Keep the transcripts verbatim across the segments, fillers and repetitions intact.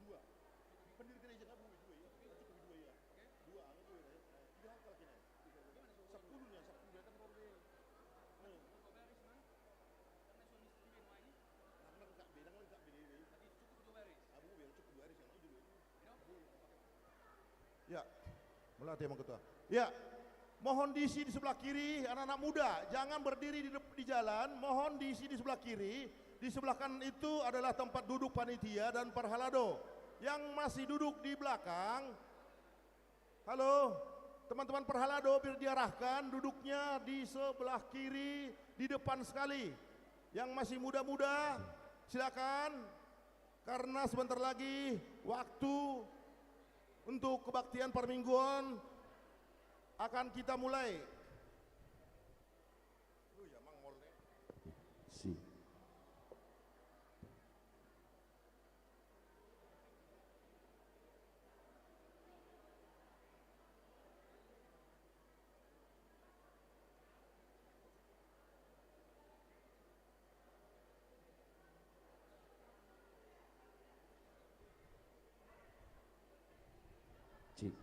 Dua. Pendiri gereja kan boleh dua ya. Cukup dua ya. Dua, anu dua ya. Tiga hal kalau kena. Sepuluhnya, sepuluh ya kan boleh. Nah, kan tak beda, kan tak beda. Tapi cukup dua baris. Abu biar cukup dua baris yang itu dulu. Ya, melatih emang ketua. Ya, mohon diisi di sebelah kiri, anak-anak muda, jangan berdiri di dep-, di jalan, mohon diisi di sebelah kiri. Di sebelah kanan itu adalah tempat duduk panitia dan parhalado. Yang masih duduk di belakang, halo, teman-teman parhalado, biar diarahkan duduknya di sebelah kiri, di depan sekali. Yang masih muda-muda, silakan. Karena sebentar lagi waktu untuk kebaktian parmingguon akan kita mulai. Lu ya, Mang, mol deh. Si. Cik.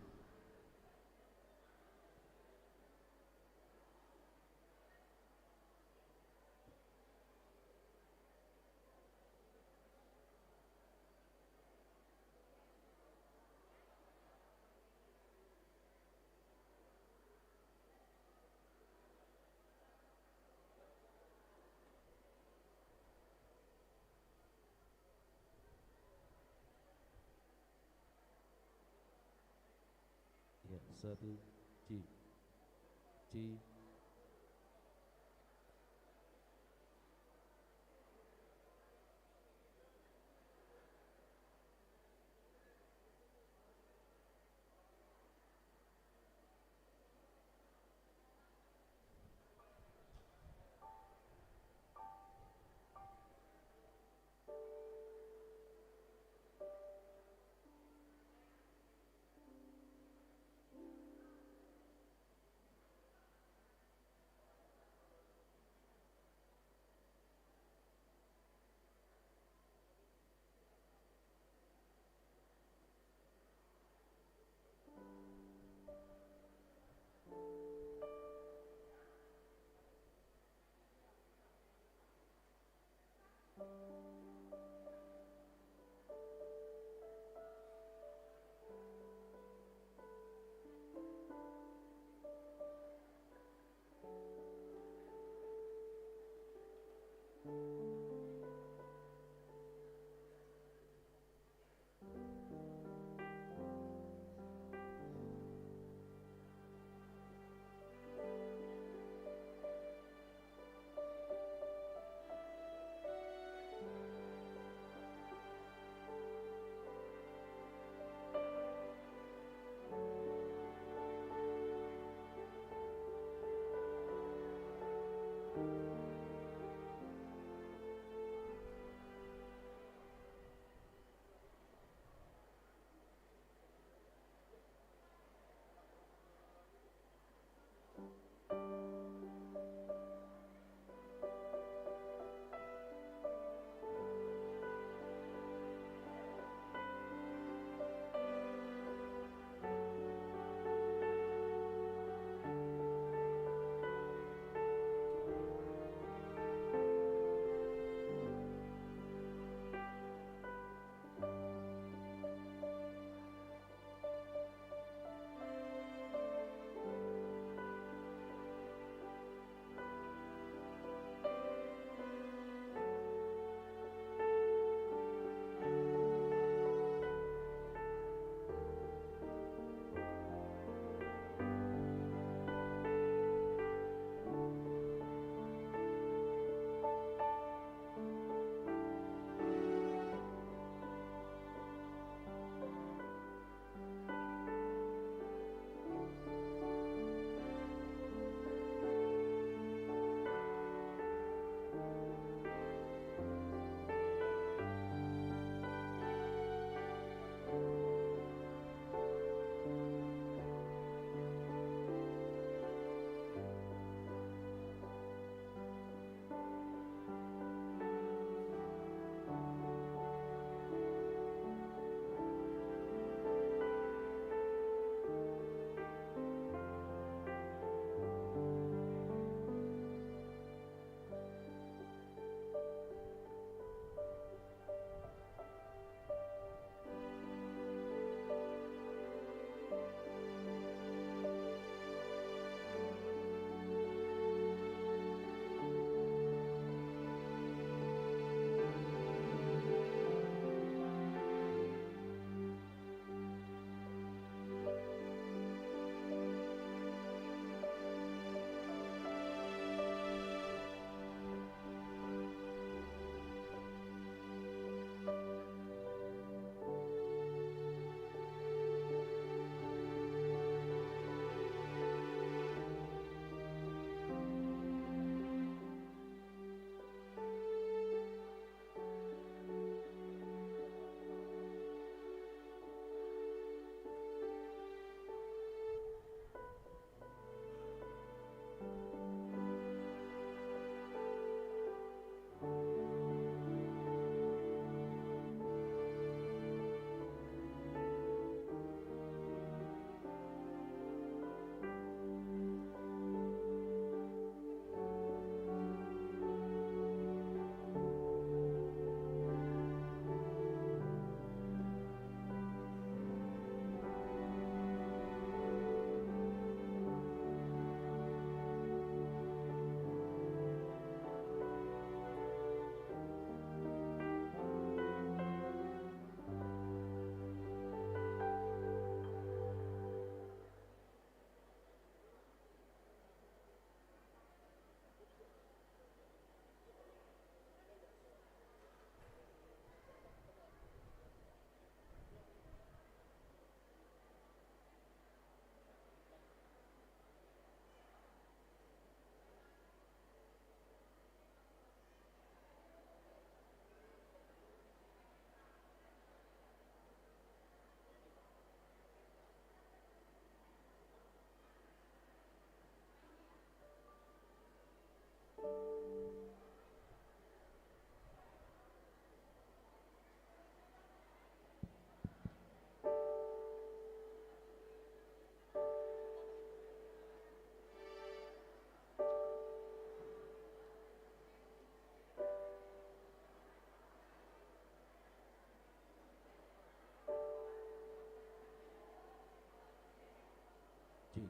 Ya, satu, cik. Cik.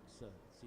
Sa, si.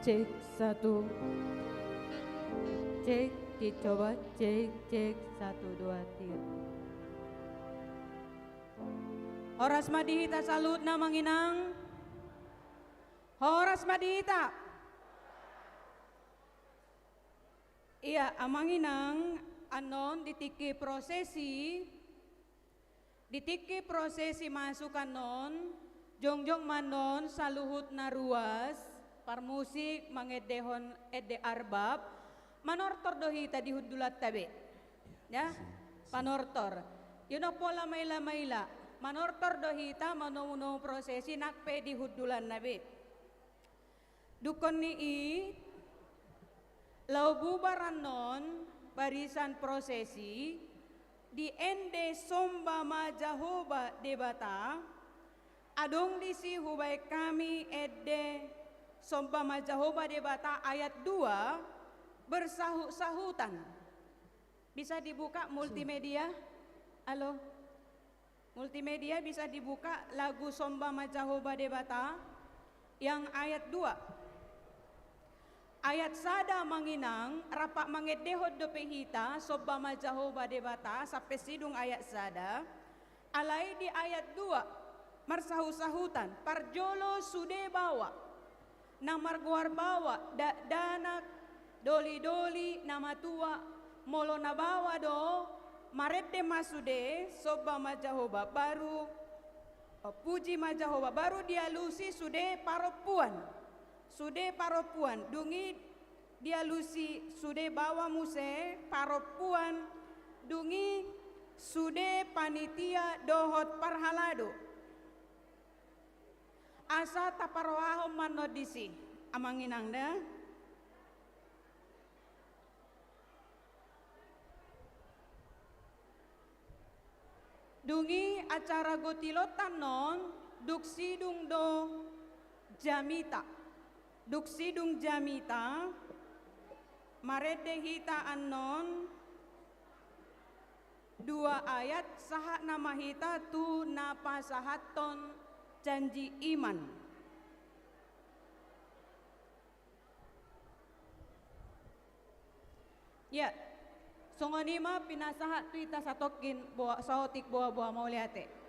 Cek, satu. Cek, dicoba, cek, cek, satu, dua, tiga. Horas ma di hita saluhutna, Amang Inang. Horas ma di hita. Ia, Amang Inang, annon di tingki prosesi, di tingki prosesi masuk annon, jongjong ma annon saluhutna ruas, parmusik mangendehon ende arbab, manortor do hita di hundulanta be. Ya, si, si. Panortor. Ia unang pola maila-maila, manortor do hita manomu-nomu prosesi nang pe di hundulanna be. Dungkon ni i, laho bubar annon barisan prosesi, di ende Somba ma Jahowa Debata, adong disi hubaen hami ende Somba ma Jahowa Debata ayat dua, bersahut-sahutan. Bisa dibuka multimedia? Halo? Multimedia, bisa dibuka lagu Somba ma Jahowa Debata yang ayat dua. Ayat sada, Amang Inang, rap mangendehon dope hita Somba ma Jahowa Debata sampe sidung ayat sada. Alai di ayat dua, marsahut-sahutan, parjolo sude baoa. Na margoar baoa, dakdanak, doli-doli, na matua, molo na baoa do, marende ma sude, Somba ma Jahowa, baru, o, Puji ma Jahowa, baru dialusi sude parompuan. Sude parompuan, dung i dialusi sude baoa muse parompuan, dung i sude panitia dohot parhalado. Asa taparrohahon ma annon disi, Amang Inang, da. Dung i acara gotilonta annon, dung sidung do jamita. Dung sidung jamita, marende hita annon, dua ayat, sahat nama hita tu na pasahathon janji iman. Ya, songon i ma pinasahat tu hita satongkin boa, saotik boa-boa, mauliate.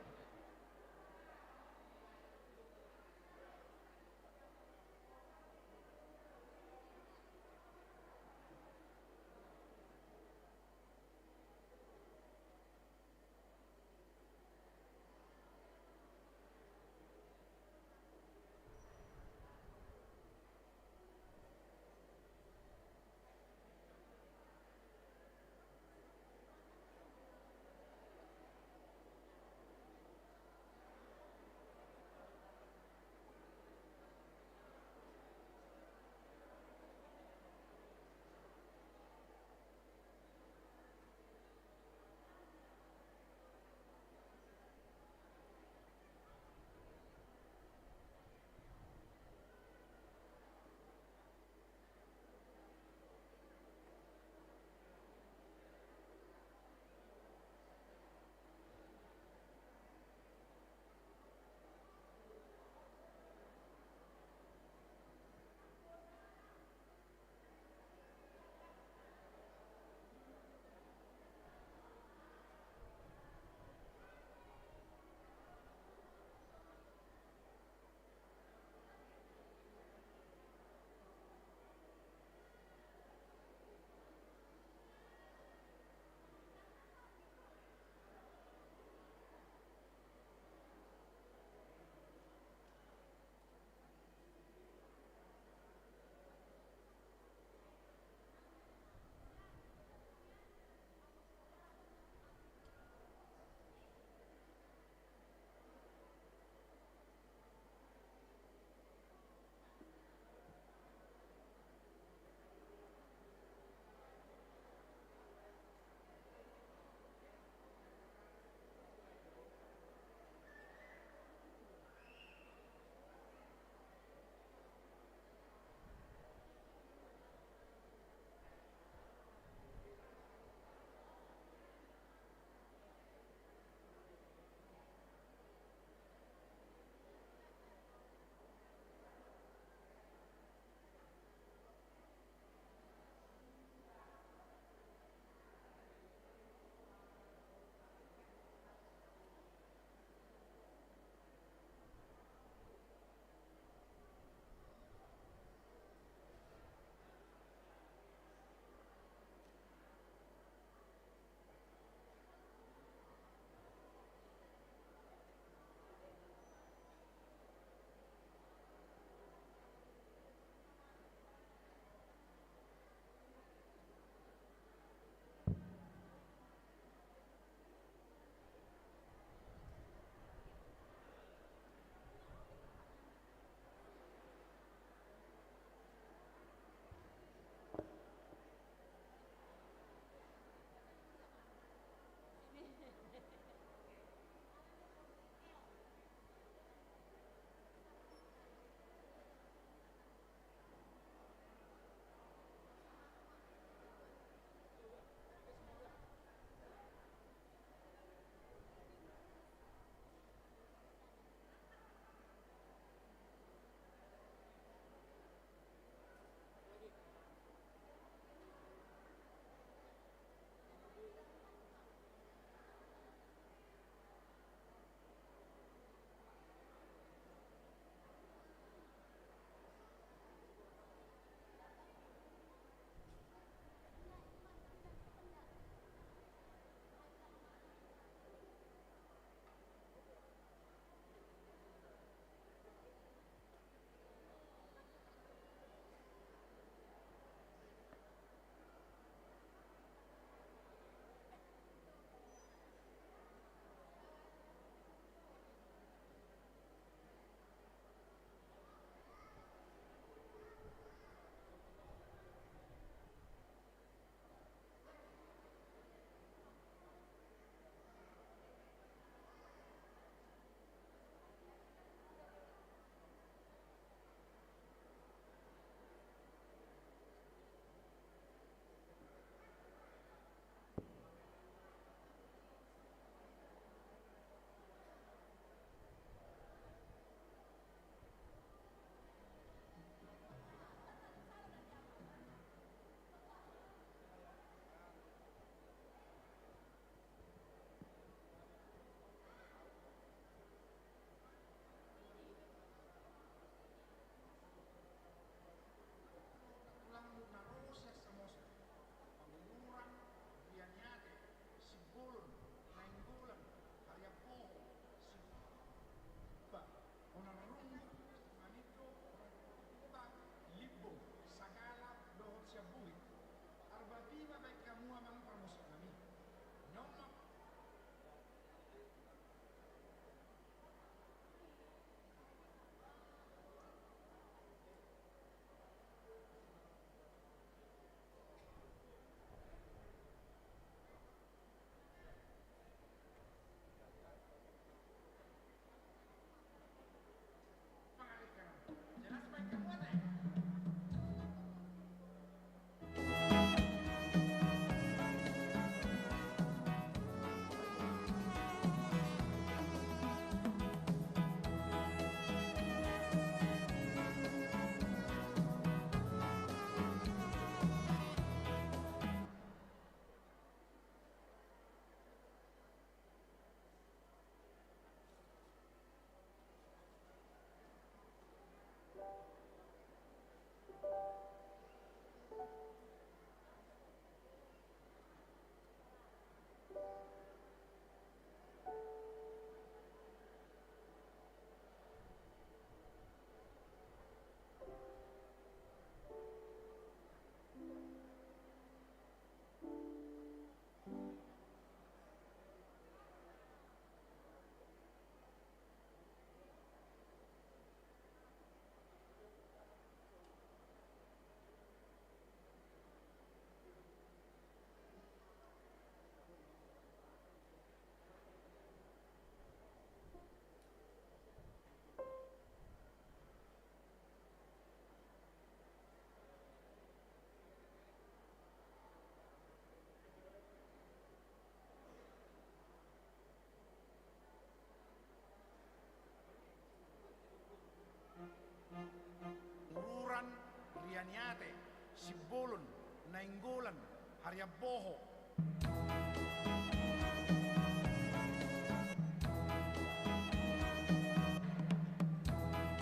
Bolon, Nainggolan, Hariamboho.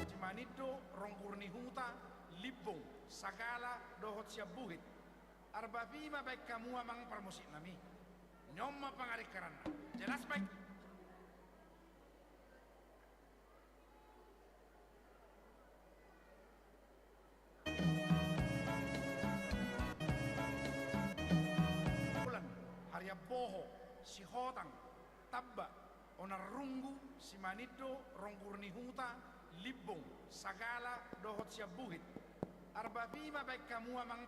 Simanindo, Ronggur ni Huta, Limbong, Sagala, dohot Siambuhit. Arbapi ma baen hamu amang parmusiknami. On ma pangaringkaranna. Jelas baen. Bulan, Hariamboho, Sihotang, Tamba, Onan Runggu, Simanindo, Ronggur ni Huta, Limbong, Sagala, dohot Siambuhit. Arbapi ma baen hamu amang.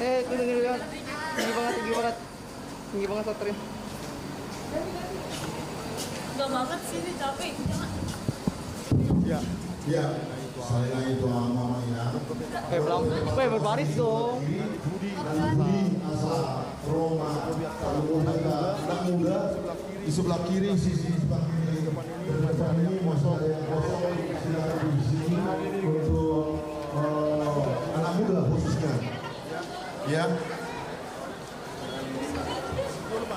Eh, tinggi banget, tinggi banget, tinggi banget. Tinggi banget, Satria. Enggak banget sih, ini capek. Ya. Ya, saya itu ama ya. Eh, belakang. Weh, berbaris dong. Budi, Budi, Asa, Roma, Roma, anak muda. Di sebelah kiri, sisi sebelah kiri. Depan ini masih ada yang kosong, silakan di sini untuk, eh, anak muda khususnya. Ya.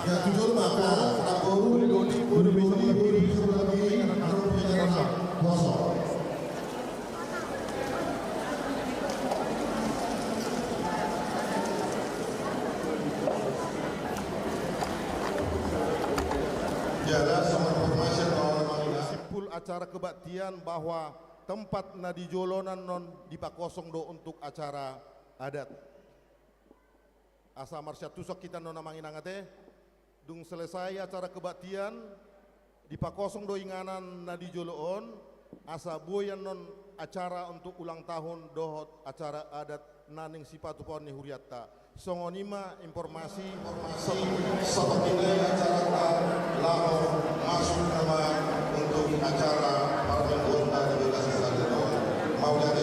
Ya, jujur maka, anak baru, Budi, Budi, Budi, sebelah kiri, anak muda kosong. Simpul acara kebaktian bahwa tempat na di jolo on dipakosong do untuk acara adat. Asa marsiantusan hita on amang inang ate. Dung selesai acara kebaktian, dipakosong do inganan na di jolo on, asa boi annon acara untuk ulang tahun dohot acara adat na naeng sipatupaon ni hurianta. Songon i ma informasi. Informasi seperti ini acara laho masuk nama untuk acara parmingguon di lokasi saja. Mau jadi.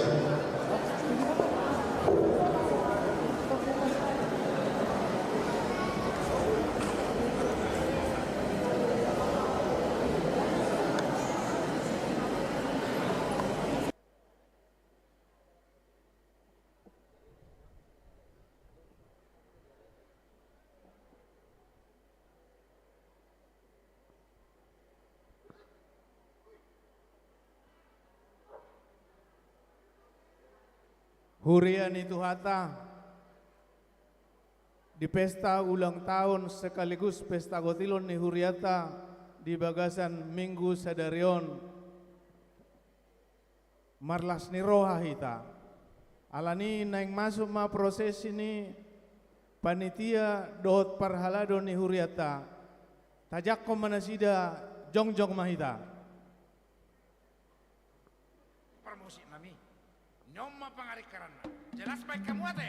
Huria ni Tuhanta, di pesta ulang tahun sekaligus pesta gotilon ni hurianta di bagasan minggu sadari on, marlas ni roha hita. Alani naeng masuk ma prosesi ni panitia dohot parhalado ni hurianta. Tajangkon ma nasida, jongjong ma hita. Parmusik nami. On ma pangaringkaranna. Jelas baen hamu ate.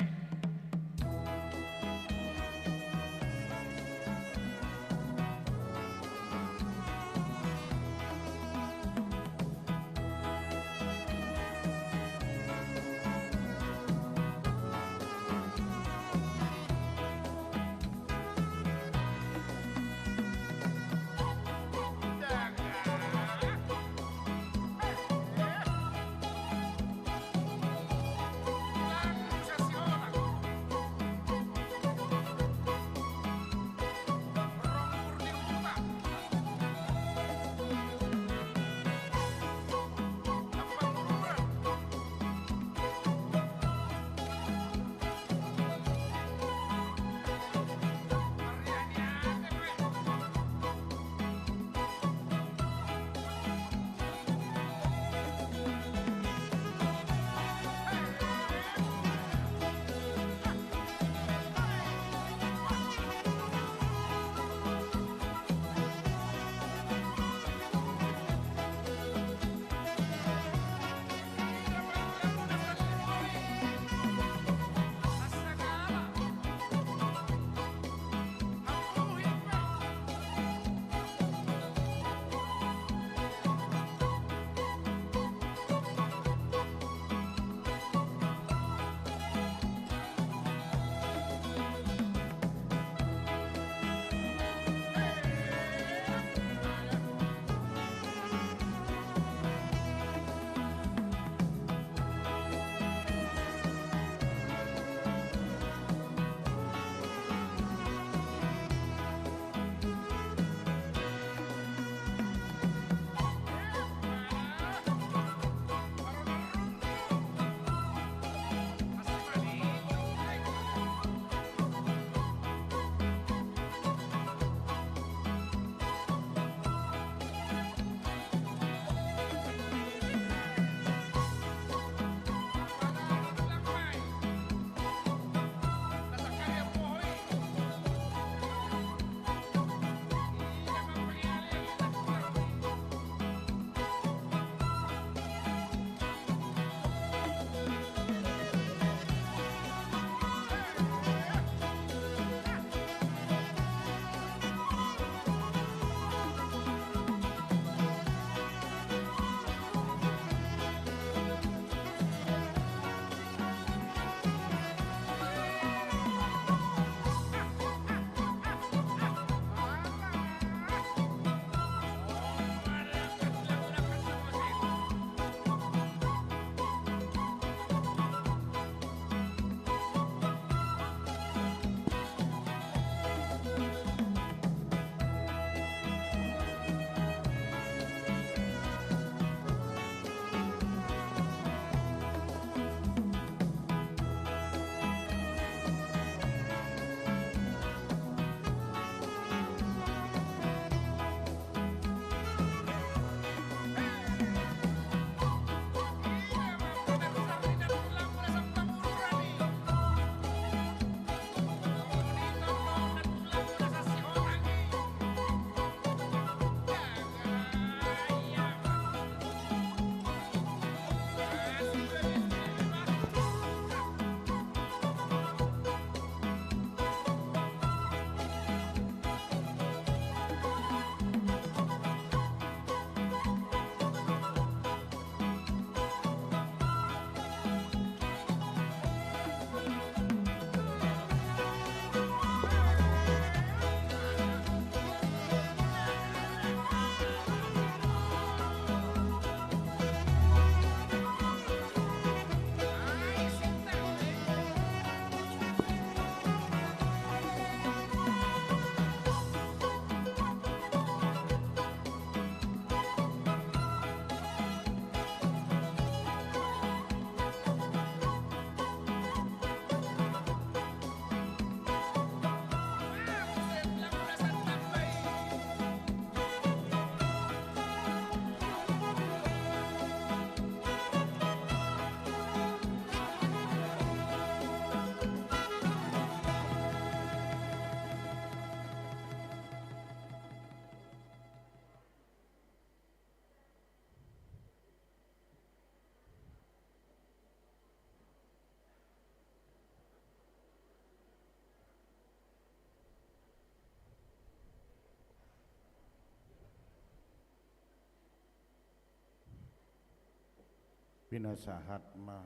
Pinasahat ma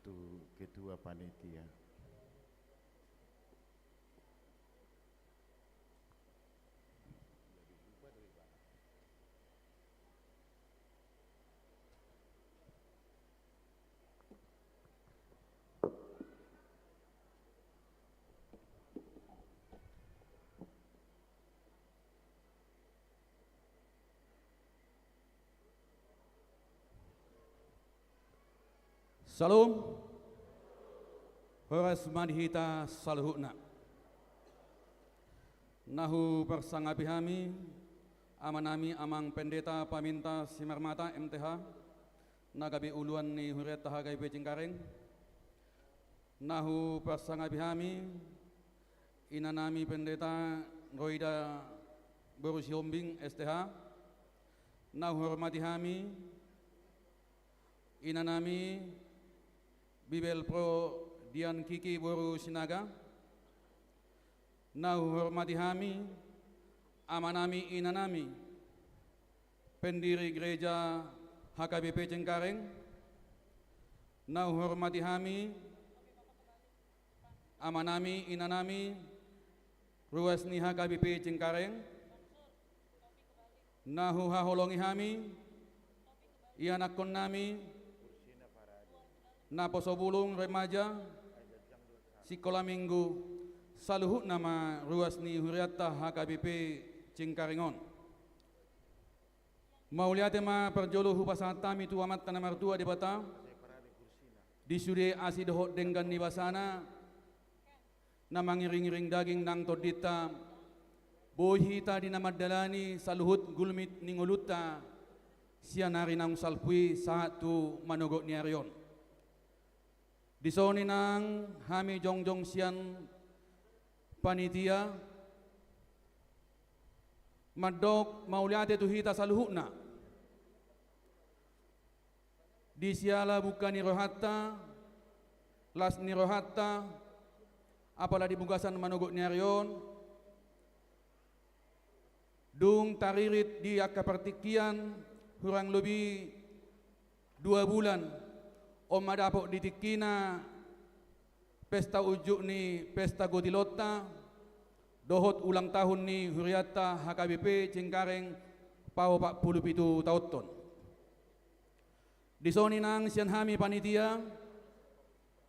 tu ketua panitia. Syalom. Horas ma di hita saluhutna. Na huparsangapi hami amanami Amang Pendeta Paminta Simarmata M T H, na gabe uluan ni hurianta H K B P Cengkareng. Na huparsangapi hami inanami Pendeta Roida boru Sihombing S T H. Na huhormati hami inanami Bibelvrouw Dian Kiki boru Sinaga. Na huhormati hami amanami inanami pendiri gereja H K B P Cengkareng. Na huhormati hami amanami inanami ruas ni H K B P Cengkareng. Na huhaholongi hami ianakkonnami naposo bulung, remaja, sikola minggu, saluhutna ma ruas ni hurianta H K B P Cengkareng on. Mauliate ma parjolo hupasahat hami tu Amanta na martua Debata, di sude asi dohot denggan ni basana, na mangiringiring daging nang tondinta, boi hita di na mandalani saluhut gulmit ni ngolunta, sian ari naung salpu i sahat tu manogot ni ari on. Dison inang hami jongjong sian panitia, mandok mauliate tu hita saluhutna. Di siala bungka ni rohanta, las ni rohanta, apala di bagasan manogot ni ari on, dung taririt di angka partingkian hurang lobi dua bulan, on ma dapot di tingkina pesta unjuk ni pesta gotilonta dohot ulang tahun ni hurianta H K B P Cengkareng paopat pulu pitu taonhon. Dison inang sian hami panitia,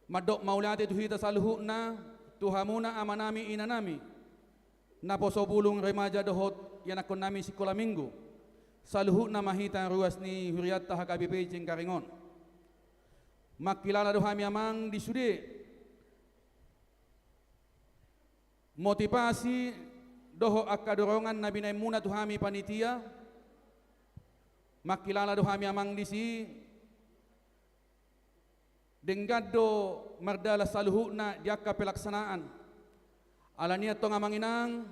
mandok mauliate tu hita saluhutna, tu hamuna amanami inanami naposo bulung, remaja dohot ianakkonnami sikola minggu, saluhutna ma hita ruas ni hurianta H K B P Cengkareng on. Mangkilala do hami amang di sude motivasi dohot angka dorongan na binaenmuna tu hami panitia. Mangkilala do hami amang disi, denggan do mardalan saluhutna di angka pelaksanaan. Alani i antong amang inang,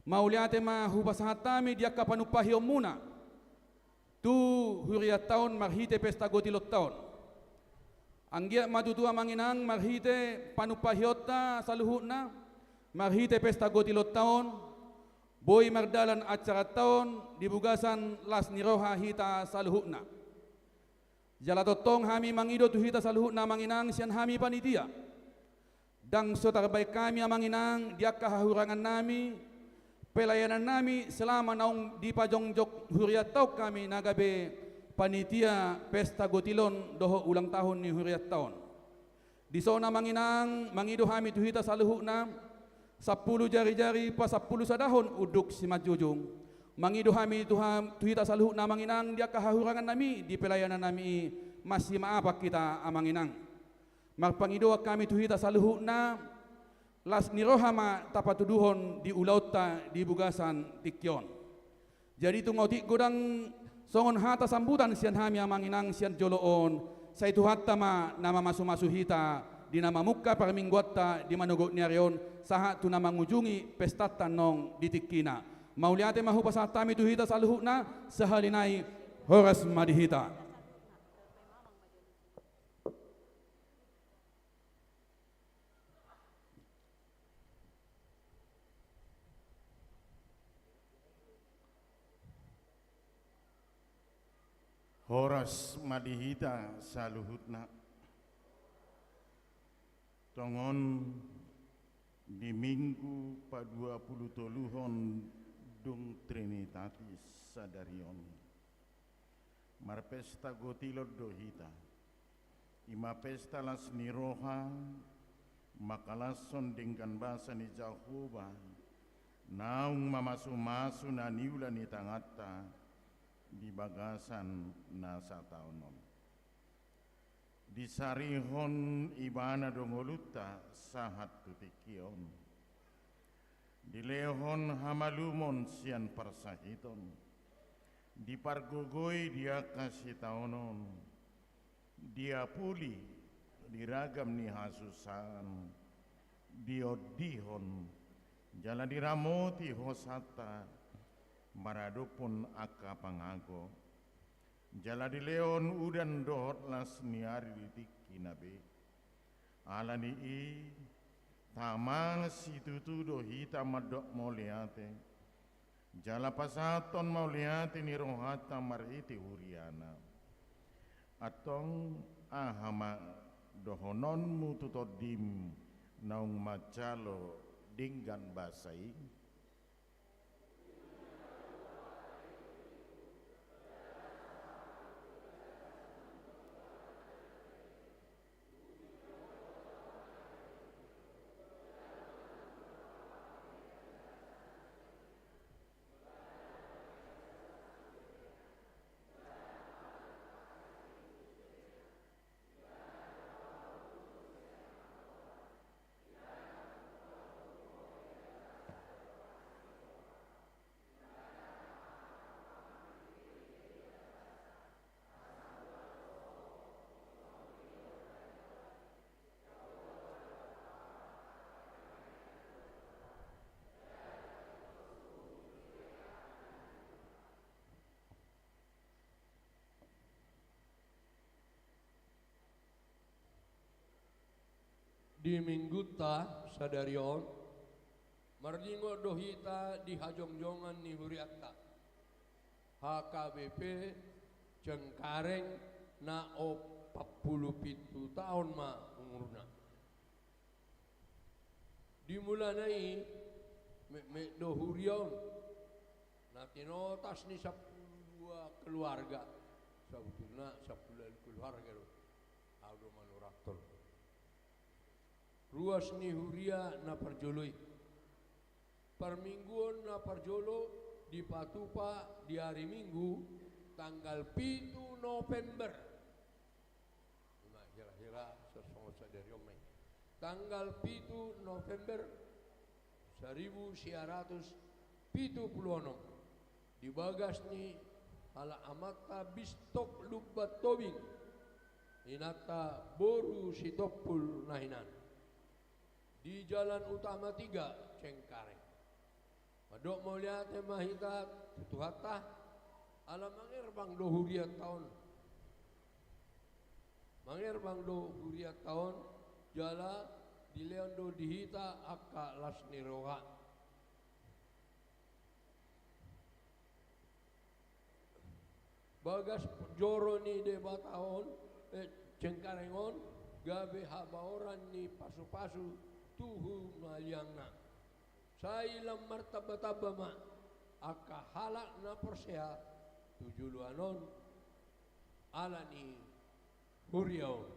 mauliate ma hupasahat hami di angka panumpahionmuna tu hurianta on marhite pesta gotilonta on. Anggiat ma tutu amang inang marhite panumpahionta saluhutna, marhite pesta gotilonta on, boi mardalan acaranta on di bagasan las ni roha hita saluhutna. Jala tongtong hami mangido tu hita saluhutna amang inang sian hami panitia, ndang so tarbaen hami amang inang di angka hahurangannami, pelayanannami selama naung dipajongjong hurianta on hami na gabe panitia pesta gotilon dohot ulang tahun ni hurianta on. Dison amang inang mangido hami tu hita saluhutna, sampulu jarijari pasampulu sadahon unduk simanjujung. Mangido hami tu ha-, tu hita saluhutna amang inang di angka hahurangannami, di pelayanannami i, masimaafan hita amang inang. Marpangidoan hami tu hita saluhutna, las ni roha ma tapatuduhon di ulaonta di bagasan tingki on. Jadi tung otik godang songon hata sambutan sian hami amang inang sian jolo on, sai Tuhanta ma na mamasumasu hita di na mamungka parmingguanta di manogot ni ari on, sahat tu na mangujungi pestanta annon di tingkina. Mauliate ma hupasahat hami tu hita saluhutna, sahali nai horas ma di hita. Horas ma di hita saluhutna. Tongon di Minggu paduapulutoluhon dung Trinitatis sadari on, marpesta gotilon do hita. I ma pesta las ni roha, mangkalashon denggan basa ni Jahowa, naung mamasumasu na niula ni tanganta di bagasan na sataon on. Disarihon Ibana do ngolunta sahat tu tingki on. Dilehon hamalumon sian parsahiton. Dipargogoi di angka sitaonon. Diapuli di ragam ni hasusaan. Diondihon jala diramoti hosanta maradophon angka pangago. Jala dilehon udan dohot las ni ari di tingkina be. Ala ni i, tama situtu do hita mandok mauliate. Jala pasahathon mauliate ni rohanta marhite huriana. Antong aha ma dohononmu tu tondim naung manjalo denggan basa i? Di Minggunta sadari on, marningot do hita di hajongjongan ni hurianta. H K B P Cengkareng na opat pulu pitu taon ma umurna. Di mulana i, metmet do huria on na tinotas ni sampulu dua keluarga. Sabutulna sampulu ualu keluarga do. Au do manurathon. Ruas ni huria na parjolo i. Parmingguon na parjolo dipatupa di ari Minggu, tanggal pitu November. Ima hira-hira sasongon sadari on ma i. Tanggal pitu November saribu sia ratus pitu pulu onom. Di bagas ni halak amanta Bistok Lumban Tobing, inanta boru Sitompul na hinan. Di Jalan Utama tiga, Cengkareng. Mandok mauliate ma hita tu Tuhanta, ala mangerbang do hurianta on. Mangerbang do hurianta on, jala dilehon do di hita angka las ni roha. Bagas joro ni Debata on, eh, Cengkareng on, gabe habaoran ni pasupasu tu humaliangna. Sai lam martambatamba ma angka halak na porsea tu joloan on, ala ni huria on.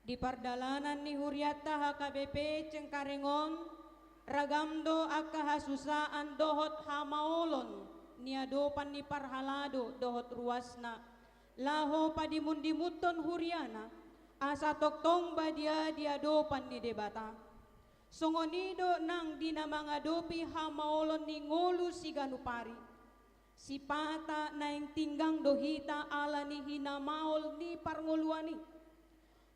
Di pardalanan ni hurianta H K B P Cengkareng on, ragam do angka hasusaan dohot hamaolon niadopan ni parhalado dohot ruasna, laho padimundimunhon huriana, asa tongtong badia di adopan ni Debata. Songon i do nang di na mangadopi hamaolon ni ngolu siganup ari. Sipata naeng tinggang do hita ala ni hinamaol ni parngoluan i.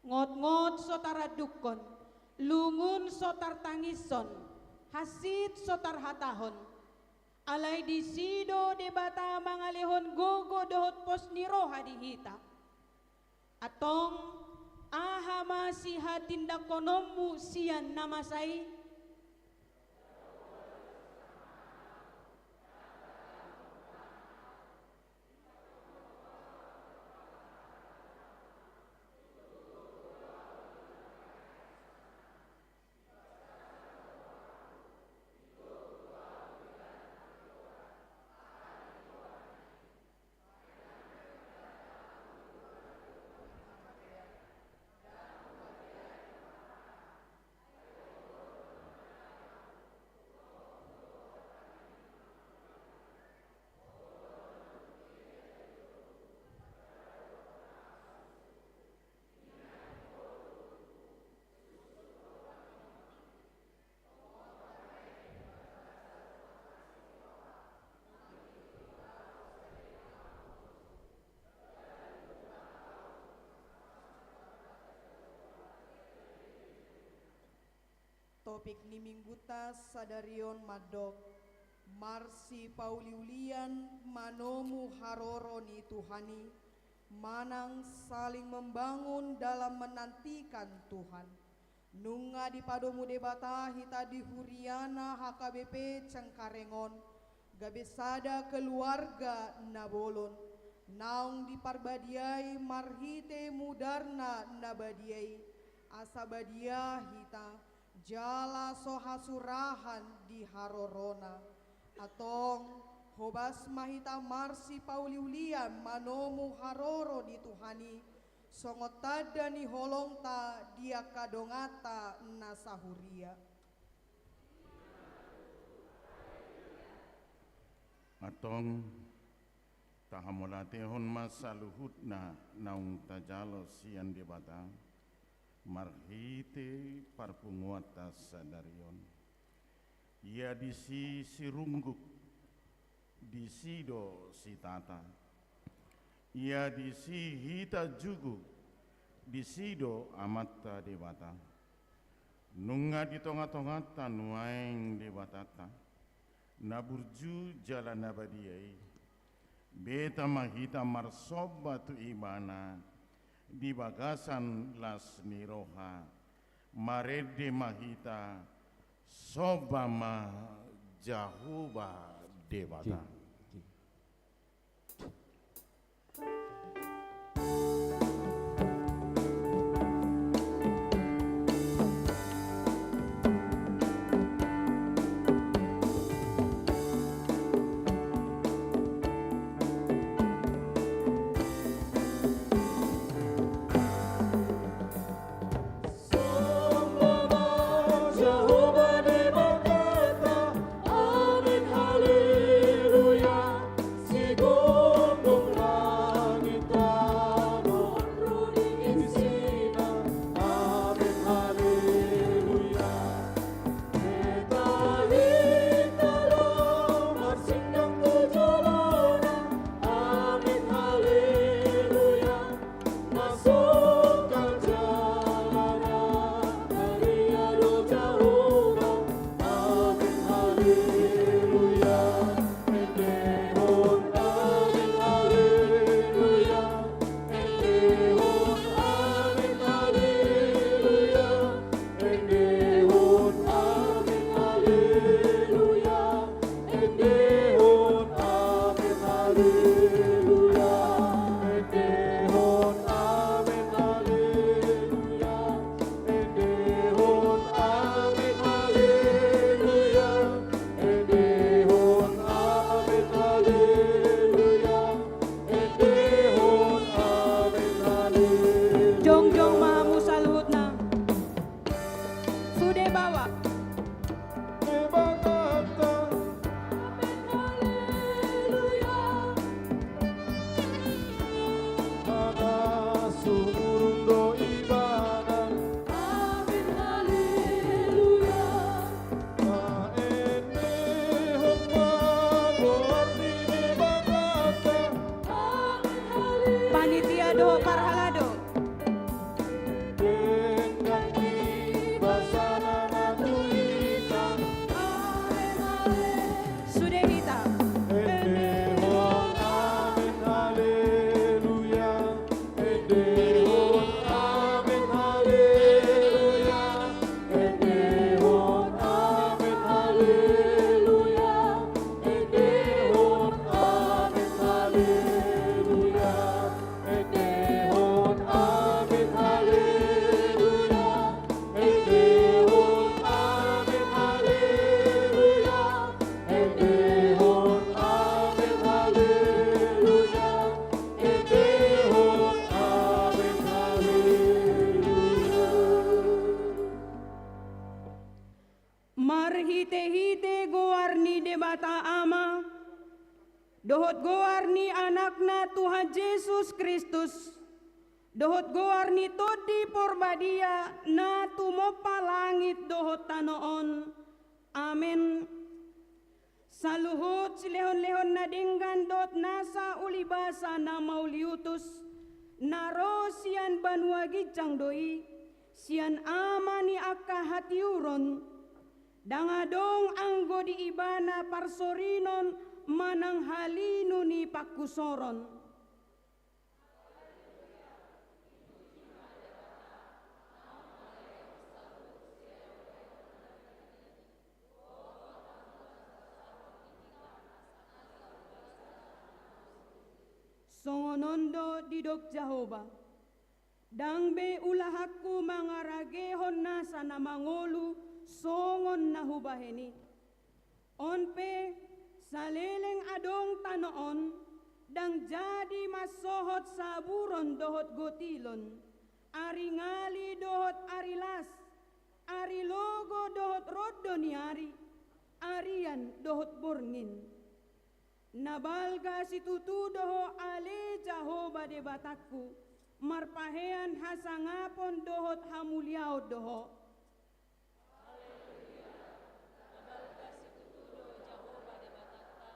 Ngotngot so tarandukhon, lungun so tartangishon, hansit so tarhatahon. Alai disi do Debata mangalehon gogo dohot pos ni roha di hita. Antong, aha ma sihatindangkononmu sian na masa i? Topik ni Mingguta sadari on mandok, marsipauliulian manomu haroro ni Tuhan i, manang saling membangun dalam menantikan Tuhan. Nunga dipadomu Debata hita di huriana H K B P Cengkareng on, gabe sada keluarga na bolon, naung diparbadiai marhite mudarna na badia i, asa badia hita, jala so hasurahan di harorona. Antong, hobas ma hita marsipauliulian manomu haroro ni Tuhan i, songon tanda ni holongta di angka donganta na sahuria. Antong, tahamauliatehon ma saluhutna naung tajalo sian Debata, marhite parpunguanta sadari on. Ia disi sirungguk, disi do sitata. Ia disi hita jugu, disi do Amanta Debata. Nunga di tonga-tonganta nuaeng Debatanta, na burju jala na badia i. Beta ma hita marsomba tu Ibana di bagasan las ni roha. Marende ma hita, somba ma Jahowa Debata. Jongjong ma hamu saluhutna. Sude baoa. Panitia dohot parhalado. Sude hita. Marhitehite goar ni Debata Ama, dohot goar ni Anakna Tuhan Jesus Kristus, dohot goar ni Tondi Porbadia na tumompa langit dohot tano on. Amen. Saluhut silehonlehon na denggan dohot nasa ulibasa na mauliutus, na ro sian banua ginjang do i, sian Ama ni angka hatiuron, Ndang adong anggo di ibana parsorinon manang halinu ni pangkusoron. Songon on do didok Jahowa: Ndang be ulahanku mangaragehon nasa na mangolu songon na hubahen i. On pe, saleleng adong tano on, ndang jadi mansohot saburon dohot gotilon, ari ngali dohot ari las, ari logo dohot rondo ni ari, arian dohot borngin. Na balga situtu do Ho, ale Jahowa Debatangku, marpahean hasangapon dohot hamuliaon do Ho. Haleluya. Na balga situtu do Jahowa Debatanta,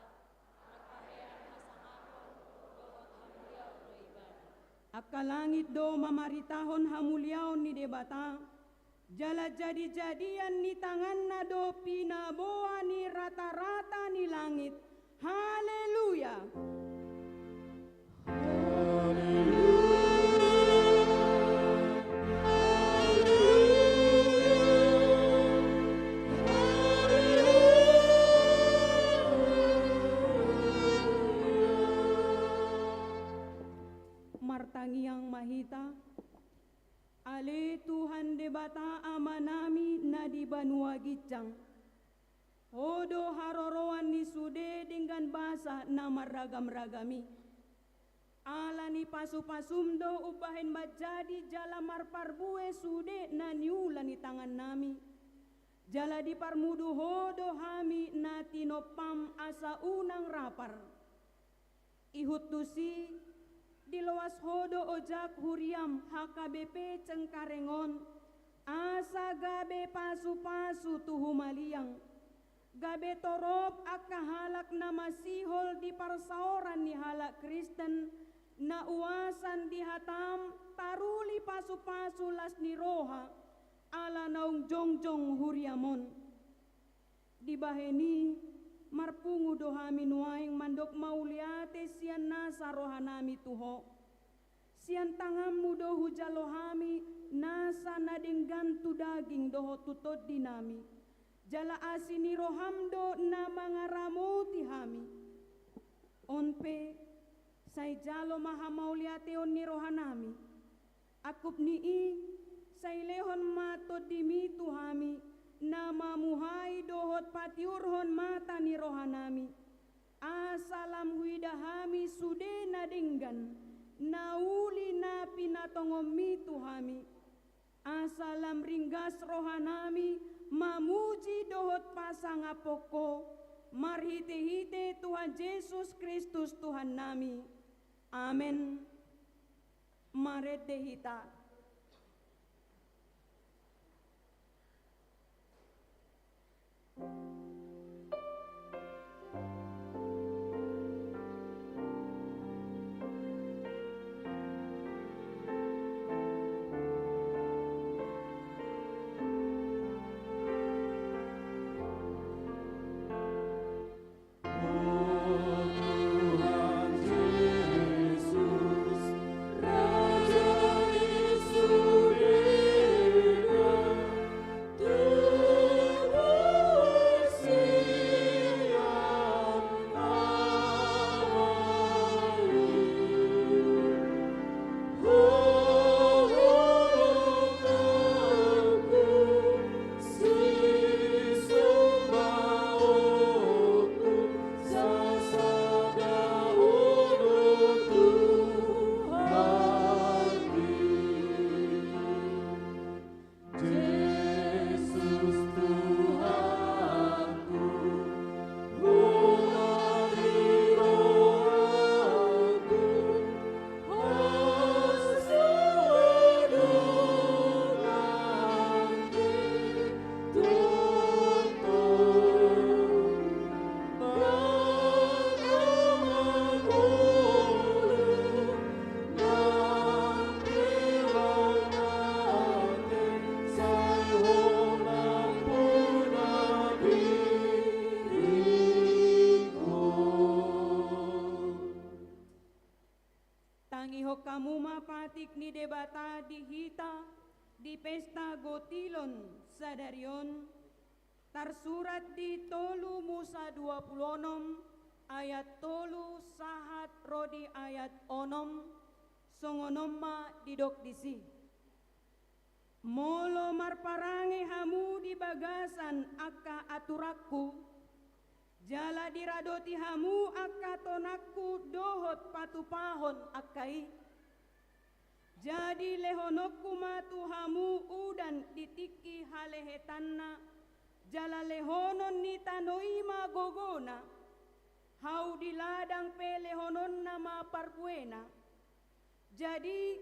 marpahean hasangapon dohot hamuliaon do Ibana. Angka langit do mamaritahon hamuliaon ni Debata, jala jadijadian ni tanganna do pinaboa ni ratarata ni langit. Haleluya. Haleluya. Haleluya. Martangiang ma hita. Ale Tuhan Debata Amanami na di banua ginjang, Ho do haroroan ni sude denggan basa na marragam-ragam i. Ala ni pasu-pasum do umbahen manjadi jala marparbue sude na niula ni tangannami. Jala diparmudu Ho do hami na tinompam asa unang rapar. Ihut tusi, diloas Ho do ojak huriam H K B P Cengkareng on, asa gabe pasu-pasu tu humaliang, gabe torop angka halak na masihol di parsaoran ni halak Kristen, na uasan di hatam taruli pasu-pasu las ni roha, ala naung jongjong huriam on. Dibahen i, marpungu do hami nuaeng mandok mauliate sian nasa rohanami tu Ho. Sian tanganmu do hujalo hami nasa na denggan tu daging dohot tu tondinami. Jala asi ni roham do na mangaramoti hami. On pe, sai jalo ma hamauliateon ni rohanami. Angkup ni i, sai lehon ma tondimi tu hami, na mamuhai dohot patiurhon mata ni rohanami. Asa lam huida hami sude na denggan, na uli na pinatongonmi tu hami. Asa lam ringgas rohanami mamuji dohot pasangaphon Ho, marhite-hite Tuhan Jesus Kristus Tuhannami. Amen. Marende hita. Hamu ma patik ni Debata di hita di pesta gotilon sadari on, tarsurat di tolu Musa dua pulu onom ayat tolu sahat ro di ayat onom, songon on ma didok disi. Molo marparange hamu di bagasan angka aturanku, jala diradoti hamu angka tonangku dohot patupahon angka i, jadi lehononku ma tu hamu udan di tingki halehetanna, jala lehonon ni tano i ma gogona, hau di ladang pe lehononna ma parbuena. Jadi,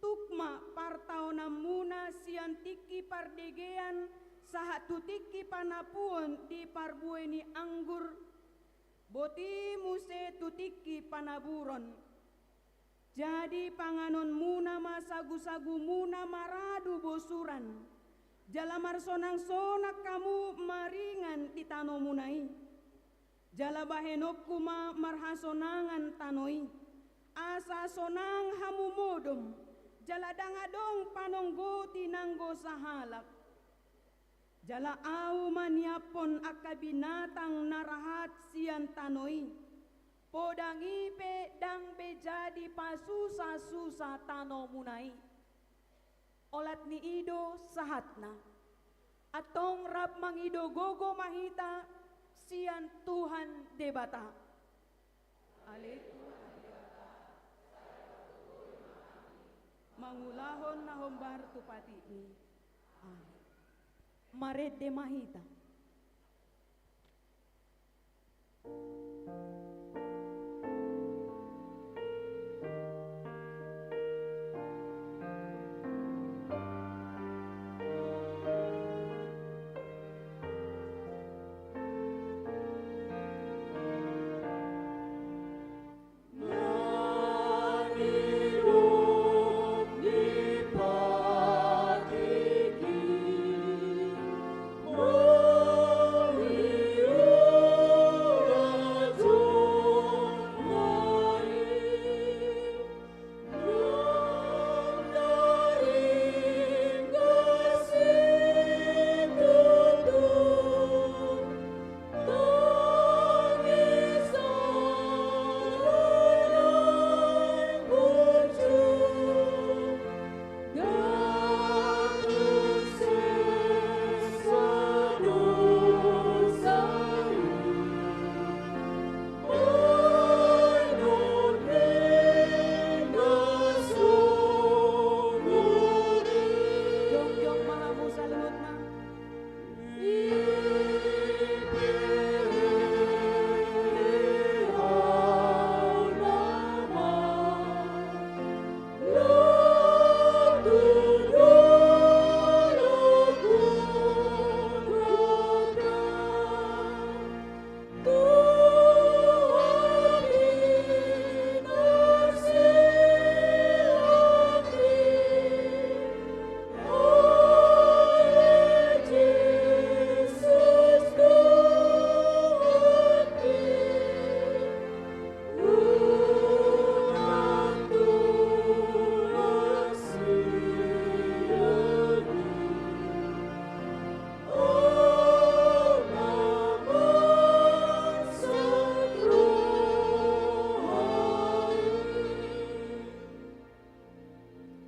tuk ma partaonanmuna sian tingki pardegean sahat tu tingki panapuon di parbue ni anggur, boti muse tu tingki panaburon. Jadi, panganonmuna ma sagusagumuna maradu bosuran, jala marsonangsonang hamu maringan di tanomuna i. Jala bahenonku ma marhasonangan tano i, asa sonang hamu modom, jala ndang adong panonggoti nanggo sahalak. Jala ahu maniaphon angka binatang na rahat sian tano i, podang i pe ndang be jadi pasusasusa tanomuna i. Olat ni i do sahatna. Antong rap mangido gogo ma hita sian Tuhan Debata. Ale Tuhan Debata, mangulahon na hombar tu patikmi. Amen. Marende ma hita. Jongjong ma hamu saluhutna.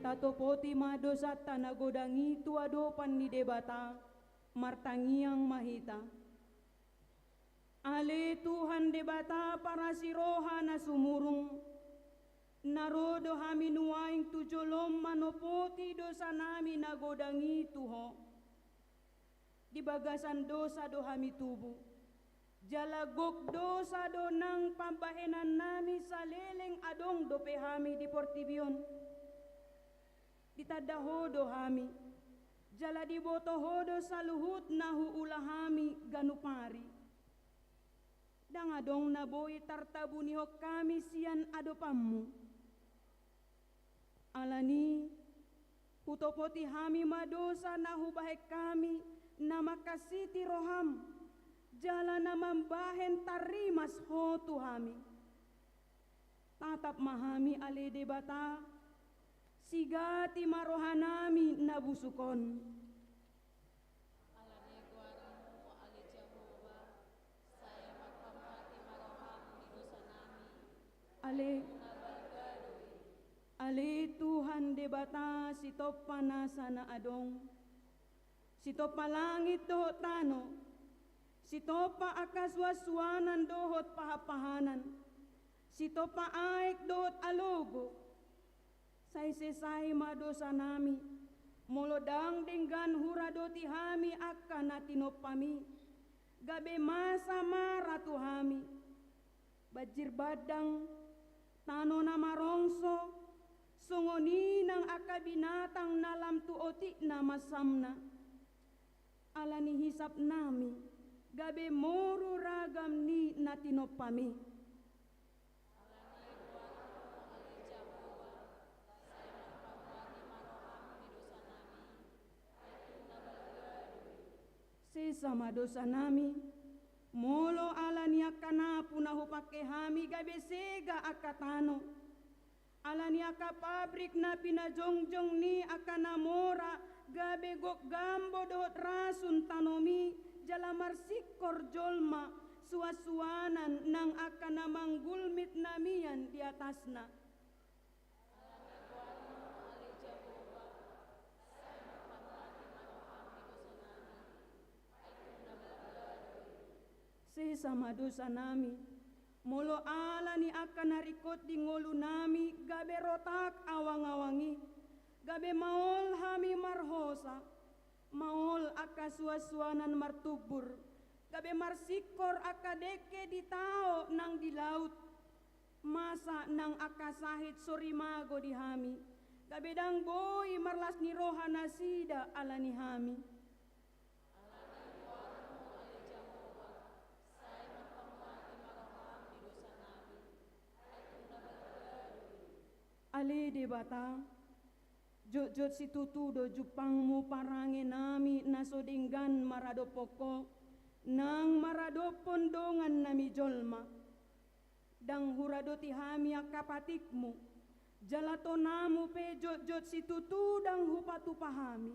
Tatopoti ma dosanta na godang i tu adopan ni Debata, martangiang ma hita. Ale Tuhan Debata parasi roha na sumurung, na ro do hami nuaeng tu jolom manopoti dosanami na godang i tu Ho. Di bagasan dosa do hami tubu, jala gok dosa do nang pambahenannami saleleng adong dope hami di portibi on. Ditanda Ho do hami, jala diboto Ho do saluhut na huula hami ganup ari. Ndang adong na boi tartabunihon hami sian adopanMu. Alani, hutopoti hami ma dosa na hubahen hami na mangkasiti rohaM, jala na mambahen tarrimas Ho tu hami. Tatap ma hami ale Debata, sigati ma rohanami na busuk on. Ala ni goarmu ale Jahowa, sai marpamati ma roham di dosanami. Ale, na balga do i. Ale Tuhan Debata sitompa nasa na adong, sitompa langit dohot tano, sitompa angka suansuanan dohot pahanpahanan, sitompa aek dohot alogo. Sai sesai ma dosanami, molo ndang denggan huradoti hami angka na tinompami, gabe masa mara tu hami. Banjir bandang, tano na marongso, songon i nang angka binatang na lam tu otikna mansamna. Ala ni hisapnami, gabe moru ragam ni na tinompami. Ala ni goarmu ale Jahowa, sai marpamati ma roham di dosanami. Ai tung na balga do i. Sesa ma dosanami, molo ala ni angka napu na hupangke hami gabe sega angka tano. Ala ni angka pabrik na pinajongjong ni angka na mora gabe gok gambo dohot rasun tanomi, jala marsingkor jolma suansuanan nang angka na manggulmit na mian di atasna. Ala ni goarmu ale Jahowa, sai marpamati ma roham di dosanami. Ai tung na balga do i. Sesa ma dosanami, molo ala ni angka na ringkot di ngolunami gabe rotak awangawang i, gabe maol hami marhosa, maol angka suansuanan martumbur, gabe marsingkor angka dengke di tao nang di laut. Masa nang angka sahit so rimago di hami, gabe ndang boi marlas ni roha nasida ala ni hami. Ala ni goarmu ale Jahowa, sai marpamati ma roham di dosanami. Ai tung na balga do i. Ale Debata, jotjot situtu do jumpangmu parangenami na so denggan maradophon Ho, nang maradophon dongannami jolma. Ndang huradoti hami angka patikmu, jala tonamu pe jotjot situtu ndang hupatupa hami.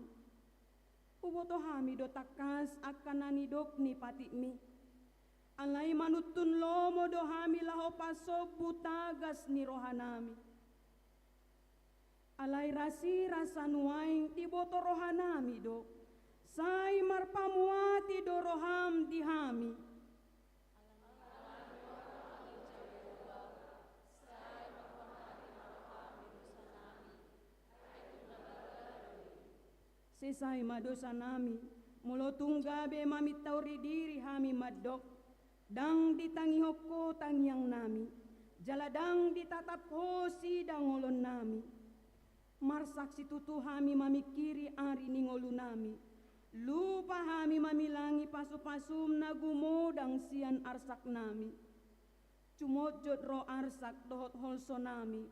Huboto hami do tangkas angka na nidok ni patikmi. Alai manuntun lomo do hami laho pasombu tagas ni rohanami. Alai rasirasa nuaeng diboto rohanami do, sai marpamuati do roham di hami. Sesai ma dosanami, molo tung gabe mamintori diri hami mandok, ndang ditangihon Ho tangiangnami, jala ndang ditatap Ho sidangolonnami. Marsak situtu hami mamingkiri ari ni ngolunami, lupa hami mamilangi pasupasum na gumodang sian arsaknami. Jumotjot ro arsak dohot holsonami,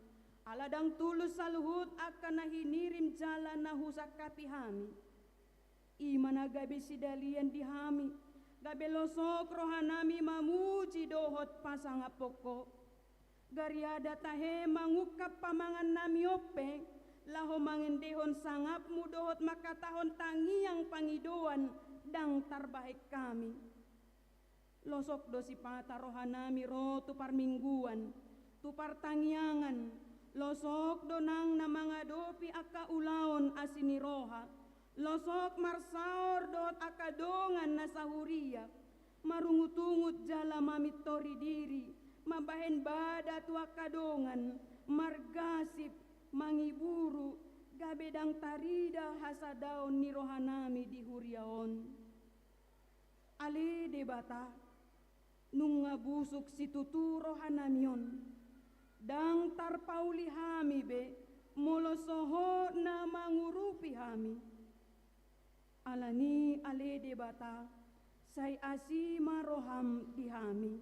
ala ndang tulus saluhut angka na hinirim jala na husangkapi hami. I ma na gabe sidalian di hami, gabe losok rohanami mamuji dohot pasangaphon Ho. Gariada tahe mangungkap pamangannami on pe, laho mangendehon sangapmu dohot mangkatahon tangiang pangidoan ndang tarbahen hami. Losok do sipata rohanami ro tu parmingguan, tu partangiangan, losok do nang na mangadopi angka ulaon asi ni roha, losok marsaor dohot angka dongan na sahuria, marungutungut jala mamintori diri, mambahen bada tu angka dongan, margasip, mangiburu, gabe ndang tarida hasadaon ni rohanami di huria on. Ale Debata, nunga busuk situtu rohanami on, ndang tarpauli hami be, molo so Ho na mangurupi hami. Alani ale Debata, sai asi ma roham di hami.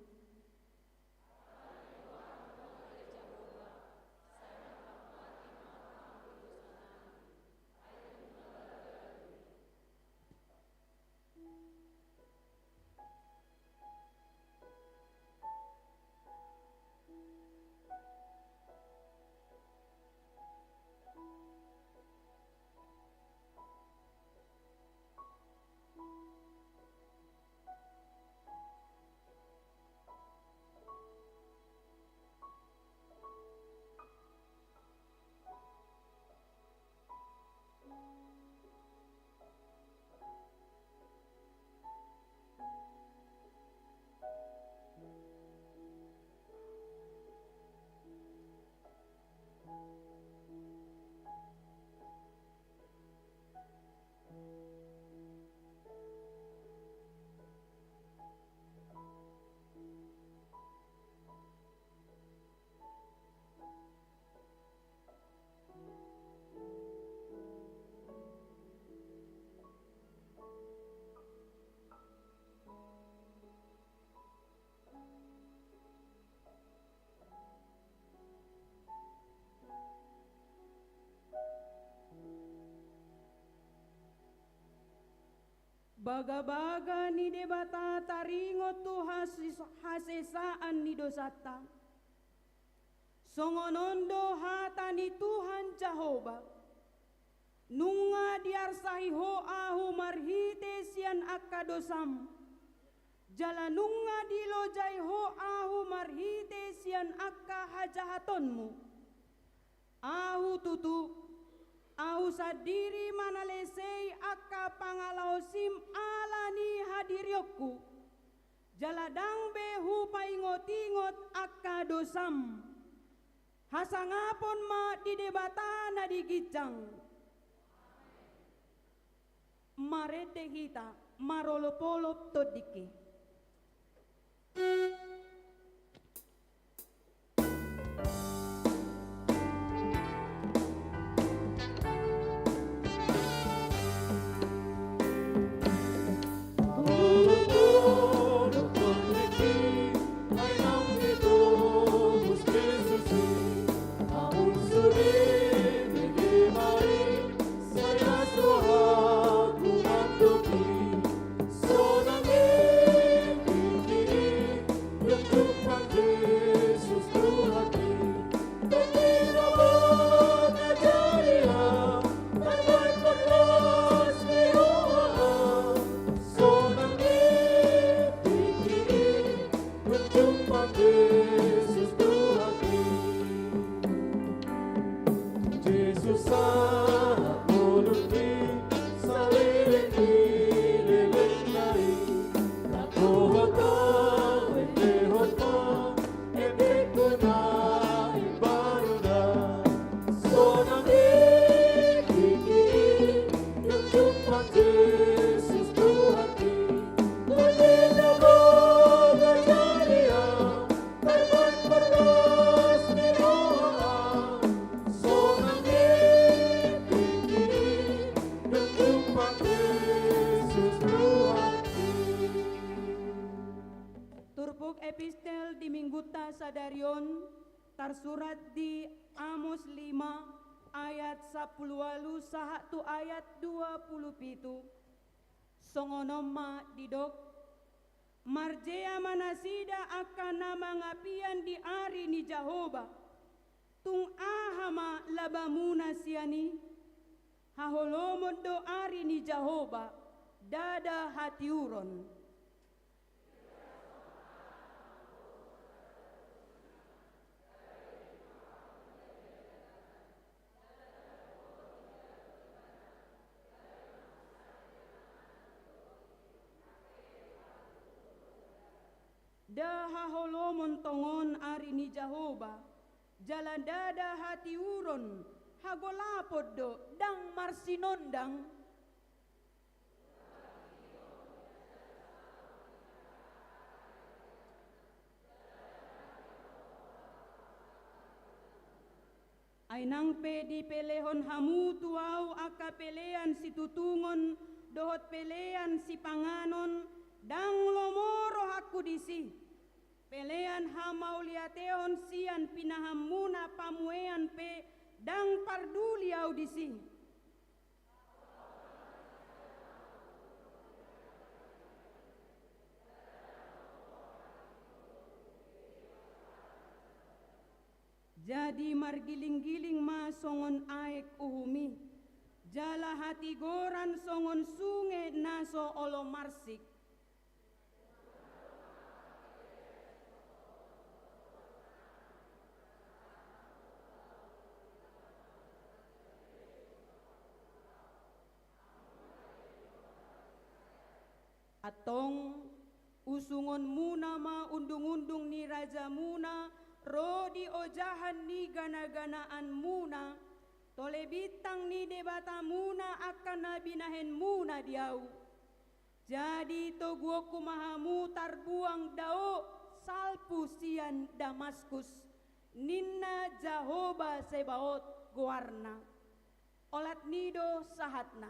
Bagabaga ni Debata taringot tu hasis-, hasesaan ni dosanta. Songon on do hata ni Tuhan Jahowa: Nunga diarsahi Ho ahu marhite sian angka dosam, jala nunga dilojai Ho ahu marhite sian angka hajahatonmu. Ahu tutu, ahu sandiri manalesei angka pangalaosim ala ni hadirionku, jala ndang be hupaingot-ingot angka dosam. Hasangapon ma di Debata na di ginjang. Marende hita marolop-olop tondingki. Turpuk epistel di minggunta sadari on tarsurat di Amos lima ayat sampulu ualu sahat tu ayat dua pulu pitu. Songon on ma didok: Marjea ma nasida angka na mangapian di ari ni Jahowa. Tung aha ma labamuna sian i? Haholomon do ari ni Jahowa, ndada hatiuron. Nda haholomon tongon ari ni Jahowa, jala ndada hatiuron, hagolapon do, ndang marsinondang. Ai nang pe dipelehon hamu tu ahu angka pelean situtungon dohot pelean sipanganon, ndang lomo rohangku disi. Pelean hamauliateon sian pinahanmuna pamuean pe ndang parduli ahu disi. Jadi margiling-giling ma songon aek uhum i, jala hatigoran songon sunge na so olo marsik. Antong, usungonmuna ma undung-undung ni rajamuna ro di ojahan ni gana-ganaanmuna, Tole bintang ni Debatamuna angka na binahenmuna di ahu. Jadi toguonku ma hamu tarbuang dao salpu sian Damaskus, ninna Jahowa Sebaot goarna. Olat ni do sahatna.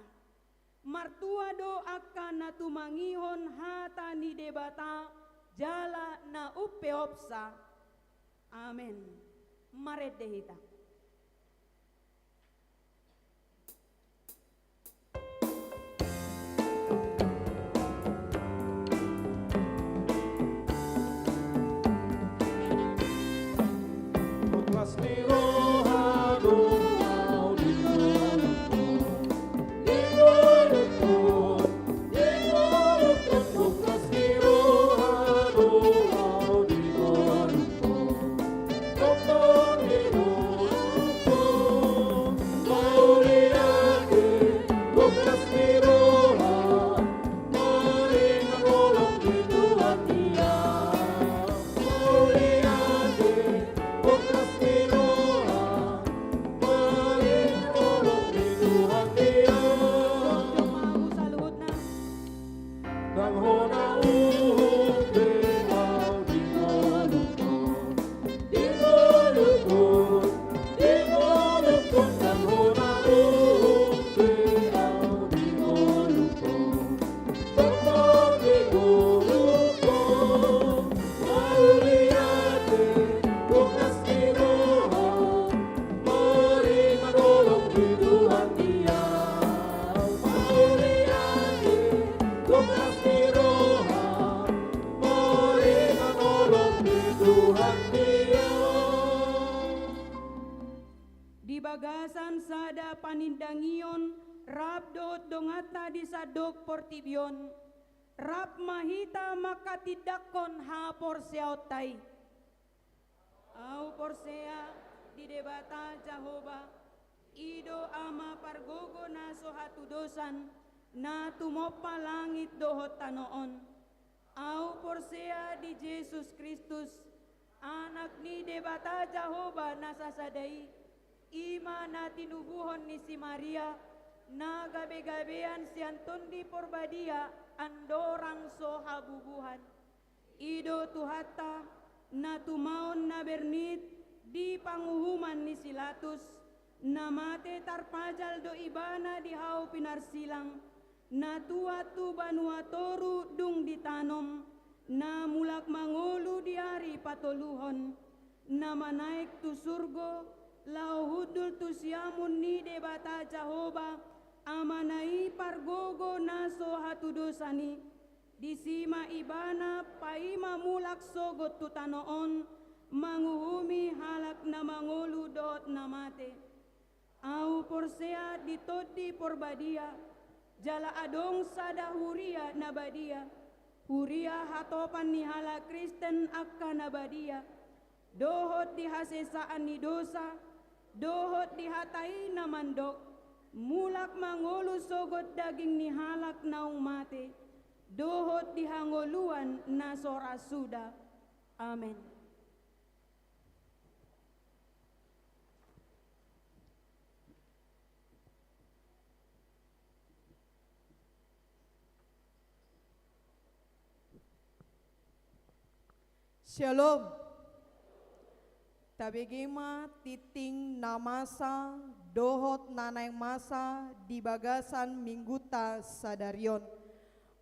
Martua do angka na tumangihon hata ni Debata jala na umpeopsa. Amen. Marende hita. Di bagasan sada panindangion rap dohot donganta di sandok portibi on, rap ma hita manghatindanghon haporseaonta i. Ahu porsea di Debata Jahowa, i do Ama pargogo na so hatudosan, na tumompa langit dohot tano on. Ahu porsea di Jesus Kristus, Anak ni Debata Jahowa na sasada i, i ma na tinubuhon ni si Maria, na gabegabean sian Tondi Porbadia andorang so habubuhan. I do Tuhanta, na tumaon na bernit di panguhuman ni si Latus, na mate tarpajal do Ibana di hau pinarsilang, na tuat tu banua toru dung ditanom, na mulak mangolu di ari patoluhon, na manaek tu surgo, laho hundul tu siamun ni Debata Jahowa, Amana i pargogo na so hatudosan i. Disi ma Ibana paima mulak sogot tu tano on, manguhumi halak na mangolu dohot na mate. Ahu porsea di Tondi Porbadia, jala adong sada huria na badia, huria hatopan ni halak Kristen angka na badia, dohot di hasesaan ni dosa, dohot di hata i na mandok, mulak mangolu sogot daging ni halak naung mate, dohot di hangoluan na so ra suda. Amen. Syalom. Tabege ma tingting na masa dohot na naeng masa di bagasan minggunta sadari on.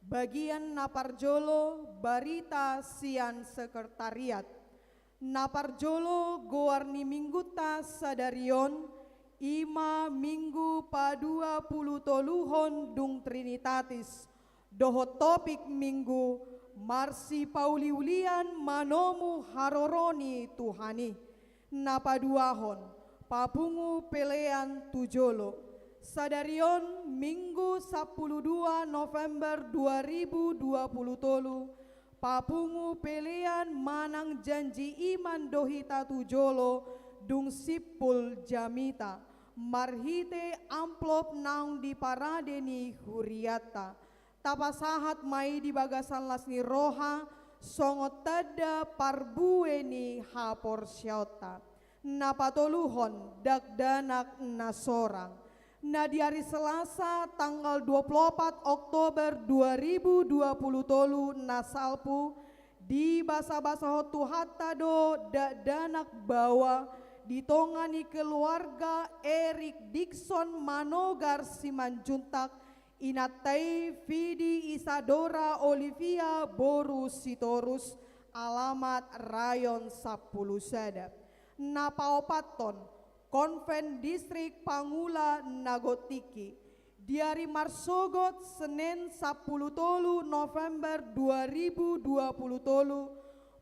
Bagian na parjolo, barita sian sekretariat. Na parjolo, goar ni minggunta sadari on, i ma minggu paduapulutoluhon dung Trinitatis, dohot topik minggu, marsipauliulian manomu haroro ni Tuhan i. Na paduahon, papungu pelean tu jolo. Sadari on, Minggu sampulu dua November dua ribu dua puluh tolu, papungu pelean manang janji iman do hita tu jolo, dung simpul jamita, marhite amplop naung diparade ni hurianta. Tapasahat ma i di bagasan las ni roha, songon tanda parbue ni haporseaonta. Na patoluhon, dakdanak na sorang. Na di ari Selasa tanggal dua puluh opat Oktober dua ribu dua puluh tolu na salpu, dibasabasahon Tuhanta do dakdanak baoa di tonga ni keluarga Erik Dikson Manogar Simanjuntak, inanta i Fidi Isadora Olivia boru Sitorus, alamat Rayon Sampulu Sada. Na paopathon, Konven Distrik Pangula Nagotiki. Di ari marsogot Senen sampulu tolu November dua ribu dua puluh tolu,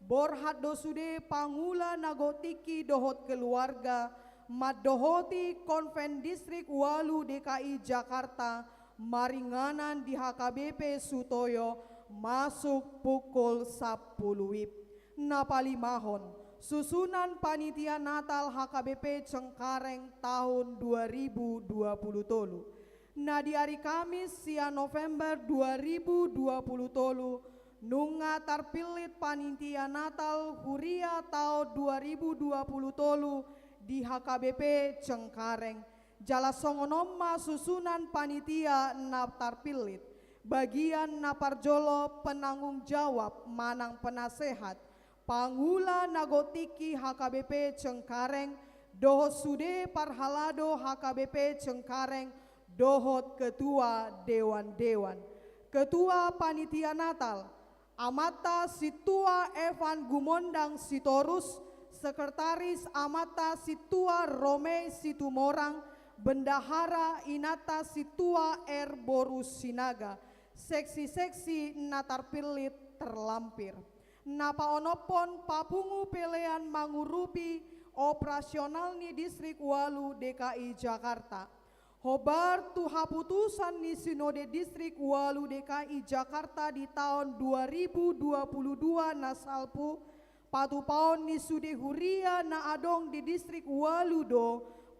borhat do sude Pangula Nagotiki dohot keluarga mandohoti Konven Distrik ualu D K I Jakarta maringanan di H K B P Sutoyo masuk pukul sampulu wib. Na palimahon, susunan panitia Natal H K B P Cengkareng tahun dua ribu dua puluh tolu. Na di ari Kamis sia November dua ribu dua puluh tolu, nunga tarpillit panitia Natal huria tahun dua ribu dua puluh tolu di H K B P Cengkareng. Jala songon on ma susunan panitia na tarpillit. Bagian na parjolo penanggung jawab manang penasehat, Pangula Nagotiki H K B P Cengkareng, dohot sude parhalado H K B P Cengkareng, dohot ketua dewan-dewan. Ketua panitia Natal, Amanta Sintua Evan Gumondang Sitorus, sekretaris Amanta Sintua Romei Situmorang, bendahara Inanta Sintua R boru Sinaga, seksi-seksi na tarpillit terlampir. Na paonomhon, papungu pelean mangurupi operasional ni Distrik ualu D K I Jakarta. Hombar tu haputusan ni Sinode Distrik ualu D K I Jakarta di taon dua ribu dua puluh dua na salpu, patupaon ni sude huria na adong di Distrik ualu do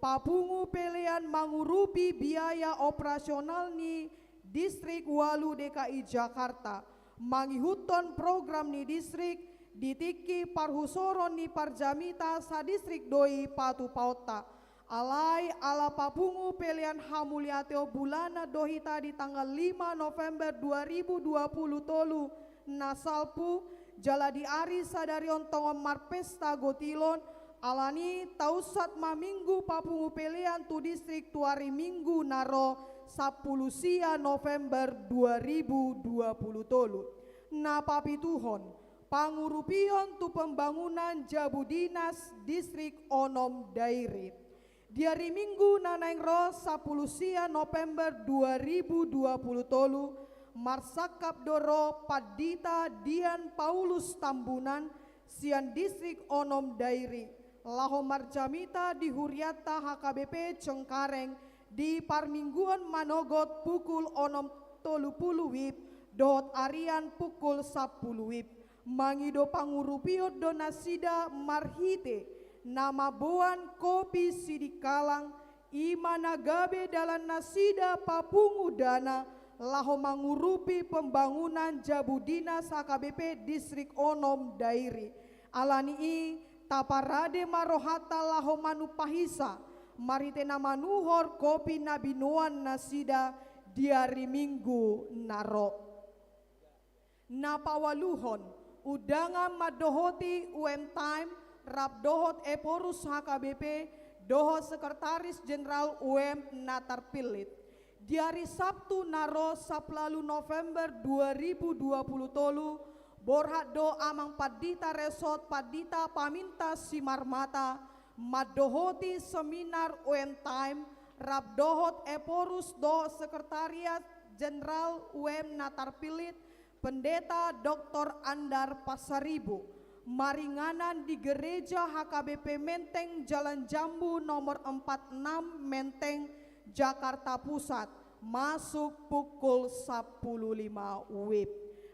papungu pelean mangurupi biaya operasional ni Distrik ualu D K I Jakarta, mangihuthon program ni distrik. Di tingki parhusoron ni parjamita sadistrik do i patupaonta. Alai ala papungu pelean hamuliateon bulanan do hita di tanggal lima November dua ribu dua puluh tolu na salpu, jala di ari sadari on tongon marpesta gotilon. Alani i, taunsat ma Minggu papungu pelean tu distrik tu ari Minggu na ro, sampulu sia November dua ribu dua puluh tolu. Na papituhon, pangurupion tu pembangunan jabu dinas Distrik Onom Dairi. Di ari Minggu na naeng ro, sampulu sia November dua ribu dua puluh tolu, marsangkap do ro Pandita Dian Paulus Tambunan sian Distrik Onom Dairi, laho marjamita di hurianta H K B P Cengkareng di parmingguon manogot pukul onom tolu pulu wib dohot arian pukul sampulu wib. Mangido pangurupion do nasida marhite na mamboan kopi sidikalang, i ma na gabe dalan nasida papungu dana laho mangurupi pembangunan jabu dinas H K B P Distrik Onom Dairi. Alani i, taparade ma rohanta laho manumpahisa marhite na manuhor kopi na binoan nasida di ari Minggu na ro. Na paualuhon, undangan mandohoti U M Time rap dohot Ephorus H K B P dohot Sekretaris Jenderal U M na tarpillit. Di ari Sabtu na ro, sampulu ualu November dua ribu dua puluh tolu, borhat do Amang Pandita Resort Pandita Paminta Simarmata mandohoti seminar U M Time rap dohot Ephorus dohot Sekretariat Jenderal U M na tarpillit, Pendeta Doktor Andar Pasaribu, maringanan di Gereja H K B P Menteng Jalan Jambu nomor empat enam Menteng, Jakarta Pusat, masuk pukul sampulu lima wib.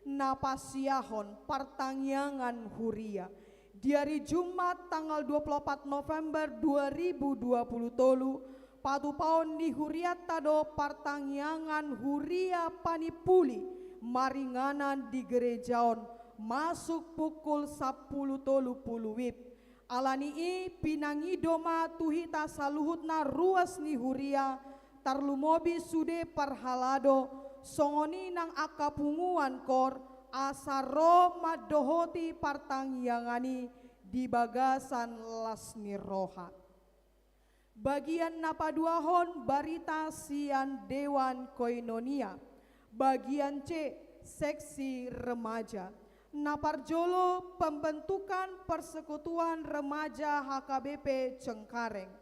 Na pasiahon, partangiangan huria. Di ari Jumat tanggal dua puluh opat November dua ribu dua puluh tolu, patupaon ni hurianta do partangiangan huria panimpuli maringanan di gereja on, masuk pukul sampulu tolu pulu wib. Ala ni i pinangido ma tu hita saluhutna ruas ni huria, tarlumobi sude parhalado, songon i nang angka punguan koor, asa ro mandohoti partangiangan i di bagasan las ni roha. Bagian na paduahon, barita sian Dewan Koinonia. Bagian C, seksi remaja. Na parjolo, pembentukan Persekutuan Remaja H K B P Cengkareng.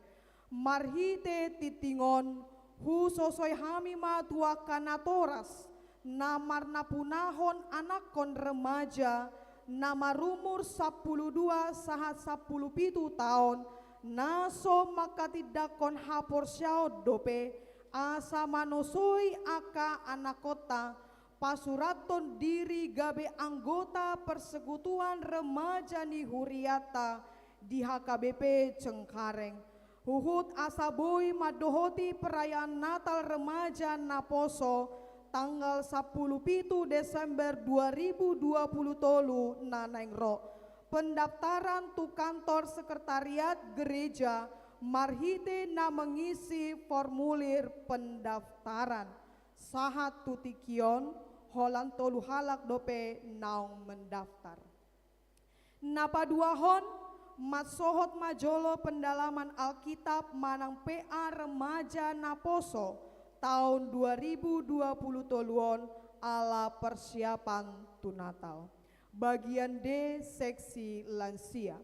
Marhite tingting on, husosoi hami ma tu angka natoras, na marnapunahon anakkon remaja, na marumur sampulu dua sahat sampulu pitu taon, na so mangkatindangkon haporseaon dope, asa manosoi angka anakkonta, pasurathon diri gabe anggota Persekutuan Remaja ni hurianta di H K B P Cengkareng. Huhut asa boi mandohoti perayaan Natal Remaja Naposo tanggal sampulu pitu Desember dua ribu dua pulu tolu na naeng ro. Pendaftaran tu kantor sekretariat gereja marhite na mengisi formulir pendaftaran. Sahat tu tingki on, holan tolu halak dope naung mendaftar. Na paduahon, mansohot ma jolo pendalaman Alkitab manang P A Remaja Naposo taon dua ribu dua pulu tolu on ala persiapan tu Natal. Bagian D, seksi lansia.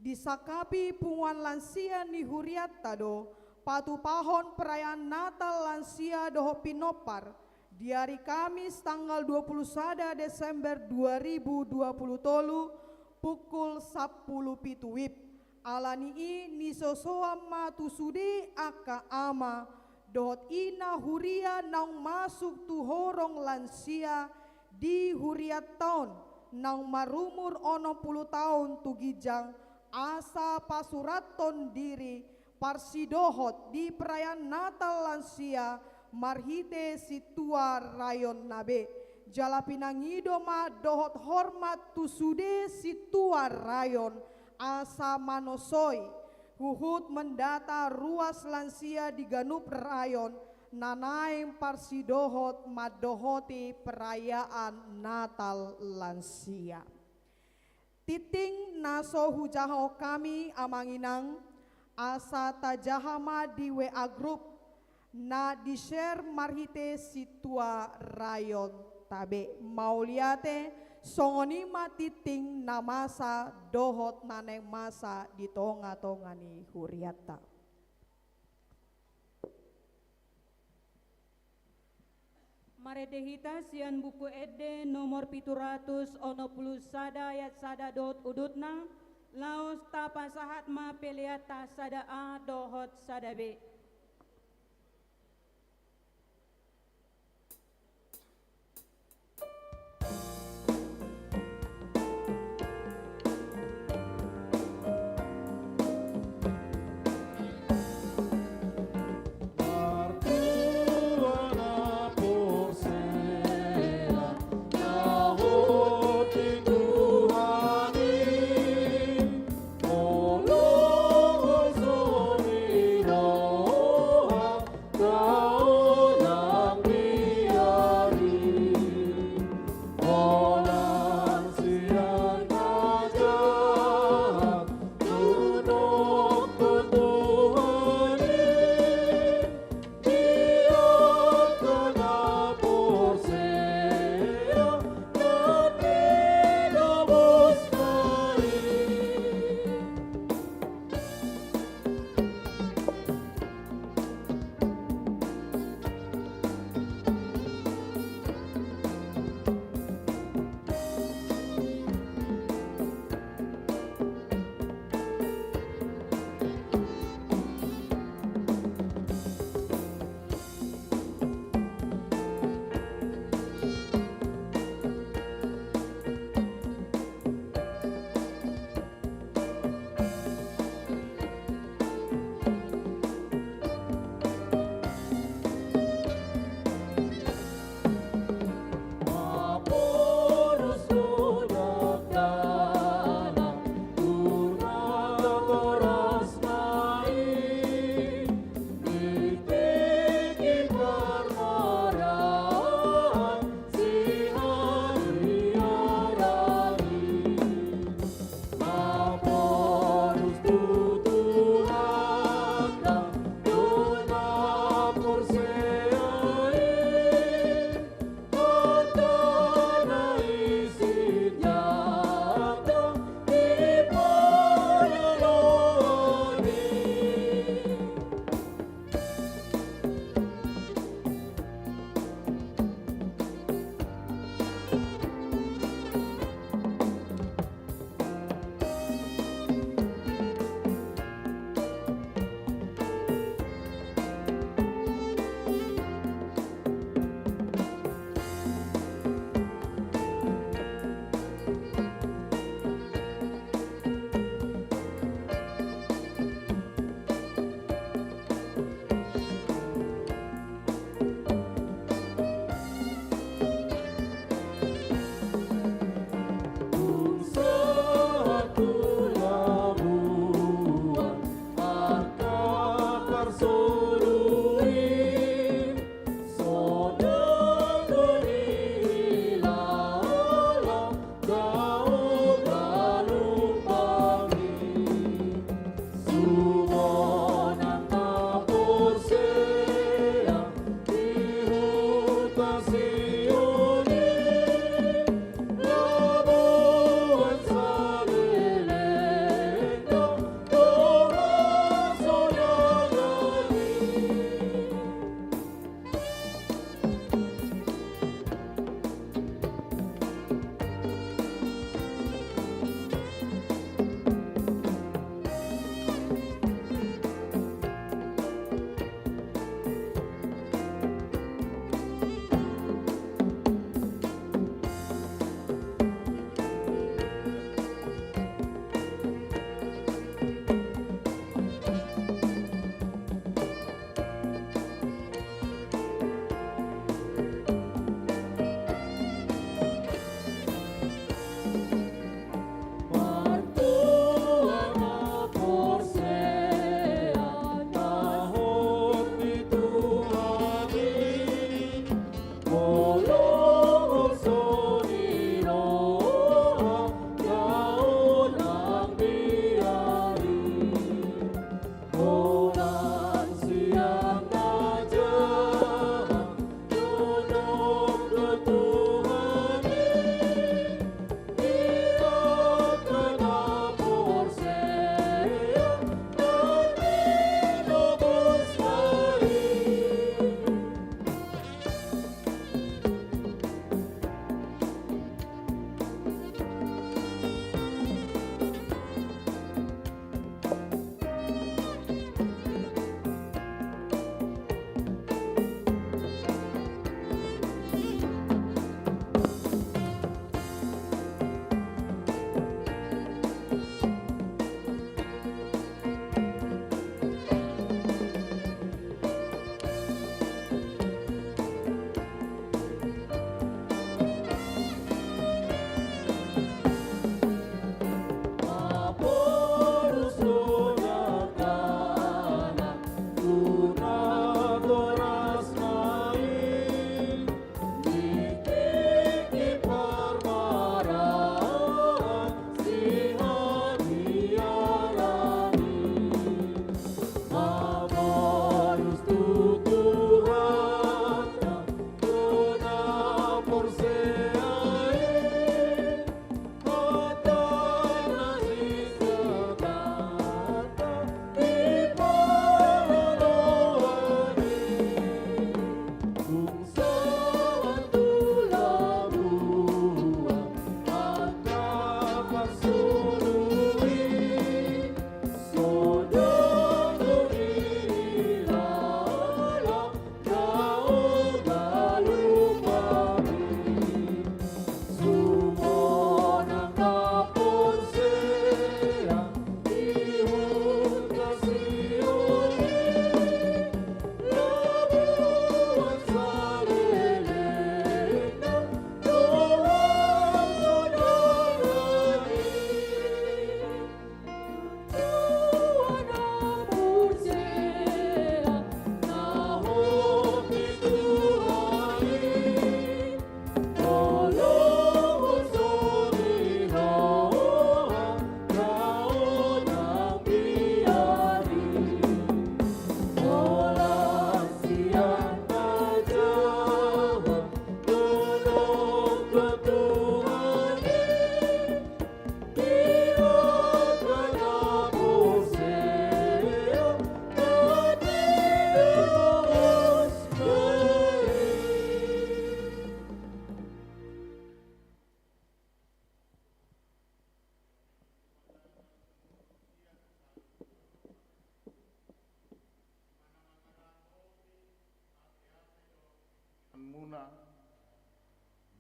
Disangkapi punguan lansia ni hurianta do patupahon perayaan Natal lansia dohot pinompar di ari Kamis tanggal dua pulu sada Desember dua ribu dua pulu tolu pukul sampulu pitu wib. Ala ni i nisosoan ma tu sude angka ama dohot ina huria naung masuk tu horong lansia di hurianta on naung marumur onom pulu taon tu ginjang, asa pasurathon diri parsidohot di perayaan Natal lansia marhite sintua rayonna be. Jala pinangido ma dohot hormat tu sude sintua rayon asa manosoi huhut mendata ruas lansia di ganup rayon na naeng parsidohot mandohoti perayaan Natal lansia. Tingting na so hujahahon hami, amang inang, asa tajaha ma di W A grup na di-share marhite sintua rayonta be. Mauliate, songon i ma tingting na masa dohot na naeng masa di tongatonga ni hurianta. Marende hita sian Buku Ende nomor pitu ratus onom pulu sada ayat sada dohot udutna, laos tapasahat ma peleanta sada A dohot sada B.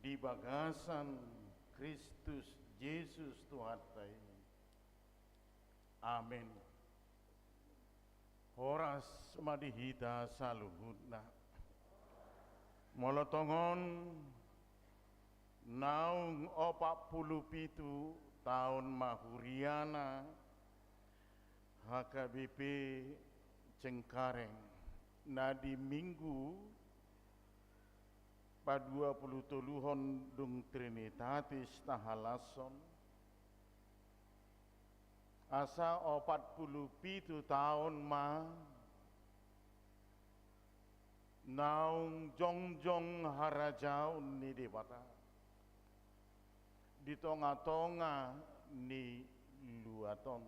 Di bagasan Kristus Jesus Tuhanta i. Amen. Horas ma di hita saluhutna. Molo tongon naung opat pulu pitu taon ma huriana H K B P Cengkareng na di Minggu padua pulu toluhon dung Trinitatis tahalashon, asa opat pulu pitu taon ma naung jongjong harajaon ni Debata di tongatonga ni luat on.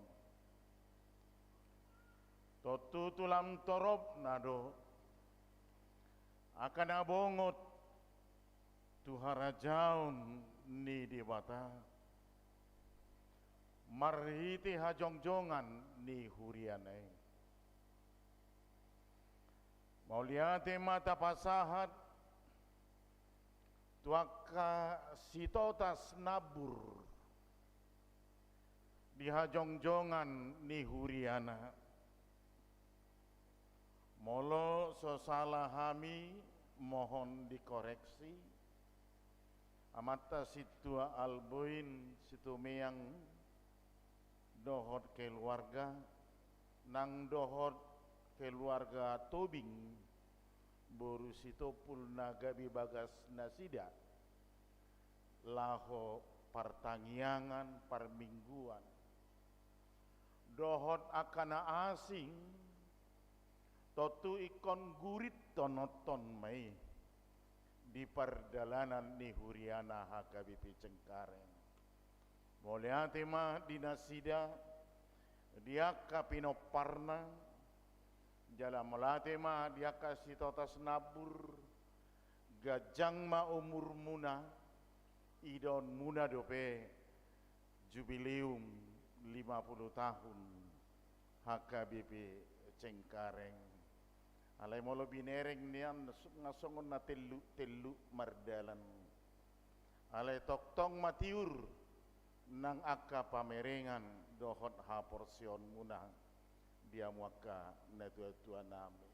Tontu tulang toropna do angka na bongot tu harajaon ni Debata marhite hajongjongan ni huriana i. Mauliate ma tapasahat tu angka Sitotas Nambur di hajongjongan ni huriana. Molo so sala hami, mohon dikoreksi. Amanta Sintua Alboin Situmeang dohot keluarga, nang dohot keluarga Tobing boru Sitompul na gabe bagas nasida laho partangiangan parmingguan, dohot angka na asing, tontu ingkon gurithonon ma i di pardalanan ni huriana H K B P Cengkareng. Mauliate ma di nasida, di angka pinomparna, jala mauliate ma di angka Sitotas Nambur, ganjang ma umurmuna, idaonmuna dope jubileum lima pulu tahun H K B P Cengkareng. Alai molo binereng nian nga songon na tellutellu mardalan. Alai tongtong ma tiur nang angka pamerengan dohot haporseaonmuna di hamu angka natuatuanami.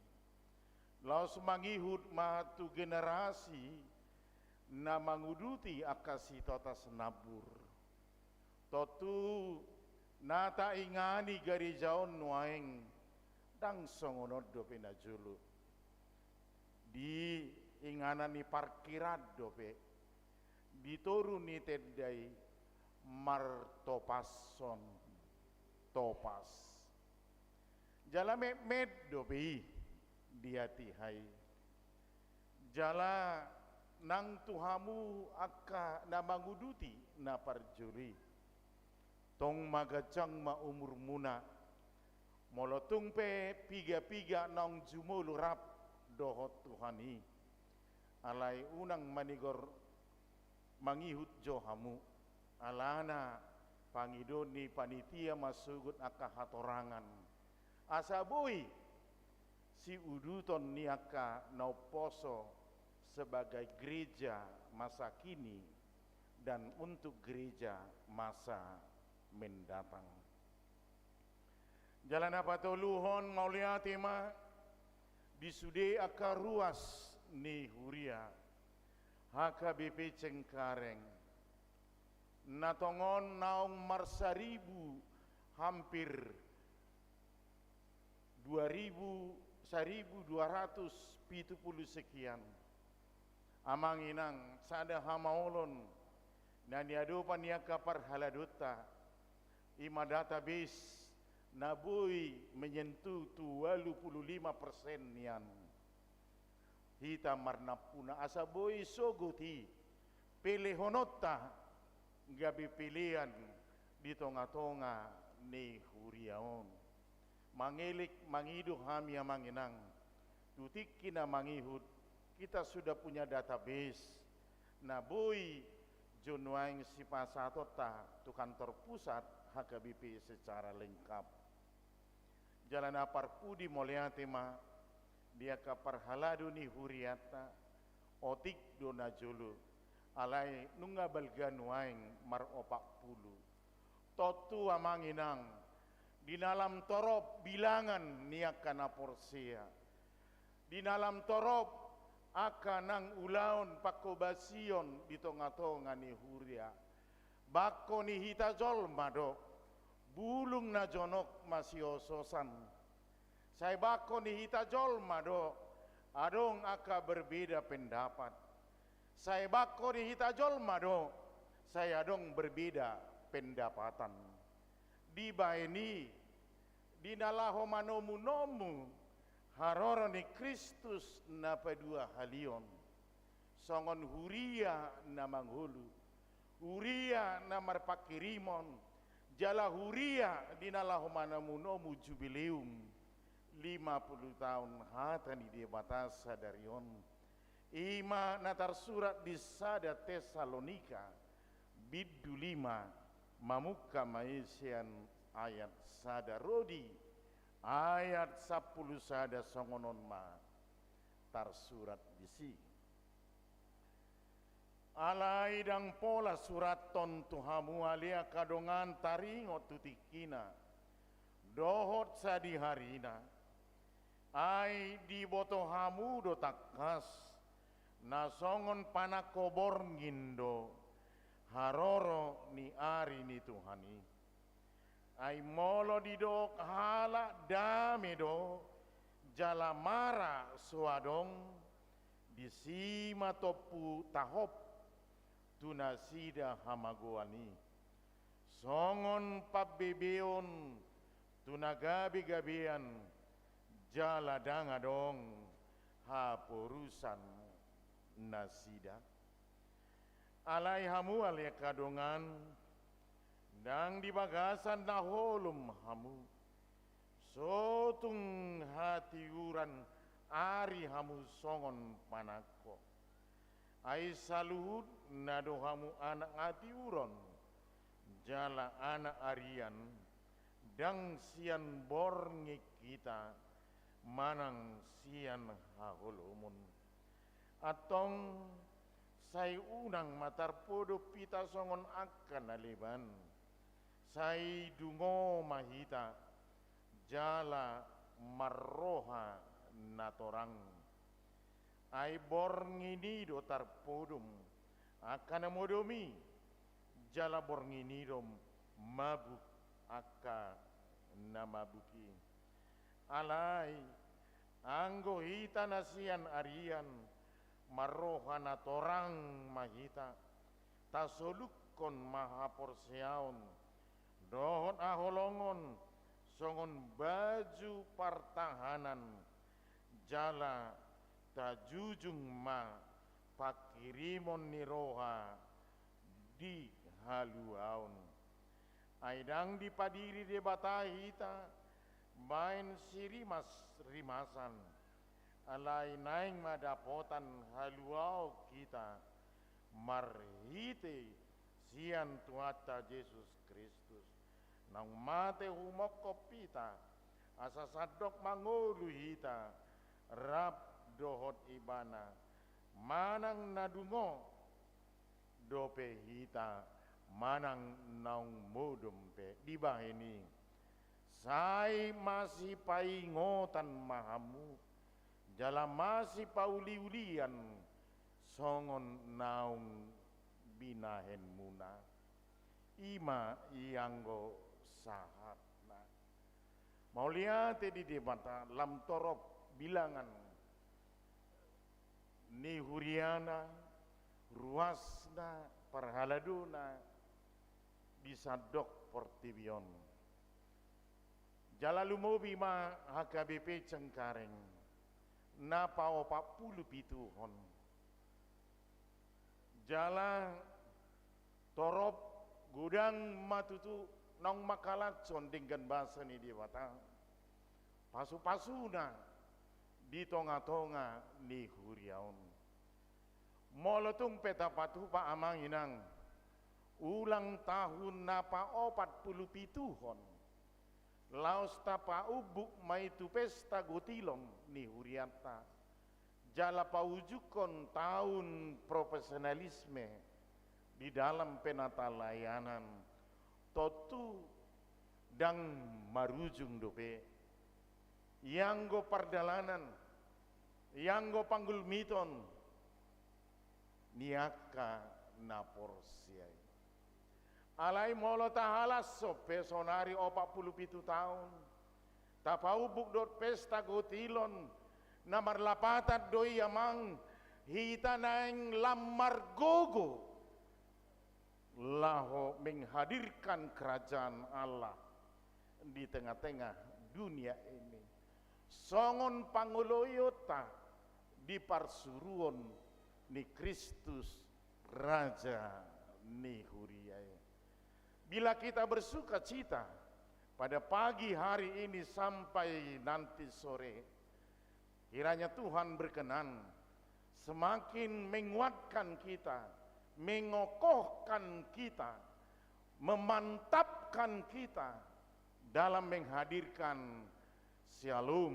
Laos mangihut ma tu generasi na manguduti angka Sitotas Nambur. Tontu na taingani gareja on nuaeng ndang songon on dope na jolo. Di inganan ni parkiraan dope, di toru ni tenda i martopashon topas. Jala metmet dope i di hatiha i. Jala nang tu hamu angka na manguduti na parjolo i, tong ma ganjang ma umurmuna, molo tung pe pigapiga naung jumolo rap dohot Tuhan i. Alai unang manigor mangihut jo hamu, alana pangidoon ni panitia ma sogot angka hatorangan, asa boi siuduton ni angka na umposo sebagai gereja masa kini dan untuk gereja masa mendatang. Jala na patoluhon, mauliate ma di sude angka ruas ni huria H K B P Cengkareng, na tongon naung marsaribu, hampir dua ribu, saribu dua ratus pitu pulu sekian. Amang inang, sada hamaolon na niadopan ni angka parhaladonta, i ma database na boi menyentuh tu ualu pulu lima persen nian. Hita marnampuna asa boi sogot i pelehononta gabe pelean di tongatonga ni huria on. Mangelek mangido hami, amang inang, tu tingki na mangihut, kita sudah punya database na boi jo nuaeng sipasahatonta tu kantor pusat H K B P secara lengkap. Jala na parpudi, mauliate ma di angka parhalado ni hurianta, otik do na jolo Alai nunga balga nuaeng maropat pulu. Tontu amang inang, di na lam torop bilangan ni angka na porsea, di na lam torop angka nang ulaon pangkobasion di tonga-tonga ni huria. Bangko ni hita jolma do, bulung na jonok masiososan. Sai bangko ni hita jolma do, adong angka berbeda pendapat. Sai bangko ni hita jolma do, sai adong berbeda pendapatan. Dibahen i, di na laho manomu-nomu haroro ni Kristus na paduahalion, songon huria na mangolu, huria na marpangkirimon, jala huria di na laho manomu-nomu jubileum lima puluh taon hata ni Debata sadari on. I ma na tarsurat di sada Tesalonika, bindu lima, mamungka ma i sian ayat sada ro di ayat sampulu sada, songon on ma tarsurat disi. Alai ndang pola surathon tu hamu ale angka dongan taringot tu tingkina dohot sadiharina. Ai diboto hamu do tangkas, na songon panangko borngin do haroro ni ari ni Tuhan i. Ai molo didok halak dame do, jala mara so adong, disi ma tompu tahop tu nasida hamagoan i. Songon pambebeon tu na gabe-gabean, jala ndang adong haporusan nasida. Alai hamu ale angka dongan, ndang di bagasan na holom hamu, so tung hatiuran ari hamu songon panangko. Ai saluhutna do hamu anak hatiuron, jala anak arian, ndang sian borngin hita, manang sian haholomon. Antong, sai unang ma tarpodop hita songon angka na leban. Sai dungo ma hita, jala marroha na torang. Ai borngin i do tarpodom angka na modom i, jala borngin i do mabuk angka na mabuk i. Alai, anggo hita na sian arian, marroha na torang ma hita, tasolukkon ma haporseaon dohot haholongon songon baju partahanan, jala tajujung ma pangkirimon ni roha di haluaon. Ai ndang dipadiri Debata hita baen sirimas-rimasan, alai naeng ma dapotan haluaon hita marhite sian Tuhanta Jesus Kristus, naung mate humongkop hita, asa sandok mangolu hita rap dohot Ibana, manang na dungo dope hita, manang naung modom pe. Dibahen i, sai masipaingotan ma hamu, jala masipauliulian songon naung binahenmuna. I ma i anggo sahatna. Mauliate di Debata, lam torop bilangan ni huriana, ruasna, parhaladona di sandok portibi on. Jala lumobi ma H K B P Cengkareng na paopat pulu pituhon. Jala torop godang ma tutu naung mangkalashon denggan basa ni Debata, pasupasuna di tongatonga ni huria on. Molo tung pe tapatupa amang inang ulang tahun na paopat pulu pituhon, laos tapaumbuk ma i tu pesta gotilon ni hurianta, jala paujungkon tahun profesionalisme di dalam penatalayanan, tontu ndang marujung dope ianggo pardalanan, ianggo panggulmiton ni angka na porsea i. Alai molo tahalashon pe sonari opat pulu pitu taon, tapaumbuk dohot pesta gotilon, na marlapatan do i amang, hita naeng lam margogo laho menghadirkan kerajaan Allah di tengah-tengah dunia ini. Songon pangoloionta di parsuruon ni Kristus Raja ni huria i. Bila kita bersukacita pada pagi hari ini sampai nanti sore, kiranya Tuhan berkenan semakin menguatkan kita, mengokohkan kita, memantapkan kita dalam menghadirkan Shalom,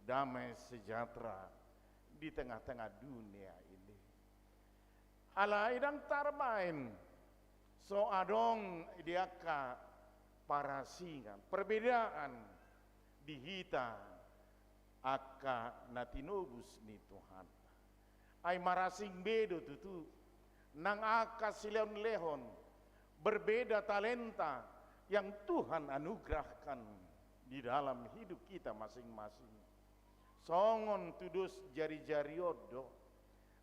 damai sejahtera di tengah-tengah dunia ini. Alai ndang tarbaen, so adong di angka parasingan, perbedaan di hita angka na tinobus ni Tuhan. Ai marasing be do tutu, nang angka silehon-lehon, berbeda talenta yang Tuhan anugerahkan di dalam hidup kita masing-masing. Songon tudos jari-jari on do,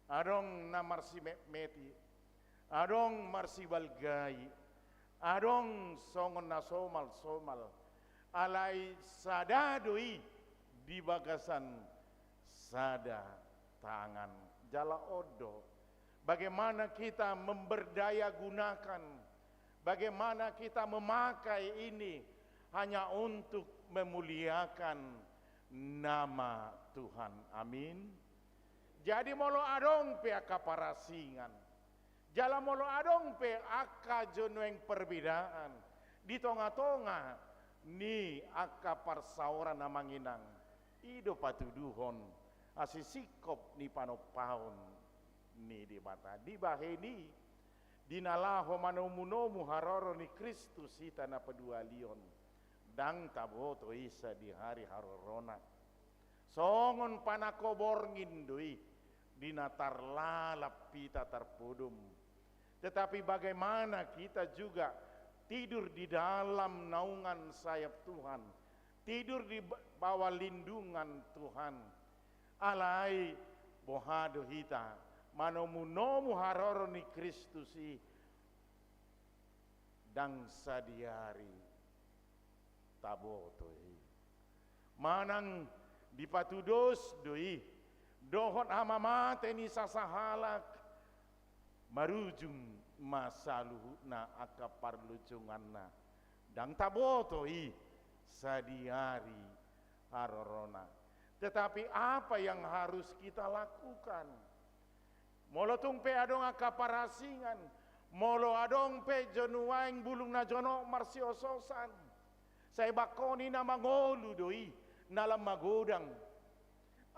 adong na marsimetmeti, adong marsibalgai, adong songon na somal-somal, alai sada do i di bagasan sada tangan. Jala on do, bagaimana kita memberdayagunakan, bagaimana kita memakai ini hanya untuk memuliakan nama Tuhan. Amin. Jadi molo adong pe angka parasingan, jala molo adong pe angka jo nuaeng perbedaan di tonga-tonga ni angka parsaoran, amang inang, i do patuduhon hasisingkop ni panompaon ni Debata. Dibahen i, di na laho manomu-nomu haroro ni Kristus hita na paduahalion, ndang taboto i sadihari harorona. Songon panangko borngin do i di na tarlalap hita tarpodom. Tetapi bagaimana kita juga tidur di dalam naungan sayap Tuhan, tidur di ba-, bawah lindungan Tuhan. Alai boha do hita manomu-nomu haroro ni Kristus i, ndang sadihari taboto i. Manang dipatudos do i dohot hamamate ni sasahalak, marujung ma saluhutna angka parlunjunganna. Ndang taboto i sadihari harorona. Tetapi apa yang harus kita lakukan? Molo tung pe adong angka parasingan, molo adong pe jo nuaeng bulung na jonok marsiososan, sai bangkon i na mangolu do i, na lam magodang.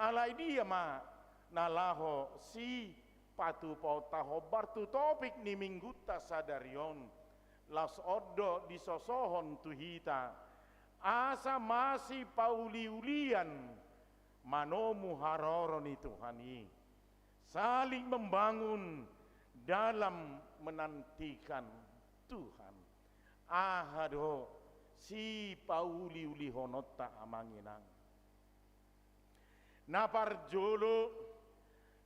Alai dia ma na laho sipatupaonta hombar tu topik ni minggunta sadari on? Laos on do disosohon tu hita, asa masipauliulian manomu haroro ni Tuhan i. Saling membangun dalam menantikan Tuhan. Aha do sipauliulihononta, amang inang? Na parjolo,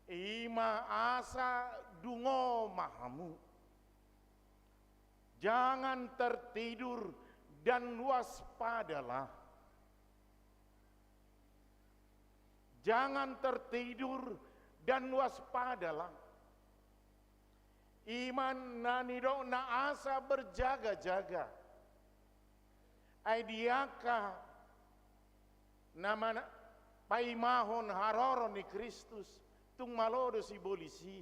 i ma asa dungo ma hamu. Jangan tertidur dan waspadalah. Jangan tertidur dan waspadalah. I ma na nidokna asa berjaga-jaga. Ai di angka na mana-, paimahon haroro ni Kristus, tung malo do sibolis i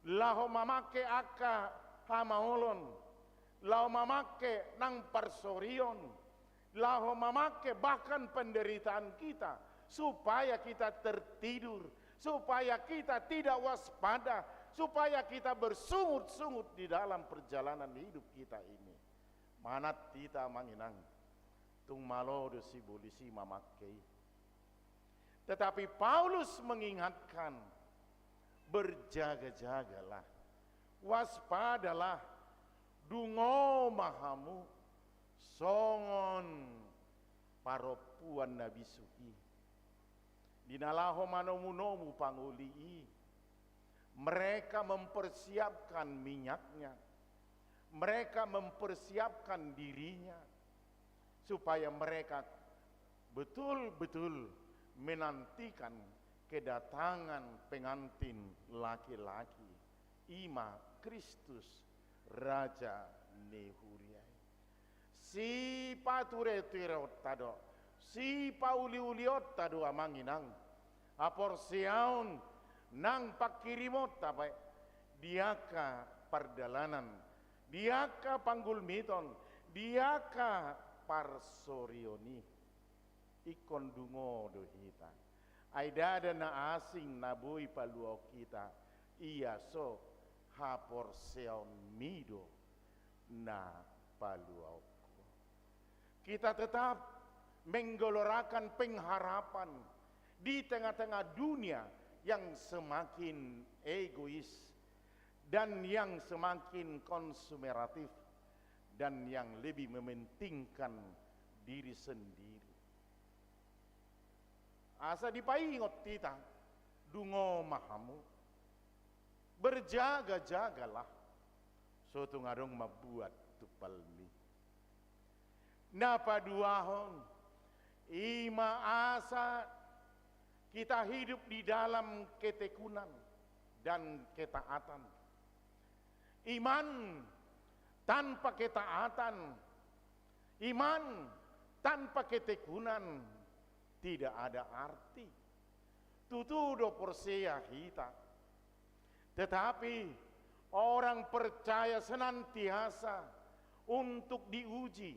laho mamangke angka hamaolon, laho mamangke nang parsorion, laho mamangke bahkan penderitaan kita, supaya kita tertidur, supaya kita tidak waspada, supaya kita bersungut-sungut di dalam perjalanan hidup kita ini. Manat hita, Amang Inang, tung malo do sibolis i mamangke i. Tetapi Paulus mengingatkan, berjaga-jagalah, waspadalah, dungo ma hamu songon parompuan na bisuk i, di na laho manomu-nomu pangoli i. Mereka mempersiapkan minyaknya, mereka mempersiapkan dirinya, supaya mereka betul-betul menantikan kedatangan pengantin laki-laki, i ma Kristus, Raja ni huria i. Sipature-tureonta do, sipauli-ulionta do, Amang Inang, haporseaon nang pangkirimonta pe di angka pardalanan, di angka panggulmiton, di angka parsorion i. Ingkon dungo do hita. Ai ndada na asing na boi paluaon hita, ia so haporseaonmi do na paluaonku. Kita tetap menggelorakan pengharapan di tengah-tengah dunia yang semakin egois dan yang semakin konsumeratif dan yang lebih mementingkan diri sendiri. Asa dipaingot hita, dungo ma hamu, berjaga-jagalah, so tung adong mambuat tumpalmi. Na paduahon, i ma asa kita hidup di dalam ketekunan dan ketaatan. Iman tanpa ketaatan, iman tanpa ketekunan tidak ada arti. Tutu do porsea hita. Tetapi orang percaya senantiasa untuk diuji.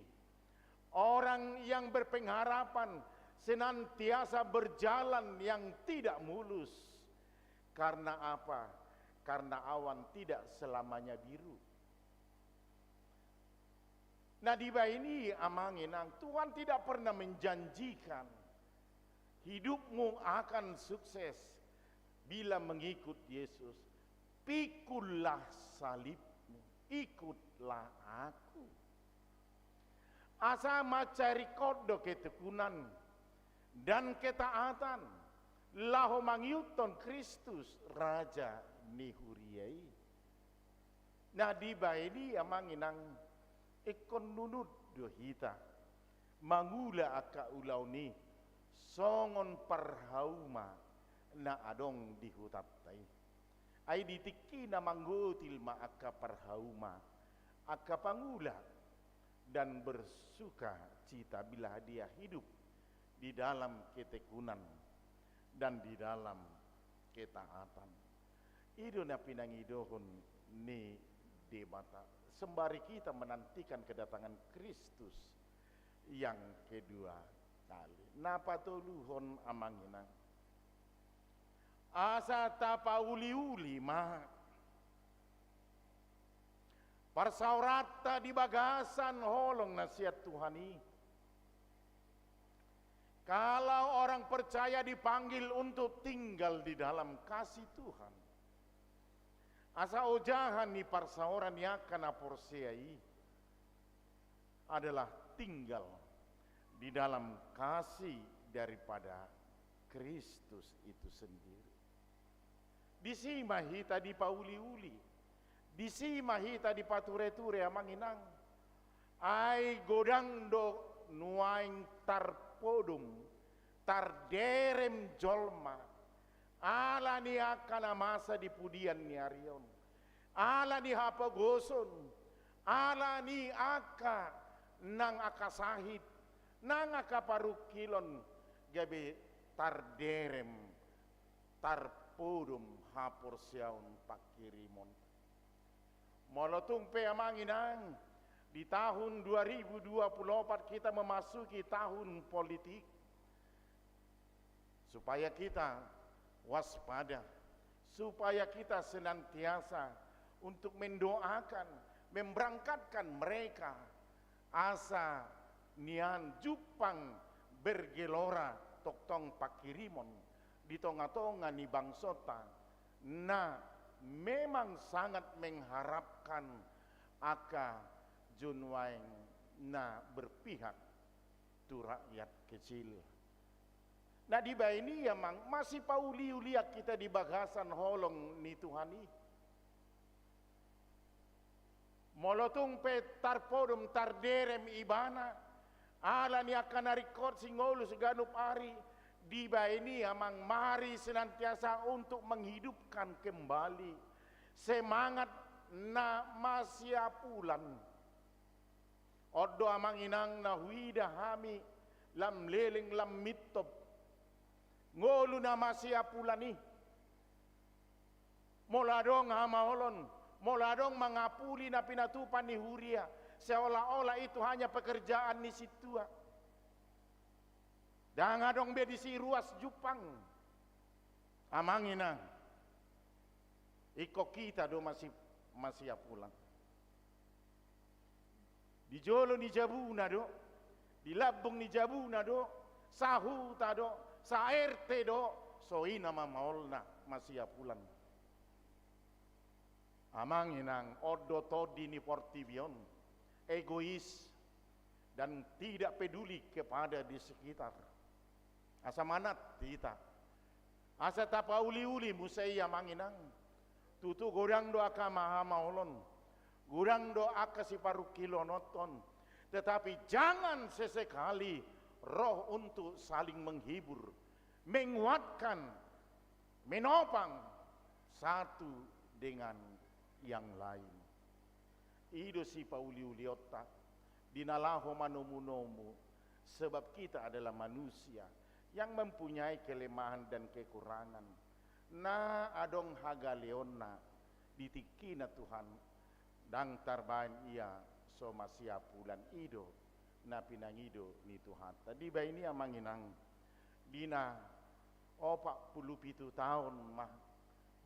Orang yang berpengharapan senantiasa berjalan yang tidak mulus. Karena apa? Karena awan tidak selamanya biru. Na dibaen i, Amang Inang, Tuhan tidak pernah menjanjikan hidupmu akan sukses bila mengikut Yesus. Pikullah salibmu, ikutlah Aku. Asa mansai ringkot do ketekunan dan ketaatan laho mangihuthon Kristus, Raja ni huria i. Na dibaen i, Amang Inang, ingkon nunut do hita mangula angka ulaon i songon parhauma na adong di hutanta i. Ai di tingki na manggotil ma angka parhauma, angka pangula, dan bersukacita bila dia hidup di dalam ketekunan dan di dalam ketaatan. I do na pinangidohon ni Debata sembari kita menantikan kedatangan Kristus yang kedua kali. Na patoluhon, Amang Inang, asa tapauli-uli ma parsaoranta di bagasan holong na sian Tuhan i. Kalau orang percaya dipanggil untuk tinggal di dalam kasih Tuhan, asa ojahan ni parsaoran ni angka na porsea i adalah tinggal di dalam kasih daripada Kristus itu sendiri. Disi ma hita dipauli-uli, disi ma hita dipature-ture, Amang Inang. Ai godang do nuaeng tarpodom, tarderem jolma ala ni angka na masa di pudian ni ari on, ala ni hapogoson, ala ni angka nang angka sahit, nang angka parungkilon, gabe tarderem, tarpodom haporseaon pangkirimon. Molo tung pe, Amang Inang, di tahun dua ribu dua puluh empat kita memasuki tahun politik, supaya kita waspada, supaya kita senantiasa untuk mendoakan, memberangkatkan mereka, asa nian jumpang bergelora tongtong panghirimon di tonga-tonga ni bangsonta, na memang sangat mengharapkan angka junuaeng na berpihak tu rakyat kecil. Na dibaen i, amang, masipauliulian hita di bagasan holong ni Tuhan i. Molo tung pe tarpodom, tarderem ibana ala ni angka na ringkot singolus ganup ari, dibaen i, amang, mari senantiasa untuk menghidupkan kembali semangat na masiapulan. On do, amang inang, na huida hami lam leleng lam mintop ngolu na masiapulan i. Molo adong hamaolon, molo adong mangapuli na pinatupa ni huria, seolah-olah itu hanya pekerjaan ni sintua. Ndang adong be disi ruas jumpang. Amang inang, ingkon hita do masi-, masiapulan. Di jolo ni jabuna do, di lambung ni jabuna do, sahuta do, sa-R T do, songon i nama maolna masiapulan. Amang inang, on do tondi ni portibi on, egois dan tidak peduli kepada di sekitar. Asa manat hita. Asa tapauliuli muse i, amang inang. Tutu godang do angka hamaolon, godang do angka siparungkilononhon. Tetapi jangan sesekali roh untuk saling menghibur, menguatkan, menopang satu dengan yang lain. I do sipauliulionta di na laho manomunomu, sebab kita adalah manusia yang mempunyai kelemahan dan kekurangan. Na adong hagaleonna di tingkina Tuhan, ndang tarbaen ia so masiapulan. I do na pinangido ni Tuhanta. Dibaen i, amang inang, di na opat pulu pitu taon ma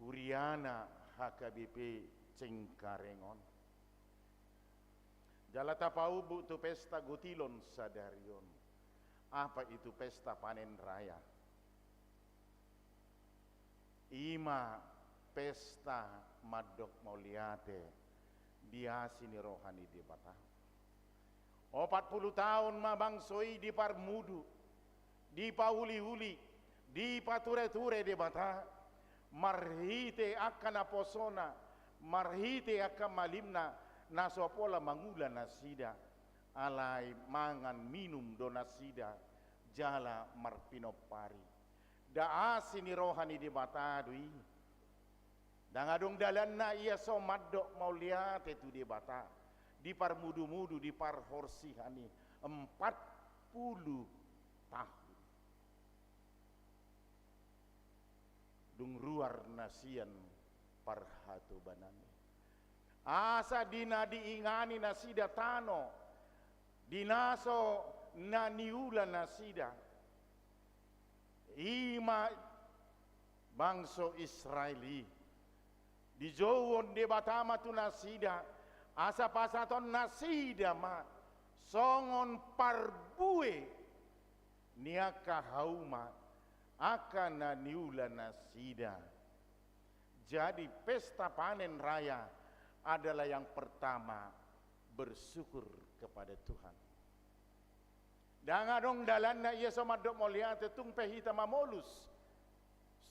huriana H K B P Cengkareng on. Jala tapaumbuk tu pesta gotilon sadari on. Apa itu pesta panen raya? I ma pesta mandok mauliate di asi ni roha ni Debata. Opat pulu taon ma bangso i diparmudu, dipauliuli, dipatureture Debata, marhite angka naposona, marhite angka malimna, na so pola mangula nasida, alai mangan minum do nasida, jala marpinompari. Nda asi ni roha ni Debata do i. Ndang adong dalanna ia so mandok mauliate tu Debata, diparmudumudu, diparhorsihan i empat pulu tahun. Dung ruar na sian parhatobanan i, asa di na diingani nasida tano, di na so na niula nasida, i ma bangso Israel i. Dijouhon Debata ma tu nasida, asa pasahaton nasida ma songon parbue ni angka hauma angka na niula nasida. Jadi, pesta panen raya adalah yang pertama bersyukur kepada Tuhan. Ndang adong dalanna ia so mandok mauliate tung pe hita mamolus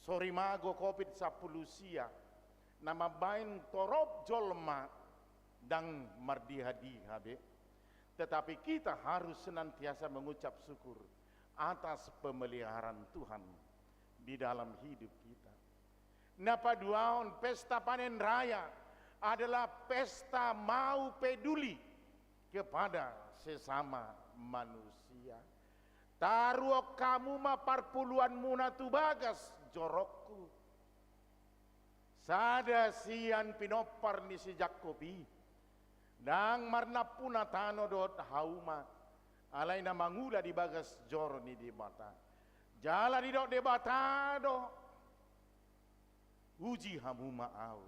sorimago covid sampulu sia, na mambaen torop jolma ndang mardiha-diha be. Tetapi kita harus senantiasa mengucap syukur atas pemeliharaan Tuhan di dalam hidup kita. Na paduahon, pesta panen raya adalah pesta mau peduli kepada sesama manusia. Taruhon hamu ma parpuluanmuna tu bagas jorongku. Sada sian pinompar ni si Jakkob i, ndang marnampuna tano dohot hauma, alai na mangula di bagas joro ni Debata. Jala didok Debata do, Puji hamu ma Ahu,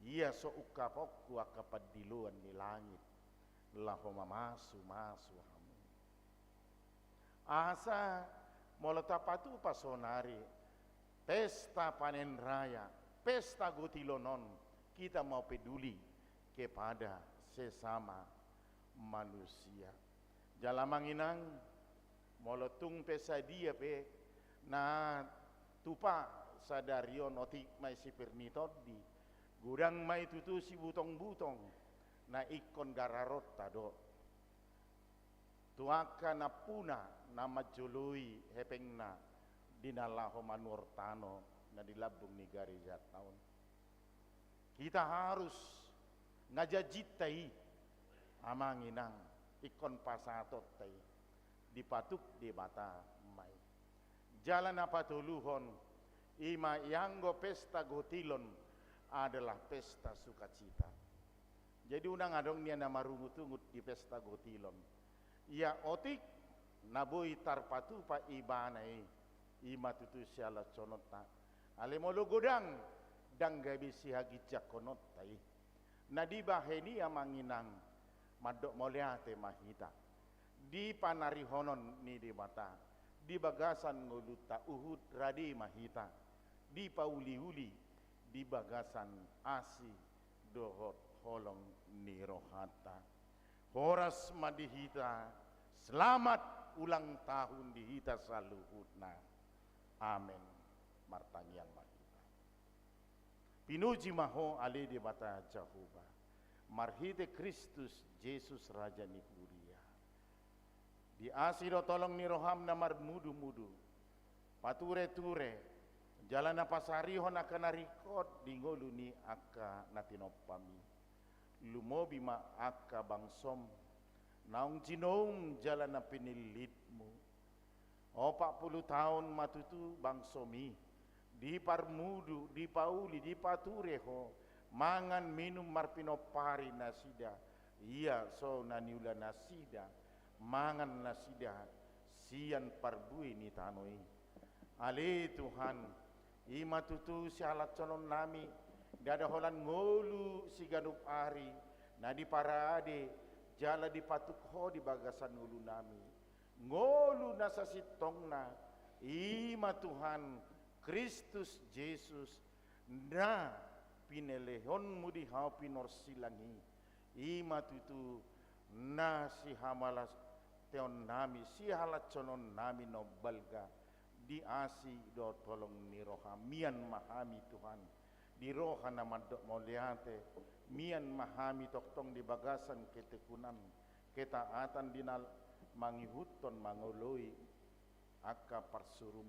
ia so ungkaponku angka pandiloan ni langit, laho mamasumasu hamu. Asa molo tapatupa sonari pesta panen raya, pesta gotilon on, kita mau peduli kepada sesama manusia. Jala amang inang, molo tung pe sadia pe na tupa sadari on, otik ma i sipir ni tondi, godang ma i tutu sibutongbutong, na ingkon gararonta do tu angka nampuna na manjoloi hepengna di na laho manuhor tano na di lambung ni garejanta on. Kita harus, nga janjinta i, amang inang, ingkon pasahatonta i, dipatuk Debata ma i. Jala na patoluhon, i ma ianggo pesta gotilon adalah pesta sukacita. Jadi unang adong nian na marungutungut di pesta gotilon. Ia otik na boi tarpatupa ibana i, i ma tutu sihalashononta. Alai molo godang, ndang gabe sihaginjangkononta i. Na dibahen i, amang inang, mandok mauliate ma hita di panarihonon ni Debata, di bagasan ngolunta huhut rade ma hita dipauliuli di bagasan asi dohot holong ni rohanta. Horas ma di hita, selamat ulang tahun di hita saluhutna. Amen. Martangiang ma hita. Pinuji ma Ho ale Debata Jahowa, marhite Kristus Jesus Raja ni huria. Di asi dohot holong ni roham na marmudumudu, patureture, jala na pasarihon angka na ringkot di ngolu ni angka na tinompam i. Lumobi ma angka bangsom, naung jinoum jala na pinillitmu. Opat pulu taon ma tutu bangsom i, diparmudu, dipauli, dipature Ho, mangan minum marpinompari nasida, ia so na niula nasida, mangan nasida sian parbue ni tano i. Ale Tuhan, i ma tutu sihalashononnami, ndada holan ngolu siganup ari, na diparade, jala dipatuk Ho di bagasan ngolunami. Ngolu na sasintongna, i ma Tuhan Kristus Jesus, na pinelehonmu di hau pinorsilang i, i ma tutu na sihamalas teonnami, sihalashononnami na umbalga, di asi dohot holong ni roha. Mian ma hami Tuhan, di roha na mandok mauliate, mian ma hami tongtong di bagasan ketekunan, ketaatan di na mangihuthon mangoloi angka parsurum.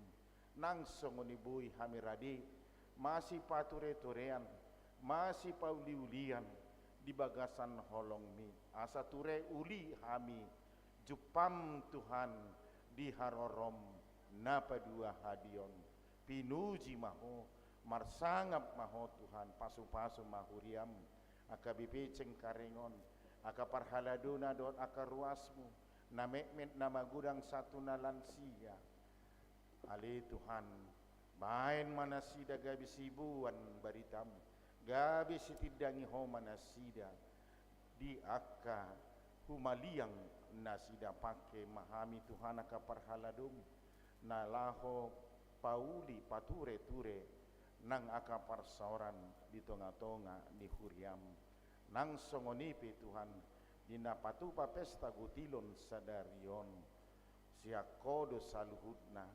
Nang songon i boi hami rade, masipatureturean, masipauliulian di bagasan holongmi, asa ture uli hami jumpam Tuhan di harorom na paduahadi on. Pinuji ma Ho, marsangap ma Ho Tuhan, pasupasu ma huriam, angka B P C Cengkareng on, angka parhaladona dohot angka ruasmu, na metmet na magodang sahat tu na lansia. Ale Tuhan, baen ma nasida gabe siboan baritam, gabe sitindangi Ho ma nasida di angka humaliang nasida. Pangke ma hami Tuhan angka parhaladom, na laho pauli patureture nang angka parsaoran di tongatonga ni huriam. Nang songon i pe Tuhan, di na patupa pesta gotilon sadari on, sian Ho do saluhutna,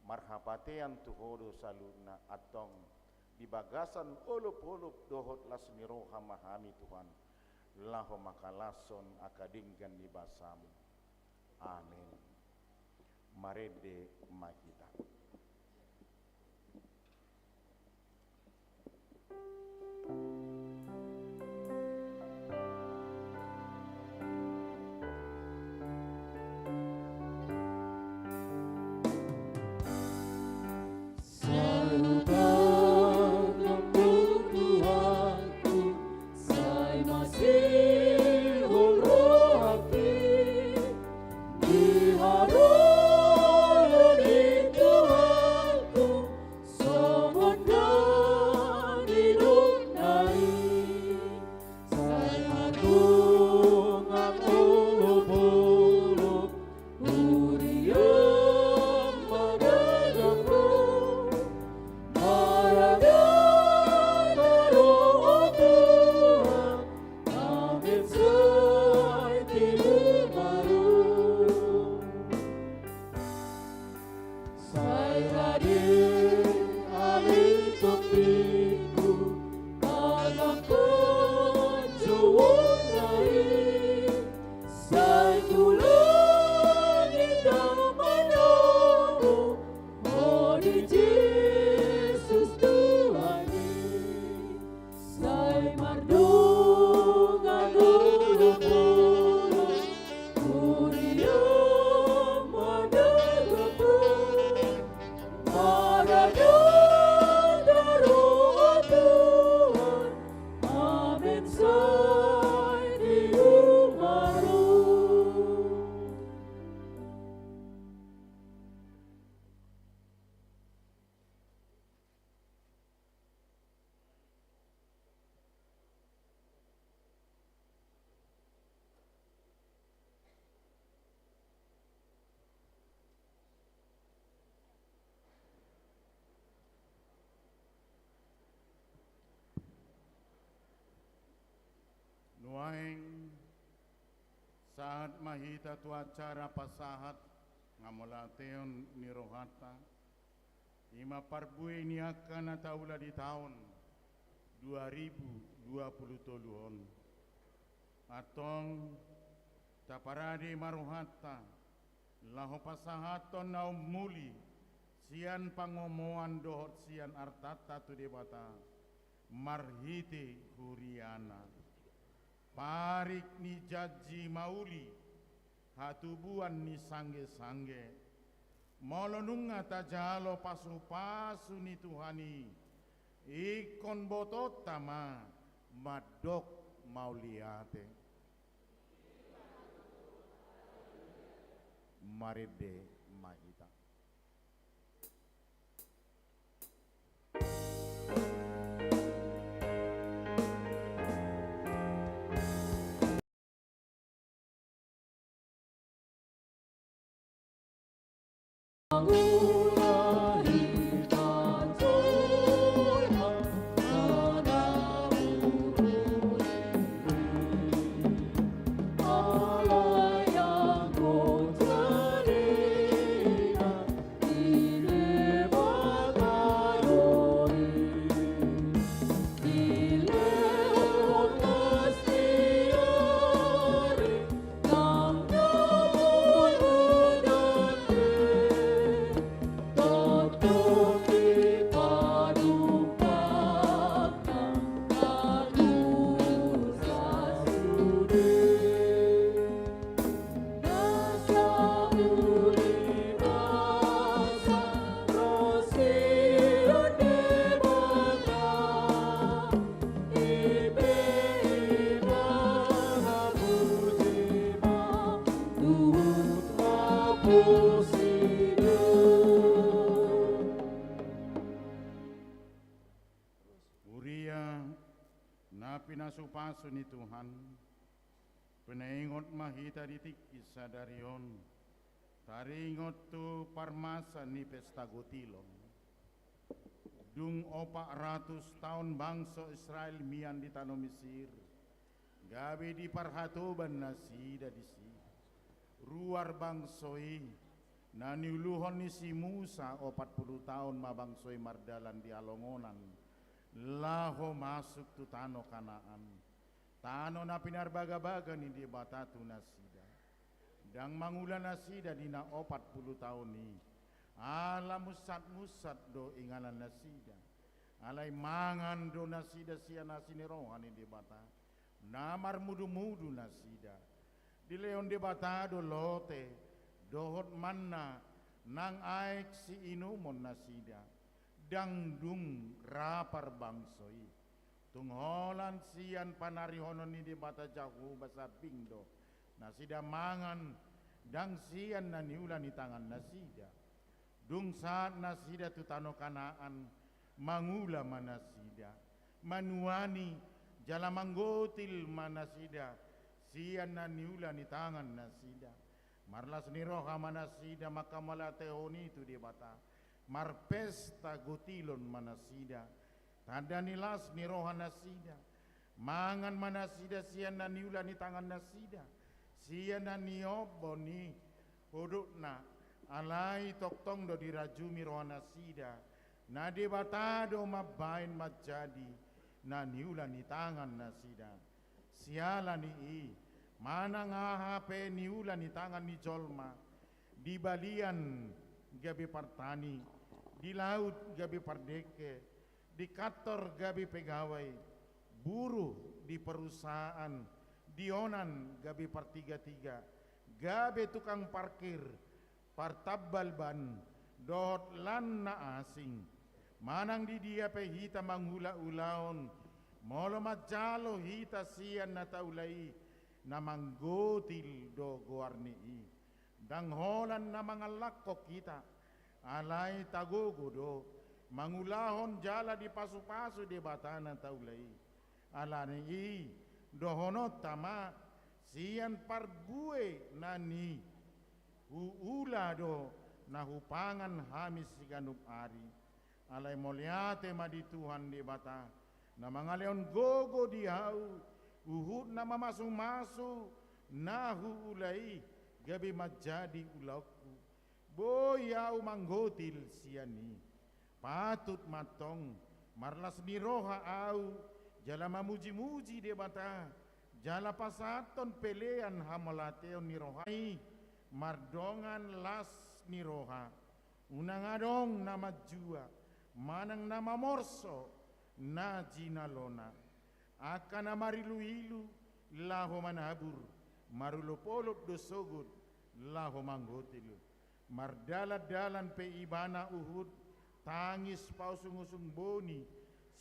marhapatean tu Ho do saluhutna, antong di bagasan olopolop dohot las ni roha ma hami Tuhan, laho mangkalashon angka denggan ni basam. Amen. Marende ma hita. Saluhutna Tuhanku, sai masihol rohangki di hadapan ni Tuhan. Sai rade ale tondingku, manang panjouonna i, sai tulang hita manomu, o di Jesus Tuhan i. Sai mardongan do ho, huria ma dagangku, marada do roha Tuhan, amen sai di umarmu. Nuaeng sahat ma hita tu acara pasahat hamauliateon ni rohanta, i ma parbue ni angka na taula di taon dua ribu dua puluh tolu on. Antong taparade ma rohanta laho pasahathon na umuli sian pangomoan dohot sian artanta tu Debata marhite huriana. Parik ni janji mauli, hatubuan ni sanggesangge. Molo nunga tajalo pasupasu ni Tuhan i, ingkon botoonta ma mandok mauliate. Marende ma hita. Huria na pinasupasu ni Tuhan, pinaingot ma hita di tingki sadari on, taringot tu parmasa ni pesta gotilon. Dung opat ratus taon bangso Israel mian di tano Misir, gabe diparhatoban nasida disi. Ruar bangso i, na niuluhon ni si Musa opat pulu taon ma bangso i mardalan di halongonan, laho masuk tu tano Kanaan. Tano na pinarbagabaga ni Debata tu nasida. Ndang mangula nasida di na opat pulu taon i. Ala munsatmunsat do inganan nasida. Alai mangan do nasida sian asi ni roha ni Debata. Na marmudumudu nasida. Dilehon Debata do lote, dohot manna, nang aek siinumon nasida. Ndang dung ra parbangso i. Tung holan sian panarihonon ni Debata Jahowa sambing do nasida mangan, ndang sian na niula ni tangan nasida. Dung sahat nasida tu tano Kanaan, mangula ma nasida, manuani jala manggotil ma nasida sian na niula ni tangan nasida. Marlas ni roha ma nasida manghamauliatehon i tu Debata. Marpesta gotilon ma nasida. Tanda ni las ni roha nasida. Mangan ma nasida sian na niula ni tangan nasida. Sian na niombon ni hudukna. Alai tongtong do dirajumi rohanasida, na Debata do mambahen manjadi na niula ni tangannasida. Siala ni i, manang aha pe niula ni tangan ni jolma, di balian gabe partani, di laut gabe pardengke, di kantor gabe pegawai, buruh di perusahaan, di onan gabe partigatiga, gabe tukang parkir, partambal ban, dohot lan na asing. Manang di dia pe hita mangula ulaon, molo manjalo hita sian na taula i, na manggotil do goar ni i. Ndang holan na mangallakhon hita, alai tagogo do mangulahon jala dipasupasu Debata na taula i. Ala ni i, dohononta ma, sian parbue na niula do na hupangan hami siganup ari. Alai mauliate ma di Tuhan Debata, na mangalehon gogo di ahu, huhut na mamasumasu na huula i gabe manjadi ulaonku. Boi ahu manggotil sian i. Patut ma antong marlas ni roha ahu, jala mamujimuji Debata, jala pasahathon pelean hamauliateon ni roha i, mardongan las ni roha. Unang adong na manjua, manang na mamorso na jinalona. Angka na mariluilu laho manabur, marolopolop do sogot laho manggotil. Mardalandalan pe ibana huhut tangis pausungusung boni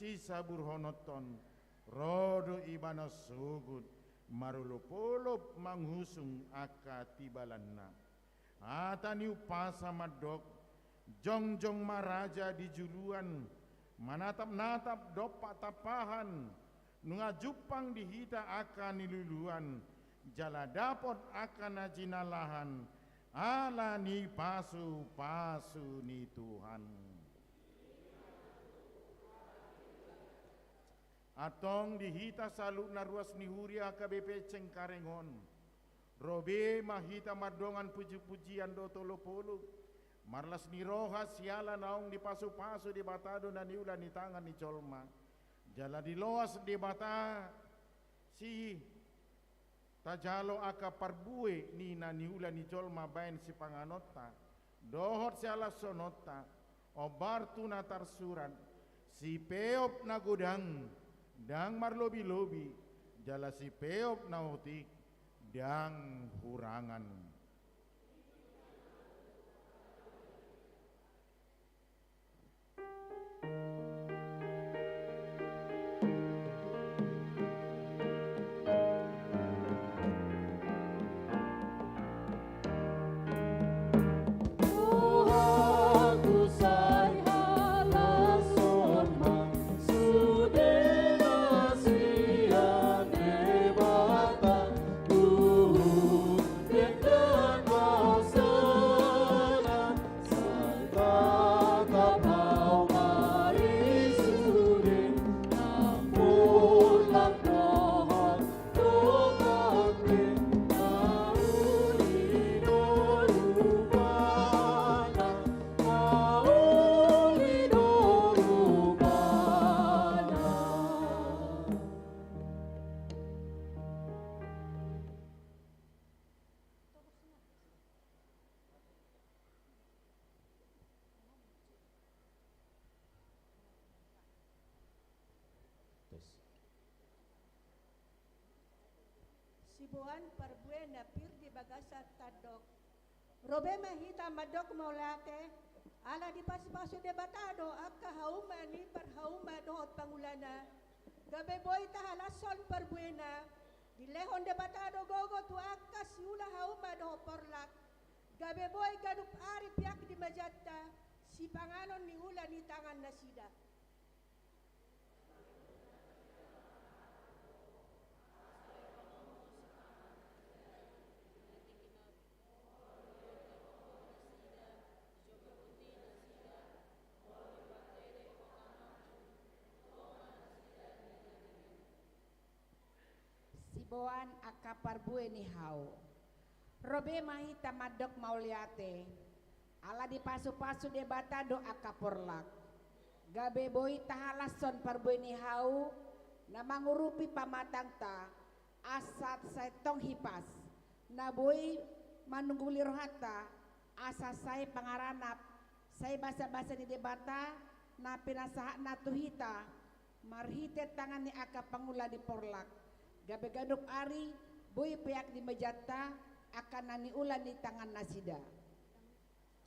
sisaburhononhon, ro do ibana sogot marolopolop mangusung angka tibalanna. Hata ni umpasa mandok, jongjong ma raja di juluan, manatapnatap dompak tampahan, nunga jumpang di hita angka niluluan, jala dapot angka na jinalahan, ala ni pasupasu ni Tuhan. Antong di hita saluhutna ruas ni huria H K B P Cengkareng on, ro be ma hita mardongan pujipujian dohot olopolop, marlas ni roha siala naung dipasupasu Debata do na niula ni tangan ni jolma. Jala diloas Debata, si tajalo angka parbue ni na niula ni jolma baen sipanganonta dohot sialashononta, ombar tu na tarsurat: Sipeop na godang ndang marlobilobi, jala sipeop na otik ndang hurangan. Siboan parbue na pir di bagasan tandok. Ro be ma hita mandok mauliate, ala dipasupasu Debata do angka hauma ni parhauma dohot pangulana. Gabe boi tahalashon parbuena, dilehon Debata do gogo tu angka siula hauma dohot porlak. Gabe boi ganup ari piak di mejanta, sipanganon ni ula ni tangannasida. Siboan angka parbue ni hau. Ro be ma hita mandok mauliate. Ala dipasupasu Debata do angka porlak, gabe boi tahalashon parbue ni hau na mangurupi pamatangta, asa sai tong hipas, na boi manungguli rohanta, asa sai pangaranap, sai basabasa ni Debata na pinasahatna tu hita marhite tangan ni angka pangula ni porlak, gabe ganup ari boi peak di mejanta angka na niula ni tangannasida.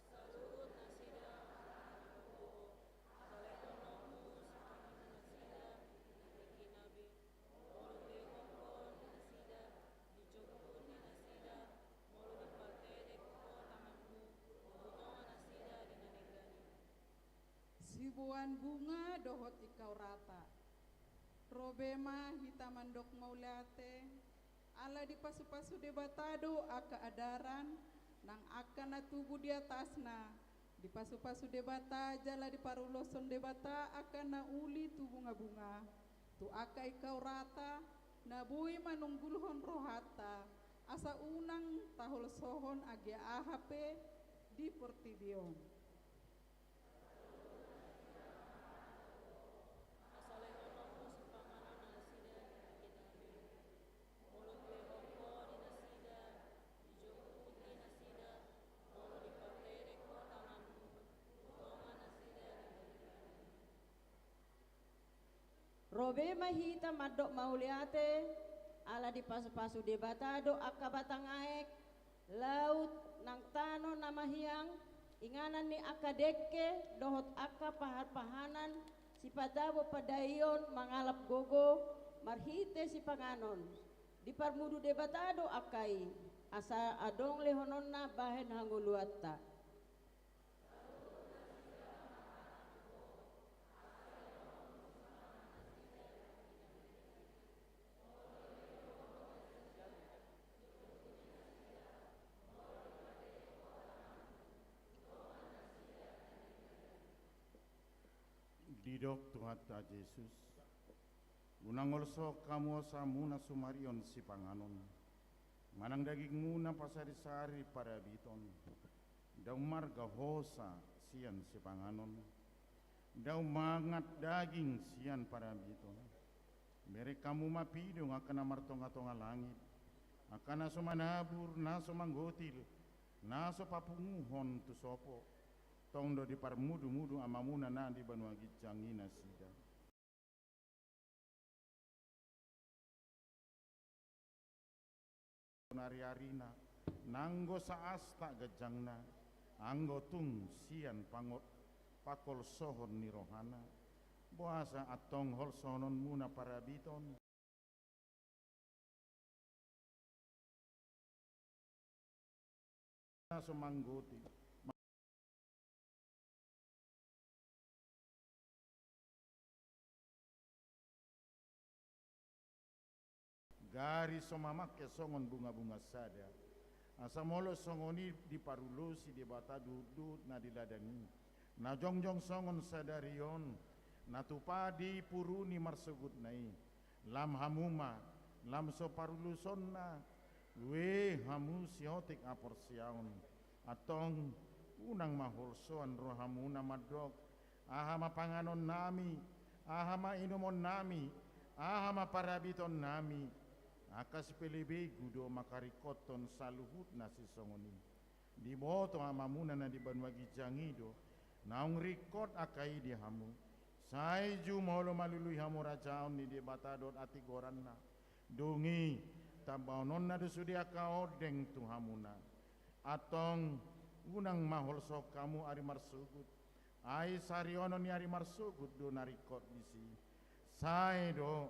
Saluhut nasida marhaha tu Ho, asa lehononmu sipanganon nasida di tingki na be, molo dilehon Ho di nasida, dijou putih nasida, molo dipartedek Ho tanganmu, hutonga nasida di na denggan i. Siboan bunga dohot ingkau rata. Ro be ma hita mandok mauliate, ala dipasupasu Debata do angka adaran, nang angka na tubu di atasna. Dipasupasu Debata jala diparuloshon Debata angka na uli tu bungabunga, tu angka ingkau rata, na boi manunggulhon rohanta, asa unang taholsohon anggiat aha pe di portibi on. Asa lehononmu sipanganon nasida di tingki na be. Molo dilehon Ho di nasida, dijou putih nasida, molo dipartedek Ho tanganmu, hutonga nasida di na denggan i. Ro be ma hita mandok mauliate, ala dipasupasu Debata do angka batang aek, laut, nang tano na mahiang, inganan ni angka dengke dohot angka pahanpahanan, sipatabo pandaion mangalap gogo marhite sipanganon. Diparmudu Debata do angka i, asa adong lehononna bahen hangoluanta. Didok Tuhanta Jesus: Unang holsohon hamu hosamuna sumarion sipanganon, manang dagingmuna pasarisari parabiton. Ndang marga hosa sian sipanganon, ndang mangat daging sian parabiton. Bereng hamu ma pidong angka na martongatonga langit, angka na so manabur, na so manggotil, na so papunguhon tu sopo. Tong do diparmudumudu Amamuna na di banua ginjang i nasida. Ariarina, nanggo saasta ganjangna, anggo tung sian pango-, pangholsohon ni rohana. Boasa antong holsohononmuna parabiton? Na so manggotil. Gari so mamangke songon bungabunga sada. Asa molo songon i diparulosi Debata duhutduhut na di ladang i, na jongjong songon sadari on, na tupa dipuruni marsogotna i, lam hamu ma, lam so parulusonna, ue hamu siotik haporseaon. Antong, unang ma holsoan rohamuna mandok: Aha ma panganonnami, aha ma inumonnami, aha ma parabitonnami? Angka sipelebegu do mangkaringkothon saluhut na sisongon i. Diboto Amamuna na di banua ginjang i do naung ringkot angka i di hamu. Sai jumolo malului hamu harajaon ni Debata dohot hatigoranna. Dung i, tambaononna do sude angka ondeng tu hamuna. Antong, unang ma holsohon hamu ari marsogot, ai sarionon ni ari marsogot do na ringkot disi. Sai do,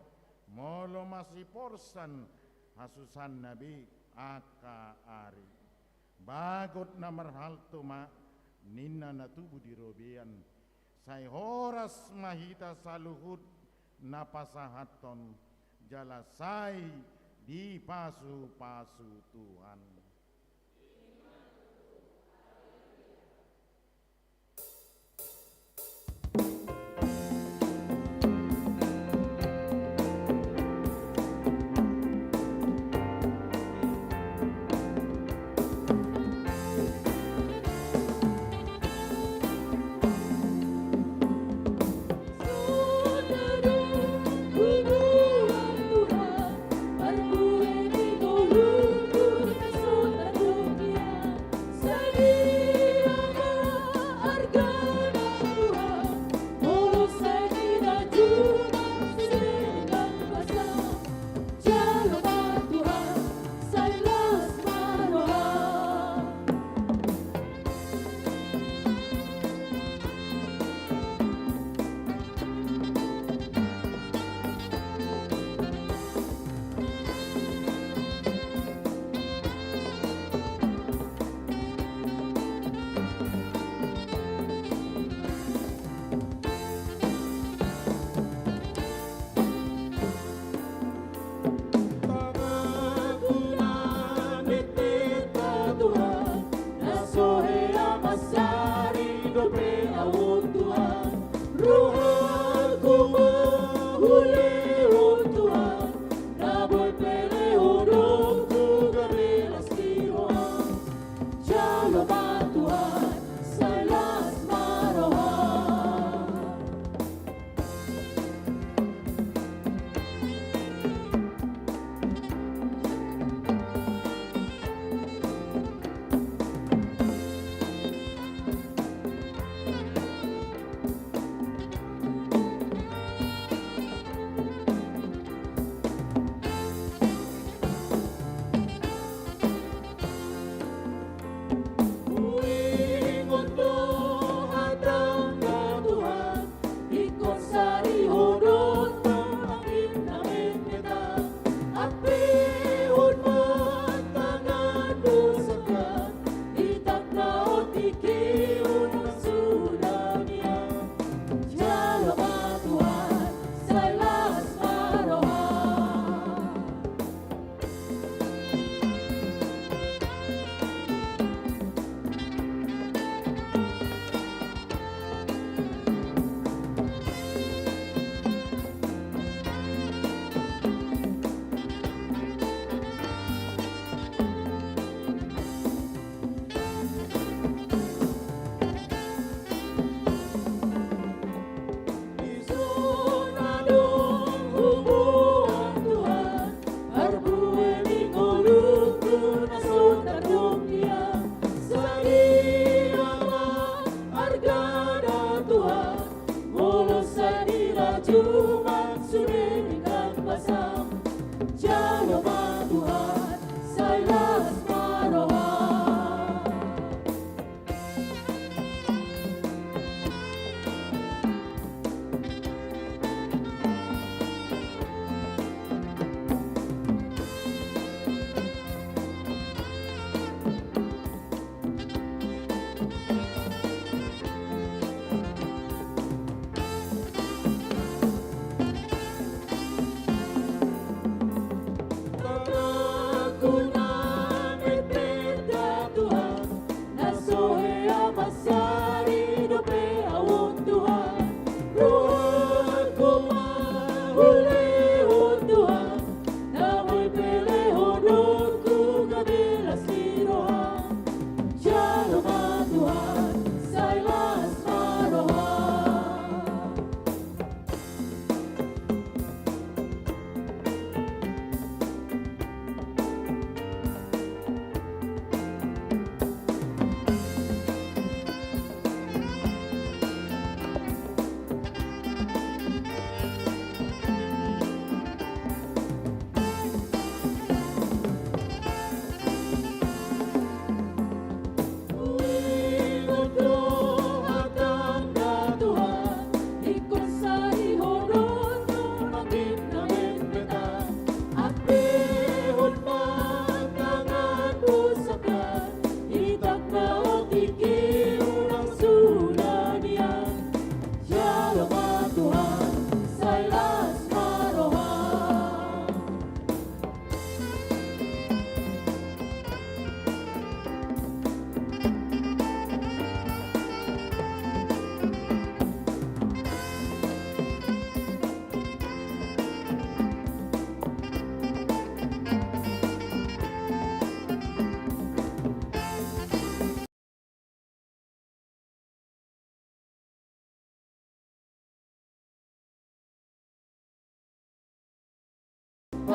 molo masiporsan hasusaanna be angka ari. Bagot na marhalto ma, ninna na tubu di robean. Sai horas ma hita saluhut na pasahathon, jala sai dipasupasu Tuhan.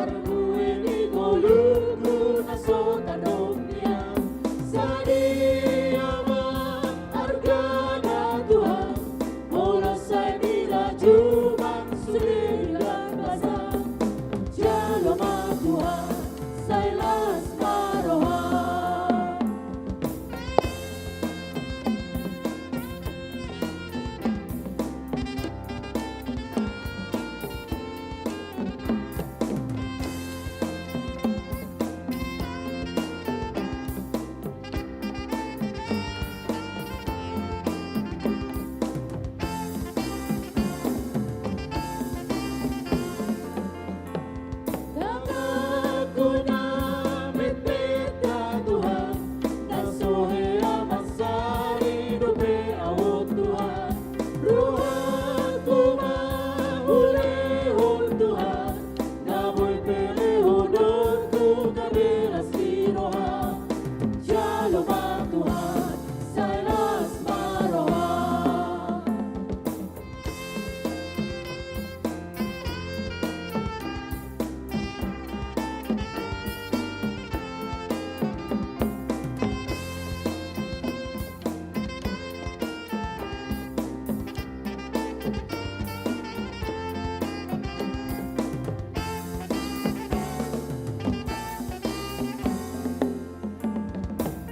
Parbue ni ngolungku na so tadong nian. Sadia ma argana Tuhan, molo sai dirajum sude denggan basa. Jalo ma Tuhan, sai las ma roham. Tanganku na metmet, Tuhan, na so hea mansari dope ahu, Tuhan. Rohangku ma hulehon, Tuhan, na boi pelehononku gabe las ni roha. Jalo ma Tuhan, sai las ma roha.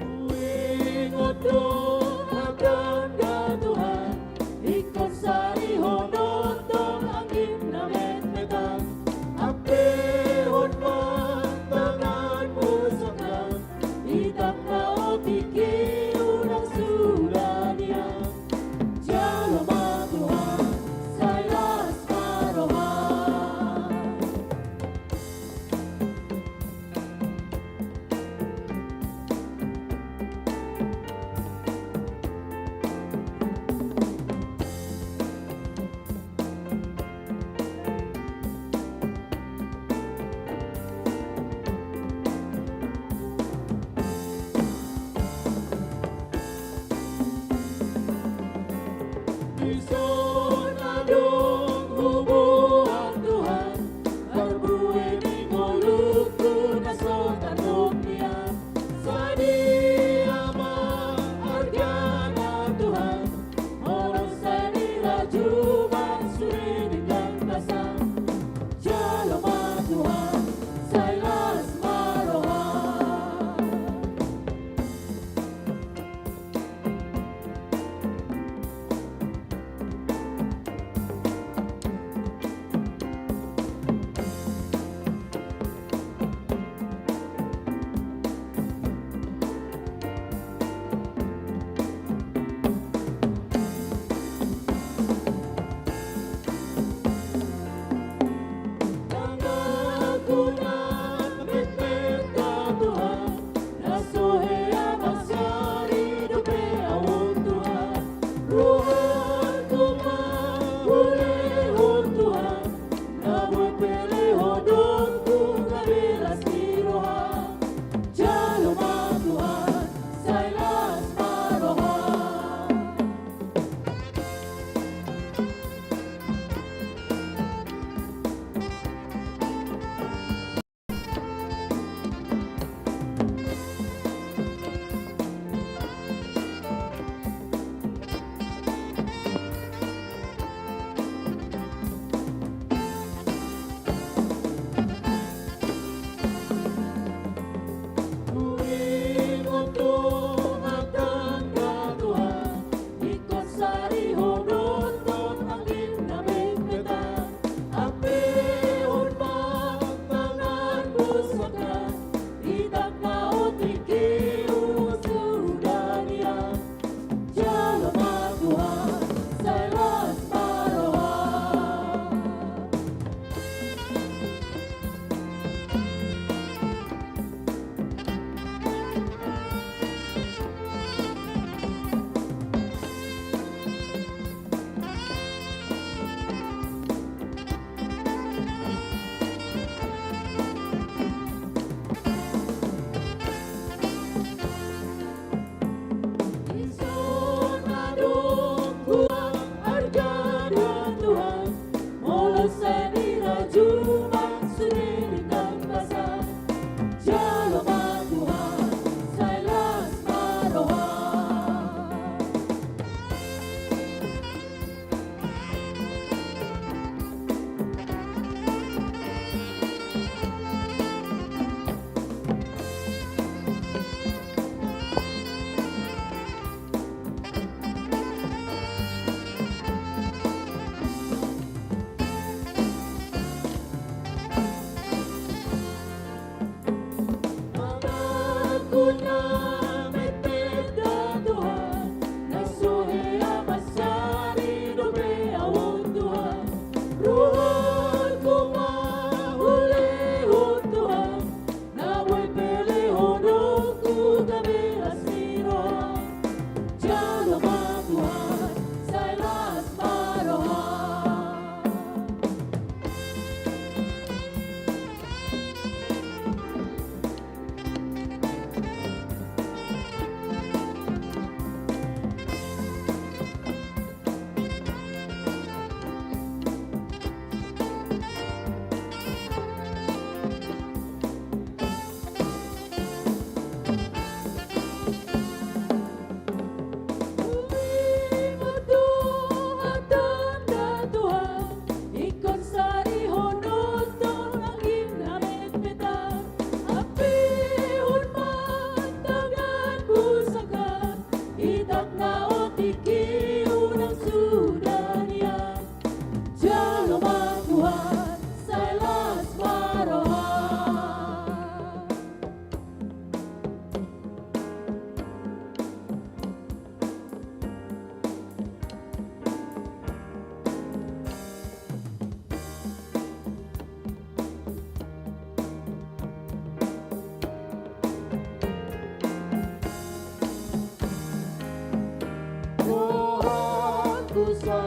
Huingot do hatana Tuhan, ingkon sarihononta anggi na metmet an. Ampehon ma tanganmu sangkap, i tangga otik i unang suda nian. Jalo ma Tuhan, sai las ma roha. Dison adong huboan Tuhan, parbue ni ngolungku na so tadong nian. Sadia ma argana Tuhan, molo sai dirajum sude denggan basa. Jalo ma Tuhan, sai las ma roha.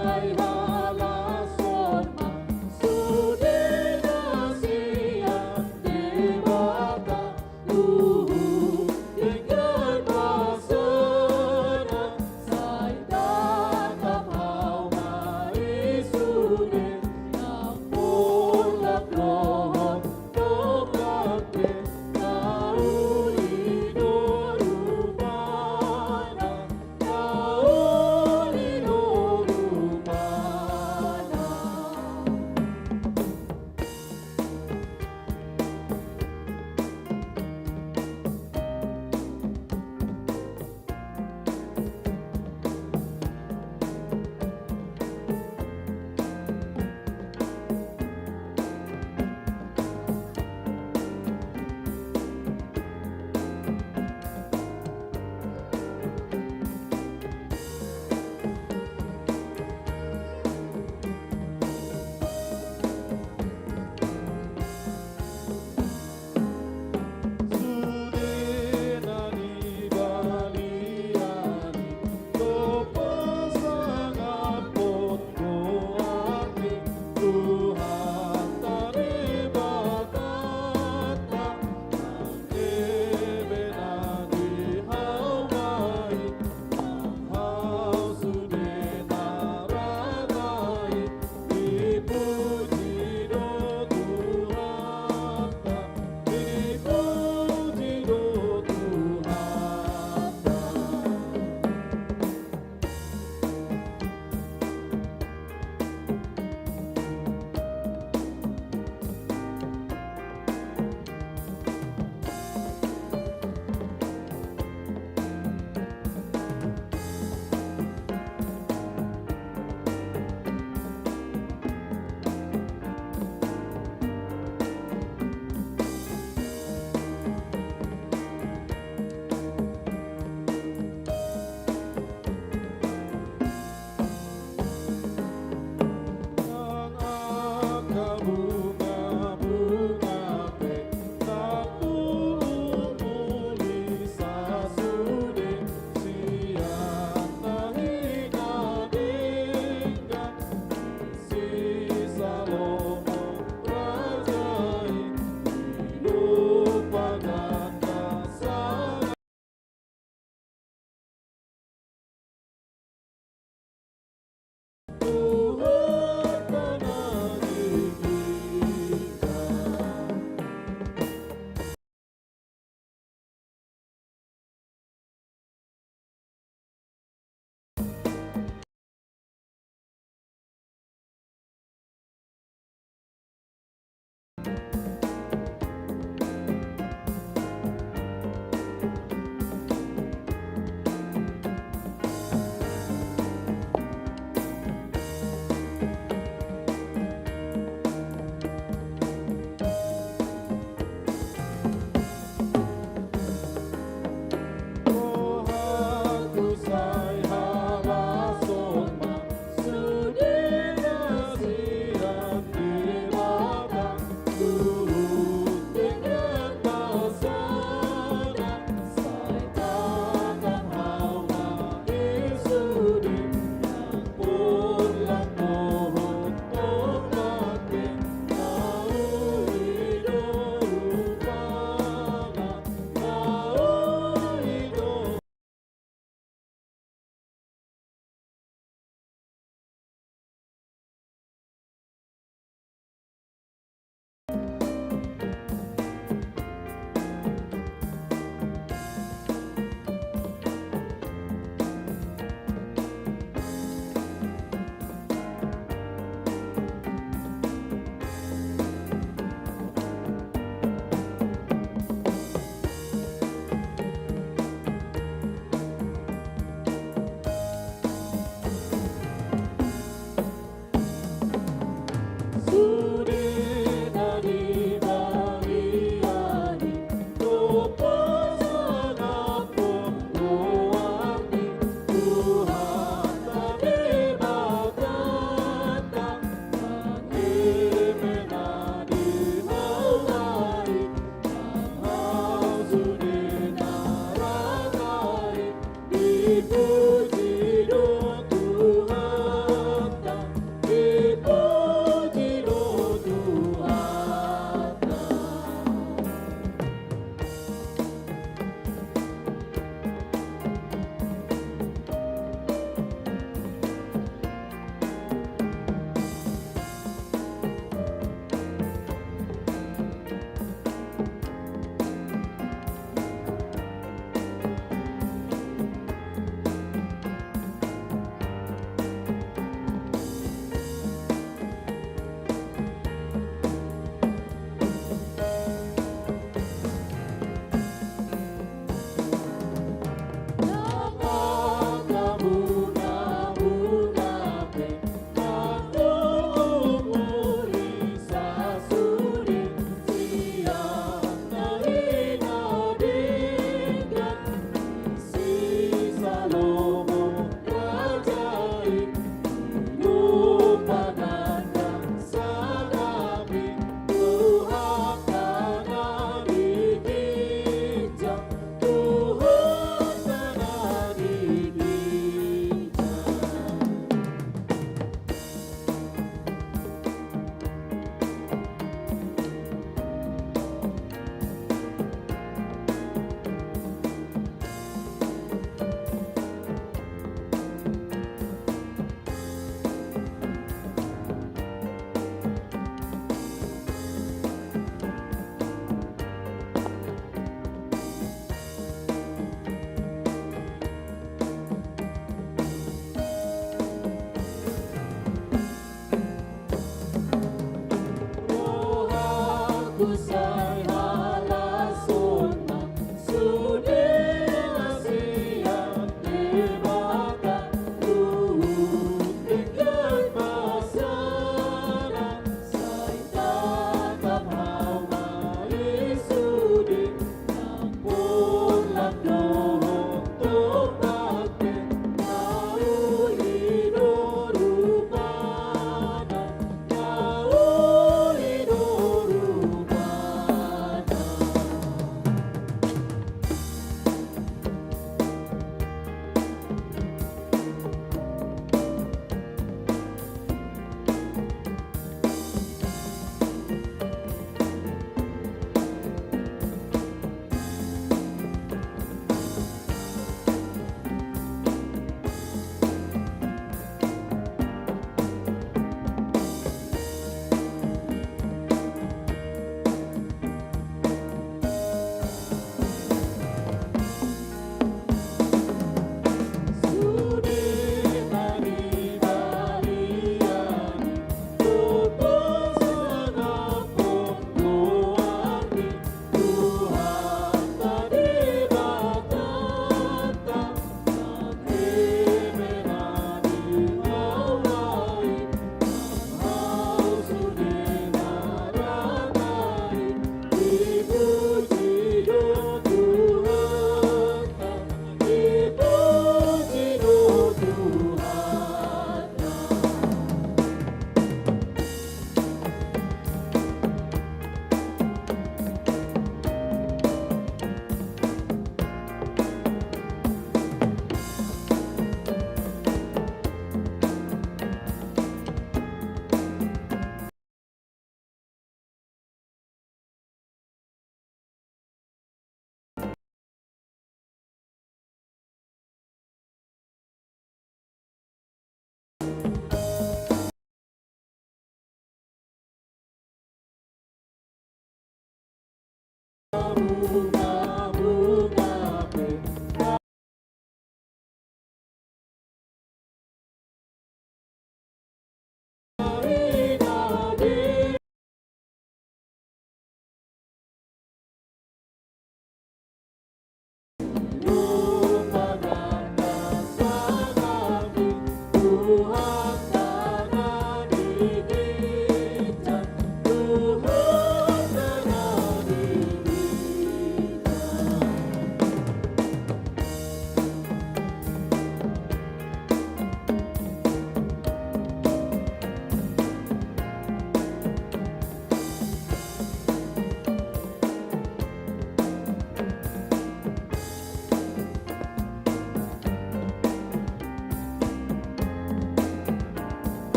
Ai halashon ma sude na sian Debata, luhut denggan kuasana, sai tatap hauma i sude, nang mulak dohot mulak be, na uli do rupana.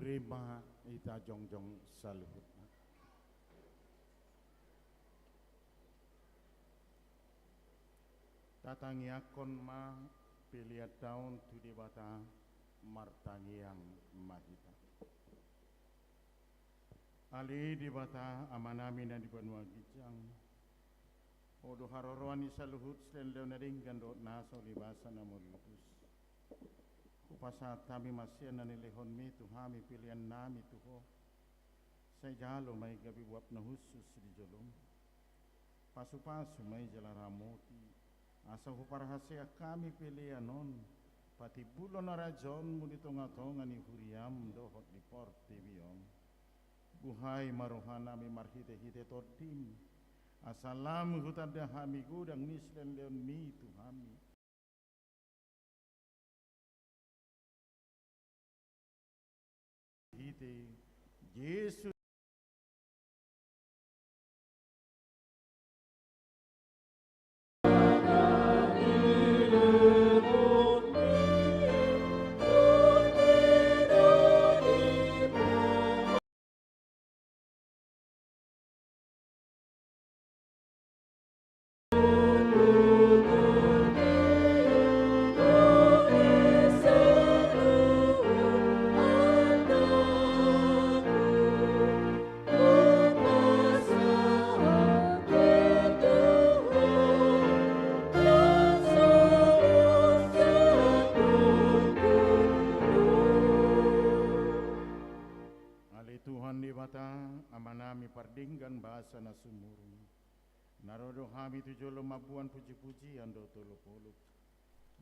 Rima hita jongjong saluhutna. Tatangiangkon ma pelean taon tu Debata, martangiang ma hita. Ale Debata Amanami na di banua ginjang, Ho do haroroan ni saluhut silehonlehon na denggan dohot na so ulibasa na moliutus. Hupasahat hami ma sian na nilehonmi tu hami peleannami tu Ho. Sai jalo ma i gabe uap na hushus di jolom. Pasupasu ma i jala ramoti, asa huparhaseang hami pelean on patimbulhon harajaonmu di tongatonga ni huriam dohot di portibi on. Buhai ma rohanami marhitehite Tondim, asa lam hutanda hami godang ni silehonlehonmi tu hami. Hite Jesus. Ale Tuhan Debata, Amanami pardenggan basa na sumurung, na ro do hami tu jolom mamboan pujipujian dohot olopolop.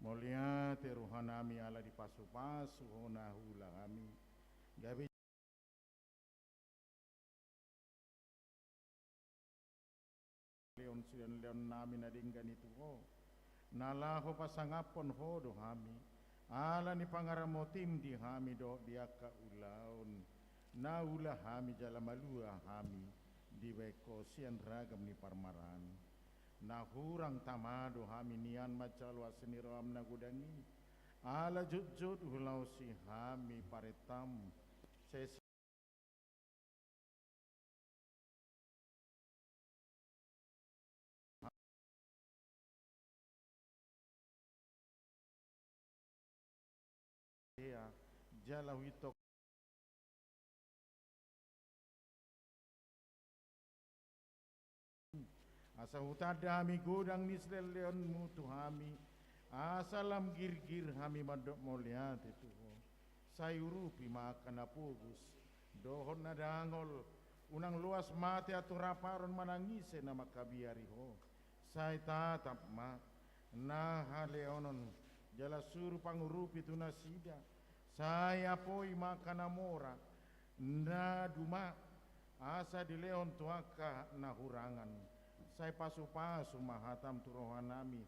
Mauliate rohanami ala dipasupasu Ho na huula hami, gabe lehon silehonlehonnami na denggan i tu Ho, na laho pasangaphon Ho do hami, ala ni pangaramotim di hami dohot di angka ulaon na huula hami jala malua hami dibahen Ho sian ragam ni parmaraan. Na hurang tama do hami nian manjalo asi ni roham na godang i. Ala jotjot hulaosi hami parentam. Sai Ia, jala huingot asa hutanda hami godang ni silehonlehonmu tu hami, asa lam girgir hami mandok mauliate tu ho. Sai urupi ma angka na pogos dohot na dangol, unang loas mate antong rap aron manang ise na mangkabiari ho. Sai tatap ma na halehonon, jala suru pangurupi tu nasida. Sai apoi ma angka na mora, na duma, asa dilehon tu angka na hurangan. Sai pasupasu ma hatam tu rohanami,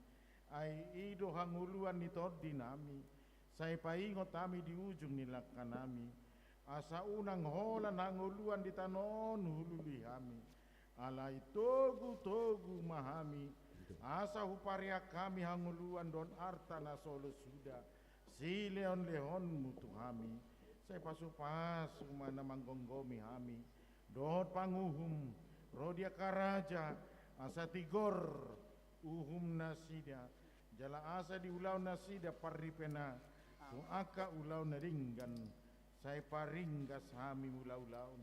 ai i do hangoluan ni tondinami. Sai paingot hami di ujung ni langkanami, asa unang holan hangoluan di tano on hulului hami. Alai togutogu ma hami, asa hupareang hami hangoluan dohot arta na so olo suda silehonlehonmu tu hami. Sai pasupasu ma na manggomgomi hami dohot panguhum ro di angka raja, asa tigor uhum nasida, jala asa diulahon nasida parripena tu angka ulaon na denggan. Sai paringgas hami mulaulaon,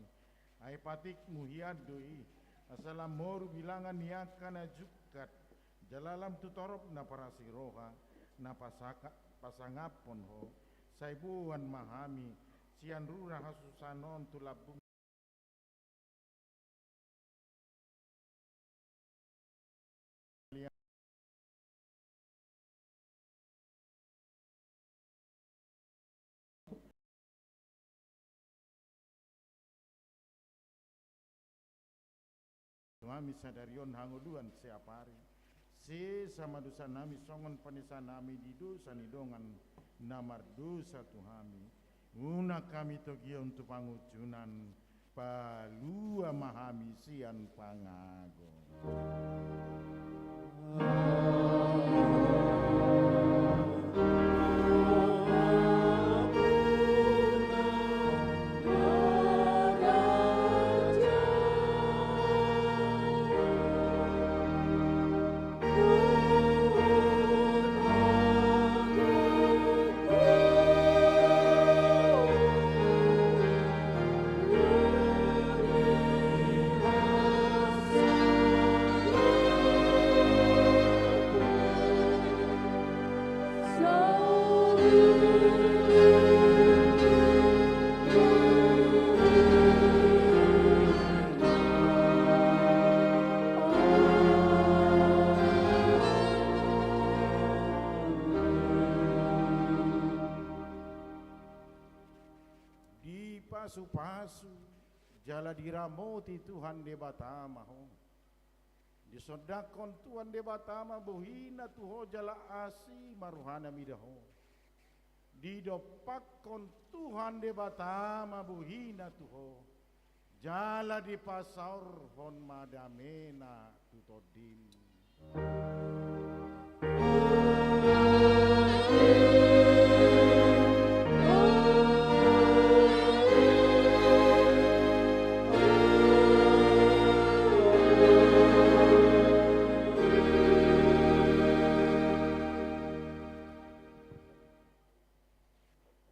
ai patikmu hian do i, asa lam moru bilangan ni angka na jungkat, jala lam tu torop na parasi roha na pasaka-, pasangaphon ho. Sai boan ma hami sian rura hasusahan on tu lambung tu hami sadari on hangoluan siapari. Sesa ma dosanami songon panesanami di dosa ni dongan na mardosa tu hami. Unang hami togihon tu pangunjunan, palua ma hami sian pangago. Dipasupasu jala diramoti Tuhan Debata ma ho. Disondangkon Tuhan Debata ma bohina tu ho jala asi ma rohana mida ho. Didompakkon Tuhan Debata ma bohina tu ho, jala dipasaorhon ma damena tu tondim.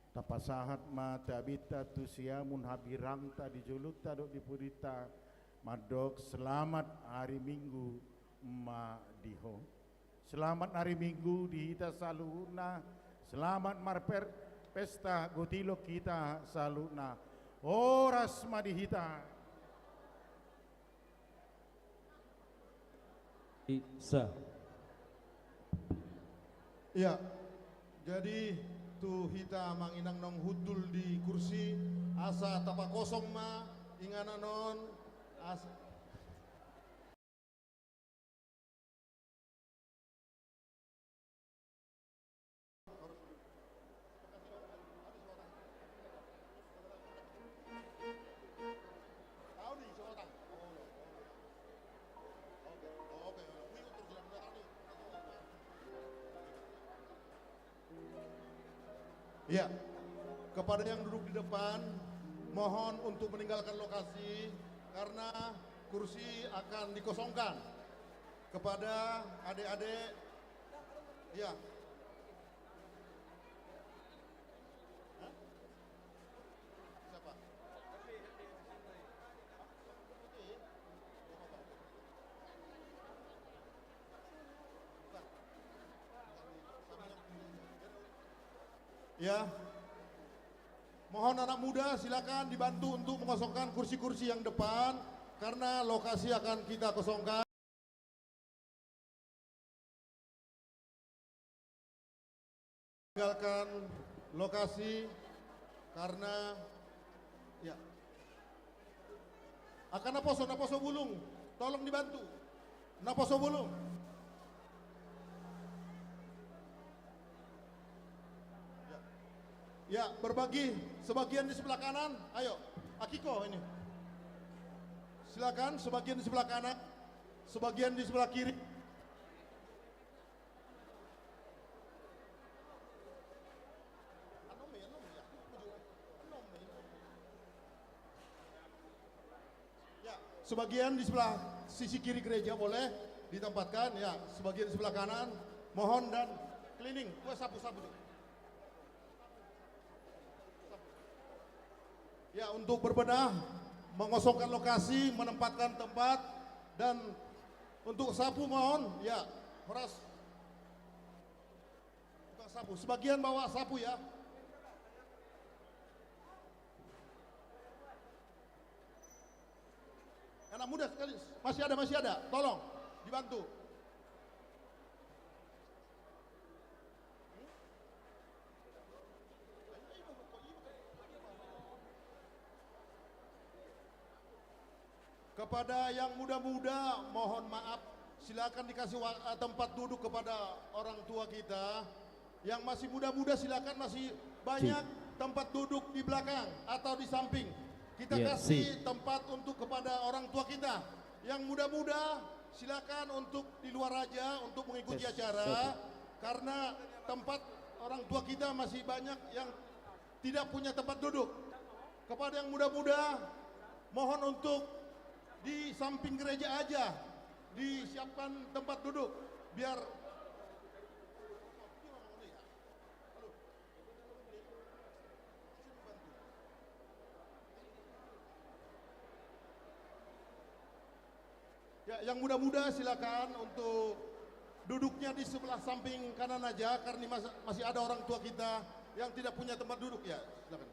Tapasahat ma tabinta tu siamun hambirangta di jolunta dohot di pudinta, mandok selamat hari Minggu ma di ho. Selamat hari Minggu di hita saluhutna, selamat marper-, pesta gotilon hita saluhutna. Horas ma di hita. Isa. Ia, jadi tu hita amang inang naung hundul di kursi, asa tapakosong ma inganan on, asa Ya, kepada yang duduk di depan, mohon untuk meninggalkan lokasi karena kursi akan dikosongkan. Kepada adik-adik, ya. Hah? Siapa? Ya. Mohon anak muda silakan dibantu untuk mengosongkan kursi-kursi yang depan karena lokasi akan kita kosongkan. Tinggalkan lokasi karena, ya. Angka naposo, naposo bulung, tolong dibantu. Naposo bulung. Ya. Ya, berbagi. Sebagian di sebelah kanan, ayo. Akiko ini. Silakan, sebagian di sebelah kanan, sebagian di sebelah kiri. Ya, sebagian di sebelah sisi kiri gereja boleh ditempatkan, ya, sebagian di sebelah kanan, mohon dan keliling, gue sapu-sapu tuh. Ya, untuk berbenah, mengosongkan lokasi, menempatkan tempat, dan untuk sapu mohon, ya, horas. Tukang sapu, sebagian bawa sapu ya. Anak muda sekali, masih ada, masih ada, tolong dibantu. Kepada yang muda-muda, mohon maaf, silakan dikasih wa-, eh, tempat duduk kepada orang tua kita. Yang masih muda-muda, silakan, masih banyak tempat duduk di belakang atau di samping. Kita kasih tempat untuk kepada orang tua kita. Yang muda-muda, silakan untuk di luar aja untuk mengikuti acara, karena tempat orang tua kita masih banyak yang tidak punya tempat duduk. Kepada yang muda-muda, mohon untuk di samping gereja aja disiapkan tempat duduk, biar Ya, yang muda-muda silakan untuk duduknya di sebelah samping kanan aja, karena mas-, masih ada orang tua kita yang tidak punya tempat duduk, ya, silakan.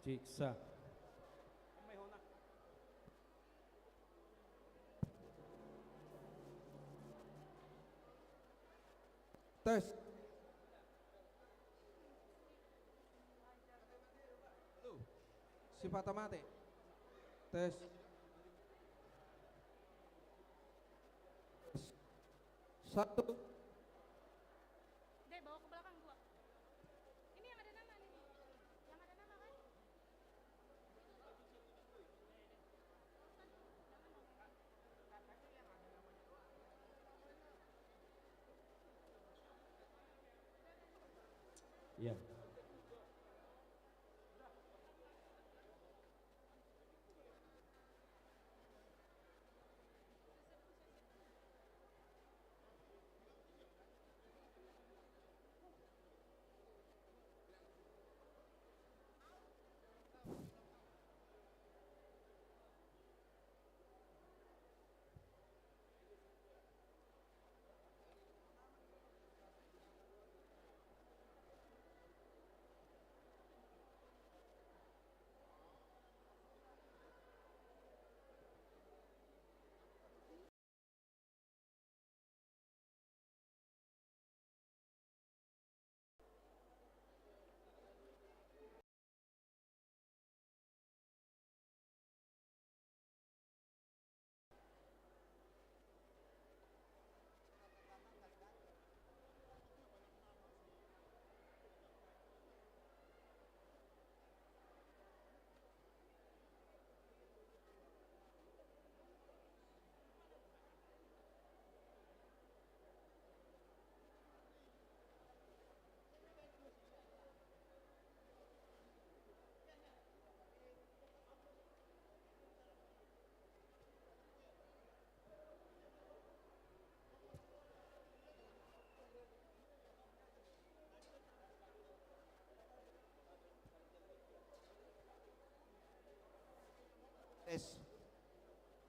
Ciksa. Tes. Halo. Sipata mate. Tes. Satu. Dek, bawa ke belakang dua. Ini yang ada nama nih. Yang ada nama kan? Iya.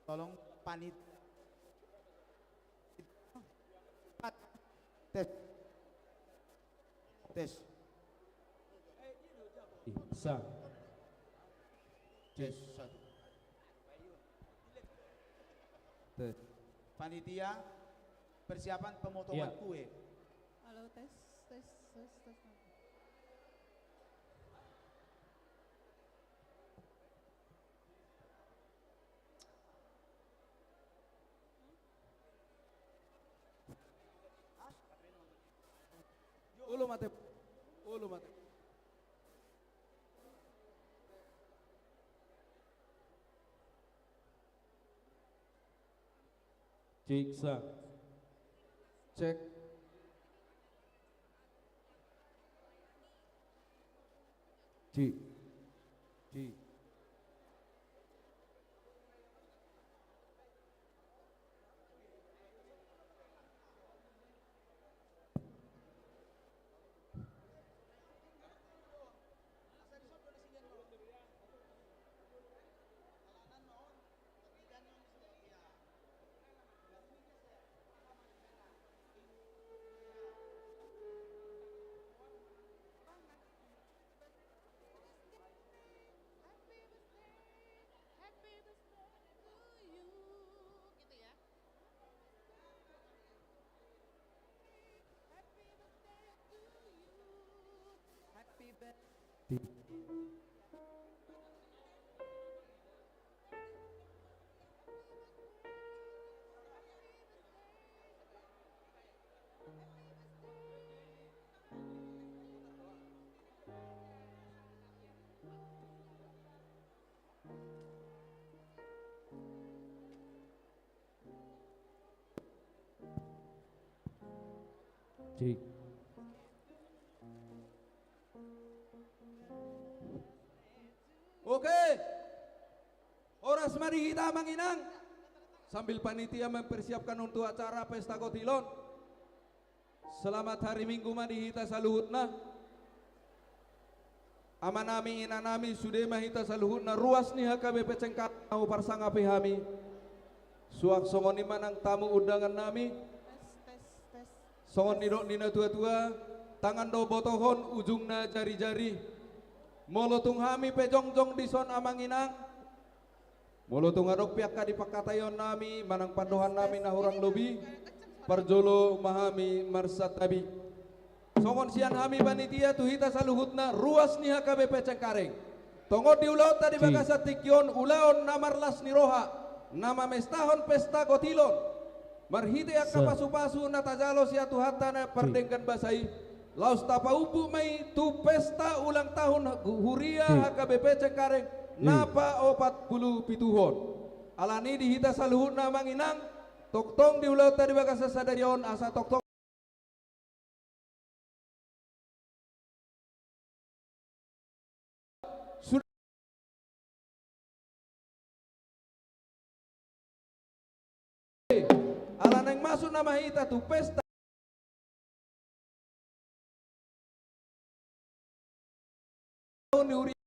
Tolong panit. Tes. Tes. Sa. Tes satu. Tes. Panitia, persiapan pemotongan kue. Halo, tes, tes, tes, tes. Olo mate. Olo mate. Cek, sa. Cek. Cek. Cek. Cek. Oke. Horas ma di hita, Amang Inang. Sambil panitia mempersiapkan untuk acara pesta kotilon. Selamat hari Minggu ma di hita saluhutna. Amanami, inanami, sude ma hita saluhutna ruas ni H K B P Cengkareng na huparsangapi hami. Suang songon i ma nang tamu undangannami. Songon nidok ni natuatua, tangan do botohon, ujungna jarijari. Molo tung hami pe jongjong dison, Amang Inang, molo tung adong pe angka di pangkataionnami manang pandohannami na hurang lobi, parjolo ma hami marsantabi. Songon sian hami panitia tu hita saluhutna ruas ni H K B P Cengkareng. Tongon di ulaonta di bagasan tingki on, ulaon na marlas ni roha, na mamestahon pesta kotilon. Marhite angka pasupasu na tajalo sian Tuhanta na pardenggan basa i, laos tapaumbuk ma i tu pesta ulang tahun huria H K B P Cengkareng na paopat pulu pituhon. Alani di hita saluhutna, Amang Inang, tongtong di ulaonta di bagasan sadari on asa tongtong Ala naeng masuk nama hita tu pesta ni huria.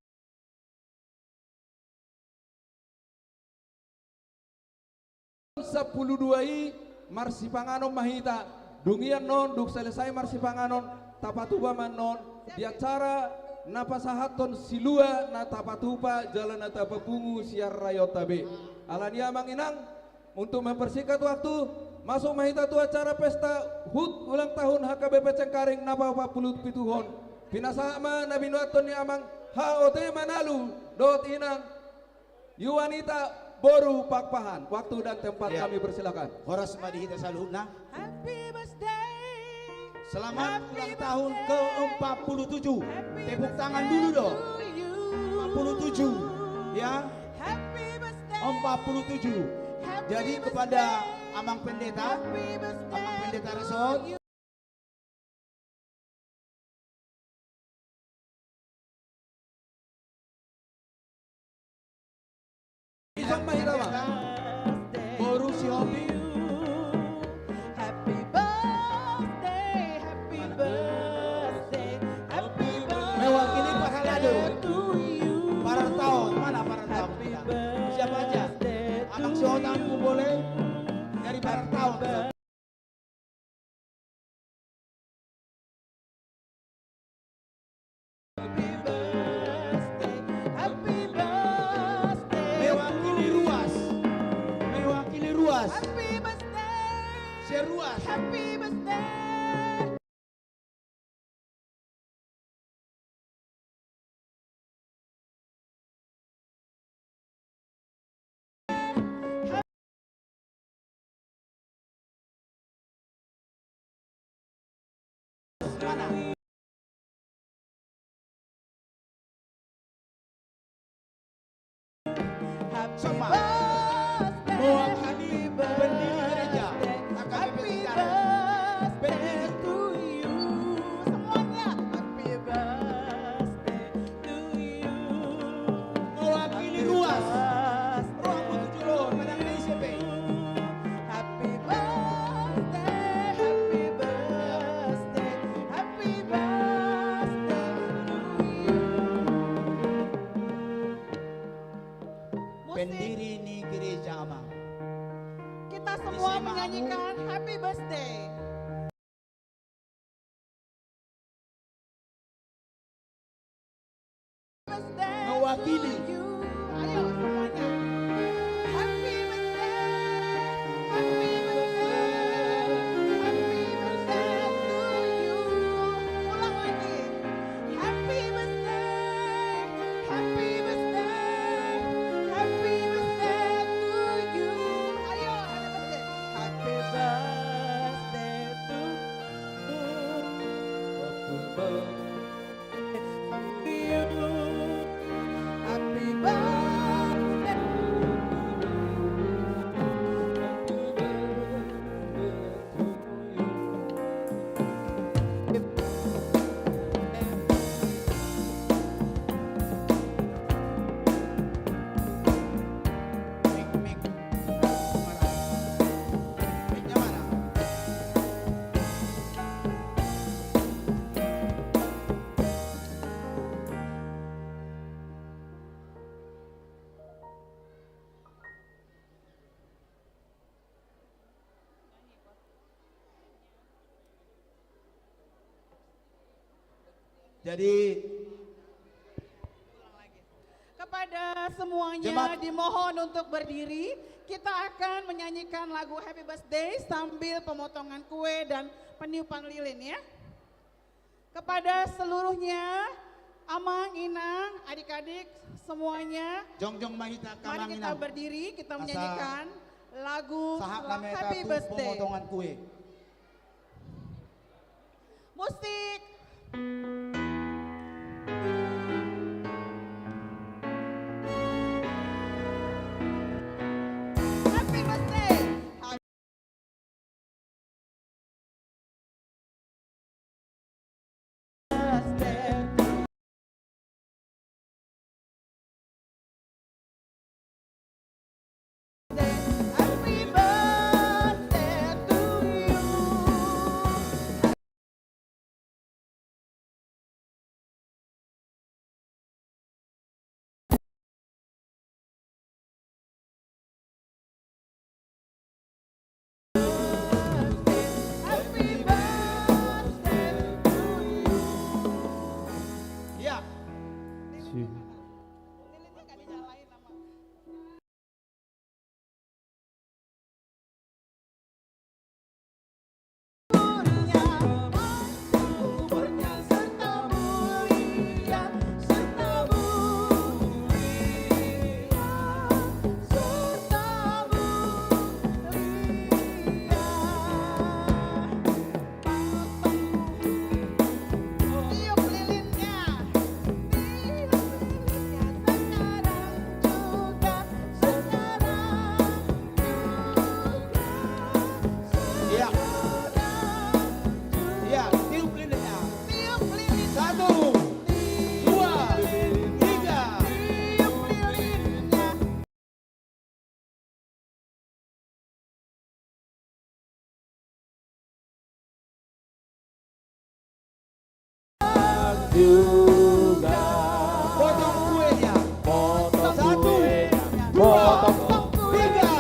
Sampulu dua i marsipanganon ma hita. Dung i annon, dung selesai marsipanganon, tapatupa ma annon di acara na pasahathon silua na tapatupa jala na tapapungu sian raionta be. Alani i, Amang Inang, untuk mempersingkat waktu, masuk ma hita tu acara pesta hut ulang tahun H K B P Cengkareng na paopat pulu pituhon. Pinasahat ma na binuathon ni Amang H O T Manalu dohot Inang Yuanita boru Pakpahan. Waktu dan tempat kami persilakan. Horas ma di hita saluhutna. Happy birthday. Selamat ulang tahun ke empat puluh tujuh. Tepuk tangan dulu dong. Empat puluh tujuh, ya. Empat puluh tujuh. Jadi kepada Amang Pendeta, Amang Pendeta Resort. Isong ma hita ma. Boru si Hopi. Mewakili pasalado. Parartaon, mana parartaon kita? Siapa aja? Amang si Hotang. Happy birthday. Seruas. Happy birthday. Mana? Happy birthday. Happy birthday. Happy birthday to you. Semuanya. Happy birthday to you. Mewakili ruas. Ruas. Ruas. Happy birthday, happy birthday, happy birthday to you. Musik. Pendiri ni gereja, Amang. Kita semua menyanyikan happy birthday. Mewakili. Ayo semuanya. Happy birthday, happy birthday, happy birthday to you. Ulang lagi. Happy birthday, happy birthday, happy birthday to you. Ayo, happy birthday. Happy birthday to you. Happy birthday. Jadi, kepada semuanya, jemaat, dimohon untuk berdiri. Kita akan menyanyikan lagu Happy Birthday sambil pemotongan kue dan peniupan lilin, ya. Kepada seluruhnya, Amang, Inang, adik-adik semuanya, jongjong ma hita, mari kita berdiri, kita menyanyikan lagu Happy Birthday. Sahat ma hita tu pemotongan kue. Musik. Happy birthday. Ya. Tiup lilinnya. Tiup lilinnya sekarang juga, sekarang juga. Iya. Iya, tiup lilinnya. Tiup lilinnya. Satu, dua, tiga. Tiup lilinnya. Juga. Potong kuenya. Potong kuenya. Satu, dua, tiga.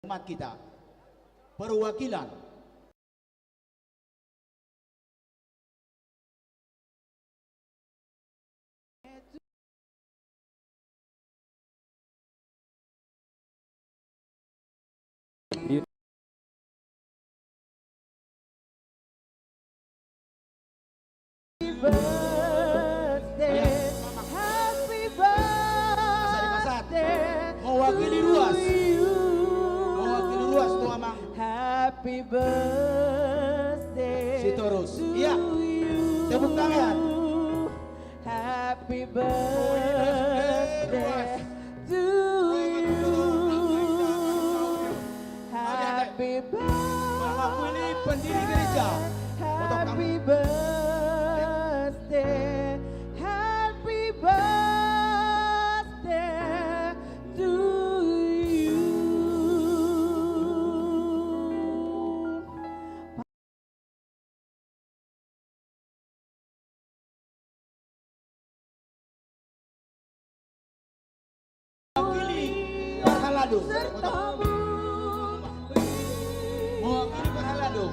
Mat kita. Perwakilan. Happy birthday, happy birthday. Mewakili ruas. Mewakili ruas tu amang. Happy birthday. Sitorus. Iya. Tepuk tangan. Happy birthday to you. Happy birthday. Mewakili pendiri gereja. Happy birthday. Happy birthday to you. Mewakili parhalado. Mewakili parhalado.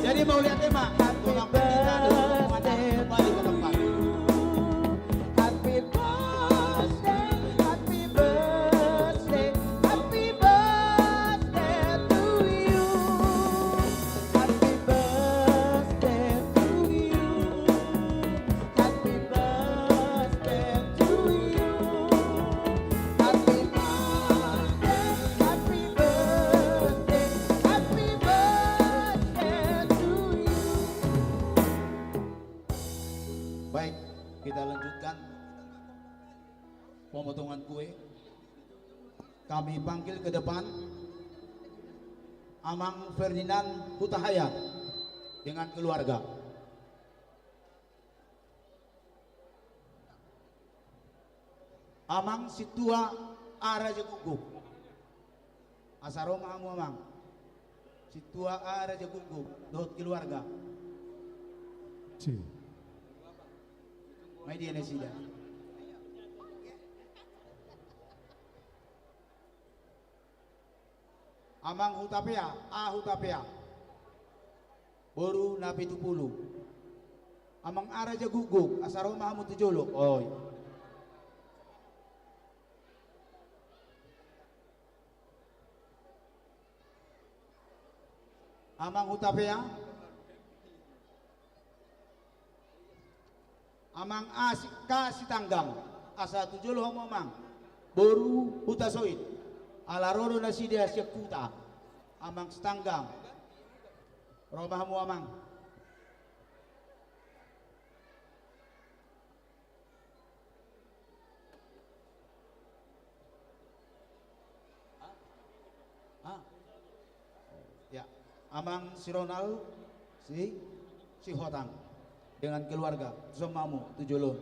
Jadi mauliate ma, tulang pendeta dan rombongan kembali ke tempat. Happy birthday, happy birthday, happy birthday to you. Happy birthday to you. Happy birthday to you. Happy birthday, happy birthday, happy birthday to you. Baik, kita lanjutkan pemotongan kue. Kami panggil ke depan Amang Ferdinand Hutahaean dengan keluarga. Amang Sintua Ara Jagukguk. Asa ro ma hamu amang. Sintua Ara Jagukguk dohot keluarga. Si. Ma i dia nasida. Amang Hutapea, A Hutapea. Boru na pitu pulu. Amang Ara Jagukguk, asa ro ma hamu tu jolo. Oi. Amang Hutapea. Amang A si, K Sitanggang, asa tu jolo hamu amang, boru Hutasoit, ala ro do nasida sian huta, Amang Sitanggang, ro ma hamu amang. Hah? Ya, Amang si Ronald, si, Sihotang dengan keluarga, tu son ma hamu, tu jolo.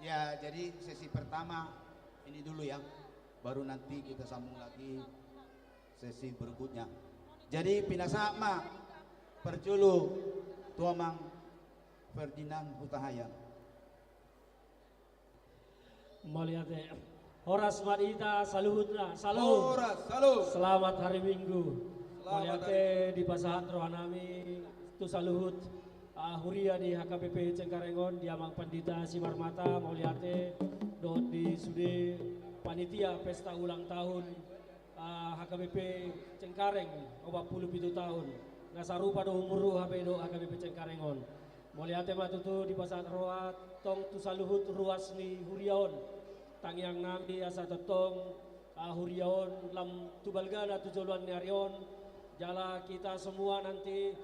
Ya, jadi sesi pertama ini dulu ya. Baru nanti kita sambung lagi sesi berikutnya. Jadi pinasahat ma parjolo tu Amang Ferdinand Hutahaean. Mauliate. Horas ma di hita saluhutna. Salam. Horas, salam. Selamat hari Minggu. Selamat hari Minggu. Mauliate dipasahat rohanami tu saluhut, ah, huria di H K B P Cengkareng on, di Amang Pandita Simarmata, mauliate, dohot di sude panitia pesta ulang tahun, ah, H K B P Cengkareng opat pulu pitu taon. Nga sarupa do umurhu hape dohot H K B P Cengkareng on. Mauliate ma tutu dipasahat roha tong tu saluhut ruas ni huria on. Tangiang nami asa tongtong, ah, huria on lam tu balgana tu joloan ni ari on. Jala kita semua nanti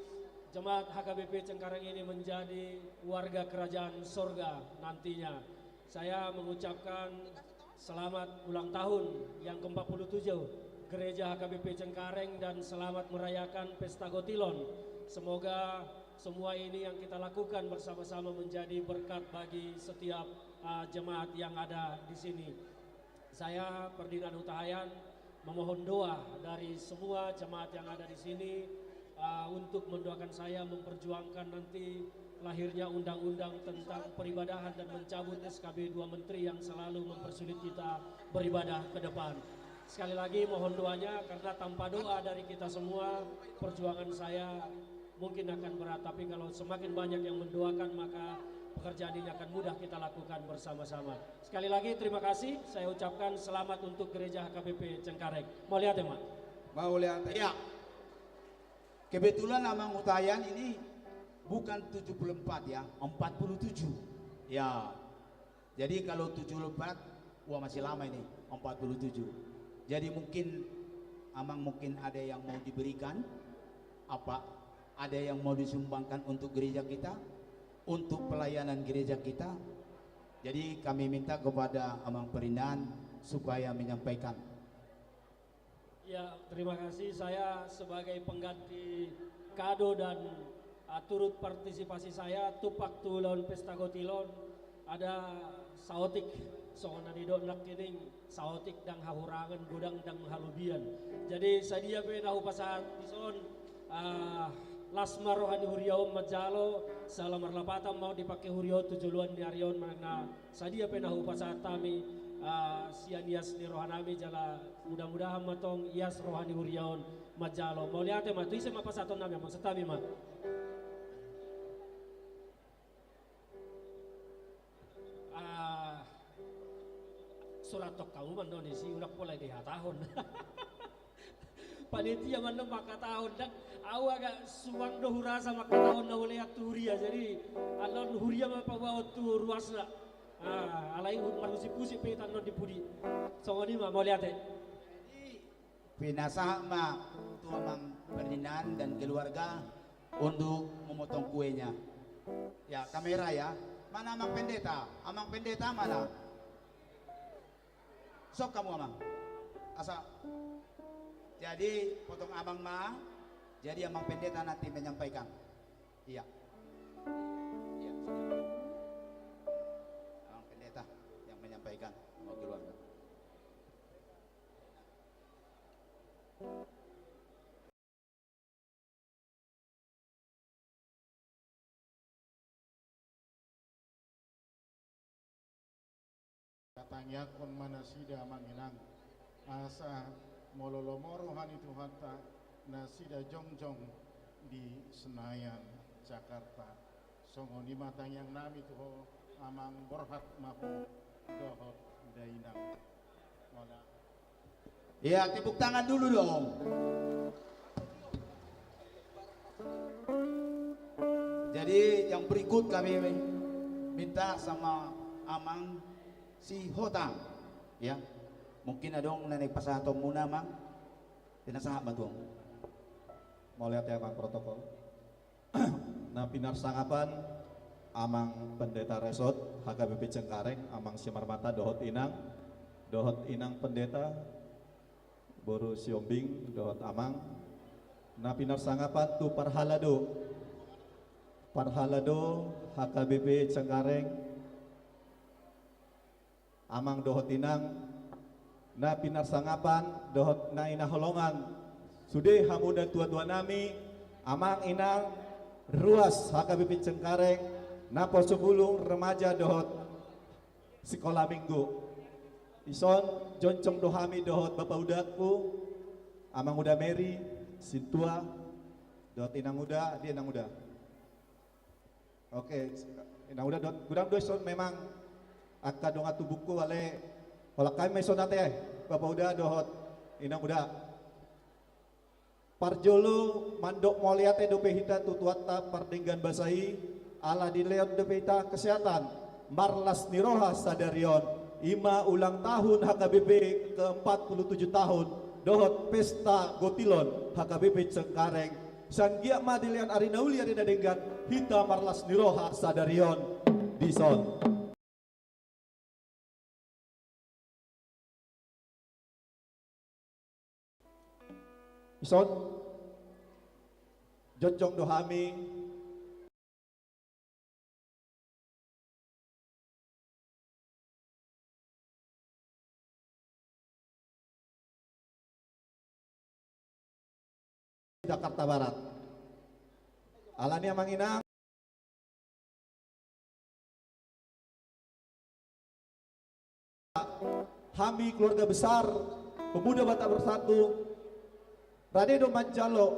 jemaat H K B P Cengkareng ini menjadi warga kerajaan sorga nantinya. Saya mengucapkan selamat ulang tahun yang keempat puluh tujuh Gereja H K B P Cengkareng dan selamat merayakan Pesta Gotilon. Semoga semua ini yang kita lakukan bersama-sama menjadi berkat bagi setiap, uh, jemaat yang ada di sini. Saya, Ferdinand Hutahaean, memohon doa dari semua jemaat yang ada di sini, uh, untuk mendoakan saya memperjuangkan nanti lahirnya undang-undang tentang peribadahan dan mencabut S K B dua menteri yang selalu mempersulit kita beribadah ke depan. Sekali lagi mohon doanya, karena tanpa doa dari kita semua, perjuangan saya mungkin akan berat, tapi kalau semakin banyak yang mendoakan, maka pekerjaan ini akan mudah kita lakukan bersama-sama. Sekali lagi terima kasih saya ucapkan, selamat untuk Gereja H K B P Cengkareng. Mauliate ma. Mauliate. Ya. Kebetulan Amang Hutahaean ini bukan tujuh puluh empat ya, empat puluh tujuh. Ya. Jadi kalau tujuh puluh empat, wah, masih lama ini, empat puluh tujuh. Jadi mungkin Amang mungkin ada yang mau diberikan, apa, ada yang mau disumbangkan untuk gereja kita, untuk pelayanan gereja kita. Jadi kami minta kepada Amang Ferdinand supaya menyampaikan. Ya, terima kasih. Saya sebagai pengganti kado dan, ah, turut partisipasi saya, tupak tu ulaon Pesta Gotilon, ada saotik, songon na nidok nangkining, saotik ndang hahurangan, godang ndang halobian. Jadi sadia pe na hupasahat dison, ah, las ma roha ni huria on manjalo, sala marlapatan ma on dipangke huria on tu joloan ni ari on, manang na sadia pe na hupasahat hami, ah, sian ias ni roha nami, jala mudah-mudahan ma tong ias roha ni huria on manjalo. Mauliate ma, tu ise ma pasahaton nami, maksud hami ma. Ah, surat tong hamu mandoni si, unang pola dihatahon. Panitia mandok mangkatahon, ndang, au agak suang do hurasa mangkatahon na hulean tu huria, jadi annon huria ma paboahon tu ruasna. Ah, alai hu-, marhusip-husip pe hita annon di pudi. Songon i ma, mauliate. Jadi, pinasahat ma tu Amang Ferdinand dan keluarga untuk memotong kuenya. Ya, kamera ya. Mana Amang Pendeta? Amang Pendeta mana? Sok hamu, Amang. Asa. Jadi, potong Amang ma. Jadi, Amang Pendeta nanti menyampaikan. Iya. Iya, sini. Amang Pendeta yang menyampaikan. Mau keluar. Tatangiangkon ma nasida, Amang Inang, asa molo lomo roha ni Tuhanta, nasida jongjong di Senayan, Jakarta. Songon i ma tangiang nami tu ho, Amang, borhat ma ho dohot dainang. Mauliate. Iya, tepuk tangan dulu dong. Jadi, yang berikut kami minta sama Amang si Hotang, ya. Mungkin adong na naeng pasahatonmuna, Amang. Pinasahat ma tutu. Mauliate, Amang protokol. Na pinarsangapan Amang Pendeta Resort H K B P Cengkareng, Amang Simarmata dohot Inang, dohot Inang Pendeta, Boru Siombing dohot Amang. Na pinarsangapan tu parhalado, parhalado H K B P Cengkareng, Amang dohot Inang, na pinarsangapan dohot na hinaholongan, sude hamu natuatua nami, Amang Inang, ruas H K B P Cengkareng, naposobulung, remaja dohot sikola minggu. Dison jongjong do hami dohot bapa udaku, Amang Uda Meri, sintua, dohot Inang Uda, dia Inang Uda. Oke, Inang Uda dohot, godang do dison memang angka dongan tubungku, alai holan hami ma dison ate, Bapa Uda dohot Inang Uda. Parjolo mandok mauliate dope hita tu Tuhanta pardenggan basa i, Ala dilehon dope hita kesehatan, marlas ni roha sadari on, i ma ulang tahun H K B P ke empat puluh tujuh tahun, dohot pesta gotilon H K B P Cengkareng. Sai anggiat ma dilehon ari na uli ari na denggan, hita marlas ni roha sadari on. Dison. Dison, jongjong do hami. Jakarta Barat. Alani amang inang, hami keluarga besar Pemuda Batak Bersatu, rade do manjalo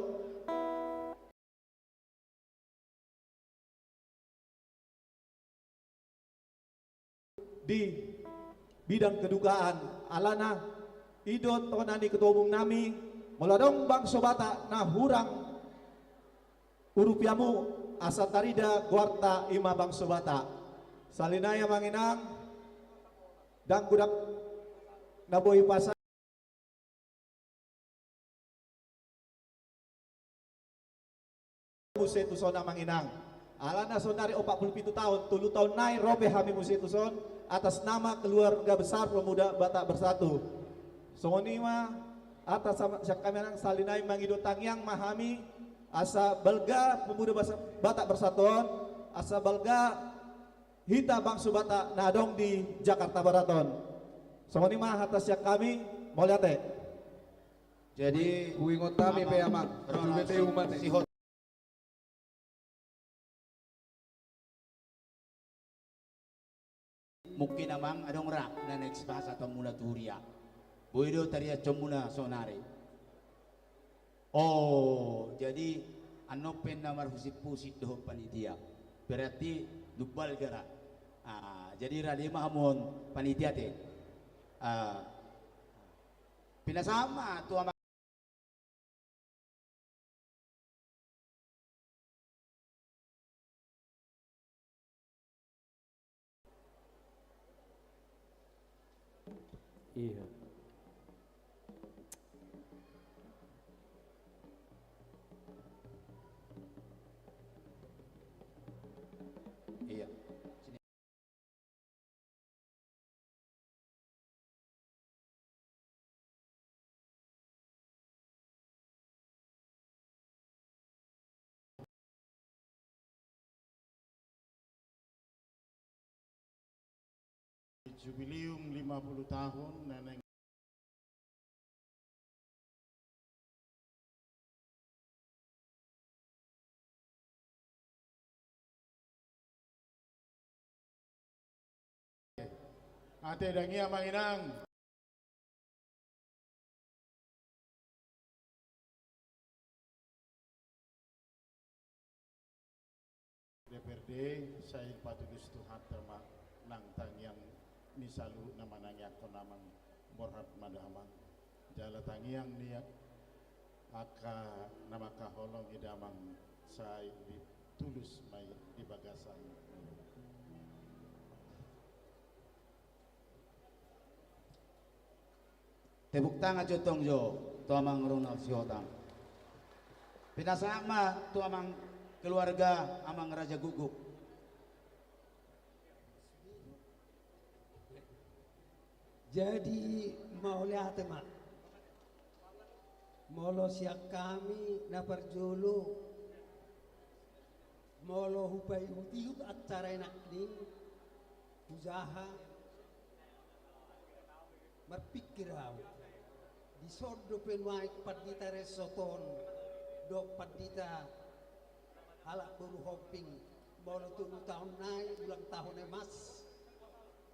di bidang kedukaan, alana i do tona ni ketua umum nami, molo adong bangso Batak na hurang urupi hamu asa tarida goarta i ma bangso Batak. Sahali nai amang inang, ndang godang na boi pasa muse tu son amang inang. Alana sonari opat puluh pitu taon, tolu taon nai ro pe hami muse tu son atas nama keluarga besar Pemuda Batak Bersatu. Songon i ma atas sama sian hami amang inang, sahali nai mangido tangiang ma hami asa balga Pemuda Basa-, Batak Bersatu on, asa balga hita bangso Batak na adong di Jakarta Barat on. Songon i ma hata sian hami, mauliate. Jadi, huingot hami pe amang, amang, ro nang umat si, si hot. Mungkin amang adong ra na naeng sipasahaton muna tu huria. Boi do tariashon muna sonari. Oh, jadi annon pe na marhusip-husip dohot panitia. Berarti dumbalga ra. Ah, jadi rade ma hamu on panitia te. Ah, pinasahat ma tu amang. Iya. Iya. Jubileum lima puluh tahun na naeng Ate, dang i amang inang. D P R D, sai patulus Tuhanta ma nang tangiang ni saluhut na manangiangkon amang, borhat ma damang. Jala tangiang ni angka na mangkaholongi damang sai ditulus ma i di bagasan. Tepuk tangan jo tong jo tu amang Ronald Sihotang. Pinasahat ma tu amang keluarga amang Raja Guguk. Jadi mauliate ma. Molo sian hami na parjolo, molo hupaihut-ihut acara i nangkin, hujaha, marpingkir au. Dison dope nuaeng pandita Resot on dohot pandita halak boru Hombing, molo tolu taon nai ulang tahun emas.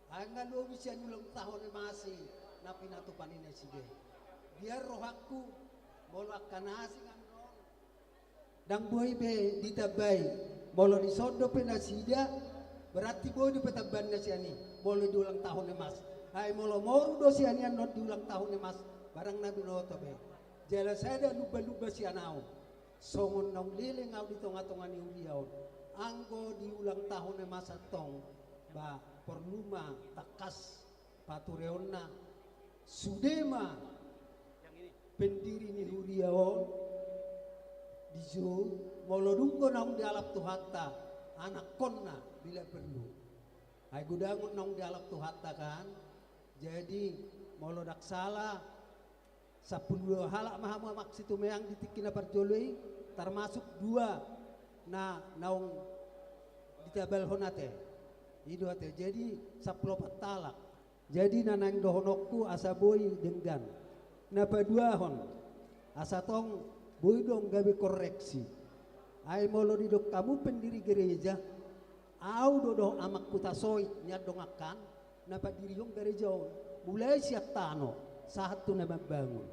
Ai nga lobi sian ulang tahun emas i na pinatupa ni nasida i. Biar rohangku, molo angka na asing annon, ndang boi be ditambai. Molo dison dope nasida, berarti boi dope tambaanna sian i molo di ulang tahun emas. Ai molo moru do sian i annon di ulang tahun emas, barang na binoto be. Jala sada lumba-lumba sian au. Songon naung leleng au di tonga-tonga ni huria on, Anggo di ulang tahun e masa tong, ba porlu ma tangkas patureonna, sude ma pendiri ni huria on dijou, molo dung do naung dialap Tuhanta anakkonna bila perlu. Ai godang on naung dialap Tuhanta kan. Jadi molo ndang sala, sampulu dua halak ma hamu Amang Situmeang di tingki na parjolo i, termasuk dua na naung ditabalhon ate. I do ate, jadi sampulu opat halak. Jadi na naeng dohononku asa boi denggan. Na paduahon, asa tong boi do gabe koreksi. Ai molo didok hamu pendiri gereja, au do dohot Amang Hutasoit nian dongankan, na pandirihon gareja on, mulai sian tano sahat tu na mambangun.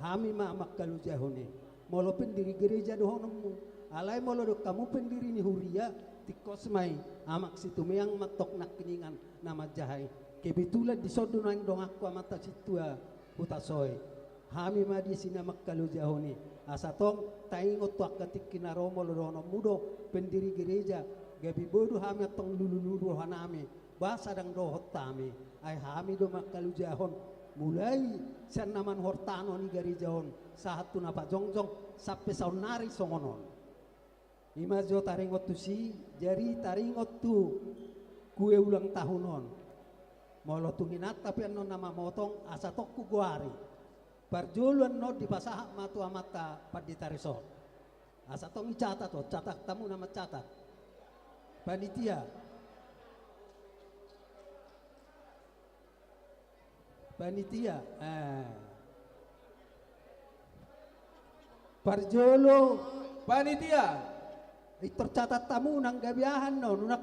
Hami ma mangkalojahon i. Molo pendiri gereja dohononmu, alai molo didok hamu pendiri ni huria, tingkos ma i, Amang Situmeang ma tong nangkiningan na manjaha i. Kebetulan dison do naeng donganku amanta sintua Hutasoit. Hami ma disi na mangkalojahon i. Asa tong taingot tu angka tingki na ro, molo dohononmu do pendiri gereja, gabe boi do hami antong lulululu rohanami, ba sadang dohot hami. Ai hami do mangkalojahon, mulai sian na manuhor tano ni gareja on sahat tu na pajongjong sampe saonnari songon on. I ma jo taringot tusi, jadi taringot tu kue ulang tahun on. Molo tung inanta pe annon na mamotong, asa tong hugoari. Parjolo annon dipasahat ma tu amanta pandita rison. Asa tong i catat on, catat hamu na mancatat. Panitia. Panitia. Eh. Parjolo. Panitia. Pintor catat hamu nang gabe aha annon, unang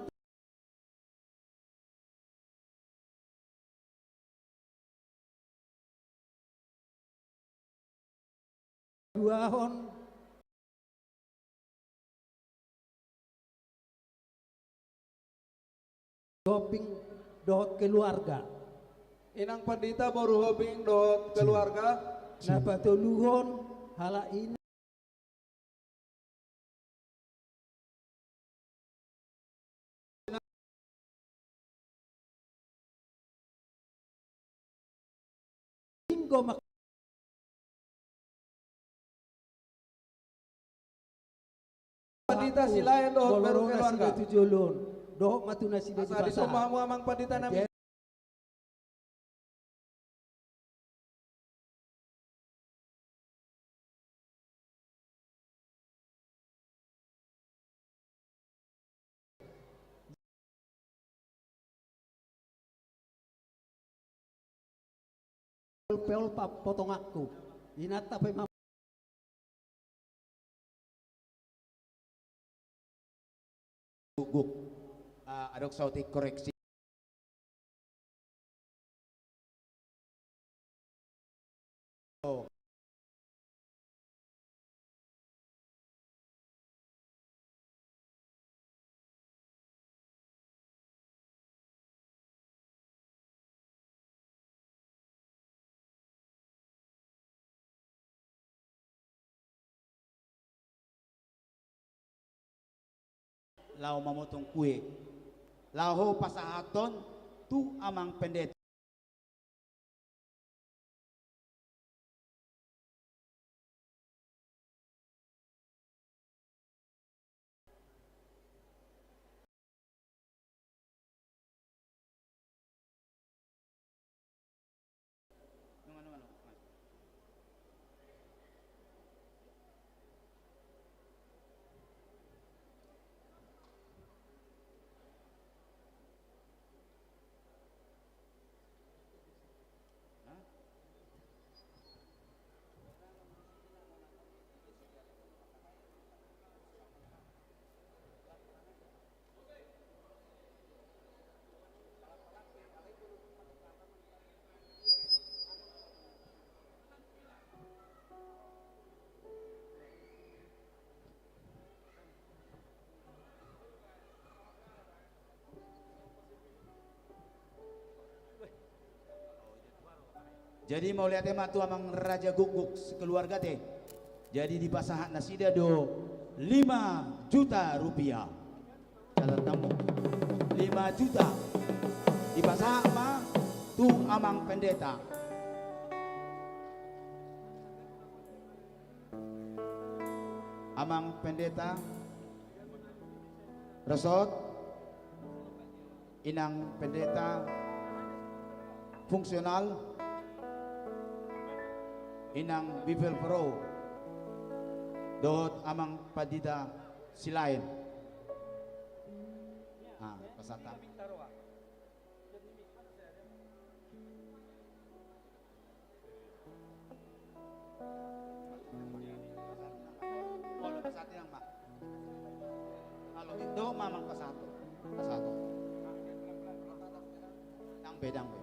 duahon. Hombing dohot keluarga. Inang pandita, boru hombing dohot keluarga. Na patoluhon, halak ina. Inggo mak- Pandita Silaen dohot boru keluarga. Dohot ma tu nasida di pasar. Asa dison ma hamu amang pandita nami. Peol pa potonganku. Inanta pe ma- Guk. Ah, adong saotik koreksi. Oh. Laho mamotong kue, laho pasahathon tu amang pendeta. Jadi mauliate ma tu amang raja gukguk sekeluarga te. Jadi dipasahat nasida do Lima juta rupiah. Catat hamu. Lima juta. Dipasahat ma tu Amang Pendeta. Amang Pendeta. Resort. Inang Pendeta fungsional, Inang Bibelvrouw, dohot Amang Pandita Silaen. Ah, pasahat. Olo, pasahat inang ma. Olo, indo ma amang pasahat. Pasahat. Dang be, dang be.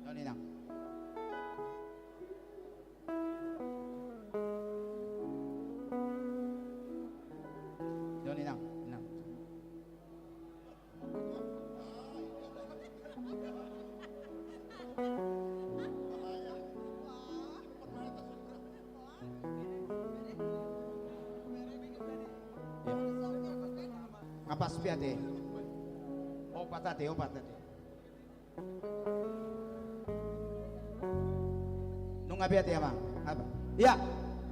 Joni nang. Joni nang, nang. Ngapas piate. Opat ate, opat ate. Nunga be ate amang. Apa? Ya,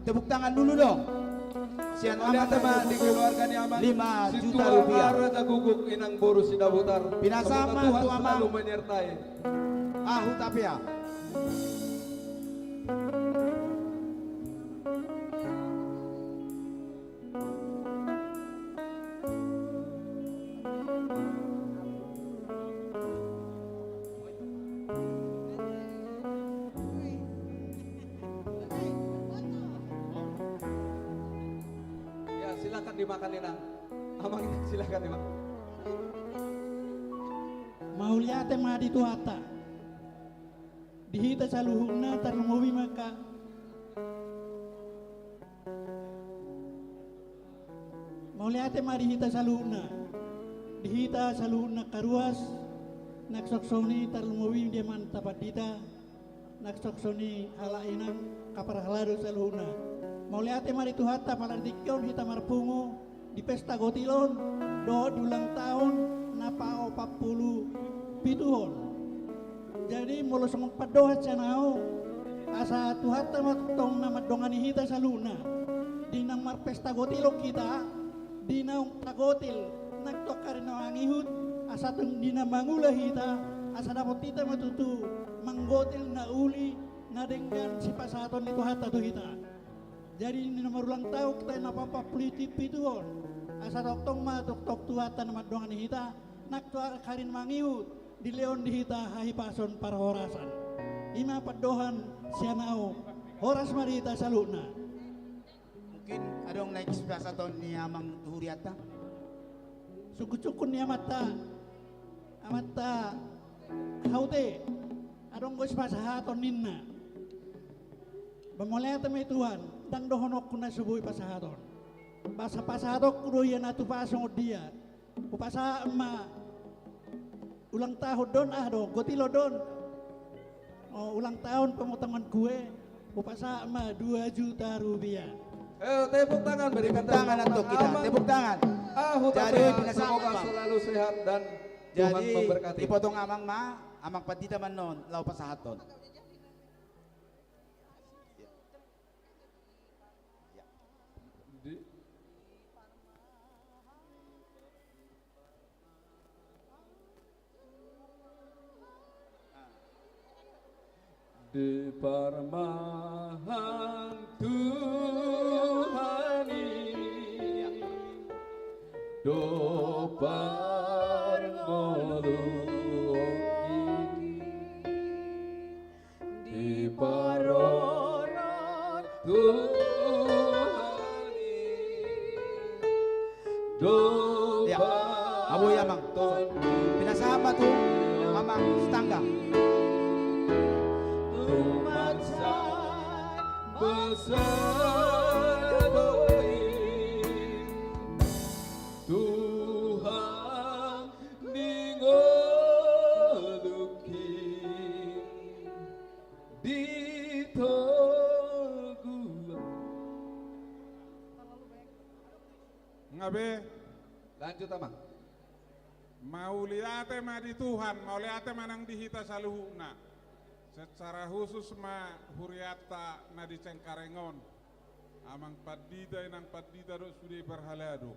tepuk tangan dulu dong. Sian amang, di keluarga ni amang lima juta rupiah. Raja Guguk, inang boru Sidabutar. Pinasahat ma tu amang. Ahu tapia. Ya, silakan dimakan, Inang. Amang, silakan dimakan. Mauliate ma di Tuhanta. Di hita saluhutna tarlumobi ma angka Mauliate ma di hita saluhutna. Di hita saluhutna angka ruas, nang songon i tarlumobi di amanta pandita, nang songon i halak inang angka parhalado saluhutna. Mauliate ma di Tuhanta pala di tingki on hita marpungu di pesta gotil on, dohot di ulang tahun na paopat pulu pitu on. Jadi molo songon pandohan sian ahu, asa Tuhanta ma tongtong na mandongani hita saluhutna. Di na marpesta gotil on hita, di naung tagotil nang tu angka ari na mangihut, asa tong di na mangula hita, asa dapot hita ma tutu manggotil na uli na denggan sipasahaton ni Tuhanta tu hita. Jadi di na marulang tahun hita na paopat pulu pitu on, asa tongtong ma tongtong Tuhanta na mandongani hita, nang tu angka ari na mangihut, dilehon di hita hahipason parhorasan. I ma pandohan sian ahu, horas ma di hita saluhutna. Mungkin adong na ingkon sipasahaton ni amang tu hurianta? Sungkunsungkun ni amanta, amanta haute, adong do sipasahaton ninna. Ba mauliate ma i Tuhan, ndang dohononku na so boi pasahaton. Ba asa pasahatonku do ia na tupa songon dia. Hupasahat ma ulang tahun do on, aha do, gotil do on. O, ulang tahun pemotongan kue, hupasahat ma dua juta rupiah. Eh, tepuk tangan bagi kita. Tepuk tangan untuk kita, tepuk tangan. Jadi, semoga selalu sehat dan Tuhan memberkati. Jadi, dipotong amang ma, amang pandita ma annon, laho pasahathon. Ya. Ya. Di Diparmahan Tuhan i do parngoluon i. Diparorot Tuhan i do. Ya. Abo i amang. Pinasahat ma tu amang Sitanggang. Tumansai basa do i Tuhan di ngolungki. Be. Lanjut, Amang. Mauliate ma di Tuhan, mauliate ma nang di hita saluhutna. Secara khusus ma hurianta na di Cengkareng on. Amang pandita, inang pandita dohot sude parhalado.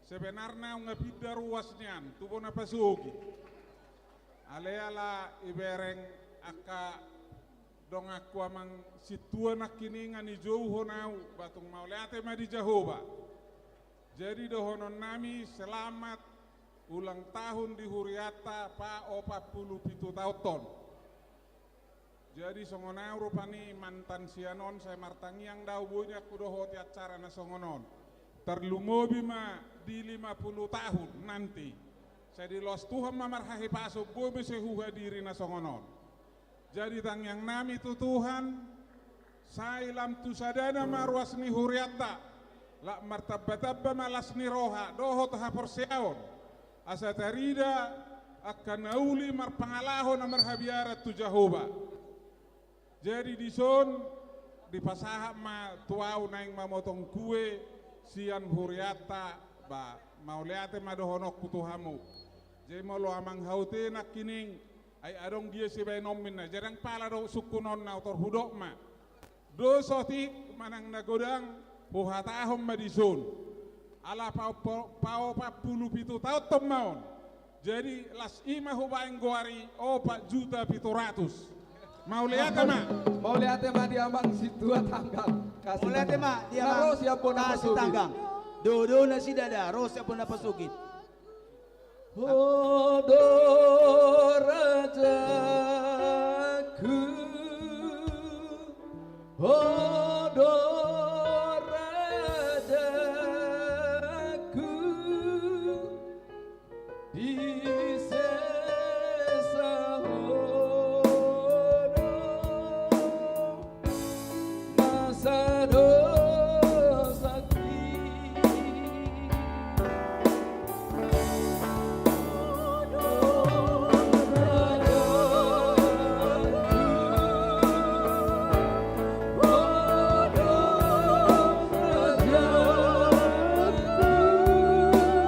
Sebenarna ahu nga pinda ruas nian, tu bona pasogit. Alai ala ibereng angka donganku amang sintua nangkiningan, dijouhon ahu, ba tung mauliate ma di Jahowa. Jadi dohononnami selamat ulang tahun di hurianta paopat pulu pitu taonhon. Jadi songon ahu rupani mantan sian on, sai martangiang do ahu boi nian hudohoti acara na songon on. Tarlumobi ma di lima pulu tahun nanti. Sai diloas Tuhan ma marhahipason boi muse huhadiri na songon on. Jadi tangiangnami tu Tuhan, sai lam tu sadana ma ruas ni hurianta, lam martambatamba ma las ni roha dohot haporseaon, asa tarida angka na uli marpangalaho na marhabiaran tu Jahowa. Jadi dison dipasahat ma tu ahu naeng mamotong kue sian hurianta, ba mauliate ma dohononku tu hamu. Jadi molo amang haute nangkining, ai adong dia sibaenonmi na, jadi ndang pala do sungkunonna, tor hudok ma. Dos otik manang na godang, huhatahon ma dison. Ala pa-, pa-, paopat pulu pitu taonhon ma on. Jadi las i ma hubaen goar i opat juta pitu ratus. Mauliate ma. Mauliate ma di amang sintua tanggang. Mauliate ma di amang ro sian bona pasogit. Tanggang. Dodo nasida da ro sian bona pasogit. Ho do rajaku, ho do rajaku, di sesa ho do na sadosaki.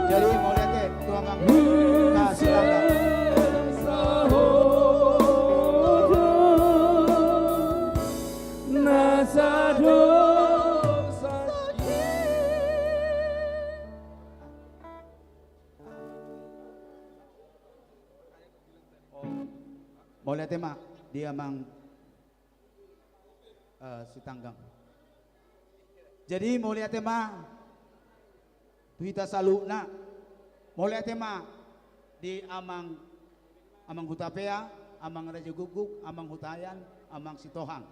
Jadi mauliate tu amang. Kasih tanggang. Na sadosaki. Mauliate ma di amang, eh, Sitanggang. Jadi mauliate ma tu hita saluhutna. Mauliate ma di amang, amang Hutapea, amang Raja Guguk, amang Hutayan, amang Sitohang.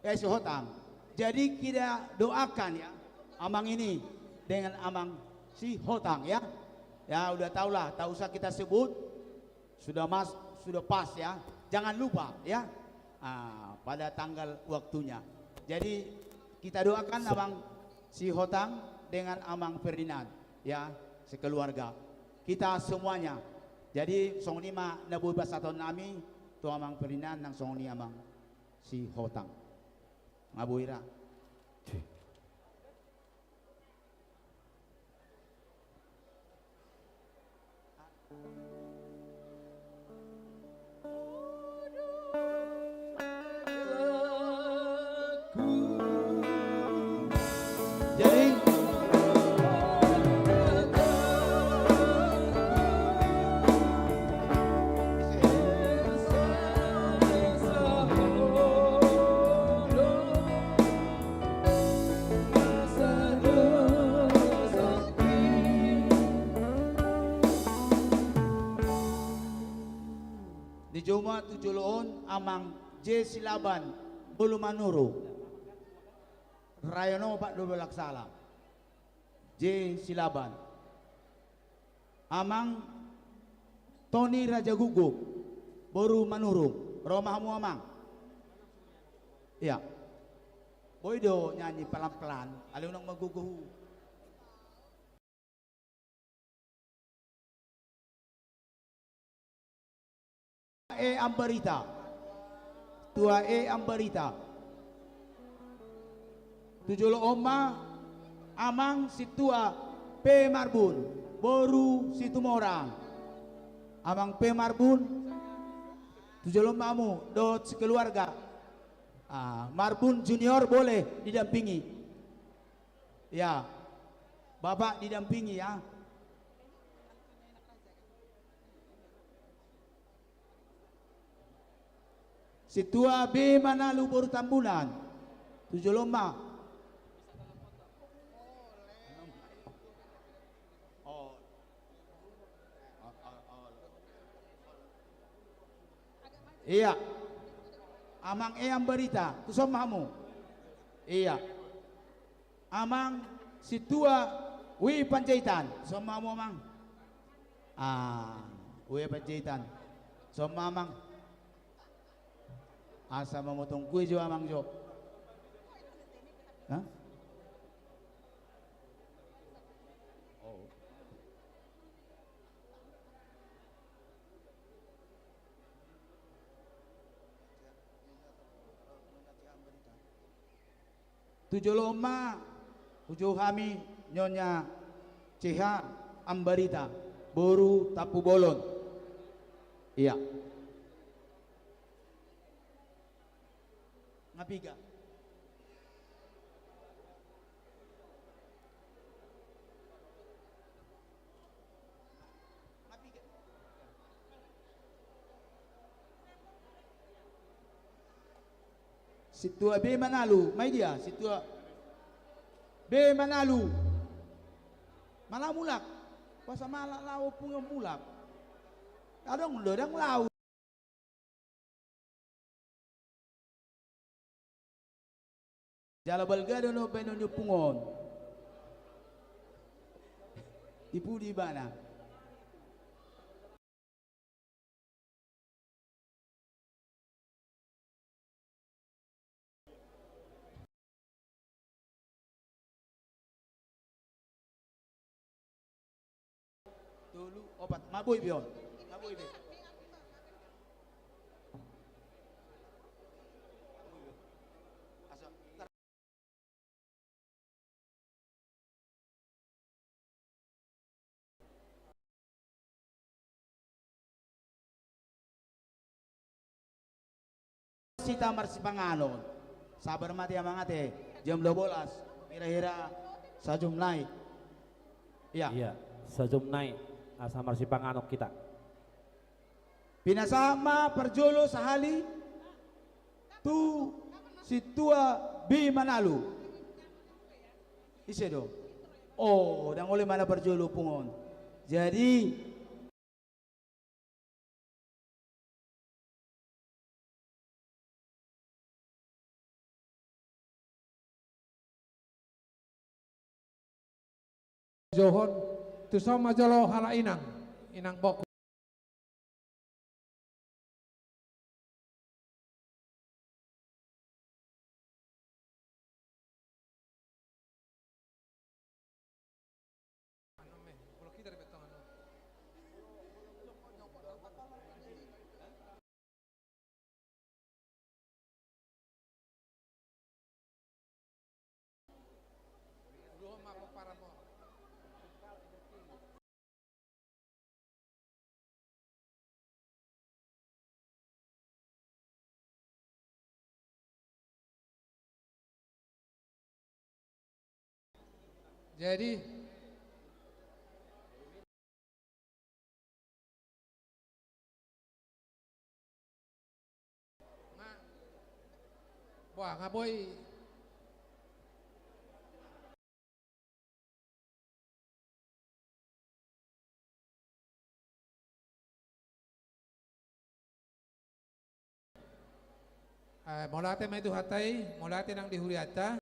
Eh, Sihotang. Jadi kita doakan ya, amang ini dengan amang Sihotang ya. Ya, udah tahulah, tak usah kita sebut. Sudah mas, sudah pas ya. Jangan lupa ya. Ah, pada tanggal waktunya. Jadi kita doakan amang Sihotang dengan amang Ferdinand ya, sekeluarga. Kita semuanya. Jadi songon i ma na boi pasahatonnami tu amang Ferdinand nang songon i amang Sihotang. Nga boi ra. Dijou ma tu jolo on amang J Silaban, molo Manurung. Rayon opat do, ndang salah. J Silaban. Amang Toni Raja Guguk, boru Manurung. Ro ma hamu amang. Iya. Boi do nyanyi pelan-pelan, alai unang magogo. E Ambarita. Tua E Ambarita. Tu jolo on ma amang sintua P Marbun, boru Situmorang. Amang P Marbun, tu jolo ma hamu dohot sekeluarga. Ah, Marbun Junior boleh didampingi. Ya, Bapak didampingi ya. Sintua B Manalu boru Tambunan. Tu jolo ma. Iya. Amang E Ambarita, tu son ma hamu. Iya. Amang Sintua W Panjaitan, tu son ma hamu amang. Ah, W Panjaitan. Tu son ma amang. Asa mamotong kue jo amang jo. Hah? Oh. Tu jolo ma hujou hami Nyonya C H Ambarita, boru Tampubolon. Iya. Nga piga. Sintua B Manalu, ma i dia, Sintua B Manalu. Mala mulak, boasa mala laho pungu mulak. Adong do, dang laho. Jala balga do na baenon ni ompung on. Di pudi ibana. Tolu, opat, ma boi be on. Ma boi be. Hita marsipanganon. Sabar ma ate amang ate, jam dua belas, kira-kira sajom nai. Iya. Iya, sajom nai, asa marsipanganon hita. Pinasahat ma parjolo sahali tu Sintua B Manalu. Ise do? Oh, dang olo ma na parjolo ompung on. Jadi, Johon, tu son ma jolo halak inang, inang boku. Jadi, nga, wah, nga boi. Eh, mauliate ma di Tuhanta i, mauliate nang di hurianta.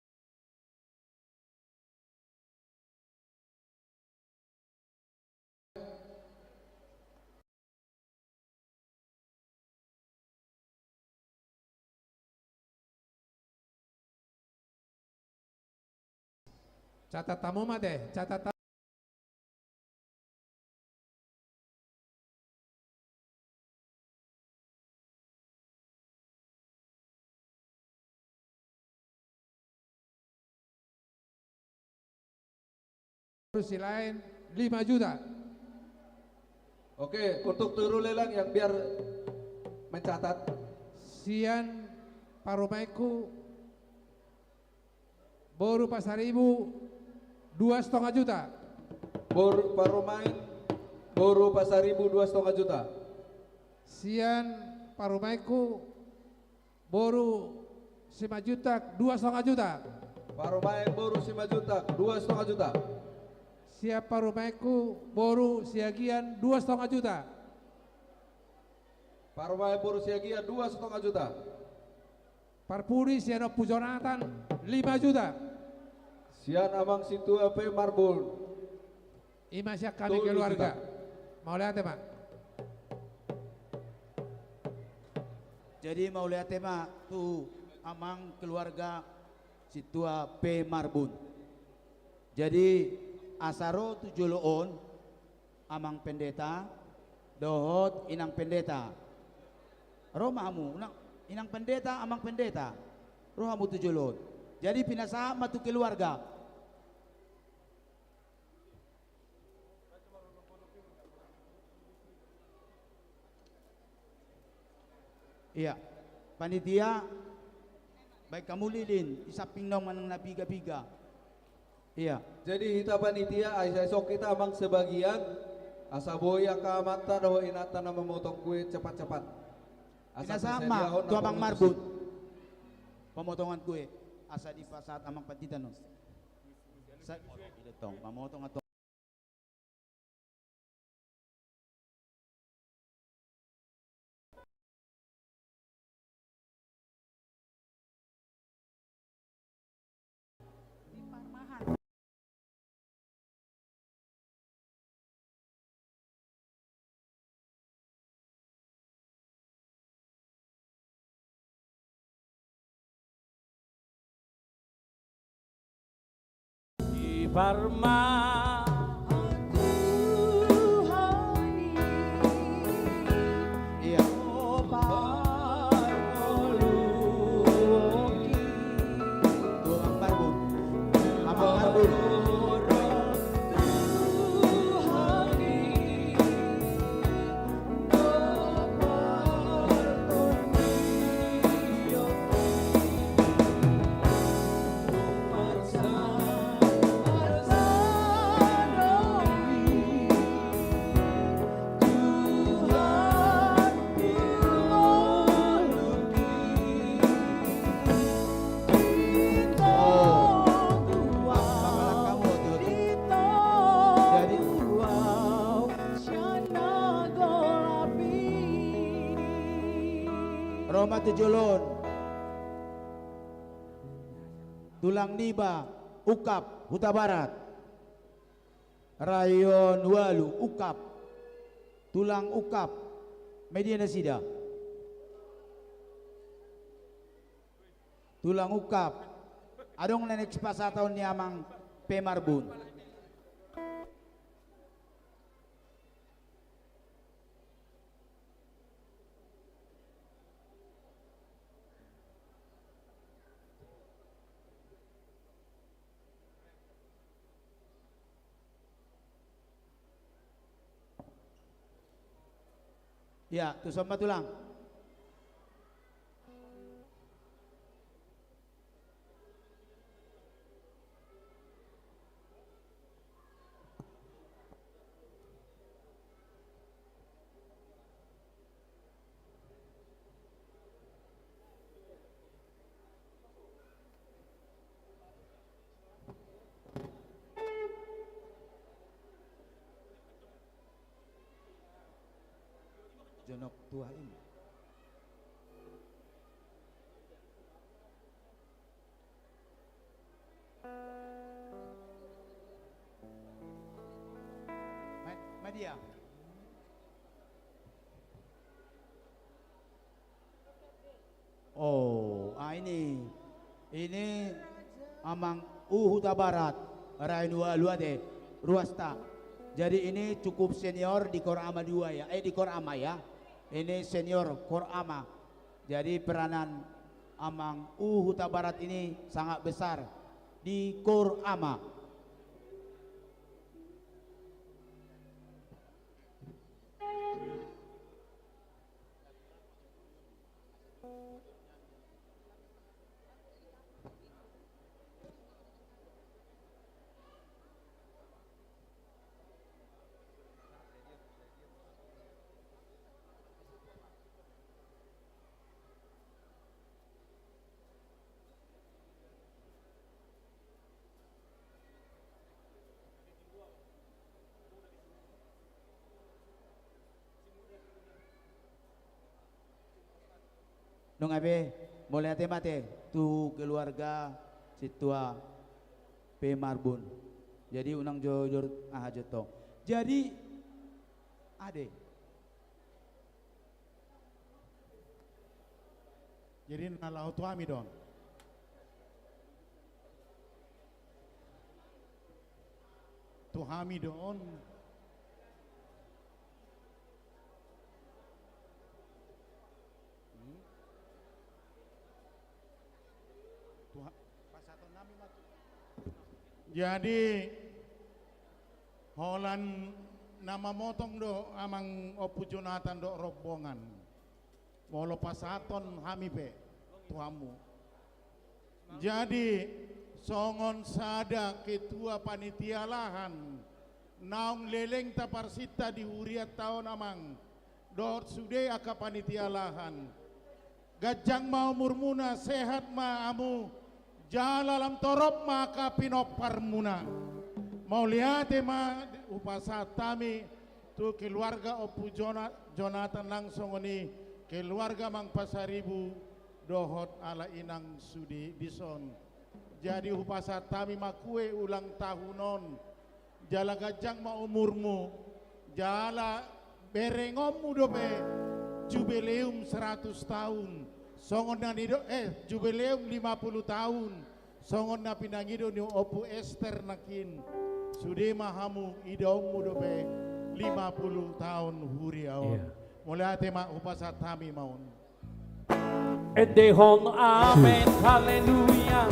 Catat hamu ma ate, catat. Silaen lima juta. Oke, untuk Teru Lelang yang biar mencatat. Sian parumaenku boru Pasaribu dua setengah juta. Boru parumaen boru Pasaribu dua setengah juta. Sian parumaenku boru Simanjuntak dua setengah juta. Parumaen boru Simanjuntak dua setengah juta. Sian parumaenku boru Siagian dua setengah juta. Parumaen boru Siagian dua setengah juta. Parpudi sian Ompu Jonatan lima juta. Sian Amang Sintua P. Marbun. I ma sian hami keluarga. Mauliate ma. Jadi mauliate ma tu Amang keluarga Sintua P. Marbun. Jadi asa ro tu jolo on Amang Pendeta dohot Inang Pendeta. Ro ma hamu, Inang Pendeta, Amang Pendeta. Ro hamu tu jolo on. Jadi pinasahat ma tu keluarga. Iya. Panitia, baen hamu lilin, di samping naung manang na piga-piga. Iya. Jadi hita panitia, asa isok hita Amang sebagian, asa boi angka amanta dohot inanta na mamotong kue cepat-cepat. Asa pinasahat ma tu Amang Marbun pamotongan kue, asa dipasahat Amang Pandita non. Sa-, mamotong atau Di parma Ro ma tu jolo on. Tulang Niba, Ungkap, Hutabarat. Rayon ualu, Ungkap. Tulang Ungkap. Media nasida. Tulang Ungkap. Adong na naeng sipasahaton ni Amang P. Marbun. Iya, tuson ma tulang. Jonok tua ini. Ma-, ma dia? Oh, ah, ini. Ini Amang U Hutabarat, Rayon ualu ate, ruasta. Jadi ini cukup senior di Kor Ama dua ya, eh, di Kor Ama ya. Ini senior Kor Ama. Jadi peranan Amang U Hutabarat ini sangat besar di Kor Ama. Nunga be, mauliate ma ate tu keluarga sintua P. Marbun. Jadi unang jo jor aha jo tong. Jadi ade. Jadi na laho tu hami do on. Tu hami do on. Hmm? Tu ha-, pasahaton nami ma tu. Jadi holan na mamotong do amang Ompu Jonatan dohot rombongan. Molo pasahaton hami pe tu hamu. Jadi songon sada ketua panitia lahan naung leleng taparsinta di hurianta on amang dohot sude angka panitia lahan. Ganjang ma umurmuna, sehat ma hamu, jala lam torop ma angka pinomparmuna. Mauliate ma hupasahat hami tu keluarga Ompu Jona-, Jonatan nang songon i keluarga Amang Pasaribu dohot ala inang sude dison. Jadi hupasahat hami ma kue ulang tahun on. Jala ganjang ma umurmu, jala berengonmu dope jubileum seratus tahun. Songon na nido, eh, jubileum lima puluh tahun. Songon na pinangido ni Ompu Ester nangkin. Sude ma hamu idaonmu dope lima puluh tahun huria on. Iya. Mauliate ma hupasahat hami ma on. Endehon amen, haleluya.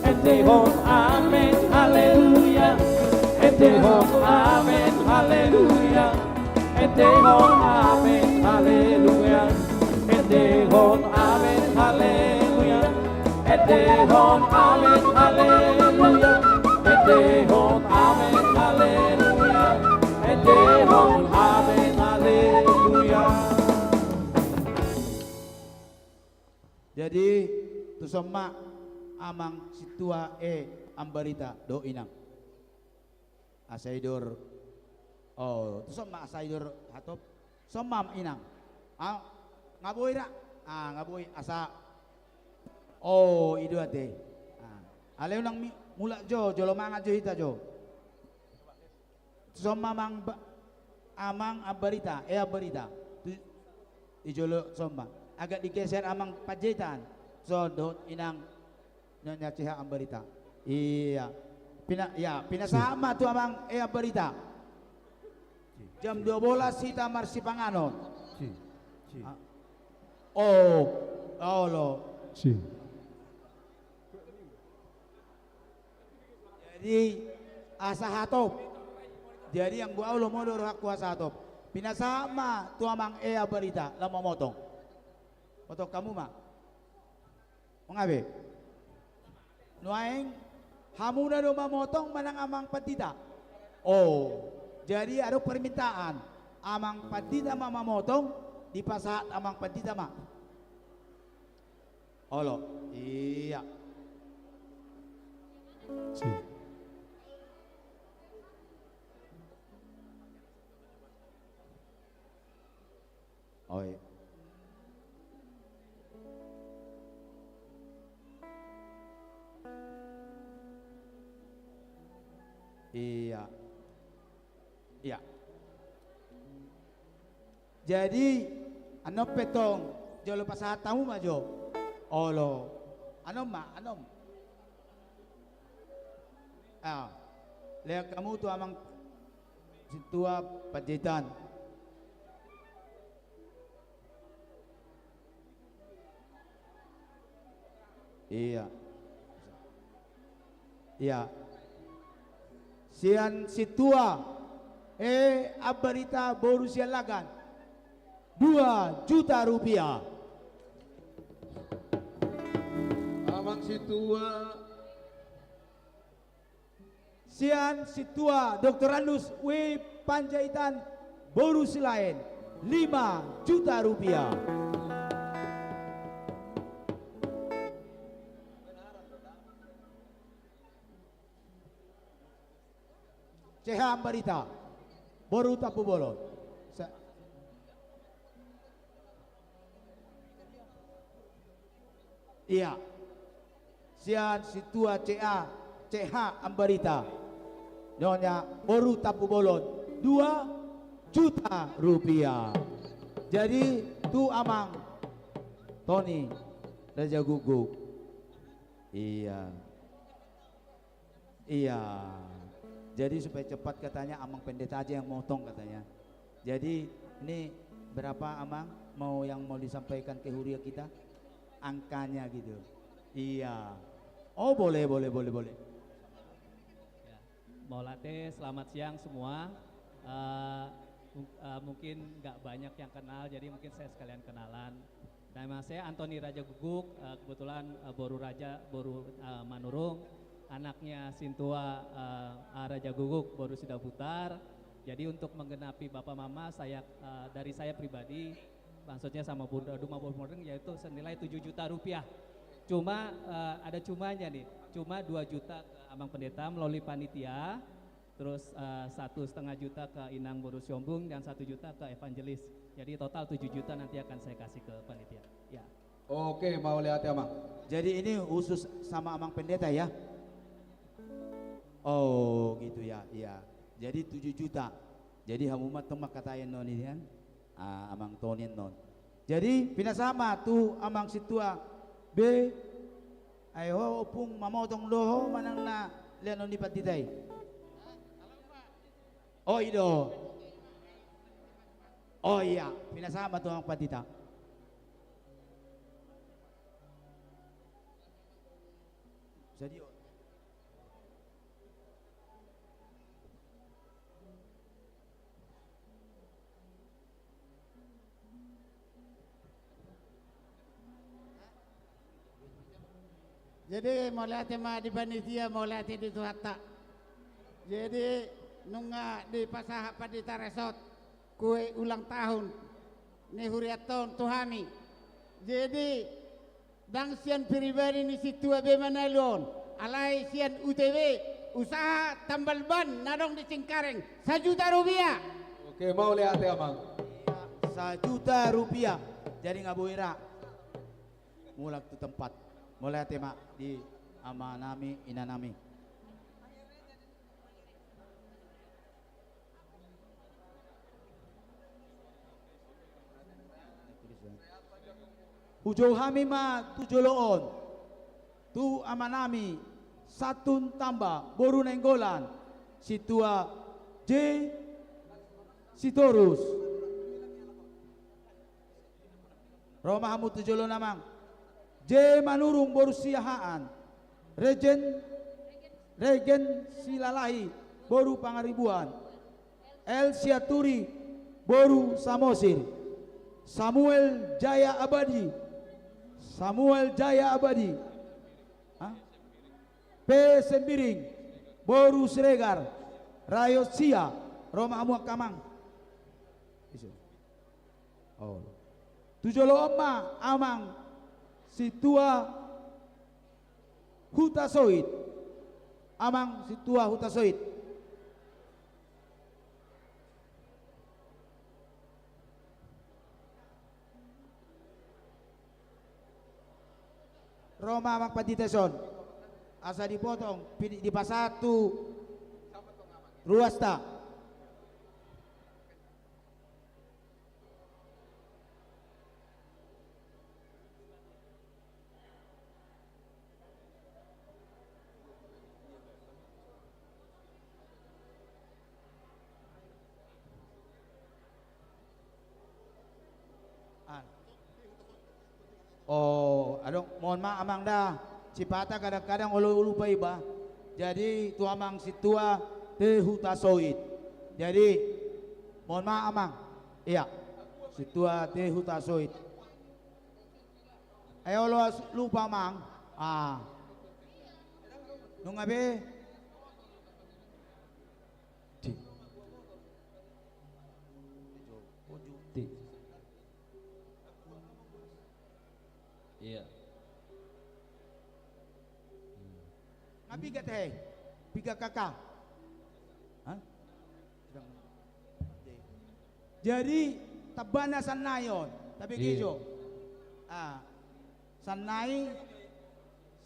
Endehon amen, haleluya. Endehon amen, haleluya. Endehon amen, haleluya. Endehon amen, haleluya. Endehon amen, haleluya. Endehon amen, haleluya. Endehon amen, haleluya. Jadi tuson ma amang sintua E. Ambarita dohot inang. Asa idor. Oh, tuson ma asa idor hatop. Tuson ma inang. Ah, nga boi ra. Ah, nga boi asa. Oh, i do ate. Ah, alai unang mi-, mulak jo, jolo mangan jo hita jo. Tuson ma amang ba-, amang Ambarita, E. Ambarita. Tu, i jolo tuson ma. Agak digeser amang Panjaitan. Tuson dohot inang Nyonya C H Ambarita. Iya. Pina-, ya, pinasahat ma tu amang E. Ambarita. Jam dua belas hita marsipanganon. Ah. Oh, olo. Jadi asa hatop. Jadi anggo au lomo do rohangku asa hatop. Pinasahat ma tu amang E. Ambarita, lam mamotong. Motong hamu ma. Mangabe. Nuaeng hamuna do mamotong manang amang pandita? Oh, jadi adong permintaan. Amang pandita ma mamotong, dipasahat amang pandita ma. Olo, iya. Si. Oi. Iya. Iya. Jadi, annon pe tong, jolo pasahat hamu ma jo. Olo. Annon ma, annon. Ah, lehon hamu tu amang sintua Panjaitan. Iya. Iya. Sian sintua E. Ambarita boru Siallagan. Dua juta rupiah. Amang sintua. Sian sintua Doktorandus W. Panjaitan boru Silaen, lima juta rupiah. C H Ambarita boru Tampubolon. Sa- Iya. Sian sintua C A, C H Ambarita. Nyonya boru Tampubolon, dua juta rupiah. Jadi, tu Amang Toni Rajagukguk. Iya. Iya. Jadi, supaya cepat katanya, Amang Pendeta aja yang motong katanya. Jadi, ini berapa, Amang, mau, yang mau disampaikan ke huria kita? Angkanya gitu. Iya. Oh, boleh, boleh, boleh, boleh. Ya. Mauliate, selamat siang semua. Eh, mung-, eh, mungkin nggak banyak yang kenal, jadi mungkin saya sekalian kenalan. Nama saya Antoni Rajagukguk, eh, kebetulan, eh, boru Raja, boru, eh, Manurung, anaknya sintua, eh, A Rajagukguk, boru Sidabutar. Jadi, untuk menggenapi bapa mama, saya, eh, dari saya pribadi, maksudnya sama Bunda Duma, boru Manurung, yaitu senilai tujuh juta rupiah. Cuma, eh, ada cumanya nih, cuma dua juta ke Amang Pendeta melalui panitia, terus, eh, satu setengah juta ke Inang boru Siombung, dan satu juta ke evangelis. Jadi, total tujuh juta nanti akan saya kasih ke panitia. Ya. Oke, mauliate, Amang. Jadi, ini khusus sama Amang Pendeta, ya? Oh, gitu, ya, iya. Jadi, tujuh juta. Jadi, hamu ma tong mangkatai annon i, kan? Ah, Amang Toni annon. Jadi, pinasahat ma tu Amang Sintua be. Ai ho, Ompung, mamotong do ho manang na lehonon ni pandita i? Oh, i do. Oh, iya, pinasahat ma tu Amang Pandita. Sadia. Jadi, mauliate ma di panitia, mauliate di Tuhanta. Jadi, nunga dipasahat Pandita Resort kue ulang tahun ni hurianta on tu hami. Jadi, ndang sian pribadi ni sintua be manalu on, alai sian U T B, Usaha Tambal Ban na adong di Cengkareng, sajuta rupiah. Oke, mauliate, Amang. Sajuta rupiah. Jadi, nga boi ra. Mulak tu tempat. Mauliate ma di amanami, inanami. Hujou hami ma tu jolo on tu amanami Santun Tamba boru Nainggolan, Sintua J Sitorus. Ro ma hamu tu jolo on, Amang. J Manurung boru Siahaan. Regen, Regen Silalahi boru Pangaribuan. L Sianturi boru Samosir. Samuel Jaya Abadi. Samuel Jaya Abadi. Hah? P Sembiring boru Siregar. Rayo Sia. Ro ma hamu angka amang. Iso. Oh. Tu jolo on ma Amang Sintua Hutasoit. Amang Sintua Hutasoit. Ro ma Amang Pandita dison. Asa dipotong, pini-, dipasahat tu ruasta. An. Oh, adong, mohon maaf, Amang, da. Sipata kadang-kadang olo lupa iba. Jadi, tu Amang Sintua T Hutasoit. Jadi, mohon maaf, Amang. Iya. Sintua T Hutasoit. Ai olo lupa, Amang. Ah. Nunga be. Ti. Ti. Iya. Nga piga tahe? Piga K K? Hah? Jadi, tamba na sannari on, tapi, iya, kejo. Ah. Sannari,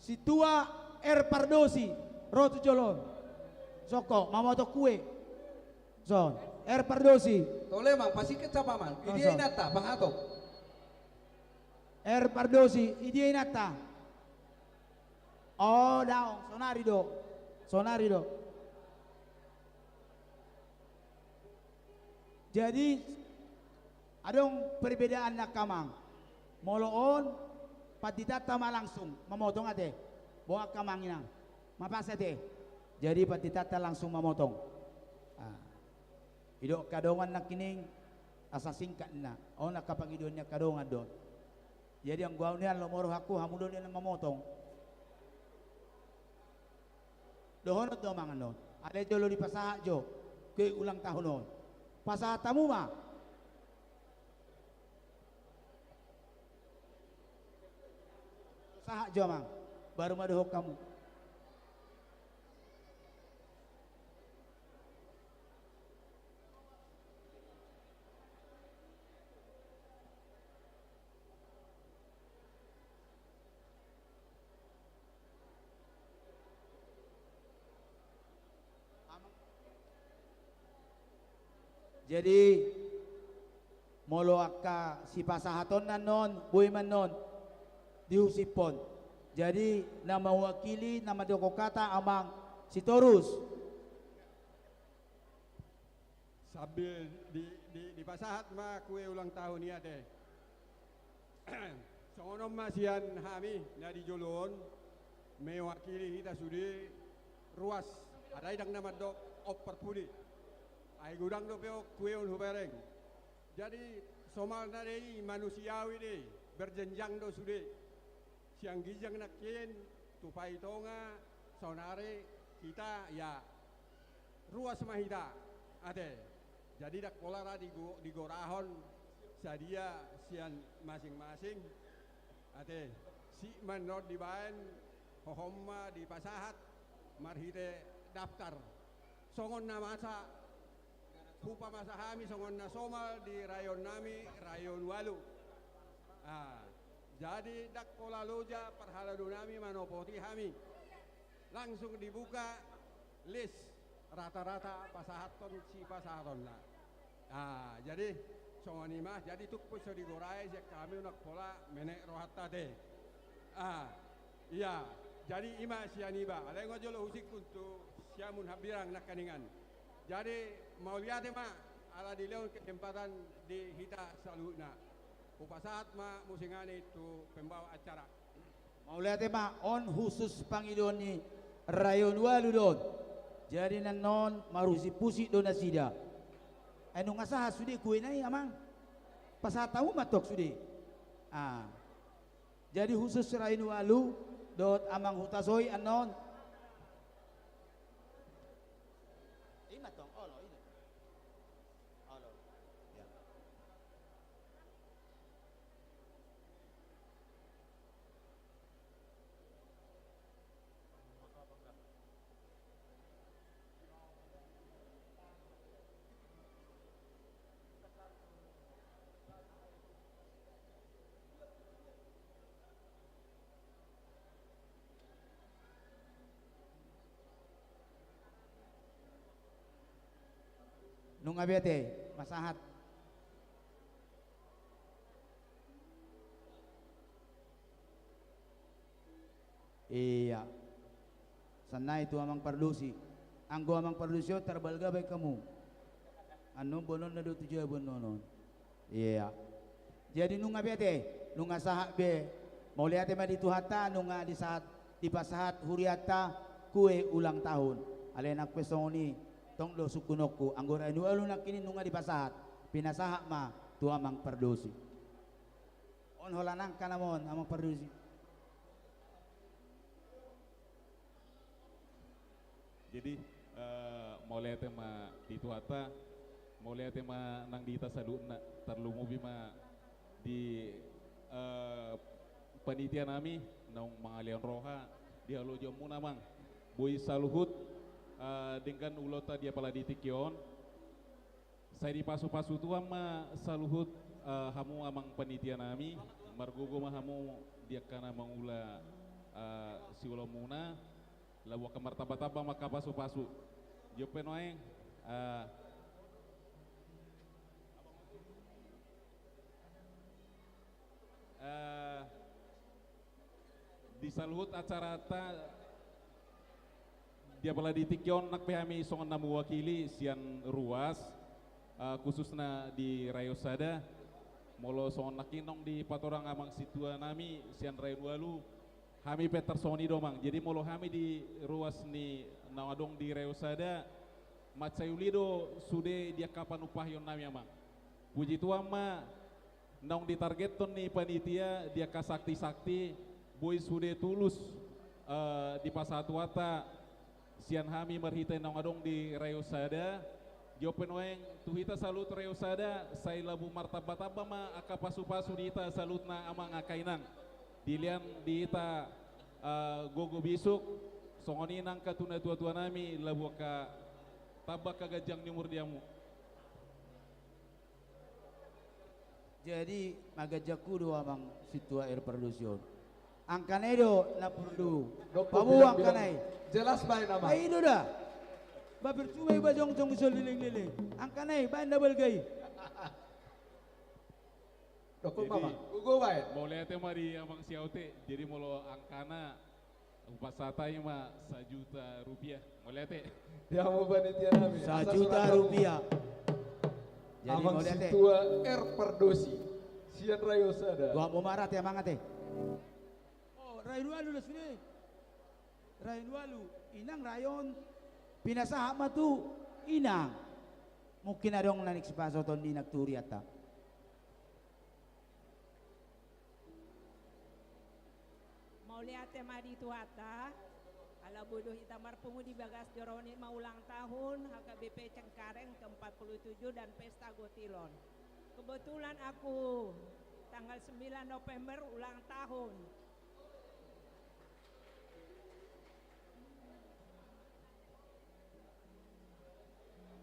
Sintua R Pardosi, ro tu jolo on. Songko, mamotong kue. Son, R Pardosi. Tole, Amang, pasingkat sapa, Amang? Idia inanta, pasahaton. R Pardosi, idia inanta? O, daong, sonari do. Sonari do. Jadi, adong perbedaan nangkin, Amang. Molo on, panditanta ma langsung mamotong ate. Boha, Amang, inang? Mapas ate. Jadi panditanta langsung mamotong. Ah. Didok angka dongan nangkining, asa singkat ninna. On angka pangidoan ni angka dongan do on. Jadi anggo au nian, lomo rohangku, hamu do nian na mamotong. Dohonon do, Amang, annon. Alai jolo dipasahat jo kue ulang tahun on. Pasahat hamu ma. Sahat jo, Amang. Baru ma dohot hamu. Jadi, molo angka sipasahatonna annon, boi ma annon dihusiphon. Jadi, na mewakili, na mandok hata, Amang Sitorus. Sambil di, di, dipasahat ma kue ulang tahun i ate. Songon on ma sian hami na di jolo on, mewakili hita sude ruas, alai ndang na mandok ompar pudi. Ai godang dope on kue on hubereng. Jadi, somalna do i, manusiawi do i, berjenjang do sude. Sian ginjang nangkin, tu Paitonga, saonari hita, ya, ruas ma hita, ate. Jadi ndang pola ra digo-, digorahon sadia sian masing-masing, ate. Sip ma annon dibaen, hohom ma dipasahat marhite daftar. Songon na masa, hupamasa hami songon na somal di rayon nami, rayon ualu. Ah, jadi ndang pola loja parhalado nami manopoti hami. Langsung dibuka list rata-rata pasahathon sipasahatonna. Ah, jadi songon i ma, jadi tung pe so digorai sian hami, ndang pola menek rohanta ate. Ah, iya, jadi i ma sian iba. Alai nga jolo husingkun tu siamun hambirang nangkiningan. Jadi, mauliate ma, ala dilehon kesempatan di hita saluhutna. Hupasahat ma musik nami tu pembawa acara. Mauliate ma, on husus pangidoan ni rayon ualu do on. Jadi annon marhusip-husip do nasida. Ai nunga sahat sude kuena i, Amang? Pasahat hamu ma antong sude. Ah. Jadi husus rayon ualu dohot Amang Hutasoy annon. I ma antong, olo, i ma antong. Olo. Ya. Nunga be ate, masahat. Iya. Sannai tu Amang Pardosi. Anggo Amang Pardosi on tarbalga baen hamu. Annon boanonna do tu jabu annon on. Iya. Jadi nunga be ate, nunga sahat be. Mauliate ma di Tuhanta, nunga disahat, dipasahat hurianta kue ulang tahun. Alai nang pe songon i, tong do sungkunonku, anggo rayon ualu nangkin i nunga dipasahat, pinasahat ma tu Amang Pardosi. On holan angka nama on, Amang Pardosi. Jadi, eh, mauliate ma di Tuhanta, mauliate ma nang di hita saluhutna, tarlumobi ma di, eh, panitia nami, naung mangalehon roha di halojaonmuna, Amang. Boi saluhut, eh, denggan ulaonta di apala di tingki on. Sai dipasu-pasu Tuhan ma saluhut, eh, hamu amang panitia nami, margogo ma hamu di angka na mangula eh, siulamuna, laho angka martamba-tamba ma angka pasu-pasu. Jop pe nuaeng, eh, eh, di saluhut acarata, di apala di tingki on nang pe hami songon na mewakili sian ruas, eh, khususna di Rayon Sada, molo songon nangkin naung dipatorang amang sintua nami sian Rayon Walu, hami pe tarsongon i do amang. Jadi molo hami di ruas ni naung adong di Rayon Sada, mansai uli do sude di angka panumpahion nami amang. Puji Tuhan ma, naung ditargethon ni panitia di angka sakti-sakti, boi sude tulus, eh, dipasahat Tuhanta sian hami marhite naung adong di Rayon Sada. Jop pe nuaeng tu hita saluhut Rayon Sada, sai laho martamba-tamba ma angka pasu-pasu di hita saluhutna amang angka inang. Dilean di hita, eh, gogo bisuk, songon i nang angka tu natua-tua nami, laho angka tamba angka ganjang ni umur di hamu. Jadi, maganjangku do amang sintua R Pardosi on. Angkana i do na porlu. Paboa angkana i. Jelas baen amang. Ai do da. Ba percuma iba jongjong so leleng-leleng. Angkana i, baen na balga i. Dokon amang. Gogo baen. Mauliate ma di amang Siaote. Jadi molo angkana, hupasahat i ma sajuta rupiah. Mauliate. Di hamu panitia nami. Sajuta rupiah. Jadi amang mauliate. Sintua R Pardosi. Sian Rayon Sada. Dua mo marate amang ate. Oh, Rayon Walu do sude. Rayon Walu. Inang Rayon. Pinasahat ma tu inang. Mungkin adong na naeng sipasahaton ni inang tu hurianta. Mauliate ma di Tuhanta, ala boi do hita marpungu di bagas joro ni ma ulang tahun H K B P Cengkareng keempat puluh tujuh dan pesta gotilon. Kebetulan aku tanggal sembilan November ulang tahun.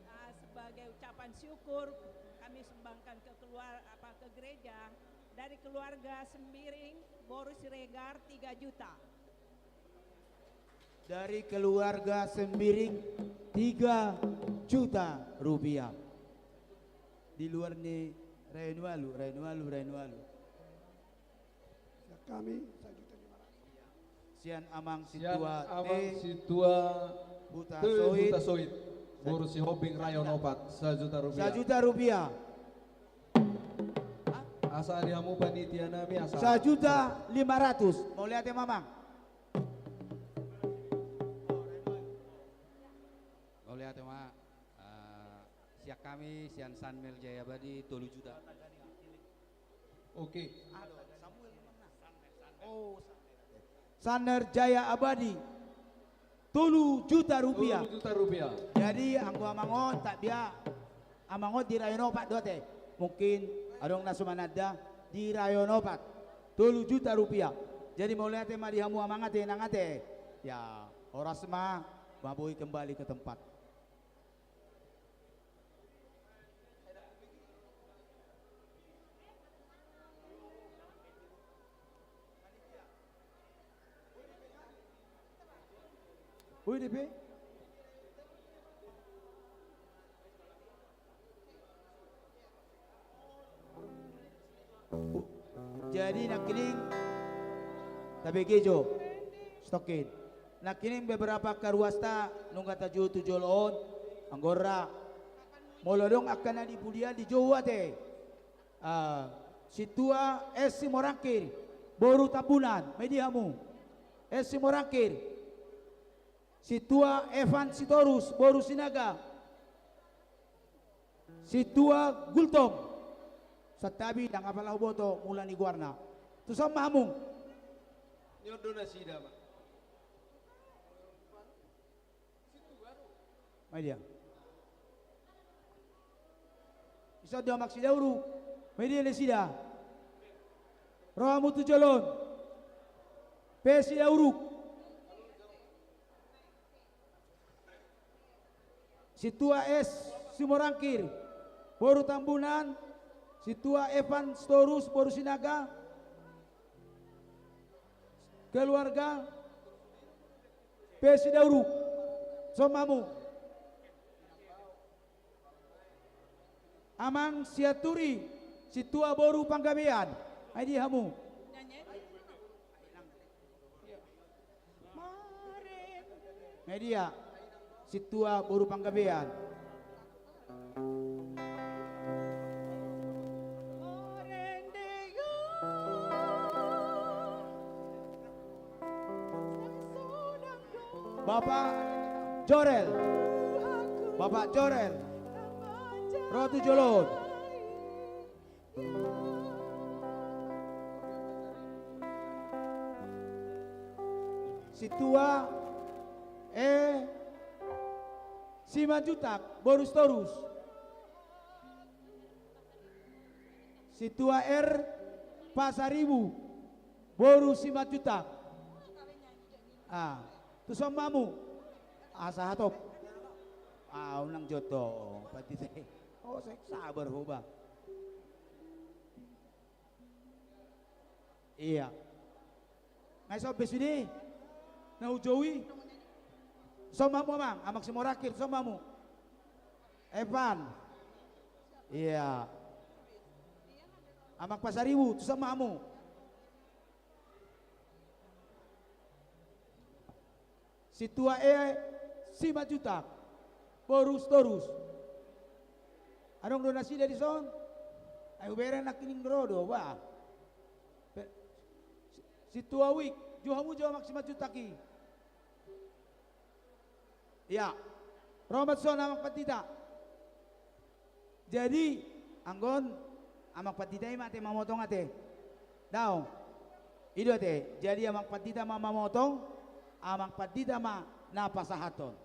Ah, sebagai ucapan syukur, kami sumbangkan ke keluar-, apa, ke gereja dari keluarga Sembiring, boru Siregar, tiga juta. Dari keluarga Sembiring, tiga juta rupiah. Di luar ni Rayon Walu, Rayon Walu, Rayon Walu. Sian hami, sajuta lima ratus. Sian amang sintua T. Sian amang sintua T. Huta Soit. Huta Soit. Boru Sihombing Rayon Opat, sajuta rupiah. Sajuta rupiah. Asa di hamu panitia nami asa. Sajuta lima ratus. Mauliate ma amang. Mauliate ma, eh, sian hami, sian Sanmel Jaya Abadi, tolu juta. Oke. Sanmel Jaya Abadi, tolu juta rupiah. Tolu juta rupiah. Jadi, anggo amang on, tak dia, amang on di Rayon Opat do ate. Mungkin adong na so mananda di Rayon Opat. Tolu juta rupiah. Jadi, mauliate ma di hamu amang ate, inang ate. Ya, horas ma, ma boi kembali ke tempat. Ui, D P. Jadi nangkining tabege jo. Stokin. Nangkining beberapa angka ruasta nunga tajou tu jolo on, anggo ra. Molo adong angka na di pudian dijou ate. Ah, sintua S Simorangkir, boru Tambunan, ma i di hamu. S Simorangkir. Sintua Evan Sitorus, boru Sinaga. Sintua Gultom. Santabi, ndang apala huboto mula ni goarna. Tuson ma hamu. Ni on do nasida ma. Ma i dia. Ison do amang Sidauruk. Ma i dia nasida. Ro hamu tu jolo on. P Sidauruk. Sintua S Simorangkir, boru Tambunan, Sintua Evan Sitorus, boru Sinaga. Keluarga P. Sidauruk, songon i ma hamu. Amang Sianturi, sintua boru Panggabean. Ai dia hamu? Media, sintua boru Panggabean. Bapak Jorel. Bapak Jorel. Ro tu jolo on. Sintua E. Simanjuntak, boru Sitorus. Sintua R. Pasaribu, boru Simanjuntak. Ah, tu son ma hamu. Asa hatop. Ah, unang joto. Pati te. Oh, sai sabar ho ba. Ia. Nunga ison be sude na hujou i. Son ma hamu amang, amang Simorakhir, son ma hamu. Evan. Ia. Amang Pasaribu, tu son ma hamu. Sintua E. Simanjuntak, boru Sitorus. Adong do nasida dison? Ai hubereng nangkining ro do ba. Pe-, sintua Wik, jou hamu jo amang Simanjuntak i. Ia. Ro ma tu son amang pandita. Jadi, anggo on, amang pandita i ma ate mamotong ate. Daong. I do ate. Jadi amang pandita ma mamotong, amang pandita ma na pasahathon.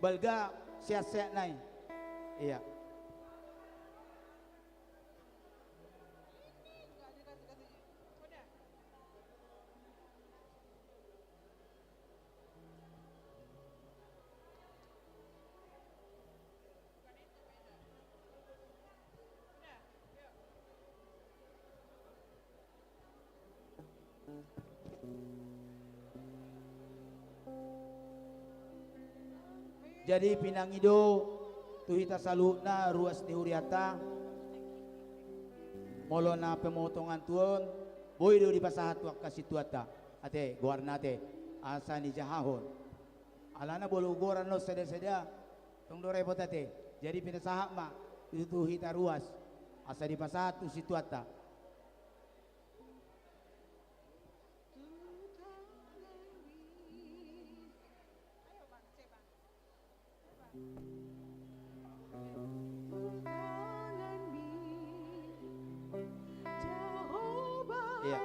Balga sehat-sehat nai. Ia. Jadi pinangido tu hita saluhutna ruas ni hurianta. Molo na pemotongan tu on, boi do dipasahat tu angka sintuanta. Ate, goarna ate, asa nijahahon. Alana molo hugoran on sada-sada, tong do repot ate. Jadi pinasahat ma tu hita ruas, asa dipasahat tu sintuanta. Ia.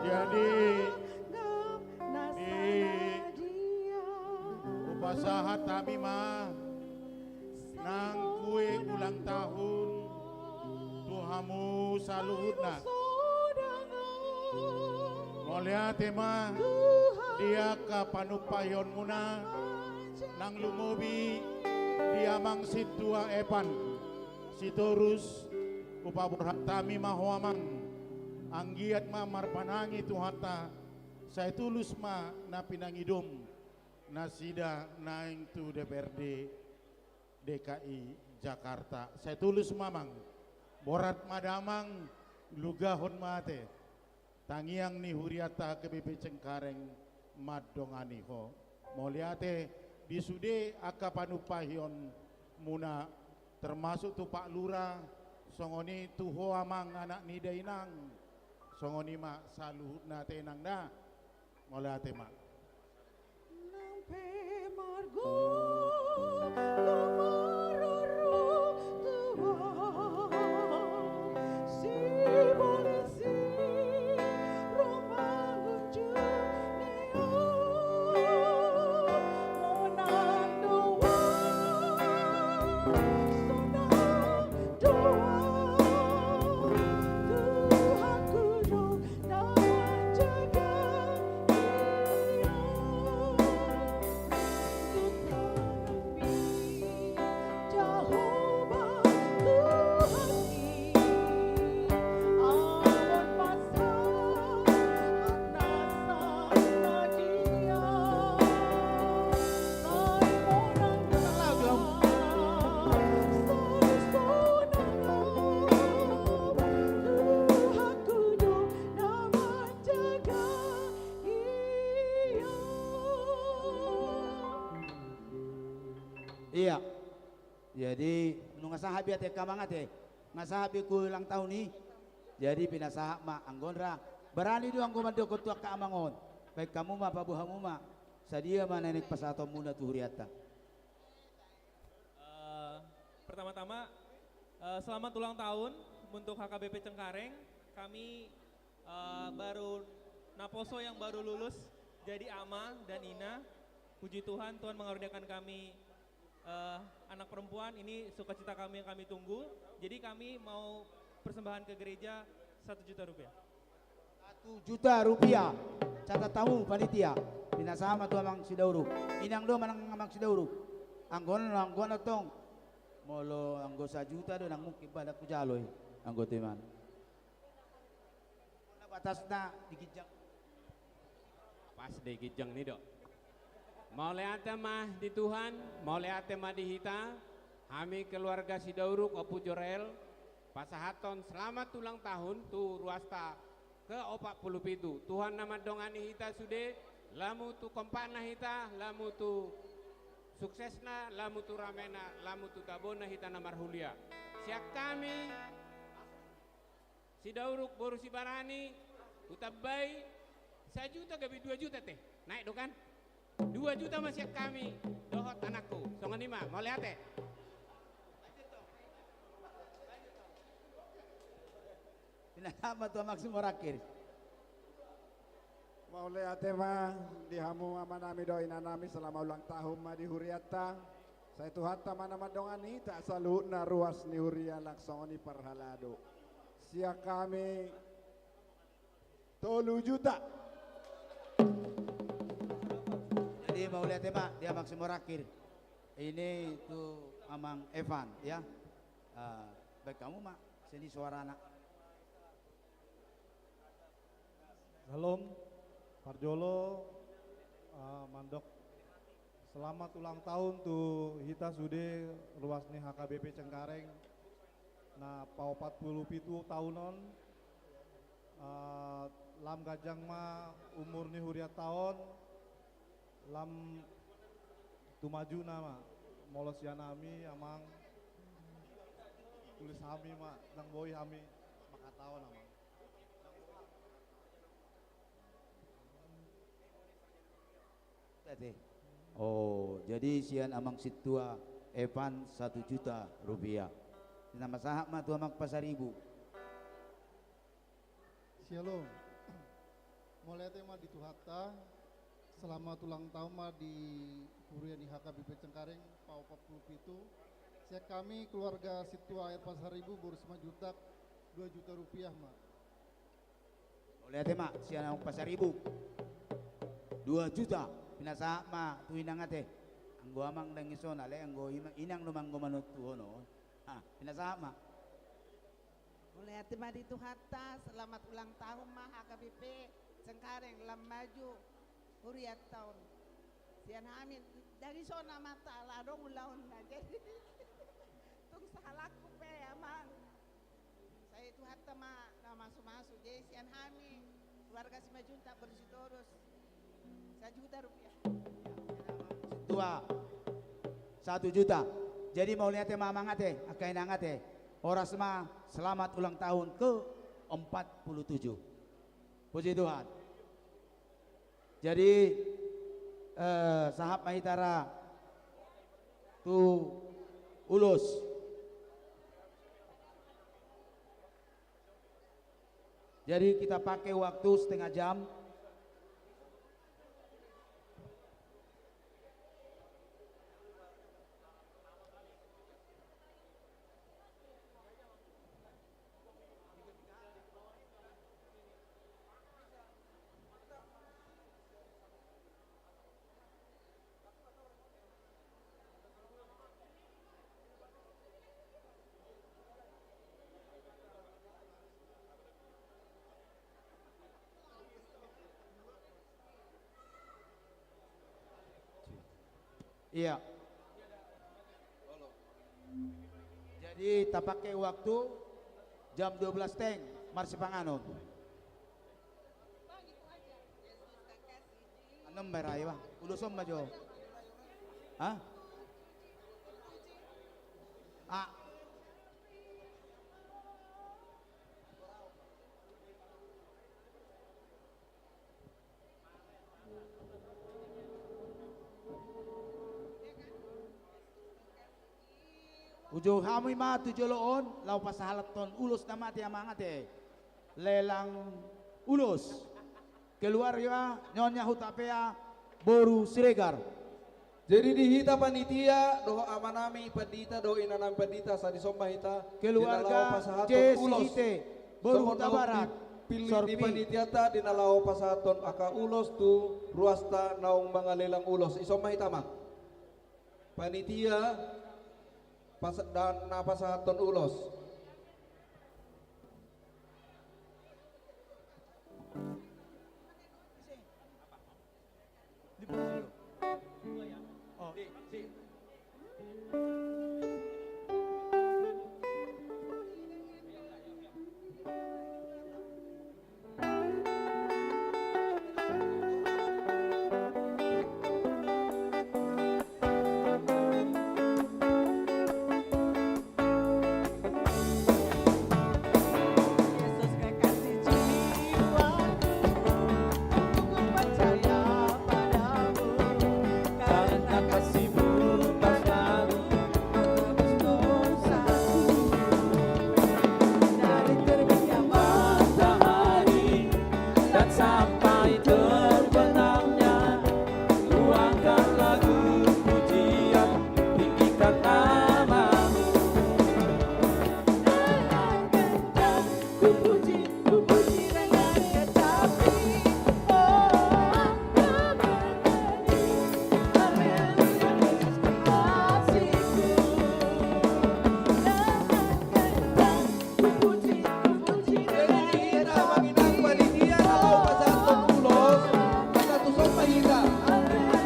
Jadi, hupasahat hami ma nang kue ulang tahun tu hamu saluhutna. Mauliate ma di angka panumpaionmuna, nang lumobi di amang sintua Evan Sitorus, hupaborhat hami ma ho amang, anggiat ma marpanangi Tuhanta, sai tulus ma na pinangidom nasida naeng tu D P R D D K I Jakarta. Sai tulus ma amang, borat ma damang, lugahon ma ate. Tangiang ni hurianta H K B P Cengkareng mandongani ho. Mauliate di sude angka panumpaionmuna, termasuk tu Pak Lura, songon i tu ho amang anak ni dainang, songon i ma saluhutna ate inang da. Mauliate ma. Nang pe margogo maroro tu ahu, sibolis i ro mangunjungi ahu. Sonang do ahu, sonang do ahu, Tuhanku do na manjaga i ahu. Jadi nunga sahat be ate angka amang ate, nunga sahat be kue ulang tahun i. Jadi pinasahat ma anggo on ra. Barani do anggo mandok tu angka amang on. Baen hamu ma, paboa hamu ma. Sadia ma na naeng pasahatonmuna tu hurianta? Eh, pertama-tama, eh, selamat ulang tahun untuk H K B P Cengkareng. Kami, eh, baru naposo yang baru lulus jadi ama dan ina. Puji Tuhan, Tuhan mengaruniakan kami, eh, anak perempuan. Ini sukacita kami yang kami tunggu. Jadi kami mau persembahan ke gereja satu juta rupiah. Satu juta rupiah. Catat hamu panitia. Pinasahat ma tu amang Sidauruk. Inang do manang amang Sidauruk. Anggo on, anggo on tong. Molo anggo sajuta do nang mungkin ba ndang hujalo i. Anggo tu iman. Batasna di ginjang. Pas di ginjang ni do. Mauliate ma di Tuhan, mauliate ma di hita. Hami keluarga Sidauruk, Ompu Jorel, pasahathon selamat ulang tahun tu ruasta ke opat pulu pitu. Tuhan na mandongani hita sude, lamu tu kompakna hita, lamu tu suksesna, lamu tu ramena, lamu tu tabona hita na marhuria. Sian hami Sidauruk boru Sibarani, hutambai sajuta gabe dua juta te. Naek do kan? Dua juta ma sian hami dohot anakku. Songon i ma, mauliate. Pinasahat ma tu amang Simorangkir. Mauliate ma di hamu amanami dohot inanami, selamat ulang tahun ma di hurianta. Sai Tuhanta ma na mandongani hita saluhutna ruas ni huria, laos songon i parhalado. Sian hami tolu juta. Jadi mauliate ma di amang Simorangkir. Ini tu amang Evan ya. Eh, baen hamu ma sian i suarana. Shalom. Parjolo, eh, mandok selamat ulang tahun tu hita sude ruas ni H K B P Cengkareng na paopat pulu pitu tahunon. Eh, lam ganjang ma umur ni hurianta on, lam tu majuna ma. Molo sian hami amang, tulis hami ma, ndang boi hami manghatahon amang. Tete. Oh, jadi sian amang sintua Evan satu juta rupiah. Na masahat ma tu amang Pasaribu. Shalom. Mauliate ma di Tuhanta. Selamat ulang tahun ma di huria ni H K B P Cengkareng paopat pulu pitu. Sian hami keluarga sintua Air Pasaribu boru Simanjuntak, dua juta rupiah ma. Mauliate ma sian amang Pasaribu. Dua juta. Pinasahat ma tu inang ate. Anggo amang ndang dison, alai anggo ima-, inang do ma anggo manontuhon on. Ah, pinasahat ma. Mauliate ma di Tuhanta, selamat ulang tahun ma H K B P Cengkareng, lam maju hurianta on. Sian hami, ndang dison amanta, ala adong ulaonna, jadi tung sahalakku pe amang. Sai Tuhanta ma na mamasu-masu, jadi sian hami keluarga Simanjuntak boru Sitorus, sajuta rupiah. Tua. Satu juta. Jadi mauliate ma amang ate, angka inang ate. Horas ma, selamat ulang tahun ke empat puluh tujuh. Puji Tuhan. Jadi, eh, sahat ma hita ra tu ulos. Jadi kita pakai waktu setengah jam. Iya. Jadi tapake waktu jam dua belas teng marsipanganon. Enom ma ra i, Bang. Ulos on ma jo. Hah? Ah. Hujou hamu i ma tu jolo on, laho pasahalathon ulos na mate amang ate. Lelang ulos. Keluarga Nyonya Hutapea boru Siregar. Jadi di hita panitia, dohot amanami pandita, dohot inanami pandita, asa dison ma hita, keluarga di na laho pasahathon J C ulos. Hite boru Hutabarat. Songon na umdipillit ni panitianta, di na laho pasahathon angka ulos tu ruasta naung mangalelang ulos. Dison ma hita ma. Panitia, pas-, dan na pasahathon ulos. Dan sampai terbenamnya, luahkan lagu pujian, tinggikan nama-Mu. Dengan kencang ku puji, ku puji dengan kecapi. Oh, aku menyanyi, haleluya, Yesus kekasihku. Dengan kencang ku puji, ku puji dengan kecapi. Jadi hita amang inang panitia na laho pasahathon ulos, asa tuson ma hita.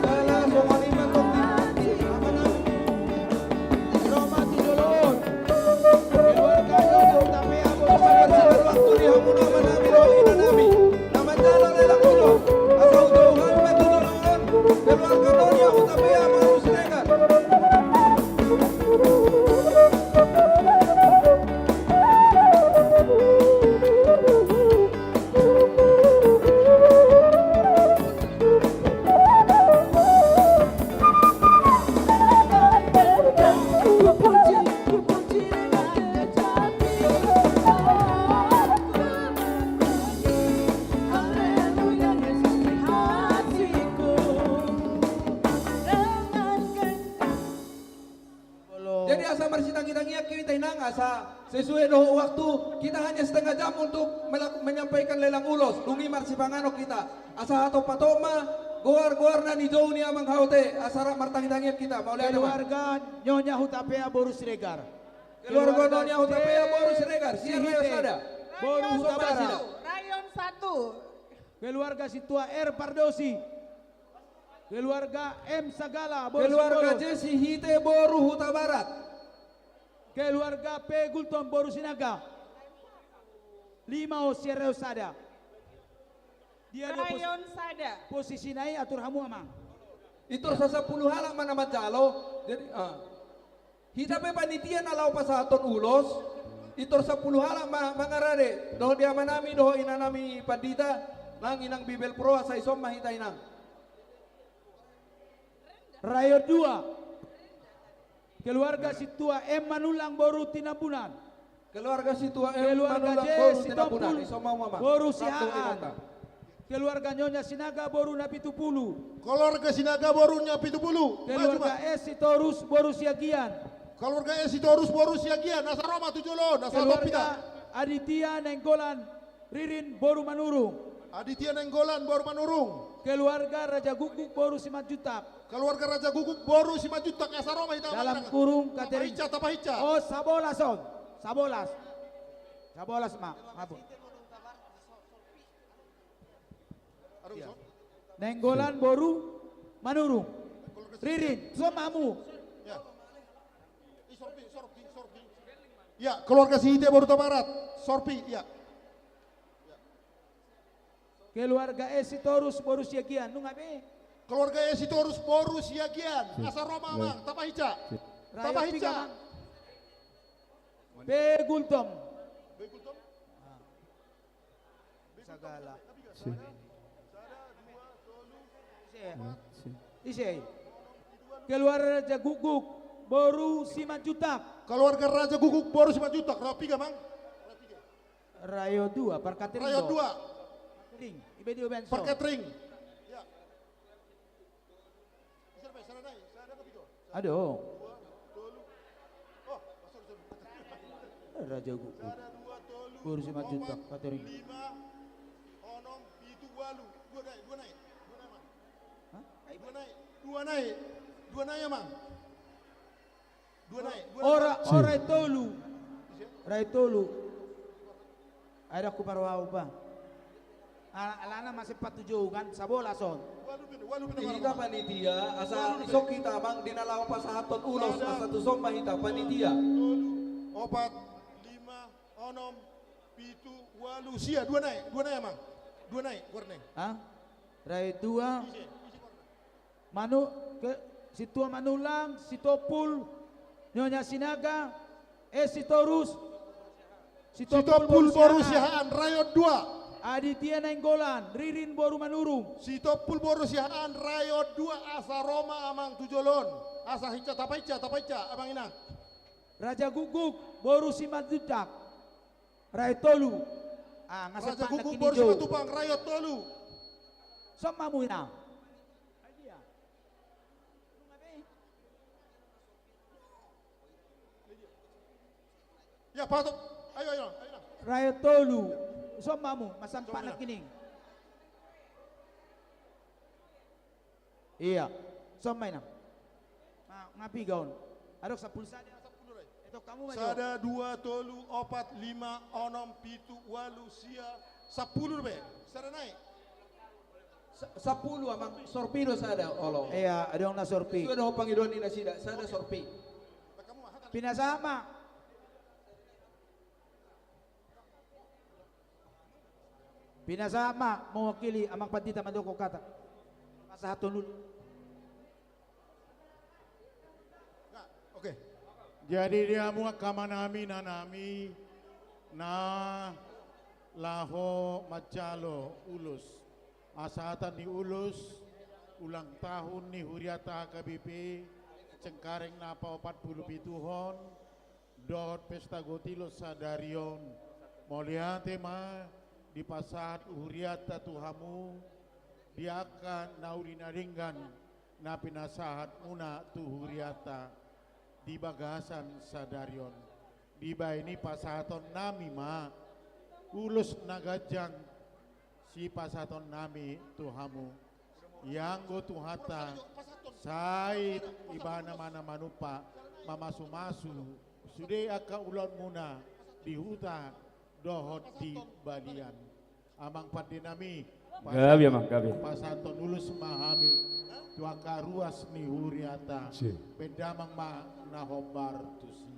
Jala songon i ma tong di, di, amanami. Ro ma tu jolo on. Keluarga Nyonya Hutapea boru Siregar. Asa marsiparuaktu di hamuna amanami dohot inanami na manjalo lelang ulos. Asa hujou hami ma tu jolo on. Keluarga Nyonya Hutapea boru Siregar. Jadi asa marsitangitangian hita inang, asa sesuai dohot waktu, kita hanya setengah jam untuk melak-, menyampaikan lelang ulos, dung i marsipanganon hita. Asa hatop-hatop ma goar-goarna ni jou ni amang Haote, asa rap martangitangian hita. Mauliate ma. Keluarga Nyonya Hutapea boru Siregar. Keluarga Nyonya Hutapea boru Siregar. Sian rayon sada. Boru Hutabarat. Rayon satu. Keluarga Sintua R Pardosi. Keluarga M Sagala boru Simbolon. Keluarga J C Hite boru Hutabarat. Keluarga P Gultom boru Sinaga. Lima on sian rayon sada. Dia do pos-, rayon sada. Posisina i atur hamu amang. Intor sasampulu halak ma na manjalo. Jadi, ah. Hita pe panitia na laho pasahathon ulos, intor sampulu halak ma mangarade, dohot di amanami, dohot inanami pandita, nang inang Bibelvrouw, asa dison ma hita inang. Rayon dua. Keluarga Sintua M Manullang boru Tinambunan. Keluarga Sintua M Manullang boru Tinambunan. Keluarga J Sitompul boru Siahaan. Keluarga Nyonya Sinaga boru Napitupulu. Keluarga Sinaga boru Napitupulu. Keluarga S Sitorus boru Siagian. Keluarga S Sitorus boru Siagian. Asa ro ma tu jolo on, asa topita. Keluarga Aditya Nainggolan Ririn boru Manurung. Aditya Nainggolan boru Manurung. Keluarga Rajagukguk boru Simanjuntak. Keluarga Rajagukguk boru Simanjuntak, asa ro ma hita. Dalam kurung Katerin. Tapahinsa, tapahinsa. Oh, sabolas on. Sabolas. Sabolas ma. Mabuk. Nainggolan boru Manurung. Ririn, tuson ma hamu. Ya. Ya, keluarga Sihite boru Hutabarat. Sorpi, ya. Keluarga S Sitorus boru Siagian, nunga be. Keluarga S Sitorus boru Siagian. Asa ro ma amang, tapahinsa. Tapahinsa. Amang. Pe Gultom. Sagala. Si. Ise. Si. Ise. Keluarga Raja Guguk, boru Simanjuntak. Keluarga Raja Guguk, boru Simanjuntak. Rayo piga, Amang? Rayo dua, parkatering. Rayo dua. Parkatering. Ibe dia benso. Parkatering. Ya. Adong. Raja Guguk. Boru Simanjuntak, parkatering. Lima, onom, pitu, walu. Dua nai, dua nai. Dua nai, Amang. Hah? Dua nai. Dua nai. Dua nai, Amang. Dua nai, dua nai. Ora, ora rayo tolu. Rayo tolu. Ai dang huparoha au ba. Ala, alana masih patujou kan, sabolas on. Hita panitia, asa isok hita, Amang, di na laho pasahathon ulos, asa tuson ma hita panitia. Opat, lima, onom, pitu, walu, sia, dua nai, dua nai, Amang. Dua nai, goarna. Hah? Rayo dua. Ise, ise goarna. Manu, ke, Sintua Manullang, Sitompul, Nyonya Sinaga, eh, Sitorus, Sitompul boru Siahaan, rayo dua. Aditya Nainggolan, Ririn boru Manurung. Sitompul boru Siahaan, rayo dua, asa ro ma amang tu jolo on. Asa hinsa, tapahinsa, tapahinsa, amang inang. Raja Guguk, boru Simanjuntak. Rayo tolu. Ah, nga Raja Guguk boru Simanjuntak, rayo tolu. Son ma hamu inang. Ya, patok. Ayo, ayo, ayo. Rayo tolu. Son ma hamu, masampak nangkining. Iya. Son ma inang. Nga piga on? Adong sampulu sada. Etong hamu ma jo. Sada, dua, tolu, opat, lima, onom, pitu, walu, sia, sampulu dope. Sada nai. Sa-, sampulu, amang, sorpi do sada, olo. Iya, adong na sorpi. Sudah dohot pangidoan ni nasida, sada sorpi. Pinasahat ma. Pinasahat ma, mewakili amang pandita mandok hata. Pasahathon ulos. Oke. Jadi di hamu angka amanami, inanami, na laho manjalo ulos. Pasahaton ni ulos ulang tahun ni hurianta H K B P Cengkareng na paopat pulu pituhon, dohot pesta gotilo sadari on. Mauliate ma dipasahat hurianta tu hamu, di angka na uli na denggan na pinasahatmuna tu hurianta di bagasan sadari on. Dibahen i pasahatonnami ma ulos na ganjang sipasahatonnami tu hamu. Ianggo Tuhanta sai Ibana ma na manumpak, mamasumasu sude angka ulaonmuna di huta dohot di balian. Amang pandenami, gabe, amang, gabe. Pasahathon ulos ma hami tu angka ruas ni hurianta. Si. Bahen damang ma na hombar tusi.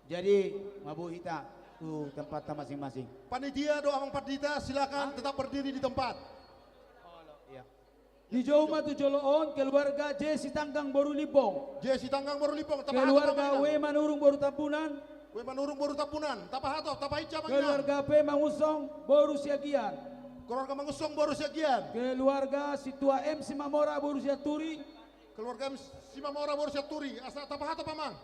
Jadi, maboi hita tu tempatta masing-masing. Panitia dohot amang pandita, silakan tetap berdiri di tempat. Iya. Dijou ma tu jolo on keluarga J Sitanggang boru Limbong. J Sitanggang boru Limbong, tapahatop. Keluarga W Manurung boru Tambunan. W Manurung boru Tambunan, tapahatop, tapahinsa ma. Keluarga P Mangunsong boru Siagian. Keluarga Mangunsong boru Siagian. Keluarga Sintua M Simamora boru Sianturi. Keluarga M Simamora boru Sianturi, asa tapahatop, amang.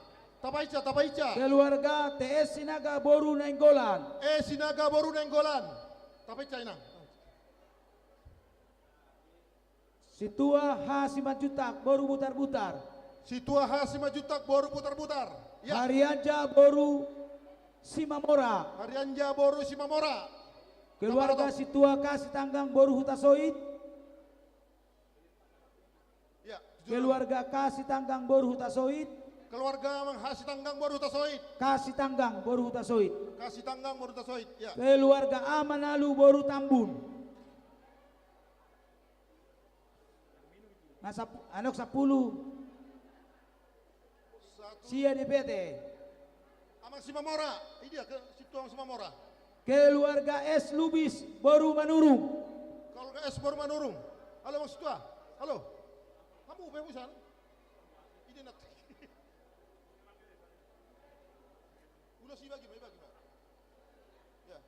Tapahinsa, tapahinsa. Keluarga T S Sinaga boru Nainggolan. E Sinaga boru Nainggolan. Tapahinsa, inang. Sintua H. Simanjuntak boru Butarbutar. Sintua H. Simanjuntak boru Butarbutar. Ya. Harianja boru Simamora. Harianja boru Simamora. Keluarga Simamora. Sintua K. Sitanggang boru Hutasoit. Ya, jujur. Keluarga K. Sitanggang boru Hutasoit. Keluarga Amang H. Sitanggang boru Hutasoit. K. Sitanggang boru Hutasoit. K. Sitanggang boru Hutasoit, ya. Keluarga A. Manalu boru Tambun. Nah, sap-, anok sampulu. Satu. Sia D P T. Amang Simamora, i dia ke, sintua Amang Simamora. Keluarga S. Lubis boru Manurung. Keluarga S. boru Manurung. Halo, Amang Sintua. Halo. Hamu pe musan. I dia nat. Ulos i bagi ma, i bagi ma. Ya.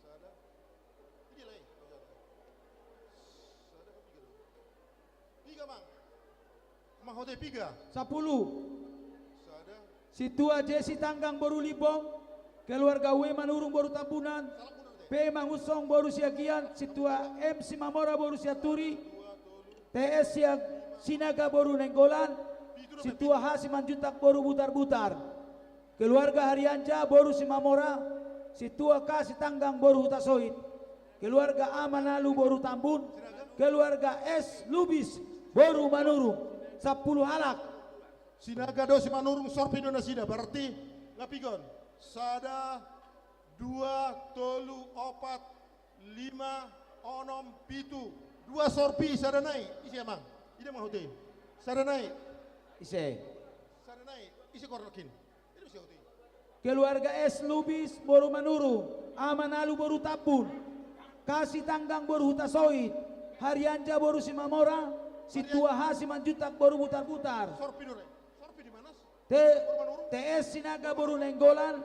Sada. Ini lah, eh. Sada apa piga dong? Piga, Mang. Mang Hote piga. Sampulu. Sada. Sintua J. Sitanggang boru Limbong, keluarga W. Manurung boru Tambunan, P. Mangusong boru Siagian, sintua M. Simamora boru Sianturi, T S Sia-, Sinaga boru Nainggolan, sintua H. Simanjuntak boru Butarbutar. Keluarga Harianja boru Simamora, sintua K. Sitanggang boru Hutasoit. Keluarga A. Manalu boru Tambun, keluarga S. Lubis boru Manurung. Sampulu halak. Sinaga do Simanurung, sorpi do nasida, berarti nga piga on? Sada, dua, tolu, opat, lima, onom, pitu. Dua sorpi, sada nai. Ise, Amang? Ida, Mang Hote. Sada nai. Ise? Sada nai. Ise kornokin? Ida, Mang Hote. Keluarga S. Lubis boru Manurung, A. Manalu boru Tambun, K. Sitanggang boru Hutasoit, Harianja boru Simamora, sintua H. Simanjuntak boru Butarbutar. Sorpi do, Re. Sorpi di mana? T-, T S Sinaga boru Nainggolan,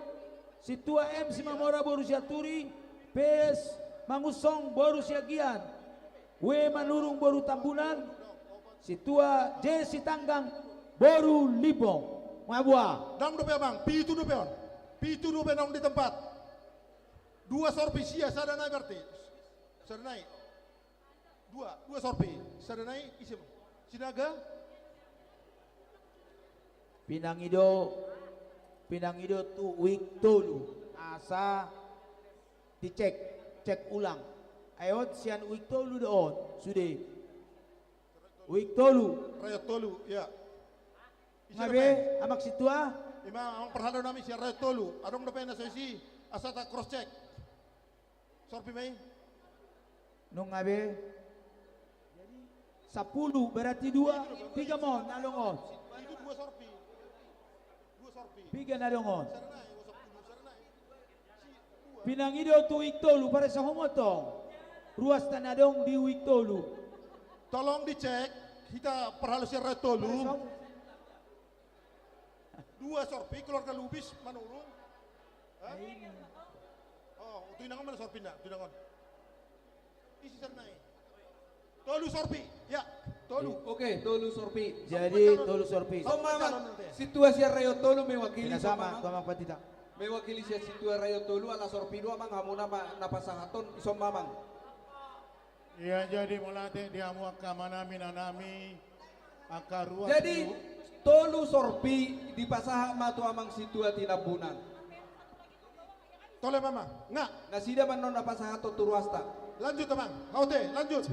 sintua M Simamora boru Sianturi, P S Mangusong boru Siagian, W Manurung boru Tambunan, sintua J Sitanggang boru Limbong. Nga bua. Naung dope, Amang, pitu dope on. Pitu dope naung di tempat. Dua sorpi, sia, sada nai berarti. Sada nai. Dua, dua sorpi. Sada nai, ise ma? Sinaga? Pinangido, pinangido tu wijk tolu. Asa dicek, cek ulang. Ai on sian wijk tolu do on, sude. Wijk tolu. Rayot tolu, ya. Ise dope? Nga be, Amang Sintua? Ima, Amang parhalado nami sian rayot tolu. Adong dope na so isi, asa ta cross check. Sorpi ma i. Nunga be. Jadi, sampulu, berarti dua, piga ma on, na adong on. Itu dua sorpi. Dua sorpi. Piga na adong on. Sada nai, oh, sampulu, sada nai. Si, dua. Pinangido tu wijk tolu, paresa ho ma tong. Ruas ta na adong di wijk tolu. Tolong dicek, hita parhalado sian rayot tolu. Paresa ho. Dua sorpi, keluarga Lubis, Manurung. Hah? Ini. Oh, tu inangan mana sorpina? Tu inangan. Isi sana i. Tolu sorpi. Ya, tolu. Oke, tolu sorpi. Jadi, tolu sorpi. Ison ma, Amang. Sintua sian rayot tolu mewakili, ison ma, Amang. Mewakili sian sintua rayot tolu, ala sorpi do, Amang, hamu na pasahathon, ison ma, Amang. Ia, jadi mauliate di hamu angka amanami, inanami, angka ruas. Jadi, tolu sorpi dipasahat ma tu Amang Sintua Tinambunan. Tole ma, Amang. Nga. Nasida ma annon na pasahathon tu ruasta. Lanjut, Amang. Haute, lanjut.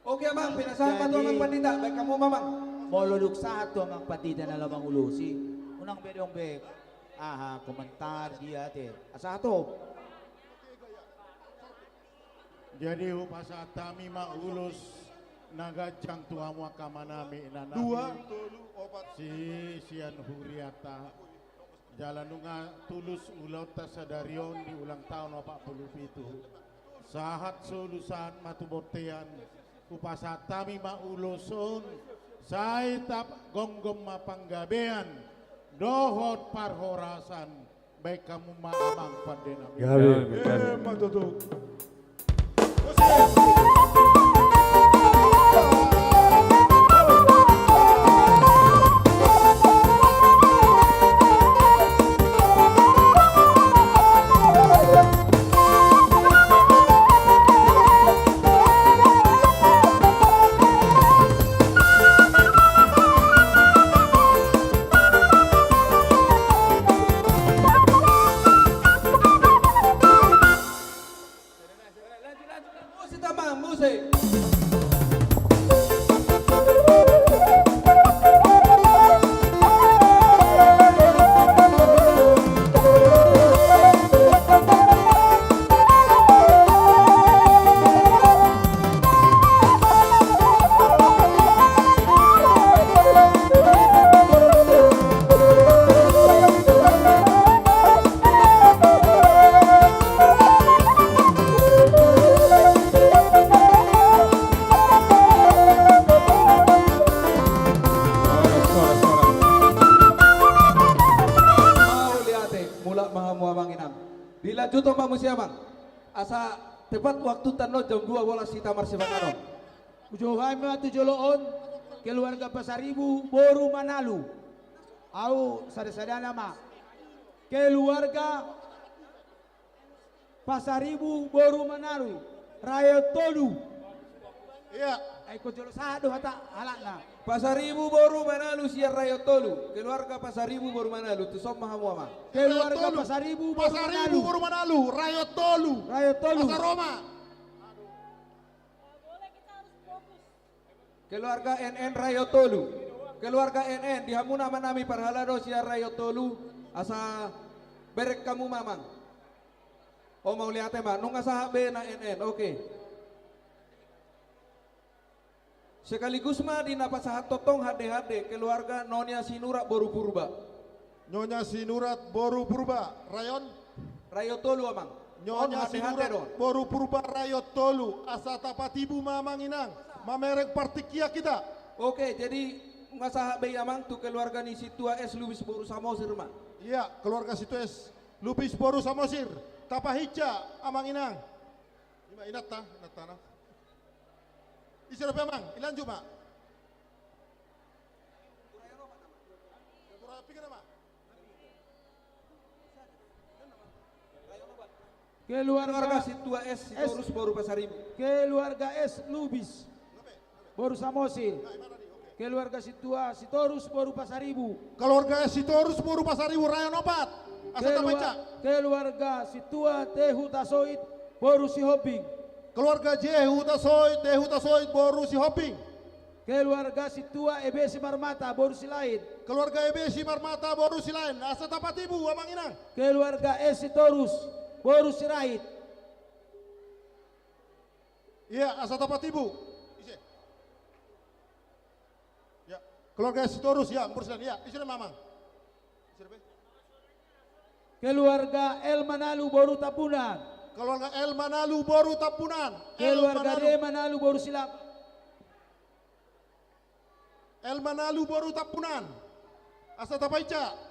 Oke, Amang, pinasahat ma tu Amang Pandita, baen hamu ma, Amang. Molo dung sahat tu Amang Pandita na laho mangulosi, unang be adong be aha komentar dia te. Asa hatop. Jadi hupasahat hami ma ulos na ganjang tu hamu angka amanami, inanami. Dua, tolu, opat. Si sian huriata. Jala nunga tulus ulaonta sadari on di ulang tahun opat pulu pitu. Sahat solu sahat ma tu bontean, hupasahat hami ma ulos on, sai tap gomgom ma panggabean dohot parhorasan, baen hamu ma Amang Pandenami. Gabe. Emma tutu. Dilanjuthon ma muse, Amang. Asa tepat waktunta on, jam dua bolas hita marsipanganon. Hujou hami ma tu jolo on, keluarga Pasaribu boru Manalu. Ahu sada-sadana ma. Keluarga Pasaribu boru Manalu, rayo tolu. Iya. Ai ingkon jolo sahat do hata halakna. Pasaribu boru Manalu sian rayo tolu. Keluarga Pasaribu boru Manalu, tuson ma hamu, Amang. Keluarga Pasaribu boru Manalu. Pasaribu boru Manalu, rayo tolu. Rayo tolu. Asa ro ma. Keluarga N N rayo tolu. Keluarga N N, di hamu na amanami, parhalado sian rayo tolu, asa bereng hamu ma, Amang. O, mauliate ma, nunga sahat be na N N, oke. Sekaligus ma di na pasahat tongtong hande-hande, keluarga Nyonya Sinurat boru Purba. Nyonya Sinurat boru Purba, rayo on? Rayo tolu, Amang. Nyonya Sinurat boru Purba, rayo tolu, asa tapatibu ma, Amang Inang. Mamereng partingkian hita. Oke, jadi nunga sahat be i, Amang, tu keluarga ni Sintua S Lubis boru Samosir ma. Iya, keluarga Sintua S Lubis boru Samosir. Tapahinsa, Amang Inang. Ima inanta, inanta na. Ise dope, Amang, ilanjut ma. Keluarga Sintua S Sitorus boru Pasaribu. Keluarga S Lubis boru Samosir. Keluarga Sintua Sitorus boru Pasaribu. Keluarga S Sitorus boru Pasaribu, rayon opat. Asa tapahinsa. Keluarga Sintua T Hutasoit boru Sihombing. Keluarga J Hutasoit, T Hutasoit boru Sihombing. Keluarga Sintua E B Simarmata boru Silaen. Keluarga E B Simarmata boru Silaen. Asa tapatibu, Amang Inang. Keluarga S Sitorus boru Sirait. Iya, asa tapatibu. Ise? Ya, keluarga S Sitorus, ya, boru Silaen, ya. Ise nama, Amang? Ise nama? Keluarga L Manalu boru Tambunan. Keluarga L Manalu boru Tambunan. Keluarga D Manalu boru Silaban. L Manalu boru Tambunan. Asa tapahinsa.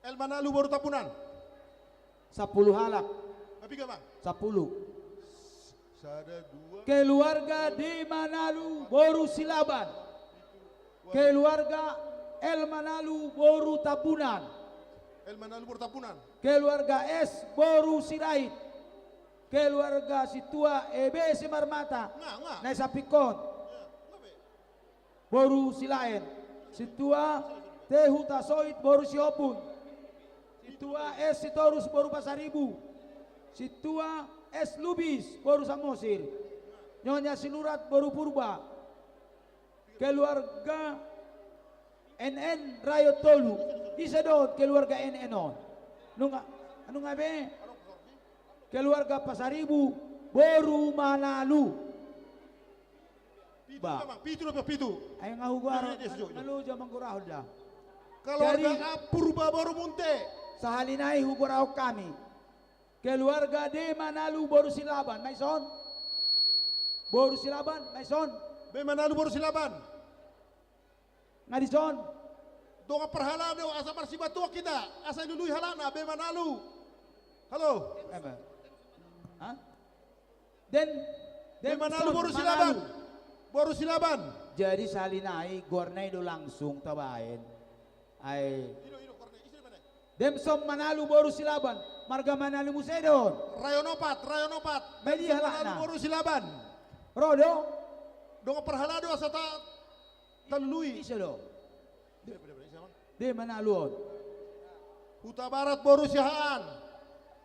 L Manalu boru Tambunan. Sampulu halak. Sampulu. Sada, dua. Keluarga D Manalu boru Silaban. Keluarga L Manalu boru Tambunan. L Manalu boru Tambunan. Keluarga S boru Sirait. Keluarga Sintua E B Simarmata. Nga, nga. Na i sampingkon. Ya, nga be. Boru Silaen. Sintua T Hutasoit boru Sihombing. Sintua S Sitorus boru Pasaribu. Sintua S Lubis boru Samosir. Nyonya Sinurat boru Purba. Keluarga N N rayon tolu. Ise do keluarga N N on? Nunga, nunga be. Keluarga Pasaribu boru Manalu. Pitu, ba. Pitu do, pitu. Ai nga hugoarahon, na loja manggorahon da. Keluarga A Purba boru Munte. Sahali nai hugoarahon hami. Keluarga D Manalu boru Silaban, ma dison? Boru Silaban, ma dison? B Manalu boru Silaban. Nga dison? Dongan parhalado, asa marsibatuan hita, asa dilului halakna, B Manalu. Halo. Ema. Ha? Den, den B Manalu boru Silaban. Boru Silaban. Jadi sahali nai goarna i do langsung tabaen. Ai. Dem son Manalu boru Silaban. Marga Manalu muse do on. Rayon opat, rayon opat. Bali halakna. Manalu boru Silaban. Ro do? Dongan parhalado asa ta, talului. Ise do? Ise do? Ise do? D Manalu on. Hutabarat boru Siahaan.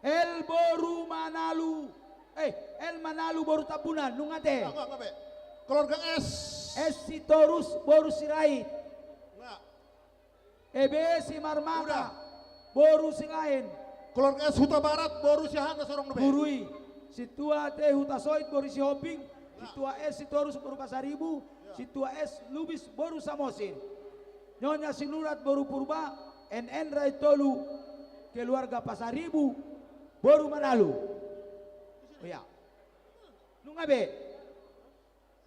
L boru Manalu. Eh, L Manalu boru Tambunan, nunga te. Nga, nga, nga be. Keluarga S. S Sitorus boru Sirait. Nga. E B Simarmata. Udah. Boru Silaen. Keluarga S Hutabarat boru Siahaan, na sorong dope. Boru i. Sintua T Hutasoit boru Sihombing. Sintua S Sitorus boru Pasaribu, Sintua S Lubis boru Samosir. Nyonya Sinurat boru Purba, N N rayon tolu, keluarga Pasaribu boru Manalu. Iya. Nunga be.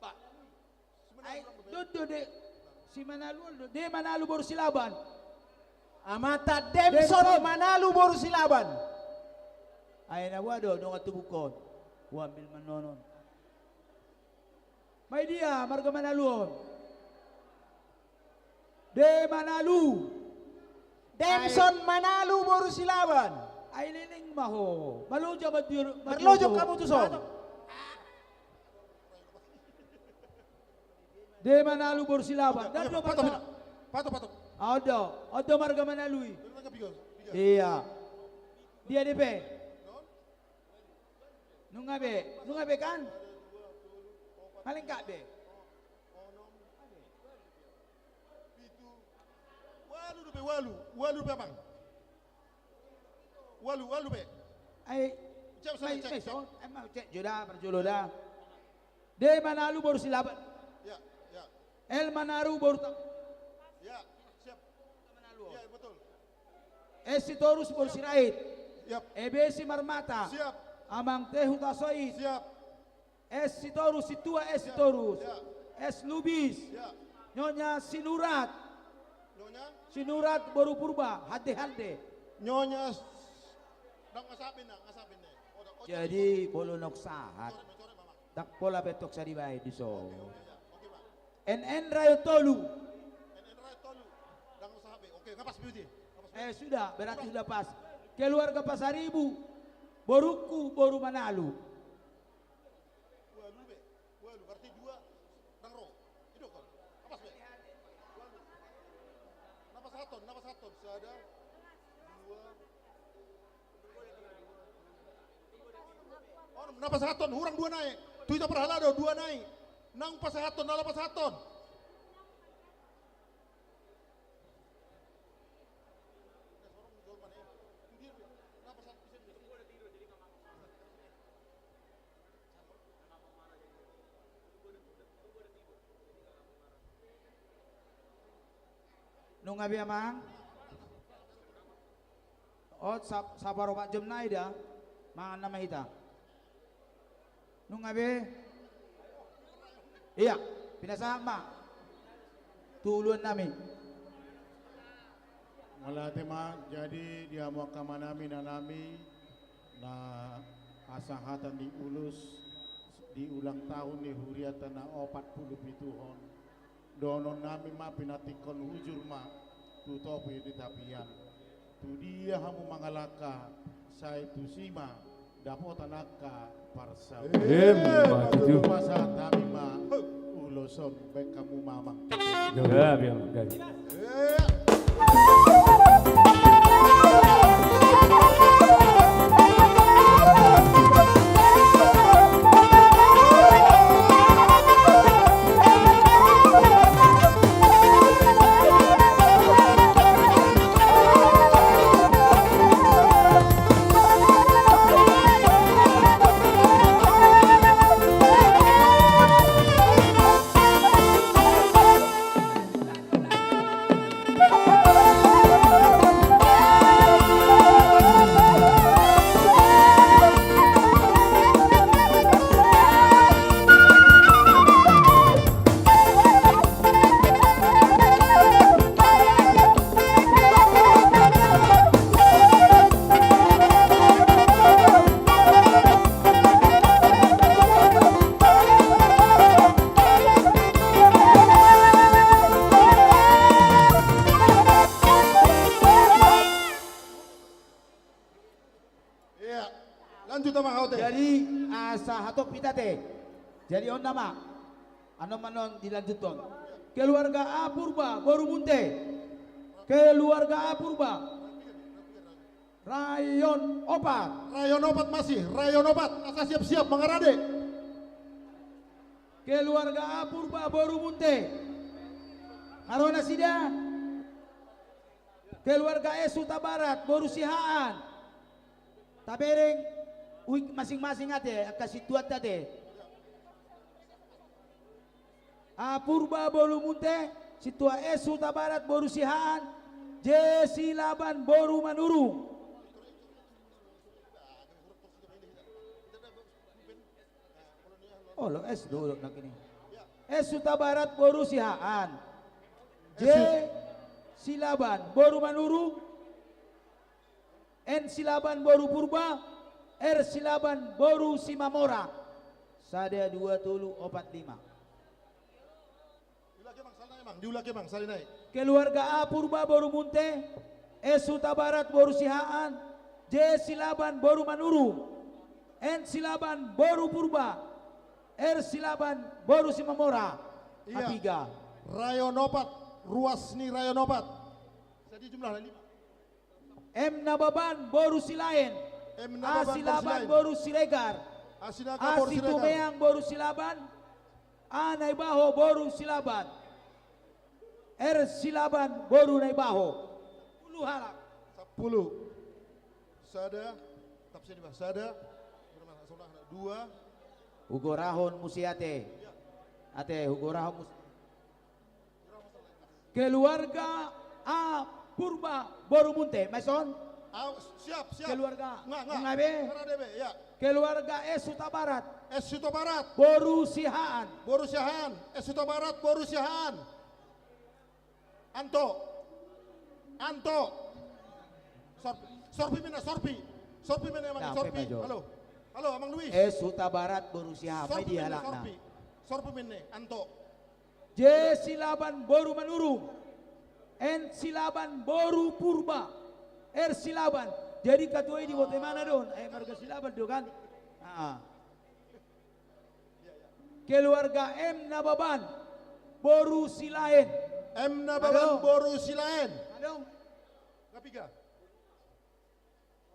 Ba. Ai, do, do, D. Si Manalu, do. D Manalu boru Silaban. Amanta Demson Manalu boru Silaban. Ai na boha do, dongan tubuhon. Huambil ma annon. Mai dia marga Manalu on? De Manalu. Demson Manalu boru Silaban. Ai leleng ma ho. Maloja ma dia. Marloja hamu tuson. De Manalu boru Silaban. Patok, patok. Ondo, ondo marga Manalu i. Iya. Dia de pe. Nunga be, nunga be kan? Malengkap be. Ualu dope, ualu, ualu dope, Amang. Ualu, ualu dope. Ai, cek, cek, cek. Emang cek jo da, parjolo da. De Manalu boru Silaban. Ya, ya. El Manalu boru ta- Ya, siap. Ya, betul. Es Sitorus boru Sirait. Siap. Ebe Simarmata. Siap. Amang Tehu Tasoit. Siap. Es Sitorus, Sintua Es Sitorus. Siap. Es Lubis. Siap. Nyonya Sinurat. Nyonya? Sinurat boru Purba, hande-hande. Nyonya s-, ndang ngasabin na, ngasabin na. Jadi, molo nunga sahat. Ndang pola be tong sai dibaen dison. Oke, oke, ya. Oke, Pak. N N Rayo Tolu. N N Rayo Tolu. Ndang usah H B. Oke, nggak pas, Biuti. Nggak pas, Biuti. Eh, sudah, berarti sudah pas. Keluarga Pasaribu, borungku, boru Manalu. Ualu be. Ualu, berarti dua. Ndang ro. Idok kan? Nggak pas be. Ualu. Napa sahaton, napa sahaton? Sada, dua, Napa sahaton, hurang dua nai. Tu hita parhalado, dua nai. Nang pasahaton, nang pasahaton. Nunga be, Amang? O, sa-, saparopat jom nai da, mangan nama hita. Nunga be? Ia, pinasahat ma tu uluan nami. Mauliate ma, jadi di hamu angka amanami, inanami, na asa hata ni ulos di ulang tahun ni hurianta na opat pulu pituhon. Dohonon nami ma, pinantikhon hujur ma tu topi di tapian. Tu dia hamu mangalangka, sai tusi ma dapotan angka parsaulian. Emma tutu. Pasahat hami ma ulos on, baen hamu ma, Amang. Gabe, Amang, gabe. Ia, lanjut, Amang, haute. Jadi, asa hatop hita te. Jadi, on nama. Annon ma annon dilanjuthon. Keluarga A Purba, boru Munte. Keluarga A Purba. Rayon opat. Rayon opat masih, rayon opat. Asa siap-siap mangarade. Keluarga A Purba, boru Munte. Nga ro nasida? Keluarga S Hutabarat, boru Sihaan. Tabereng, uik masing-masing ate, angka sintuanta te. A Purba boru Munte, sintua S Hutabarat boru Sihaan, J Silaban boru Manurung. Olo, S do, do, nangkin i. S Hutabarat boru Sihaan. J. Silaban boru Manurung, N Silaban boru Purba, R Silaban boru Simamora. Sada, dua, tolu, opat, lima. Diulak, Bang, sali nai, Bang. Diulak, Bang, sali nai. Keluarga A Purba boru Munte, S Hutabarat boru Sihaan, J Silaban boru Manurung, N Silaban boru Purba, R Silaban boru Simamora. Iya. Hatiga. Rayon opat, ruas ni rayon opat. Jadi jumlah lima. M Nababan boru Silaen. M Nababan boru Silaen. A Silaban boru Siregar. A Silaban boru Siregar. A Situmeang boru Silaban. A Naibaho boru Silaban. R Silaban boru Naibaho. Sampulu halak. Sampulu. Sada. Tap sini, Bang. Sada. Dua. Hugorahon muse ate. Ate, hugorahon muse. Keluarga A Purba boru Munte, ma dison? Au, siap, siap. Keluarga. Nga, nga. Nga be? Nga be, ya. Keluarga S Hutabarat. S Hutabarat. Boru Sihaan. Boru Sihaan. S Hutabarat, boru Sihaan. Anto. Anto. Sorpi, sorpi ma inna, sorpi. Sorpi ma inna, Amang, sorpi. Halo. Halo, Amang Luis. S Hutabarat boru Sihaan, ma i di halakna. Sorpi ma inna, sorpi. Sorpi ma inna, Anto. J Silaban boru Manurung, N Silaban boru Purba, R Silaban. Jadi ketua i di bote mana do on? Eh, marga Silaban do kan? Ah. Keluarga M Nababan boru Silaen. M Nababan boru Silaen. Adong. Adong. Nga piga?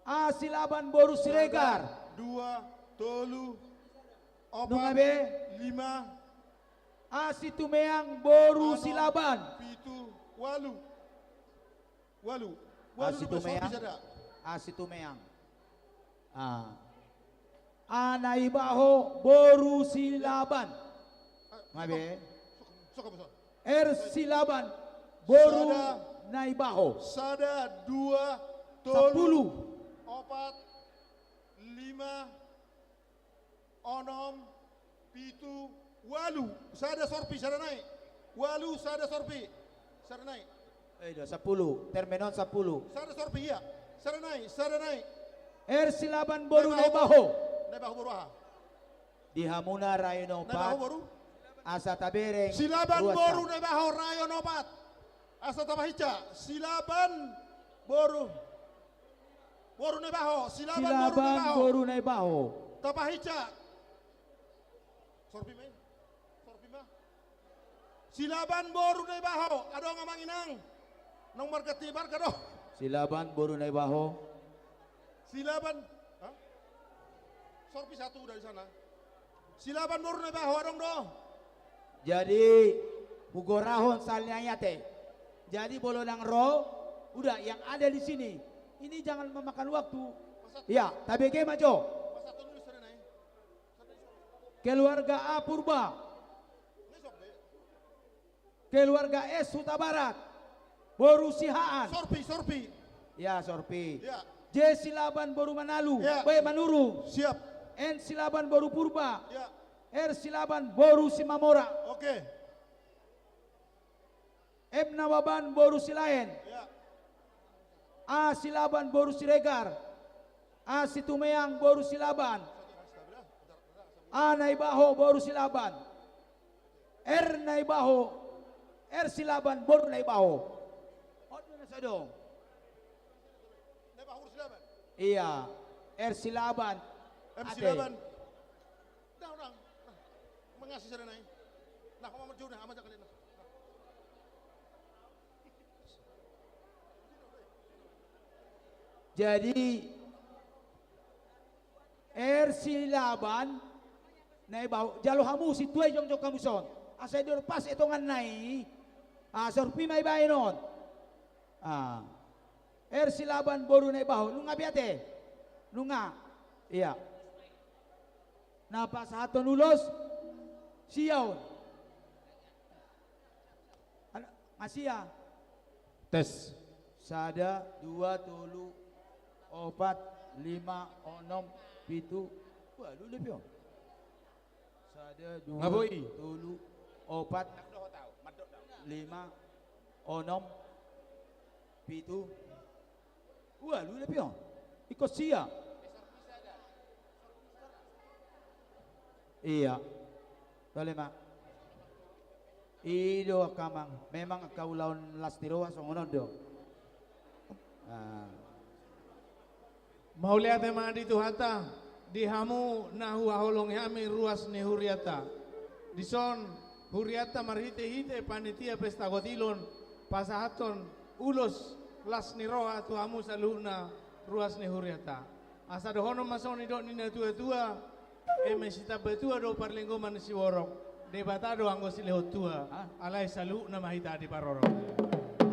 A Silaban boru Siregar. Sada, dua, tolu, opat, lima. Nunga be? A Situmeang boru Silaban. Onom, pitu, ualu. Ualu. Ualu. A Situmeang. A Situmeang. A. A Naibaho boru Silaban. Nga be? Soka, soka, soka. R Silaban boru Naibaho. Sada, dua, tolu, sampulu. Opat, lima, onom, pitu, ualu. Sada sorpi, sada nai. Ualu, sada sorpi. Sada nai. Eh, do, sampulu. Termen on sampulu. Sada sorpi, iya. Sada nai, sada nai. R Silaban boru Naibaho. Naibaho boru aha? Di hamuna rayon opat, asa tabereng. Silaban boru Naibaho rayon opat. Asa tapahinsa. Silaban boru. Boru Naibaho. Silaban boru Naibaho. Tapahinsa. Sorpi ma i. Sorpi ma. Silaban boru Naibaho. Adong, Amang Inang. Nunga marganti marga do. Silaban boru Naibaho. Silaban. Hah? Sorpi satu dari sana. Silaban boru Naibaho, adong do. Jadi, hugorahon sahali nai ate. Jadi, molo ndang ro, udah, yang ada di sini. Ini jangan memakan waktu. Ya, tabege ma jo. Keluarga A Purba. Keluarga S Hutabarat. Boru Sihaan. Sorpi, sorpi. Ya, sorpi. Ya. J Silaban boru Manalu. Ya. Boru Manurung. Siap. N Silaban boru Purba. Ya. R Silaban boru Simamora. Oke. M Nababan boru Silaen. Ya. A Silaban boru Siregar. A Situmeang boru Silaban. A Naibaho boru Silaban. R Naibaho. R Silaban boru Naibaho. Odo na sadong. Naibaho boru Silaban. Iya. R Silaban. M Silaban. Dah, orang. Mangasi sada nai. Nah, paman jauh nah, aman jangan lihat. Jadi, R Silaban, Naibaho, jalo hamu sintua i jongjong hamu son. Asa i do pas etongan nai. Ah, sorpi ma i baen on. Ah. R Silaban boru Naibaho, nunga be ate? Nunga. Iya. Na pasahathon ulos, sia on. Ala, nga sia. Tes. Sada, dua, tolu, opat, lima, onom, pitu. Ualu, lebih on. Sada, dua, tolu, opat, lima, onom, Pitu. Ualu, ida pe on. Ingkon sia. Iya. Bale ma. I do angka amang. Memang angka ulaon las ni roha songon on do. Ah. Mauliate ma di Tuhanta, di hamu na huhaholongi hami ruas ni hurianta. Dison hurianta marhitehite panitia pesta kotilon pasahathon ulos las ni roha tu hamu saluhutna ruas ni hurianta. Asa dohonon ma songon nidok ni natuatua, eme sitamba tua do parlinggoman ni siborok, Debata do anggo silehon tua. Hah? Alai saluhutna ma hita diparorot.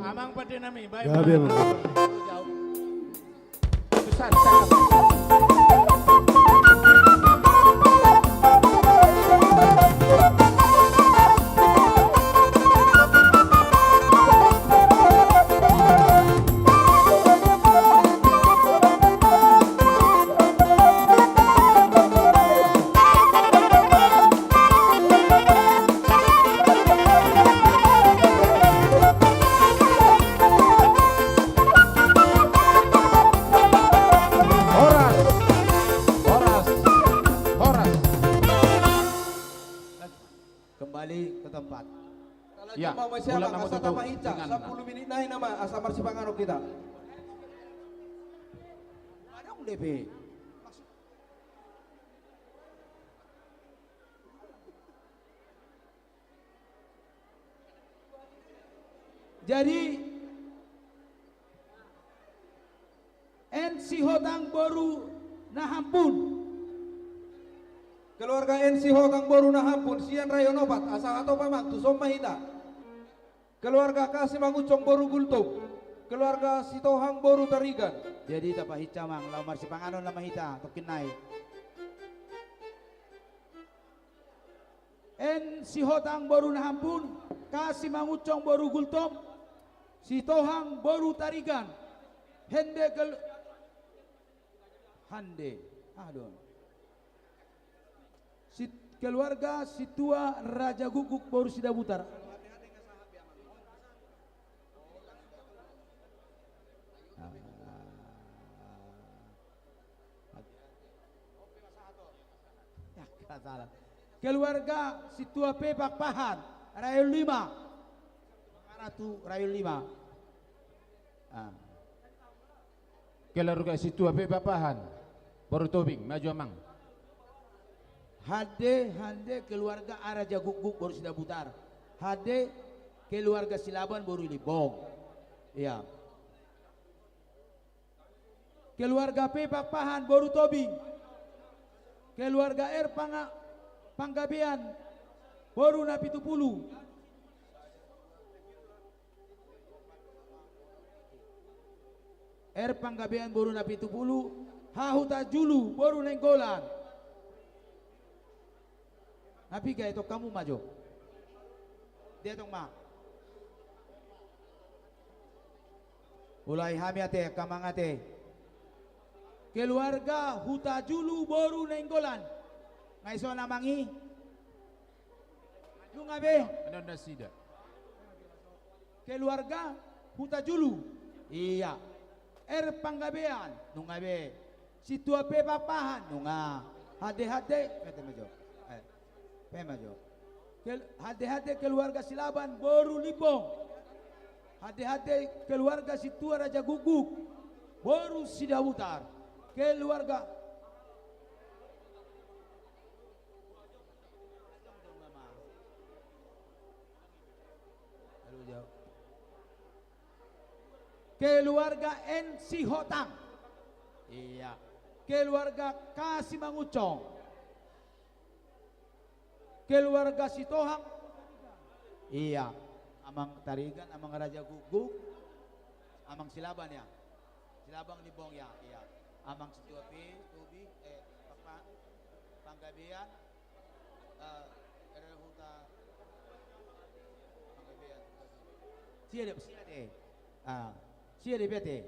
Amang pandenami, baen ma. Gabe, amang. Horas. Horas. Horas. Kembali ke tempat. Ya, ulang nama tutu. Asa tamahinsa, sampulu minit nai nama, asa marsipanganon hita. Adong D P. Jadi, N. Sihotang boru Nahampun. Keluarga N. Sihotang boru Nahampun, sian Rayon Opat, asa hatop amang, tuson ma hita. Keluarga K. Simangunsong boru Gultom. Keluarga Sitohang boru Tarigan. Jadi tapahinsa amang, laho marsipanganon nama hita, tongkin nai. N. Sihotang boru Nahampun, K. Simangunsong boru Gultom, Sitohang boru Tarigan. Hende kel-, hande. Ah, don. Si-, keluarga Situa Raja Gukguk boru Sidabutar. Ah. Ya, salah. Keluarga Situa P. Pakpahan, Rayon Lima. Ratu Rayon Lima. Ah. Keluarga Situa P. Pakpahan, boru Tobing, maju amang. Hande, hande keluarga Raja Gukguk boru Sidabutar. Hande keluarga Silaban boru Limbong. Iya. Keluarga P. Pakpahan boru Tobing. Keluarga R. Panga-, Panggabean boru Napitupulu. R. Panggabean boru Napitupulu. H. Hutajulu boru Nainggolan. Na piga, etong hamu ma jo. Dia tong ma. Mulai hami ate, angka amang ate. Keluarga Hutajulu boru Nainggolan. Nga ison amang i? Nunga be. Ananda sida. Keluarga Hutajulu. Iya. R. Panggabean. Nunga be. Situa P. Pakpahan. Nunga. Hande-hande. Pete ma jo. Eh. Pe ma jo. Kel-, hande-hande keluarga Silaban boru Limbong. Hande-hande keluarga Situa Raja Gukguk boru Sidabutar. Keluarga Keluarga N. Sihotang. Iya. Keluarga K. Simangunsong. Keluarga Sitohang. Iya. Amang Tarigan, amang Raja Gukguk. Amang Silaban ya. Silaban Limbong ya, iya. Amang Situa P. Tobing, eh, apa? Panggabean. Eh, ere huta Panggabean. Sia de, sia de. Ah, sia de bete.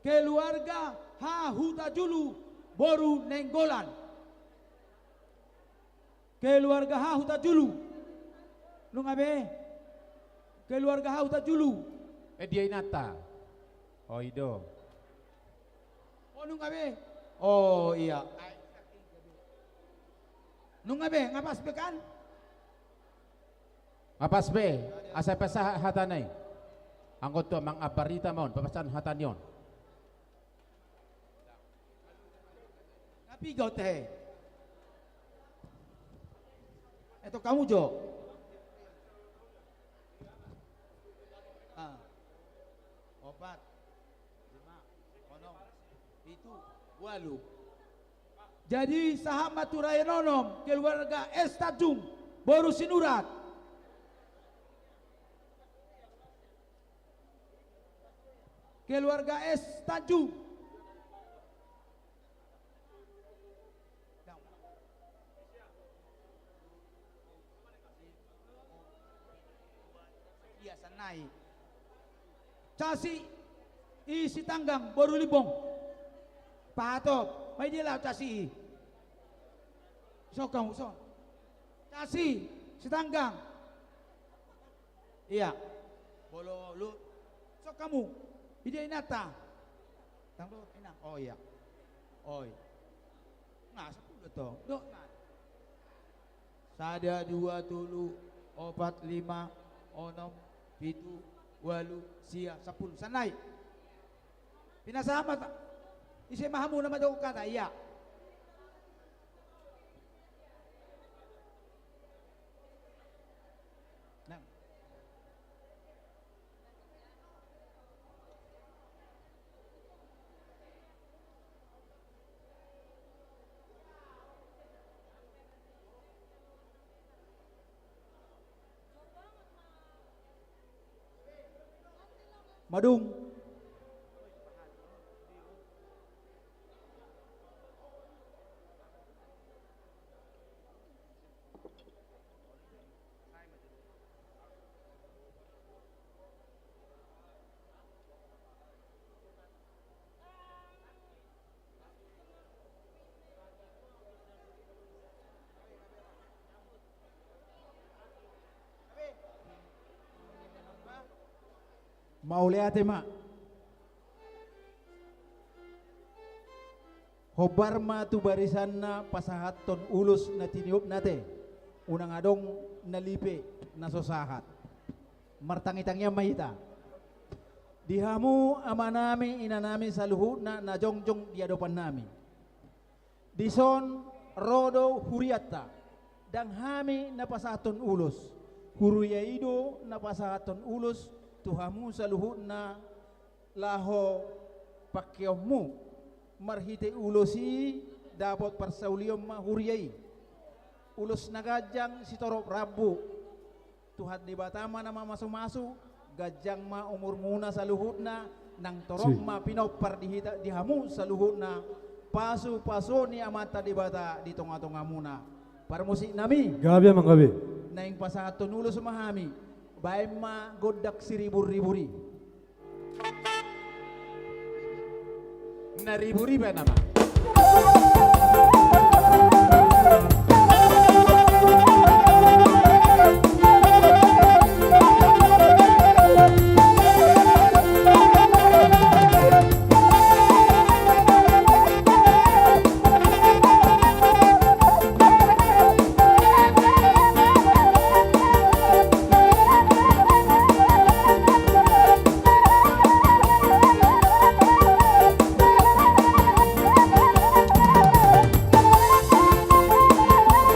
Keluarga H. Hutajulu boru Nainggolan. Keluarga H. Hutajulu. Nunga be. Keluarga H. Hutajulu. Eh, dia inanta. Oi do. Oh, nunga be. Oh, iya. Nunga be, nga pas be kan? Nga pas be, asa pasahat hata na i. Anggo tu amang Ambarita ma on, papasahat hata ni on. Nga piga on tehe. Eto kamu jo. Ah. Opat. Lima, onom, pitu, ualu. Jadi sahat ma tu raja ni onom, keluarga S Tanjung, boru Sinurat. Keluarga S Tanjung. Iya, sanai. Casi i Sitanggang, boru Limbong. Pahatop, ma i dia laho casi i. Sokang, so. Casi, Sitanggang. Iya. Bolo lu. Sok hamu. Ida inanta. Tang do inang. Oh iya. Oi. Nga sapulu do tong. Do nga. Sada, dua, tolu, opat, lima, onom, pitu, ualu, sia, sapulu. Sanai. Pinasahat ma. Ise ma hamu na madok hata, iya. Madung. Mauliate ma. Hombar ma tu barisanna pasahathon ulos na tiniopna te, unang adong na lipe na so sahat. Martangitangian ma hita. Di hamu amanami, inanami saluhutna na jongjong di adopannami. Dison ro do hurianta, ndang hami na pasahathon ulos. Huria i do na pasahathon ulos tu hamu saluhutna laho pangkeonmu. Marhite ulos i dapot parsaulion ma huria i. Ulos na ganjang sitorop rambu. Tuhan Debata ma na mamasumasu, ganjang ma umurmuna saluhutna, nang torop ma pinompar di hita, di hamu saluhutna, pasupasu ni Amanta Debata di tongatongamuna. Parmusiknami. Gabe ma gabe. Naeng pasahathon ulos ma hami, baen ma gondang siriburribur i. Na riburiba nama.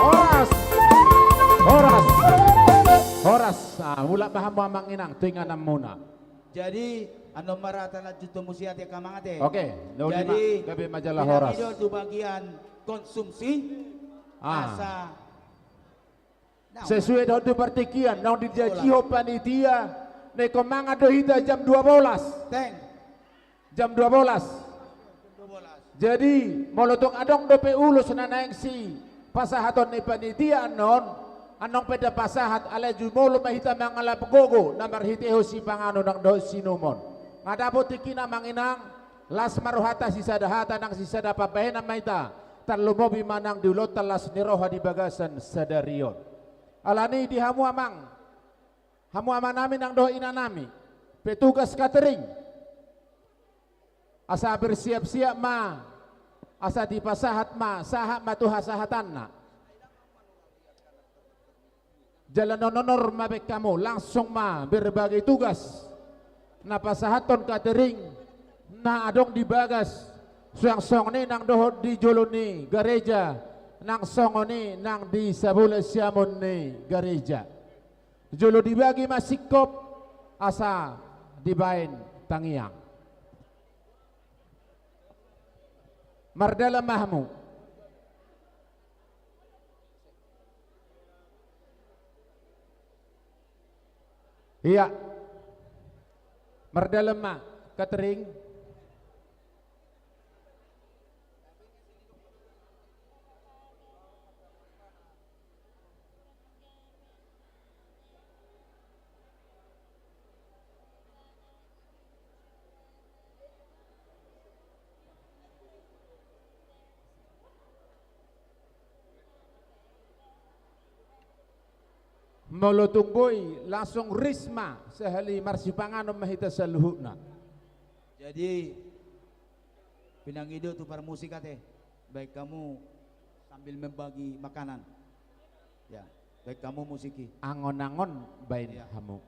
Horas. Horas. Horas. Ah, mulak ma hamu amang inang tu ingananmuna. Jadi, annon ma ra talanjut tu musi ate amang ate. Oke, na uli ma. Jadi, gabe ma jala horas. Pinangido tu bagian konsumsi. Ah. Asa Sesuai dohot tu partingkian, naung dijanjihon panitia, naeng mangan do hita jam dua bolas. Teng. Jam dua bolas. Jadi, molo tung adong dope ulos na naeng sipasahaton ni panitia annon, annon pe tapasahat, alai jumolo ma hita mangalap gogo na marhitehon sipanganon nang dohot siinumon. Nga dapot tingkina amang inang, las ma rohanta, sisada hata nang sisada pambahenan ma hita. Tarlumobi ma nang di ulaonta las ni roha di bagasan sadari on. Alani di hamu amang, hamu amanami nang dohot inanami, petugas catering, Asa bersiap-siap ma, asa dipasahat ma, sahat ma tu hasahatanna. Jala na onom ma baen hamu, langsung ma berbagi tugas. Na pasahathon catering na adong di bagas, suang songon i nang dohot di jolo ni gareja, nang songon i nang di sabola siamun ni gareja. Jolo dibagi ma singkop, asa dibaen tangiang. Mardalan ma hamu. Ia. Mardalan ma, catering. Molo tung boi, langsung ris ma, sahali marsipanganon ma hita saluhutna. Jadi, pinangido tu parmusik ate, baen hamu sambil membagi makanan. Ya, baen hamu musik i. Angon-angon baen hamu.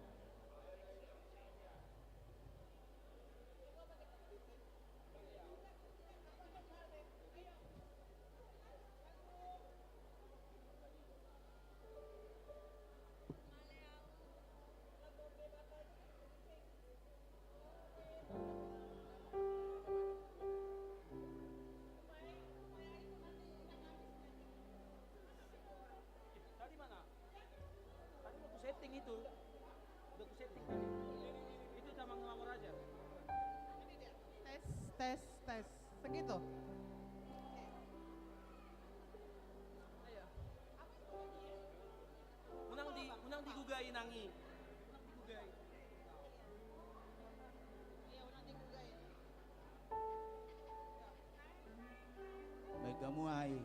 Tadi mana? Tadi udah ku setting itu. Udah ku setting tadi. Itu sama ngelamar aja. Tes, tes, tes. Segitu. Ayo. Unang di, unang digugai nangi. Unang digugai. Baen hamu ahi.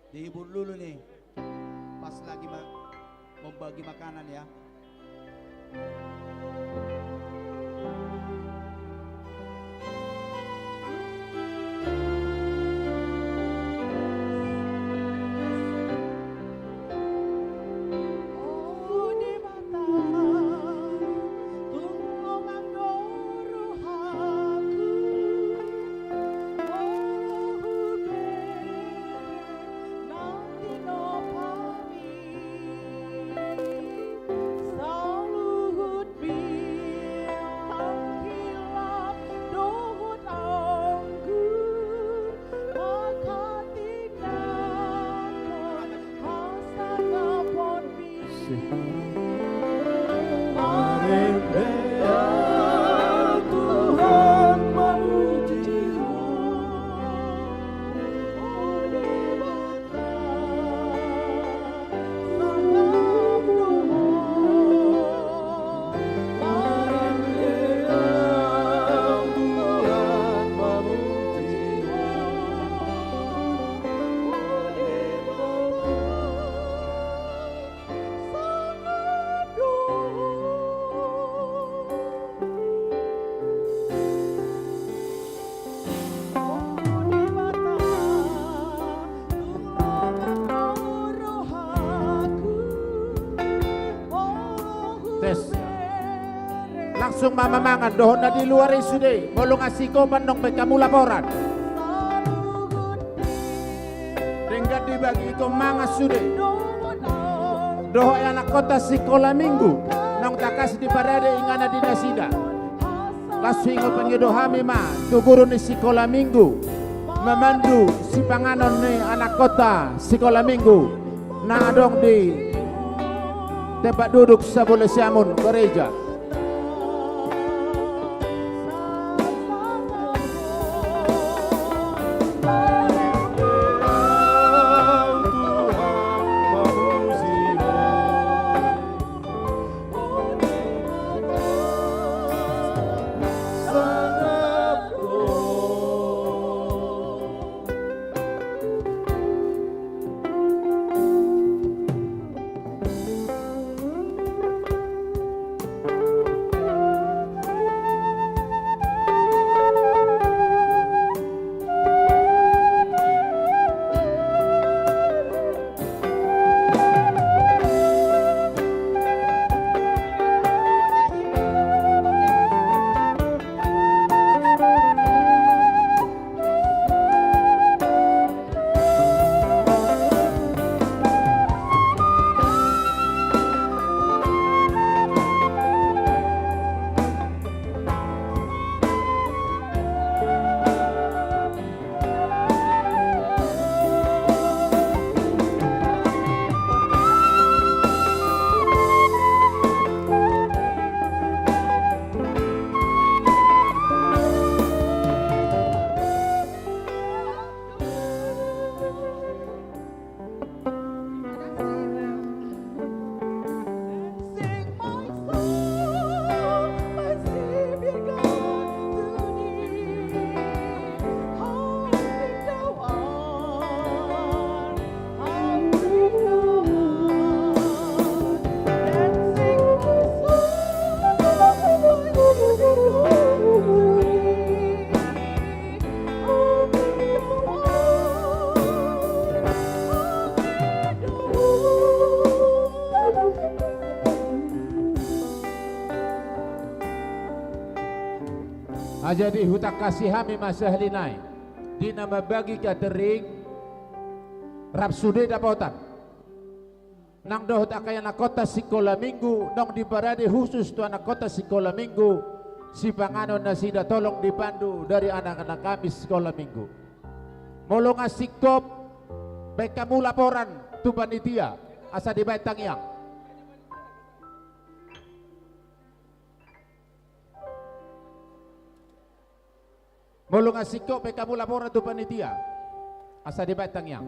Dihibur dulu nih. Pas lagi ma-, membagi makanan ya. Tes. Langsung ma mangan dohot na di luar i sude, molo nga singkopan dong pe hamu laporan. Denggan dibagi ingkon mangan sude. Dohot anakkonta sikola minggu, naung tangkas diparade ingana di nasida. Laos ingkon pangido hami ma tu guru ni sikola minggu, mamandu sipanganon ni anakkonta sikola minggu na adong di tempat duduk sabola siamun gareja. Jadi hutangkasi hami ma sahali nai di na mambagi catering rap sude dapotan. Nang dohot angka ianakhonta sikola minggu, naung diparade khusus tu anakhonta sikola minggu, sipanganon nasida tolong dipandu dari anak-anak hami sikola minggu. Molo nga singkop, baen hamu laporan tu panitia, asa dibaen tangiang. Molo nga singkop, baen hamu laporan tu panitia, asa dibaen tangiang.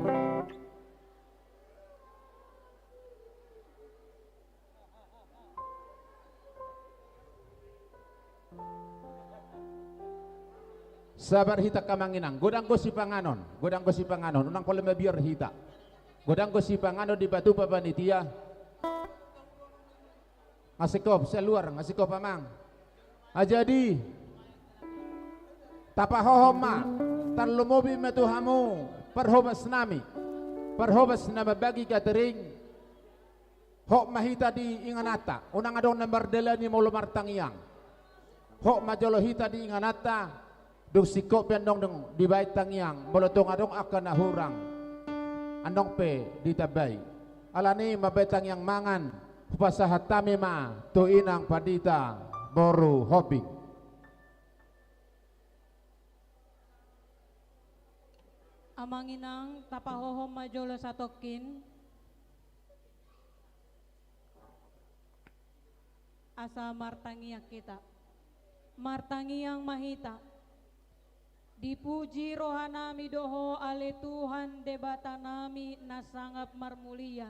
Sabar hita angka amang inang, godang do sipanganon, godang do sipanganon, unang pola mabiar hita. Godang do sipanganon dipatupa panitia. Nga singkop, saluar, nga singkop amang. Ah, jadi, tapahohom ma, tarlumobi ma tu hamu parhobas nami, parhobas na mambagi catering. Hot ma hita di ingananta, unang adong na mardalani molo martangiang. Hot ma jolo hita di ingananta, dung singkop pe annon dung dibaen tangiang, molo tung adong angka na hurang, annon pe ditambai. Alani mambaen tangiang mangan, hupasahat hami ma tu inang pandita boru Hombing. Amang inang, tapahohom ma jolo satongkin. Asa martangiang hita. Martangiang ma hita. Dipuji rohanami do Ho ale Tuhan Debatanami na sangap marmulia,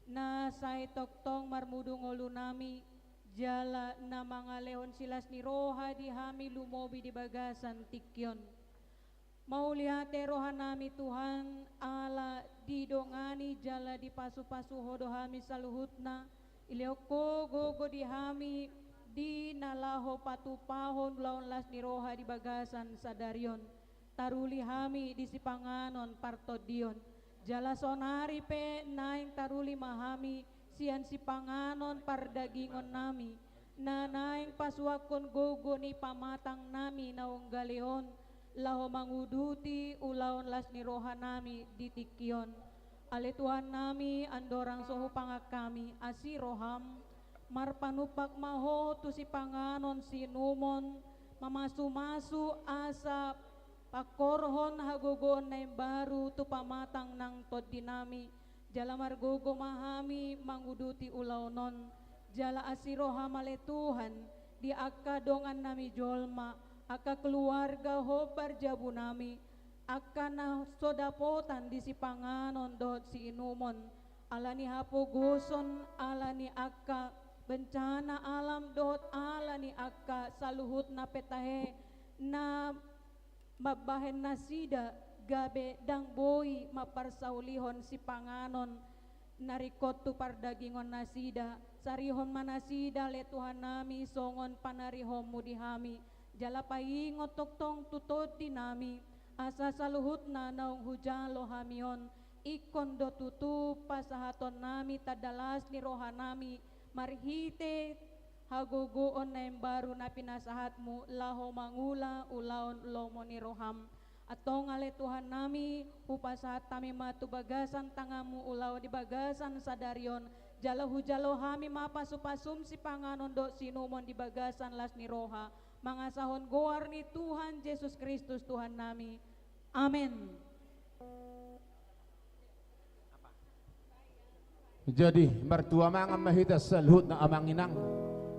na sai tongtong marmudu ngolunami, jala na mangalehon silas ni roha di hami lumobi di bagasan tingki on. Mauliate rohanami Tuhan, ala didongani jala dipasupasu Ho do hami saluhutna, dilehon Ho gogo di hami di na laho patupahon ulaon las ni roha di bagasan sadari on. Taruli hami di sipanganon partondion. Jala saonari pe naeng taruli ma hami sian sipanganon pardagingonnami, na naeng pasuangkon gogo ni pamatangnami naung gale on, laho manguduti ulaon las ni rohanami di tingki on. Ale Tuhannami, andorang so hupangan hami asi roham, marpanumpak ma Ho tu sipanganon siinumon, mamasumasu asa pangkorhon hagogoon na imbaru tu pamatang nang tondinami, jala margogo ma hami manguduti ulaon on. Jala asi roham ale Tuhan, di angka dongannami jolma, angka keluarga hombar jabunami, angka na so dapotan di sipanganon dohot siinumon, ala ni hapogoson, ala ni angka bencana alam dohot ala ni angka saluhutna pe tahe na mambahen nasida gabe ndang boi mamparsaulihon sipanganon na ringkot tu pardagingon nasida. Sarihon ma nasida ale Tuhannami songon panarihonmu di hami, jala paingot tongtong tu tondinami, asa saluhutna naung hujalo hami on ingkon do tutu pasahatonnami tanda las ni rohanami marhite hagogoon na imbaru na pinasahatmu laho mangula ulaon lomo ni roham. Antong ale Tuhannami, hupasahat hami ma tu bagasan tanganmu ulaon di bagasan sadari on, jala hujalo hami ma pasupasum sipanganon dohot siinumon di bagasan las ni roha, mangasahon goar ni Tuhan Jesus Kristus Tuhannami. Amen. Jadi, martua mangan ma hita saluhutna amang inang.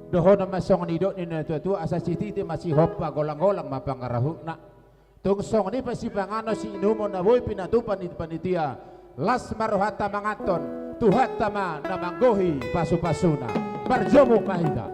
Dohonon ma songon nidok ni natuatua, asa sititi ma sihompa, golanggolang ma pangarahutna. Tung songon i pe sipanganon siinumon na boi pinatupa ni panitia, las ma rohanta manganhon, Tuhanta ma na manggohi pasupasuna. Parjolo ma hita.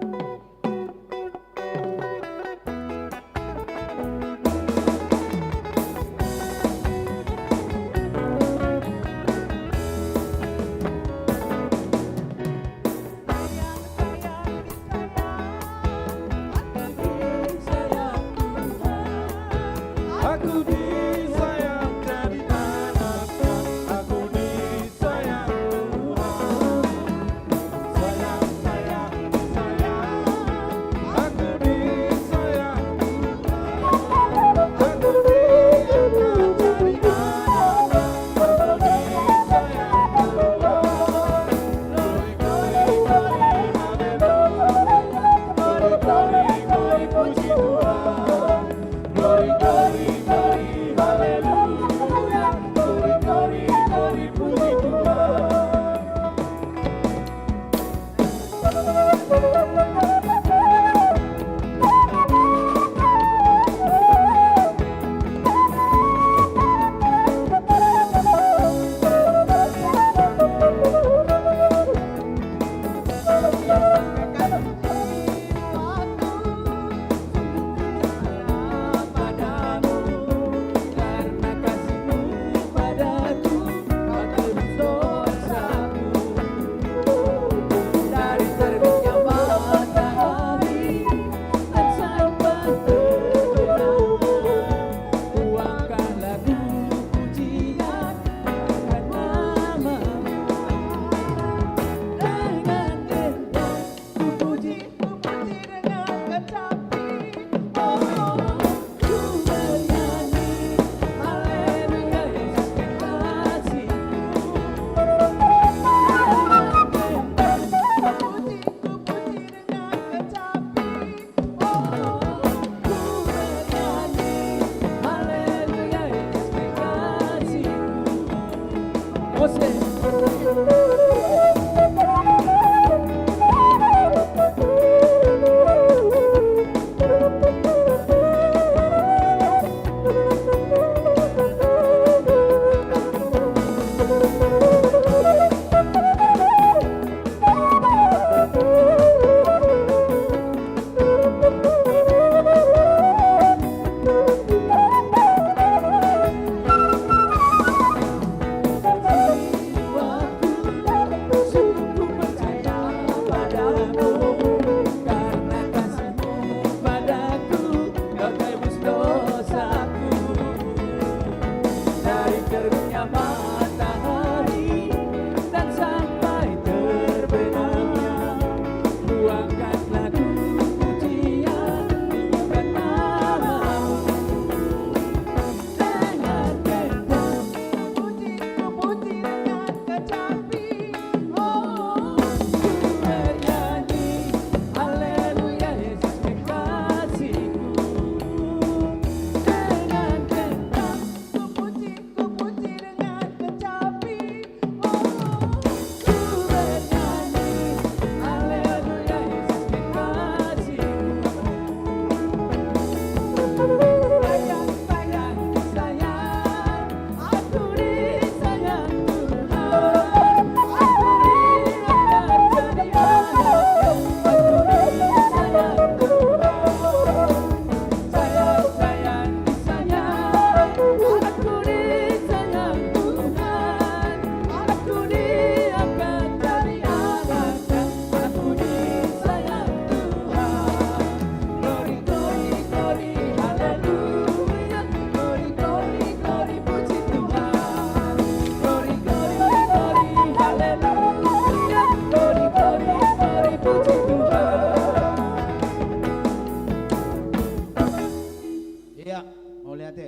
Ia, mauliate.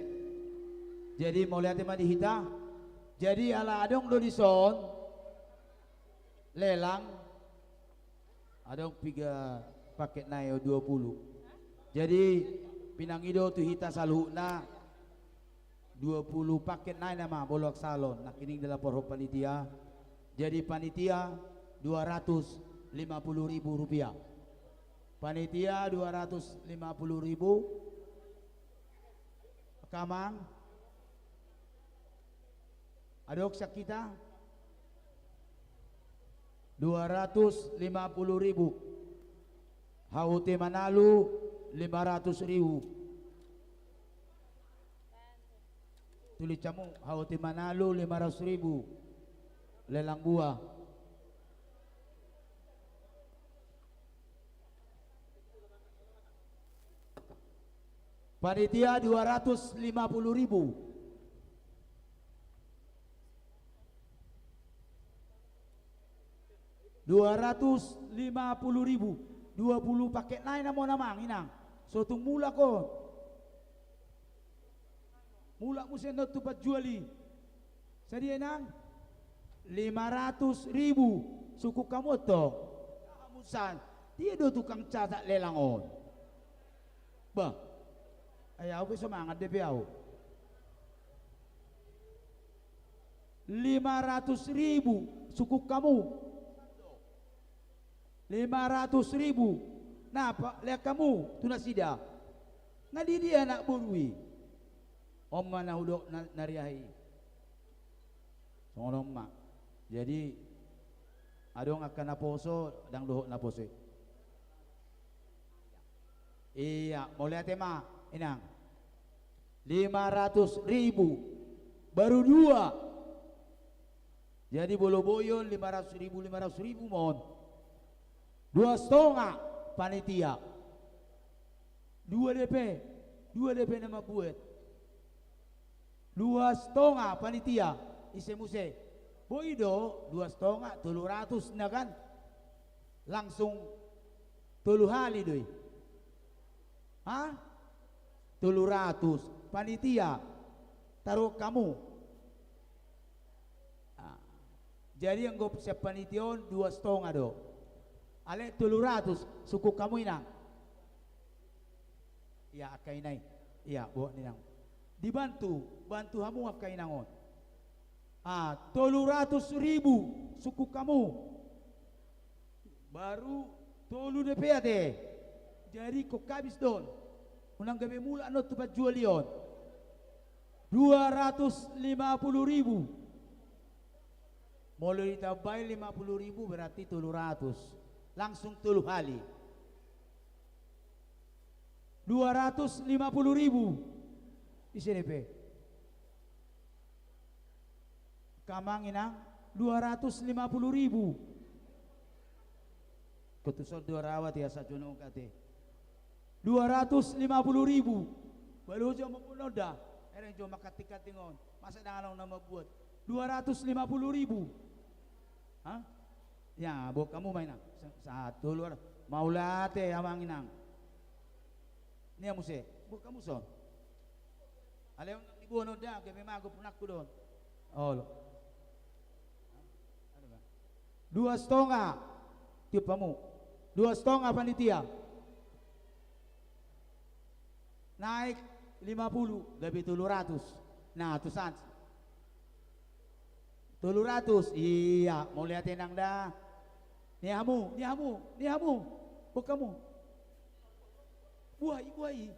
Jadi mauliate ma di hita. Jadi ala adong do dison lelang. Adong piga paket nai, o, dua puluh. Jadi pinangido tu hita saluhutna, dua puluh paket nai nama bolon salon nangkining dilaporhon panitia. Jadi panitia dua ratus lima puluh ribu rupiah. Panitia dua ratus lima puluh ribu. Kamang. Adong sian hita dua ratus lima puluh ribu. H U T Manalu lima ratus ribu. Tulis hamu, H U T Manalu lima ratus ribu. Lelang buah. Panitia dua ratus lima puluh ribu. Dua ratus lima puluh ribu. Dua puluh paket nai nama on amang inang. So tung mulak on. Mulak muse on tu panjual i. Sadia inang? Lima ratus ribu. Sungkun hamu on tong. Hamu san. Dia do tukang catat lelang on. Bah. Ai au pe so mangan dope au. Lima ratus ribu. Sungkun hamu. Lima ratus ribu. Na, pa-, lean hamu tu nasida. Nga di dia anak boru i? On ma na hudok na, na riahi. Songon on ma. Jadi, adong angka naposo, ndang dohot naposo i. Ia, mauliate ma, Inang. Lima ratus ribu. Baru dua. Jadi, molo boi on lima ratus ribu, lima ratus ribu ma on. Dua stonga, panitia. Dua D P, dua D P na mambuat. Dua stonga, panitia. Ise muse? Boi do, dua stonga, tolu ratus na kan. Langsung tolu hali do i. Ha? Tolu ratus. Panitia, taruhon hamu. Ah. Jadi anggo sian panitia on dua stonga do. Alai tolu ratus, sungkun hamu, Inang. Ia, angka ina i. Ia, boha ni Inang. Dibantu, bantu hamu angka Inang on. Ah, tolu ratus ribu, sungkun hamu. Baru tolu D P ate. Jadi ingkon habis do on. Unang gabe mulak annon tu panjualion. Dua ratus lima puluh ribu. Molo ditambai lima puluh ribu berarti tolu ratus. Langsung tolu hali. Dua ratus lima puluh ribu. Ise D P? Hamu, Inang, dua ratus lima puluh ribu. Ketuson dua rawa tia sajono kate. Dua ratus lima puluh ribu. Balu jo mambuat on da. Ereng jo mangkating-kating on. Masa ndang adong na mambuat? Dua ratus lima puluh ribu. Ha? Ia, boha hamu ma, Inang. Sa-, satu luar. Mauliate, Amang Inang. Nia muse. Boha hamu son. Alai on diboan on da, gabe mago punakku do on. Olo. Dua stonga. Tiop hamu. Dua stonga, panitia. Naik lima puluh, gabe tolu ratus. Na, tu san. Tolu ratus. Ia, mauliate, Inang, da. Nia hamu, nia hamu, nia hamu. Boha hamu. Buhai, buhai.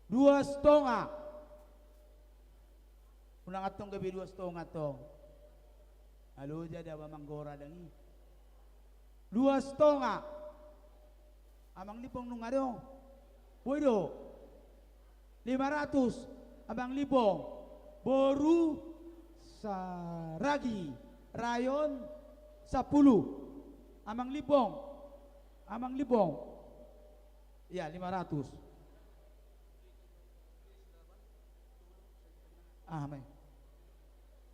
Dua stonga. Unang antong gabe dua stonga antong. Alo, jadi aba manggora dang i. Dua stonga. Amang Limbong nunga do. Boi do. Lima ratus. Amang Limbong. Boru Saragi. Rayon sampulu. Amang Limbong. Amang Limbong. Ia, lima ratus. Ah, mai.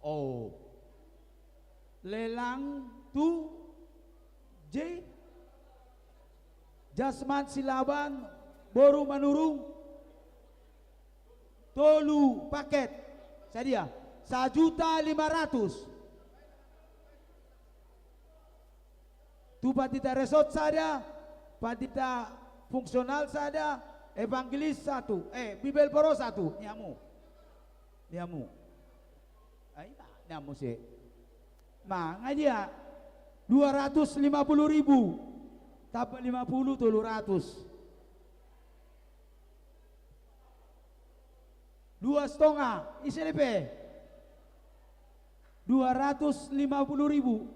Oh. Lelang tu J. Jasman Silaban, boru Manurung. Tolu paket. Sadia? Sajuta lima ratus. Tu pandita resort sada, pandita fungsional sada, evangelis satu, eh, Bibel Power satu, nia hamu. Nia hamu. Ai, ma, nia hamu se. Ma, nga dia? Dua ratus lima puluh ribu. Tambah lima puluh, tolu ratus. Dua stonga, ise D P? Dua ratus lima puluh ribu.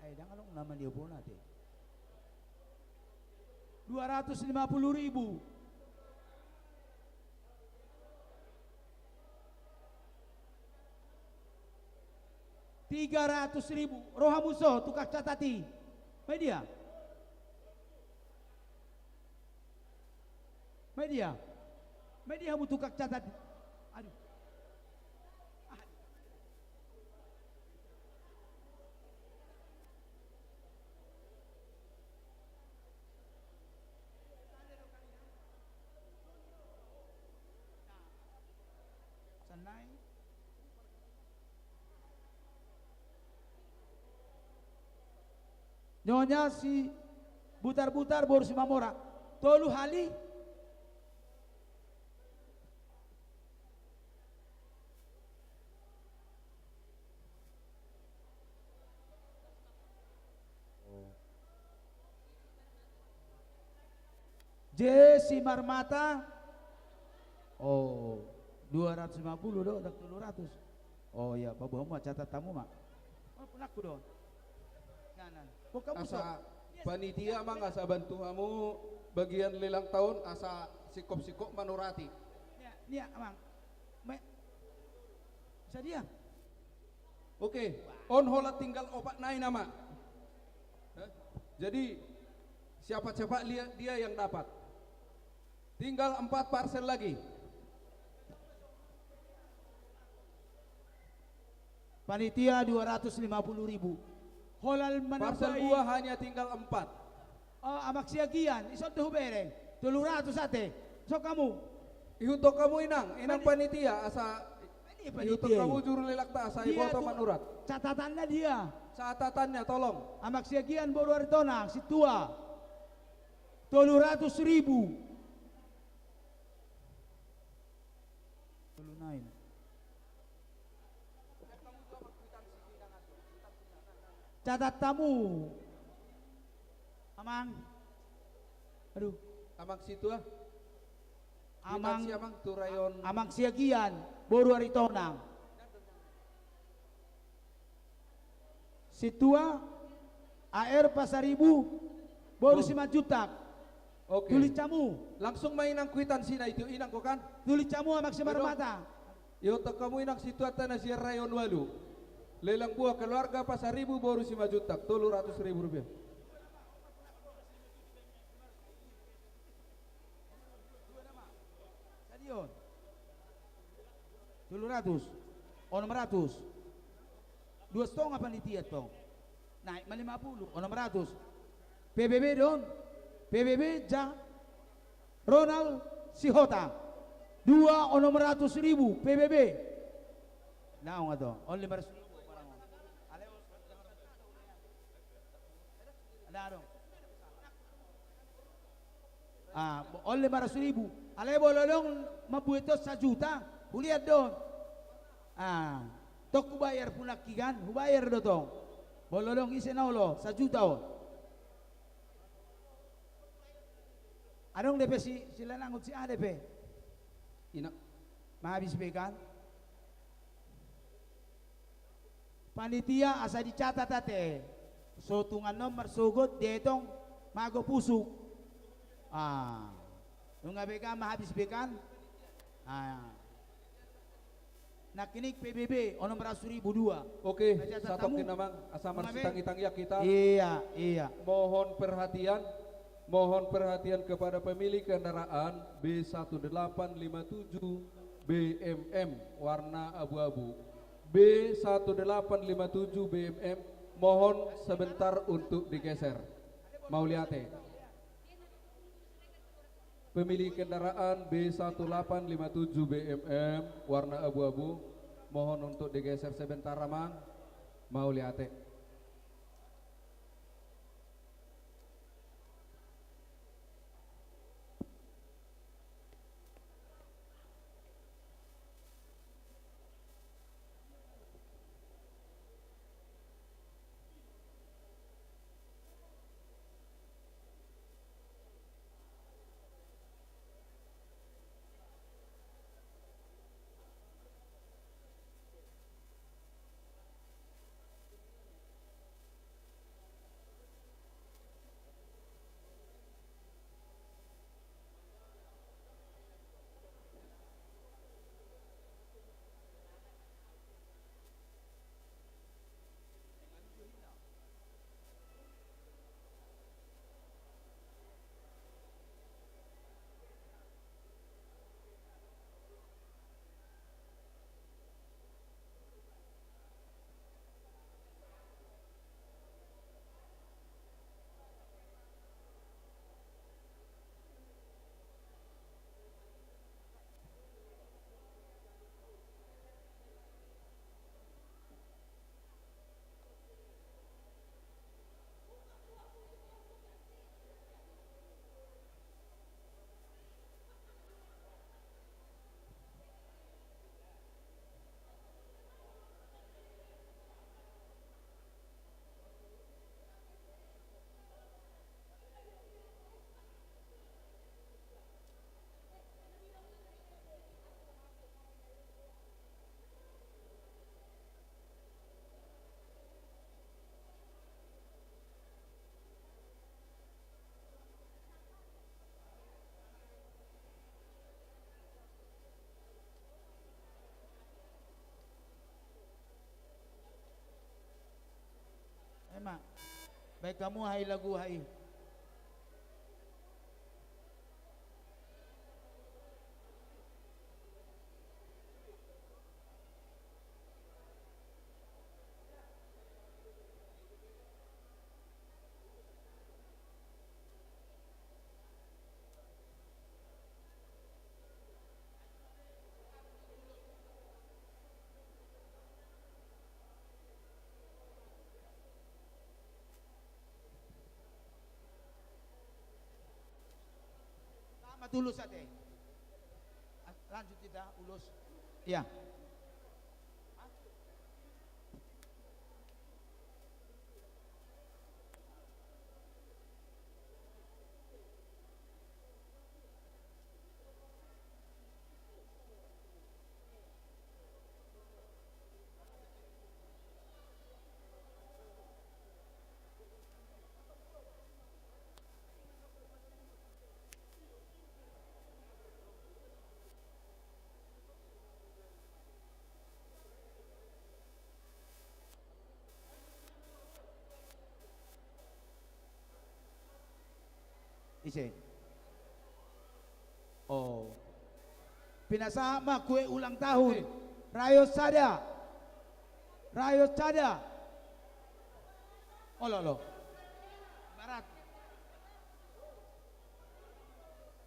Eh, ndang adong nama dia bona te. Dua ratus lima puluh ribu. Tiga ratus ribu. Ro hamu so, tukang catat i. Mai dia? Mai dia? Mai dia hamu tukang catat? Aduh. Sanai. Nyonya si Butar-butar boru Simamora. Tolu hali. Jesi Marmata. Oh, dua ratus lima puluh do, ndang tolu ratus. Oh iya, paboa hamu ma, catat hamu ma. Oh, punakku do. Nah, nah. Asa panitia, Amang, asa bantu hamu bagian lelang taon, asa singkop-singkop manurati. Nia, nia, Amang. Me-, sadia? Oke, on holan tinggal opat nai nama. Hah? Jadi, siapa-siapa lia-, dia yang dapat. Tinggal empat parsel lagi. Panitia dua ratus lima puluh ribu. Holan manambai. Parsel dua hanya tinggal empat. Oh, Amang Siagian, ison do hubereng. Tolu ratus ate. Sok hamu. Ihuthon hamu, Inang, Inang panitia, asa ihuthon hamu juru lelangta, asa iboto manurat. Catatanna dia. Catatannya, tolong. Amang Siagian boru Aritonang, sintua. Tolu ratus ribu. Tolu nai. Catat hamu. Amang. Aduh. Amang sintua. Amang, kwitansi, Amang, tu rayon. Amang Siagian, boru Aritonang. Sintua, A R Pasaribu, boru Simanjuntak. Oke. Tulis hamu. Langsung ma, Inang, kwitansi na itu, Inang, ko kan? Tulis hamu, Amang Simarmata. Ihuthon hamu, Inang, sintuanta na sian rayon ualu. Lelang buah keluarga Pasaribu boru Simanjuntak, tolu ratus ribu rupiah. Sadia on? Tolu ratus. Onom ratus. Dua satonga panitia tong. Naik ma lima puluh. Onom ratus. P B B do on. P B B ja. Ronald Sihotang. Dua onom ratus ribu P B B. Naung ato. On lima ratus ribu. Ada dong. Ah, on lima ratus ribu. Alai molo adong mambuat on sajuta, huliat do on. Ah, tong hubayar punakki kan, hubayar do tong. Molo adong ise na olo, sajuta on. Adong dope si, si lanangon si A dope. Ina. Mahabis be kan. Panitia asa dicatat ate. So tungan on marsogot, dietong, mago pusuk. Ah. Nunga be kan, mahabis be kan. Ah. Nangkining P B B, onom ratus ribu dua. Oke, satongkin, Amang, asa marsitangitangian hita. Iya, iya. Mohon perhatian, mohon perhatian kepada pemilik kendaraan B satu delapan lima tujuh B M M warna abu-abu. B satu delapan lima tujuh B M M, mohon sebentar untuk digeser. Mauliate. Pemilik kendaraan B satu delapan lima tujuh B M M warna abu-abu, mohon untuk digeser sebentar, Amang. Mauliate. Baen hamu aha i lagu aha i. Selamat, ulos ate. Lanjut kita, ulos. Ya. Ise? Oh. Pinasahat ma kue ulang tahun. Rayo sada. Rayo sada. Olo, olo. Barat.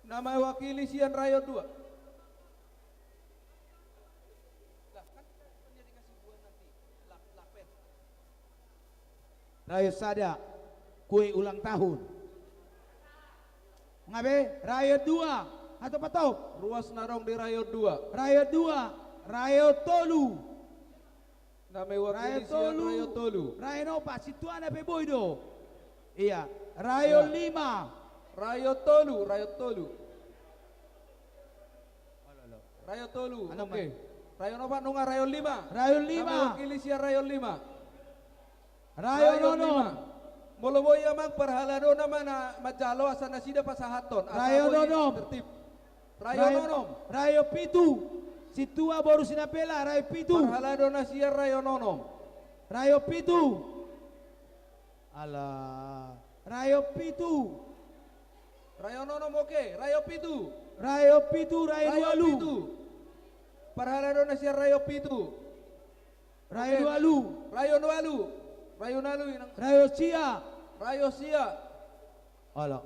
Na mewakili sian rayo dua. Rayo sada, kue ulang tahun. Nga be, rayo dua, atau patop? Ruas na adong di rayo dua. Rayo dua, rayo tolu. Na mewakili sian rayo tolu. Rayo tolu. Rayo na opat, sintuana pe boi do. Iya, rayo lima. Rayo tolu, rayo tolu. Rayo tolu, oke. Rayo na opat nunga, rayo lima. Rayo lima. Na mewakili sian rayo lima. Rayo onom. Molo boi amang, parhaladona ma na manjalo asa nasida pasahathon. Rayo onom. Tertib. Rayo onom. Rayo pitu. Sintua boru Sinapela, rayo pitu. Parhaladona sian rayo onom. Rayo pitu. Ala. Rayo pitu. Rayo onom, oke. Rayo pitu. Rayo pitu, rayo ualu. Parhaladona sian rayo pitu. Rayo ualu. Rayo ualu. Rayo ualu, inang. Rayo sia. Rayo sia. Olo.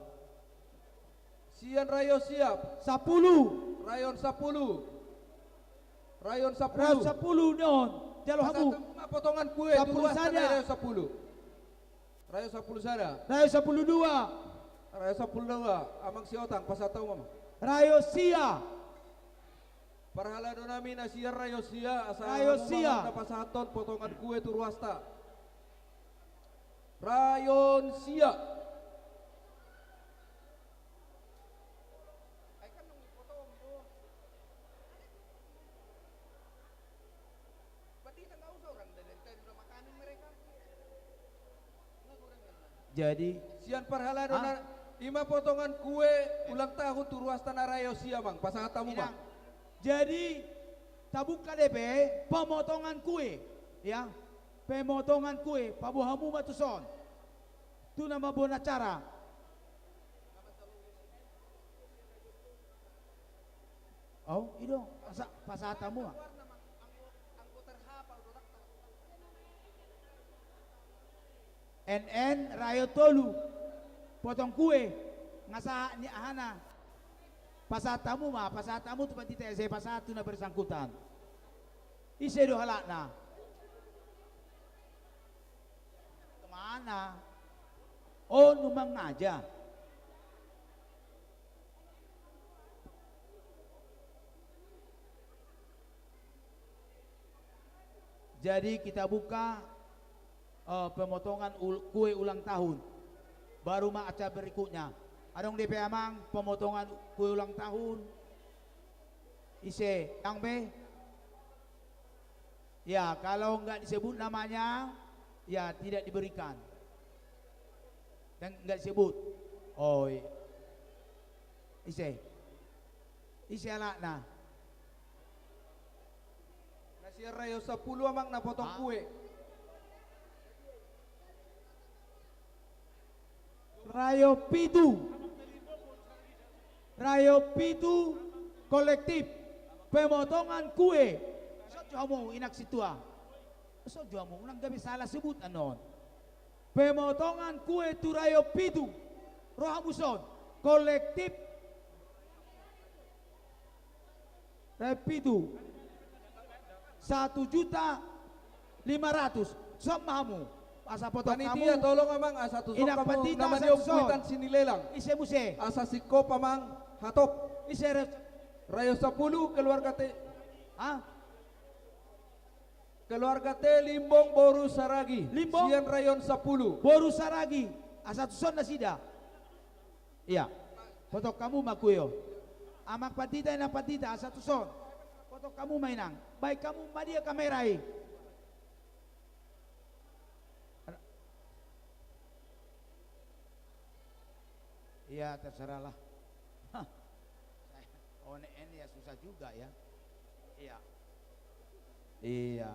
Sian rayo sia. Sampulu. Rayon sampulu. Rayon sampulu. Rayon sampulu, non. Jalo hamu. Pasahat ma potongan kue tu ruas sada. Rayon sampulu. Rayo sampulu sada. Rayo sampulu dua. Rayo sampulu dua. Amang Siotang, pasahat hamu ma. Rayo sia. Parhaladonami na sian rayo sia, asa rayo sia. Amang na pasahathon potongan kue tu ruasta. Rayon sia. Jadi sian parhalado na, ima potongan kue ulang tahun tu ruasta na rayo sia, amang, pasahat hamu ma. Jadi tabuka dope pemotongan kue, ya. Pemotongan kue, paboa hamu ma tuson. Tu na mamboan acara. Oh, i do, pasahat hamu ma. N N rayo tolu, potong kue, nga sahat ni ahana. Pasahat hamu ma, pasahat hamu tu pandita ese, pasahat tu na bersangkutan. Ise do halakna? Kemana? Oh, nu mangaja. Jadi kita buka, eh, pemotongan ul-, kue ulang tahun. Baru ma acara berikutnya. Adong dope, amang, pemotongan kue ulang tahun? Ise, yang be? Ya, kalau nggak disebut namanya, ya tidak diberikan. Dan nggak disebut. Oh, iya. Ise. Ise halakna? Na sian rayo sampulu, amang, na potong kue. Rayo pitu. Rayo pitu kolektif. Pemotongan kue. Sojo hamu inang sintua. Sojo hamu, unang gabe salah sebut annon. Pemotongan kue tu rayo pitu. Ro hamu son. Kolektif. Rayo pitu. Satu juta lima ratus. Son ma hamu. Asa potong hamu. Panitia, tolong amang, asa tuson hamu. Inang pandita, na asa tuson. Kwitansi ni lelang. Ise muse? Asa singkop amang, hatop. Ise re-? Rayo sampulu, keluarga Te-. Ha? Keluarga T Limbong boru Saragi. Limbong? Sian rayon sampulu. Boru Saragi. Asa tuson nasida. Ia. Potong hamu ma kue on. Amang pandita, inang pandita, asa tuson. Potong hamu ma inang. Baen hamu ma dia kamera i. Ia, terserahlah. Hah. One ini ya susah juga ya. Ia. Ia.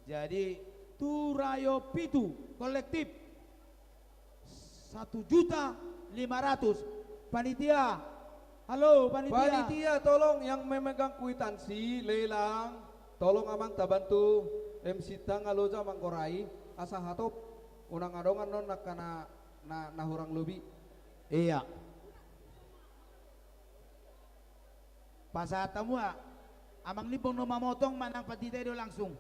Jadi, tu rayo pitu kolektif satu juta lima ratus. Panitia. Halo, panitia. Panitia, tolong yang memegang kwitansi lelang, tolong amang tabantu M C ta nga loja manggorai, asa hatop, unang adong annon angka na, na, na hurang lobi. Ia. Pasahat hamu ma. Amang Limbong do mamotong manang pandita i do langsung?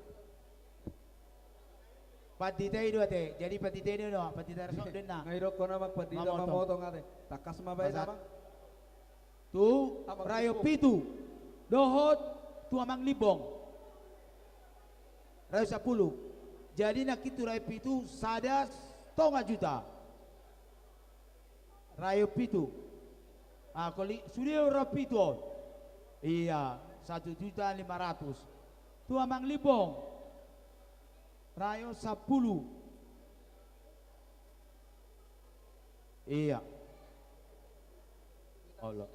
Pandita i do ate. Jadi pandita i do, pandita resort do inna. Nga idok hona amang pandita mamotong ate. Tangkas ma baen amang. Tu rayo pitu. Dohot tu amang Limbong. Rayo sampulu. Jadi nangkin tu rayo pitu sada tonga juta. Rayo pitu. Ah, koli-, sude rayo pitu on. Ia, satu juta lima ratus. Tu amang Limbong. Rayo sampulu. Ia. Olo.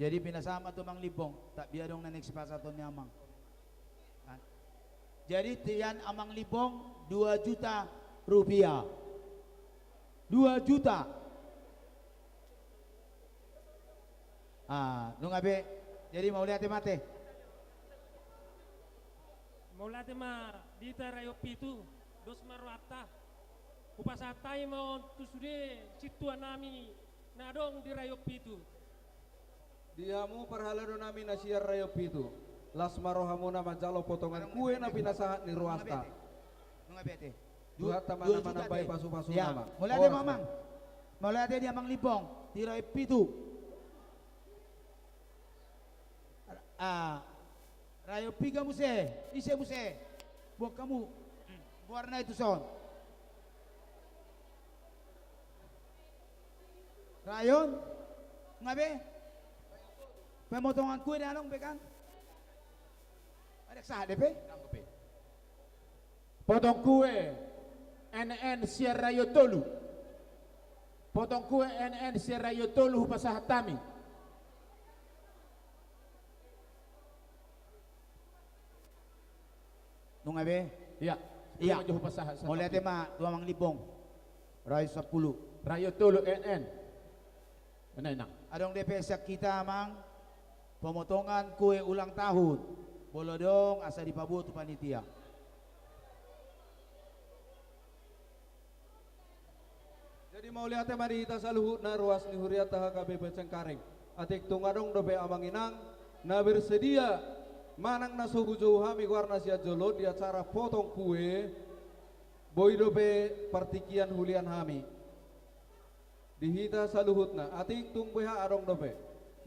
Jadi pinasahat ma tu amang Limbong, tapian adong na naeng sipasahaton ni amang. Kan? Jadi tian amang Limbong dua juta rupiah. Dua juta. Ah, nunga be. Jadi mauliate ma ate. Mauliate ma di hita rayo pitu, dos ma rohanta. Hupasahat hami ma on tu sude sintua nami na adong di rayo pitu. Di hamu parhalado nami na sian rayo pitu, las ma rohamuna manjalo potongan kue na pinasahat ni ruasta. Nunga be ate. Nunga be ate. Tuhanta ma na manambai pasupasu nama. Mauliate ma amang. Mauliate di amang Limbong di rayo pitu. Ah, rayo piga muse? Ise muse? Boan hamu. Goarna i tuson. Rayon? Nga be? Pemotongan kue da adong be kan? Ada sahat dope? Potong kue N N sian rayo tolu. Potong kue N N sian rayo tolu hupasahat hami. Nunga be? Ia. Ia. Mauliate ma tu amang Limbong. Rayo sampulu. Rayo tolu N N. Adong dope sian hita amang pemotongan kue ulang tahun. Molo adong asa dipaboa tu panitia. Jadi mauliate ma di hita saluhutna ruas ni hurianta H K B P Cengkareng. Atik tung adong dope amang inang na bersedia manang na so hujou hami goarna sian jolo di acara potong kue, boi dope partingkian hulian hami. Di hita saluhutna, atik tung beha adong dope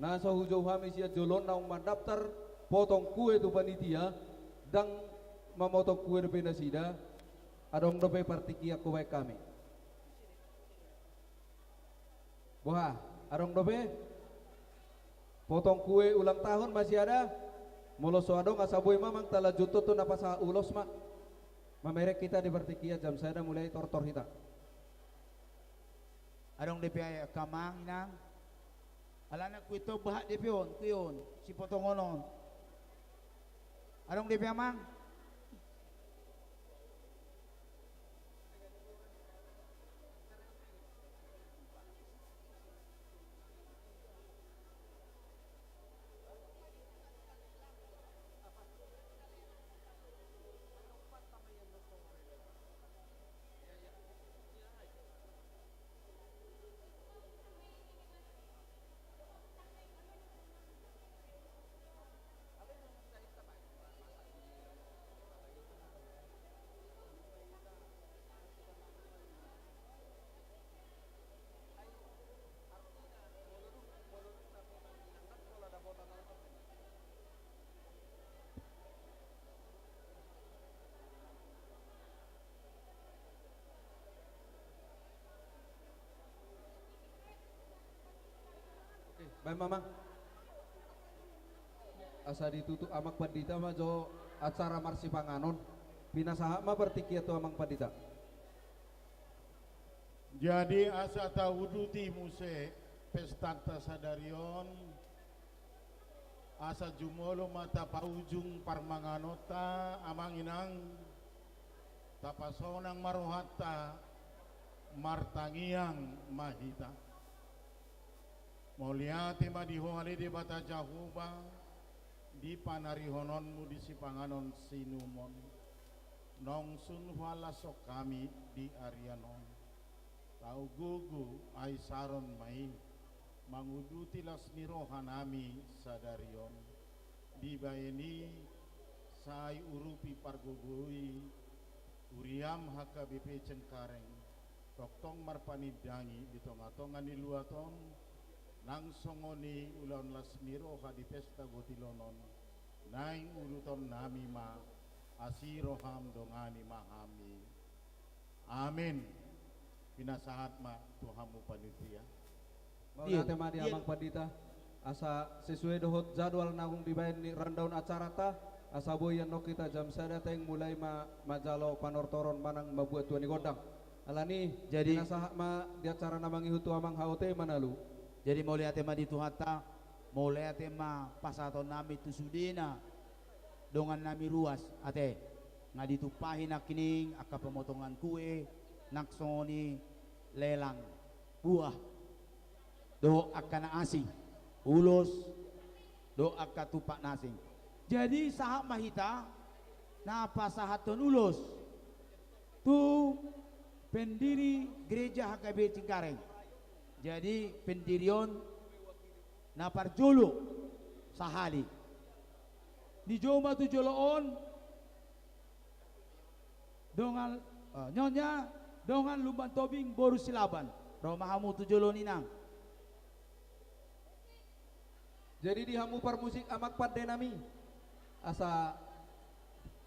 na so hujou hami sian jolo naung mandaptar potong kue tu panitia, ndang mamotong kue dope nasida, adong dope partingkian hubaen hami. Boha, adong dope? Potong kue ulang tahun masih ada? Molo so adong asa boi ma amang talanjuthon tu na pasahat ulos ma. Mamereng hita di partingkian jam sada mulai tortor hita. Adong dope angka amang inang? Alana kue tong bahat dope on, kue on, sipotongon on. Adong dope amang? Baen ma, Amang. Asa ditutup Amang Pandita ma jo acara marsipanganon. Pinasahat ma partingkian tu Amang Pandita. Jadi asa tauduti muse pestanta sadari on, asa jumolo ma tapaujung parmanganonta, Amang Inang, tapasonang ma rohanta, martangiang ma hita. Mauliate ma di Ho ale Debata Jahowa, di panarihononmu di sipanganon siinumon. Naung sun hualashon hami di arian on. Tau gogo ai saron ma i, manguduti las ni rohanami sadari on. Dibaen i sai urupi pargogoi huriam H K B P Cengkareng, tongtong marpanindangi di tongatonga ni luat on, nang songon i ulaon las ni roha di pesta gotilon on, naeng udutonnami ma, asi roham dongani ma hami. Amin. Pinasahat ma tu hamu panitia. Mauliate ma di Amang Pandita. Asa sesuai dohot jadwal naung dibaen ni rundown acaranta, asa boi annon hita jam sada taeng mulai ma manjalo panortoron manang mambuat tua ni gondang. Alani, jadi pinasahat ma di acara na mangihut tu Amang H O T manalu. Jadi mauliate ma di Tuhanta, mauliate ma pasahatonnami tu sudena dongannami ruas, ate, nga ditumpahi nangkining angka pemotongan kue, nang songon i lelang buah, dohot angka na asing, ulos, dohot angka tumpak na asing. Jadi sahat ma hita na pasahathon ulos tu pendiri gereja H K B Cengkareng. Jadi pendiri on na parjolo sahali. Dijou ma tu jolo on dongan, eh, Nyonya dongan Lumban Tobing boru Silaban. Ro ma hamu tu jolo on, Inang. Jadi di hamu parmusik Amang Pandenami, asa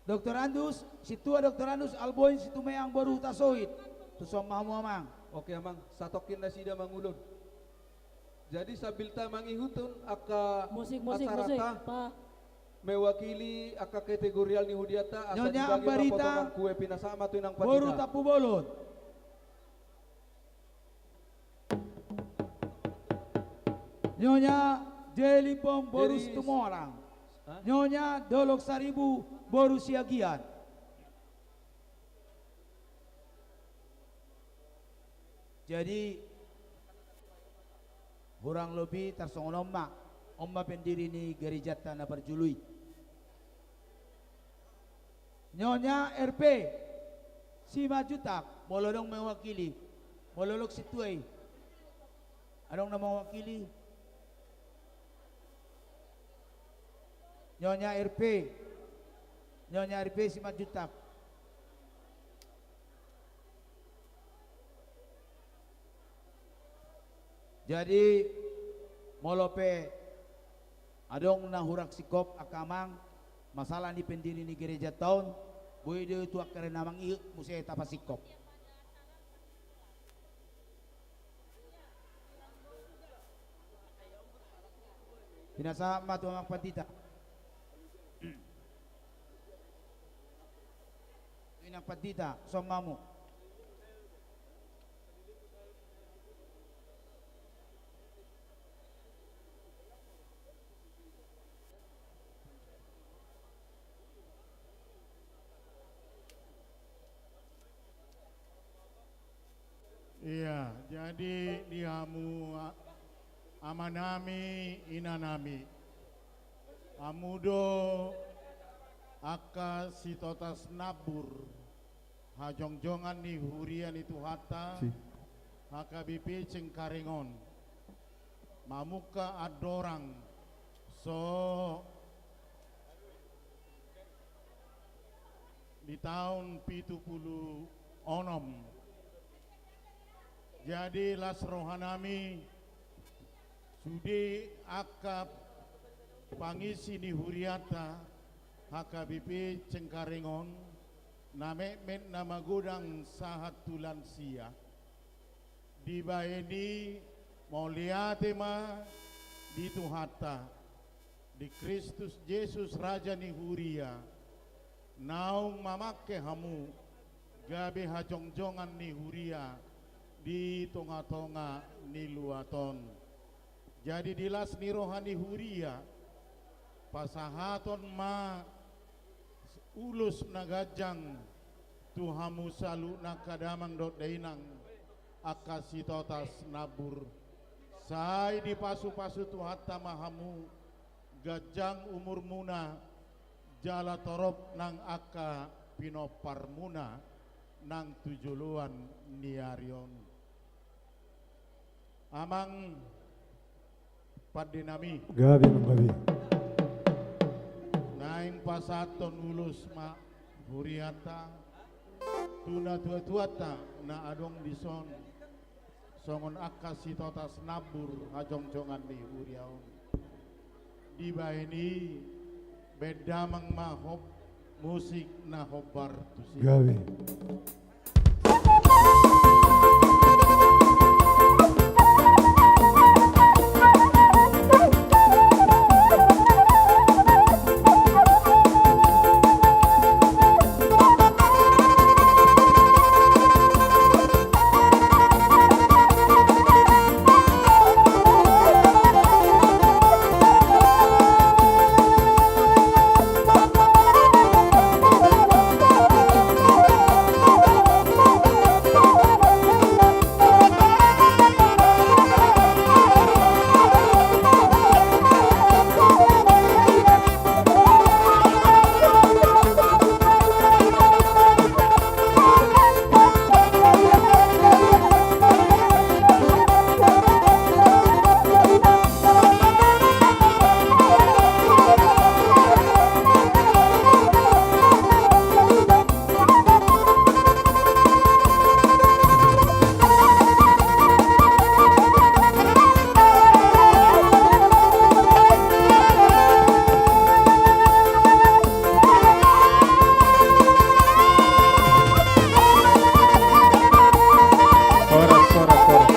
Doktorandus, sintua Doktorandus Alboin Situmeang boru Hutasoit. Tuson ma hamu, Amang. Oke, Amang, satongkin nasida mangulon. Jadi sambil ta mangihuthon angka musik, musik, acaranta, musik, Pak. Mewakili angka kategorial ni hudianta, asa Nyonya dibagi ma Ambarita potongan kue, pinasahat ma tu Inang Pandita. Boru Tampubolon. Nyonya J. Limbong boru Situmorang. Hah? Nyonya Dolok Saribu boru Siagian. Jadi hurang lobi tarsongon on ma, on ma pendiri ni gerejanta na parjolo i. Nyonya R P Simanjuntak, molo adong mewakili, molo adong sintua i. Adong na mewakili? Nyonya R P, Nyonya R P Simanjuntak. Jadi molo pe adong na hurang singkop angka amang, masalah ni pendiri ni gerejanta on, boi do tu angka ari na mangihut muse tapasingkop. Pinasahat ma tu Amang Pandita. Inang Pandita, tuson ma hamu. Ia, jadi di hamu a-, amanami, inanami, hamu do angka sitotas nambur hajongjongan ni huria ni Tuhanta, si. H K B P Cengkareng on, mamungka andorang so di taon pitu pulu onom. Jadi las rohanami sude angka pangisi ni hurianta H K B P Cengkareng on, na metmet na magodang sahat tu lansia. Dibaen i mauliate ma di Tuhanta, di Kristus Jesus Raja ni Huria, naung mamangke hamu gabe hajongjongan ni huria di tongatonga ni luat on. Jadi di las ni roha ni huria, pasahaton ma ulos na ganjang tu hamu saluhutna angka damang dohot dainang, angka Sitotas Nambur. Sai dipasupasu Tuhanta ma hamu, ganjang umurmuna, jala torop nang angka pinomparmuna nang tu joloan ni ari on. Amang pande nami. Gabe, amang gabe. Naeng pasahathon ulos ma hurianta tu natuatuanta na adong dison, songon angka Sitotas Nambur hajongjongan ni huria on. Dibahen i, bahen damang ma hop musik na hombar tusi. Gabe. Horas, horas, horas.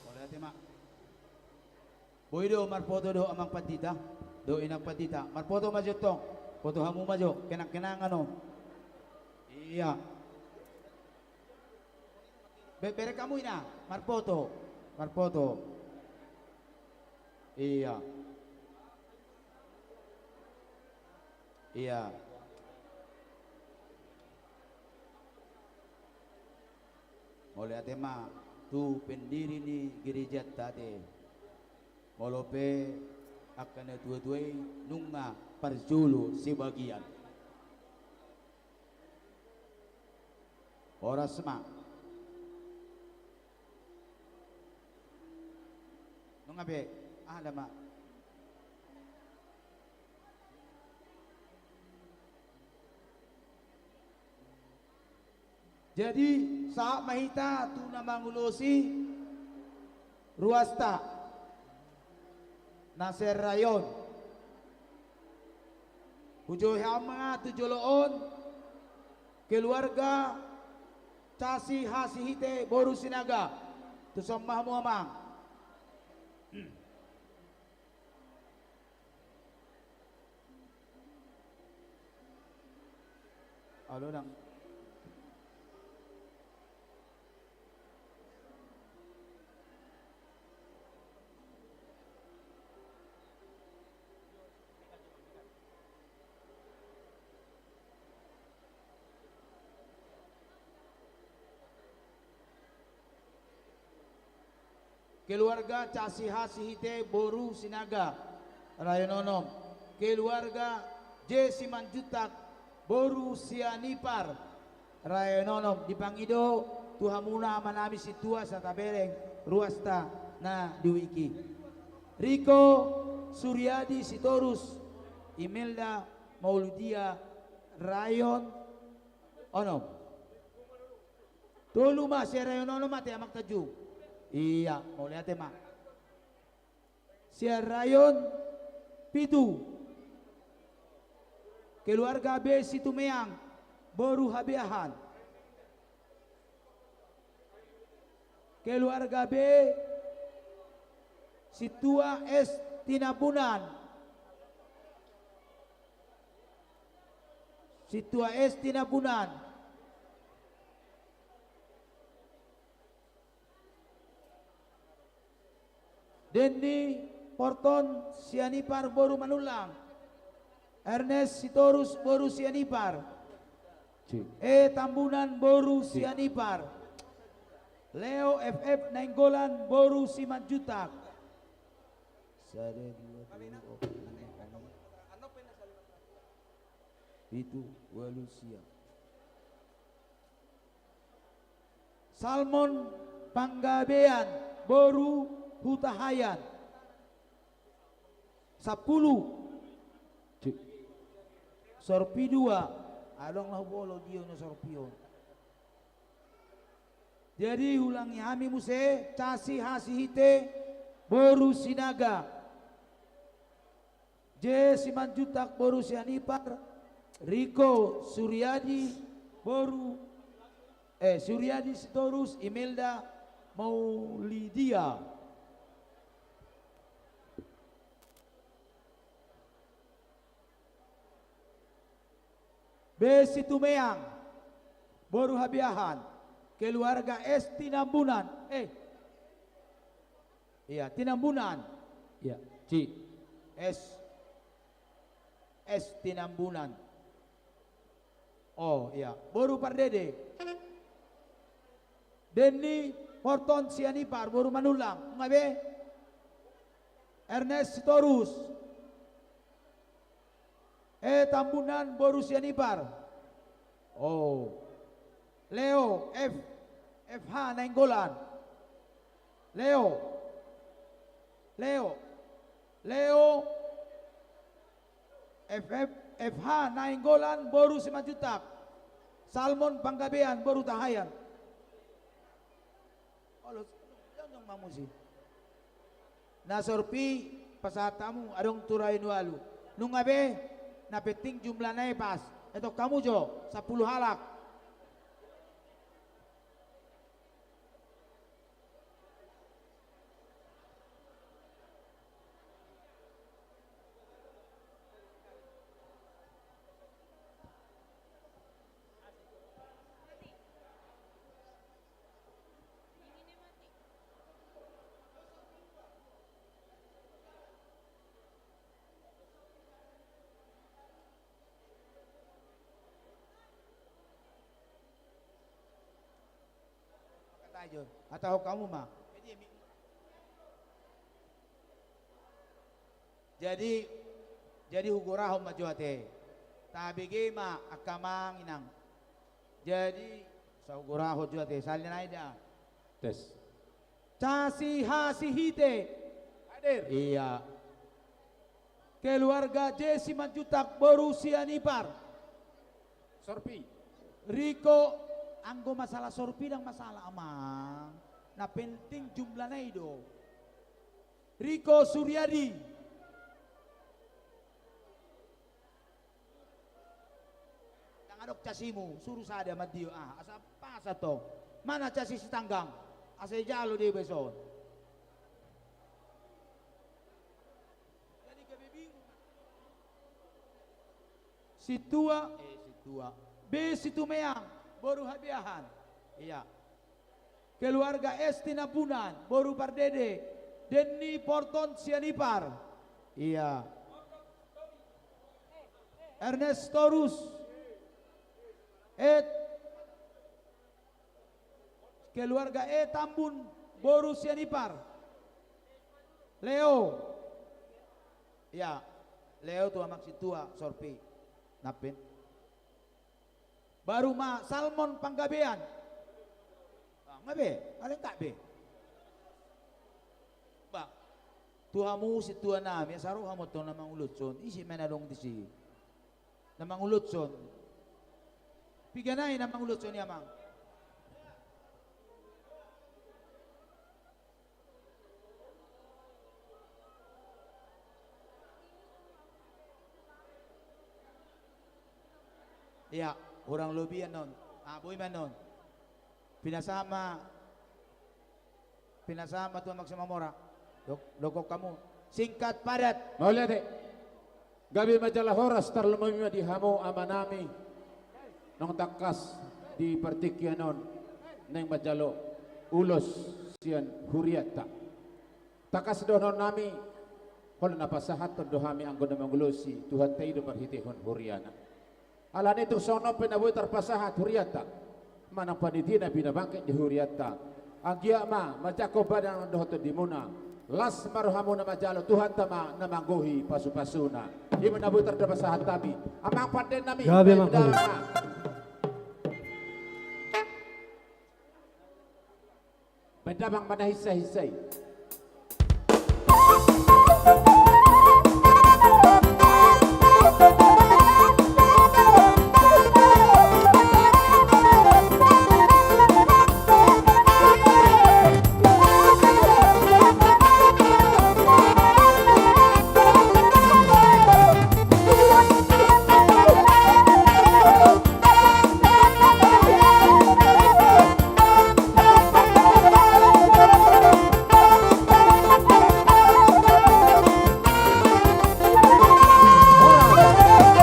Mauliate ma. Boi do marpoto do amang pandita, do inang pandita. Marpoto ma jo tong. Poto hamu ma jo, kenang-kenangan on. Ia. Be-, bereng hamu ina, marpoto. Marpoto. Ia. Ia. Mauliate ma tu pendiri ni gerejanta ate. Molo pe angka natuatua i nunga parjolo sebagian. Horas ma. Nunga be, aha da ma. Jadi, sahat ma hita tu na mangulosi ruasta na sian rai on. Hujou hami ma tu jolo on, keluarga Casi Hasihite boru Sinaga. Tuson ma hamu amang. Alo, dang. Keluarga Casi Hasihite boru Sinaga, rayon onom. Keluarga J Simanjuntak boru Sianipar, rayon onom. Dipangido tu hamuna amanami sintua sahat bereng ruasta na di Wiki. Riko Suryadi Sitorus, Imelda Maulidia, rayon onom. Tolu ma sian rayon onom ate, amang Tanjung. Ia, mauliate ma. Sian rayon pitu, keluarga B Situmeang boru Habeahan. Keluarga B, Sintua S Tinambunan. Sintua S Tinambunan. Denny Porton Sianipar boru Manullang. Ernest Sitorus boru Sianipar. Cik. E Tambunan boru Cik. Sianipar. Leo F F Nainggolan boru Simanjuntak. Sada, dua, tolu, opat, lima, onom, pitu, ualu, sia. Salmon Panggabean boru Hutahaean. Sampulu. Cik. Sorpi dua. Adong na hubolo dia na sorpi on. Jadi ulangi hami muse, Casi Hasihite boru Sinaga. J Simanjuntak boru Sianipar, Riko Suryadi boru, eh, Suryadi Sitorus, Imelda Maulidia. B Situmeang boru Habeahan, keluarga S Tinambunan, eh, iya, Tinambunan. Iya, Cik. S, S Tinambunan. Oh, iya. Boru Pardede. Denny Porton Sianipar, boru Manullang. Nunga be? Ernest Sitorus. E Tambunan boru Sianipar. Oh. Leo F, F H Nainggolan. Leo. Leo. Leo F F, F H Nainggolan boru Simanjuntak. Salmon Panggabean boru Hutahaean. Olo, jongjong ma muse. Na sorpi pasahat hamu adong tu ra i na ualu. Nunga be, na penting jumlahna i pas. Etong hamu jo, sampulu halak. Hatahon hamu ma. Jadi, jadi hugorahon ma jo ate. Tabege ma angka amang inang. Jadi, sai hugorahon jo ate. Sahali nai da. Tes. Casi Hasihite. Hadir. Iya. Keluarga J Simanjuntak boru Sianipar. Sorpi. Riko, anggo masalah sorpi ndang masalah, amang. Na penting jumlahna i do. Riko Suryadi. Ndang adong casimu, suru sada ma dia, ah, asa pas antong. Mana casi Sitanggang? Asa dijalo dia baeson. Jadi gabe bingung. Sintua, eh, Sintua. B Situmeang, boru Habeahan. Iya. Keluarga S Tinambunan, boru Pardede, Denny Porton Sianipar. Iya. Ernest Sitorus. Et, keluarga E Tambun, boru Sianipar. Leo. Iya. Leo tu amang sintua, sorpi. Napin. Baru ma Salmon Panggabean. Ah, nga be, alai tak be. Ba, tu hamu sintua nami, asa ro hamu antong na mangulutson, ise ma na adong disi. Na mangulutson. Piga nai na mangulutson i, amang? Iya, hurang lobi annon. Ah, boi ma annon. Pinasahat ma. Pinasahat ma tu Amang Simamora. Dok-, dokon hamu. Singkat padat. Mauliate. Gabe ma jala horas tarlumobi ma di hamu amanami. Naung tangkas di partingkian on naeng manjalo ulos sian hurianta. Tangkas dohononnami, holan na pasahathon do hami anggo na mangulosi Tuhanta i do marhitehon huriana. Alani tung songon on pe na boi tarpasahat hurianta manang panitia na pinabangkit di hurianta. Anggiat ma manjangkon badan dohot tondimuna. Las ma rohamuna manjalo, Tuhanta ma na manggohi pasupasuna. I ma na boi tarpasahat hami. Amang pandita nami. Gabe ma, baen damang ma. Baen damang ma na hinsa-hinsa i.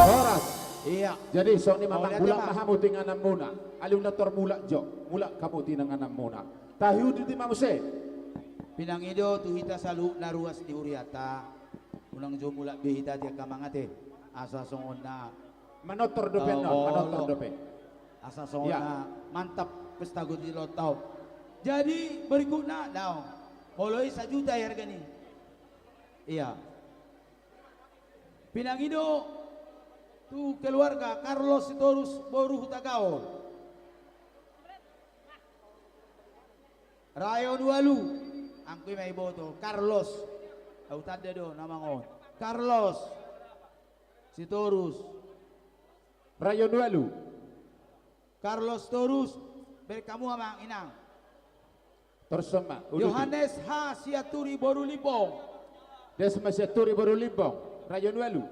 Horas. Iya. Jadi songon i ma, Amang, mulak ma hamu tu ingananmuna. Alai unang tor mulak jo, mulak hamu tu ingananmuna. Tahiuduti ma muse. Pinangido tu hita saluhutna ruas di hurianta. Unang jo mulak be hita di angka Amang ate. Asa songon na manortor dope, oh, manortor dope. Asa songon na mantap pesta goti lontau. Jadi berikutna daong. Molo i sajuta i hargana i. Iya. Pinangido tu keluarga Carlos Sitorus boru Hutagaol. Rayon Walu. Angkui ma iboto Carlos. Au tanda do nama on. Carlos Sitorus. Rayon Walu. Carlos Sitorus, bereng hamu amang inang. Torus ma, uduti. Yohanes H Sianturi boru Limbong. Yohanes H Sianturi boru Limbong. Rayon Walu.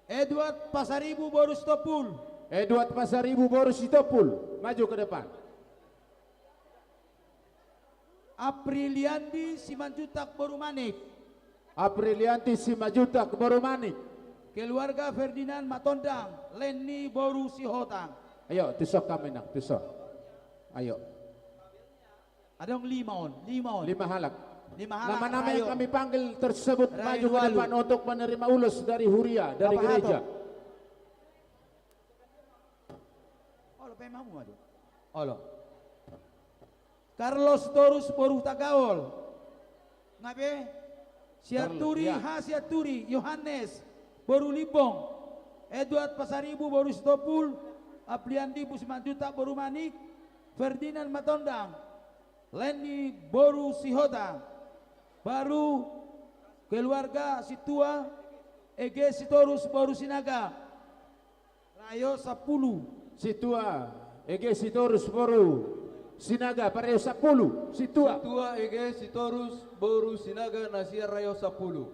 Edward Pasaribu boru Sitompul. Edward Pasaribu boru Sitompul. Maju ke depan. Apriliandi Simanjuntak boru Manik. Apriliandi Simanjuntak boru Manik. Keluarga Ferdinand Matondang, Leni boru Sihotang. Ayo, tuson hamu inang, tuson. Ayo. Adong lima on, lima on. Lima halak. Lima halak. Nama-nama yang kami panggil tersebut maju ke depan untuk menerima ulos dari huria, dari gereja. Olo, pe mamu maju. Olo. Carlos Sitorus boru Hutagaol. Nga be? Sianturi, H Sianturi, Yohanes boru Limbong, Edward Pasaribu boru Sitompul, Apriliandi Simanjuntak boru Manik, Ferdinand Matondang, Leni boru Sihotang, baru keluarga sintua Ege Sitorus boru Sinaga. Rayo sampulu. Sintua Ege Sitorus boru Sinaga, parayo sampulu. Sintua. Sintua Ege Sitorus boru Sinaga na sian rayo sampulu.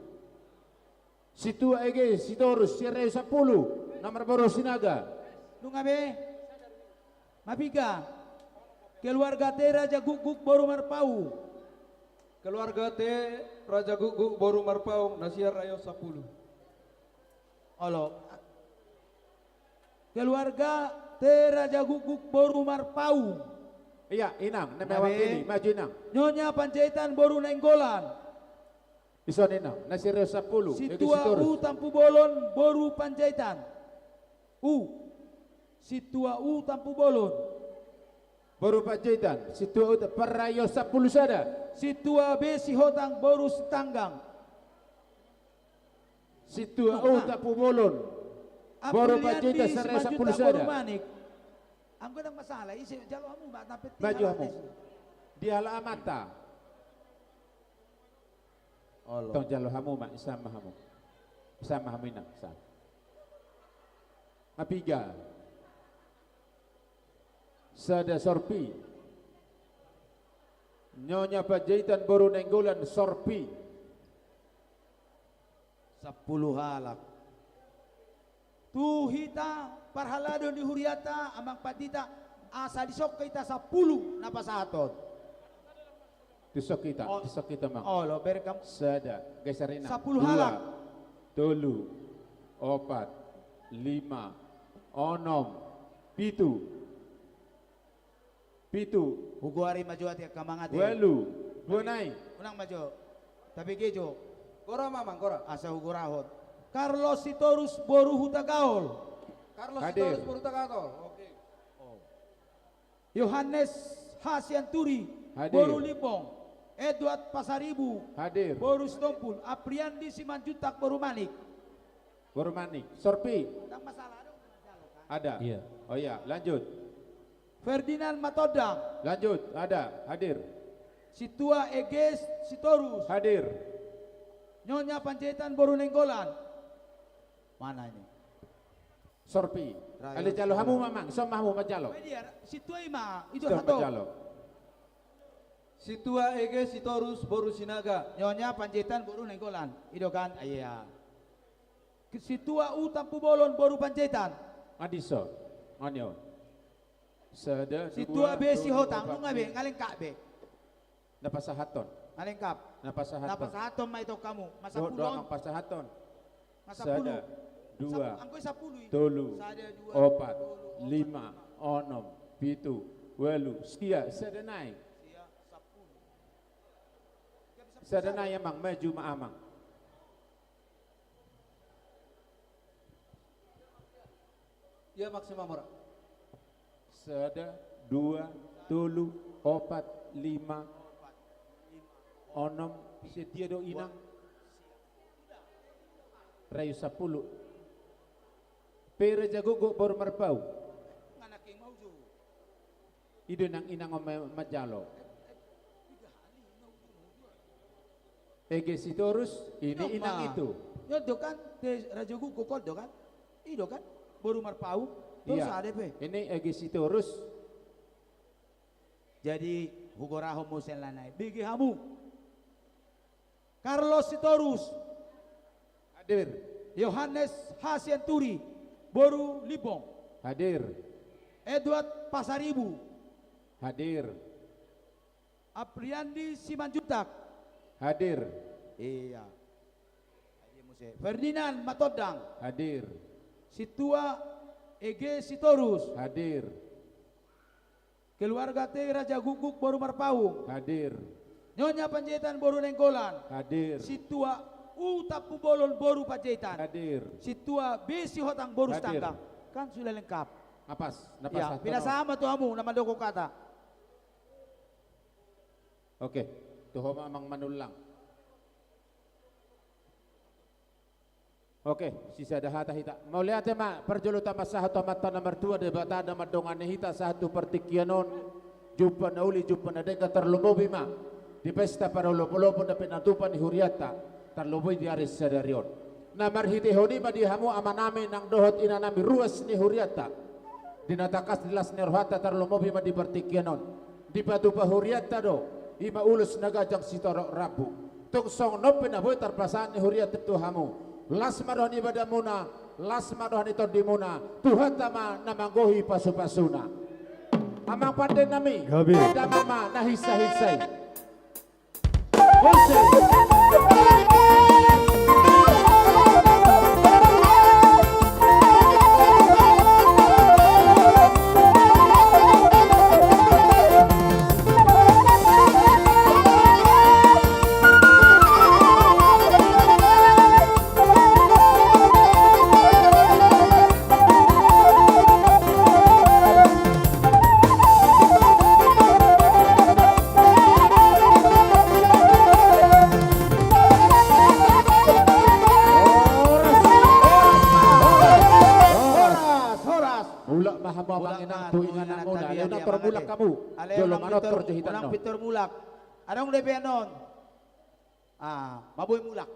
Sintua Ege Sitorus sian rayo sampulu, na marboru Sinaga. Nunga be? Mapiga? Keluarga T Raja Gukguk boru Marpaung. Keluarga T Raja Gukguk boru Marpaung na sian rayo sampulu. Olo. Keluarga T Raja Gukguk boru Marpaung. Iya, inang, na mewakili, maju inang. Nyonya Panjaitan boru Nainggolan. Ison inang, na sian rayo sampulu. Sintua U Tampubolon boru Panjaitan. U. Sintua U Tampubolon. Boru Panjaitan, sintua U ta-, parayo sampulu sada. Sintua B Sihotang boru Sitanggang. Sintua U Tampubolon. Boru Panjaitan, parayo sampulu sada. Boru Manik. Anggo ndang masalah, ise jalo hamu ma, tapi maju hamu. Dialap amanta. Olo. Tong jalo hamu ma, isa ma hamu. Isa ma hamu inang, isa. Mapiga? Sada sorpi. Nyonya Panjaitan boru Nainggolan sorpi. Sampulu halak. Tu hita parhalado ni huriata, amang pandita, asa disongke hita sampulu na pasahaton. Tusuk hita, oh, tusuk hita, Mang. Olo, berkam. Sada, geser, Inang. Sepuluh halak. Dua, tolu, opat, lima, onom, pitu. Pitu. Hugoari ma jo ate, angka amang ate. Ualu. Dua nai. Unang ma jo. Tabege jo. Gora ma, Amang, gora. Asa hugorahon. Carlos Sitorus boru Hutagaol. Carlos Sitorus boru Hutagaol. Oke. Oh. Yohanes H. Sianturi, hadir, boru Limbong. Edward Pasaribu, hadir, boru Sitompul. Apriandi Simanjuntak boru Manik. Boru Manik. Sorpi. Ndang masalah, ada. Ada. Iya. Oh iya, lanjut. Ferdinand Matondang. Lanjut, ada, hadir. Sintua Eges Sitorus. Hadir. Nyonya Panjaitan boru Nainggolan. Mana ini? Sorpi. Rayo. Ale jalo hamu, Amang, ison ma hamu manjalo. Sintua i ma, i do hatop. Sintua Eges Sitorus boru Sinaga. Nyonya Panjaitan boru Nainggolan. I do kan? Iya. Sintua U Tampubolon boru Panjaitan. Nga dison. Nga ni on. Sada, dua, tolu, opat, lima. Sintua be Sihotang, nunga be, nga lengkap be. Na pasahathon. Na lengkap. Na pasahathon. Na pasahathon ma i tu hamu. Masa pulu on. Pasahathon. Masa pulu. Sada, dua, tolu, opat, lima, onom, pitu, ualu, sia, sada nai. Sada nai, Amang, maju ma, Amang. Ia maksimal mora. Sada, dua, tolu, opat, lima, onom, setia do, Inang. Rayu sampulu. Pe Raja Gukguk boru Marpaung. I do nang Inang on ma-, manjalo. Eges Sitorus, ini Inang itu. Nyo do kan, te Raja Gukguk on do kan? I do kan? Boru Marpaung. Terus ada pe. Ini Eges Sitorus. Jadi, hugorahon muse lan nai. Bege hamu. Carlos Sitorus. Hadir. Yohanes H. Sianturi, boru Limbong. Hadir. Edward Pasaribu. Hadir. Apriandi Simanjuntak. Hadir. Iya. Ferdinand Matondang. Hadir. Sintua Eges Sitorus. Hadir. Keluarga te Raja Gukguk boru Marpaung. Hadir. Nyonya Panjaitan boru Nainggolan. Hadir. Sintua U Tampubolon boru Panjaitan. Hadir. Sintua be Sihotang boru Sitanggang. Kan sudah lengkap. Apas, na pasahat. Pinasahat ma tu hamu, na mandok hata. Oke, tu ho ma, Amang, manullang. Oke, sisada hata hita. Mauliate ma, parjolo tamasahat tu Amanta na martua Debata na mandongani hita sahat tu partingkian on, jumpa na uli, jumpa na denggan, tarlumobi ma di pesta parolopolopon dohot pinatupa ni hurianta, tarlumobi di ari sadari on. Na marhitehon i ma di hamu amanami nang dohot inanami ruas ni hurianta, di na tangkas di las ni rohanta, tarlumobi ma di partingkian on. Dipatupa hurianta do, i ma ulos na ganjang sitorop rambu. Tung songon on pe na boi tarpasahat ni hurianta tu hamu. Las ma roha ni badanmuna, las ma roha ni tondimuna, Tuhanta ma na manggohi pasupasuna. Amang pande nami, gabe, damang ma na hinsahinsai. Horas, horas. Mulak ma hamu, Amang, Inang, tu ingananmuna. Ale unang tor mulak hamu. Jolo manortor jo hita on. Unang pintor mulak. Adong do pe annon. Ah, ma boi mulak.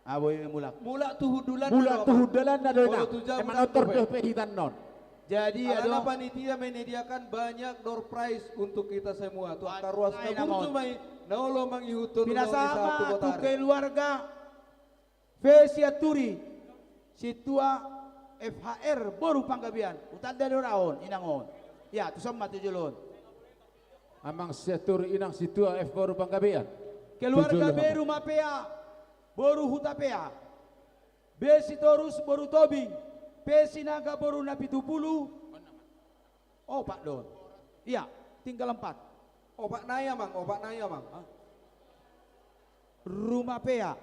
Ah, boi mulak. Mulak tu hundulanna do, Inang. Manortor jo pe hita on. Jadi, alana panitia menyediakan banyak door prize untuk kita semua. Tu angka ruas na burju ma i, na olo mangihuthon ulaon i sahat tu kota. Pinasahat ma tu keluarga V. Sianturi, sintua F H R boru Panggabean. Hutanda do ra on, Inang, on. Ia, tuson ma tu jolo on. Amang Sianturi, Inang Sintua, F boru Panggabean. Keluarga B Rumapea, boru Hutapea. B Sitorus, boru Tobing. P Sinaga, boru Napitupulu. Opat do. Iya, tinggal empat. Opat nai, Amang, opat nai, Amang. Hah? Rumapea.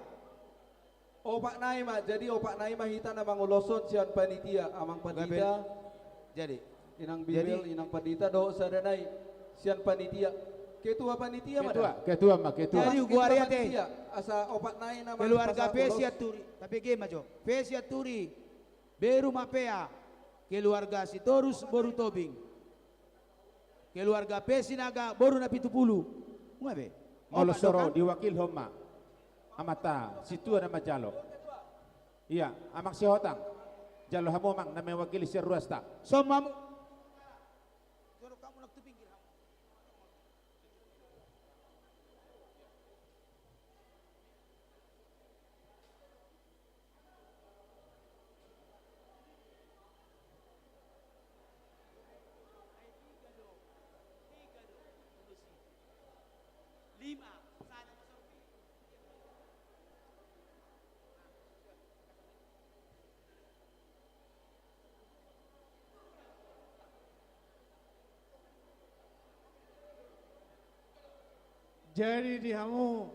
Opat nai ma, jadi opat nai ma hita na manguloshon sian panitia, Amang Pandita. Jadi. Inang Bibel, Inang Pandita, dohot sada nai sian panitia. Ketua panitia ma da? Ketua, ketua ma, ketua. Jadi, Amang, ketua panitia. Asa opat nai nama keluarga P Sianturi. Tapi ge ma jo. P Sianturi. B Rumapea, keluarga Sitorus boru Tobing, keluarga P Sinaga boru Napitupulu. Nunga be? Molo so ro, diwakilhon ma amanta Sintua na manjalo. Iya, Amang Sihotang. Jalo hamu, Amang, na mewakili sian ruasta. Son ma hamu. Jadi di hamu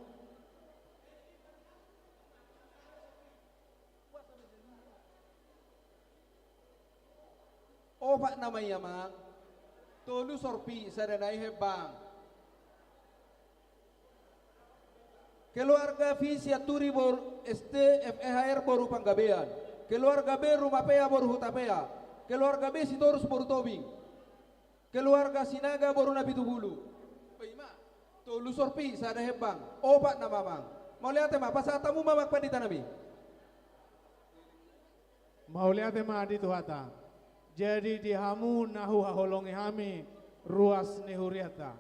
opat nama i, Amang. Tolu sorpi, sada nai hembang. Keluarga V Sianturi boru, S T F E H R boru Panggabean. Keluarga B Rumapea boru Hutapea. Keluarga B Sitorus boru Tobing. Keluarga Sinaga boru Napitupulu. Ima, tolu sorpi, sada hembang. Opat nama, Amang. Mauliate ma, pasahat hamu ma, Amang Pandita nami. Mauliate ma di Tuhanta. Jadi di hamu na huhaholongi hami ruas ni hurianta.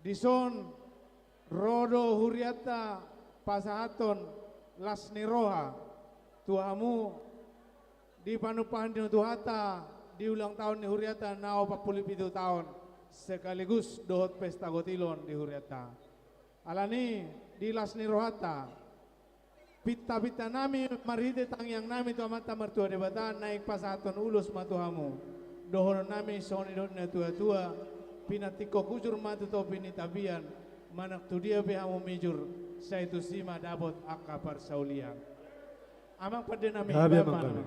Dison ro do hurianta pasahathon las ni roha tu hamu di panumpahan ni Tuhanta di ulang taon ni hurianta na opat pulu pitu taon sekaligus dohot pesta gotilon di hurianta. Alani di las ni rohanta, pintapinta nami marhite tangiang nami tu Amanta Martua Debata, naeng pasahathon ulos ma tu hamu. Dohonon nami songon nidok ni natuatua: Pinantikhon hujur ma tu topi ni tapian, manang tu dia pe hamu mijur, sai tusi ma dapot angka parsaulian. Amang pande nami. Gabe, Amang, gabe.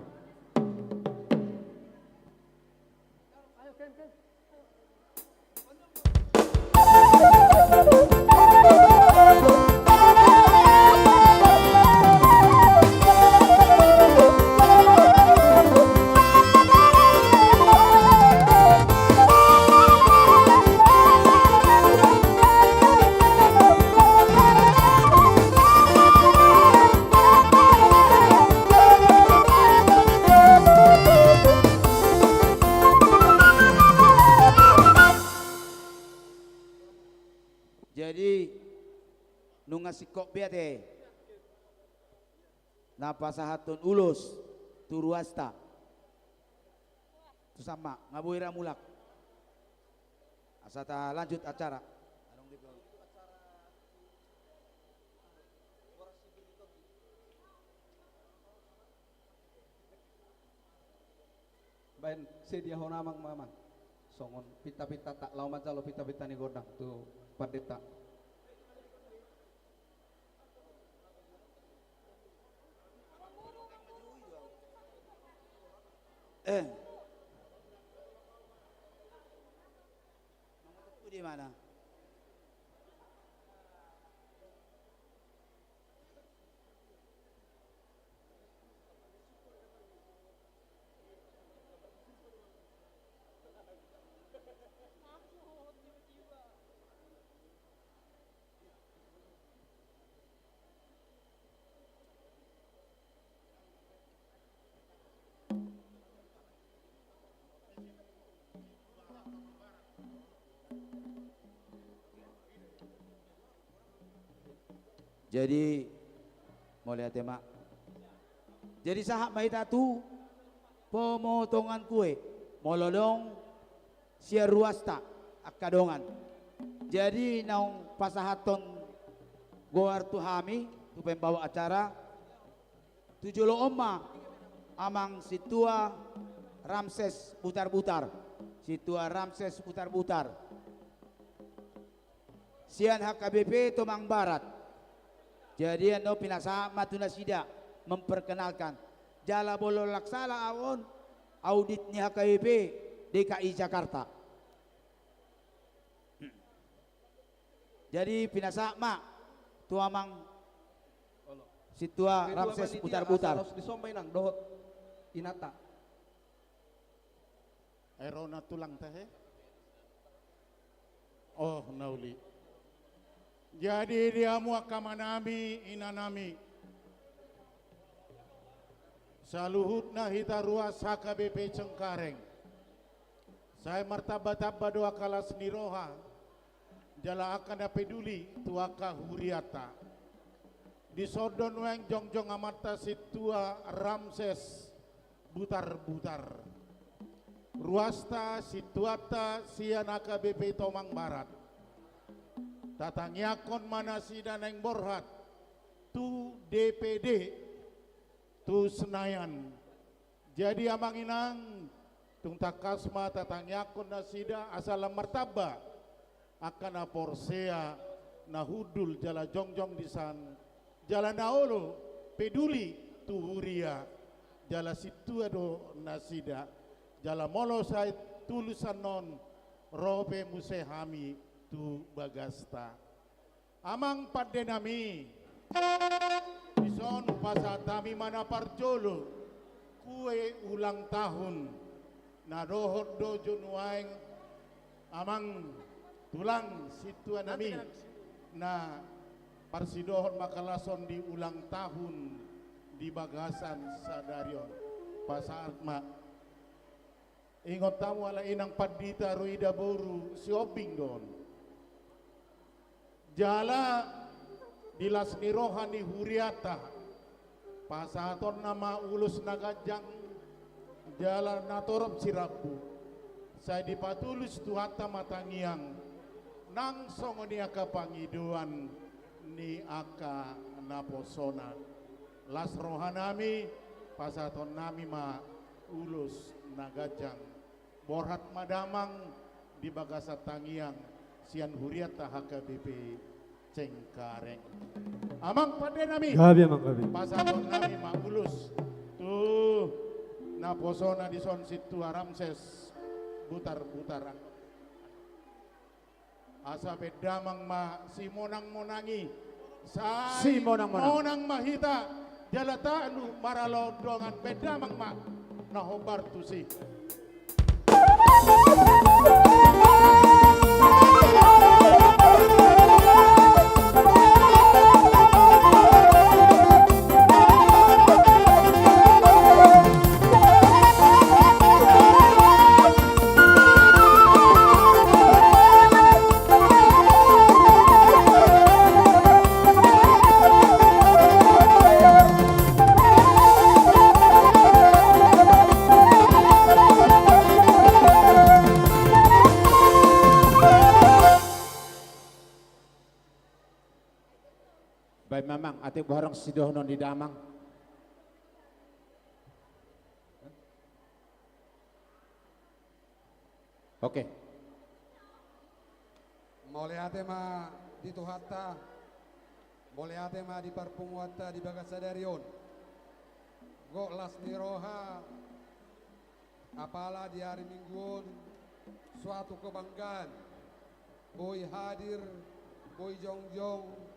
Jadi, nunga singkop be ate na pasahathon ulos tu ruasta. Tusan ma, nga boi ra mulak. Asa talanjut acara. Baen sediahon Amang ma, Amang. Songon pintapintanta, laho manjalo pintapinta ni gondang tu pandita. Eh. Di mana? Jadi, mauliate ma. Jadi, sahat ma hita tu pemotongan kue. Molo adong sian ruasta Angka dongan. Jadi naung pasahathon goar tu hami, tu pembawa acara, tu jolo on ma amang sintua Ramses Butar-butar. Sintua Ramses Butar-butar. Sian H K B P Tomang Barat. Jadi annon pinasahat ma tu nasida memperkenalkan. Jala molo laksana ahu on, audit ni H K B P D K I Jakarta. Jadi pinasahat ma tu amang sintua Ramses Butar-butar. Asa laos dison ma inang dohot inanta. Ai ro na tulangta he. Oh, na uli. Jadi di hamu angka amanami, inanami, saluhutna hita ruas H K B P Cengkareng, sai martamba-tamba do angka las ni roha jala angka na peduli tu angka hurianta. Dison do nuaeng jongjong amanta sintua Ramses Butar-butar. Ruasta sintuanta sian H K B P Tomang Barat. Tatangiangkon ma nasida naeng borhat tu D P D tu Senayan. Jadi amang inang, tung tangkas ma tatangiangkon nasida asa lam martamba angka na porsea, na hundul jala jongjong disan, jala na olo peduli tu huria, jala sintua do nasida, jala molo sai tulus annon, ro pe muse hami tu bagasta. Amang pandenami, dison pasahat hami ma na parjolo kue ulang tahun. Na dohot do jo nuaeng amang tulang sintuanami na parsidohot mangkalashon di ulang tahun di bagasan sadari on. Pasahat ma. Ingot hamu ala inang pandita ro ida boru Sihombing do on. Jala di las ni roha ni hurianta, pasahatonna ma ulos na ganjang jala na torop sirambu. Sai dipatulus Tuhanta ma tangiang nang songon i angka pangidoan ni angka naposona. Las rohanami, pasahatonnami ma ulos na ganjang. Borhat ma damang di bagasan tangiang sian hurianta H K B P Cengkareng. Amang pandenami. Gabe, amang, gabe. Pasahatonnami ma ulos tu naposona dison sintua Ramses Butar-butar. Asa baen damang ma simonang-monang i. Sai simonang-monang. Monang ma hita, jala talu maralo dongan, baen damang ma na hombar tusi. Baen ma amang, ate boha adong sidohonon ni damang. Oke. Mauliate ma di Tuhanta, mauliate ma di parpunguanta di bagasan sadari on. Gok las ni roha, apala di ari Minggu on, suatu kebanggaan boi hadir, boi jongjong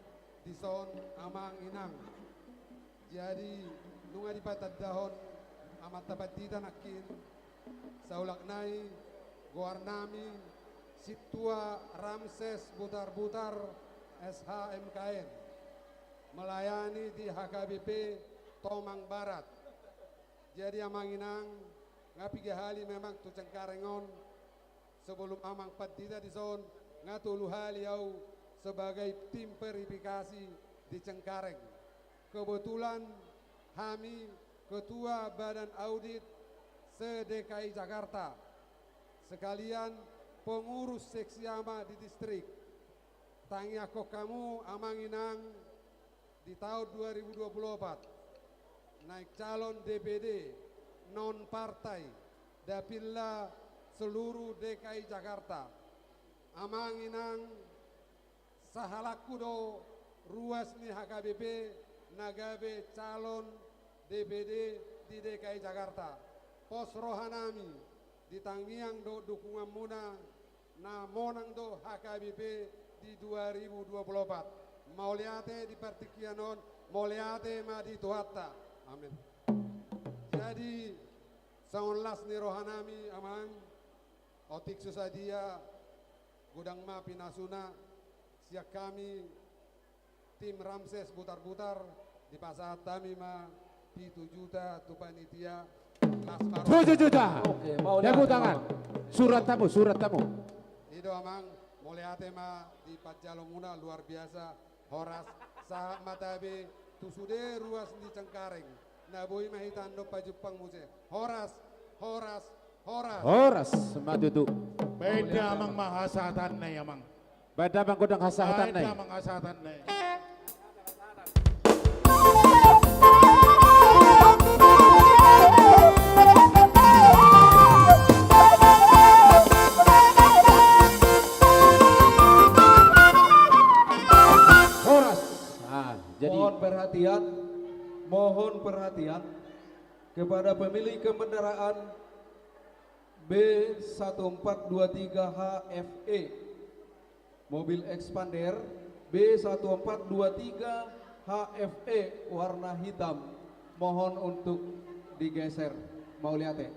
dison amang inang. Jadi, nunga dipatandahon amanta pandita nangkin, saulak nai goarnami Sintua Ramses Butar-butar, S H M K N, melayani di H K B P Tomang Barat. Jadi amang inang, nga piga hali memang tu Cengkareng on, sebelum amang pandita dison, nga tolu hali au sebagai tim verifikasi di Cengkareng. Kebetulan hami ketua badan audit se-D K I Jakarta, sekalian pengurus seksi ama di distrik. Tangiangkon hamu amang inang di tahun dua ribu dua puluh empat, naeng calon D P D non partai, dapilna seluruh D K I Jakarta. Amang inang, sahalakku do ruas ni H K B P na gabe calon D P D di D K I Jakarta. Pos rohanami, di tangiang dohot dukunganmuna, na monang do H K B P di dua ribu dua puluh empat. Mauliate di partingkian on, mauliate ma di Tuhanta. Amin. Jadi, songon las ni rohanami, amang, otik so sadia, godang ma pinasuna, sian hami, tim Ramses Butarbutar, dipasahat hami ma pitu juta tu panitia. Las ma roha. Tujuh juta. Oke, mauliate. Tepuk tangan. Surat hamu, surat hamu. I do, amang, mauliate ma di panjalomuna, luar biasa. Horas, sahat ma tabe tu sude ruas ni Cengkareng. Na boi ma hita annon pajumpang muse. Horas, horas, horas. Horas ma tutu. Baen damang ma hasahatanna i, amang. Baen damang godang hasahatanna i. Baen damang hasahatanna i. Horas. Ah, jadi mohon perhatian, mohon perhatian kepada pemilik kendaraan B satu empat dua tiga H F E. Mobil Expander B satu empat dua tiga H F E warna hitam. Mohon untuk digeser. Mauliate.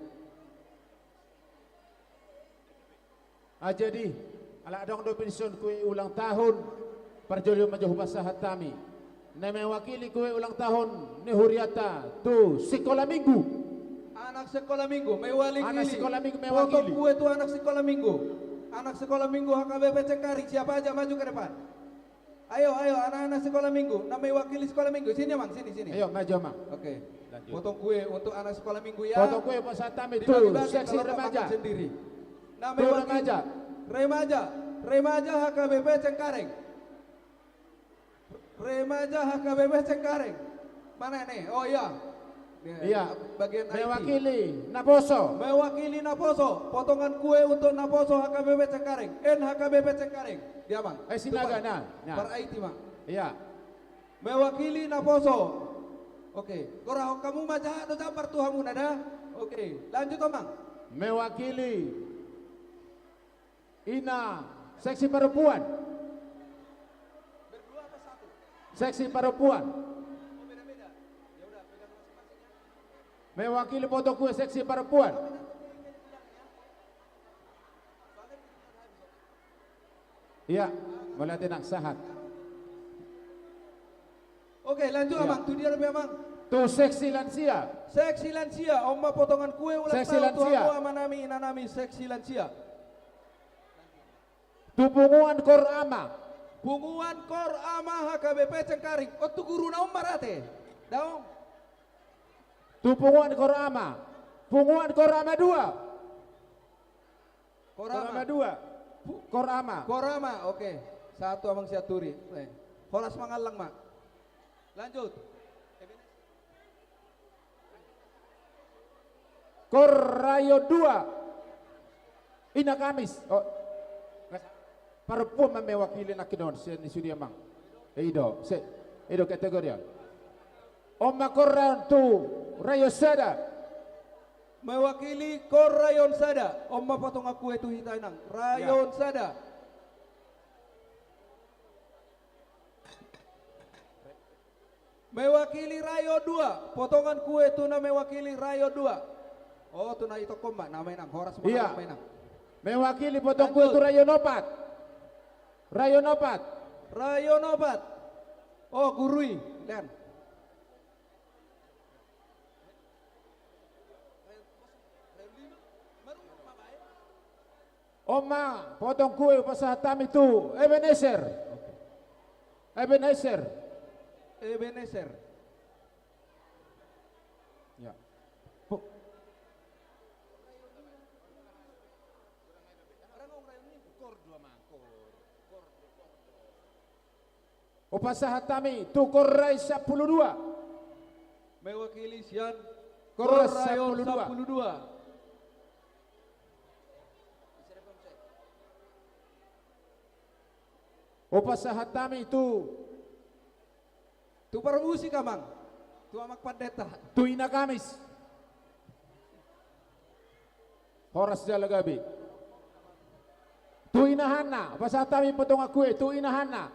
Ah, jadi, ala adong dope dison kue ulang tahun, parjolo ma jo hupasahat hami. Na mewakili kue ulang tahun ni hurianta tu sikola minggu. Anak sikola minggu, mewakili. Anak sikola minggu mewakili. Potong kue tu anak sikola minggu. Anak sikola minggu H K B P Cengkareng, siapa aja maju ke depan. Ayo, ayo, anak-anak sekolah minggu, na mewakili sekolah minggu. Sini, Amang, sini, sini. Ayo, maju, Amang. Oke. Lanjut. Potong kue untuk anak sekolah minggu, ya. Potong kue, pasahat hami tu seksi remaja. Dibagi-bagi kalau makan sendiri. Na mewakili remaja. Remaja, remaja H K B P Cengkareng. Remaja H K B P Cengkareng. Mana nih? Oh, iya. Iya. Bagian I T. Mewakili naposo. Mewakili naposo. Potongan kue untuk naposo H K B P Cengkareng. N H K B P Cengkareng. Dia, Bang. Eh, Sinaga, nah, nah. Par I T, Bang. Iya. Mewakili naposo. Oke. Gorahon hamu ma jahat do jambar tu hamuna da. Oke. Lanjut, Bang. Mewakili Ina, seksi perempuan. Seksi perempuan. Mewakili potong kue seksi perempuan. Iya, mauliate, Nang, sahat. Oke, lanjut, iya. Amang. Tu dia dope, Amang. Tu seksi lansia. Seksi lansia, on ma potongan kue ulang tahun tu hamu amanami, inanami, seksi lansia. Tu punguan Kor Ama. Punguan Kor Ama H K B P Cengkareng. Oh, tu guruna on ma rate. Daong. Tu punguan Kor Ama. Punguan Kor Ama dua. Kor Ama. Kor Ama dua. Pu-, Kor Ama. Kor Ama, oke. Satu, Amang Sianturi. Eh. Horas mangallang, Mak. Lanjut. Kor Rayon dua. Ina Kamis. Oh. Perempuan ma mewakili nangkin on, sian ni sude, Amang. Eh, i do, se, i do kategori on. On ma Kor Rayon tu Rayon sada. Mewakili Kor Rayon sada. On ma potongan kue tu hita, Inang. Rayon sada. Mewakili Rayon dua, potongan kue tu na mewakili Rayon dua. Oh, tu na itongkon ma, na ma, Inang, horas ma, iya. Horas ma, Inang. Mewakili potong kue tu Rayon opat. Rayon opat. Rayon opat. Oh, guru i, Len. On ma potong kue pasahat hami tu Ebenezer. Ebenezer. Ebenezer. Ya. Po- Hupasahat hami tu Kor Rayon sampulu dua. Mewakili sian Kor Rayon sampulu dua. Hupasahat hami tu Tu parmusik, Amang. Tu Amang Pandita. Tu Ina Kamis. Horas jala gabe. Tu Ina Hanna. Pasahat hami potongan kue tu Ina Hanna.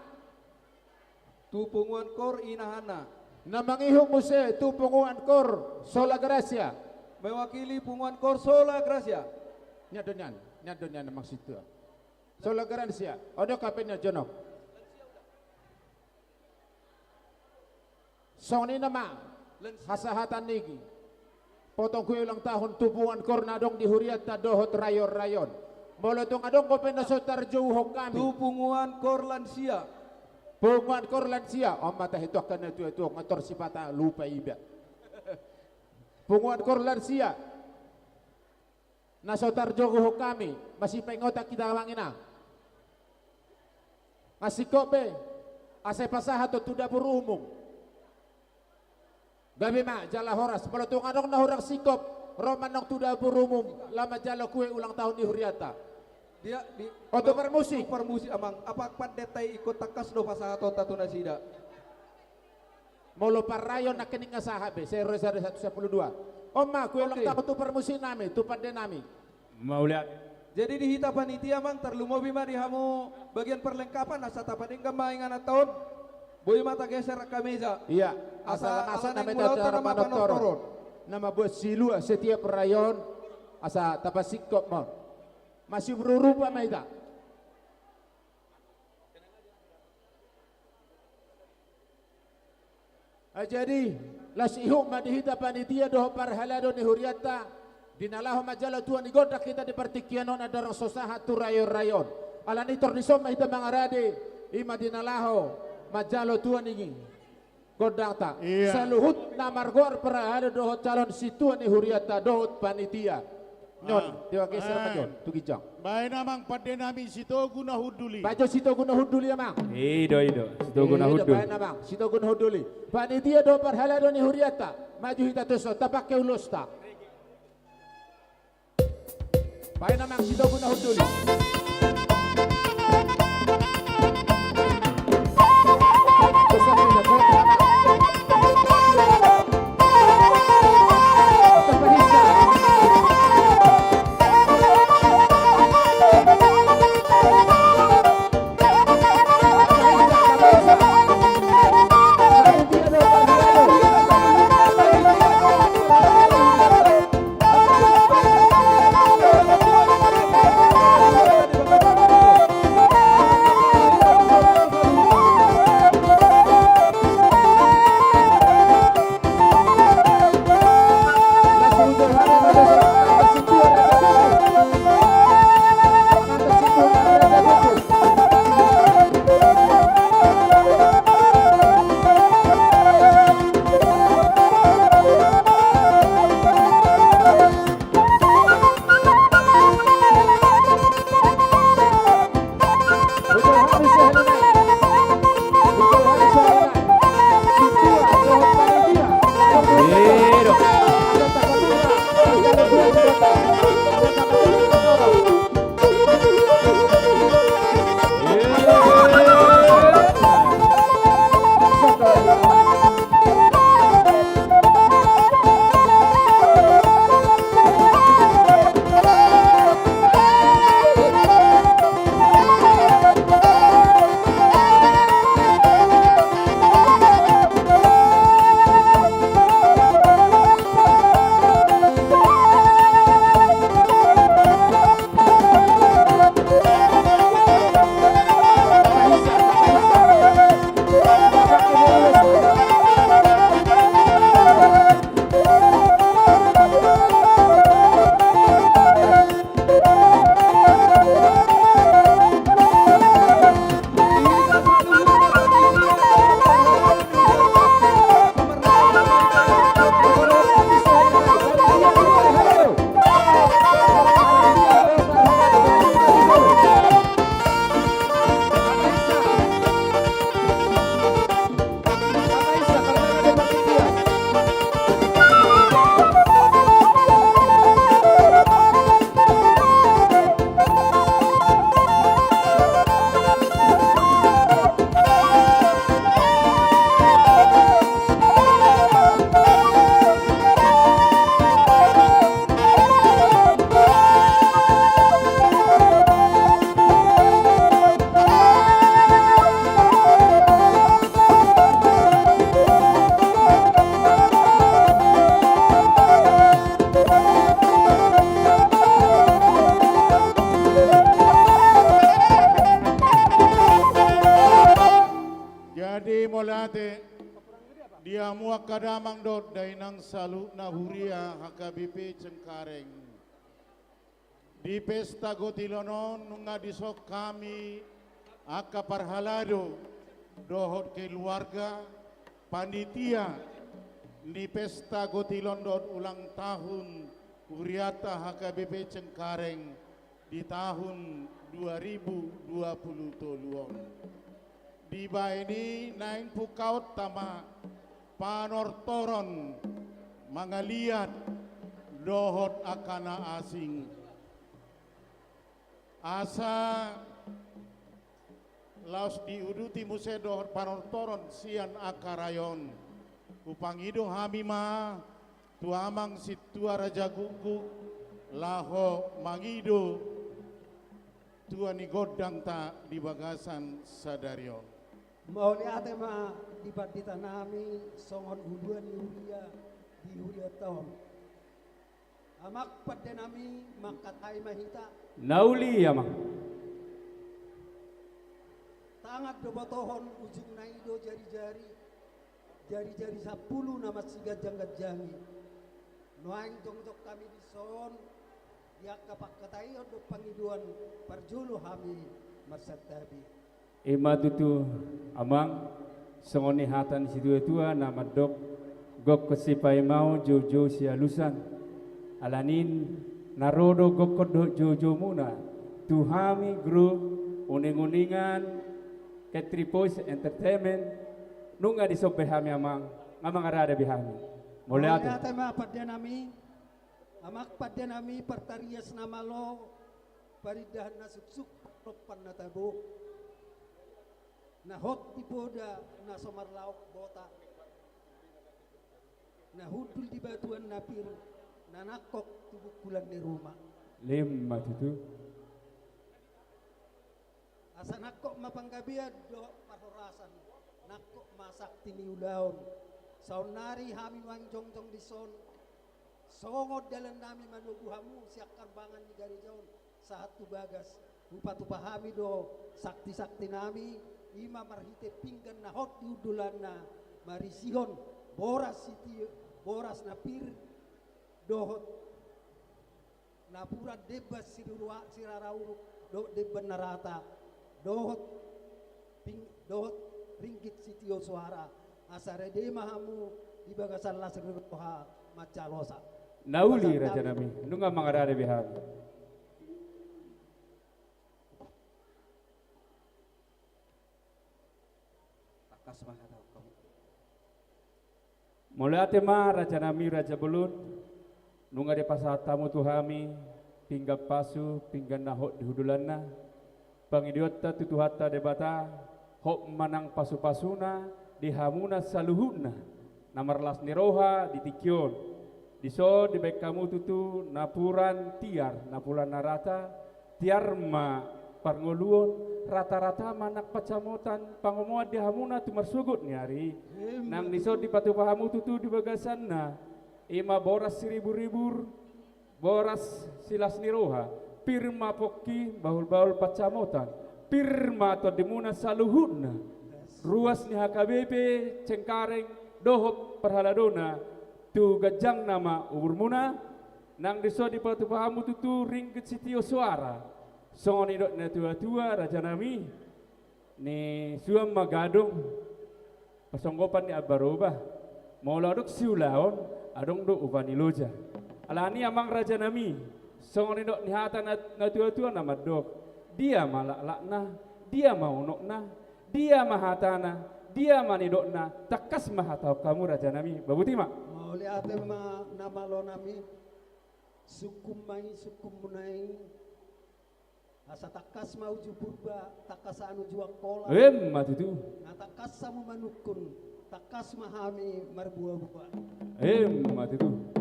Tu punguan Kor Ina Hanna. Na mangihut muse tu punguan Kor Sola Gracia. Mewakili punguan Kor Sola Gracia. Nian do nian, nian do nian maksud tu Sola Gracia. Odo kapen na jonok. Songon i nama hasahatan ni potong kue ulang tahun tu punguan Kor na adong di hurianta dohot rayon-rayon. Molo tung adong dope na so tarjouhon hami. Tu punguan Kor Lansia. Punguan Kor Lansia. On ma tahe tu angka na tua-tua, nga tor sipata lupa iba. Punguan Kor Lansia. Na so tarjouhon hami, masipaingotan hita, Amang Ina. Nga singkop be, asa pasahat tu dapur umum. Gabe ma jala horas, molo tung adong na hurang singkop, ro ma annon tu dapur umum, laho manjalo kue ulang tahun ni hurianta. Dia, di, on tu parmusik. Parmusik, Amang, Amang Pandita i ingkon tangkas do pasahatonta tu nasida. Molo parrayon nangkining nga sahat be, sero satu sampulu dua. On ma, kue ulang tahun tu parmusik nami, tu pande nami. Mauliate. Jadi di hita panitia, Amang, tarlumobi ma di hamu bagian perlengkapan, asa tapadenggan ma inganan taon. Boi ma tageser angka meja. Iya, asa, asa ala naeng mulaonta nama panortoron. Nama buat silua setiap rayon, asa tapasingkop ma. Masih berurupa ma hita. Jadi, las ihut ma di hita panitia dohot parhalado ni hurianta, di na laho manjalo tua ni gondang hita di partingkian on, andorang so sahat tu rayon-rayon. Alani tor dison ma hita mangarade, i ma di na laho manjalo tua ni gondangta. Iya. Saluhut na margoar parhalado dohot calon sintua ni hurianta dohot panitia. Nion, ah, dewa geser ma nion, tu ginjang. Baen, Amang, pande nami Sitogu na hundul i. Baen jo Sitogu na hundul i, Amang. I do, i do, Sitogu na hundul. Baen, Amang, Sitogu na hundul i. Panitia dohot parhalado ni hurianta. Maju hita tuson, tapangke ulosta. Baen, Amang, Sitogu na hundul i. Di hamu angka damang dohot dainang saluhutna huria H K B P Cengkareng. Di pesta gotilon on nunga dison hami angka parhalado dohot keluarga panitia ni pesta gotilon dohot ulang tahun hurianta H K B P Cengkareng di tahun dua ribu dua puluh tolu on. Dibaen i naeng pungkaonta ma panortoron mangaliat dohot angka na asing. Asa laos diuduti muse dohot panortoron sian angka rayon. Hupangido hami ma tu amang sintua Raja Gukguk laho mangido tua ni gondangta di bagasan sadari on. Mauliate ma di pandita nami songon uluan ni huria di huria on. Amang pande nami, mangkatai ma hita. Na uli, amang. Tangan do botohon, ujungna i do jari-jari. Jari-jari sampulu na masiganjang-ganjangi. Nuaeng jongjong hami dison di angka pangkataion dohot pangidoan parjolo hami marsantabi. Ima tutu, amang, songon i hata ni situa-tua na mandok, gokhon sipaimaon, joujou sialusan. Alani i na ro do gokhon dohot joujoumuna tu hami grup Uning-uningan K three Voice Entertainment. Nunga dison be hami, amang, nga mangarade be hami. Mauliate. Mauliate ma pande nami. Amang pande nami, partarias na malo, parindahan na suksuk, rompan na tabo, na hot di poda, na so marlaok bota, na hundul di batuan na pir, na nangkok tu bungkulan ni ruma. Ima tutu. Asa nangkok ma panggabean dohot parhorasan, nangkok ma sakti ni ulaon. Saonnari hami nuaeng jongjong dison, songon dalan nami manogu hamu sian harbangan ni gareja on sahat tu bagas, hupatupa hami do sakti-sakti nami, ima marhite pinggan na hot di hundulanna, marisihon boras sitio, boras na pir, dohot napuran demban sirurua-, sirara uruk, dohot demban na rata, dohot ping-, dohot ringgit sitio soara, asa rade ma hamu di bagasan las ni roha mansai losa. Na uli, raja nami, nunga mangarade be hami. Tangkas ma hata on hamu. Mauliate ma, raja nami, raja bolon, nunga dipasahat hamu tu hami pinggan pasu, pinggan na hot di hundulanna. Pangidoanta tu Tuhanta Debata, hot ma nang pasu-pasuna di hamuna saluhutna na marlas ni roha di tingki on. Dison dibaen hamu tutu napuran tiar, napuran na rata, tiar ma parngoluon, rata-rata ma nang pansamotan, pangomoan di hamuna tu marsogot ni ari. Nang dison dipatupa hamu tutu di bagasanna, ima boras siribur-ribur, boras silas ni roha, pir ma pongki, bahul-bahul pansamotan, pir ma tondimuna saluhutna, ruas ni H K B P Cengkareng dohot parhaladona, tu ganjangna ma umurmuna. Nang dison dipatupa hamu tutu ringgit sitio soara. Songon nidok ni natua-tua, raja nami, nisuan ma gadong, pasonggopan ni ambaroba. Molo adong siulaon, adong do upa ni loja. Alani, amang raja nami, songon nidok ni hata na, natua-tua na mandok, dia ma laklakna, dia ma unokna, dia ma hatana, dia ma nidokna, tangkas ma hatahon hamu, raja nami. Baboti ma. Mauliate ma, na malo nami. Sungkun ma i, sungkunmuna i. Asa tangkas ma uju Purba, tangkasan uju Angkola. Ima tutu. Na tangkas hamu manungkun, tangkas ma hami marboa-boa. Ima tutu.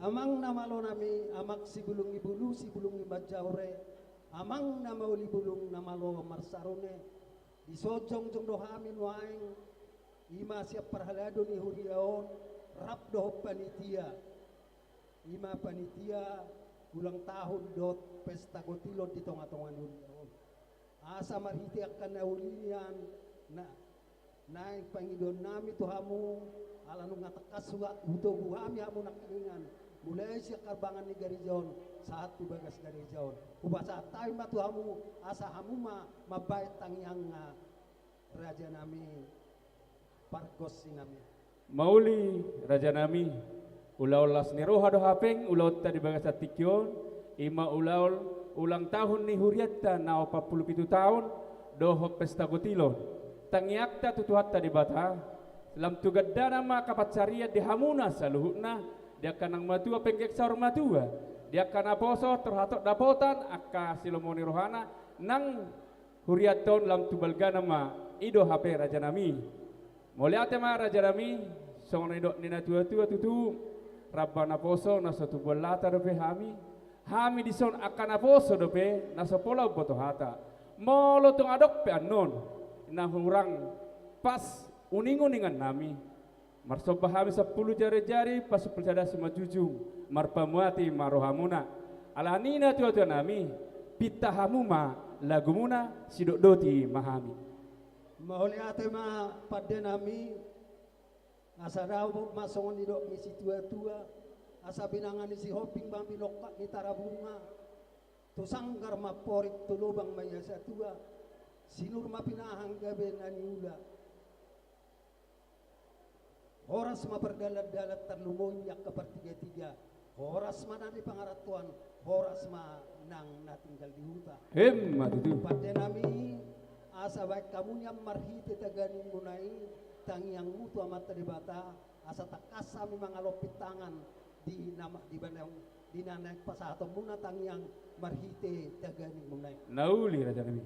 Amang na malo nami, amang sibulung ni bulu, sibulung ni manjaore, amang na mauli bulung, na malo marsarune. Dison jongjong do hami nuaeng, ima sian parhalado ni huria on, rap dohot panitia. Ima panitia ulang tahun dohot pesta gotilon di tonga-tonga ni huria on. Asa marhite angka na uli nian, na, Naeng pangidoannami tu hamu, ala nunga tangkas hutogu hami hamu nangkiningan, mulai sian harbangan ni gareja on sahat tu bagas gareja on. Hupasahat hami ma tu hamu, asa hamu ma mambahen tangiangna, rajanami, pargonsinami. Mauli, rajanami, ulaon las ni roha do hapeng ulaonta di bagasan tingki on, i ma ulaon ulang tahun ni hurianta na opat pulu pitu taon, dohot pesta gotilon. Tangiangta tu Tuhanta Debata, lam tu gandana ma angka pansarian di hamuna saluhutna, di angka nang matua penggeng saur matua, di angka naposo tor hatop dapotan, angka silomo ni rohana, nang hurianta on lam tu balgana ma, i do hape rajanami. Mauliate ma rajanami, songon nidok ni natuatua tutu, ramba naposo na so tubuan lata dope hami, hami dison angka naposo dope na so pola umboto hata. Molo tung adong pe annon na hurang pas uninguningannami, marsomba hami sampulu jarijari, pasumpul sada simanjujung, marpamuati ma rohamuna. Alani i natuatuanami, pinta hamu ma lagumuna, sidokdoti ma hami. Mauliate ma pandenami, asa dapot ma songon nidok ni situatua, asa binanga ni Sihombing ma binongkak ni Tarabunga, tu sanggar ma amporik tu lobang ma ia satua, sinur ma pinahan gabe na niula. Horas ma pardalandalan tarlumobi angka partigatiga, horas ma na di pangarantoan, horas ma nang na tinggal di huta. Emma tutu. Pandenami, asa bahen hamu nian marhite taganingmuna i tangiangmu tu Amanta Debata, asa tangkas hami mangalompit tangan di nama di banang di na naeng pasahatonmuna tangiang marhite taganingmuna i. Na uli rajanami.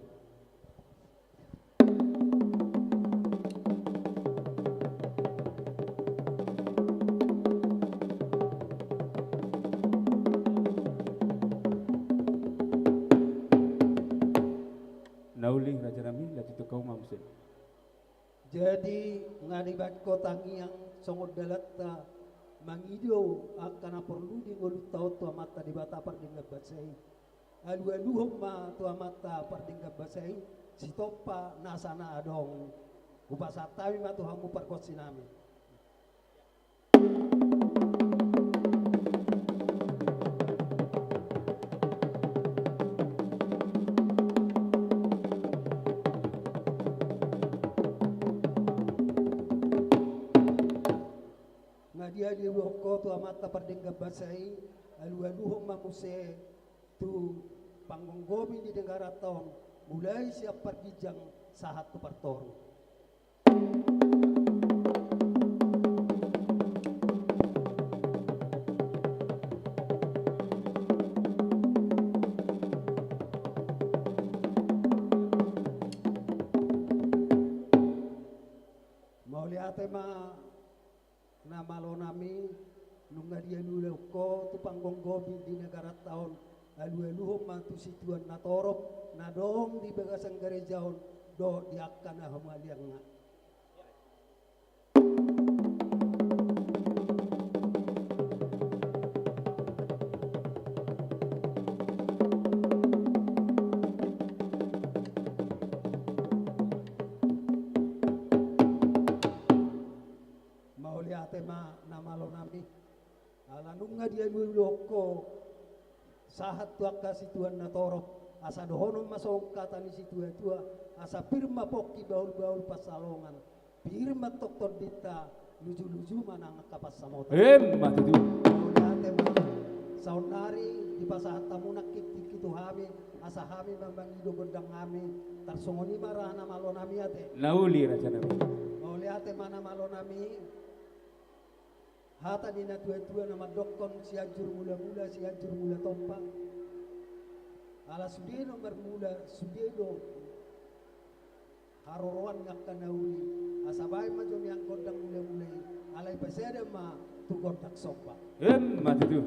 Na uli rajanami, lanjut tu hamu ma muse. Jadi nga dibahen ho tangiang songon dalanta mangido angka na porlu di ngolunta on tu Amanta Debata pardenggan basa i. Alualuhon ma tu Amanta pardenggan basa i sitompa nasa na adong. Hupasahat hami ma tu hamu pargonsinami. Nga dialualuhon ho tu Amanta pardenggan basa i, alualuhon ma muse tu panggomgomi ni negaranta on, mulai sian parginjang sahat tu partoru. Mauliate ma na malonami, nunga dialualuhon ho tu panggomgomi di negaranta on, alualuhon ma tu situan na torop na adong di bagasan gareja on dohot di angka na humaliangna. Mauliate ma na malonami. Ala nunga dialualuhon ho sahat tu angka situan na torop, asa dohonon ma songon hata ni situatua, asa pir ma pongki bahulbahul pansalongan, pir ma tongtong tondinta, lujuluju ma nang angka pansamotan. Emma tutu. Mauliate ma, saonnari dipasahat hamu nangkin tingki tu hami, asa hami ma mangido gondang hami, tarsongon i ma ra na malonami ate. Na uli rajanami. Mauliate ma na malonami. Hata ni natuatua na mandokkon Sianjur Mulamula, Sianjur Mula Tompa. Ala sude do marmula, sude do haroroan ni angka na uli, asa bahen ma jo nian gondang mulamula i, alai pasada ma tu gondang somba. Emma tutu.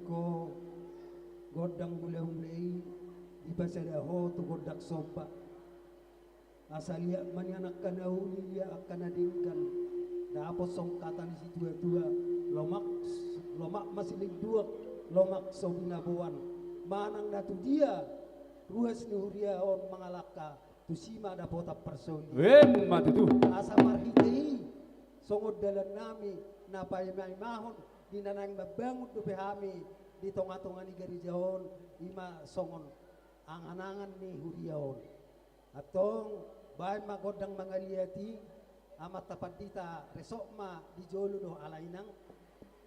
Ho gondang hulahula i, dipasada ho tu gondang somba. Asa liat ma nian angka na uli, liat angka na denggan. Dapot songon hata ni situatua: Lomak, lomak ma silinduang, lomak so binaboan. Manang na tudia ruas ni huria on mangalangka, tusi ma dapotan parsaulian. Emma tutu. Asa marhite i songon dalannami na paimaimahon di na naeng mambangun dope hami di tongatonga ni gareja on, i ma songon anganangan ni huria on. Antong, baen ma gondang mangaliat i, Amanta Pandita, resok ma di jolo do ala inang.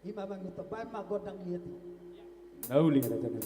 I ma mangihuthon, baen ma gondang liat i. Na uli, rajanami.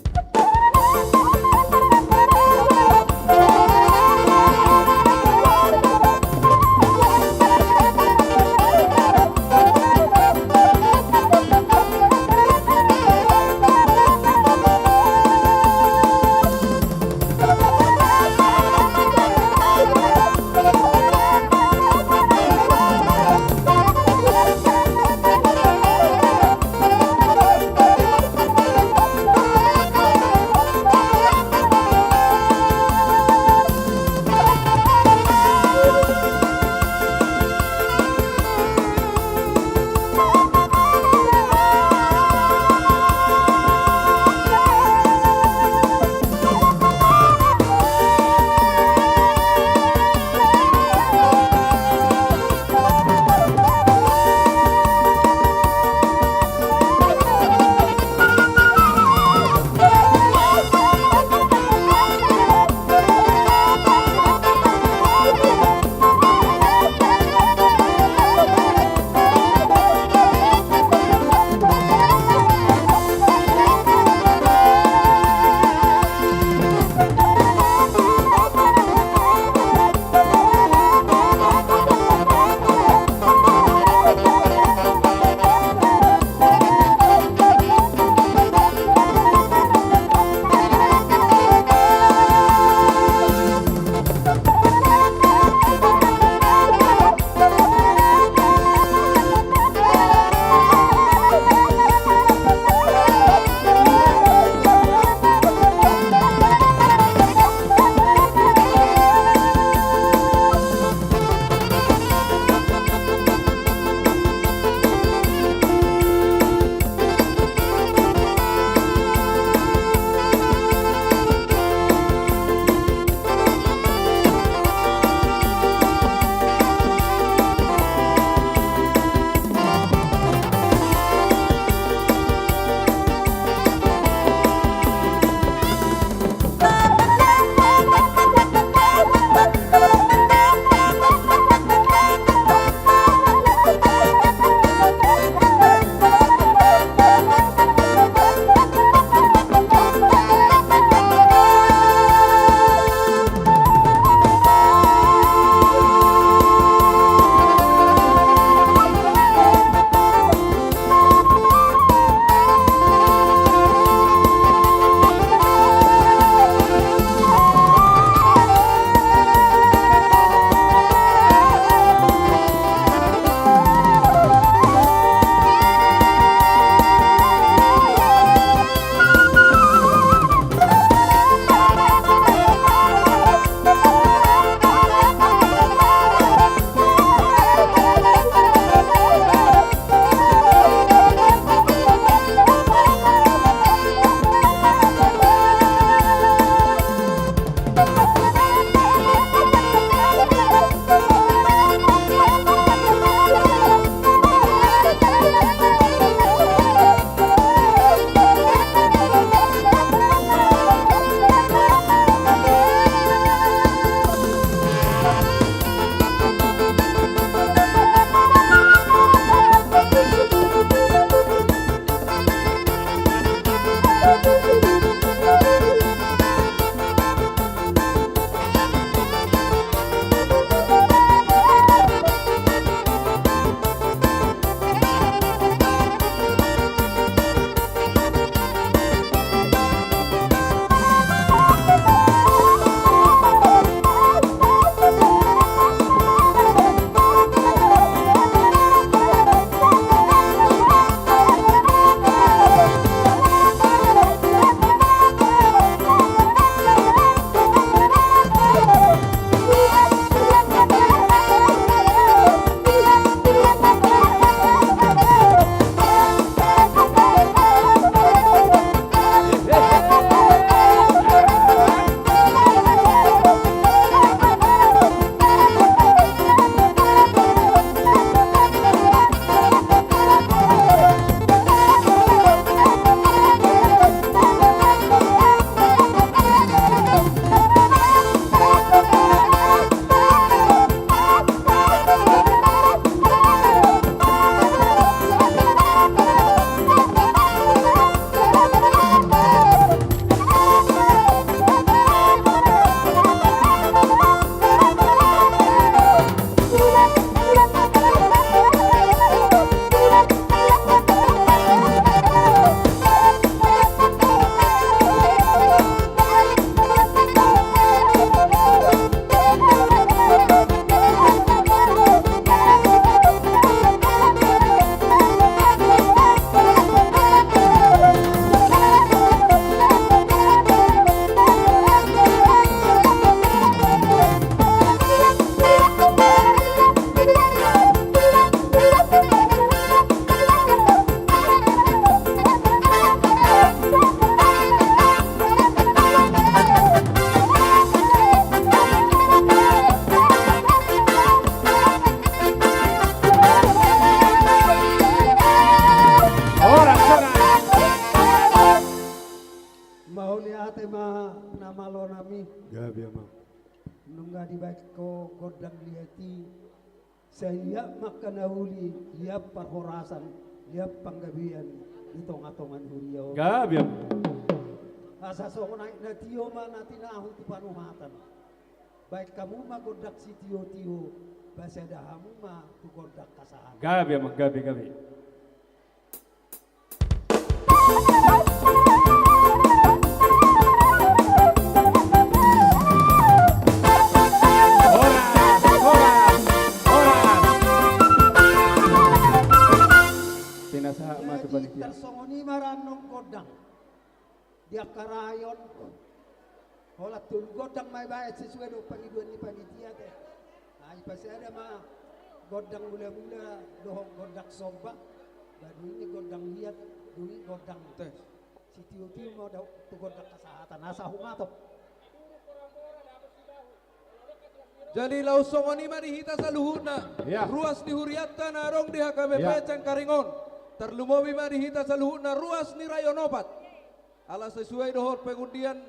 Mauliate ma na malo nami. Gabe, amang. Nunga dibaen ho gondang liat i, sai liat ma angka na uli, liat parhorasan, liat panggabean di tongatonga ni huria on. Gabe, amang. Asa songon aek na tio ma na tinahu tu panuhatan. Baen hamu ma gondang sitiotio, pasada hamu ma tu gondang hasahatan. Gabe, amang, gabe, gabe. Horas, horas, horas. Pinasahat ma tu panitia. Tarsongon i ma ra annon gondang. Di angka rayon. Holan tolu gondang ma ibaen sesuai dohot pangidoan ni panitia te. Ai pasada ma gondang mulamula dohot gondang somba. Dung i gondang liat, dung i gondang tes. Sitiotio ma dohot tu gondang hasahatan. Asa humatop. Jadi laos songon i ma di hita saluhutna. Ya. Ruas ni hurianta na adong di H K B P, ya, Cengkareng on. Tarlumobi ma di hita saluhutna ruas ni rayon opat. Ala sesuai dohot pengundian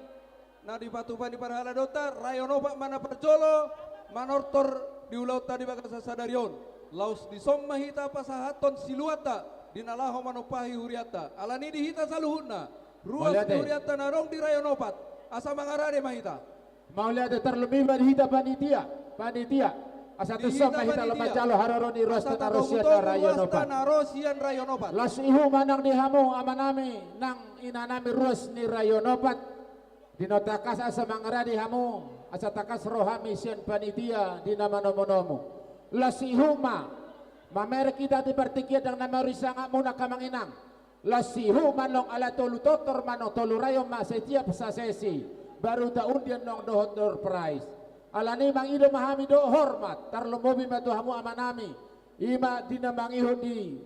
na dipatupa ni parhalado ta, rayon opat ma na parjolo manortor di ulaonta di bagasan sadari on. Laos dison ma hita pasahathon siluanta di na laho manumpahi hurianta. Alani di hita saluhutna, ruas ni hurianta na adong di rayon opat, asa mangarade ma hita. Mauliate. Tarlumobi ma di hita panitia, panitia. Asa tuson ma hita laho manjalo haroro ni ruas na ro sian rayon opat. Laos ihut ma nang di hamu amanami nang inanami ruas ni rayon opat. Di na tangkas asa mangarade hamu, asa tangkas ro hami sian panitia di na manomunomu. Laos ihut ma, mamereng hita di partingkian, ndang na mauri sangapmuna angka amang inang. Laos ihut ma nang ala tolu tortor ma nang tolu rayon ma setiap sasesi. Baru taundi annon dohot door prize. Alani i mangido ma hami dohot hormat, tarlumobi ma tu hamu amanami. I ma di na mangihut di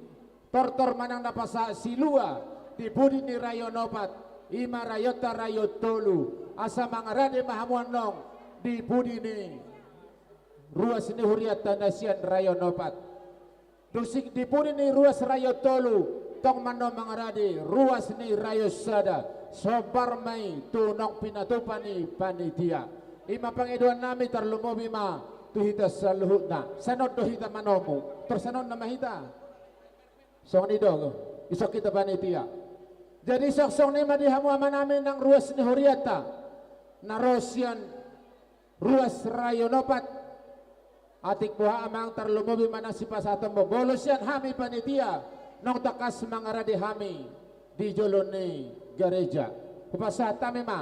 tortor manang na pasahat silua di pudi ni rayon opat. I ma rayonta rayon tolu. Asa mangarade ma hamu annon di pudi ni ruas ni hurianta na sian rayon opat. Dung sing di pudi ni ruas rayon tolu, tong ma annon mangarade ruas ni rayon sada. Sombar ma i tu naung pinatupa ni panitia. I ma pangidoannami, tarlumobi ma tu hita saluhutna. Sanon do hita manomu. Tor sanon nama hita. Songon i do, ison hita panitia. Jadi songon i ma di hamu amanami nang ruas ni hurianta na ro sian ruas rayon opat. Atik boha amang, tarlumobi ma na sipasahatonmu. Molo sian hami panitia, naung tangkas mangarade hami di jolo ni gareja. Hupasahat hami ma.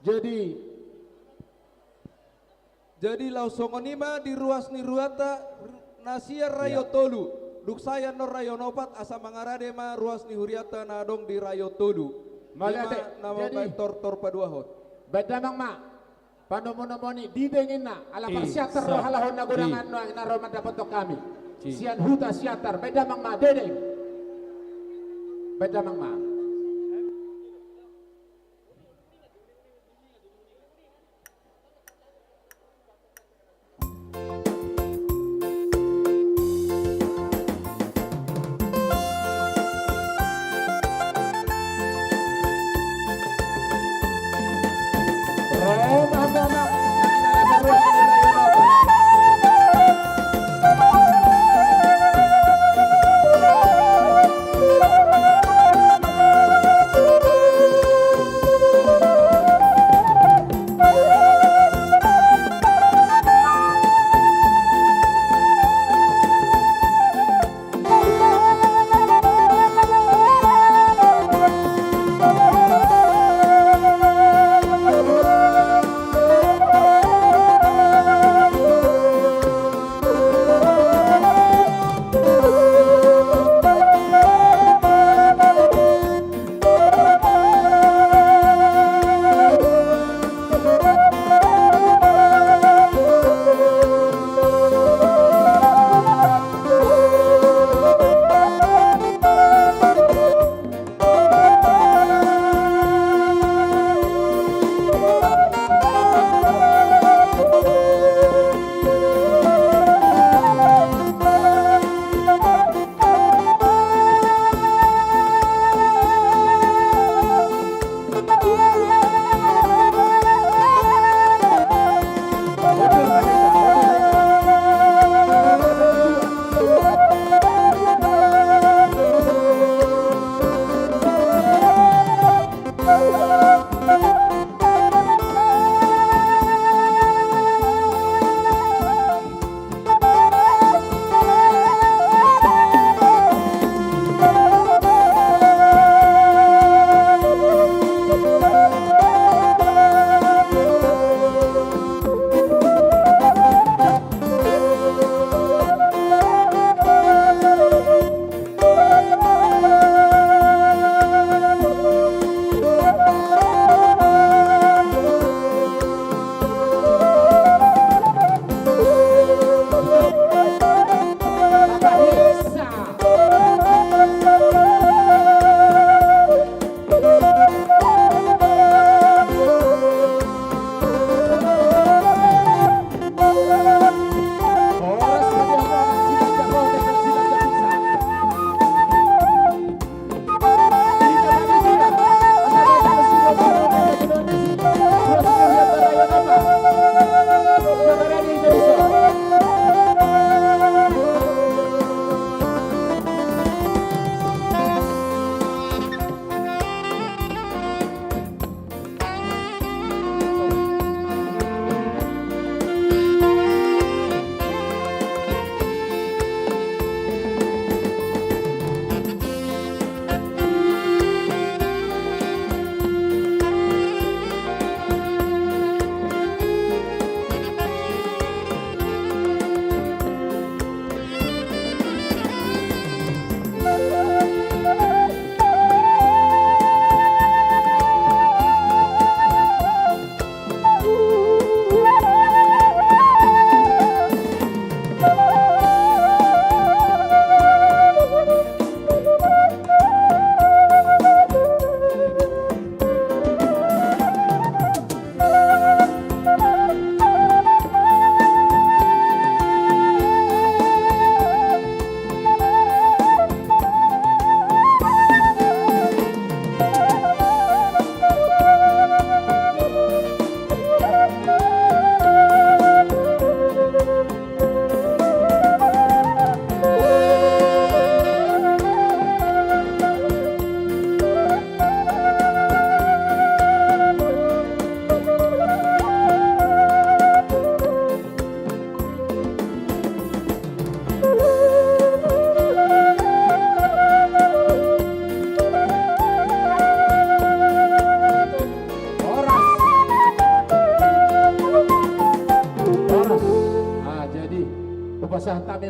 Jadi, jadi laos songon i ma di ruas ni hurianta na sian rayon tolu. Dung sae annon rayon opat, asa mangarade ma ruas ni hurianta na adong di rayon tolu. Mauliate. I ma na mambaen tortor paduahon. Baen damang ma. Panomunomuon i, Dideng inna, ala par Siantar do halak on na godang annon na ro mandapothon hami. Sian huta Siantar, baen damang ma, Dideng. Baen damang ma.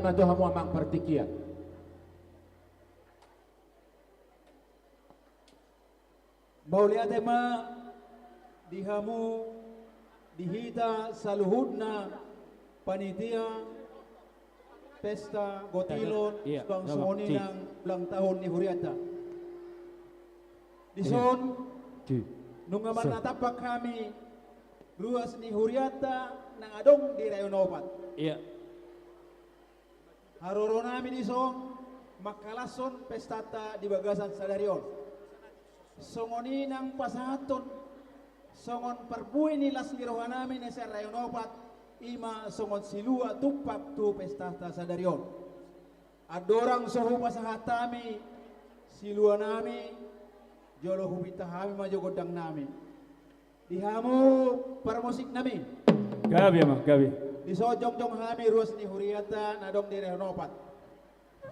Sahat tu hamu amang partingkian. Mauliate ma di hamu, di hita saluhutna panitia pesta gotilon, iya, suang songon i nang ulang tahun ni hurianta. Dison, nunga marnatampak hami ruas ni hurianta nang adong di Rayon Opat. Iya. Haroronami dison mangkalashon pestanta di bagasan sadari on. Songon i nang pasahathon songon parbue ni las ni rohanami na sian Rayon Opat, i ma songon silua tumpak tu pestanta sadari on. Andorang so hupasahat hami siluanami, jolo hupinta hami ma jo gondangnami. Di hamu parmusiknami. Gabe ma, gabe. Dison jongjong hami ruas ni hurianta na adong di Rayon Opat.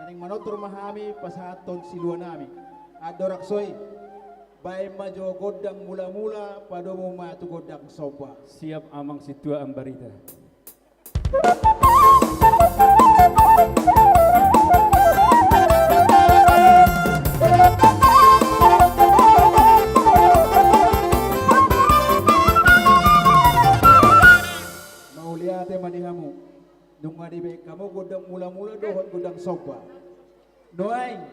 Naeng manortor ma hami pasahathon siluanami. Andorang so i, baen ma jo gondang mulamula, padomu ma tu gondang somba. Siap amang sintua ambarita. Mauliate ma di hamu. Nunga dibaen hamu gondang mulamula dohot gondang somba. Nuaeng,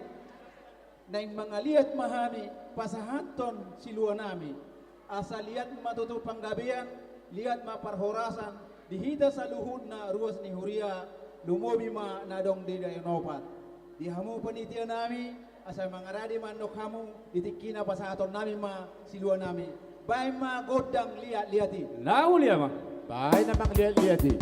naeng mangaliat ma hami pasahathon siluanami. Asa liat ma tutu panggabean, liat ma parhorasan di hita saluhutna ruas ni huria, lumobi ma na adong di Rayon Opat. Di hamu panitianami, asa mangaradi ma annon hamu, di tingkina pasahatonnami ma siluanami. Baen ma gondang liatliat i. Na uli amang. Baen amang liatliat i.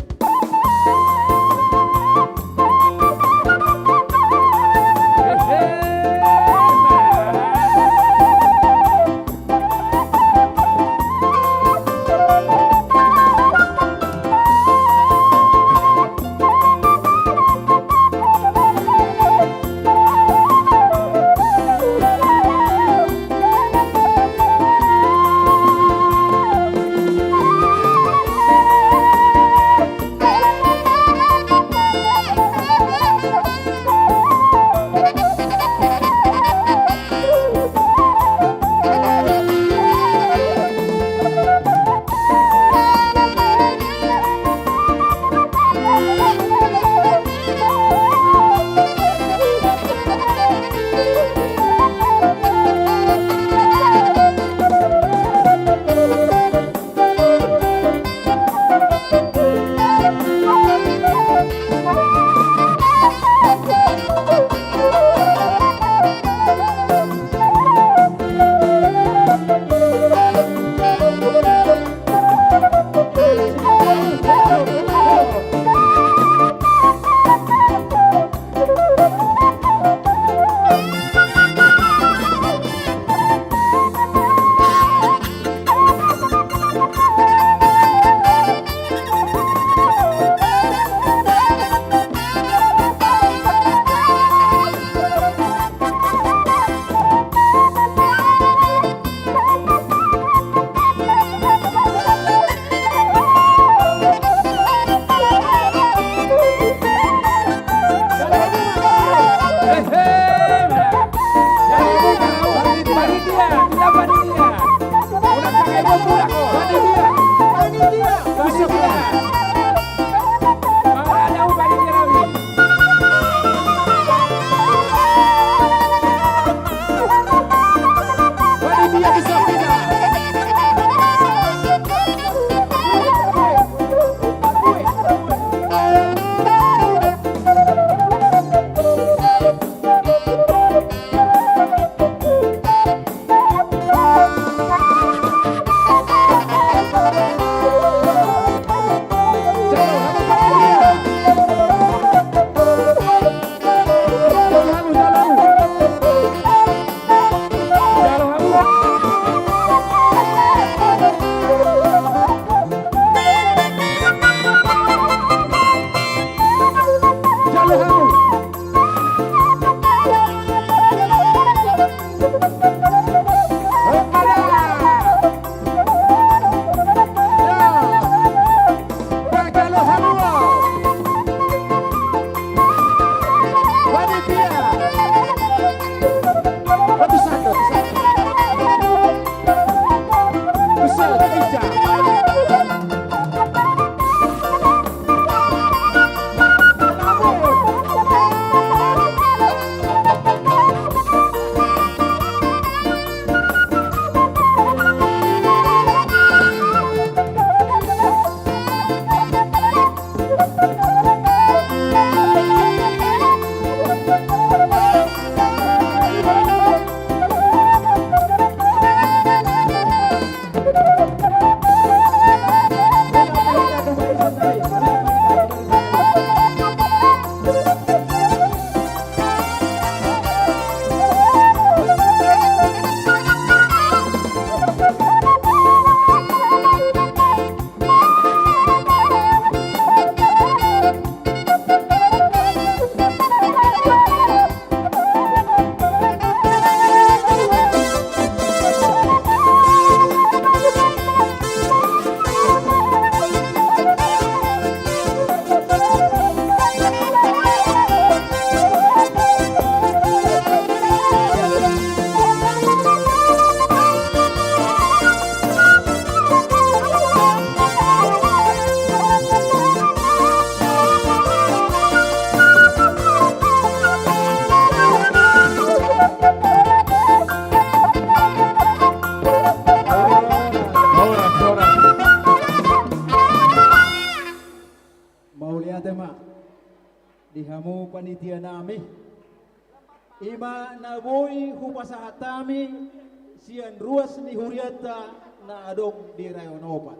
Ima na boi hupasahat hami sian ruas ni hurianta na adong di Rayon Opat.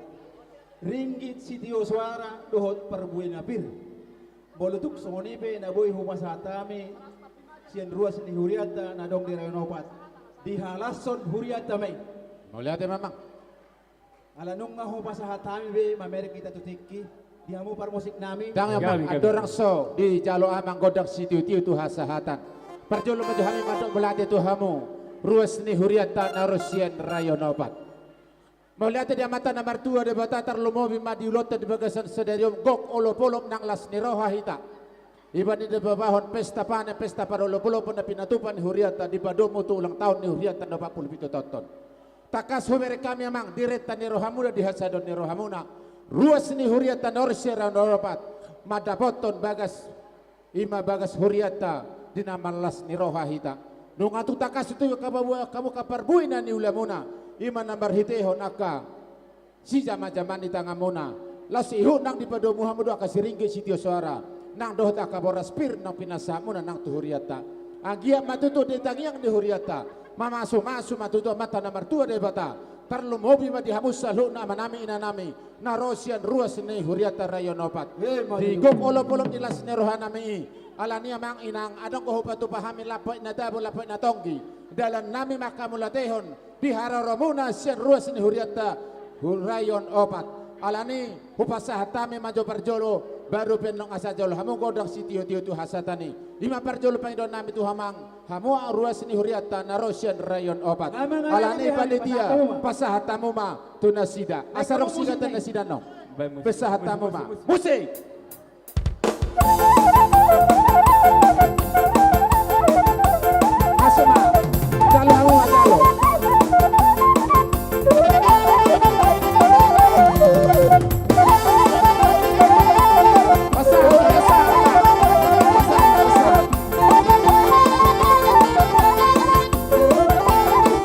Ringgit sitio soara dohot parbue na pir. Molo tung songon i pe na boi hupasahat hami sian ruas ni hurianta na adong di Rayon Opat, dihalashon hurianta ma i. Mauliate ma, Amang. Ala nunga hupasahat hami be mamereng hita tu tingki, di hamu parmusik nami. Ndang, Amang, gabe, gabe. Andorang so dijalo Amang gondang sitio-tio tu hasahatan, parjolo ma jo hami mandok mauliate tu hamu, ruas ni hurianta na ro sian Rayon Opat. Mauliate di Amanta na martua Debata, tarlumobi ma di ulaonta di bagasan sadari on, gok olop-olop nang las ni roha hita. Ibana dipabahon pesta panen, pesta parolop-olopon na pinatupa ni hurianta, dipadomu tu ulang taon ni hurianta na opat pulu pitu taon on. Tangkas hubereng hami, Amang, di renta ni rohamuna, di hasadaon ni rohamuna, ruas ni hurianta na ro sian Rayon Opat mandapothon bagas, ima bagas hurianta di na marlas ni roha hita. Nunga tung tangkas tu hamu, hamu angka parbue na niulamuna, ima na marhitehon angka sijama-jama ni tanganmuna, laos ihut nang dipadomu hamu do angka siringgit sitio soara nang dohot angka boras pir naung pinasahatmuna nang tu hurianta. Anggiat ma tutu di tangiang ni hurianta mamasu-masu ma tutu Amanta na martua Debata, tarlumobi ma di hamu saluhutna amanami inanami na ro sian ruas ni hurianta Rayon Opat. Ima tutu. Di gok olop-olop ni las ni rohanami i, alani, Amang, inang adong do hupatupa hami lampait na tabo, lampait na tonggi, dalannami ma hamu latehon di haroromuna sian ruas ni hurianta Rayon Opat. Alani, hupasahat hami ma jo parjolo, baru pe nunga asa jalo hamu gondang sitio-tio tu hasahatan i. Ima parjolo pangidoannami tu hamu, Amang, hamu ruas ni hurianta na ro sian Rayon Opat. Amang, alani, alani, panitia, pasahat hamu ma. Pasahat hamu ma tu nasida. Asa adong singatan nasida, no? Baen musik. Pasahat hamu ma. Musik, musik, musik. Musik. Masuk, Mas. Jalo, jalo.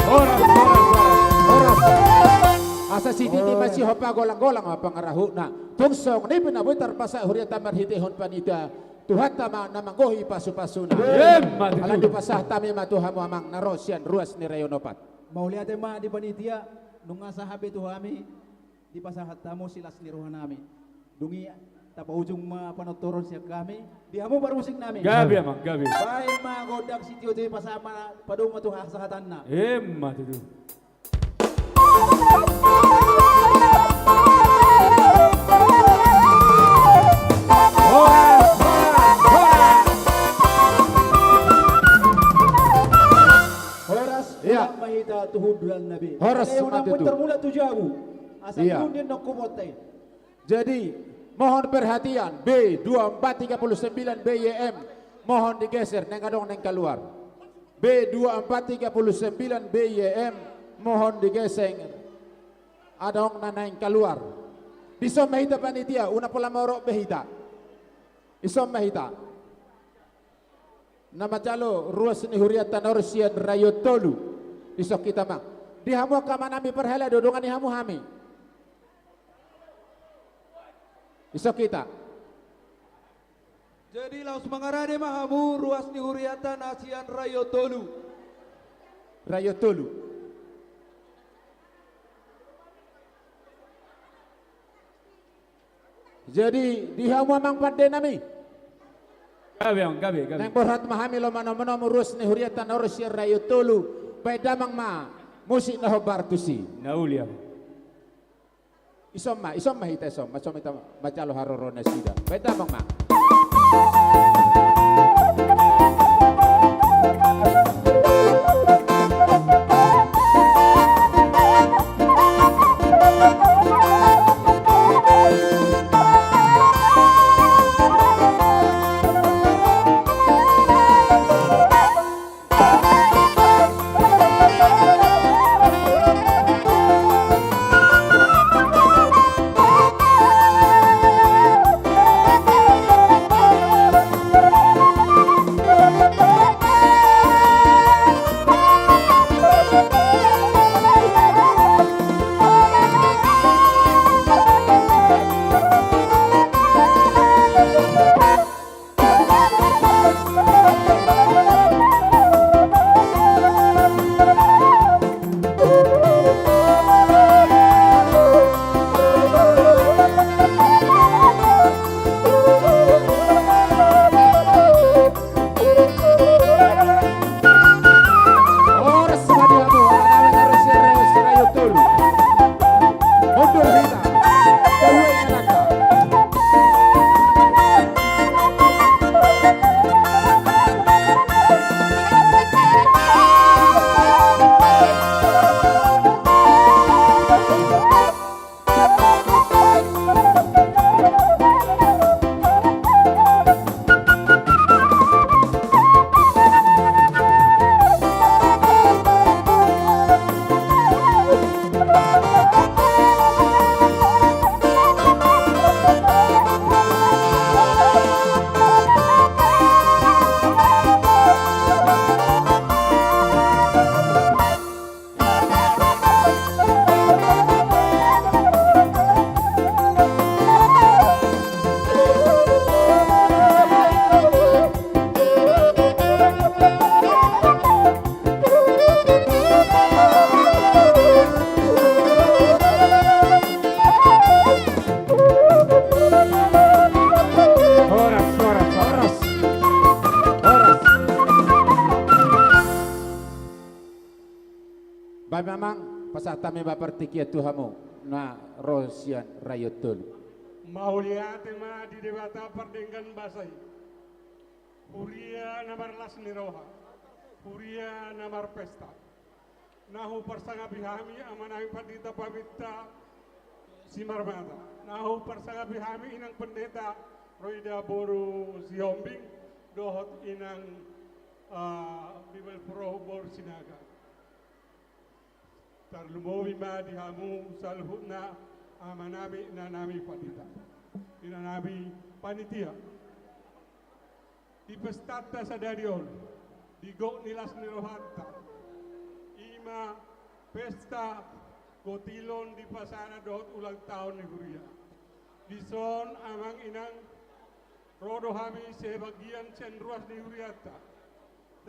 Horas, horas, horas. Horas. Asa sititi ma sihompa, golang-golang ma pangarahutna. Tung songon i pe na boi tarpasahat hurianta marhitehon panitia, Tuhanta ma na manggohi pasu-pasuna. Emma tutu. Alani, dipasahat hami ma tu hamu, Amang, na ro sian ruas ni Rayon Opat. Mauliate ma di panitia, nunga sahat be tu hami dipasahat hamu silas ni rohanami. Dung i tapaujung ma panortoron sian hami, di hamu parmusiknami. Gabe, Amang, gabe. Baen ma gondang sitio-tio, pasahat ma, padomu ma tu hasahatanna. Emma tutu. Horas, horas, horas. Horas. Iya. Ulang ma hita tu hundulanna be. Horas. Alai ma tutu. Unang tarmula tu jabu. Asa, iya, tung di nongku montai. Jadi, mohon perhatian, B dua empat tiga puluh sembilan B Y M, mohon digeser, naeng adong naeng kaluar. B dua empat tiga puluh sembilan B Y M, mohon digeser, adong na naeng kaluar. Dison ma hita panitia, unang pola morot be hita. Dison ma hita. Na manjalo ruas ni hurianta na ro sian Rayon Tolu. Dison hita, Amang. Di hamu angka amanami parhalado, dongani hamu hami. Dison hita. Jadi laos mangarade ma hamu ruas ni hurianta na sian Rayon Tolu. Rayon Tolu. Jadi, di hamu amang pandenami. Gabe, Amang, gabe, gabe. Naeng borhat ma hami lomo-, lomo-lomo ruas ni hurianta na ro sian Rayon Tolu. Baen damang ma musik na hombar tusi. Na uli, Amang. Dison ma, dison ma hita, dison ma, dison ma hita manjalo haroro nasida. Baen damang ma. Bahen ma amang, pasahat hami ma partingkian tu hamu na ro sian Rayon Tolu. Mauliate ma di Debata pardenggan basa i. Huria na marlas ni roha, huria na marpesta. Na huparsangapi hami amanami pandita paminta Simarmata. Na huparsangapi hami inang pendeta Roida boru Sihombing dohot inang, ah, Bibelvrouw boru Sinaga. Tarlumobi ma di hamu saluhutna amanami, inanami pandita, inanami panitia. Di pestanta sadari on, di gok ni las ni rohanta, i ma pesta gotilon di pasada dohot ulang taon ni huria. Dison amang inang, ro do hami sebagian sian ruas ni hurianta,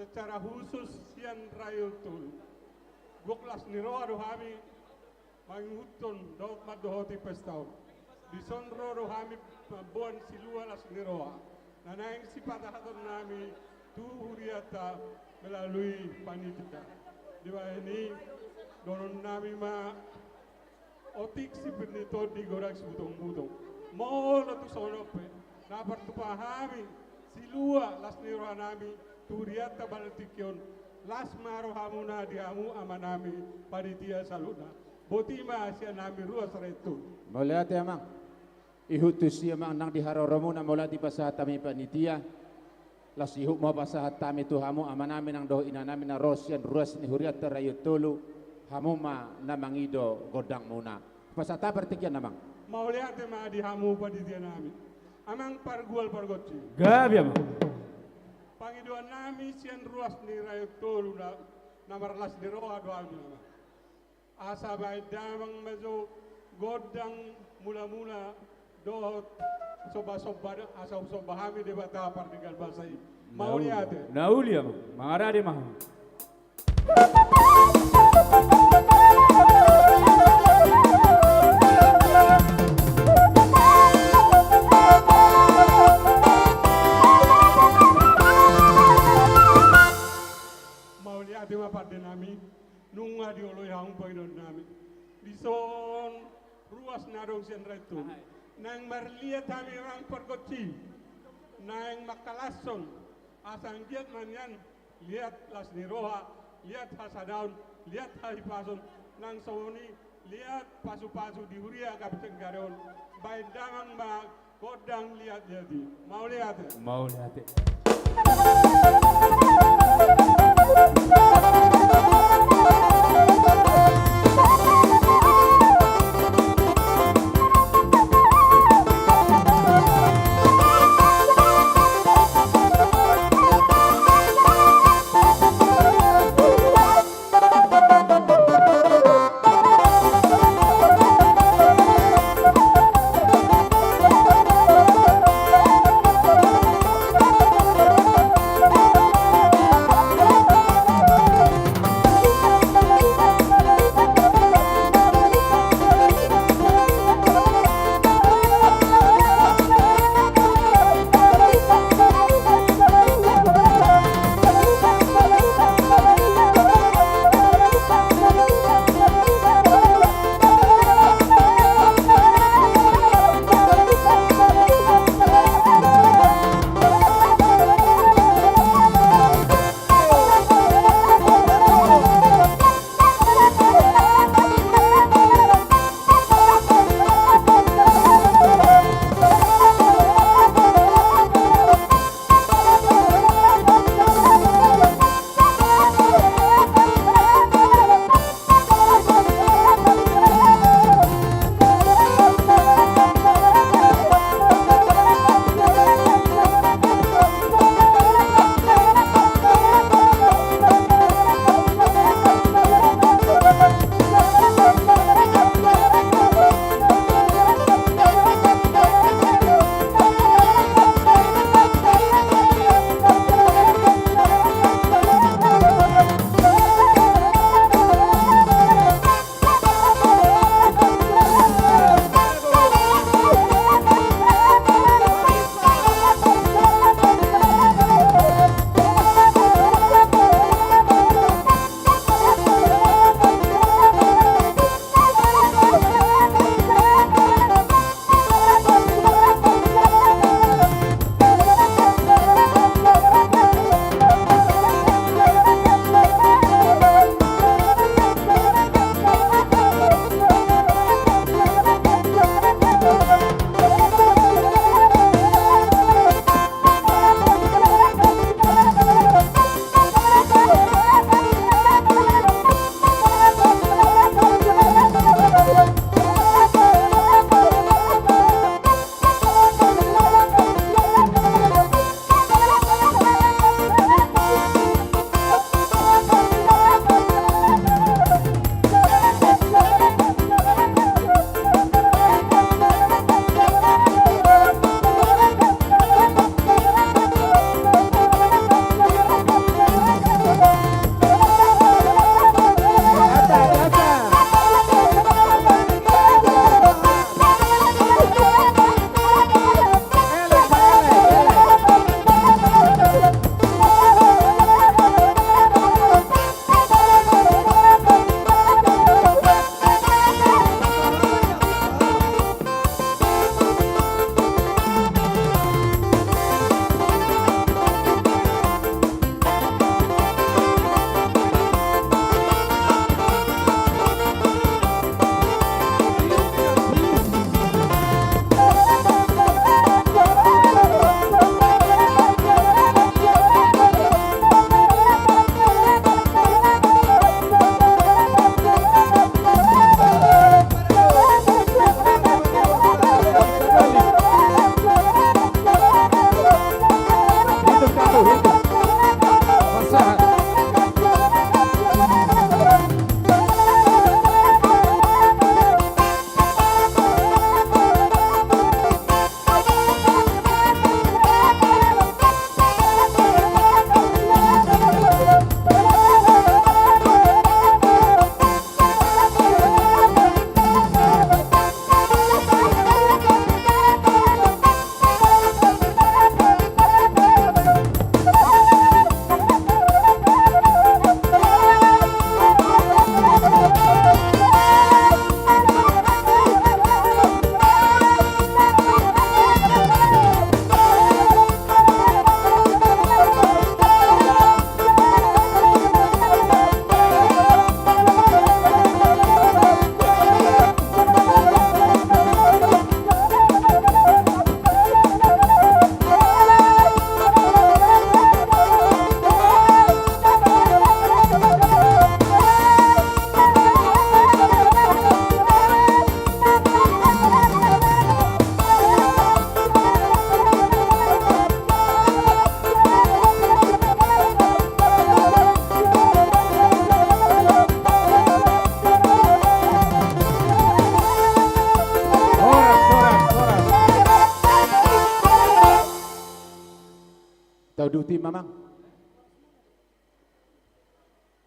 secara khusus sian Rayon Tolu. Gok las ni roha do hami mangihuthon dohot mandohoti pesta on. Dison ro do hami mamboan silua las ni roha na naeng sipatahatonnami tu hurianta melalui panitia. Dibahen i, dohononnami ma: Otik sipir ni tondi, godang sibutong-butong. Molo tung songon on pe na partupa hami silua las ni rohanami tu hurianta pada tingki on, las ma rohamuna di hamu amanami panitia saluhutna. Boti ma sian hami ruas Rayon Tolu. Mauliate amang. Ihut tusi amang nang di haroromuna, mauliate pasahat hami panitia. Laos ihut ma pasahat hami tu hamu amanami nang dohot inanami na ro sian ruas ni hurianta Rayon Tolu, hamu ma na mangido gondangmuna. Pasahat hami partingkian amang. Mauliate ma di hamu panitianami. Amang pargual pargonsi. Gabe amang. Pangidoannami sian ruas ni Rayon Tolu na, na marlas ni roha do hami amang. Asa bahen damang ma jo gondang mula-mula dohot somba-somba, asa husomba hami Debata pardenggan basa i. Mauliate. Na uli amang, mangarade ma hamu. Mauliate ma pandenami. Nunga dioloi hamu pangidoannami. Dison ruas na adong sian Rayon Tolu, naeng marliat hami amang pargonsi, naeng mangkalashon asa anggiat ma nian liat las ni roha, liat hasadaon, liat hahipason, nang songon i liat pasu-pasu di huria Kapisan Gare on. Bahen damang ma gondang liat-liat i. Mauliate. Mauliate.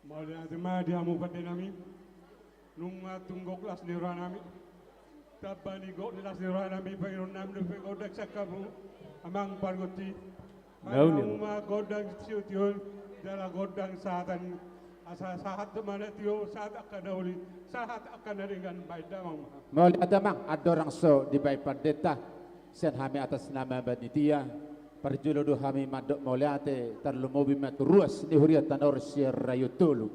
Mauliate ma di hamu pande nami. Nunga tung gok las ni roha nami. Tamba ni gok ni las ni roha nami, pangidoan nami dope gondang sian hamu amang pargonsi. Nauli. Hamu ma gondang sitio-tio, jala gondang sahatan. Asa sahat ma na tio, sahat angka na uli, sahat angka na denggan, baen damang ma. Mauliate amang, andorang so dibaen pandeta sian hami atas nama panitia, parjolo do hami mandok mauliate, tarlumobi ma tu ruas ni hurianta na ro sian Rayon Tolu.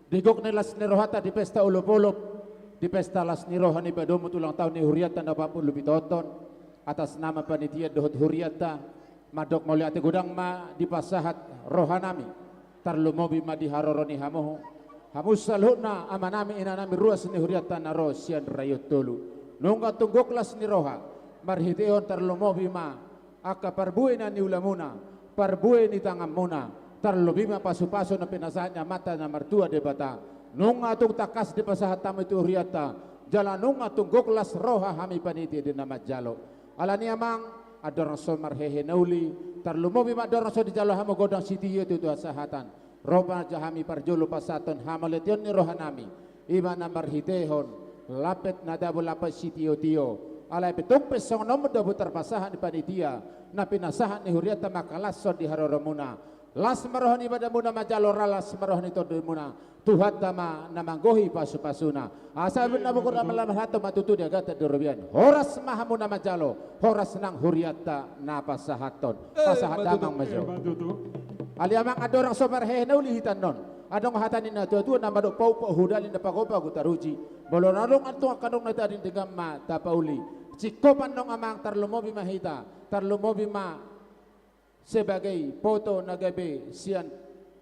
Di gok ni las ni rohanta di pesta olop-olop, di pesta las ni roha ni padomu tu ulang tahun ni hurianta na opat pulu pitu on, atas nama panitia dohot hurianta, mandok mauliate godang ma dipasahat roha nami, tarlumobi ma di haroro ni hamu, hamu saluhutna ama nami, ina nami, ruas ni hurianta na ro sian Rayon Tolu. Nunga tung gok las ni roha, marhitehon tarlumobi ma angka parbue na niulamuna, parbue ni tanganmuna, tarlumobi ma pasu-pasu na pinasahat ni Amanta na martua Debata. Nunga tung tangkas dipasahat hamu tu hurianta, jala nunga tung gok las roha hami panitia di na manjalo. Alani amang, andorang so marhehe na uli, tarlumobi ma andorang so dijalo hamu gondang sitio-tio tu hasahatan. Ro ma jo hami parjolo pasahathon hamauliateon ni roha nami, i ma na marhitehon lampet na dabo lampet sitio-tio. Alai pe tung pe songon on dabo tarpasahat ni panitia, na pinasahat ni hurianta mangkalashon di haroromuna. Las ma roha ni badanmuna manjalo, ra las ma roha ni tondimuna. Tuhanta ma na manggohi pasu-pasuna. Asa na bogor na malam hato ma tutu di agatan di robean. Horas ma hamu na manjalo, horas nang hurianta na pasahathon. Eh, pasahat damang ma jo. Eh, ma tutu. Alani amang, andorang so marhehe na uli hita annon, adong hata ni na tua-tua na mandok: Pauk-pauk hudali, na pago-pago taruji. Molo na adong antung angka na tadingdinggan ma tapauli. Singkop annon amang, tarlumobi ma hita, tarlumobi ma sebagai foto na gabe sian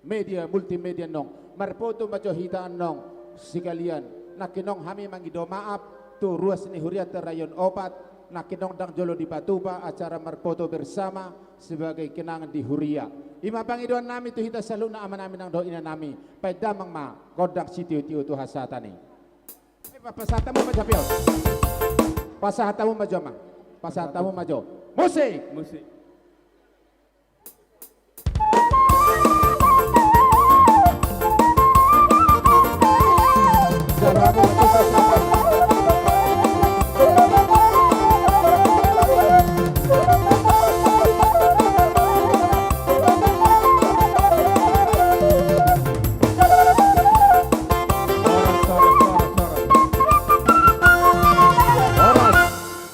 media, multimedia annon. Marfoto ma jo hita annon sekalian. Nangkining hami mangido maaf tu ruas ni hurianta Rayon Opat, nangkining ndang jolo dipatupa acara marfoto bersama sebagai kenangan di huria. I ma pangidoan nami tu hita saluhutna ama nami nang dohot ina nami. Baen damang ma gondang sitio-tio tu hasahatan i. Eh, pa-, pasahat hamu ma jo, Pion. Pasahat hamu ma jo, amang. Pasahat hamu ma jo. Musik. Musik.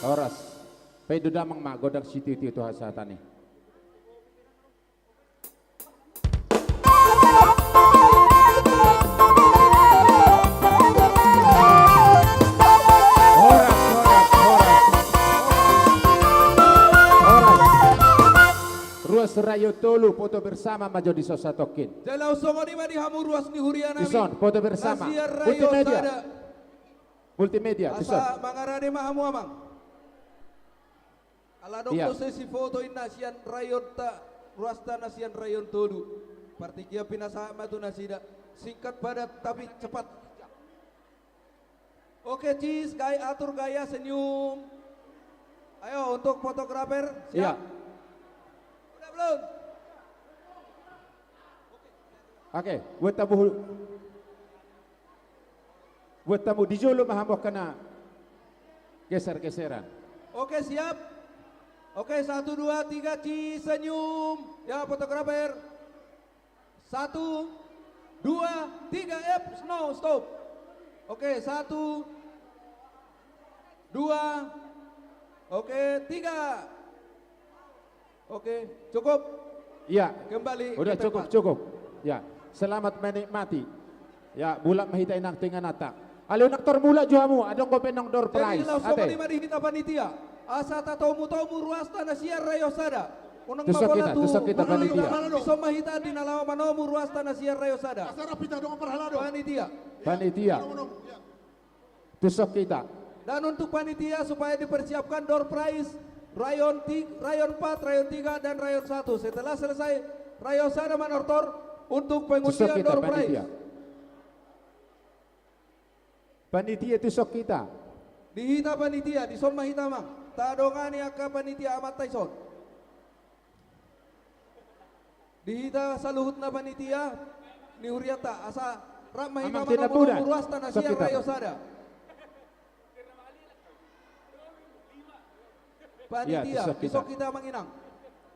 Horas. Baen do damang ma gondang sitio-tio tu hasahatan i. Horas, horas, horas. Horas. Ruas Rayon Tolu, foto bersama ma jo dison satongkin. Jala songon i ma di hamu ruas ni huria nami. Dison, foto bersama. Multimedia. Multimedia, dison. Asa mangarade ma hamu, amang. Ala adong do sesi foto inna sian rayonta, ruasta na sian Rayon Tolu. Partingkian pinasahat ma tu nasida. Singkat, padat, tapi cepat. Oke, cis, gaya, atur gaya, senyum. Ayo, untuk fotografer, siap? Iya. Udah belum? Oke, buat tamu. Buat tamu, di jolo ma hamu angka na geser-geseran. Oke, siap. Oke, satu, dua, tiga, cis, senyum. Ya, fotografer. Satu, dua, tiga, eh, no, stop. Oke, satu, dua, oke, tiga. Oke, cukup. Iya. Kembali ke tempat. Udah, cukup, cukup. Ya, selamat menikmati. Ya, mulak ma hita, inang tu ingananta. Alai unang tor mulak jo hamu, adong dope annon door prize. Jadi, laos songon i ma di hita panitia. Asa tatomu-tomu ruasta na sian Rayon Sada. Unang ma pola tu, tusuk hita, panitia. Dison ma hita di na laho manomu ruasta na sian Rayon Sada. Asa rapi ta dongan parhalado. Panitia. Panitia. Tusuk hita. Dan untuk panitia supaya dipersiapkan door prize, rayon ti-, rayon empat, rayon tiga, dan rayon satu. Setelah selesai, Rayon Sada manortor untuk pengundian door prize. Tusuk hita, panitia. Panitia, tusuk hita. Di hita panitia, dison ma hita, amang. Tadongani angka panitia amanta dison. Di hita saluhutna panitia, Ni huriata, asa rap ma hita manomu-nomu ruasta na sian Rayo Sada. Panitia, dison hita manginang.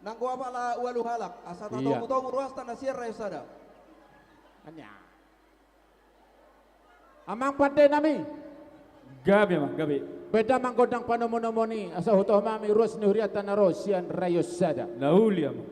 Nanggo apala ualu halak, asa tatomu-tomu ruasta na sian Rayo Sada. Amang pande nami. Gabe amang, gabe. Baen damang gondang panomu-nomuon i, asa hutohom hami ruas ni huriata na ro sian Rayo Sada. Na uli amang.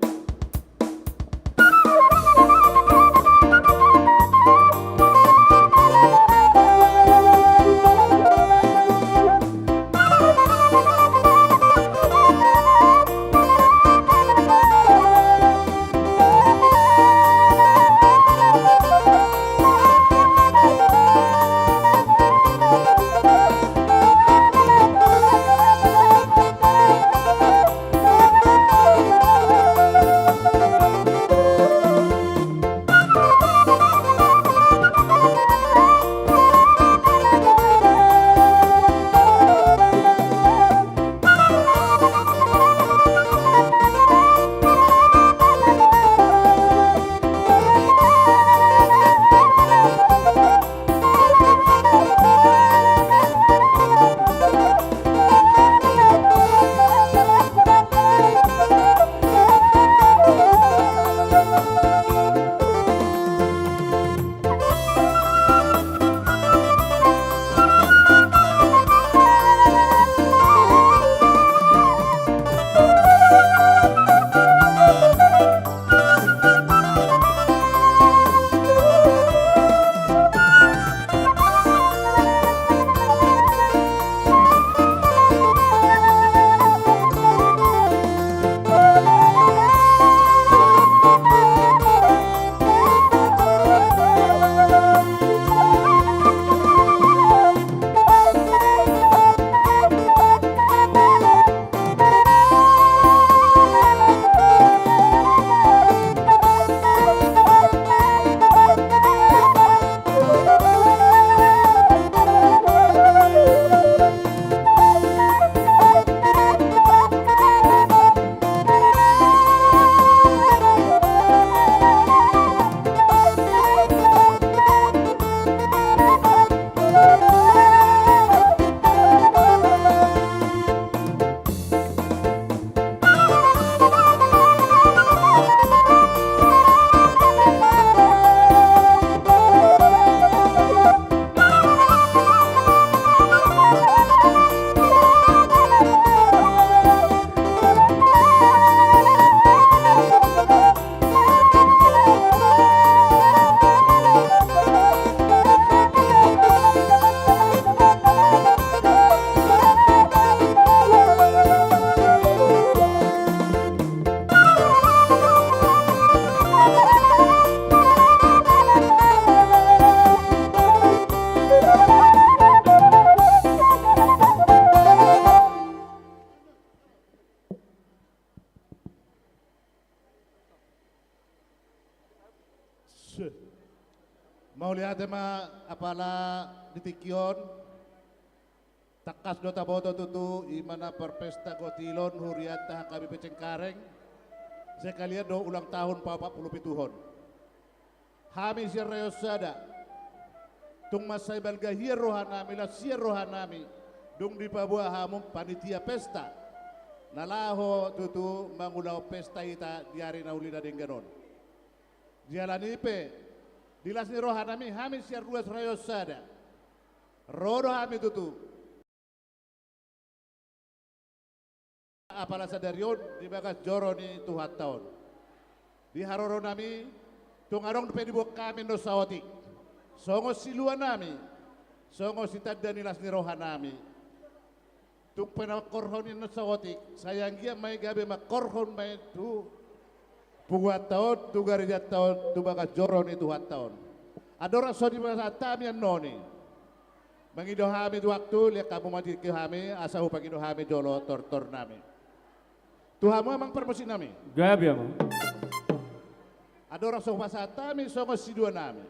Mauliate ma apala di tingki on. Tangkas do taboto tutu, i ma na parpesta gotilon hurianta H K B P Cengkareng. Sekalian do ulang tahun paopat pulu pituhon. Hami sian Rayo Sada, tung mansai balga hian rohanami, las hian rohanami, dung dipaboa hamu panitia pesta na laho tutu mangulahon pesta hita di ari na uli na denggan on. Jala i pe, di las ni rohanami, hami sian ruas Rayo Sada, ro do hami tutu. Apala sadari on di bagas joro ni Tuhanta on. Di haroronami, tung adong dope diboan hami annon saotik. Songon siluanami, songon sitanda ni las ni rohanami. Tung pe na mangkorhon i annon saotik, sai anggiat ma i gabe mangkorhon ma i tu punguanta on, tu garejanta on, tu bagas joro ni Tuhanta on. Andorang so dipasahat hami annon i. Mangido hami tu waktu, lean hamu ma tingki hami, asa hupangido hami jolo tortornami. Tu hamu amang parmusiknami. Gabe amang. Andorang so hupasahat hami songon siluanami.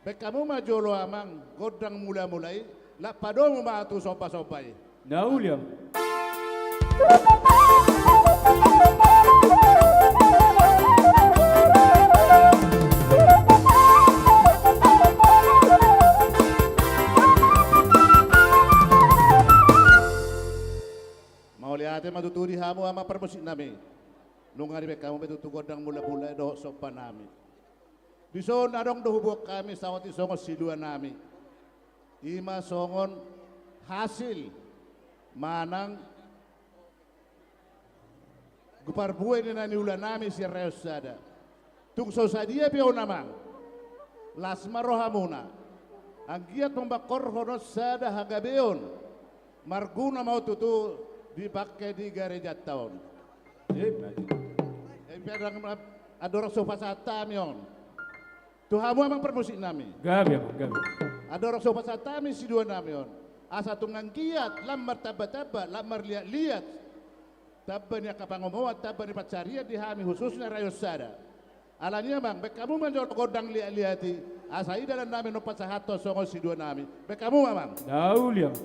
Baen hamu ma jolo amang gondang mulamula i, laos padomu ma tu sombasomba i. Na uli amang. parmusik nami. Nunga dibaen hamu be tutu gondang mula-mula dohot somba nami. Dison adong do huboan hami saotik songon silua nami. I ma songon hasil manang parbue ni na niula nami sian Rayon Sada. Tung so sadia pe on amang, las ma rohamuna. Anggiat mambaen horhon on sada hagabeon. Marguna ma on tutu dipangke di garejanta on. Amen. Andorang so pasahat hami on tu hamu amang parmusik nami. Gabe amang, gabe. Andorang so pasahat hami silua nami on, asa tung anggiat lam martamba-tamba, lam marliat-liat tamba ni angka pangomoan, tamba ni pansarian di hami khususna Rayon Sada. Alani amang, baen hamu ma jolo gondang liat-liat i, asa i dalan nami on pasahathon songon silua nami. Baen hamu ma amang. Dauliang.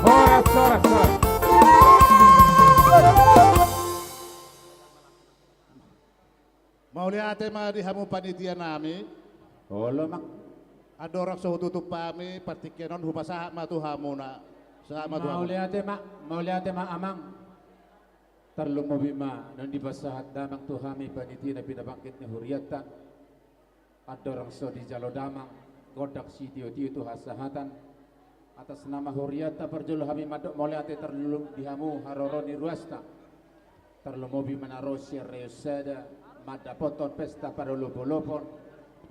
Horas, horas, horas. Mauliate ma di hamu panitia nami. Olo, Mak. Andorang so hututup hami, partingkian on hupasahat ma tu hamuna. Sahat ma tu hamu. Mauliate ma, mauliate ma, Amang. Tarlumobi ma naung dipasahat damang tu hami panitia na pinabangkit ni hurianta. Andorang so dijalo damang gondang sitio-tio tu hasahatan. Atas nama hurianta parjolo hami mandok mauliate tarlumobi di hamu haroro ni ruasta. Tarlumobi ma na ro sian Rayon Sada mandapothon pesta parolop-olopon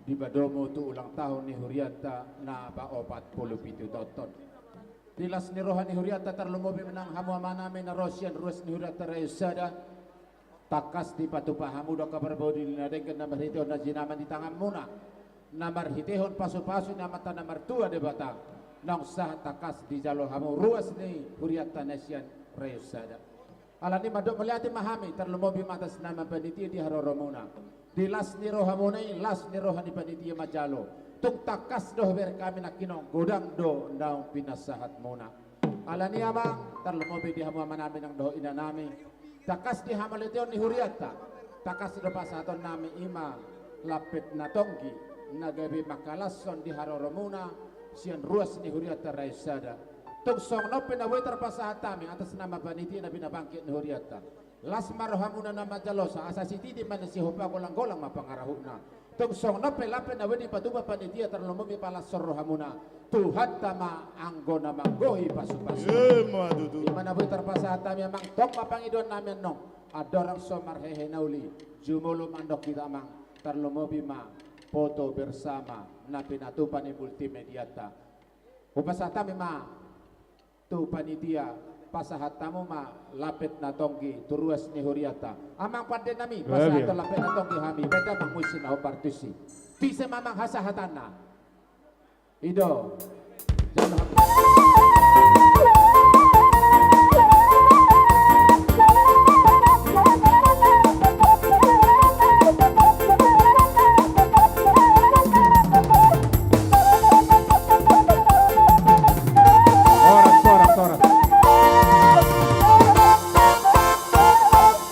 di padomu tu ulang tahun ni hurianta na paopat pulu pitu taon on. Di las ni roha ni hurianta tarlumobi ma nang hamu amanami na ro sian ruas ni hurianta Rayon Sada. Tangkas dipatupa hamu do angka parbue na denggan na marhitehon na jinama ni tanganmuna, na marhitehon pasu-pasu ni Amanta na martua Debata, naung sahat tangkas dijalo hamu ruas ni hurianta na sian Rayon Sada. Alani mandok mauliate ma hami, tarlumobi ma atas nama panitia di haroromuna. Di las ni rohamuna i, las ni roha ni panitia manjalo. Tung tangkas do hubereng hami nangkin on, godang do naung pinasahatmuna. Alani amang, tarlumobi di hamu amanami nang dohot inanami. Tangkas di hamauliateon ni hurianta. Tangkas do pasahatonnami i ma lampet na tonggi, na gabe mangkalashon di haroromuna, sian ruas ni hurianta Rayon Sada. Tung songon on pe na boi tarpasahat hami atas nama panitia na pinabangkit ni hurianta. Las ma rohamuna na manjalosa, asa sititi ma na sihopa, golang-golang ma pangarahutna. Tung songon on pe lape na boi dipatupa panitia, tarlumobi palas rohamuna. Tuhanta ma anggo na manggohi pasu-pasu. Ima tutu. Ima na boi tarpasahat hami, amang, tong ma pangidoan nami annon. Andorang so marhehe na uli, jumolo mandok hita, amang, tarlumobi ma foto bersama na pinatupa ni multimedianta. Hupasahat hami ma tu panitia, pasahat hamu ma lapet na tonggi tu ruas ni hurianta. Amang pande nami, pasahat lapet na tonggi hami, baen damang musik na hombar tusi. Tusi ma, amang, hasahatanna. I do. Horas, horas, horas.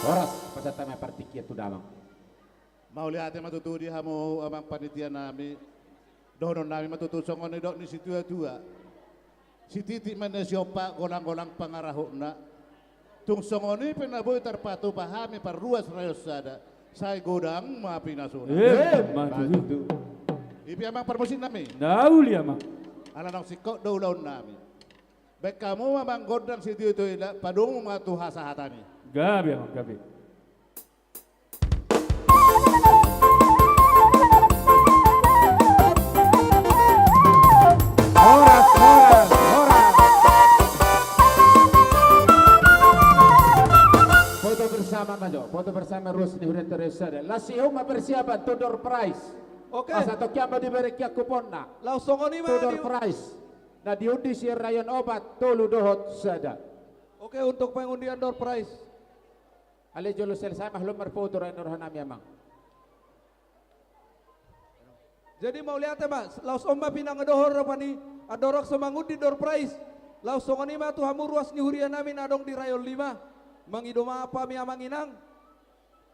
Horas, pasahat hami partingkian tu damang. Mauliate ma tutu di hamu, amang panitia nami. Dohonon nami ma tutu songon nidok ni situa-tua: Sititi ma na sihopa, golang-golang pangarahutna. Tung songon i pe na boi tarpatupa hami parruas rayon sada, sai godang ma pinasuna. Ima tutu. I pe, amang parmusik nami. Na uli, amang. Ala naung singkop do ulaon nami. Baen hamu ma, amang, gondang sitio-tio i, padomu ma tu hasahatan i. Gabe, amang, gabe. Horas, horas, horas. Foto bersama ma jo, foto bersama ruas ni hurianta rayon sada. Las ihut ma persiapan tu door prize. Oke. Asa tongkin ma dibereng hian kuponna. Laos songon i ma tu door prize. Na diundi sian rayon opat, tolu dohot sada. Oke, untuk pengundian door prize. Alai jolo selesai ma, haluan marfoto raja ni roha nami, amang. Jadi mauliate ma, laos on ma pinangidohon rupani, andorang so mangundi door prize. Laos songon i ma tu hamu ruas ni huria nami na adong di rayon lima. Mangido maaf hami, amang inang.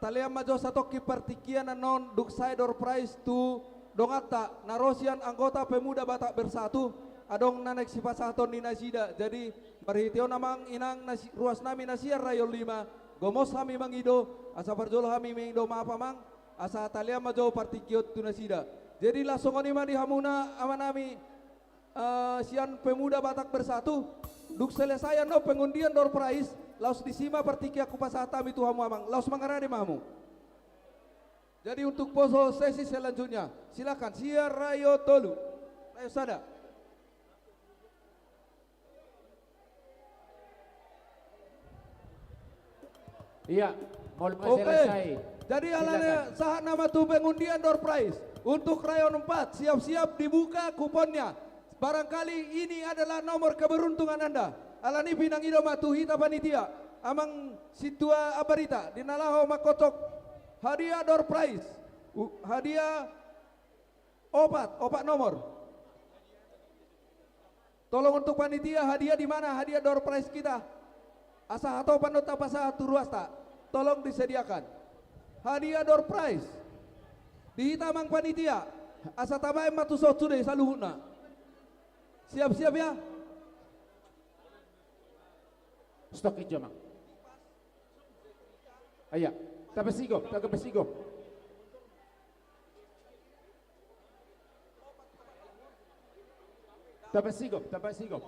Talean ma jo satongkin partingkian annon dung sae door prize tu donganta na ro sian anggota Pemuda Batak Bersatu, adong na naeng sipasahaton ni nasida. Jadi marhite on, amang inang, na si-, ruas nami na sian rayon lima, gomos hami mangido, asa parjolo hami mangido maaf, amang, asa talean ma jo partingkian tu nasida. Jadi laos songon i ma di hamuna, ama nami, eh, sian Pemuda Batak Bersatu, dung selesai annon pengundian door prize, laos disi ma partingkian hupasahat hami tu hamu, amang, laos mangarade ma hamu. Jadi untuk poso sesi selanjutnya, silakan, sian rayon tolu, rayon sada. Iya, molo selesai. Oke. Jadi alana sahat nama tu pengundian door prize. Untuk rayon empat, siap-siap dibuka kuponnya. Barangkali ini adalah nomor keberuntungan Anda. Alani pinangido ma tu hita panitia, amang sintua ambarita, di na laho mangkotok hadiah door prize. U-, hadiah opat, opat nomor. Tolong untuk panitia, hadiah di mana hadiah door prize kita? Asa hatop annon tapasahat tu ruasta. Tolong disediakan. Hadiah door prize. Di hita, amang panitia. Asa tabaen ma tu son sude saluhutna. Siap-siap ya. Stok hijau, amang. Iya. Tapasigop, tapasigop. Tapasigop, tapasigop.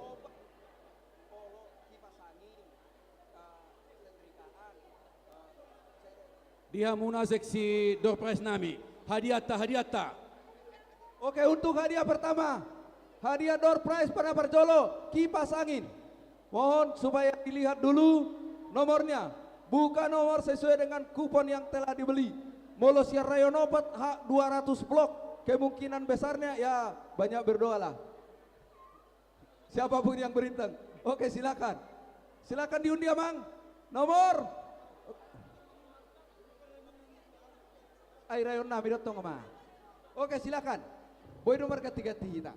Di hamuna seksi door prize nami. Hadiahta, hadiahta. Oke, untuk hadiah pertama. Hadiah door prize pala parjolo, kipas angin. Mohon supaya dilihat dulu nomornya. Buka nomor sesuai dengan kupon yang telah dibeli. Molo sian rayon opat, hak dua ratus blok. Kemungkinan besarnya, ya, banyak berdoalah. Siapapun yang berinteng. Oke, silakan. Silakan diundi, amang. Nomor. Ai rayon nami do tong, amang. Oke, silakan. Boi do marganti-ganti hita.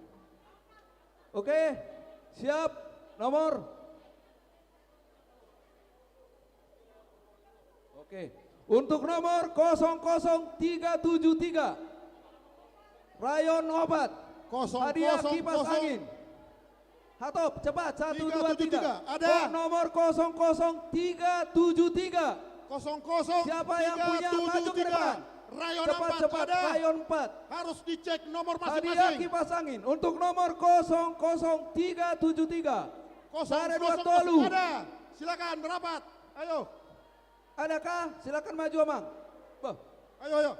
Oke, siap. Nomor. Oke. Untuk nomor kosong kosong tiga tujuh tiga. Rayon opat. Hadiah kipas angin. Atop, cepat, satu, dua, tiga. Tiga tujuh tiga, ada. Oh, nomor kosong kosong tiga tujuh tiga. Kosong kosong tiga tujuh tiga. Siapa yang punya, maju ke depan. Rayon empat, ada. Cepat, cepat, rayon empat. Harus dicek nomor masing-masing. Hadiah kipas angin untuk nomor kosong kosong tiga tujuh tiga. Kosong kosong, ada. Silakan merapat. Ayo. Adakah? Silakan maju, Amang. Bah. Ayo, ayo.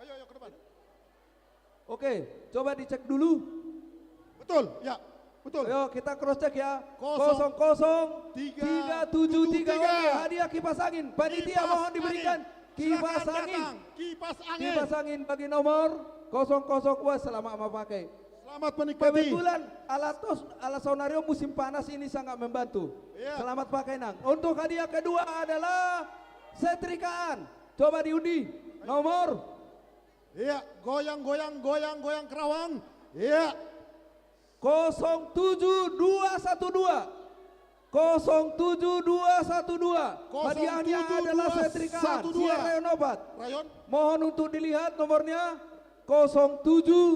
Ayo, ayo, ke depan. Oke, coba dicek dulu. Betul, ya. Betul. Ayo, kita cross check ya. Kosong kosong tiga tujuh tiga. Oke, hadiah kipas angin. Panitia, mohon diberikan kipas angin. Silakan datang. Kipas angin. Kipas angin bagi nomor kosong kosong. Wah, selamat memakai. Selamat menikmati. Kebetulan ala tos, ala saonari on musim panas ini sangat membantu. Iya. Selamat pakai, Nang. Untuk hadiah kedua adalah setrikaan. Coba diundi. Nomor. Iya, goyang, goyang, goyang, goyang, Kerawang. Iya. Kosong tujuh dua satu dua. Kosong tujuh dua satu dua. Hadiahnya adalah setrikaan. Kosong tujuh dua satu dua. Siap, rayon opat. Rayon. Mohon untuk dilihat nomornya. Kosong tujuh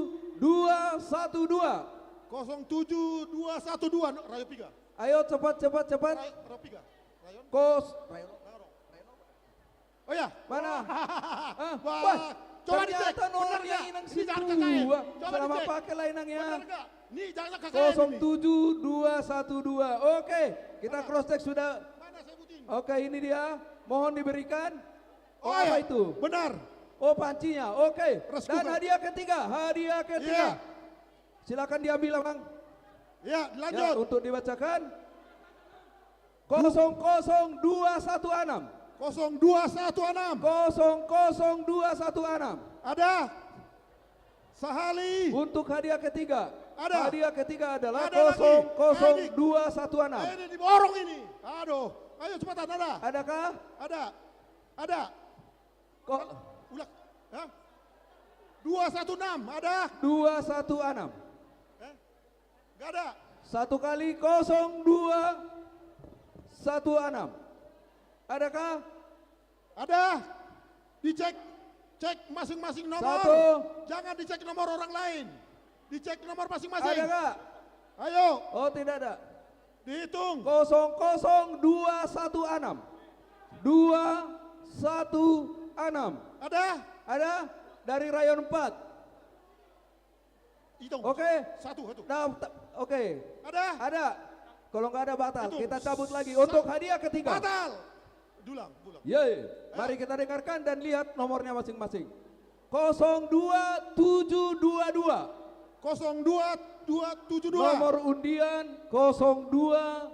dua satu dua. Kosong tujuh dua satu dua, no, rayon piga. Ayo, cepat, cepat, cepat. Rayon, rayon piga. Rayon. Kos-, rayon. Rayon. Oh ya. Mana? Hah? Wah, wah, coba dicek. Ternyata nomornya Inang Sintua. Ini jangan K K N. Coba dicek. Selamat pakai lah, Inang, ya. Benar nggak? Ini jangan K K N ini. Kosong tujuh dua satu dua. Oke, kita cross check sudah. Mana? Mana sebutin? Oke, ini dia. Mohon diberikan. Oh, apa itu? Benar. Oh, pancinya. Oke. Rice cooker. Dan hadiah ketiga, hadiah ketiga. Iya. Silakan diambil, Amang. Ya, dilanjut. Ya, untuk dibacakan. Kosong kosong dua satu enam. Kosong dua satu enam. Kosong kosong dua satu enam. Ada. Sahali. Untuk hadiah ketiga. Ada. Hadiah ketiga adalah kosong kosong dua satu enam. Ada lagi. Ada. Eh, ini diborong ini. Aduh. Ayo, cepatan, ada. Adakah? Ada. Ada. Kok? Ulang. Hah? Dua satu enam, ada? Dua satu enam. Eh? Nggak ada. Satu kali, kosong dua satu enam. Adakah? Ada. Dicek, cek masing-masing nomor. Satu. Jangan dicek nomor orang lain. Dicek nomor masing-masing. Ada nggak? Ayo. Oh, tidak ada. Dihitung. Kosong kosong dua satu enam. Dua satu enam. Ada? Ada. Dari rayon empat. Hitung. Oke. Satu, satu. Nah, ta-, oke. Ada? Ada. Kalau nggak ada, batal. Hitung. Kita cabut lagi untuk hadiah ketiga. Batal. Dulang, dulang. Yeay. Ayo. Mari kita dengarkan dan lihat nomornya masing-masing. Kosong dua tujuh dua dua. Kosong dua dua tujuh dua. Nomor undian kosong dua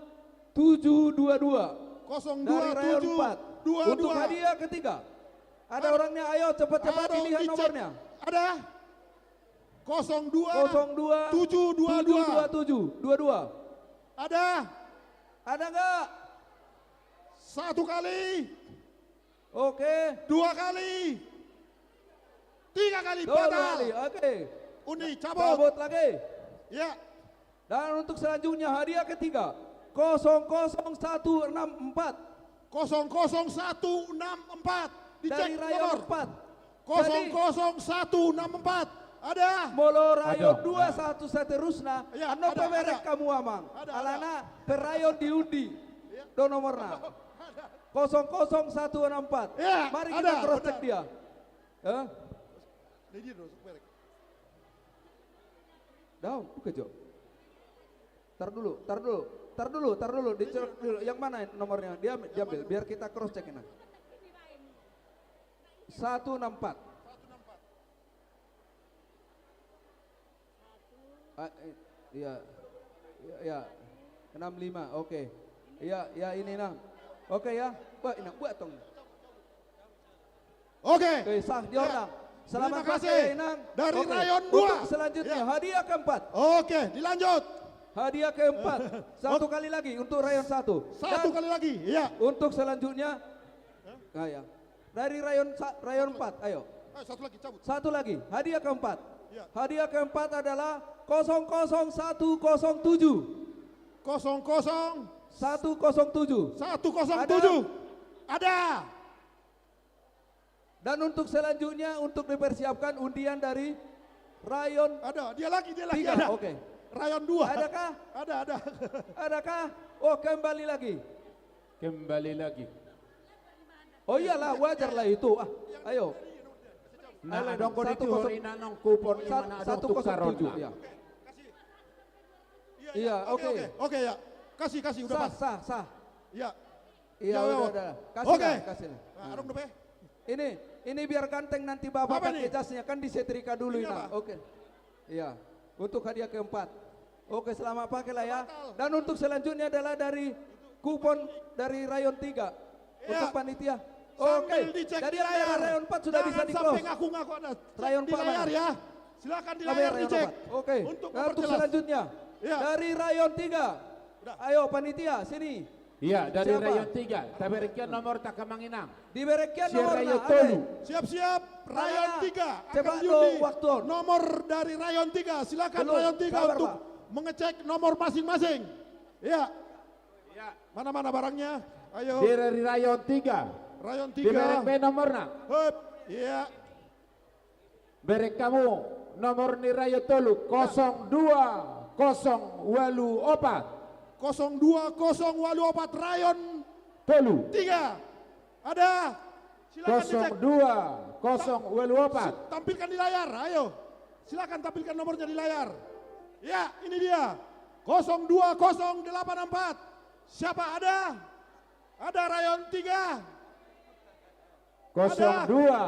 tujuh dua dua. Kosong dua tujuh dua dua. Dari rayon empat. Untuk hadiah ketiga. Ada orangnya, ayo cepat-cepat dilihat nomornya. Ada? Kosong dua tujuh dua dua. Kosong dua tujuh dua dua. Dua dua. Ada? Ada nggak? Satu kali. Oke. Dua kali. Tiga kali, batal. Dua kali, oke. Undi, cabut. Cabut lagi. Ya. Dan untuk selanjutnya, hadiah ketiga, kosong kosong satu enam empat. Kosong kosong satu enam empat. Dicek nomor. Dari rayon empat. Kosong kosong satu enam empat. Ada? Molo rayon dua satu seterusna. Ada. Ya, ada, ada. Annon pe bereng hamu, Amang. Ada, ada. Alana per rayon diundi. Iya. Do nomorna. Ada. Kosong kosong satu enam empat. Iya, ada, benar. Mari kita cross check dia. Hah? Dia, dia, dia, dia. Daong, buka jo. Tar dulu, tar dulu, tar dulu, tar dulu, dicek dulu. Yang mana nomornya? Dia, dia ambil, biar kita cross check ini. Satu enam empat. Ah, eh, iya. Iya, iya. Enam lima, oke. Iya, iya, ini enam. Oke ya. Wah, enak buat dong. Oke. Oke, sah, dia orang. Selamat pakai, Inang. Terima kasih. Dari rayon dua. Oke, untuk selanjutnya, hadiah keempat. Oke, dilanjut. Hadiah keempat. Satu kali lagi untuk rayon satu. Satu kali lagi, iya. Dan untuk selanjutnya, nah, ya. Dari rayon sa-, rayon empat, ayo. Eh, satu lagi, cabut. Satu lagi, hadiah keempat. Iya. Hadiah keempat adalah kosong kosong satu kosong tujuh. Kosong kosong. Satu kosong tujuh. Satu kosong tujuh. Ada? Ada. Dan untuk selanjutnya, untuk dipersiapkan undian dari rayon tiga. Ada, dia lagi, dia lagi, ada. Oke. Rayon dua. Adakah? Ada, ada. Adakah? Oh, kembali lagi. Kembali lagi. Oh iyalah, wajar lah itu. Ah, ayo. Nah, ayo, adong do satu kosong, di teori nanong kupon sa-, imana adong satu kosong tujuh, tukaronna. Ya. Iya, iya, iya, oke, oke, oke, ya. Kasih, kasih, udah pas. Sah, sah, sah. Iya. Iya, iya, udah, iya, udah. Kasih, oke, lah, kasih, lah. Nah, adong dope. Ini, ini biar ganteng nanti Bapak pakai jasnya, kan disetrika dulu ini, Inang. Apa? Oke. Iya. Untuk hadiah keempat. Oke, selamat pakai lah ya. Batal. Dan untuk selanjutnya adalah dari kupon dari Rayon tiga. Iya. Untuk panitia. Sambil dicek di layar. Oke. Jadi yang dari Rayon empat sudah bisa di-close. Jangan sampai ngaku-ngaku ada. Cek di layar ya. Rayon empat mana? Silakan di layar dicek. Apa ya, Rayon empat? Oke. Untuk memperjelas. Nah, untuk selanjutnya. Iya. Dari Rayon tiga. Udah. Ayo, panitia, sini. Iya, dari Rayon tiga. Siapa? Taberengkian nomor, tangkas ma, Inang. Diberengkian nomor, Rayon tolu. Siap-siap, Rayon tiga. Akan diundi nomor dari Rayon tiga. Silakan Rayon tiga untuk mengecek nomor masing-masing. Belum, Pak. Sabar, Pak. Iya. Iya. Mana-mana barangnya? Ayo. Dari Rayon tiga. Rayon tiga. Dibereng be nomorna. Hup, iya. Bereng hamu nomor ni Rayon tolu, kosong dua kosong ualu opat. Kosong dua kosong ualu opat, Rayon tolu. Tiga. Ada? Silakan dicek. Kosong dua kosong ualu opat. Ta-, tampilkan di layar, ayo. Silakan tampilkan nomornya di layar. Ya, ini dia. Kosong dua kosong delapan empat. Siapa ada? Ada Rayon tiga? Kosong dua,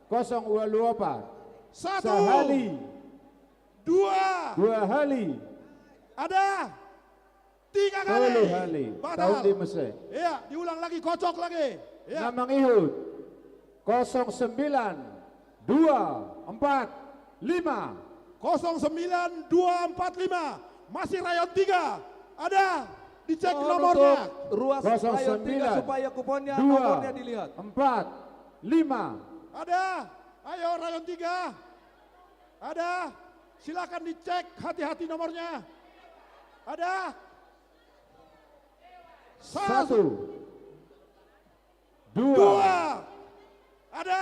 kosong ualu opat. Satu. Sahali. Dua. Dua hali. Ada. Tiga kali. Tolu hali. Batal. Taundi muse. Iya, diulang lagi, kocok lagi. Iya. Na mangihut. Kosong sembilan, dua, empat, lima. Kosong sembilan, dua, empat, lima. Masih Rayon tiga. Ada? Dicek nomornya. Mohon untuk ruas Rayon tiga supaya kuponnya, nomornya dilihat. Kosong sembilan, dua, empat, lima. Ada? Ayo, Rayon tiga. Ada? Silakan dicek hati-hati nomornya. Ada? Satu. Satu. Dua. Dua. Ada?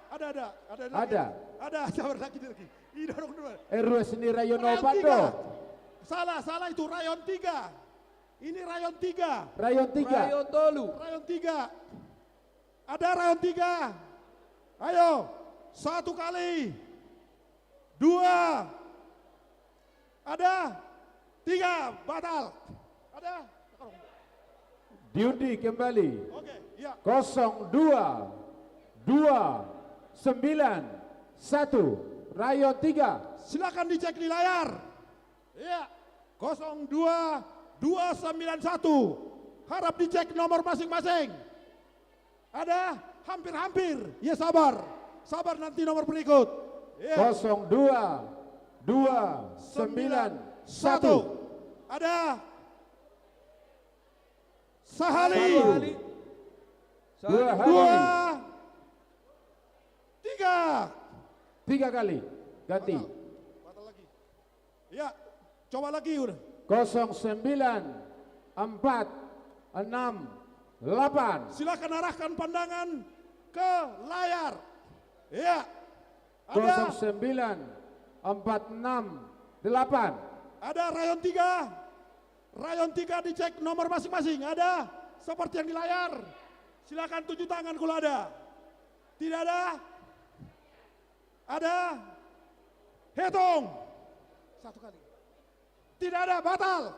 Ada, ada. Ada lagi. Ada. Ada, sabar lagi, lagi. Ini dong dua. Eh, ruas ni Rayon opat do. Rayon tiga. Salah, salah itu Rayon tiga. Ini Rayon tiga. Rayon tiga. Rayon tolu. Rayon tiga. Ada Rayon tiga? Ayo. Satu kali. Dua. Ada? Tiga, batal. Ada? Diundi kembali. Oke, iya. Kosong dua, dua, sembilan, satu, Rayon tiga. Silakan dicek di layar. Iya. Kosong dua, dua sembilan satu. Harap dicek nomor masing-masing. Ada hampir-hampir. Ya, sabar. Sabar, nanti nomor berikut. Ya. Kosong dua, dua sembilan satu. Ada. Sahali. Satu. Sahali. Dua hali. Dua. Tiga. Tiga kali. Ganti. Batal. Batal lagi. Ya, coba lagi udah. Kosong sembilan, empat, enam, delapan. Silakan arahkan pandangan ke layar. Ya. Ada. Kosong sembilan, empat, enam, delapan. Ada Rayon tiga? Rayon tiga dicek nomor masing-masing. Ada seperti yang di layar? Silakan tunjuk tangan kalau ada. Tidak ada? Ada? Hitung. Satu kali. Tidak ada, batal.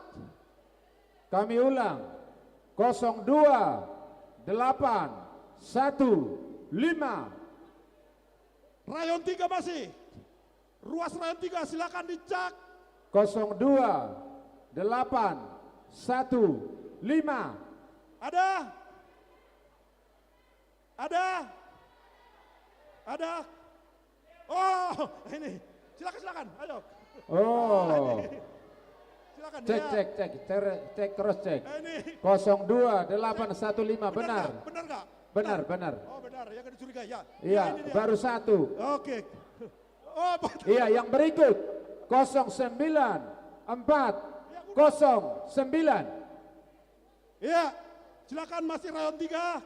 Kami ulang. Kosong dua, delapan, satu, lima. Rayon tiga masih. Ruas Rayon tiga, silakan dicek. Kosong dua, delapan, satu, lima. Ada? Ada? Ada? Oh, ini. Silakan, silakan. Ayo. Oh. Ah, ini. Silakan. Cek, ya. Cek, cek. Cek, cek, cross check. Eh, ini. Kosong dua delapan satu lima, benar? Benar nggak? Benar nggak? Benar, benar. Oh, benar. Yang dicurigai, ya. Iya, ya, ini dia. Baru satu. Oke. Oh, betul. Iya, yang berikut. Kosong sembilan empat kosong sembilan. Iya, silakan, masih Rayon tiga.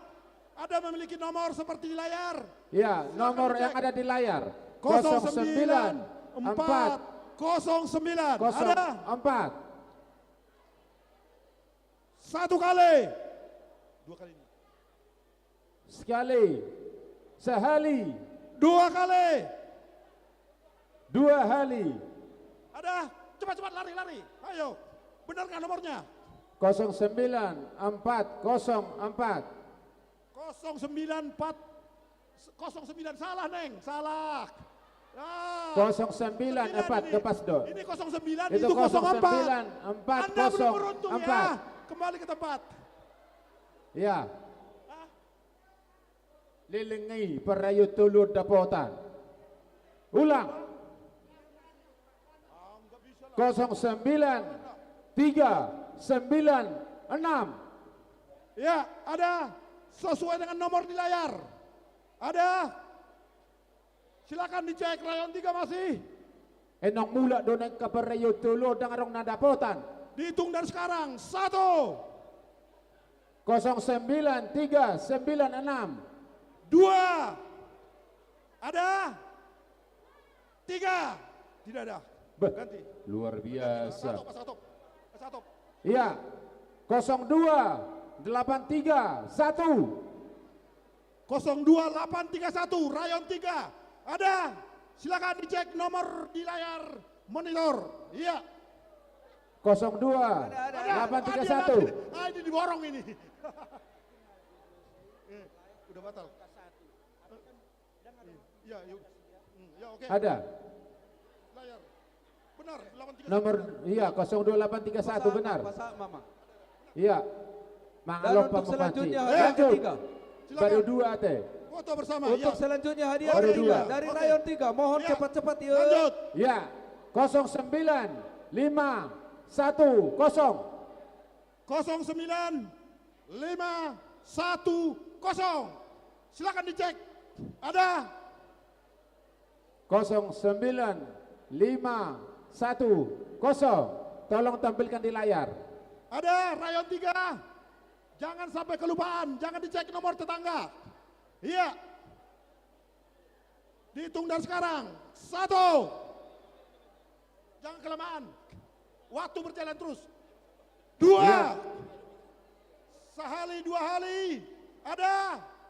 Ada memiliki nomor seperti di layar. Iya, silakan nomor dicek. Yang ada di layar. Kosong sembilan empat Kosong sembilan. Kosong empat. Ada. Satu kali. Dua kali ini. Sekali. Sehali. Dua kali. Dua hali. Ada. Cepat, cepat, lari, lari. Ayo. Benar nggak nomornya? Kosong sembilan empat kosong empat. Kosong sembilan empat, kosong sembilan, salah, Neng, salah. Ya. Kosong sembilan empat, ini, lepas do. Ini kosong sembilan, itu kosong empat. Kosong sembilan empat kosong empat. Anda belum beruntung, ya. Kembali ke tempat. Ya. Hah? Leleng i, parayot tolu dapotan. Ulang. Kosong sembilan tiga sembilan enam. Ya, ada sesuai dengan nomor di layar. Ada. Silakan dicek, rayon tiga masih. Enong mulak do nangkin parayot tolu, ndang adong na dapotan. Dihitung dari sekarang. Satu. Kosong sembilan tiga sembilan enam. Dua. Ada? Tiga. Tidak ada. Beh, ganti. Luar biasa. Satu, Pak Satop. Pak Satop. Iya. Kosong dua delapan tiga satu. Kosong dua delapan tiga satu, rayon tiga. Ada? Silakan dicek nomor di layar monitor. Iya. Kosong dua delapan tiga satu. Ada, ada, ada. Ah, ini diborong ini. Eh, udah batal. Iya, iya. Hmm, ya, oke. Ada. Layar. Benar, delapan tiga satu. Nomor, iya, kosong dua delapan tiga satu, benar. Masa, mama. Iya. Dan untuk selanjutnya, hadiah ketiga. Lanjut. Silakan. Baru dua, te. Foto bersama, ya. Untuk selanjutnya, hadiah ketiga dari rayon tiga. Oke. Mohon cepat-cepat, ya. Lanjut. Ya. Kosong sembilan lima satu kosong. Kosong sembilan lima satu kosong. Silakan dicek. Ada? Kosong sembilan lima satu kosong. Tolong tampilkan di layar. Ada, rayon tiga. Jangan sampai kelupaan. Jangan dicek nomor tetangga. Iya. Dihitung dari sekarang. Satu. Jangan kelamaan. Waktu berjalan terus. Dua. Iya. Sehali, dua kali. Ada?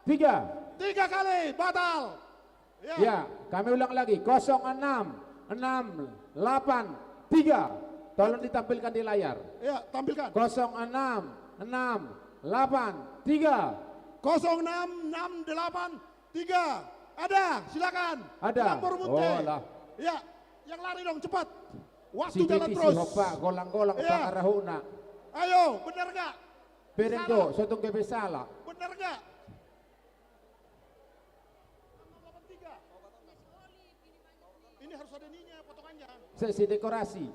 Tiga. Tiga kali. Batal. Ya. Ya, kami ulang lagi. Kosong enam enam delapan tiga. Tolong ditampilkan di layar. Ya, tampilkan. Kosong enam enam delapan tiga. Kosong enam enam delapan tiga. Ada, silakan. Ada. Nomor munte. Oh, lah. Ya, yang lari dong, cepat. Waktu jalan terus. Si Titi, si Hopa, golang-golang, ya. Pangarahutna. Ayo, benar nggak? Bereng jo, so tung gabe sala. Benar nggak? Ini harus ada ininya, potongannya. Saya si dekorasi.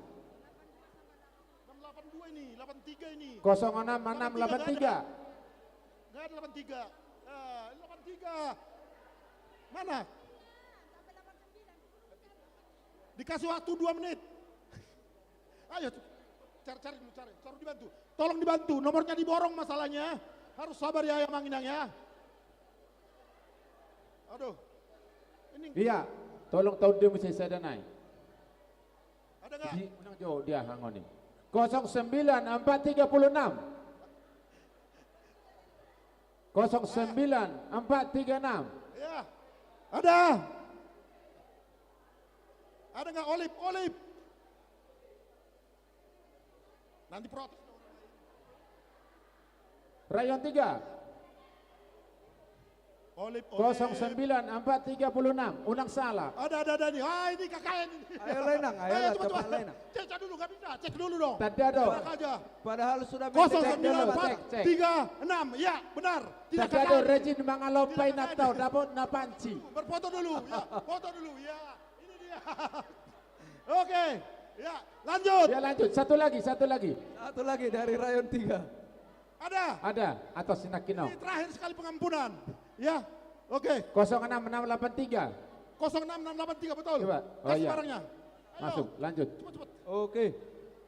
Enam delapan dua ini, delapan tiga ini. Kosong enam enam delapan tiga. Nggak ada delapan tiga. Ah, delapan tiga. Mana? Dikasih waktu dua menit. Ayo, cari, cari dulu, cari. Harus dibantu. Tolong dibantu. Nomornya diborong masalahnya. Harus sabar ya, Amang Inang ya. Aduh. Ini. Iya, tolong taon dia mesti sada nai. Ada nggak? Di, menang jauh dia, hangon ini. Kosong sembilan empat tiga puluh enam. Kosong sembilan empat tiga enam. Iya. Ada. Ada nggak Olip? Olip. Nanti protes. Rayon tiga. Olip, Olip. Kosong sembilan empat tiga puluh enam. Unang sala. Ada, ada, ada nih. Ah, ini K K N ini. Ayo, Lenang, ayo, ayo, lah, coba, coba, coba. Lenang. Cek, cek dulu, nggak bisa. Cek dulu dong. Tanda dong. Tenang aja. Padahal sudah. Kosong sembilan empat tiga enam. Cek, cek, cek. Iya, benar. Tidak K K N. Tanda dong, rejin mangalompai. Tidak K K N. Natau, dapot na panci. Berfoto dulu, ya. Foto dulu, ya. Ini dia. Oke, ya, lanjut. Ya, lanjut. Satu lagi, satu lagi. Satu lagi dari rayon tiga. Ada? Ada, atas si Nakino. Ini terakhir sekali pengampunan. Ya, oke. Kosong enam enam delapan tiga. Kosong enam enam delapan tiga, betul. Coba. Oh, iya. Kasih barangnya. Ayo. Masuk, lanjut. Cepat, cepat. Oke.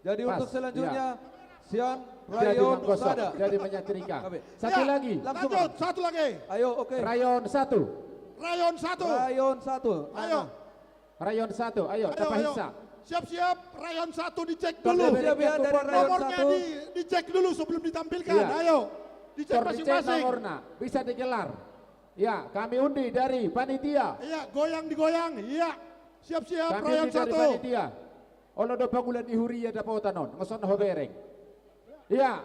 Jadi pas, untuk selanjutnya, iya. Sian, jadi rayon sada. Jadi menyetrika. Oke. Satu lagi. Ya, langsung. Lanjut, satu lagi. Ayo, oke. Rayon satu. Rayon satu. Rayon satu. Ayo. Mana? Rayon satu, ayo, ayo, dapat ayo. Hisa. Siap-siap, rayon satu dicek dulu. Siap, ya, dari rayon satu. Nomornya di, dicek dulu sebelum ditampilkan. Iya. Ayo, dicek masing-masing. Nomornya bisa digelar. Ya, kami undi dari panitia. Iya, goyang digoyang. Iya. Siap-siap, rayon satu. Kami undi dari panitia. Olo do pangula ni huria dapotan on, ngeson ho bereng. Iya.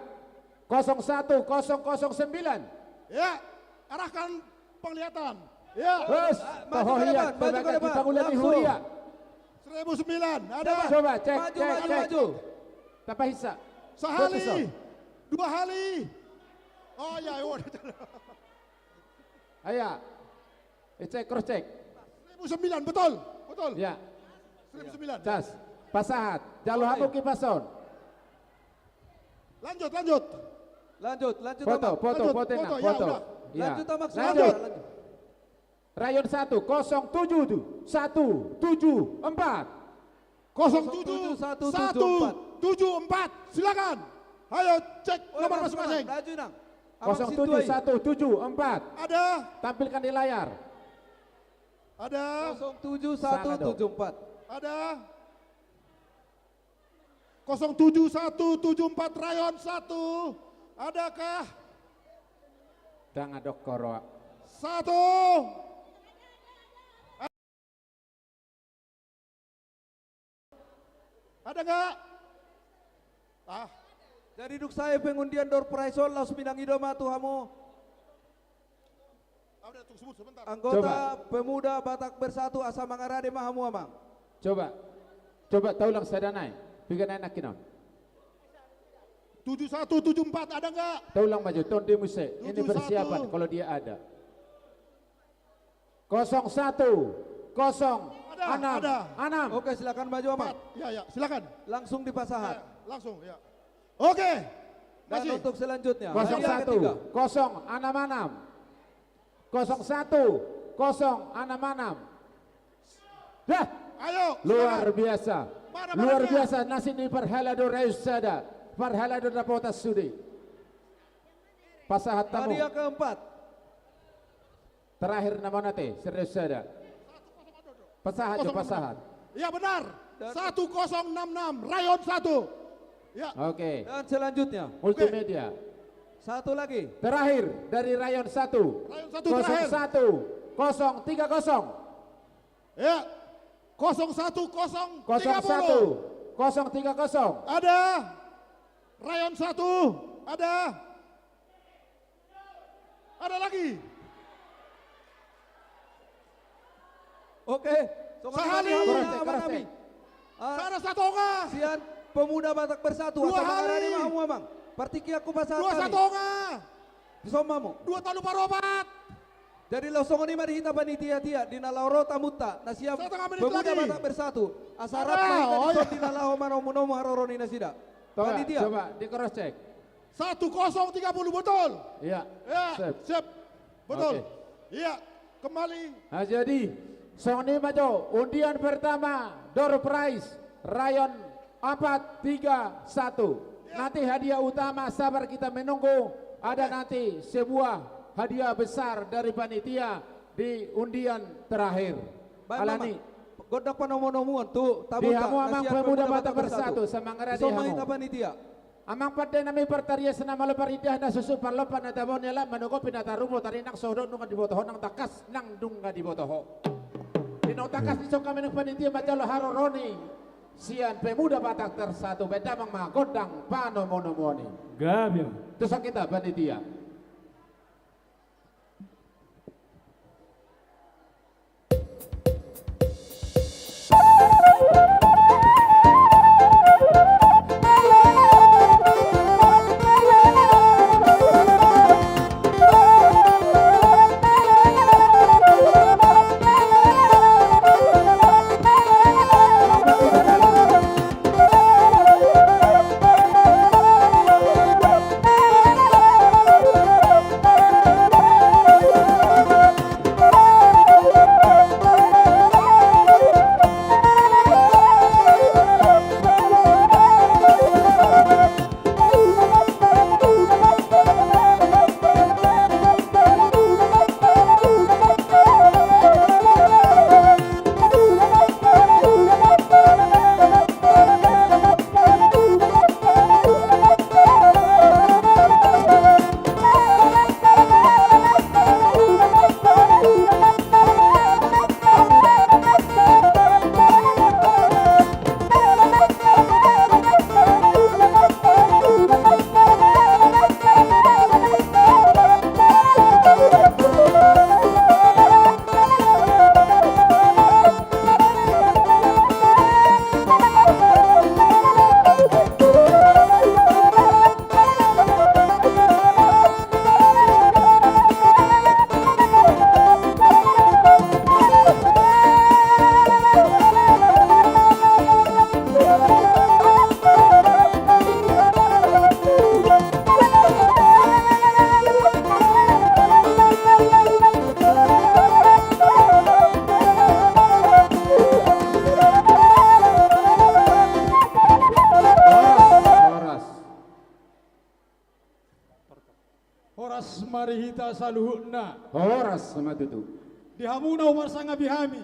Kosong satu, kosong kosong sembilan. Iya. Arahkan penglihatan. Iya. Bos, toho ia, maju ke depan, maju ke depan. Langsung. Pangula ni huria. Seribu sembilan, ada. Coba, cek, cek, cek. Maju, maju, maju. Tapahisa. Sahali. Dua hali. Oh, iya, iya. Ayo. Eh, cek, cross check. Seribu sembilan, betul, betul. Ya. Seribu sembilan. Cas. Pasahat. Jalo hamu kipas on. Lanjut, lanjut. Lanjut, lanjut, foto, Amang. Foto, lanjut, foto, foto, ya, foto. Udah. Ya. Lanjut, Amang, lanjut. Lanjut. Rayon satu, kosong tujuh tujuh, satu tujuh empat. Kosong tujuh satu tujuh empat. Silakan. Ayo, cek nomor masing-masing. Laju, Nang. Kosong tujuh satu tujuh empat. Ada. Tampilkan di layar. Ada. Kosong tujuh satu tujuh empat. Ada. Kosong tujuh satu tujuh empat, rayon satu. Adakah? Dang adong koroa. Satu. Ada nggak? Ah. Jadi dung sae pengundian door prize on, laos pinangido ma tu hamu. Anggota Pemuda Batak Bersatu, asa mangarade ma hamu, Amang. Coba. Coba taulang sada nai. Piga nai nangkin on. Tujuh satu tujuh empat, ada nggak? Taulang maju, tondi muse. Ini persiapan, kalau dia ada. Kosong satu, kosong enam, enam. Oke, silakan maju, Amang. Empat. Ya, ya, silakan. Langsung dipasahat. Ya, langsung, ya. Oke. Dan untuk selanjutnya, hadiah ketiga. Kosong satu, kosong enam enam. Kosong satu, kosong enam enam. Dah. Ayo, silakan. Luar biasa. Mana, mana dia? Luar biasa, nasib ni parhalado rayon sada. Parhalado dapotan sude. Pasahat hamu. Hadiah keempat. Terakhir nama nate, serius sada. Pasahat jo, pasahat. Ya, benar. Satu kosong enam enam, rayon satu. Ya. Oke. Dan selanjutnya. Multimedia. Satu lagi. Terakhir dari rayon satu. Rayon satu terakhir. Kosong satu kosong tiga kosong. Ya. Kosong satu kosong tiga puluh. Kosong satu kosong tiga kosong. Ada. Rayon satu. Ada. Ada lagi. Oke, songon i ma. Sahali. Keras, keras, keras. Ah, sada satonga. Sian Pemuda Batak Bersatu. Dua hali. Asa mangarade ma hamu, Amang. Partingkian hupasahat hami. Dua satonga. Dison ma hamu. Dua tolu parupat. Jadi laos songon i ma di hita panitia, di na laho ro tamunta na sian Pemuda Batak Bersatu. Setengah menit lagi. Asa rap ma hita dison di na laho manomu-nomu haroro ni nasida. Panitia. Coba, coba di cross check. Satu kosong tiga puluh, betul? Iya. Ya, sip. Sip. Betul. Oke. Iya, kembali. Nah, jadi, songon i ma jo, undian pertama, door prize, rayon empat tiga satu. Iya. Nanti hadiah utama, sabar kita menunggu, ada nanti sebuah hadiah besar dari panitia di undian terakhir. Baik, Amang. Alani. Gondang panomu-nomuon tu tamunta. Di hamu, Amang, Pemuda Batak Bersatu, asa mangarade hamu. Dison ma hita panitia. Amang pande nami, partarias na malo, parindahan na suksuk, parlompan na tabo ni halak, manogot pe na tarlumobi, tarinang so hudok nunga diboto ho, nang tangkas nang nunga diboto ho. Di naung tangkas dison hami nang panitia manjalo haroro ni sian Pemuda Batak Bersatu, baen damang ma gondang panomu-nomuon i. Gabe. Tuson hita panitia. hita saluhutna. Horas ma tutu. Di hamu na huparsangapi hami,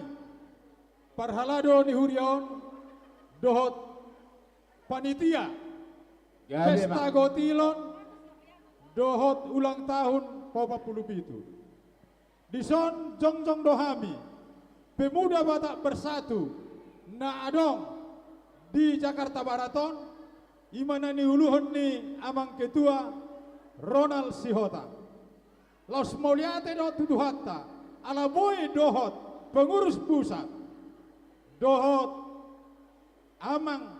parhalado ni huria on, dohot panitia, gabe pesta ma, gotilon, dohot ulang tahun paopat pulu pitu. Dison jongjong do hami, Pemuda Batak Bersatu, na adong di Jakarta Barat on, i ma na niuluhon ni Amang Ketua Ronald Sihotang. Laos mauliate do tu Tuhanta, ala boi dohot pengurus pusat, dohot Amang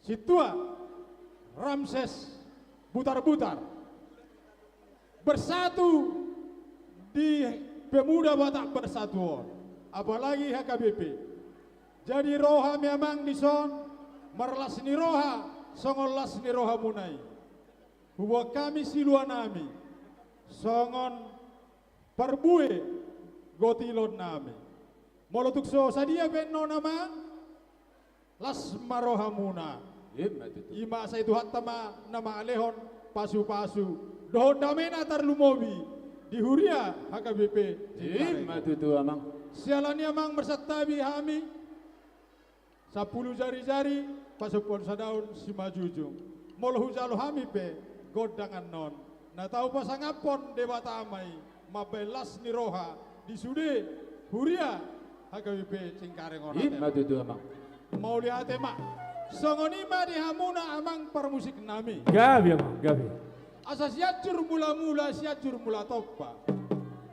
Sintua Ramses Butarbutar, bersatu di Pemuda Batak Bersatu on, apalagi H K B P. Jadi ro hami amang dison, marlas ni roha, songon las ni rohamuna i. Huboan hami siluanami, songon parbue gotilonnami. Molo tung so sadia pe annon amang, las ma rohamuna. Ima tutu. Ima sai Tuhanta ma na mangalehon pasupasu dohot damena tarlumobi di huria H K B P Cingkareng. Ima tutu amang. Siala ni i amang marsantabi hami. Sampulu jarijari, pasombuhon sadaon simanjujung. Molo hujalo hami pe gondang annon, na tau pasangaphon Debata ma i, mambahen las ni roha di sude huria H K B P Cingkareng on. Ima tutu amang. Mauliate ma. Songon i ma di hamuna amang parmusiknami. Gabe amang, gabe. Asa Sianjur Mulamula, Sianjur Mulatompa.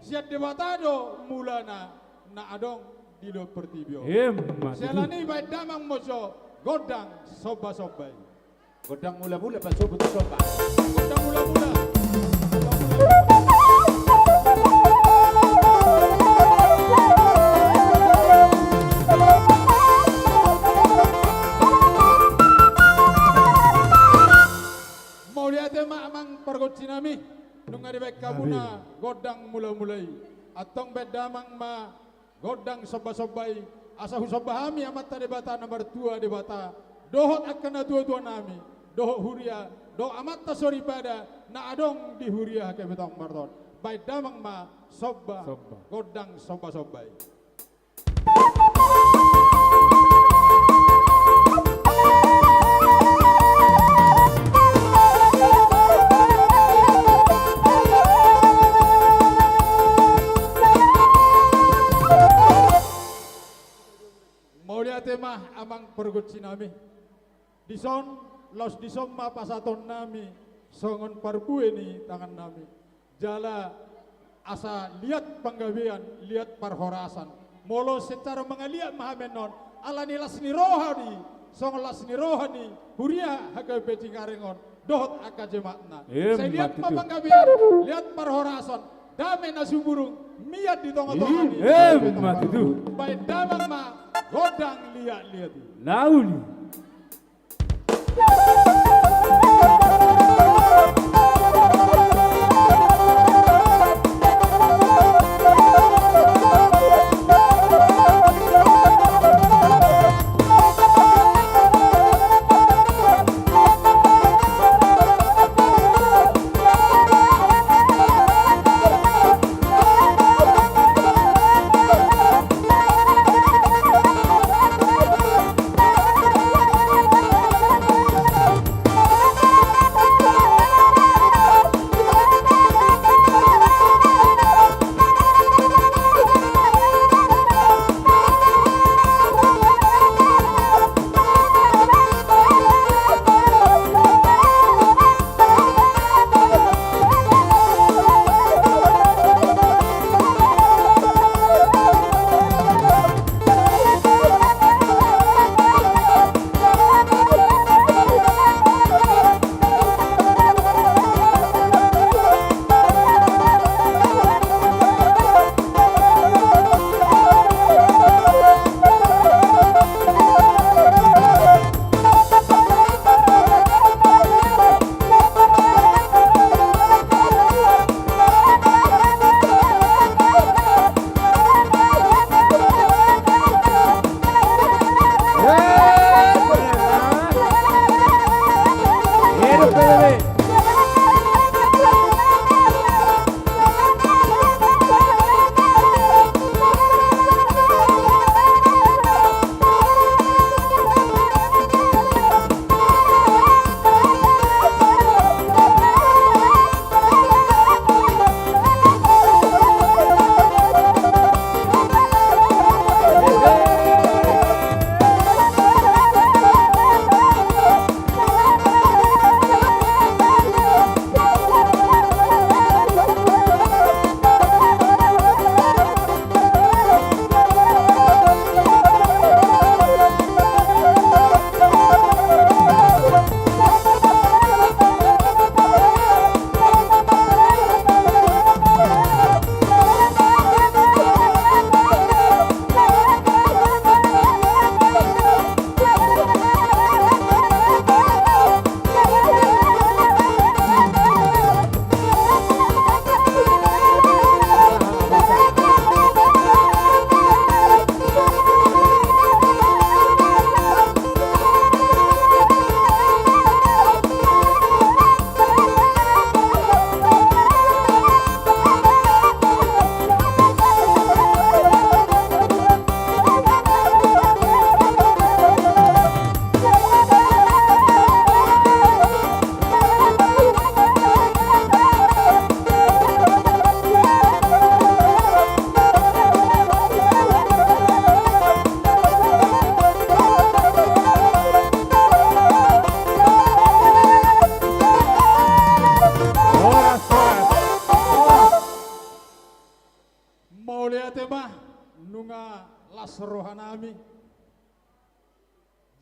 Sian Debata do mulana na adong di portibi on. Ima tutu. Siala ni i bahen damang ma jo gondang sombasomba i. Gondang mulamula pasobut somba. Gondang mulamula. Mauliate ma amang pargonsinami. Nunga dibahen hamuna gondang mulamula i. Antong bahen damang ma gondang sombasomba i, asa husomba hami Amanta Debata na martua Debata, dohot angka natuatuanami, dohot huria, dohot amanta soripada na adong di huria H K B P Tongtong Marton. Bahen damang ma somba, somba, gondang sombasomba i. Mauliate ma amang pargonsinami. Dison, laos dison ma pasahatonnami songon parbue ni tangannami. Jala asa liat panggabean, liat parhorasan. Molo secara mangaliat ma hami annon, ala ni las ni roha ni, songon las ni roha ni huria H K B P Cingkareng on dohot angka jemaatna. Sai liat ma panggabean, liat parhorasan, dame na sumurung mian di tongatonga ni. Ima tutu. Bahen damang ma gondang liatliat i. Nauli.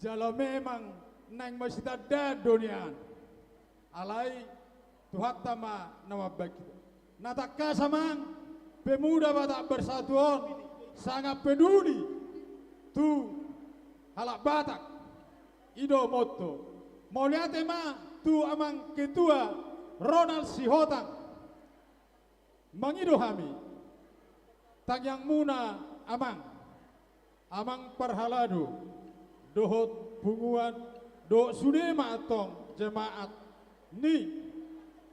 Jala memang naeng masitandaan do nian. Alai Tuhanta ma na mambahen hita. Na tangkas amang, Pemuda Batak Bersatu on sangat peduli tu halak Batak. I do motto. Mauliate ma tu amang ketua Ronald Sihotang. Mangido hami tangiangmuna amang, amang parhalado, dohot punguan, dohot sude ma antong jemaat ni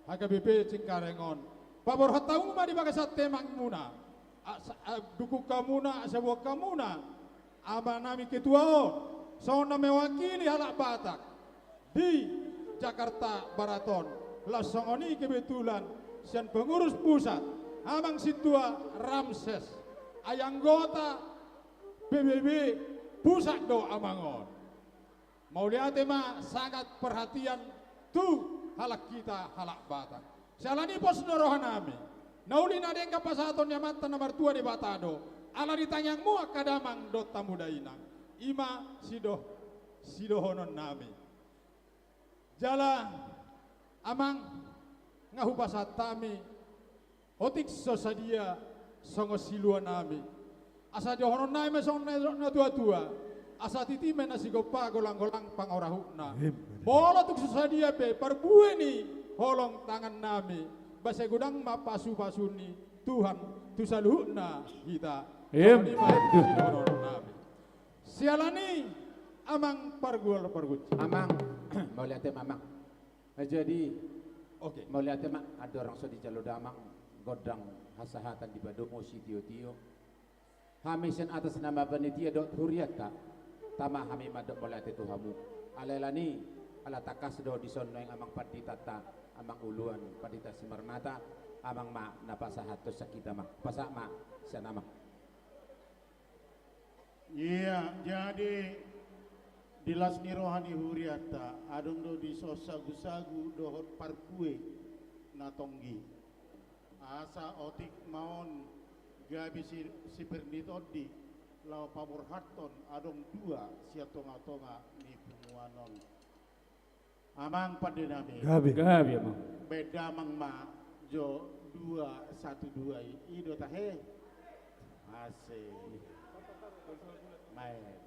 H K B P Cengkareng on. Paborhat hamu ma di bagasan hemangmuna, asa, a, dukung hamuna, asa boan hamuna amanami ketua on songon na mewakili halak Batak di Jakarta Barat on. Laos songon i kebetulan sian pengurus pusat, amang sintua Ramses, ai anggota P B B pusat do amang on. Mauliate ma, sangat perhatian tu halak hita halak Batak. Siala ni i pos do rohanami, na uli na denggan pasahaton ni Amanta na martua Debata do, ala ni tangiangmu angka damang dohot hamu dainang. I ma sido-, sidohononnami. Jala amang, nga hupasahat hami otik so sadia songon siluanami. Asa dohononnami ma songon na, na tuatua, asa titi ma na sigompa, golanggolang pangorahutna. Emma. Molo tung so sadia pe parbue ni holong tangannami, ba sai godang ma pasupasu ni Tuhan tu saluhutna hita. Emma. Songon i ma sidohononnami. Siala ni i amang pargual pargonsi. Amang, mauliate ma amang. Nah, jadi, oke, mauliate ma, andorang so dijalo damang gondang hasahatan, dipadomu sitiotio, hami sian atas nama panitia dohot hurianta, tama hami mandok mauliate tu hamu. Alai ala ni i, ala tangkas do dison nuaeng amang panditanta, amang uluan pandita Simarmata, amang ma na pasahathon sian hita ma. Pasahat ma sian amang. Ia, jadi di las ni roha ni hurianta, adong do dison sagusagu dohot parbue na tonggi. Asa otik ma on gabe si, sipir ni tondi laho paborhathon adong dua sian tongatonga ni punguan on. Amang pandenami. Gabe. Gabe, amang. Baen damang ma jo dua satu dua i. I do tahe. Asik. Maen.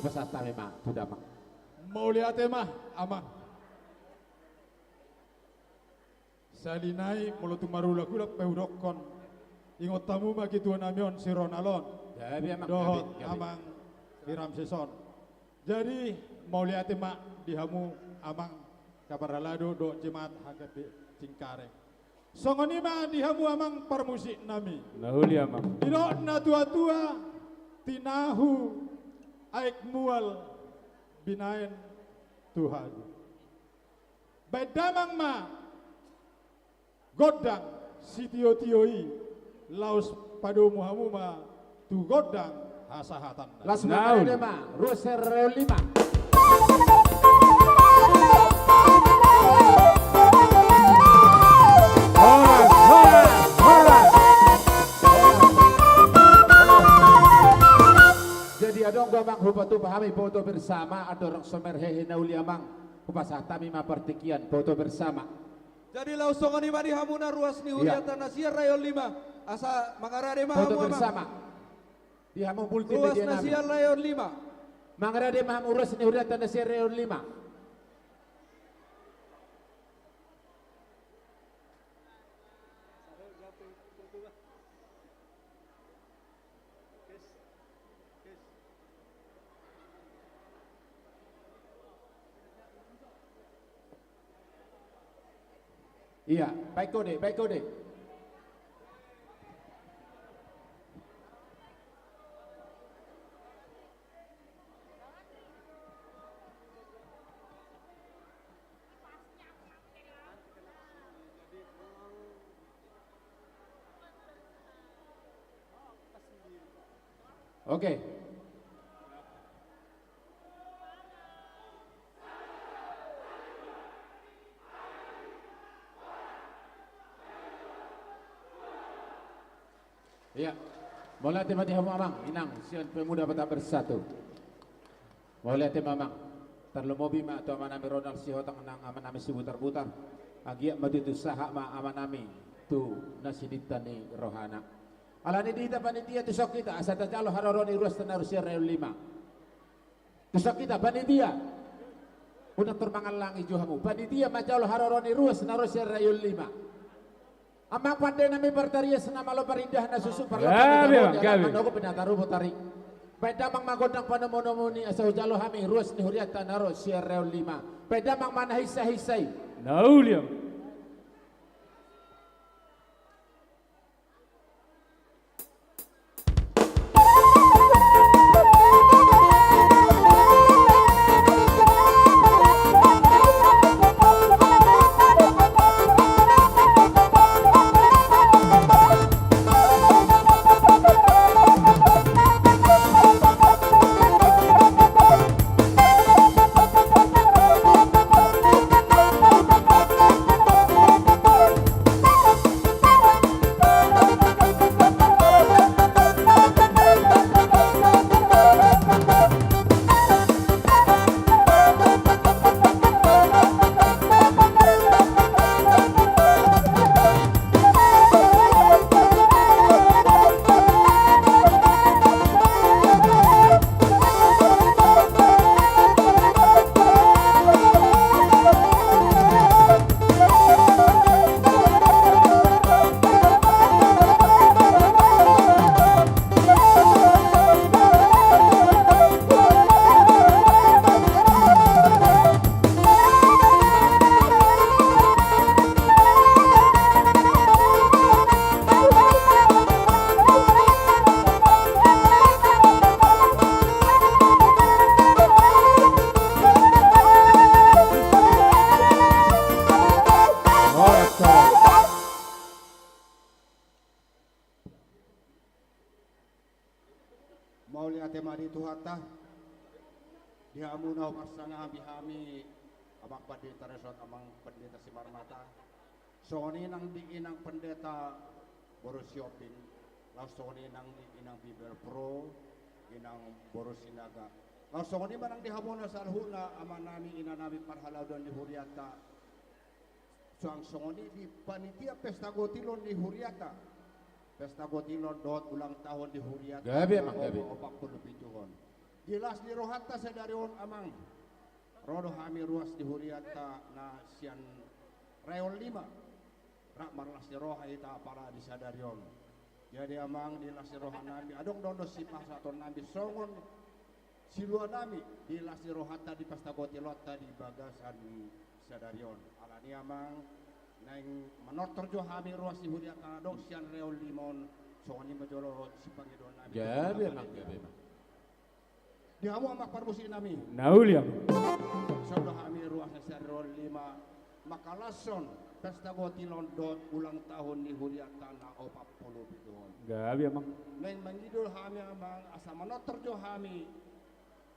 Hupasahat hami ma tu damang. Mauliate ma, amang. Sahali nai molo tung marulak-ulak pe hudokkon, ingot hamu ma ketua nami on si Ronald on. Gabe, amang, dohot gabe, gabe. Amang Ramses on. Jadi, mauliate ma di hamu amang parhalado dohot jemaat H K B P Cengkareng. Songon i ma di hamu amang parmusik nami. Na uli, amang. Didok na tuatua, tinahu aek mual binaen tu hagu. Baen damang ma gondang sitiotio i, laos padomu hamu ma tu gondang hasahatan. Las, mangarade ma, ruas ni hurianta na lima. Horas, horas, horas. Jadi adong do amang hupatupa hami foto bersama, andorang so marhehe na uli amang. Hupasahat hami ma partingkian foto bersama. Jadi laos songon i ma di hamuna ruas ni hurianta na sian Rayon lima. Asa mangarade ma hamu, amang. Foto bersama. Di hamu multimedia nami. Ruas na sian Rayon lima. Mangarade ma hamu ruas ni hurianta na sian Rayon lima. Iya, baen kode, baen kode. Oke. Iya. Mauliate ma di hamu amang, inang, sian Pemuda Batak Bersatu. Mauliate ma amang. Tarlumobi ma tu amanami Ronald Sihotang nang amanami Sibutarbutar. Anggiat ma tutu sahat ma amanami tu na sininta ni rohana. Alani i di hita panitia, tuson hita asa tajalo haroro ni ruas na ro sian Rayon Lima. Tuson hita panitia. Unang tor mangallangi jo hamu. Panitia manjalo haroro ni ruas na ro sian Rayon Lima. Amang pandenami partarias na malo parindah na susu parlompan ni tabo, gabe, gabe. Manogo pinataru botari. Baen damang ma gondang panomunomuni asa hujalo hami ruas ni hurianta na ro sian Rayon Lima. Baen damang ma na hinsahinsa i. Na uli am. Mauliate ma di Tuhanta. Di hamu na hupasangapi hami, Amang Pandita Resort, Amang Pandita Simarmata. Songon i nang di inang Pandita boru Sihombing, laos songon i nang di inang Bibelvrouw, inang boru Sinaga. Laos songon i ma nang di hamuna saluhutna amanami inanami parhalado ni hurianta. Suang songon i di panitia pesta gotilon ni hurianta. Pesta gotilon dohot ulang tahun ni hurianta. Gabe, Amang, gabe. Opat pulu pitu on. Di las ni rohanta sadari on, Amang. Ro do hami ruas ni hurianta na sian Rayon Lima. Rap marlas ni roha hita apala di sadari on. Jadi, Amang, di las ni rohanami, adong do on do sipasahatonnami songon siluanami di las ni rohanta di pesta gotilonta di bagasan sadari on. Alani i, Amang, naeng manortor jo hami ruas ni hurianta na adong sian Rayon Lima on, songon i ma jolo sipangidoannami. Gabe, Amang, gabe, Amang. Di hamu, Amang parmusiknami. Na uli, Amang. Songon hami ruas na sian Rayon Lima, mangkalashon pesta gotilon dohot ulang tahun ni hurianta na opat pulu pitu on. Gabe, Amang. Naeng mangido hami, Amang, asa manortor jo hami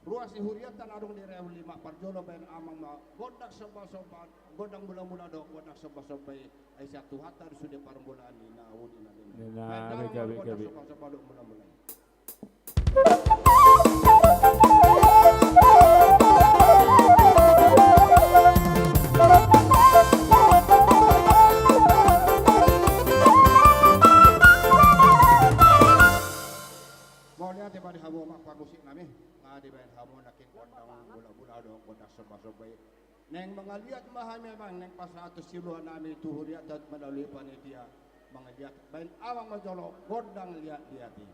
ruas ni hurianta na adong di Rayon Lima. Parjolo baen Amang ma gondang sombasomba, gondang mulamula dohot gondang sombasomba i, ai sian Tuhanta do sude parmulaan ni na uli na leleng. Baen damang ma gondang sombasomba dohot mulamula i. Mauliate ma di hamu, Amang parmusiknami. Nga dibaen hamu nangkin gondang mulamula dohot gondang sombasomba i. Naeng mangaliat ma hami, Amang, naeng pasahat tu siluanami tu hurianta melalui panitia. Mangaliat, baen Amang ma jolo gondang liatliat i.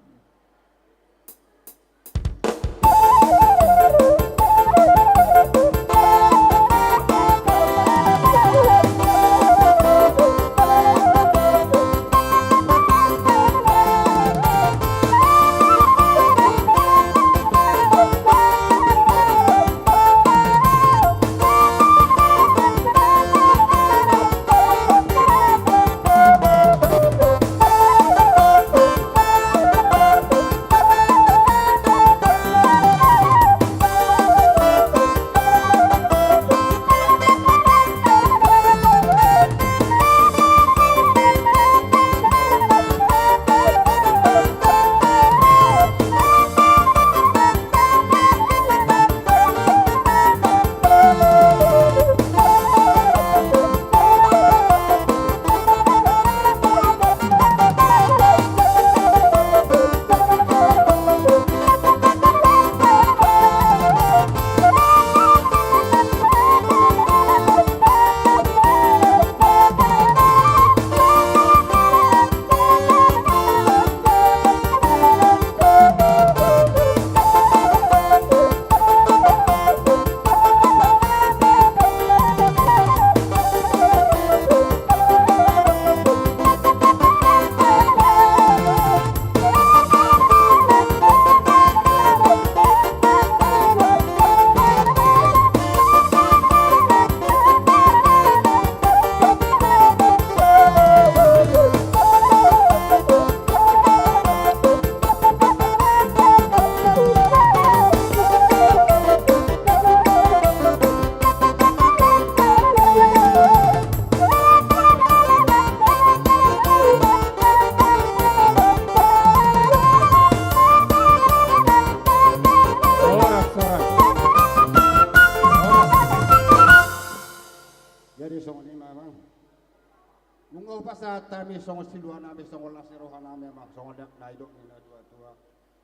Nunga hupasahat hami songon silua nami, songon las ni roha nami, amang, songon na nidok ni na tua-tua.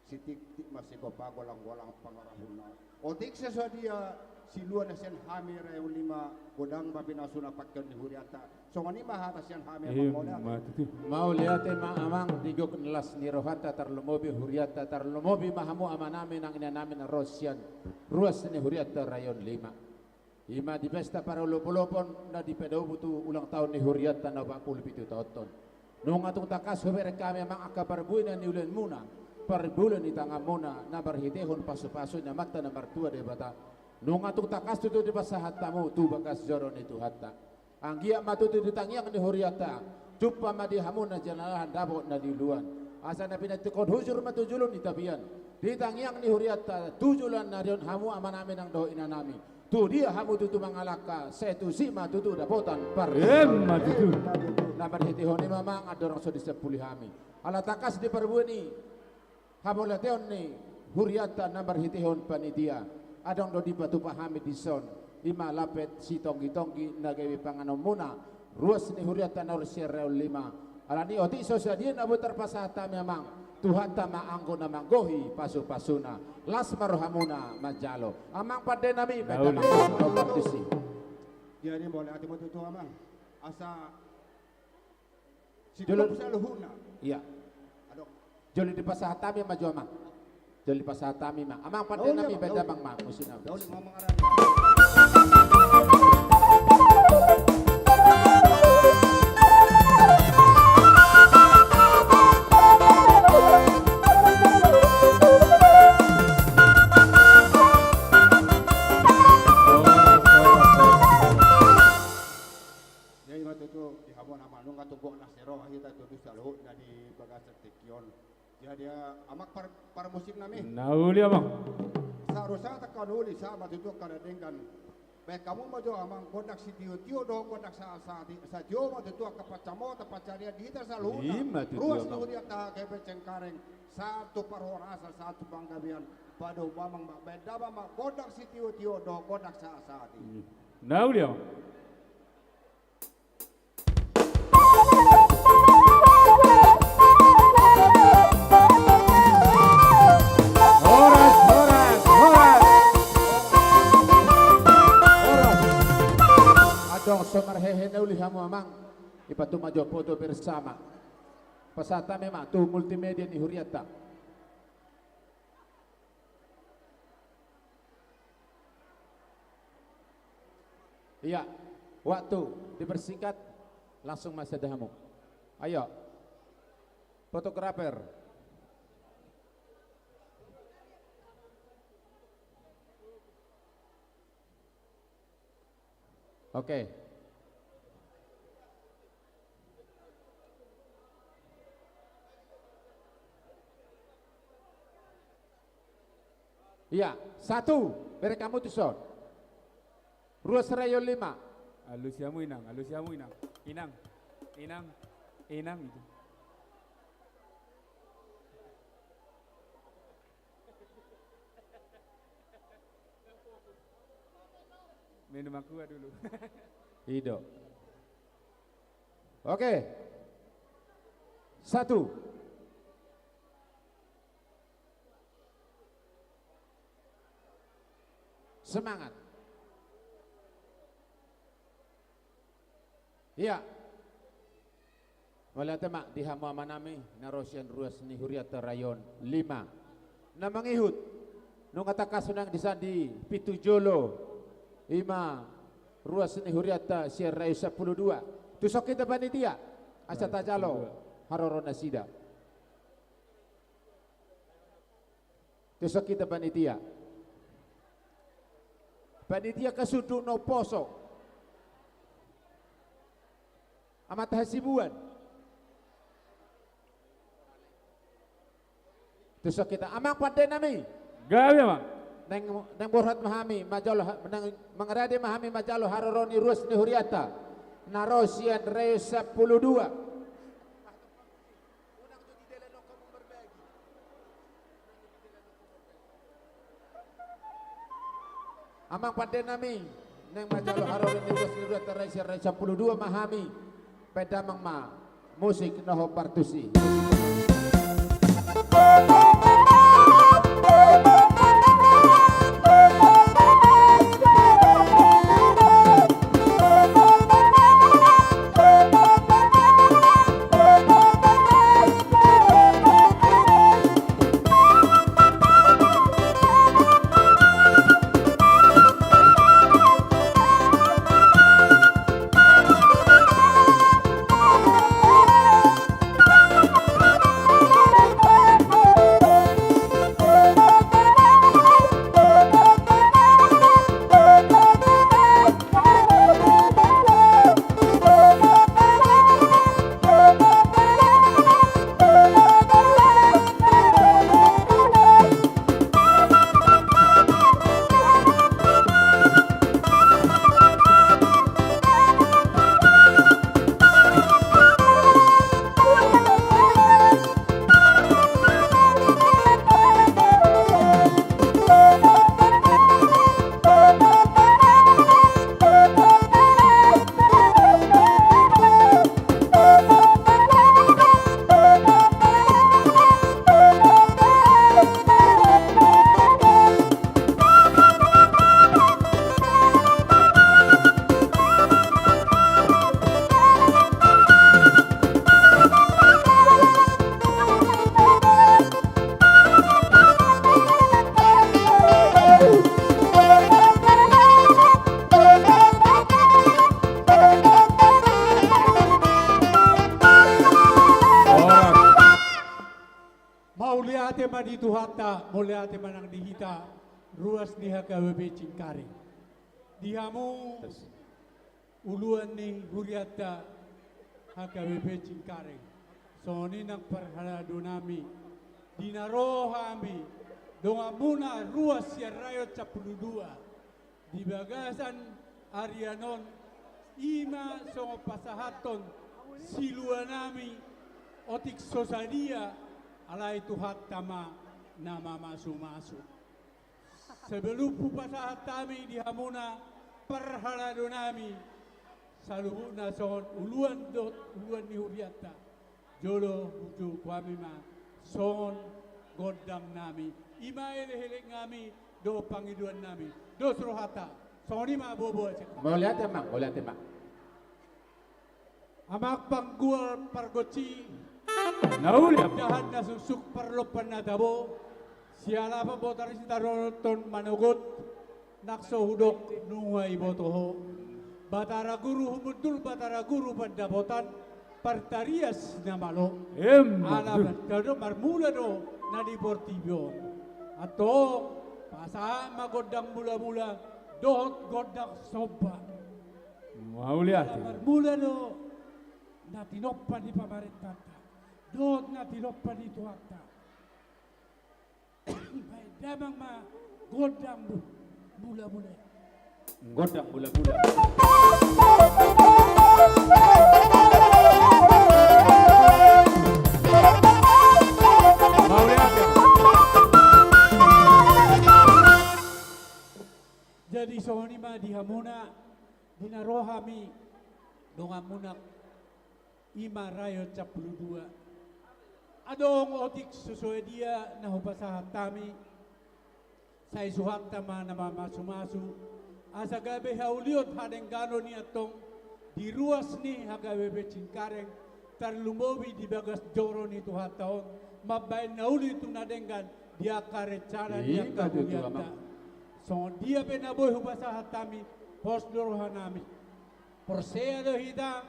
Sitiktik ma sigompa, golang-golang pangarahutna. Otik so sadia silua na sian hami Rayon Lima, godang ma pinasuna pangkeon ni hurianta. Songon i ma hata sian hami, amang. Mauliate ma, amang, di gok ni las ni rohanta, tarlumobi hurianta, tarlumobi ma hamu amanami nang inanami na ro sian ruas ni hurianta Rayon Lima. I ma di pesta parolopolopon na dipadabu tu ulang taon ni hurianta na opat pulu pitu taonhon. Nunga tung tangkas hubereng hami, amang, angka parbue na niulinmuna, parbue na nitangamuna, na marhitehon pasupasu ni Amanta na martua Debata. Nunga tung tangkas tutu dipasahat hamu tu bagas joro ni Tuhanta. Anggiat ma tutu di tangiang ni hurianta, jumpa ma di hamu na jinalahan dapot na niuluan. Asa na pinantikhon hujur ma tu julu ni tapian. Di tangiang ni hurianta, tu joloan ni ari on, hamu amanami nang dohot inanami. Tu dia hamu tutu mangalangka, sai tusi ma tutu dapotan par. Emma tutu. Na marhitehon i ma, amang, andorang so disempuli hami. Ala tangkas di parbue ni hamauliateon ni hurianta na marhitehon panitia, adong do dipatupa hami dison, i ma lape sitonggi-tonggi na gabe panganonmuna ruas ni hurianta na ro sian Rayon Lima. Alani i, otik so sadia na boi tarpasahat hami, amang, Tuhanta ma anggo na manggohi pasupasuna. Las ma rohamuna manjalo. Amang pandenami, baen damang ma tusi. Jadi, mauliate ma tutu, amang. Asa Jolo. Saluhutna. Iya. Adong. Jolo dipasahat hami ma jo, amang. Jolo dipasahat hami ma. Amang pandenami, baen damang ma musik na. Jadi, ma tutu di hamu, amang, nunga tung gok las ni roha hita tutu saluhutna di bagasan tingki on. Jadi, amang par-, parmusik nami. Na uli, amang. Sahat tu sahat angka na uli, sahat ma tutu angka na denggan. Baen hamu ma jo, amang, gondang sitiotio dohot gondang sa-, sa-, satio ma tutu angka pansamotan pansarian di hita saluhutna. I ma tutu, amang. Ruas ni hurianta H K B Cengkareng, sahat tu parhorasan, sahat tu panggabean. Pado ma, amang, ma, baen damang ma gondang sitiotio dohot gondang sa-, satio. Na uli, amang. Horas, horas, horas. Horas. Adong so marhehe na uli hamu, amang. Ipatupa ma jo foto bersama. Pasahat hami ma tu multimedia ni hurianta. Iya, waktu dipersingkat, langsung ma sada hamu. Ayo. Fotografer. Oke. Iya, satu, bereng hamu tuson. Ruas Rayon Lima. Alusi hamu, inang, alusi hamu, inang. Inang, inang, inang, itu. Minum aqua dulu. I do. Oke. Satu. Semangat. Iya. Mauliate ma di hamu amanami na ro sian ruas ni hurianta Rayon Lima. Na mangihut, nunga tangkas unang disandi pintu jolo, i ma ruas ni hurianta sian Rayon Sampulu Dua. Tuson hita panitia, asa tajalo haroro nasida. Tuson hita panitia. Panitia Kasunduk na umposo. Amanta Hasibuan. Tuson hita, amang pandenami. Gabe, amang. Naeng, naeng borhat ma hami, manjalo ha-, naeng mangarade ma hami manjalo haroro ni ruas ni hurianta. Na ro sian Rayon Sampulu Dua. Amang pandenami, naeng manjalo haroro ni ruas ni hurianta Rayon Sampulu Dua ma hami. Baen damang ma musik na hombar tusi. Mauliate ma di Tuhanta, mauliate ma nang di hita, ruas ni H K B P Cengkareng. Di hamu, uluan ni hurianta H K B P Cengkareng, songon i nang parhalado nami, di na ro hami, donganmuna ruas sian Raion sampulu dua, di bagasan arian on, i ma songon pasahathon silua nami, otik so sadia, alai Tuhanta ma na mamasumasu. Sebelum hupasahat hami di hamuna parhalado nami, saluhutna songon uluan dohot uluan ni hurianta, jolo hujou hami ma songon gondang nami, i ma elekelek nami dohot pangidoan nami. Dos rohanta, songon i ma boa-boa. Mauliate ma, mauliate ma. Amang panggual pargonsi, na uli, Amang. Dahan na suksuk parlompan na tabo, sialapan botari sitaronon manogot, nang so hudok nunga iboto ho. Batara Guru humundul, Batara Guru pandapotan, partarias na malo. Emma tutu. Ala marmula do na di portibi on. Antong, pasahat ma gondang mula-mula dohot gondang somba. Mauliate. Ala marmula do na tinompa ni pamarentanta dohot na tinompa ni Tuhanta. Baen damang ma gondang mu-, mula-mula. Gondang mula-mula. Mauliate. Jadi songon i ma di hamuna, di na ro hami, donganmuna, i ma Raion sampulu dua. Adong otik so sadia na hupasahat hami, sai Tuhanta ma na mamasumasu, asa gabe haulion hadengganon i antong di ruas ni H K B P Cengkareng, tarlumobi di bagas joro ni Tuhanta on, mambaen na uli tu na denggan di angka rencana ni angka hurianta. Songon dia pe na boi hupasahat hami, pos do roha nami. Porsea do hita,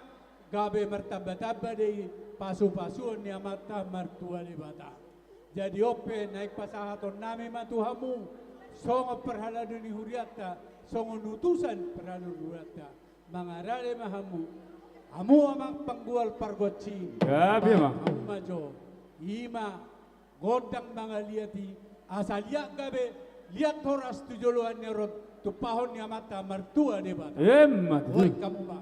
gabe martamba-tamba do i pasu-pasuon ni Amanta Martua Debata. Jadi on pe naeng pasahaton nami ma tu hamu, songon parhalado ni hurianta, songon utusan parhalado ni hurianta. Mangarade ma hamu, hamu amang panggual pargonsi. Gabe ma. Hamu ma jo, i ma gondang mangaliat i, asa liat gabe, liat horas tu joloan ni ari on, tumpahon ni Amanta Martua Debata. Emma tutu. Oi, hamu ma.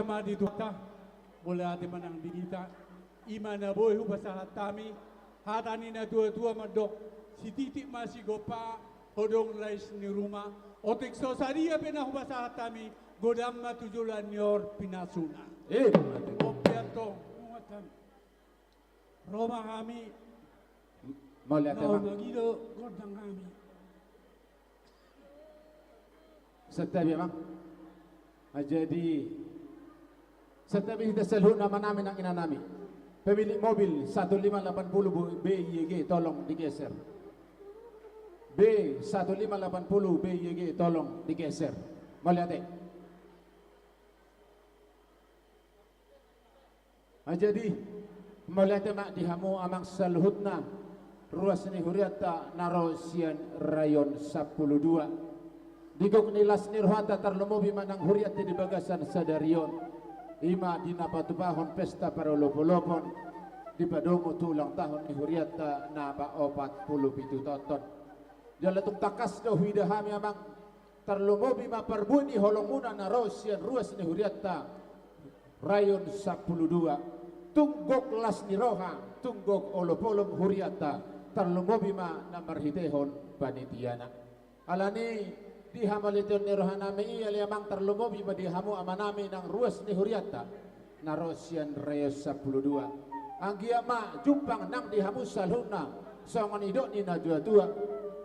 ma di Tuhanta, mauliate ma nang di hita. I ma na boi hupasahat hami, hata ni na tua-tua mandok, sititik ma sigompa, hodong lais ni ruma, otik so sadia pe na hupasahat hami, godang ma tu joloan ni on pinasuna. Eh, mauliate. Ope antong, nunga hami. Ro ma hami. Mauliate, Amang. Mangido gondang hami. Santabi, Amang. Nah, jadi, santabi hita saluhutna, amanami nang inanami. Pemilik mobil satu lima delapan puluh B Y G, tolong digeser. B satu lima delapan puluh B Y G, tolong digeser. Mauliate. Ah, jadi, mauliate ma di hamu amang saluhutna, ruas ni hurianta na ro sian Rayon Sampulu Dua. Di gok ni las ni rohanta tarlumobi ma nang hurianta di bagasan sadari on. I ma di na patupahon pesta parolopolopon, dipadomu tu ulang tahun ni hurianta na paopat pulu pitu taon on. Jala tung tangkas do huida hami, Amang, tarlumobi ma parbue ni holongmuna na ro sian ruas ni hurianta Rayon Sampulu Dua. Tung gok las ni roha, tung gok olopolop hurianta, tarlumobi ma na marhitehon panitiana. Alani, di hamauliateon ni rohanami i, ale Amang, tarlumobi ma di hamu amanami nang ruas ni hurianta na ro sian Rayon Sampulu Dua. Anggiat ma jumpang nang di hamu saluhutna songon nidok ni na tua-tua.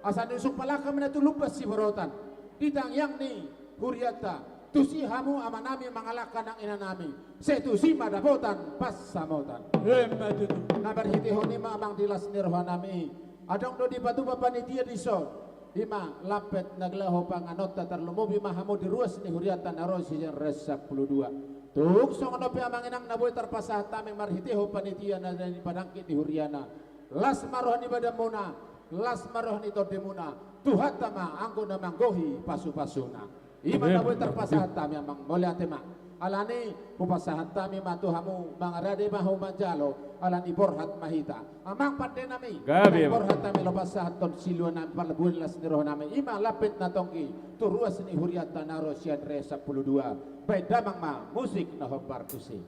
Asa niusung palangka ma na tu lumbas siborotan, di tangiang ni hurianta, tusi hamu amanami mangalangka nang inanami, sai tusi ma dapotan pansamotan. Emma tutu. Na marhitehon i ma, Amang, di las ni rohanami i. Adong do dipatupa panitia dison. I ma lampet na laho panganonta, tarlumobi ma hamu di ruas ni hurianta na ro sian Rayon Sampulu Dua. Tung songon on pe, Amang, Inang, na boi tarpasahat hami marhitehon panitia na nipadangkit ni huriana. Las ma roha ni badanmuna, las ma roha ni tondimuna. Tuhanta ma anggo na manggohi pasupasuna. I ma na boi tarpasahat hami, Amang. Mauliate ma. Alani, hupasahat hami ma tu hamu, mangarade ma hamu manjalo, alani borhat ma hita. Amang pandenami, gabe, Amang. Borhat hami laho pasahathon siluanami, parbue las ni rohanami. I ma lampet na tonggi tu ruas ni hurianta na ro sian Rayon Sampulu Dua. Baen damang ma musik na hombar tusi.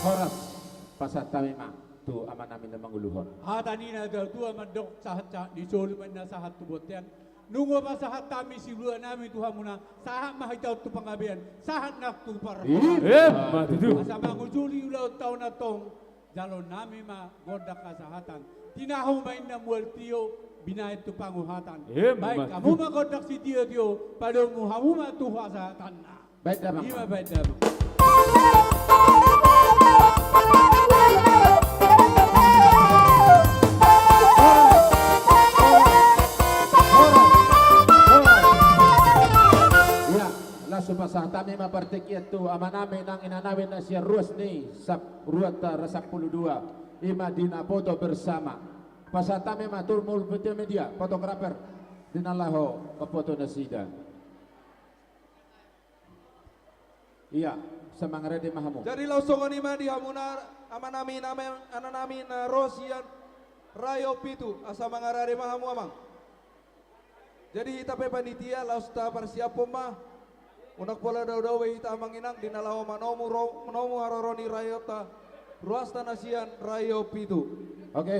Horas, pasahat hami ma tu amanami na manguluhon. Hata ni na tua-tua mandok, sahat-sahat ni solu ma inna sahat tu bontean. Nunga pasahat hami siluanami tu hamuna, sahat ma hita on tu panggabean, sahat nang tu parhorasan. Emma tutu. Asa mangujuli ulaonta on antong, jalonnami ma gondang hasahatan. Tinahu ma inna mual tio, binahen tu panguhatan. Emma tutu. Baen hamu ma gondang sitio-tio, padomu hamu ma tu hasahatanna. Baen damang. I ma, baen damang. Ia, langsung pasahat hami ma partingkian tu amanami nang inanami na sian ruas ni sap-, ruanta Rayon Sampulu Dua. I ma di na foto bersama. Pasahat hami ma tu multimedia, fotografer. Di na laho mamfoto nasida. Ia, asa mangarade ma hamu. Jadi laos songon i ma di hamuna, amanami, inanami, ananami na ro sian Rayon Pitu, asa mangarade ma hamu, Amang. Jadi hita pe panitia, laos taparsiaphon ma. Unang pola dao-dao be hita, Amang Inang, di na laho manomu ro-, manomu haroro ni raionta, ruasta na sian Rayon Pitu. Oke.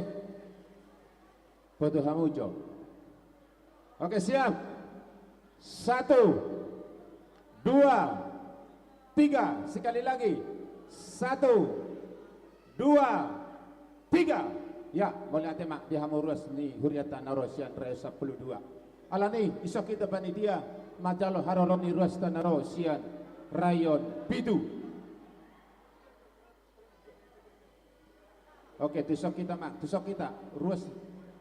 Foto hamu jo. Oke, siap. Satu, dua, tiga. Sekali lagi. Satu, dua, tiga. Ia, mauliate ma di hamu ruas ni hurianta na ro sian Rayon Sampulu Dua. Alani, dison hita panitia manjalo haroro ni ruasta na ro sian Rayon Pitu. Oke, dison hita, Mang, dison hita. Ruas,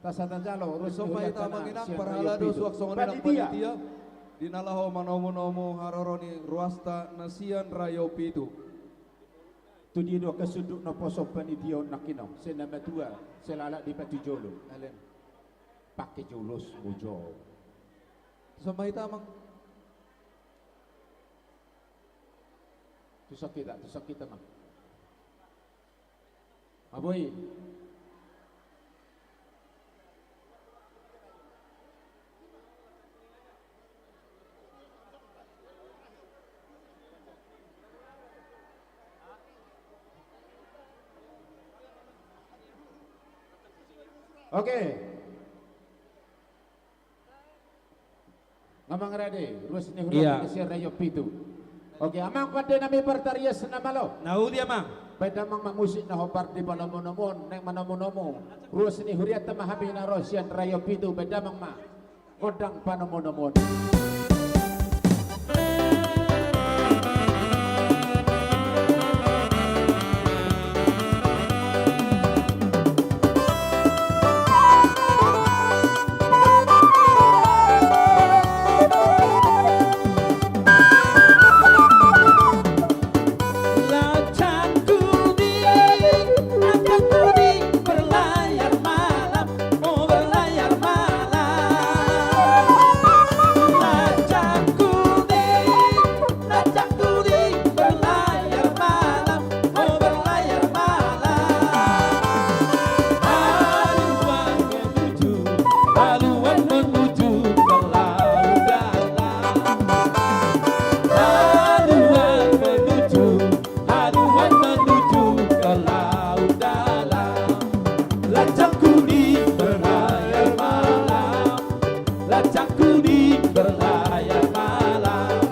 asa tajalo ruas ni hurianta na sian Rayon Pitu. Panitia. Dison ma hita, Amang Inang, parhalado suang songon i nang panitia, di na laho manomu-nomu haroro ni ruasta na sian Rayon Pitu. Tu dia do haha sundut naposo panitia on nangkining on, sai na matua, sai lalap di patujolo. Alai pangke jolo, mujolo. Tuson ma hita, Amang. Tuson hita, tuson hita, Amang. Aboi. Oke. Amang rade, ruas ni huria, iya, na sian Rayon Pitu. Oke, Amang pande nami partarias na malo. Na uli, Amang. Baen damang ma musik na hombar di panomunomu on, naeng manomunomu ruas ni hurianta ma hami na ro sian Rayon Pitu, baen damang ma gondang panomunomu on. Haduan menuju ke laut dalam. Lancang kuning berlayar malam. Lancang kuning berlayar malam.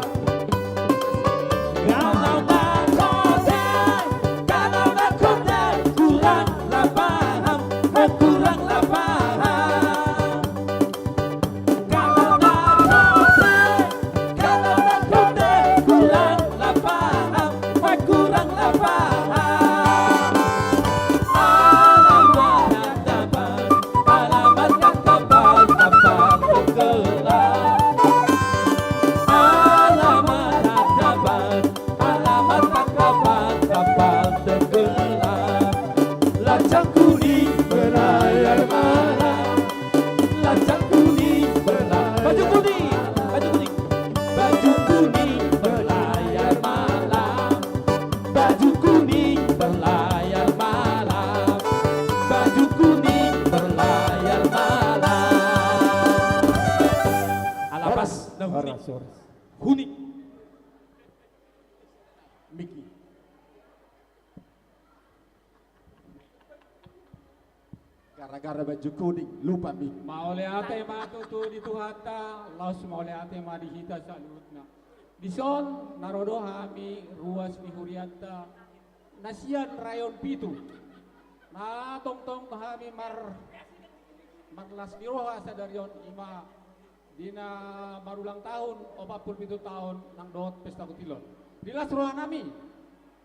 Kalau tak kotor, kalau tak kotor, kuranglah paham, oh, kuranglah paham. Kalau tak kotor, kalau tak kotor, kuranglah paham, wah, kuranglah paham. Alamat Radaban, alamat tangkapan kapal tenggelam. Alamat Radaban, alamat tangkapan kapal tenggelam. Lancang kuning berlayar malam. Lancang kuning berlayar. Baju kuning, baju kuning. Baju kuning berlayar malam. Baju kuning berlayar malam. Baju kuning berlayar malam. Ala pas na hunik. Horas, horas. Hunik. Miki. Gara-gara baju kuning, lupa mik. Mauliate ma tutu di Tuhanta, laos mauliate ma di hita saluhutna. Dison na ro do hami ruas ni hurianta na sian Rayon Pitu. Na tongtong hami mar-, marlas ni roha sadari on, ima di na marulang tahun, opat pulu pitu tahun nang dohot pesta kutil on. Di las rohanami,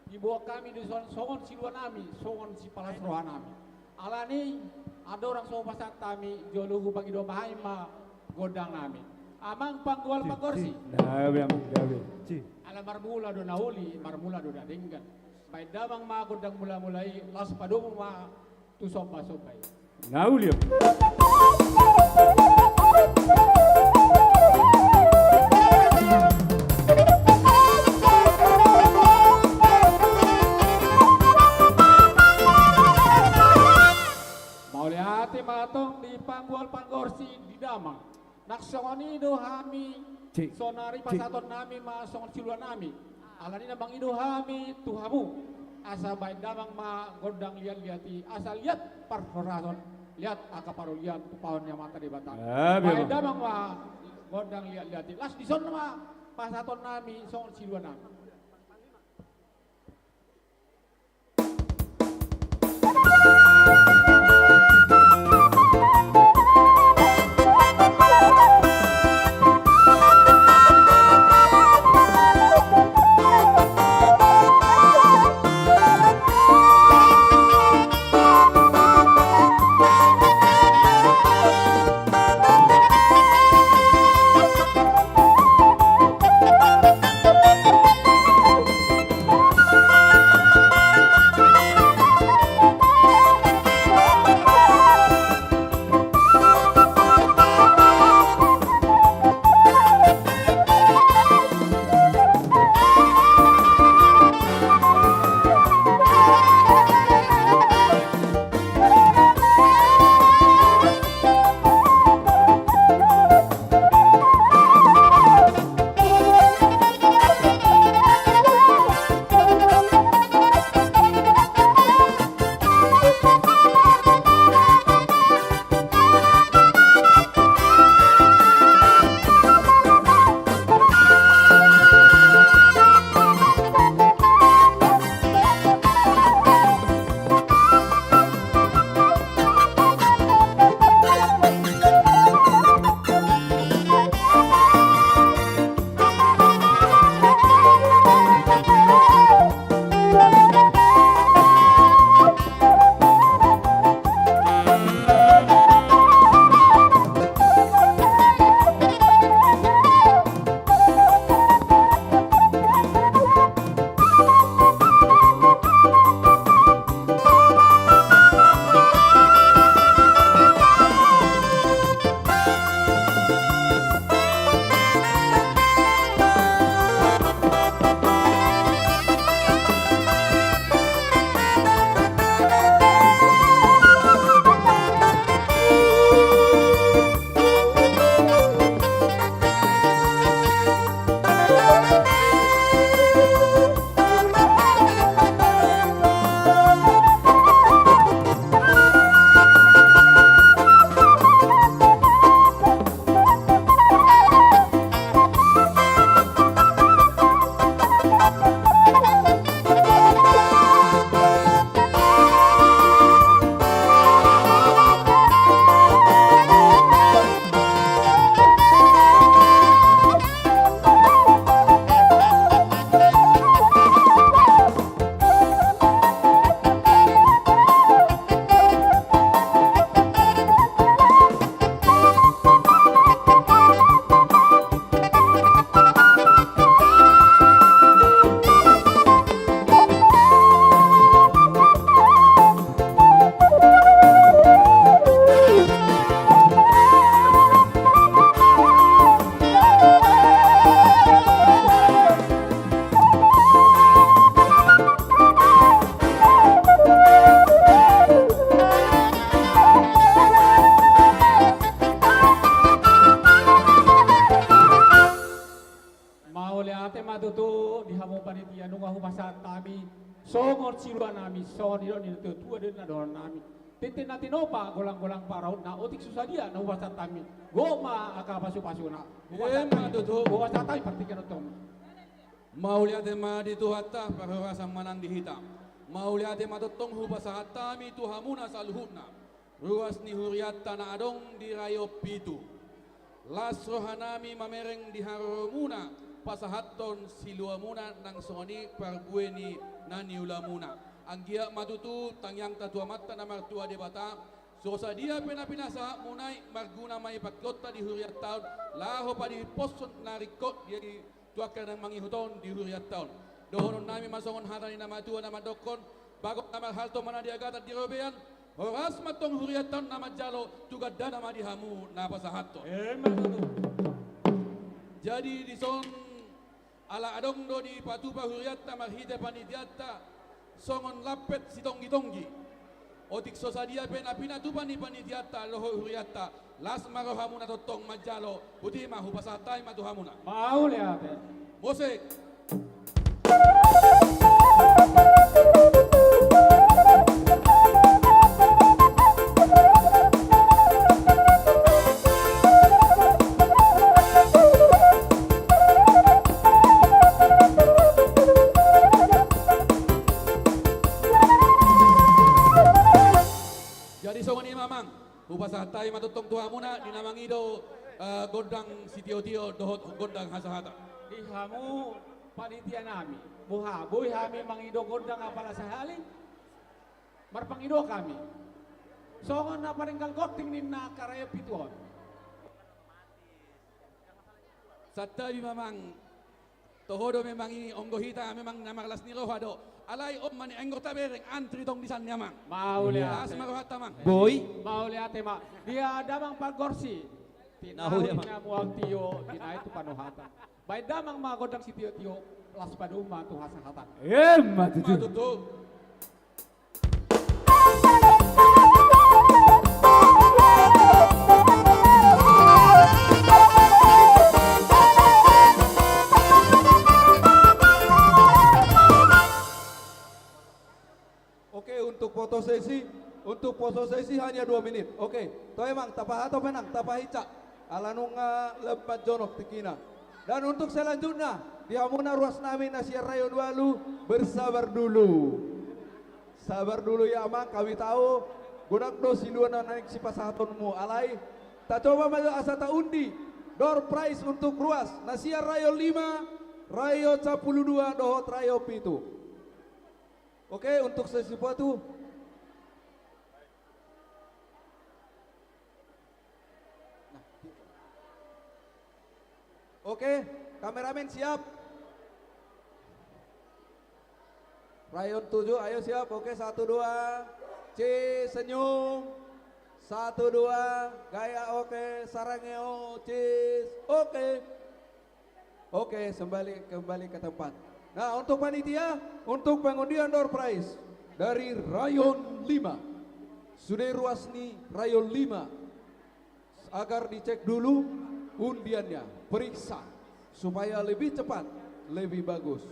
diboan hami dison songon siluanami, songon sipalas rohanami. Alani, andorang so hupasahat hami, jolo hupangido ma hami ma gondangnami. Amang panggual pangorsi. Gabe, Amang, gabe. Ala marmula do na uli, marmula do na denggan. Baen damang ma gondang mulamula i, laos padomu ma tu sombasomba i. Na uli. Mauliate ma tong di panggual pangorsi di damang. Nang songon i do hami, cik, sonari, cik, pasahatonnami ma songon siluanami. Alani na mangido hami tu hamu, asa baen damang ma gondang liatliat i, asa liat parhorason, liat angka parolian tu paon ni Amanta Debata. Ah, baen damang ma gondang liatliat i. Las dison ma pasahatonnami songon siluanami. Mauliate ma tutu di hamu panitia, nunga hupasahat hami songon siluanami, songon nidok ni natuatua do na dohononnami. Tintin na tinopa, golanggolang parahutna, otik so sadia na hupasahat hami, gok ma angka pasupasuna. Hupasahat hami, hupasahat hami partingkian on tu hamu. Mauliate ma di Tuhanta, parhorasan ma nang di hita. Mauliate ma tongtong hupasahat hami tu hamuna saluhutna, ruas ni hurianta na adong di Rayon Pitu. Las rohanami mamereng di haroromuna, pasahathon siluamuna nang songon i parbue ni na niulamuna. Anggiat ma tutu tangiangta tu Amanta na martua Debata, so sadia pe na pinasahatmuna i, marguna ma i pangkeonta di hurianta on, laho padihimposhon na ringkot di tu angka na mangihut on di hurianta on. Dohononnami ma songon hata ni na matua na mandokkon: Bagot na marhalto ma na di agatan di robean, horas ma tong hurianta on na manjalo, tu gandana ma di hamu na pasahathon. Emma tutu. Jadi dison, ala adong do dipatupa hurianta marhite panitianta songon lampet sitonggi-tonggi. Otik so sadia pe na pinatupa ni panitianta dohot hurianta, las ma rohamuna tongtong manjalo. Botima, hupasahat hami ma tu hamuna. Mauliate. Musik. Jadi songon i ma, Amang, hupasahat hami ma tongtong tu hamuna di na mangido, eh, gondang sitiotio dohot gondang hasahatan. Di hamu panitianami, boha, boi hami mangido gondang apala sahali? Marpangido hami. Songon na paringgal gonting ninna angka Rayon Pitu on. Santabi ma, Amang. Toho do memang i, anggo hita memang na marlas ni roha do. Alai on ma ni, anggo tabereng antri tong di san ni Amang. Mauliate. Las ma rohanta, Amang. Boi. Mauliate ma. Dia damang pangorsi. Tinahu, Amang. Tinahu na mual tio, tinahu tu panuhatan. Baen damang ma gondang sitiotio, las padomu ma tu hasahatan. Emma tutu. Emma tutu. Oke, untuk foto sesi, untuk foto sesi hanya dua menit. Oke, toe, Amang, tapahatop pe nang, tapahinsa. Ala nunga lam jonok tingkina. Dan untuk selanjutnya, di hamuna ruasnami na sian Rayon Walu, bersabar dulu. Sabar dulu ya, Amang, kami tahu godang do siluan na naeng sipasahatonmu. Alai, tacoba ma jo asa taundi door prize untuk ruas na sian Rayon lima, Rayon sampulu dua dohot Rayon pitu. Oke, untuk sesi foto. Oke, kameramen siap? Rayon tujuh, ayo siap. Oke, satu, dua. Cis, senyum. Satu, dua. Gaya oke. Sarangeo, cis. Oke. Oke, kembali, kembali ke tempat. Nah, untuk panitia, untuk pengundian door prize dari Rayon lima. Sude ruas ni Rayon lima. Agar dicek dulu undiannya, periksa, supaya lebih cepat, lebih bagus.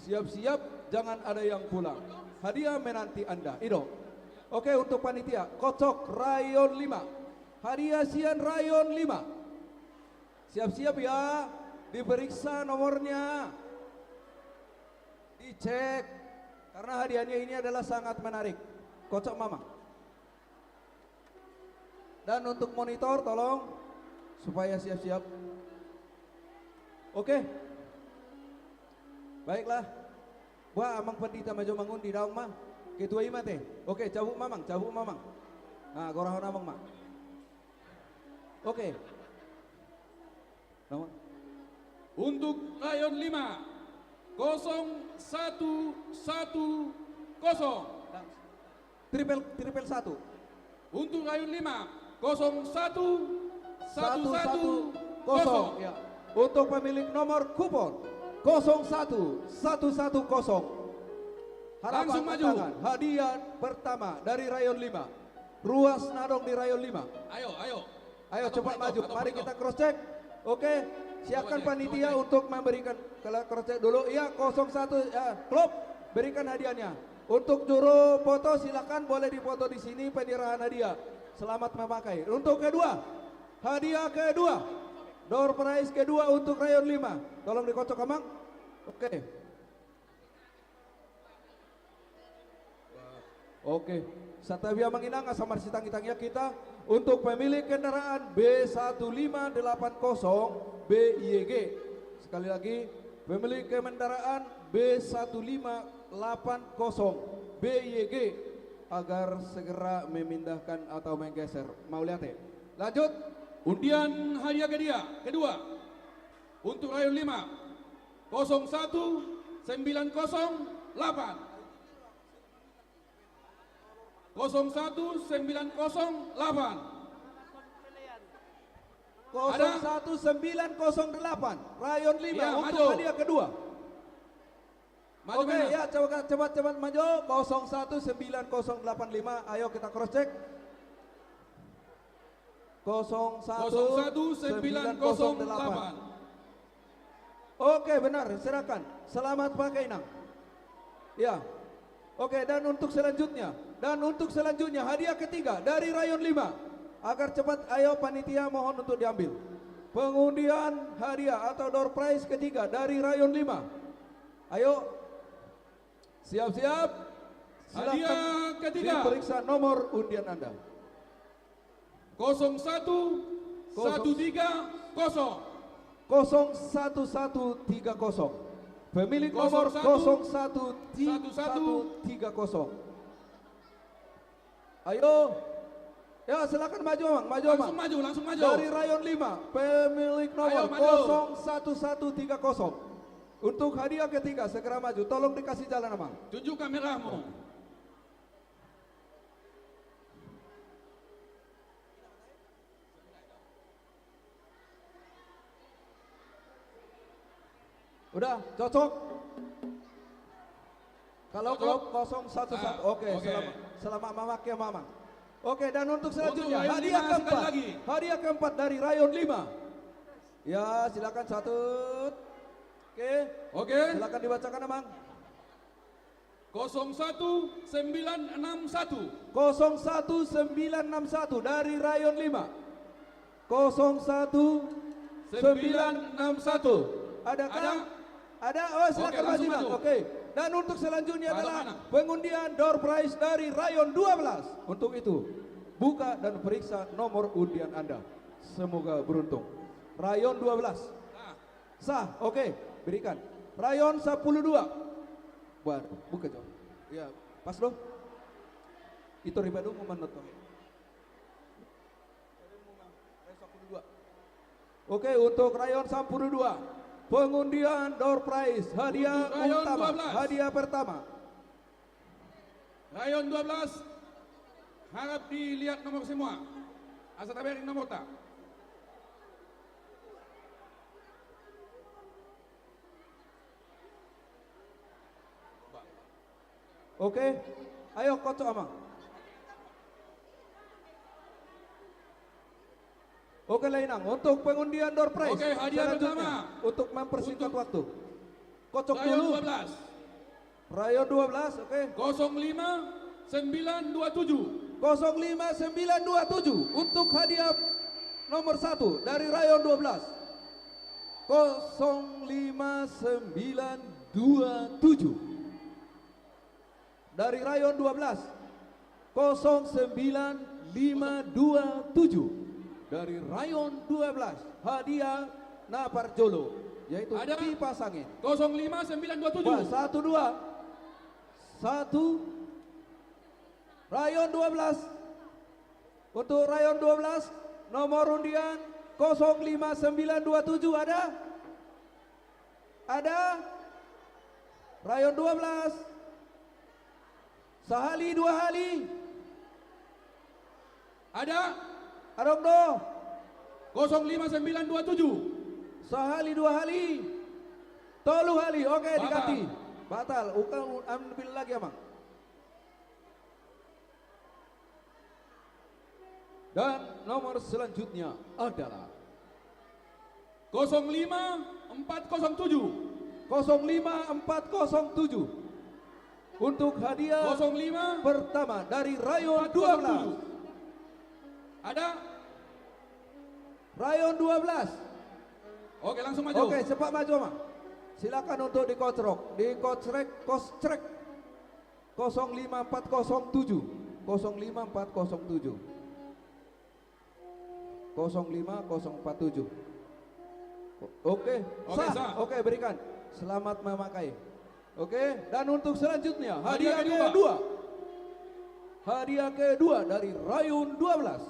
Siap-siap, jangan ada yang pulang. Hadiah menanti Anda. Ido. Oke, untuk panitia, kocok Rayon lima. Hadiah sian Rayon lima. Siap-siap ya, diperiksa nomornya. Dicek. Karena hadiahnya ini adalah sangat menarik. Kocok, Mama. Dan untuk monitor, tolong, supaya siap-siap. Oke. Baiklah. Buat Amang Pandita ma jo mangundi, daong ma. Ketua i ma te. Oke, cabut, Mamang, cabut, Mamang. Nah, gorahon Amang ma. Oke. Nama? Untuk Rayon lima, kosong satu satu kosong. Triple, triple satu. Untuk Rayon lima, kosong satu satu satu kosong. Ya. Untuk pemilik nomor kupon kosong satu satu satu kosong. Harapan, langsung maju. Tantangan, hadiah pertama dari Rayon lima. Ruas na adong di Rayon lima. Ayo, ayo. Ayo, cepat maju. Mari kita cross check. Oke. Silakan panitia untuk memberikan, kalau cross check dulu. Ya, kosong satu, ya, klop, berikan hadiahnya. Untuk juru foto, silakan boleh dipoto di sini, penyerahan hadiah. Selamat memakai. Untuk kedua, hadiah kedua, door prize kedua untuk rayon lima. Tolong dikocok, Amang. Oke. Oke, santabi amang inang, asa marsitangitangian hita untuk pemilik kendaraan B satu lima delapan kosong B Y G. Sekali lagi, pemilik kendaraan B satu lima delapan kosong B Y G agar segera memindahkan atau menggeser. Mauliate. Lanjut. Undian hadiah kedua, kedua untuk rayon lima, kosong satu sembilan kosong delapan. Kosong satu sembilan kosong delapan. Ada? Kosong satu sembilan kosong delapan, rayon lima. Ya, untuk maju. Hadiah kedua. Maju. Oke, mana? Ya, coba, cepat, cepat maju. Kosong satu sembilan kosong delapan lima. Ayo kita cross check. Kosong satu sembilan kosong delapan. Oke, benar, silakan. Selamat pakai, Nang. Ya. Oke, dan untuk selanjutnya, dan untuk selanjutnya, hadiah ketiga dari rayon lima. Agar cepat, ayo panitia, mohon untuk diambil. Pengundian hadiah atau door prize ketiga dari rayon lima. Ayo. Siap-siap. Silakan. Hadiah ketiga. Diperiksa nomor undian Anda. Kosong satu satu tiga kosong. Kosong satu satu tiga kosong. Pemilik nomor kosong satu satu tiga kosong. Ayo. Ya, silakan maju, Amang. Maju, Amang. Langsung maju, langsung maju. Dari rayon lima, pemilik nomor kosong satu satu tiga kosong. Untuk hadiah ketiga, segera maju. Tolong dikasih jalan, Amang. Tunjuk kameramu. Udah, cocok. Kalau klop kosong satu satu. Oke, selamat, selamat memakai, Amang. Oke, dan untuk selanjutnya, hadiah keempat. Hadiah keempat dari rayon lima. Ya, silakan satu. Oke. Oke. Silakan dibacakan, Amang. Kosong satu sembilan enam satu. Kosong satu sembilan enam satu dari rayon lima. Kosong satu sembilan enam satu. Adakah? Ada? Ada? Oh, silakan maju, Bang. Oke. Dan untuk selanjutnya adalah pengundian door prize dari rayon dua belas. Untuk itu, buka dan periksa nomor undian Anda. Semoga beruntung. Rayon dua belas. Sah, oke, berikan. Rayon sampulu dua. Buat, buka, Jo. Ya, pas lo. Itu riba dong, Maman, nonton. Oke, untuk rayon sampulu dua, pengundian door prize, hadiah utama, hadiah pertama. Rayon dua belas, harap dilihat nomor semua. Asa tabereng nomorta. Oke. Ayo, kocok, Amang. Oke, Lainang. Untuk pengundian door prize. Oke, hadiah selanjutnya, pertama. Untuk mempersingkat waktu. Kocok dulu. Rayon dua belas. Rayon dua belas, oke. Kosong lima sembilan dua tujuh. Kosong lima sembilan dua tujuh. Untuk hadiah nomor satu dari rayon dua belas. Kosong lima sembilan dua tujuh. Dari rayon dua belas. Kosong sembilan lima dua tujuh. Dari rayon dua belas. Hadiah na parjolo. Yaitu kipas angin. Kosong lima sembilan dua tujuh. Wah, satu, dua. Satu. Rayon dua belas. Untuk rayon dua belas, nomor undian kosong lima sembilan dua tujuh ada? Ada? Rayon dua belas. Sahali, dua hali. Ada? Adong do? Kosong lima sembilan dua tujuh. Sahali, dua hali. Tolu hali. Oke, diganti. Batal. Uka, ambil lagi, Amang. Dan nomor selanjutnya adalah Kosong lima empat kosong tujuh. Kosong lima empat kosong tujuh. Untuk hadiah kosong lima pertama dari rayon empat kosong tujuh. Dua belas. Ada? Rayon dua belas. Oke, langsung maju. Oke, cepat maju, Ama. Silakan untuk dikocrok, dikocrek, koscrek. Kosong lima empat kosong tujuh. Kosong lima empat kosong tujuh. Kosong lima kosong empat tujuh. Oke, oke, sah. Sah. Oke, berikan. Selamat memakai. Oke, dan untuk selanjutnya, hadiah kedua. Hadiah kedua. Hadiah kedua dari rayon dua belas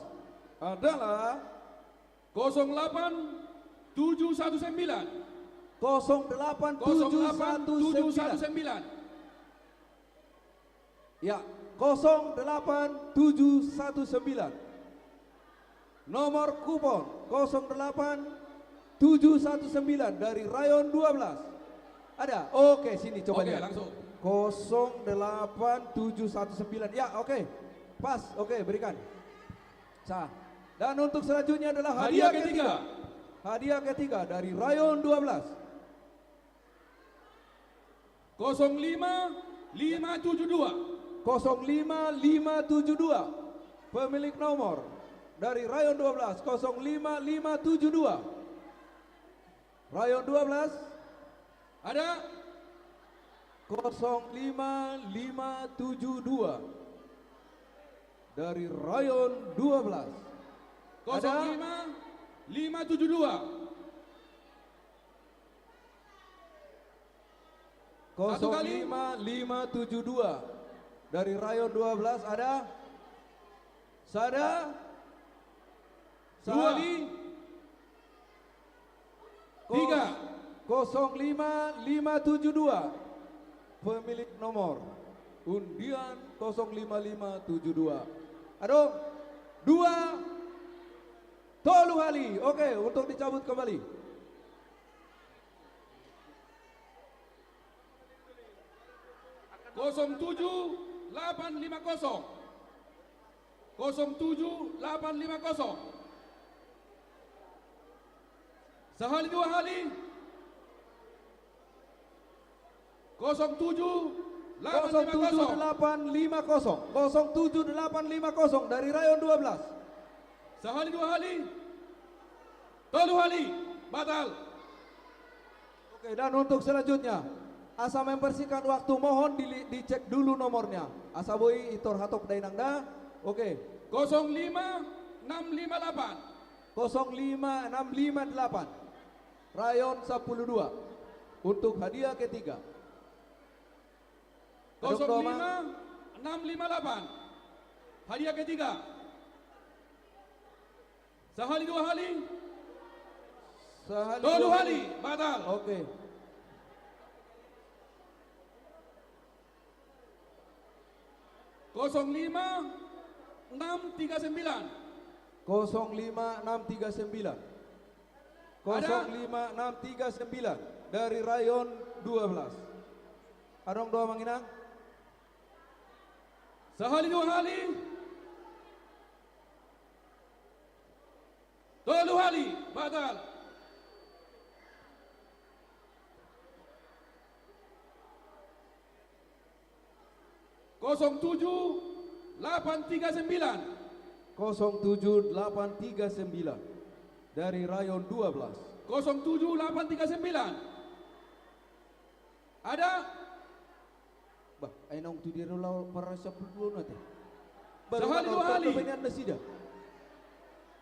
adalah kosong delapan tujuh satu sembilan. Kosong delapan tujuh satu sembilan. Kosong delapan tujuh satu sembilan. Ya, kosong delapan tujuh satu sembilan. Nomor kupon kosong delapan tujuh satu sembilan dari rayon dua belas. Ada? Oke, sini coba lihat. Oke, langsung. Kosong delapan tujuh satu sembilan. Ya, oke. Pas, oke, berikan. Sah. Dan untuk selanjutnya adalah hadiah ketiga. Hadiah ketiga. Hadiah ketiga dari rayon dua belas. Kosong lima lima tujuh dua. Kosong lima lima tujuh dua. Pemilik nomor dari rayon dua belas, kosong lima lima tujuh dua. Rayon dua belas. Ada? Kosong lima lima tujuh dua. Dari rayon dua belas. Ada? Kosong lima lima tujuh dua. Satu kali. Kosong lima lima tujuh dua. Dari rayon dua belas ada? Sada? Dua. Sahali? Kos-, tiga. Kosong lima lima tujuh dua. Pemilik nomor undian kosong lima lima tujuh dua. Adong. Dua. Tolu hali. Oke, untuk dicabut kembali. Kosong tujuh delapan lima kosong. Kosong tujuh delapan lima kosong. Sahali dua hali. Kosong tujuh delapan lima kosong. Kosong tujuh delapan lima kosong. Kosong tujuh delapan lima kosong dari rayon dua belas. Sahali dua hali. Tolu hali. Batal. Oke, dan untuk selanjutnya, asa membersihkan waktu, mohon di-, dicek dulu nomornya. Asa boi itor hatop dainang da. Oke. Kosong lima enam lima delapan. Kosong lima enam lima delapan. Rayon sampulu dua. Untuk hadiah ketiga. Adong do, Amang? Kosong lima enam lima delapan. Hadiah ketiga. Sahali dua hali. Sahali dua hali. Tolu hali. Batal. Oke. Kosong lima enam tiga sembilan. Kosong lima enam tiga sembilan. Ada? Kosong lima enam tiga sembilan dari rayon dua belas. Adong do, Amang Inang? Sahali dua hali. Tolu hali. Batal. Kosong tujuh delapan tiga sembilan. Kosong tujuh delapan tiga sembilan. Dari rayon dua belas. Kosong tujuh delapan tiga sembilan. Ada? Bah, ai naung tu dia do laho parsampulu na te. Sahali dua hali.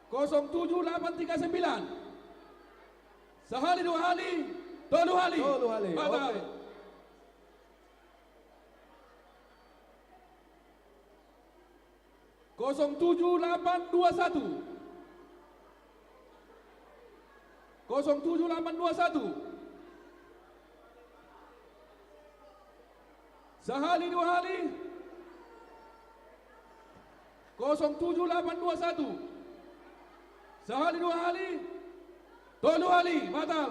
Kosong tujuh delapan tiga sembilan. Sahali dua hali, tolu hali. Tolu hali. Batal. Oke. Kosong tujuh delapan dua satu. Kosong tujuh delapan dua satu. Sahali dua hali. Kosong tujuh delapan dua satu. Sahali dua hali. Tolu hali. Batal.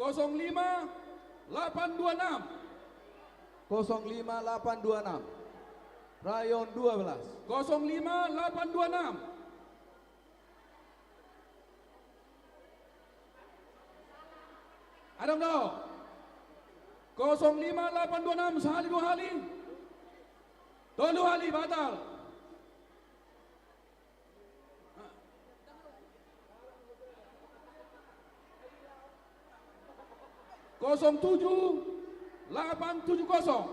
Kosong lima delapan dua enam. Kosong lima delapan dua enam. Rayon dua belas. Kosong lima delapan dua enam. Adong do. Kosong lima delapan dua enam, sahali dua hali. Tolu hali, batal. Kosong tujuh delapan tujuh kosong.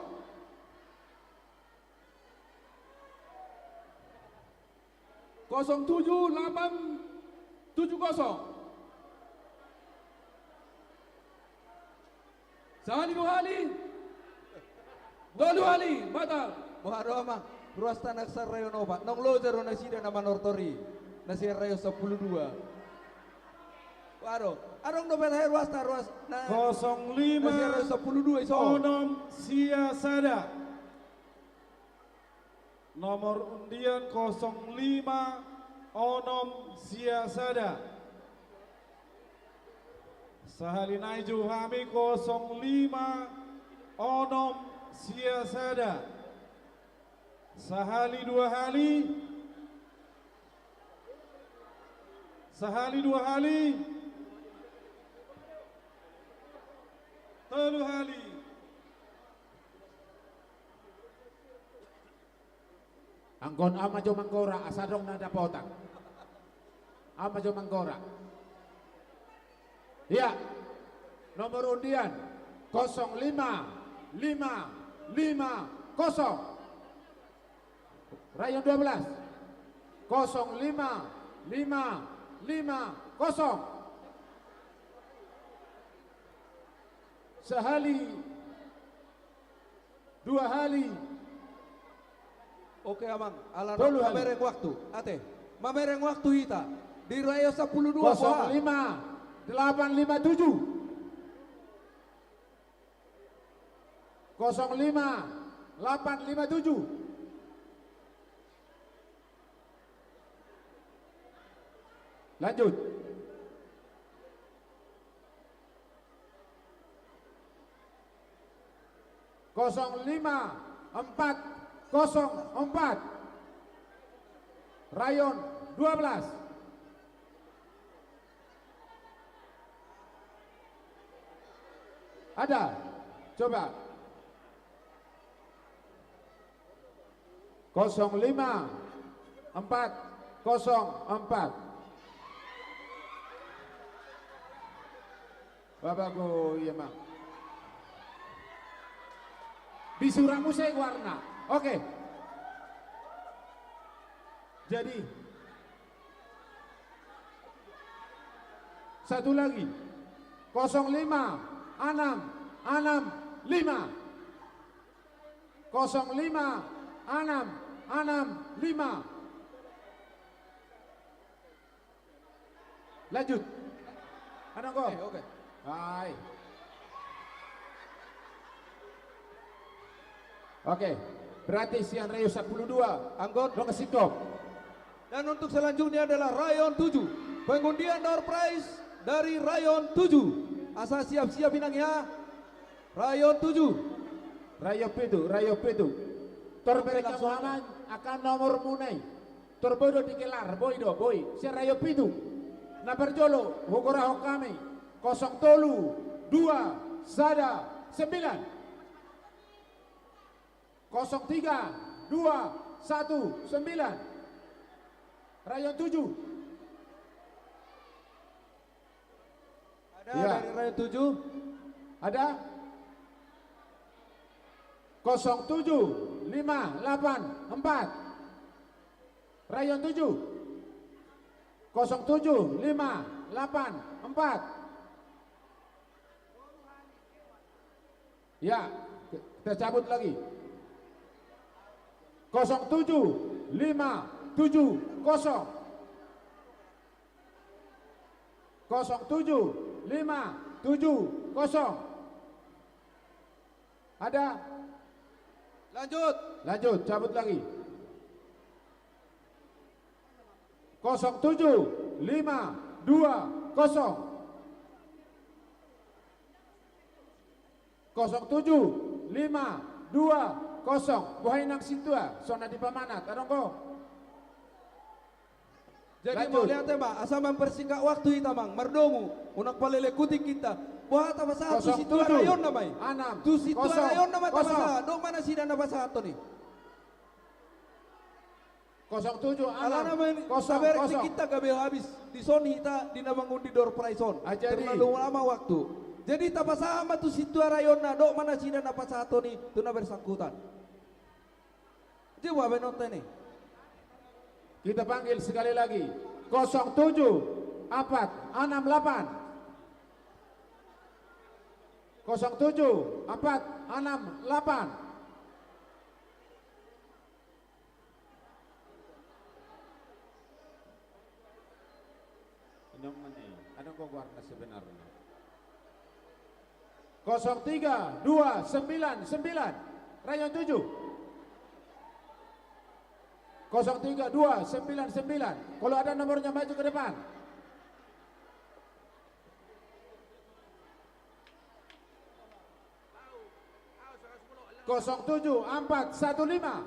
Kosong tujuh delapan tujuh kosong. Sahali dua hali. Tolu hali, batal. Boha do, Amang? Ruas tanah sarayo nopat. Nang loja do nasida na manortor i. Na sian rayon sampulu dua. Waduh, adong dope ruas ta, ruas na. Kosong lima, na sian rayon sampulu dua, iso. Onom sia sada. Nomor undian kosong lima onom sia sada. Sahali nai jo hami, kosong lima onom sia sada. Sahali dua hali. Sahali dua hali. Tolu hali. Anggo on, au ma jo manggora, asa adong na dapotan. Au ma jo manggora. Ia, nomor undian kosong lima lima lima kosong. Rayon dua belas. Kosong lima lima lima kosong. Sahali. Dua hali. Oke, Amang. Ala tolu hali. Mamereng waktu. Ate. Mamereng waktu hita. Di rayon sampulu dua, kosong lima delapan lima tujuh. Kosong lima delapan lima tujuh. Lanjut. Kosong lima empat kosong empat. Rayon dua belas. Ada. Coba. Kosong lima empat kosong empat. Babago, ia ma. Bisura muse goarna. Oke. Jadi, satu lagi. Kosong lima enam enam lima. Kosong lima enam enam lima. Lanjut. Anang ko. Oke, oke. Hai. Oke. Berarti sian rayon sampulu dua. Anggo on. Dong singkop. Dan untuk selanjutnya adalah rayon tujuh. Pengundian door prize dari rayon tujuh. Asa siap-siap inang ya. Rayon tujuh. Rayon pitu, rayon pitu. Tor bereng hamu, Amang, angka nomormuna i. Tor boi do digelar, boi do, boi. Sian rayon pitu. Na parjolo, hugorahon hami. Kosong tolu dua sada sembilan. Kosong tiga dua satu sembilan. Rayon tujuh. Ada. Iya. Dari rayon tujuh? Ada. Kosong tujuh lima delapan empat. Rayon tujuh. Kosong tujuh lima delapan empat. Ya, kita cabut lagi. Kosong tujuh lima tujuh kosong. Kosong tujuh lima tujuh kosong. Ada? Lanjut. Lanjut, cabut lagi. Kosong tujuh lima dua kosong. Kosong tujuh lima dua kosong. Boha i nang sintua, songon na dipamanat, adong do? Jadi, lanjut. Mauliate ma, asa mempersingkat waktu hita, Amang, mardomu, unang paleleng huting hita. Boha tapasahat tu sintua rayonna ma i? Kosong tujuh, anam, kosong. Tu sintua rayonna ma tapasahat, adong ma nasida na pasahathon i? Kosong tujuh, anam, kosong. Alana ma i, taberek tingkita gabe habis, dison hita di na mangundi door prize on. Ah, jadi. Terlalu lama waktu. Jadi tapasahat ma tu sintua rayonna, adong ma nasida na pasahathon i tu na bersangkutan. Jadi boha baenonta i? Kita panggil sekali lagi. Kosong tujuh, empat, enam, delapan. Kosong tujuh, empat, enam, delapan. Ini mana? Ada kok warna sebenarnya. Kosong tiga dua sembilan sembilan. Rayon tujuh. Kosong tiga dua sembilan sembilan. Kalau ada nomornya, maju ke depan. Kosong tujuh empat satu lima.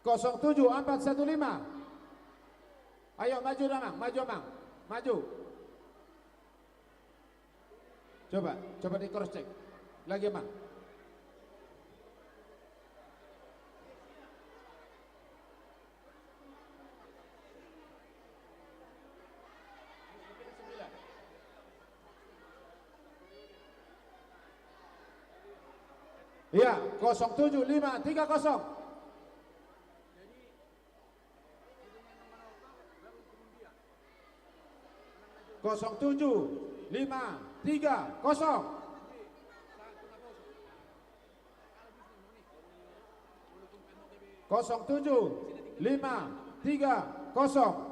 Kosong tujuh empat satu lima. Ayo, maju, Amang, maju, Amang. Maju. Coba, coba di cross check. Lagi, Amang. Iya, kosong tujuh lima tiga kosong. Kosong tujuh lima tiga kosong. Kosong tujuh lima tiga kosong.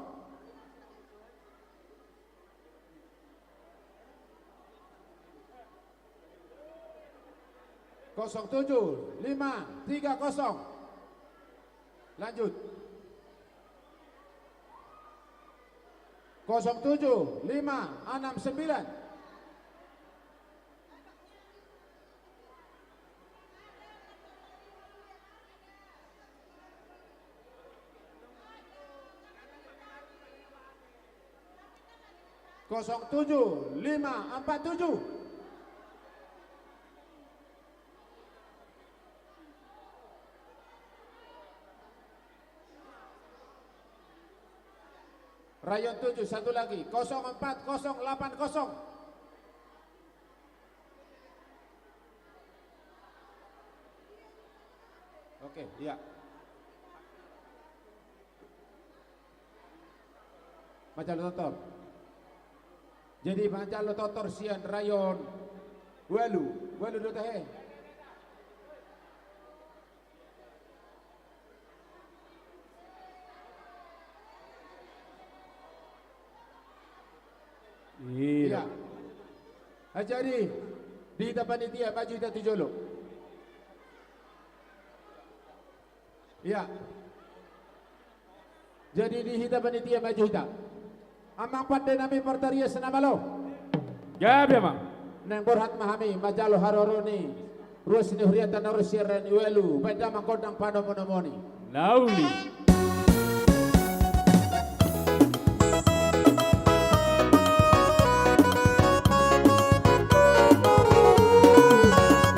Kosong tujuh lima tiga kosong. Lanjut. Kosong tujuh lima enam sembilan. Kosong tujuh lima empat tujuh. Rayon tujuh, satu lagi, kosong empat kosong delapan kosong. Oke, iya. Manjalo totor. Jadi manjalo totor sian rayon ualu, ualu do tahe. Iya. Jadi di hita panitia, maju hita tu jolo. Iya. Jadi di hita panitia, maju hita. Amang pande nami partarias na malo. Gabe, Amang. Naeng borhat ma hami manjalo haroro ni ruas ni hurianta na ro sian rayon ualu, baen damang gondang panomunomuni. Na uli.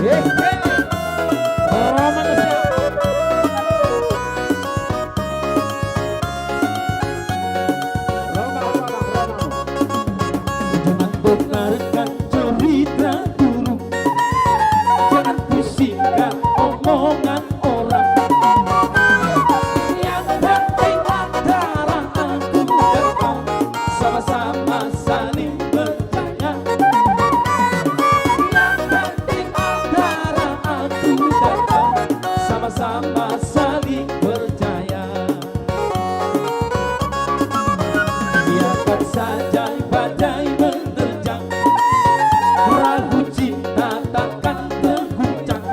Eh, eh. Oh, manusia. Jangan dengarkan cerita burung, jangan pusingkan omongan orang. Yang penting antara aku dan kau sama-sama saling percaya. Yang penting antara aku dan kau sama-sama saling percaya. Biarkan saja badai menerjang, perahu cinta takkan terguncang.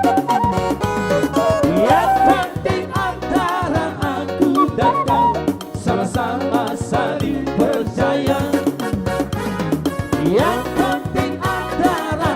Yang penting antara aku dan kau sama-sama saling percaya. Yang penting antara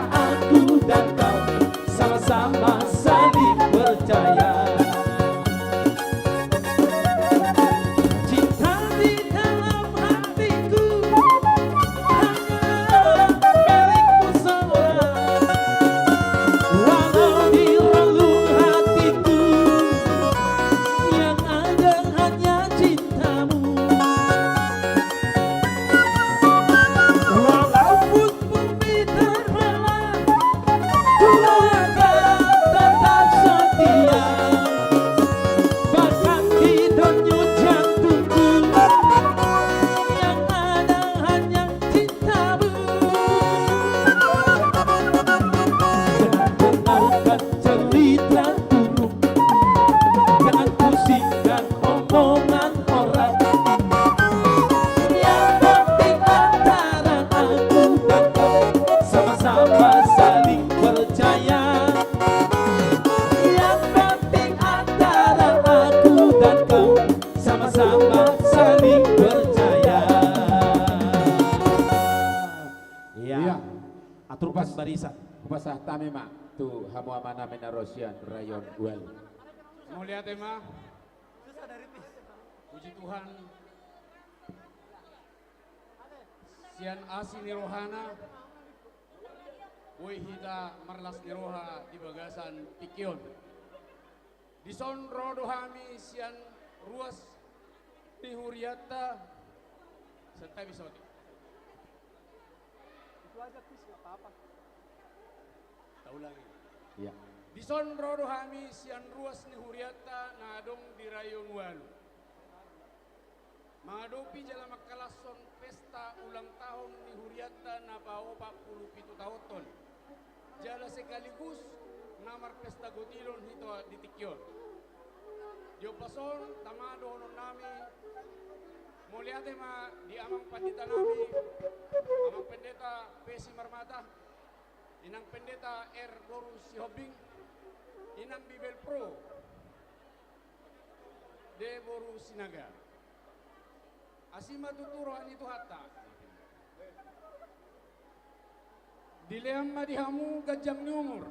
Arisan. Hupasahat hami ma tu hamu amanami na ro sian rayon Walu. Mauliate ma. Puji Tuhan. Sian asi ni rohana, boi hita marlas ni roha di bagasan tingki on. Dison ro do hami sian ruas ni hurianta. Santabi saotik. Itu aja, Chris, nggak apa-apa. Kita ulangi. Iya. Dison ro do hami sian ruas ni hurianta na adong di rayon Walu. Mangadopi jala mangkalashon pesta ulang tahun ni hurianta na paopat pulu pitu taonhon. Jala sekaligus na marpesta gotilon hita di tingki on. Di ombas on, tama dohononnami, mauliate ma di amang pandita nami, Amang Pendeta P. Simarmata, Inang Pendeta R. boru Sihombing, Inang Bibelvrouw D. boru Sinaga. Asi ma tutu roha ni Tuhanta. Dilehon ma di hamu ganjang ni umur.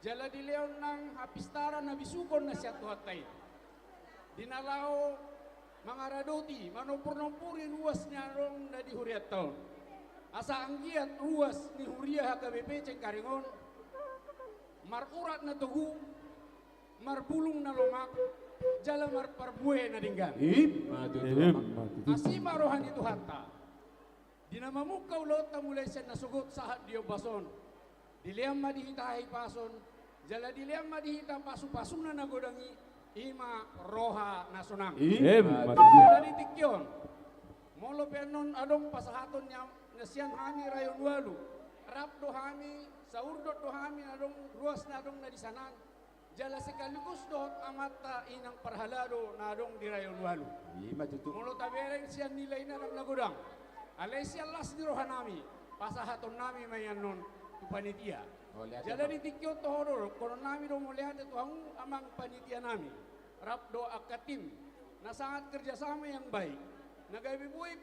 Jala dilehon nang hapistaran habisuhon na sian Tuhanta i. Di na laho mangaradoti, manompornompori ruas na adong na di hurianta on. Asa anggiat ruas ni huria H K B P Cengkareng on marurat na togu, marbulung na lomak, jala marparbue na denggan. Ima tutu. Ima tutu. Asi ma roha ni Tuhanta. Di na mamungka ulaonta mulai sian nasogot sahat di ombas on. Dilehon ma di hita hahipason, jala dilehon ma di hita pasupasuna na godang i, ima roha na sonang. Ima tutu. Jala di tingki on, molo pe annon adong pasahaton ni am-, na sian hami rayon Walu, rap do hami, saurdot do hami na adong ruas na adong na di sana. Jala sekaligus dohot amanta Inang parhalado na adong di rayon Walu. Ima tutu. Molo tabereng sian nilai na adong na godang, alai sian las ni rohanami, pasahatonnami ma i annon tu panitia. Mauliate. Jala ma di tingki on toho do, dohononnami do mauliate tu hamu amang panitianami, rap dohot angka tim na sangat kerjasama yang baik, na gabe boi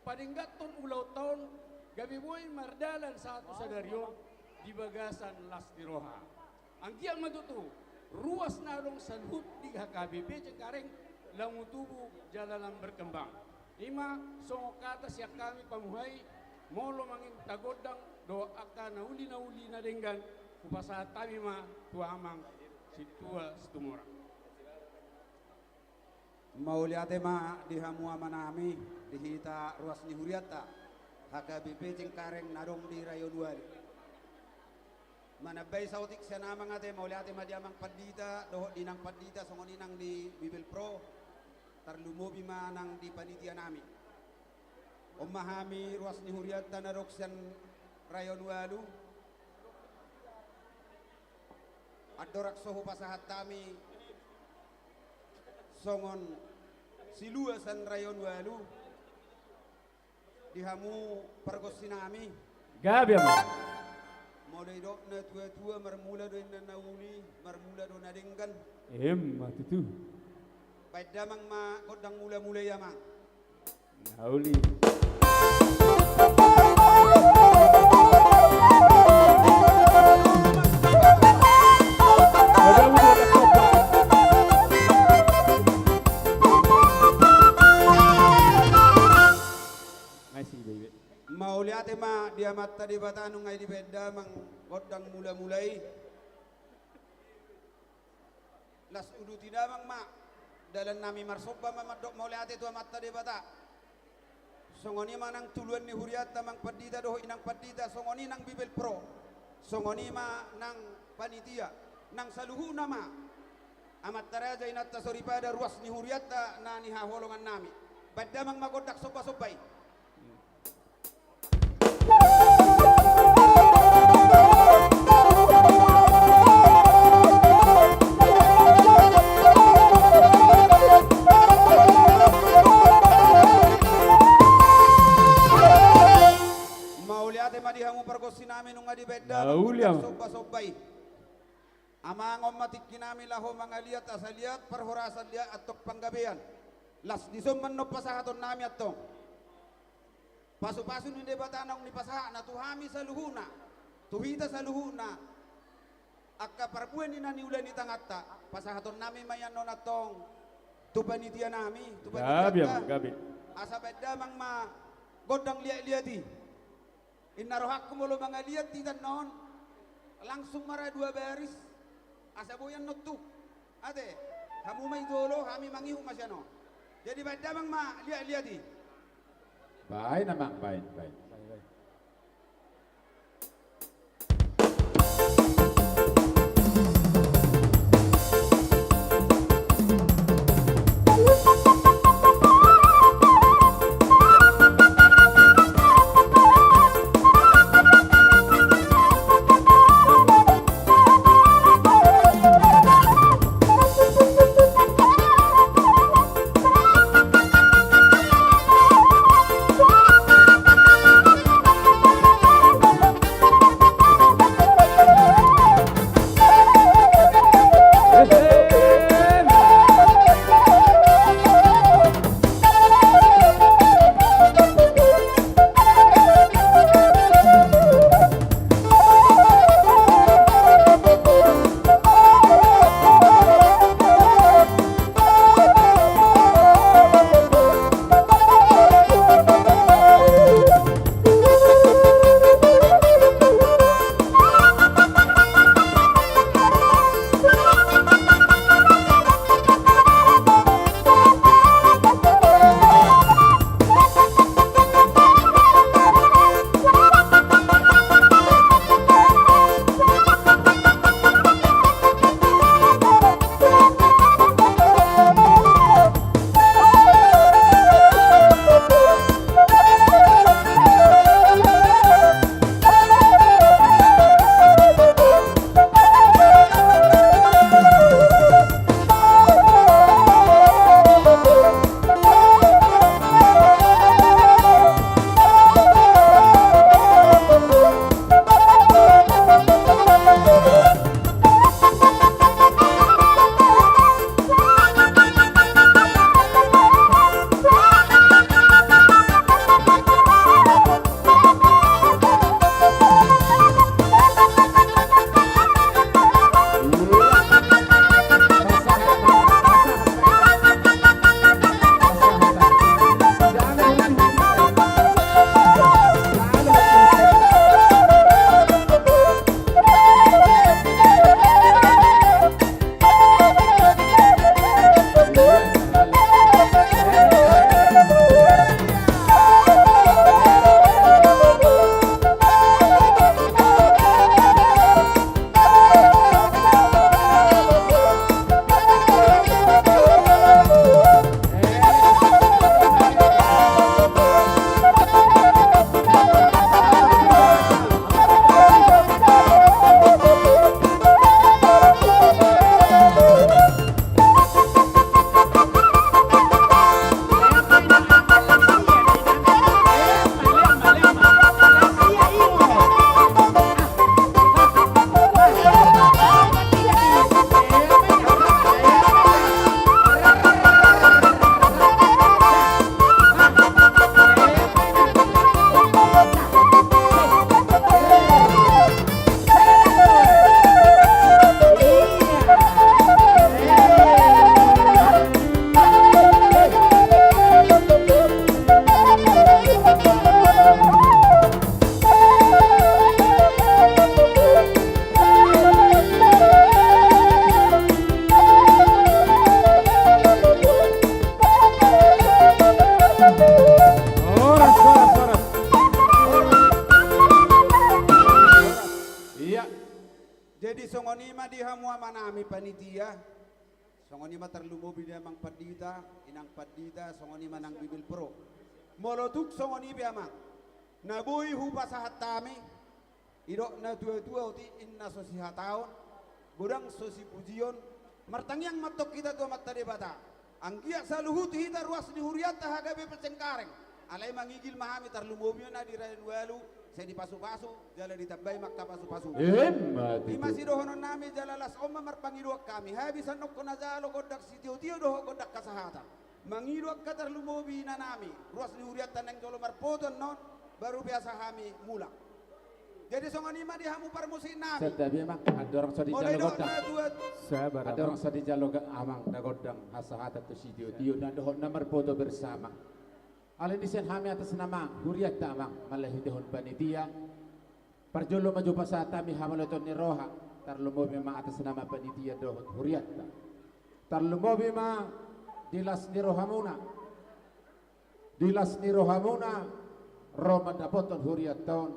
padengganhon ulaonta on, gabe boi mardalan sahat tu sadari on di bagasan las ni roha. Anggiat ma tutu ruas na adong saluhut di H K B P Cengkareng lam tubu jala lam berkembang. Ima songon hata sian hami pamuhai, molo mangihuthon gondang dohot angka na uli na uli na denggan, hupasahat hami ma tu amang Sintua Situmorang. Mauliate ma di hamu amanami, di hita ruas ni hurianta H K B P Cengkareng na adong di rayon Walu. Manambai saotik sian amang ate, mauliate ma di amang pandita dohot di inang pandita, songon i nang di Bibelvrouw, tarlumobi ma nang di panitianami. On ma hami ruas ni hurianta na adong sian rayon Walu. Andorang so hupasahat hami songon silua sian rayon Walu di hamu pargonsinami. Gabe ma. Molo didok na tuatua, marmula do inna na uli, marmula do na denggan. Ima tutu. Baen damang ma gondang mulamula i, amang. Na uli. Mauliate ma di Amanta Debata, nunga dibaen damang gondang mulamula i. Las uduti damang ma dalannami, marsomba ma mandok mauliate tu Amanta Debata. Songon i ma nang tuluan ni hurianta, amang pandita dohot inang pandita, songon i nang Bibelvrouw, songon i ma nang panitia, nang saluhutna ma amanta raja, inanta soripada, ruas ni hurianta na nihaholongannami. Baen damang ma gondang sombasomba i. Mauliate ma di hamu pargonsinami, nunga dibaen damang. Mauliate ma. Sombasomba i. Amang, on ma tingkinami laho mangaliat, asa liat parhorasan, liat antong panggabean. Las dison ma annon pasahatonnami antong. Pasupasu ni Debata naung nipasahatna tu hami saluhutna, tu hita saluhutna, angka parbue ni na niula ni tanganta, pasahatonnami ma i annon antong tu panitia nami, tu panitia. Gabe, amang, gabe. Asa baen damang ma gondang liat-liat i. Inna rohangku molo mangaliat hita annon, langsung ma ra dua baris, asa boi annon tu. Ate, hamu ma i jolo, hami mangihut ma sian on. Jadi baen damang ma liat-liat i. Baen, amang, baen, baen. Horas, horas, horas. Iya. Jadi songon i ma di hamu amanami panitia. Songon i ma tarlumobi di amang pandita, inang pandita, songon i ma nang bibelvrouw. Molo tung songon i pe amang, na boi hupasahat hami, didok na tua-tua uti, inna so sihataon, godang so sipujion, martangiang ma antong hita tu Amanta Debata. Anggiat saluhut hita ruas ni hurianta hagabe pe Cengkareng. Alai mangigil ma hami tarlumobi na di raja ni ualu, sai dipasu-pasu, jala ditambai ma angka pasu-pasu. Ima tutu. I ma sidohononnami jala las on ma marpangidoan hami. Habisan nongko na jalo gondang sitio-tio dohot gondang hasahatan. Mangido angka tarlumobi inanami, ruas ni hurianta naeng jolo marpoto annon, baru pe asa hami mulak. Jadi songon i ma di hamu parmusik nami. Santabi amang, andorang so dijalo gondang. Andorang so dijalo gondang amang na gondang hasahatan tu sitiotio na dohot na marfoto bersama. Alani sian hami atas nama hurianta amang, marhitehon panitia. Parjolo ma jo pasahat hami hamauliateon ni roha, tarlumobi ma atas nama panitia dohot hurianta. Tarlumobi ma di las ni rohamuna. Di las ni rohamuna ro mandapothon hurianta on.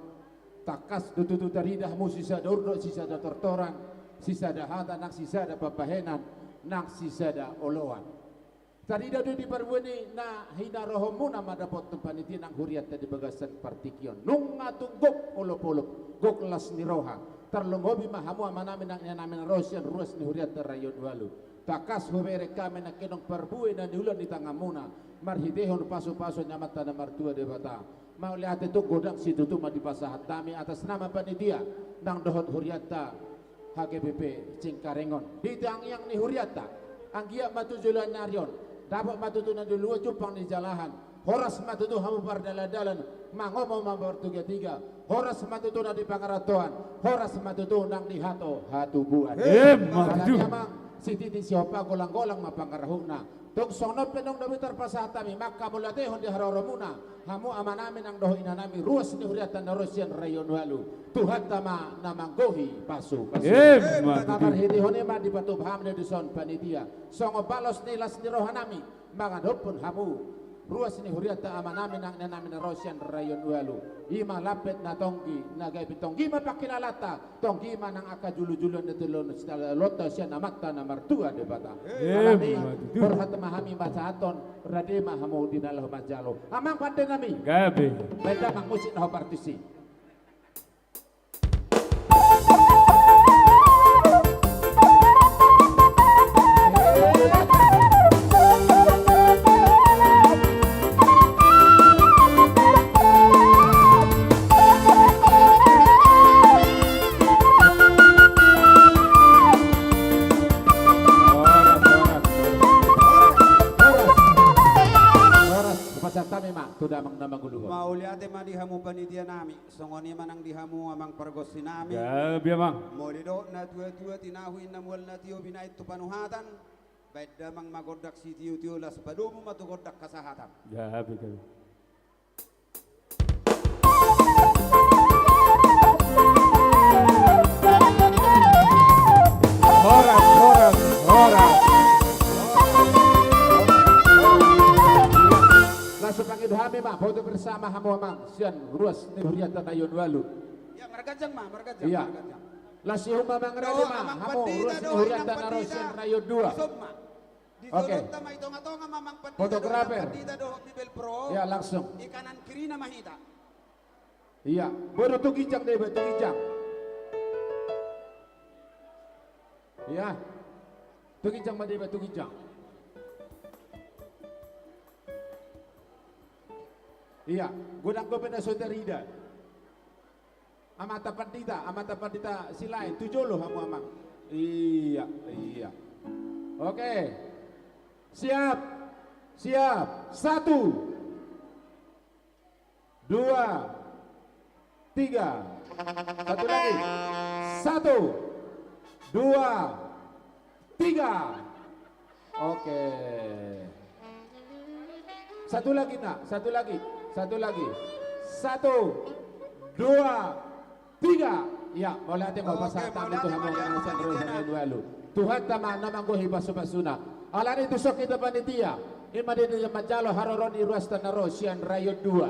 Tangkas do tutu tarida hamu sisada urdot, sisada tortoran, sisada hata, nang sisada pambahenan, nang sisada oloan. Tarida do di parbue ni na hinarohonmuna mandapothon panitia nang hurianta di bagasan partingkian. Nunga tung gok olopolop, gok las ni roha. Tarlumobi ma hamu amanami nang inanami na ro sian ruas ni hurianta Rayon Walu. Tangkas hubereng hami nangkining parbue na niula ni tanganmuna, marhitehon pasupasu ni Amanta na martua Debata. Mauliate tung godang situtu ma dipasahat hami atas nama panitia nang dohot hurianta H K B P Cengkareng on. Di tangiang ni hurianta, anggiat ma tu joloan ni ari on, dapot ma tutu na dilua jumpang ni jalahan. Horas ma tutu hamu pardalandalan, mangomo ma martigatiga. Horas ma tutu nang di pangarantoan, horas ma tutu nang di hato hatubuan. Emma tutu. Alani amang, sititi sihompa, golanggolang ma pangarahutna. Tung songon on pe naung gabe tarpasahat hami manghamauliatehon di haroromuna, hamu amanami nang dohot inanami ruas ni hurianta na ro sian Rayon Walu. Tuhanta ma na manggohi pasupasu. Emma tutu. Marhitehon i ma dipatupa hami dison panitia songon balos ni las ni rohanami mangadophon hamu ruas ni hurianta amanami nang inanami na ro sian Rayon Walu. I ma lampet na tonggi, na gabe tonggi ma pangkilalanta, tonggi ma nang angka julujuluan na tillon sitalalonta sian Amanta na martua Debata. Emma tutu. Alani i borhat ma hami pasahathon, rade ma hamu di na laho manjalo. Amang pandenami. Gabe. Baen damang musik na hombar tusi. Horas, horas. Horas, pasahat hami ma tu damang na manguluhon. Mauliate ma di hamu panitia nami. Songon i ma nang di hamu amang pargonsi nami. Gabe amang. Molo didok na tuatua tinahu inna mual na tio binahen tu panuhatan. Baen damang ma gondang sitiotio, laos padomu ma tu gondang hasahatan. Gabe, gabe. Horas, horas, horas. Langsung pangido hami ma foto bersama hamu amang sian ruas ni hurianta Rayon Walu. Ya, marganjang ma, marganjang, iya, marganjang. Langsung ma mangarade ma hamu ruas ni hurianta na ro sian Rayon Dua. Oke. Fotografer. Ya, langsung. Iya, boru tu ginjang deba, tu ginjang. Iya. Tu ginjang ma deba, tu ginjang. Iya, godang dope na so tarida. Amanta Pandita, Amanta Pandita Silaen, tu jolo hamu amang. Iya, iya. Oke. Siap. Siap. Satu. Dua. Tiga. Satu lagi. Satu. Dua. Tiga. Oke. Satu lagi, nak. Satu lagi. Satu lagi. Satu, dua, tiga. Ya, mauliate ma pasahat hami tu hamu na ro sian Rayon Walu. Tuhanta ma na manggohi pasupasuna. Alani i tuson hita panitia. I ma di na manjalo haroro ni ruasta na ro sian Rayon Dua.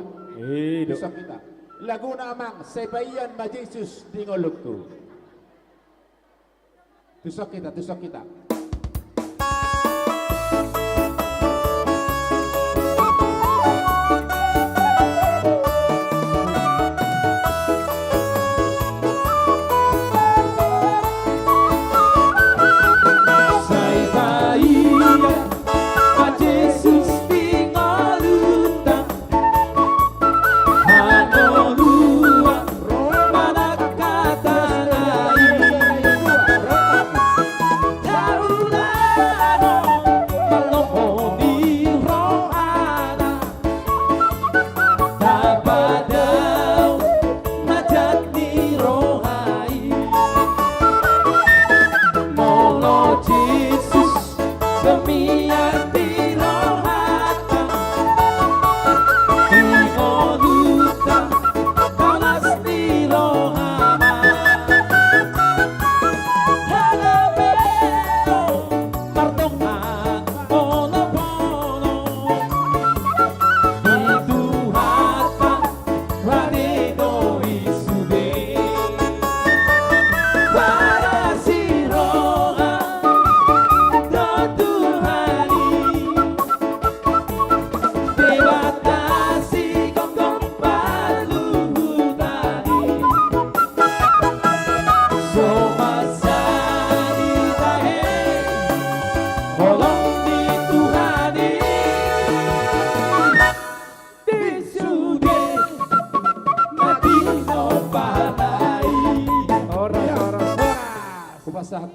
Tuson hita. Laguna amang, sai paihut ma Jesus di ngolungku. Tuson hita, tuson hita. Sai paihut ma Jesus di ngolunta.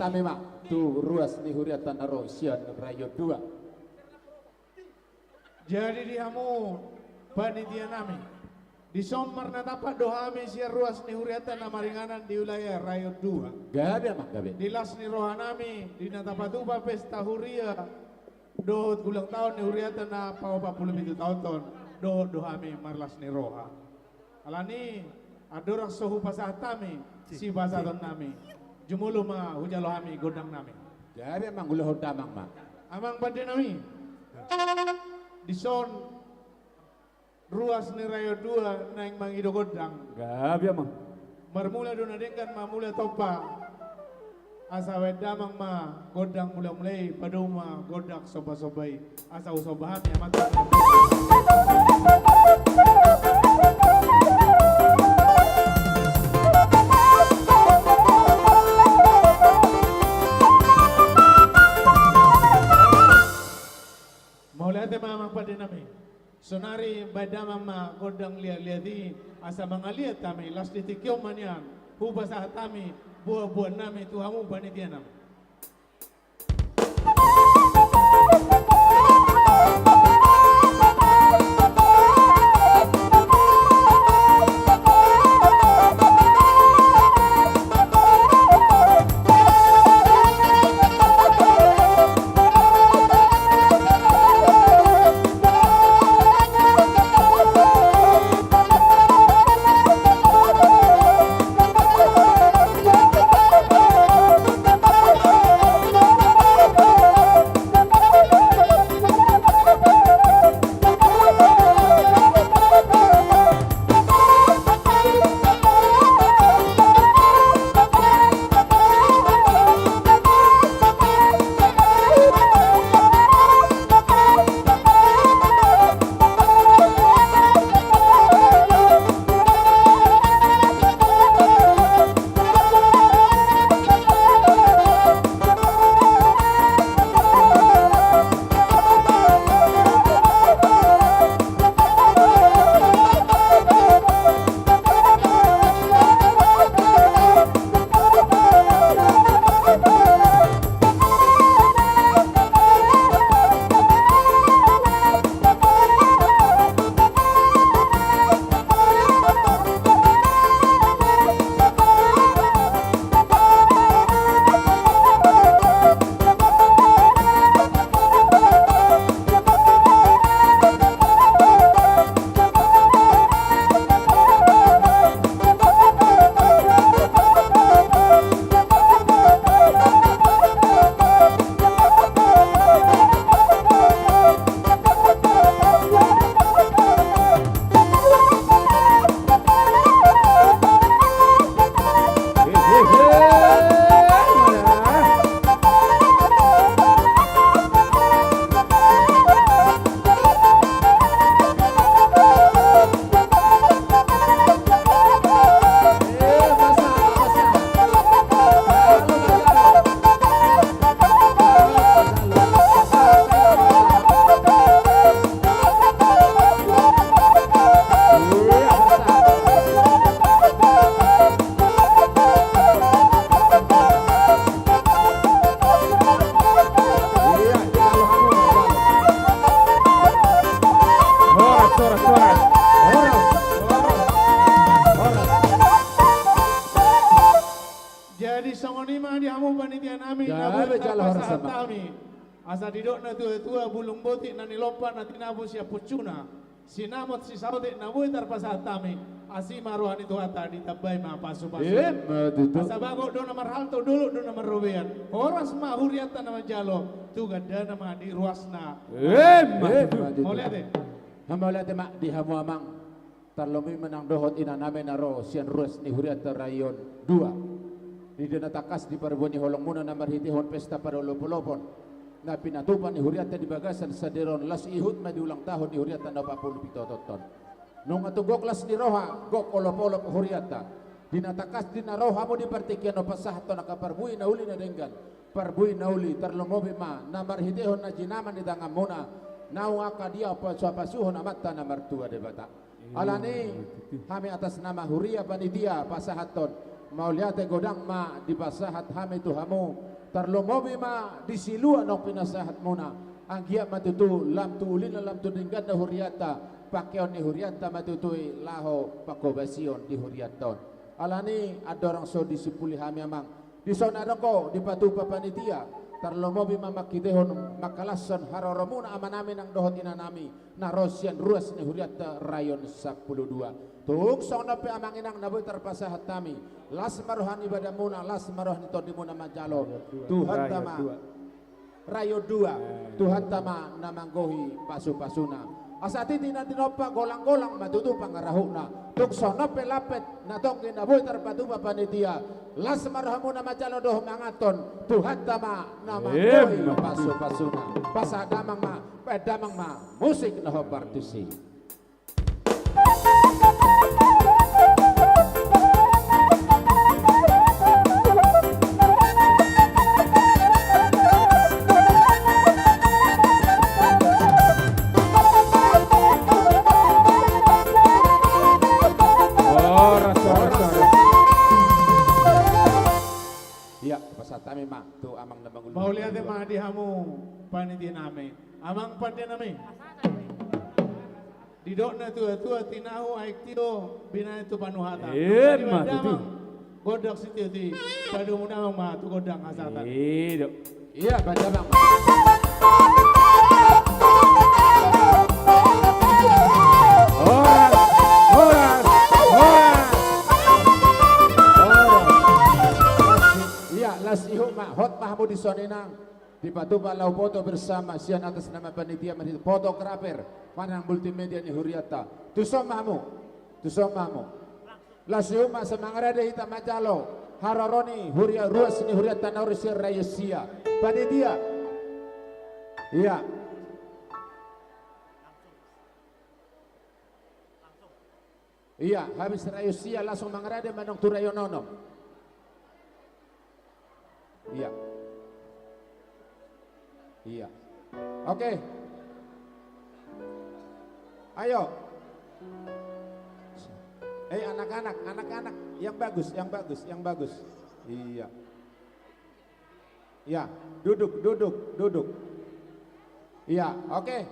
Hami ma tu ruas ni hurianta na ro sian Rayon dua. Jadi di hamu panitia nami, dison marnatampak do hami sian ruas ni hurianta na maringanan di wilayah Rayon dua. Gabe, amang, gabe. Di las ni roha nami, di na tapatupa pesta huria dohot ulang taon ni hurianta na paopat pulu pitu taonhon, dohot do hami marlas ni roha. Alani, andorang so hupasahat hami sipasahaton nami, jumolo ma hujalo hami gondang nami. Gabe, amang, ulahon damang ma. Amang pande nami, dison ruas ni Rayon dua naeng mangido gondang. Gabe, amang. Marmula do na denggan, marmula tompa. Asa baen damang ma gondang mulamula i, padomu ma gondang sombasomba i. Asa husomba hami amanta. Mauliate ma, amang pande nami. Saonari baen damang ma gondang liatliat i, asa mangaliat hami. Las di tingki on ma nian hupasahat hami boanboan nami tu hamu panitia nami. Jadi songon i ma di hamu panitia nami na boi tarpasahat hami. Asa didok natuatua, bulung botik na nilompa na tinapu sian puncuna, sinamot sisaotik na boi tarpasahat hami. Asi ma roha ni Tuhanta, ditambai ma pasupasu. Asa bagot do na marhalto, dolok do na marrobean. Horas ma hurianta na manjalo, tu gandana ma di ruasna. Mauliate. Mauliate ma di hamu amang. Tarlobi ma nang dohot inanami na ro sian ruas ni hurianta Rayon dua. Di na tangkas di parbue ni holongmuna na marhitehon pesta parolopolopon na pinatupa ni hurianta di bagasan sadari on, las ihut ma di ulang tahun ni hurianta na opat pulu pitu taon on. Nunga tung gok las ni roha, gok olopolop hurianta. Di na tangkas di na ro hamu di partingkian on pasahathon angka parbue na uli na denggan, parbue na uli, tarlobi ma na marhitehon na jinama ni tanganmuna, naung angka diapasupasuhon Amanta na martua Debata. Alani, hami atas nama huria panitia pasahathon mauliate godang ma dipasahat hami tu hamu, Tarlumobi ma di silua naung pinasahatmuna, anggiat ma tutu lam tu ulina lam tu dengganna hurianta, pangkeon ni hurianta ma tutu i laho panghobasion di hurianta on. Alani andorang so disimpuli hami amang, dison adong ho dipatupa panitia, tarlumobi ma mangkitehon mangkalashon haroromuna amanami nang dohot inanami, na ro sian ruas ni hurianta Rayon Sampulu Dua. Tung songon on pe amang inang na boi tarpasahat hami, las ma roha ni badanmuna, las ma roha ni tondimuna manjalo Tuhanta ma. Rayon Dua. Tuhanta ma na manggohi pasupasuna. Asa titi na tinompa, golanggolang ma tutu pangarahutna. Tung songon on pe lampet na tonggi na boi tarpatupa panitia, las ma rohamuna manjalo dohot manganhon, Tuhanta ma na manggohi pasupasuna. Pasahat damang ma, baen damang ma musik na hombar tusi. Horas, horas, horas. Ia, pasahat hami ma tu amang na mangulahon. Mauliate ma di hamu panitia nami. Amang pande nami. Didok na tuatua, tinahu aek tio, binahen tu panuhatan. Ima tutu. Gondang sitio-tio, padomu damang ma tu gondang hasahatan. Ia, baen damang ma. Horas, horas, horas. Ia, las ihut ma, hot ma hamu dison inang. Dipatupa laho foto bersama sian atas nama panitia, marhite fotografer manang multimedia ni hurianta. Tuson ma hamu. Tuson ma hamu. Las ihut ma, asa mangarade hita manjalo haroro ni huria, ruas ni hurianta na ro sian Rayon Sia. Panitia. Ia. Ia, habis Rayon Sia langsung mangarade ma annon tu Rayon Onom. Ia. Ia. Oke. Ayo. Eh, anak-anak, anak-anak, yang bagus, yang bagus, yang bagus. Ia. Ia, duduk, duduk, duduk. Ia, oke.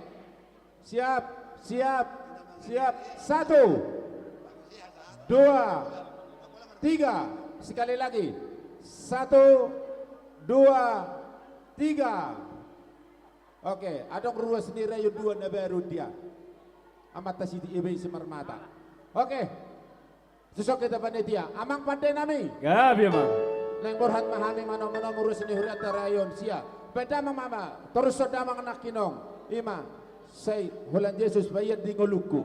Siap, siap, siap. Satu, dua, tiga. Sekali lagi. Satu, dua, tiga. Oke, adong ruas ni Rayon Dua na baru dia. Amanta si Ibe Simarmata. Oke. Tuson hita panitia, amang pande nami. Gabe ma. Naeng borhat ma hami manomu-nomu ruas ni hurianta Rayon Sia. Baen damang ma, torushon damang nangkining. Ima, sai holan Jesus bahen di ngolungku.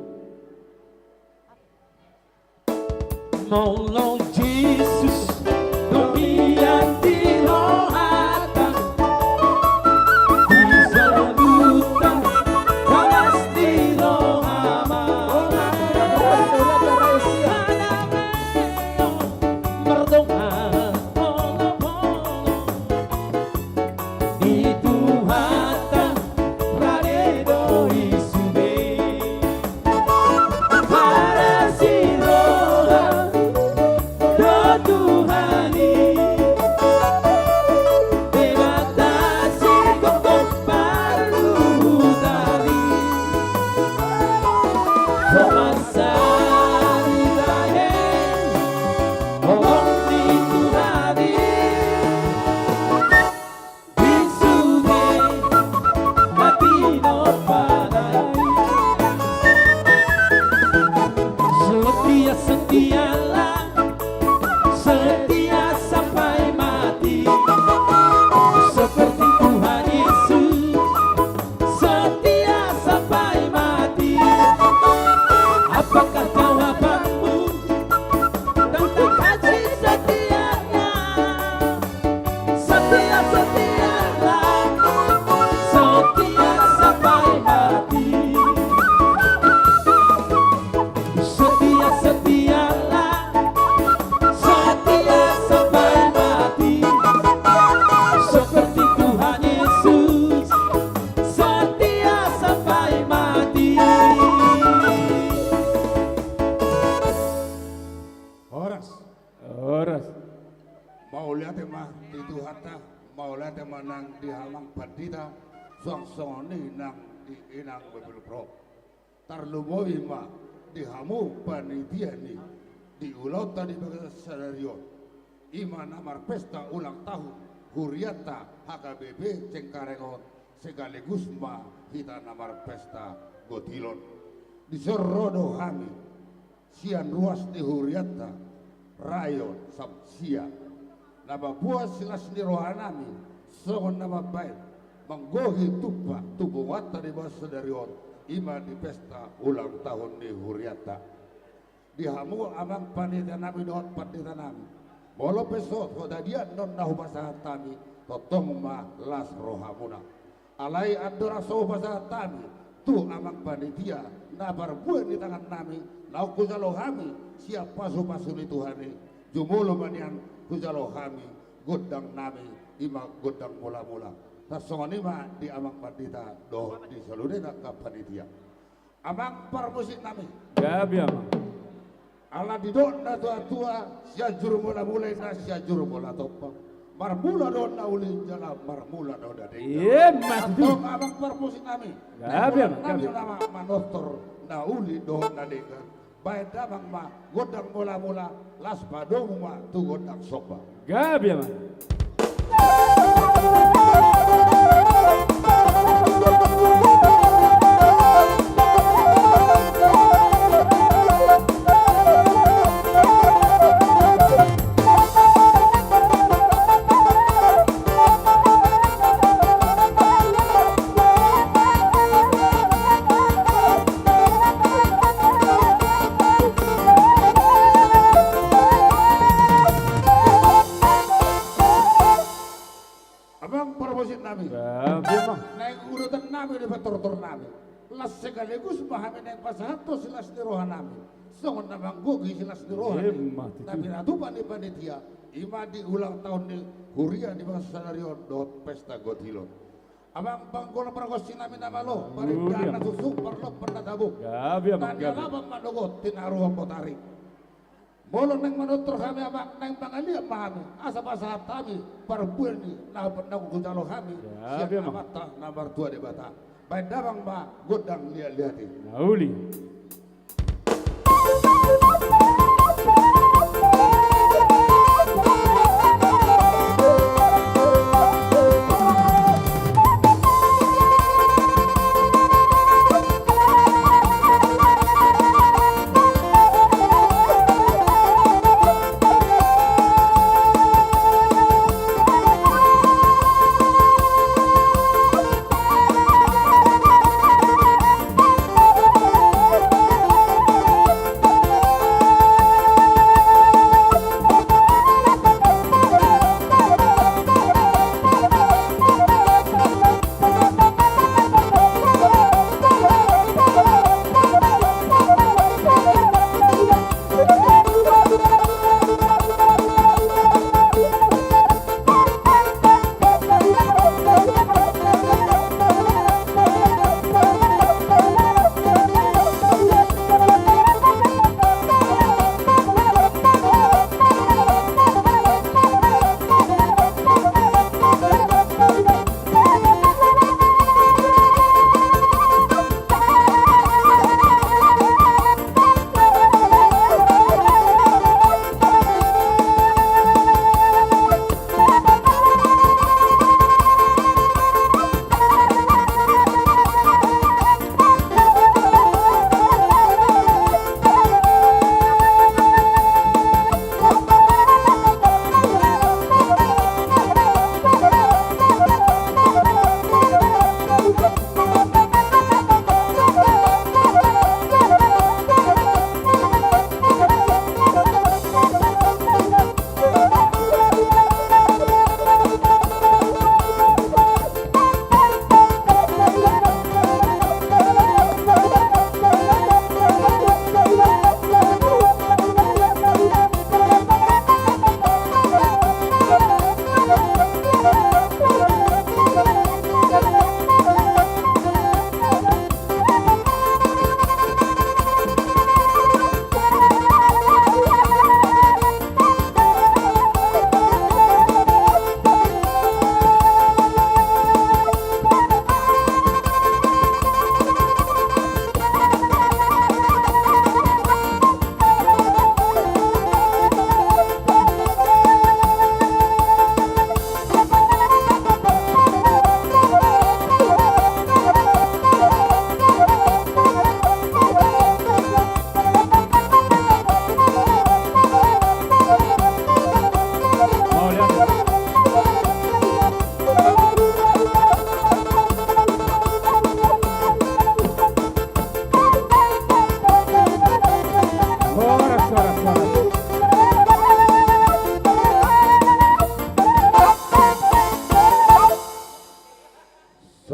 Molo Jesus do hian di rohanta, di sadutanta, horas di roha ma. Mardongan olo-olo di Tuhanta, rade do i sude. Horas ni roha do Tuhan. Mauliate ma nang di amang pandita, suang songon i nang di inang bebel pro. Tarlumobi ma di hamu panitia ni di ulaonta di bagasan sadari on. I ma na marpesta ulang tahun hurianta H K B P Cengkareng on, sekaligus ma hita na marpesta gotilon. Dison ro do hami sian ruas ni hurianta, rayon Samsia, na mamboan silas ni rohanami songon na mambahen manggohi tumpak tu punguanta di bagasan sadari on, i ma di pesta ulang tahun ni hurianta. Di hamu amang panitia nami dohot pandita nami, molo pe so hutadian non na hupasahat hami, tongtong ma las rohamuna. Alai andorang so hupasahat hami tu amang panitia na parbue ni tangan nami, naung hujalo hami sian pasupasu ni Tuhan i, jumolo ma nian hujalo hami gondang nami, i ma gondang mulamula. Tarsongon i ma di amang pandita dohot di saluhutna angka panitia. Amang parmusik nami. Gabe amang. Ala didok natuatua, Sianjur Mulamula inna Sianjur Mula Tompa. Marmula do na uli jala marmula do na denggan. Ima tutu. Antong amang parmusik nami. Gabe amang, nami gabe. Nama manortor na uli dohot na denggan. Baen damang ma gondang mulamula, laos padomu ma tu gondang somba. Gabe amang. Amang parmusik nami. Gabe amang. Naeng udutan nami di patortor nami, laos sekaligus ma hami naeng pasahathon silas ni roha nami songon na manggohi silas ni roha ni, ima tutu, na pinatupa ni panitia, i ma di ulang tahun ni huria di bagasan sadari on dohot pesta gotilon. Amang panggora pargonsi nami na malo, parindahan na suksuk, parlompan na tabo. Gabe amang, gabe. Na nialapan manogot tinaruhon botari. Molo naeng manortor hami amang, naeng mangaliat ma hami, asa pasahat hami parbue ni na naung hujalo hami sian Amanta na martua Debata. Baen damang ma gondang liatliat i. Na uli.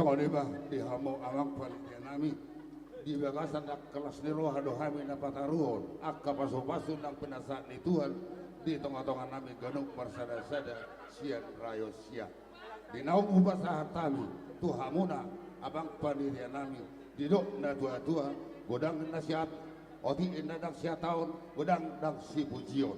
Songon i ma di hamu amang panitia nami, di bagasan angka las ni roha do hami na pataruhon angka pasupasu nang pinasahat ni Tuhan di tongatonga nami ganup marsadasada sian rayo sia. Di naung hupasahat hami tu hamuna amang panitia nami, didok natuatua, godang nasihat, otik inna ndang sihataon, godang ndang sipujion.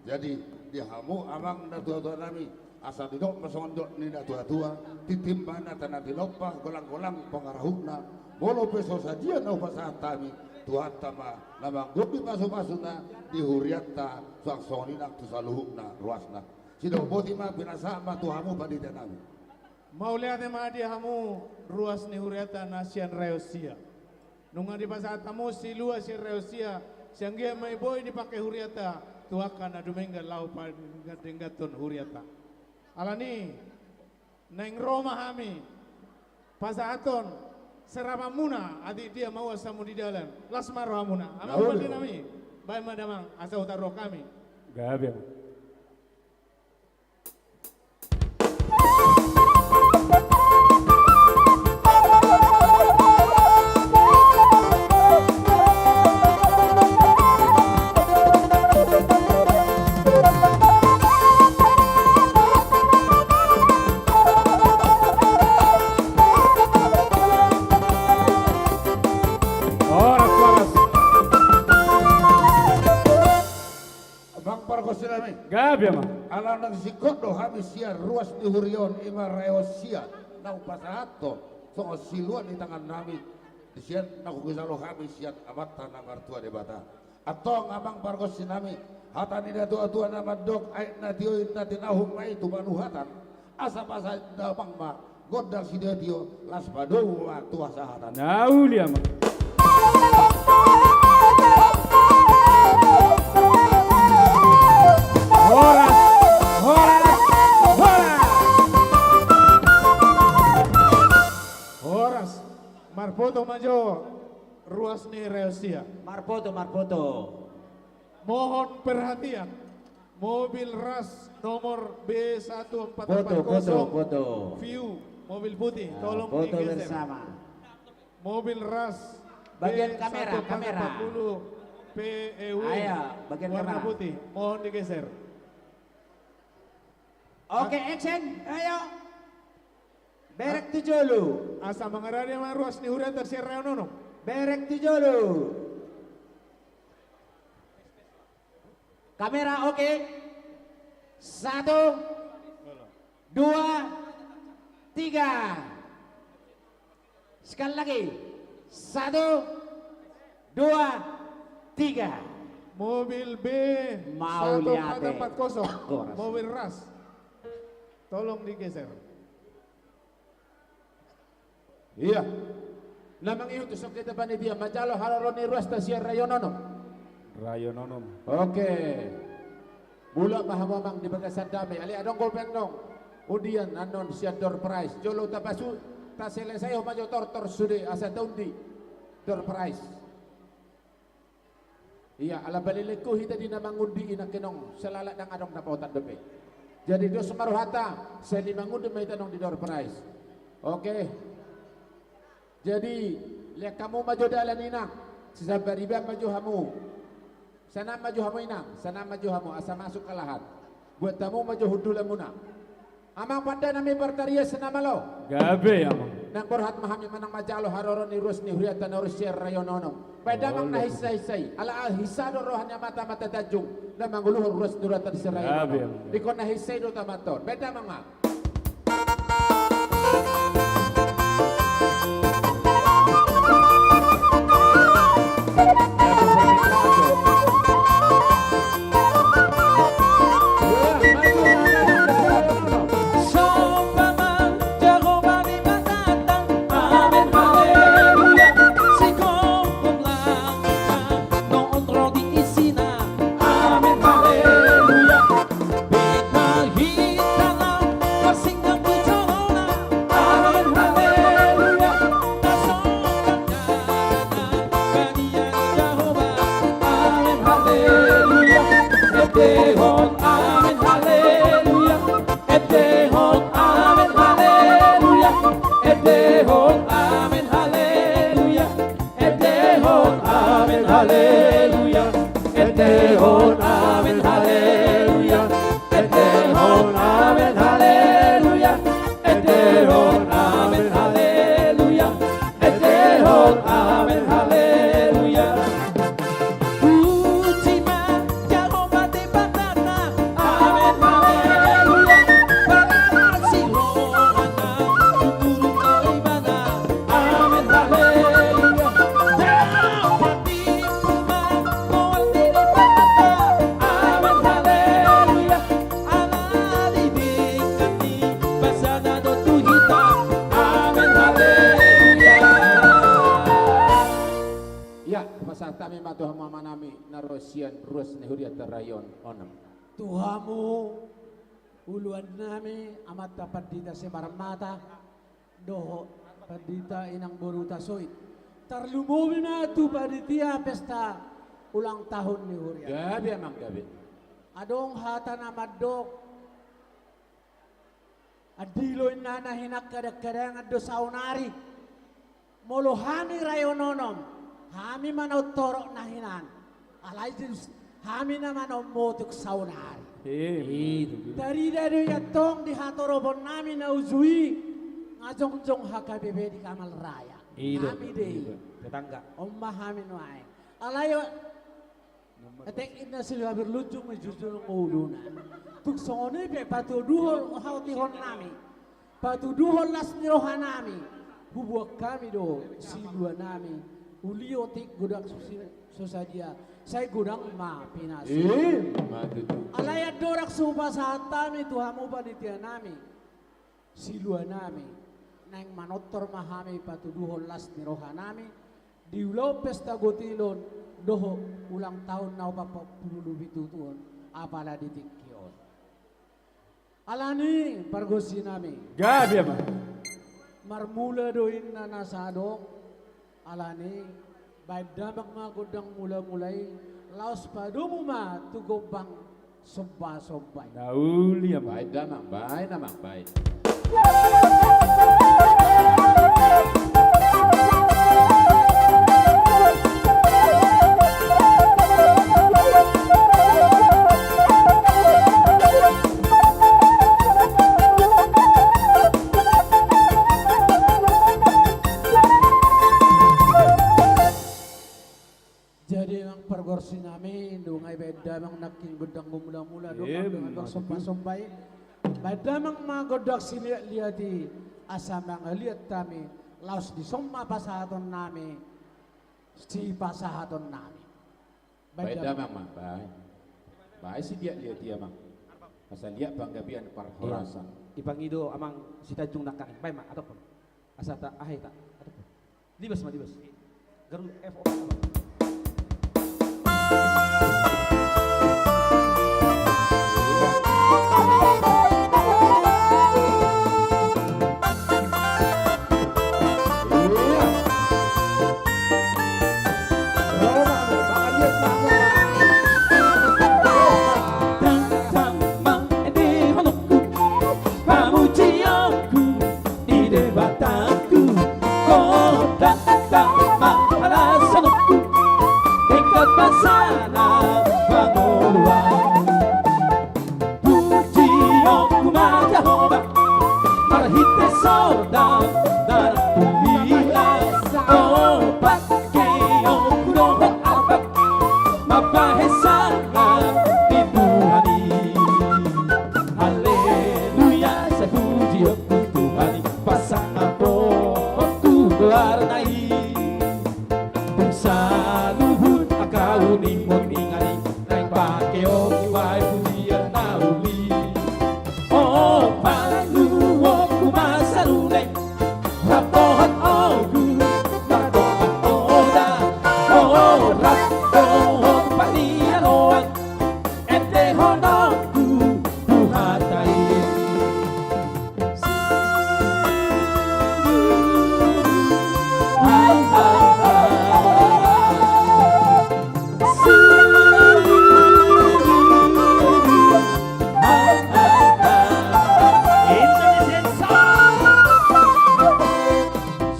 Jadi di hamu amang natuatua nami, asa didok ma songon dok ni natuatua, tintin ma na tana tinompa, golanggolang pangarahutna. Molo pe so sadia na hupasahat hami, Tuhanta ma na manggohi pasupasuna di hurianta, suang songon i nang tu saluhutna ruasna. Sidok boti ma, pinasahat ma tu hamu panitia nami. Mauliate ma di hamu ruas ni hurianta na sian rayo sia. Nunga dipasahat hamu silua sian rayo sia, sian dia ma i boi dipake hurianta tu angka na dumenggan laho padenggan-dengganhon hurianta. Alani naeng ro ma hami pasahathon serapanmuna, atik dia ma uas hamu di dalan. Las ma rohamuna. Amang panitia nami, baen ma damang asa hutaruhon hami. Gabe. Horas, horas. Amang pargonsi nami. Gabe ma. Ala naeng singkop do hami sian ruas ni huria on, i ma rayo sia, na hupasahathon songon silua ni tangan nami, sian na hujalo hami sian Amanta na martua Debata. Antong amang pargonsi nami, hata ni natuatua na mandok, aek na tio i na tinahu ma i tu panuhatan. Asa pasahat damang ma gondang sitiotio, laos padomu ma tu hasahatan. Na uli amang. Horas, horas, horas. Horas. Marfoto ma jo ruas ni rayo sia. Marfoto, marfoto. Mohon perhatian. Mobil ras nomor B satu empat empat kosong. Foto, foto, foto. View, mobil putih, tolong digeser. Foto bersama. Mobil ras B satu empat empat kosong, bagian kamera, kamera. P E W, ayo, bagian warna kamera. Putih, mohon digeser. Oke, action, ayo. Bereng tu jolo. Asa mangarade ma ruas ni hurianta sian rayo on. Bereng tu jolo. Kamera oke. Satu, dua, tiga. Sekali lagi. Satu, dua, tiga. Mobil B satu empat empat kosong. Mauliate. Horas. Mobil ras. Tolong digeser. Ia. Na mangihut tu songketa panitia, manjalo haroro ni ruasta sian rayo on. Rayo on. Oke. Mulak ma hamu amang di bagasan dame. Alai adong dope annon undian annon sian door prize. Jolo tapasu, taselesaihon ma jo tortor sude asa taundi door prize. Ia, ala balelengku hita di na mangundi i nangkining, siala ndang adong dapotan dope. Jadi dos ma rohanta, sai mangundi ma hita annon di door prize. Oke. Jadi, lean hamu ma jo dalan inang, sisambariban ma jo hamu. Sanang ma jo hamu inang, sanang ma jo hamu, asa masuk kalahan. Buat hamu ma jo hundulanmuna. Amang pande nami partarias na malo. Gabe amang. Nang borhat ma hami manang manjalo haroro ni ruas ni hurianta na ro sian rayo on. Baen damang na hinsa-hinsa i. Ala hinsa do roha ni amanta-amanta Tanjung na manguluhon ruas ni hurianta sian rayo on. Gabe amang. Ingkon na hinsa i do tamanton. Baen damang ma. Pasahat hami ma tu hamu amanami na ro sian ruas ni huria Tarayon onom. Tu hamu uluannami, amanta Pandita Simarmata dohot Pandita Inang Boru Tasoit. Tarlumobi ma tu panitia pesta ulang tahun ni huria. Gabe, Amang, gabe. Adong hata na mandok, andilo inna na hinan, kadang-kadangan do saonari. Molo hami Rayon Onom, hami ma na umtorop na hinan. Alai jus hami nama na ummotik saonari. Eh, eh, tarida do i antong di hatoroponnami na uju i, nga jongjong H K B P di Kamal Raya. Eh, hami do, de i. Tetangga. On ma hami nuaeng. Alai o, atik inna silabir lunjung ma jujur ngoluna. Tung songon i pe patuduhon hautihonnami. Patuduhon las ni rohanami, hubuat hami do siluanami, uli otik godang so si-, so sadia, sai godang ma pinasuna. Eh, ma tutu. Alai andorang so hupasahat hami tu hamu panitianami, siluanami, naeng manortor ma hami patuduhon las ni rohanami, di ulaon pesta gotilon, dohot ulang tahun na opat pulu pitu on, apala di tingki on. Alani pargonsinami. Gabe, Amang. Marmula do inna na sadok. Alani, baen damang ma gondang mula-mula i, laos padomu ma tu gombang somba-somba i. Na uli, Amang. Baen damang, baen, Amang, baen. Jadi, Amang pargonsinami, nunga dibaen damang nangkin gondang mula-mula, eh, dongan-dongan ma tutu. Somba-somba i. Baen damang ma gondang siliat-liat i, asa mangaliat hami, laos dison ma pasahatonnami, sipasahatonnami. Baen damang ma, baen. Baen siliat-liat i, Amang. Asa liat panggabean parhorasan. Iya. Dipangido Amang Sitanjung nangkaning. Baen ma, atophon. Asa ta, aha i ta, atophon. Libas ma, libas. Garu F O. Damang endehononku, pamujionku di Debatangku, o damang alasanku, denggan basana pangoluan. Pujionku ma Jahowa, marhite sordan darah pilihan, o pangkeonku dohot arpang, mambahen sangap di Tuhan i. Haleluya, sai pujionku Tuhan i, pasangaponku goarna i. Tung saluhut angka uning on, inganan i, naeng pangkeonku bahen pujian na uli. O panuhonku ma saluhutna, rap dohot ogung, rap dohot oda, o rap dohot parniaroan, endehononku Tuhanta i.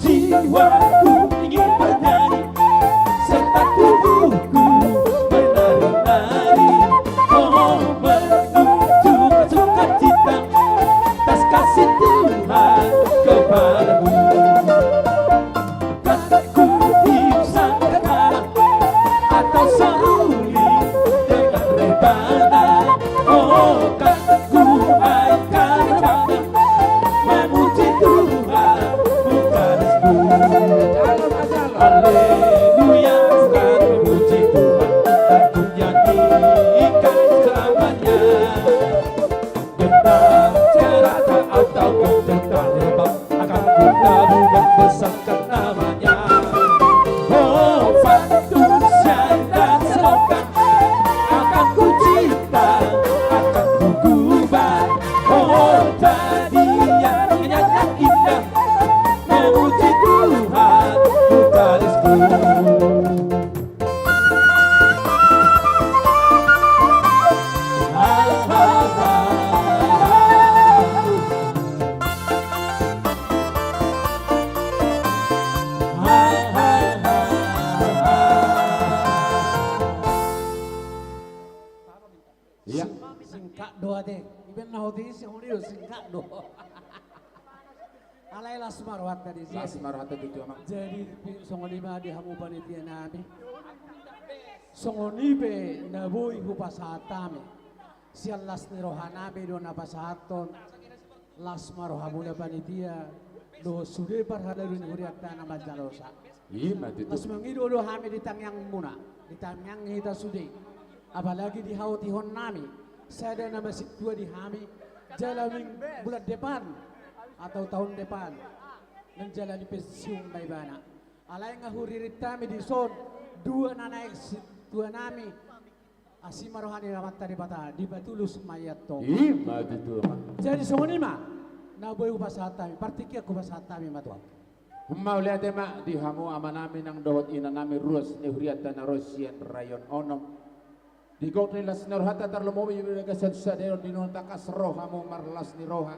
Jiwaku ingin bernyanyi, serta tubuhku menari-nari, oh, menunjukkan sukacita atas kasih Tuhan kepadamu. Kan ku tiup sangkakala atau seruling dengan rebana, oh, kan ku mainkan rebana, memuji Tuhan, bukan ku. Ate, ibaen na hot i, songon i do, singkat do. Alai las ma rohanta disi. Las ma rohanta tutu, Amang. Jadi, songon i ma di hamu panitia nami. Songon i pe na boi hupasahat hami. Sian las ni roha nami do na pasahathon. Las ma rohamuna panitia, dohot sude parhalado ni hurianta na manjalosa. Ima tutu. Las mangido do hami di tangiangmuna, di tangiang hita sude. Apalagi di haotihon nami, sada na masingtua di hami, jala ming-, bulan depan, atau tahun depan, menjalani pensiun ma ibana. Alai nga huririt hami dison, dua na naeng sintua nami, Asi ma roha ni Amanta Debata, dipatulus ma i antong. Ima tutu, Amang. Jadi songon i ma, na boi hupasahat hami, partingkian hupasahat hami ma tu hamu. Mauliate ma di hamu amanami nang dohot inanami ruas ni hurianta na ro sian Rayon Onom. Di gok ni las ni rohanta tarlumobi di bagasan sadari on di na tangkas ro hamu marlas ni roha.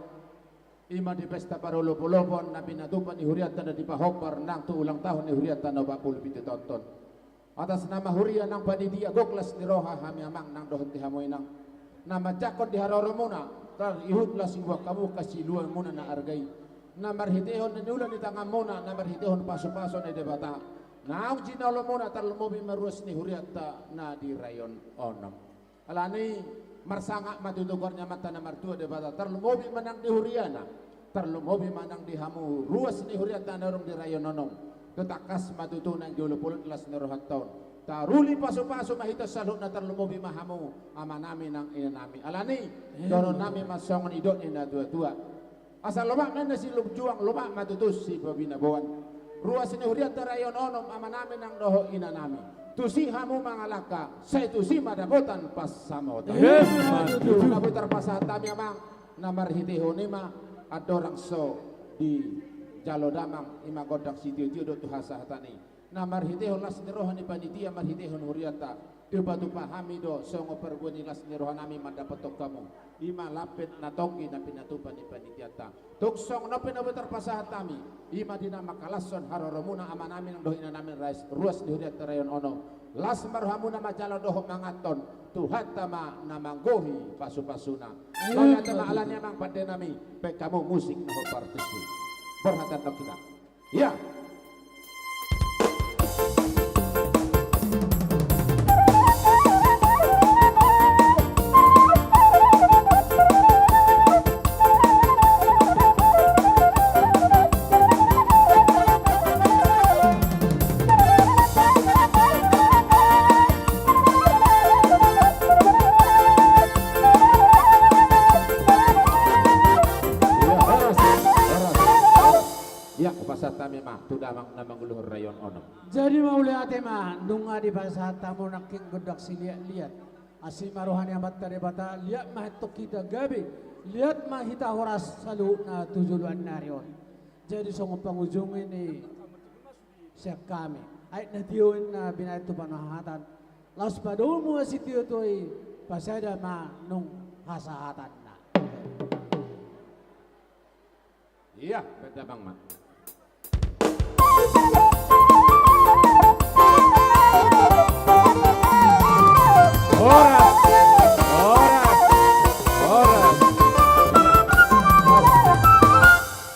Ima di pesta parolopolopon na pinatupa ni hurianta na dipahombar nang tu ulang tahun ni hurianta na opat pulu pitu taon on. Atas nama huria nang panitia gok las ni roha hami amang nang dohot di hamu inang. Na manjangkon di haroromuna, tarihut las ibuan hamu hasiluanmuna na arga i. Na marhitehon na niula ni tanganmuna, na marhitehon pasupasu ni Debata. Naung jinalomuna tarlumobi ma ruas ni hurianta na di Rayon Onom. Alani marsangap ma tutu goar ni Amanta na martua Debata, tarlumobi ma nang di huriana, tarlumobi ma nang di hamu ruas ni hurianta na adong di Rayon Onom. Tu tangkas ma tutu nang di olopolop las ni rohanta on. Taruli pasupasu ma hita saluhutna tarlumobi ma hamu amanami nang inanami. Alani dohononnami ma songon nidok ni natuatua. Asa lomak ma na silumjuang, lomak ma tutu sibinaboan. Ruas ni hurianta Rayon Onom amanami nang dohot inanami. Tusi hamu mangalangka, sai tusi ma dapotan pansamotan. Ima tutu. Na boi tarpasahat hami amang, na marhitehon i ma andorang so dijalo damang, ima gondang sitiotio do tu hasahatan i. Na marhitehon las ni roha ni panitia, marhitehon hurianta. Dipatupa hami do songon parbue ni las ni rohanami mandapothon hamu. Ima lampet na tonggi na pinatupa ni panitianta. Tung songon on pe na boi tarpasahat hami. Ima di na mangkalashon haroromuna amanami nang dohot inanami rais ruas ni hurianta Rayon Onom. Las ma rohamuna manjalo dohot manganhon. Tuhanta ma na manggohi pasupasuna. Ima tutu. Mauliate ma alani amang pandenami. Baen hamu musik na hombar tusi. Borhat annon hita. Ia. Ia, horas, horas, horas. Ia, hupasahat hami ma tu damang na manguluhon Rayon Onom. Jadi mauliate ma, nunga dipasahat hamu nangkin gondang siliatliat. Asi ma roha ni Amanta Debata, liat ma antong hita gabe, liat ma hita horas saluhutna tu joloan ni ari on. Jadi songon pangujungi ni sian hami, aek na tio i na binahen tu panahatan. Laos padomu ma sitiotio i, pasada ma nung hasahatanna. Ia, baen damang ma. Horas, horas, horas.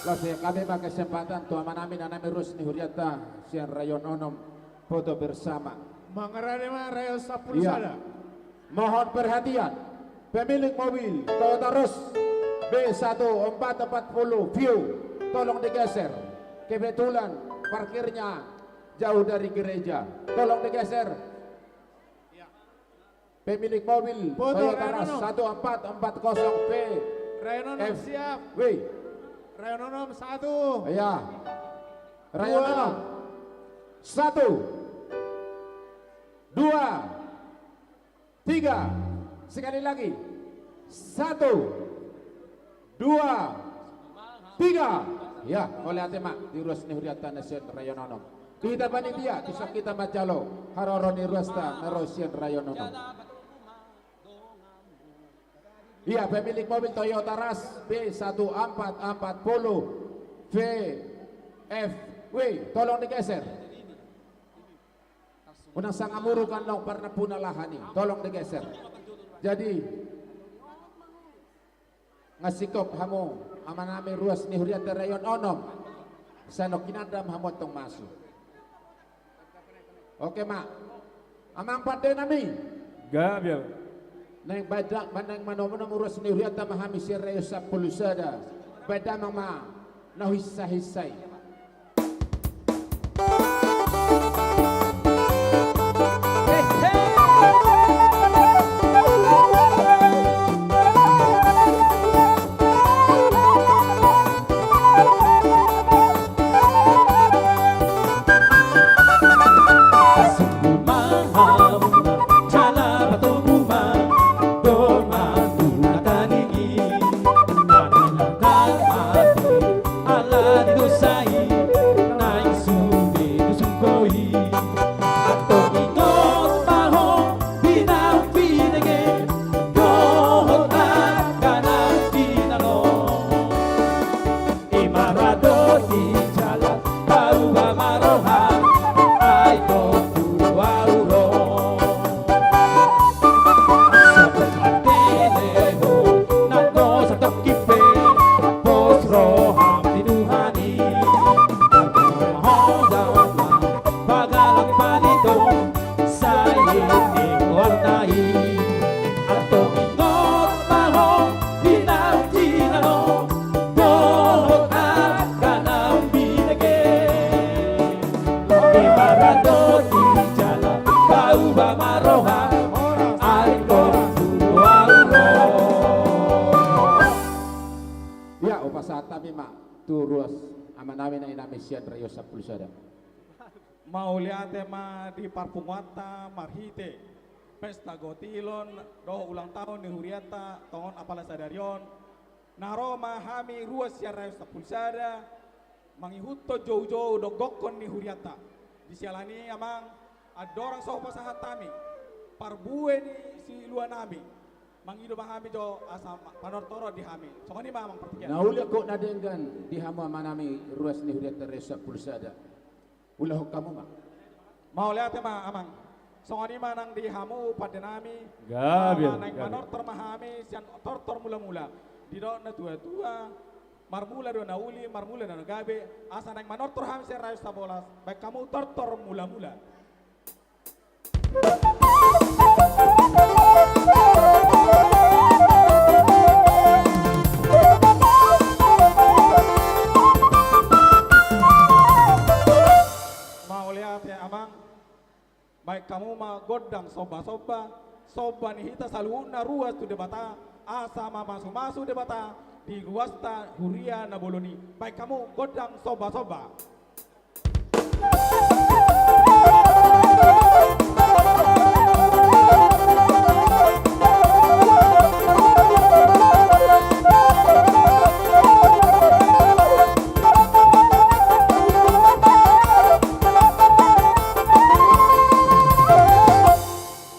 Laos hami ma kesempatan tu amanami inanami ruas ni hurianta sian Rayon Onom. Foto bersama. Mangarade ma Rayon sampulu sada. Ia. Mohon perhatian. Pemilik mobil Toyota Rush B satu empat empat puluh View, tolong digeser. Kebetulan parkirnya jauh dari gereja. Tolong digeser. Pemilik mobil Foto, Toyota Rayon Rush Onom. Satu empat empat kosong P F W. Rayon Onom siap. Rayon Onom satu. Iya. Rayon Onom. Dua. Satu. Dua. Tiga. Sekali lagi. Satu. Dua. Tiga. Ia, mauliate ma di ruas ni hurianta na sian Rayon Onom. Hita panitia, tu son hita manjalo haroro ni ruasta na ro sian Rayon Onom. Ia, pemilik mobil Toyota Rush B satu empat empat puluh V F W, tolong digeser. Unang sanga muruk annon parnampuna lahan i, tolong digeser. Jadi, Nga singkop hamu amanami ruas ni hurianta Rayon Onom. Sai nangkin andam hamu antong masuk. Oke ma. Amang pandenami. Gabe. Naeng baen da, naeng manomunomu ruas ni hurianta ma hami sian Rayon Sampulu Sada. Baen damang ma na huinsahinsai. I ma ra do di jala, paruba ma roha, ai do tu ahu ro. Sahat ma tene ho, nanggo satongkin pe, pos roham di Tuhan i. Ho jama, pagalang palito, sai di warna i. Antong ingot ma ho, di naung jinalo, dohot angka naung binege. I ma ra do di jala, paruba ma roha, ai do tu ahu ro. Ia, hupasahat hami ma tu ruas amanami na inanami sian Rayon Sampulu Sada. Mauliate ma di parpunguanta marhite pesta gotilon dohot ulang tahun ni hurianta tongon apala sadari on. Na ro ma hami ruas sian Rayon Sampulu Sada mangihuthon joujou dohot gokhon ni hurianta. Di siala ni i amang, andorang so hupasahat hami parbue ni siluanami, mangido ma hami jo asa ma-, panortoron di hami. Songon i ma amang partingkian. Na uli angkup na denggan di hamu amanami ruas ni hurianta Rayon Sampulu Sada. Ulahon hamu ma. Mauliate ma amang. Songon i ma nang di hamu pandenami. Gabe, ala naeng gabe. Manortor ma hami sian tortor mulamula. Didok na tuatua, marmula do na uli, marmula do na gabe. Asa naeng manortor hami sian Rayon Sabolas, baen hamu tortor mulamula. Mauliate amang. Baen hamu ma gondang sombasomba, somba ni hita saluhutna ruas tu Debata, asa mamasumasu Debata di ruasta huria na bolon i. Baen hamu gondang sombasomba.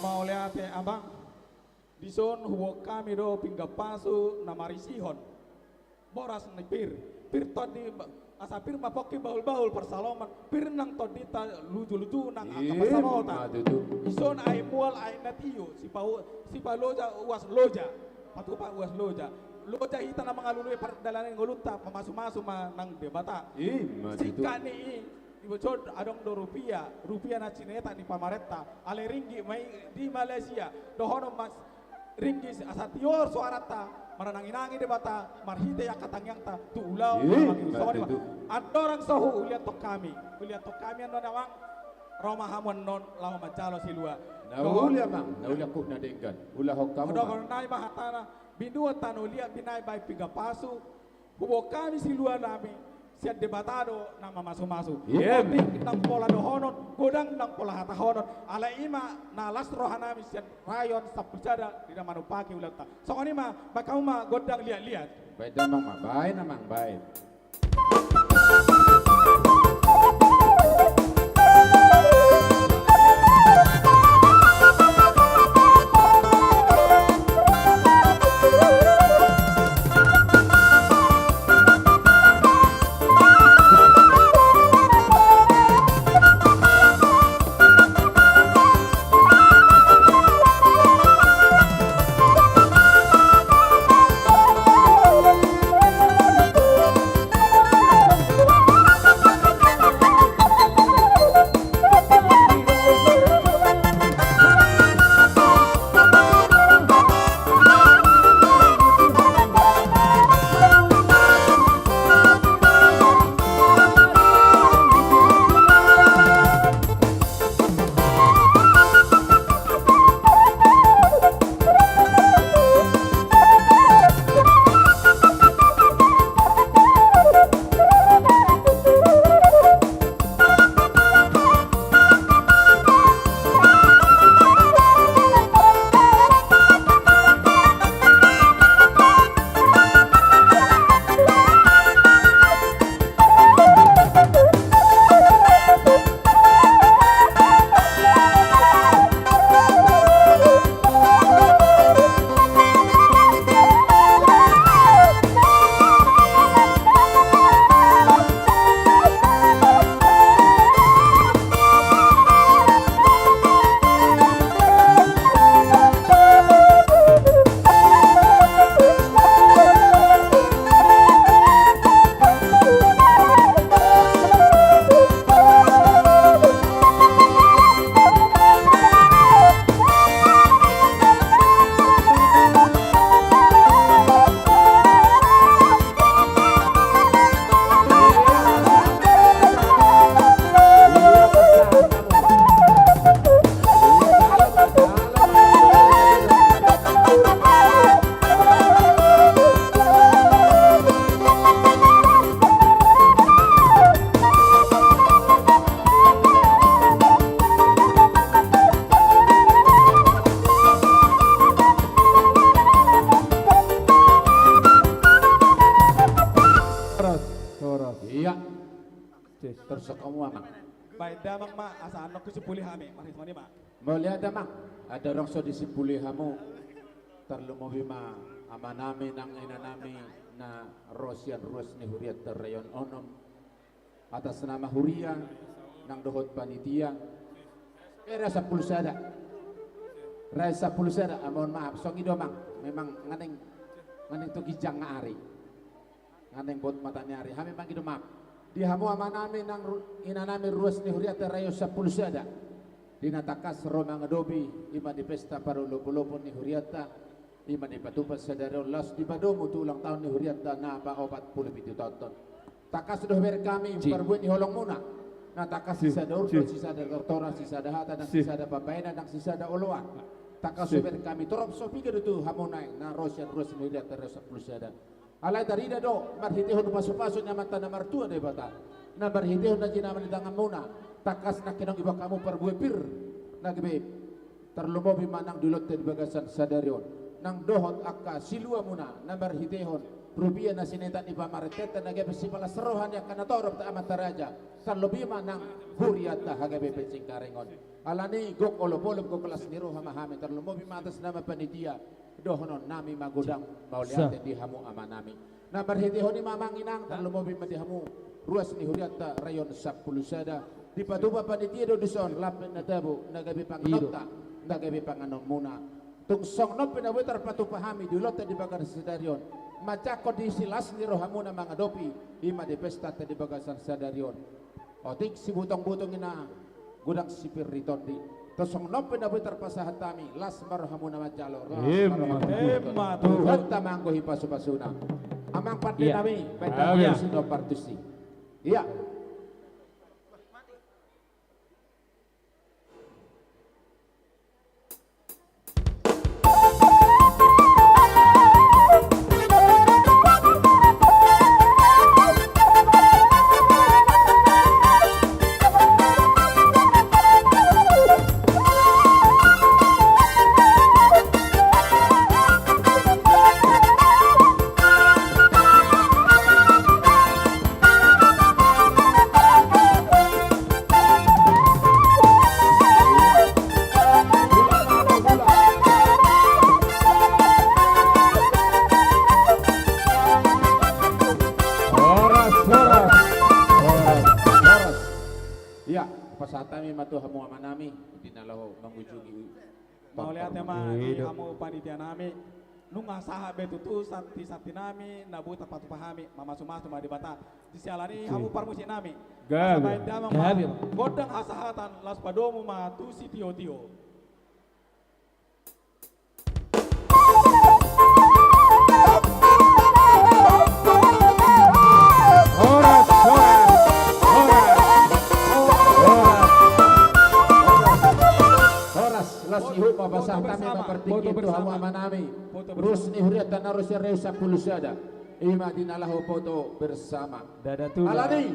Mauliate amang. Dison huboan hami do pinggan pasu na marisihon boras ni pir. Pir tondi, asa pir ma pongki bahulbahul parsaloman. Pir nang tondinta lujuluju nang angka pansamotan. Ima tutu. Dison aek mual aek na tio, sipa-, sipaloja uas loja. Patupa uas loja. Loja hita na mangalului pardalanan ni ngolunta, mamasumasu ma nang Debata. Ima tutu. Singkat ni i, diboto adong do rupia, rupia na sinetak ni pamarenta, alai ringgit ma i di Malaysia. Dohonon ma ringgit asa tio soaranta, mananginangi Debata marhite angka tangiangta tu ulaon. Ima tutu. Andorang so huuliathon hami, uliathon hami annon amang, ro ma hamu annon laho manjalo silua. Na uli amang, na uli angkup na denggan. Ulahon hamu ma. Dohonon nami ma hatana, binuat tano liat binaen baen pinggan pasu. Huboan hami siluanami, sian Debata do na mamasumasu. Ima. Otik ndang pola dohonon, godang ndang pola hatahonon. Alai i ma na las rohanami sian Rayon Sampulu Sada di na manumpahi ulaonta. Songon i ma, baen hamu ma gondang liatliat. Baen damang ma, baen amang, baen. Baen damang ma, asa annon husimpuli hami, marhite songon i ma. Mauliate amang, andorang so disimpuli hamu, tarlumobi ma amanami nang inanami na ro sian ruas ni hurianta Rayon Onom, atas nama huria nang dohot panitia. Eh, Rayon Sampulu Sada. Rayon Sampulu Sada, ah, mohon maaf, songon i do amang, memang nga naeng, nga naeng tu ginjang ni ari. Nga naeng bot mata ni ari, hami mangido maaf. Di hamu amanami nang ru-, inanami ruas ni hurianta Rayon Sampulu Sada. Di na tangkas ro mangadopi, i ma di pesta parolopolopon ni hurianta, i ma dipatupa sadari on laos dipadomu tu ulang taon ni hurianta na paopat pulu pitu taon on. Tangkas do hubereng hami parbue ni holongmuna. Na tangkas sisada urdot, sisada tortoran, sisada hata, nang sisada pambahenan, nang sisada oloan. Tangkas hubereng hami, torop so piga do tu hamu naeng na ro sian ruas ni hurianta Rayon Sampulu Sada. Alai tarida do marhitehon pasupasu ni Amanta na martua Debata, na marhitehon na jinama ni tanganmuna, tangkas nangkin naung diboan hamu parbue pir na gabe, tarlumobi ma nang di ulaonta di bagasan sadari on, nang dohot angka siluamuna na marhitehon rupia na sinetak ni pamarentanta na gabe sipalas roha ni angka na torop tu Amanta Raja, tarlobi ma nang hurianta HKBP Cengkareng on. Alani gok olopolop, gok las ni roha ma hami, tarlumobi ma atas nama panitia, dohononnami ma godang mauliate di hamu amanami. Na marhitehon i ma amang inang, tarlumobi ma di hamu ruas ni hurianta Rayon Sampulu Sada, dipatupa panitia do dison lape na tabo na gabe panganonta, na gabe panganonmuna. Tung songon on pe na boi tarpatupa hami di ulaonta di bagasan sadari on, manjangkon di silas ni rohamuna mangadopi, i ma di pestanta di bagasan sadari on. Otik sibutong-butong i na godang sipir ni tondi. Tung songon on pe na boi tarpasahat hami, las ma rohamuna manjalo, las ma rohamuna manjalo. Tuhanta ma anggo i pasupasuna. Amang pandenami, baen damang ma tusi. Ia. Horas, horas. Horas, horas. Ia, pasahat hami ma tu hamu amanami, di na laho mangujungi. Mauliate ma di hamu panitianami. Nunga sahat be tutu santisantinami na boi tarpatupa hami, mamasumasu ma Debata. Di siala ni i hamu parmusiknami, asa baen damang ma gondang hasahatan, laos padomu ma tu sitiotio. Horas, horas, horas. Horas, laos ihut ma pasahat hami ma partingkian tu hamu amanami. Ruas ni hurianta na ro sian Rayon Sampulu Sada. I ma di na laho foto bersama. Alani,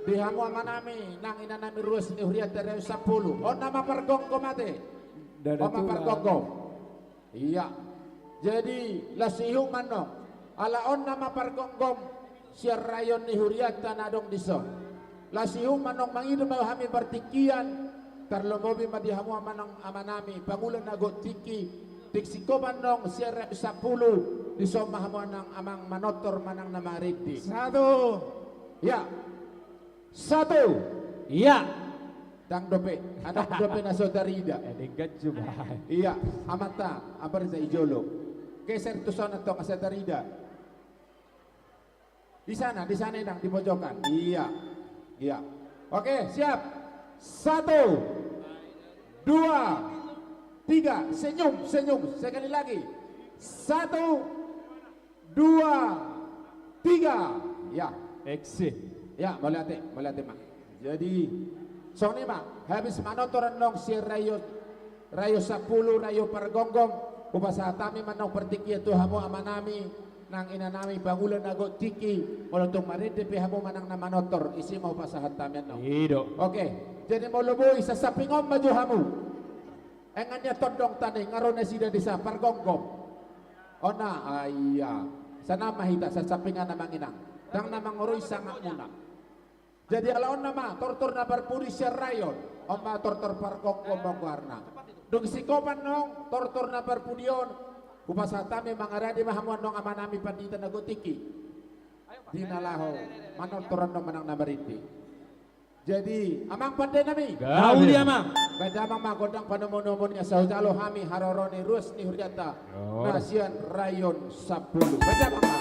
di hamu amanami nang inanami ruas ni hurianta Rayon Sampulu. On nama pargomgom ate. On ma pargomgom. Ia. Jadi, laos ihut ma annon. Ala on nama pargomgom sian rayon ni hurianta na adong dison. Laos ihut ma annon mangido ma hami partingkian, tarlumobi ma di hamu amanang amanami, pangula na gok tingki, tingki singkop annon sian Rayon Sampulu, dison ma hamu anang amang manortor manang na marende. Satu. Ia. Satu. Ia. Ndang dope, ndang dope na so tarida. Eh, denggan coba. Ia, amanta, ambar za i jolo. Geser tu son antong asa tarida. Di sana, di sana inang, di pojokan. Ia. Ia. Oke, siap. Satu. Dua. Tiga. Senyum, senyum. Sekali lagi. Satu. Dua, tiga. Ia. Action. Ia, mauliate, mauliate ma. Jadi, songon i ma, habis manortor annon sian Rayon, Rayon Sampulu, rayon pargomgom, hupasahat hami ma annon partingkian tu hamu amanami, nang inanami, pangula na gok tingki, molo tung marende pe hamu manang na manortor, disi ma hupasahat hami annon. I do. Oke, jadi molo boi, sasamping on ma jo hamu. Ai nga nian tondong tani, nga ro nasida disi pargomgom. On na, ah, ia. Sana ma hita, sasampingan amang inang. Ndang na mangoroi sangapmuna. Jadi ala on nama tortor na parpudi sian rayon, on ma tortor pargomgom ma goarna. Dung sikopan nong tortor na parpudi on, hupasahat hami mangaradi ma hamu annon amanami pandita na gotik i. Di na laho manortor annon manang na marindi. Jadi amang pande nami. Gabe. Nauli amang. Baen damang ma gondang panomunomu ni asa hujalo hami haroro ni ruas ni hurianta. Ora. Na sian rayon sampulu. Baen damang ma.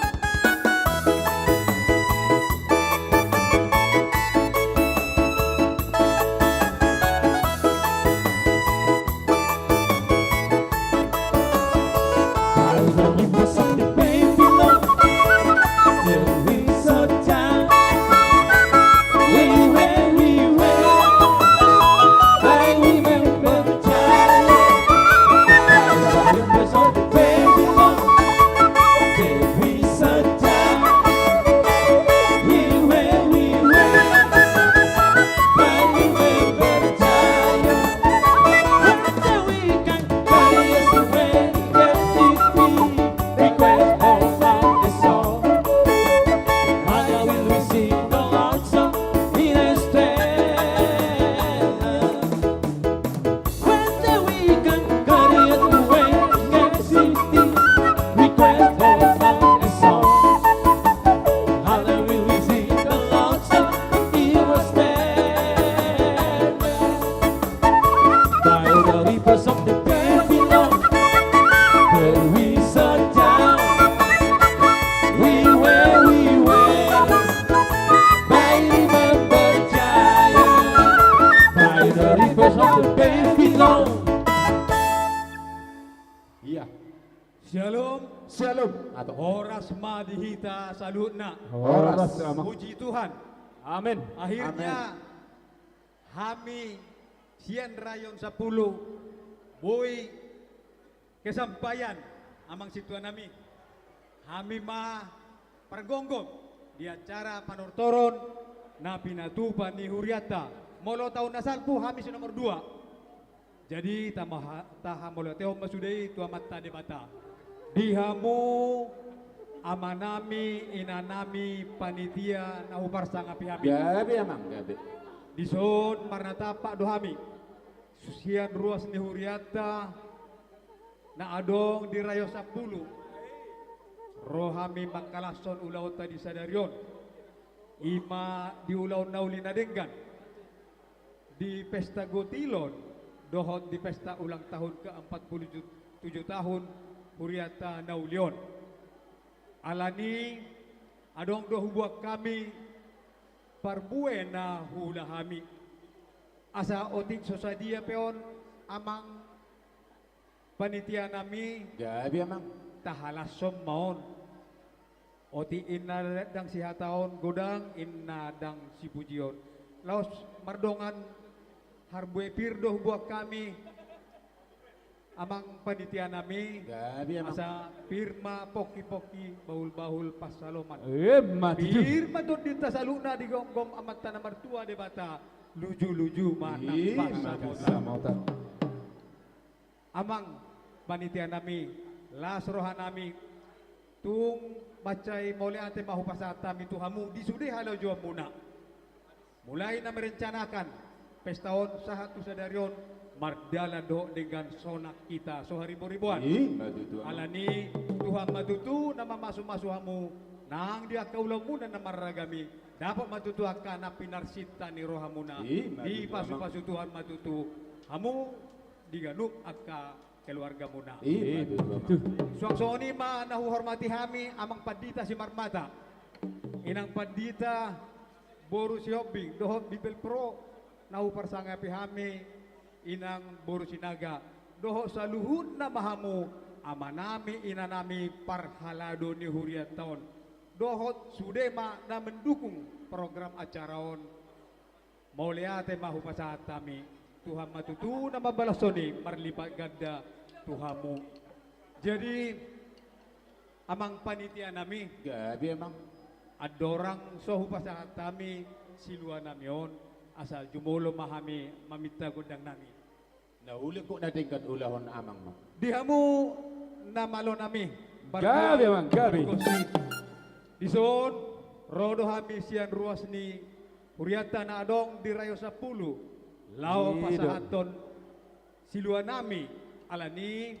Iya. Syalom. Syalom. Atau horas ma di hita saluhutna. Horas. Horas, amang. Puji Tuhan. Amin. Akhirnya, amin, hami sian rayon sampulu boi kesampaian, amang sintua nami. Hami ma pargomgom di acara panortoron na pinatupa ni hurianta. Molo taon na salpu hami si nomor dua. Jadi taha, tahamauliatehon ma sude i tu Amanta Debata. Di hamu amanami, inanami, panitia na huparsangapi hami. Gabe, amang, gabe. Dison marnatampak do hami sian ruas ni hurianta na adong di rayon sampulu. Ro hami mangkalashon ulaonta di sadari on. I ma di ulaon na uli na denggan, di pesta gotilon dohot di pesta ulang tahun ke empat puluh tujuh tahun hurianta na uli on. Alani adong do huboan hami parbue na huula hami. Asa otik so sadia pe on, amang panitia nami. Gabe, amang. Tahalashon ma on. Otik inna ndang sihataon, godang inna ndang sipujion. Laos mardongan parbue pir do huboan hami, amang panitia nami. Gabe, amang. Asa pir ma pongkipongki, bahulbahul pansalongan. Emma tutu. Pir ma tondinta saluhutna di gomgom Amanta na martua Debata. Lujuluju ma nang pansamotan. Amang panitia nami, las roha nami, tung mansai mauliate ma hupasahat hami tu hamu di sude halojoanmuna. Mulai na merencanakan pesta on sahat tu sadari on, mardalan dohot denggan sonang hita so hariboriboan. Emma tutu, amang. Alani Tuhan ma tutu na mamasumasu hamu nang di angka ulaonmuna na marragam i, dapot ma tutu angka na pinarsinta ni rohamuna. Emma tutu, amang. Dipasupasu Tuhan ma tutu hamu di ganup angka keluargamuna. Emma tutu, amang. Suang songon i ma na huhormati hami amang pandita Simarmata, inang pandita boru Sihombing dohot Bibelvrouw na huparsangapi hami, inang boru Sinaga, dohot saluhutna ma hamu amanami, inanami, parhalado ni hurianta on, dohot sude ma na mendukung program acara on. Mauliate ma hupasahat hami, Tuhan ma tutu na mambalashon i marlipat ganda tu hamu. Jadi, amang panitia nami. Gabe, amang. Andorang so hupasahat hami silua nami on, asa jumolo ma hami maminta gondang nami. Na uli kok na denggan ulahon amang ma. Di hamu na malo nami. Gabe, amang, gabe. Dison ro do hami sian ruas ni hurianta na adong di Rayon Sampulu, laho pasahathon siluanami. Alani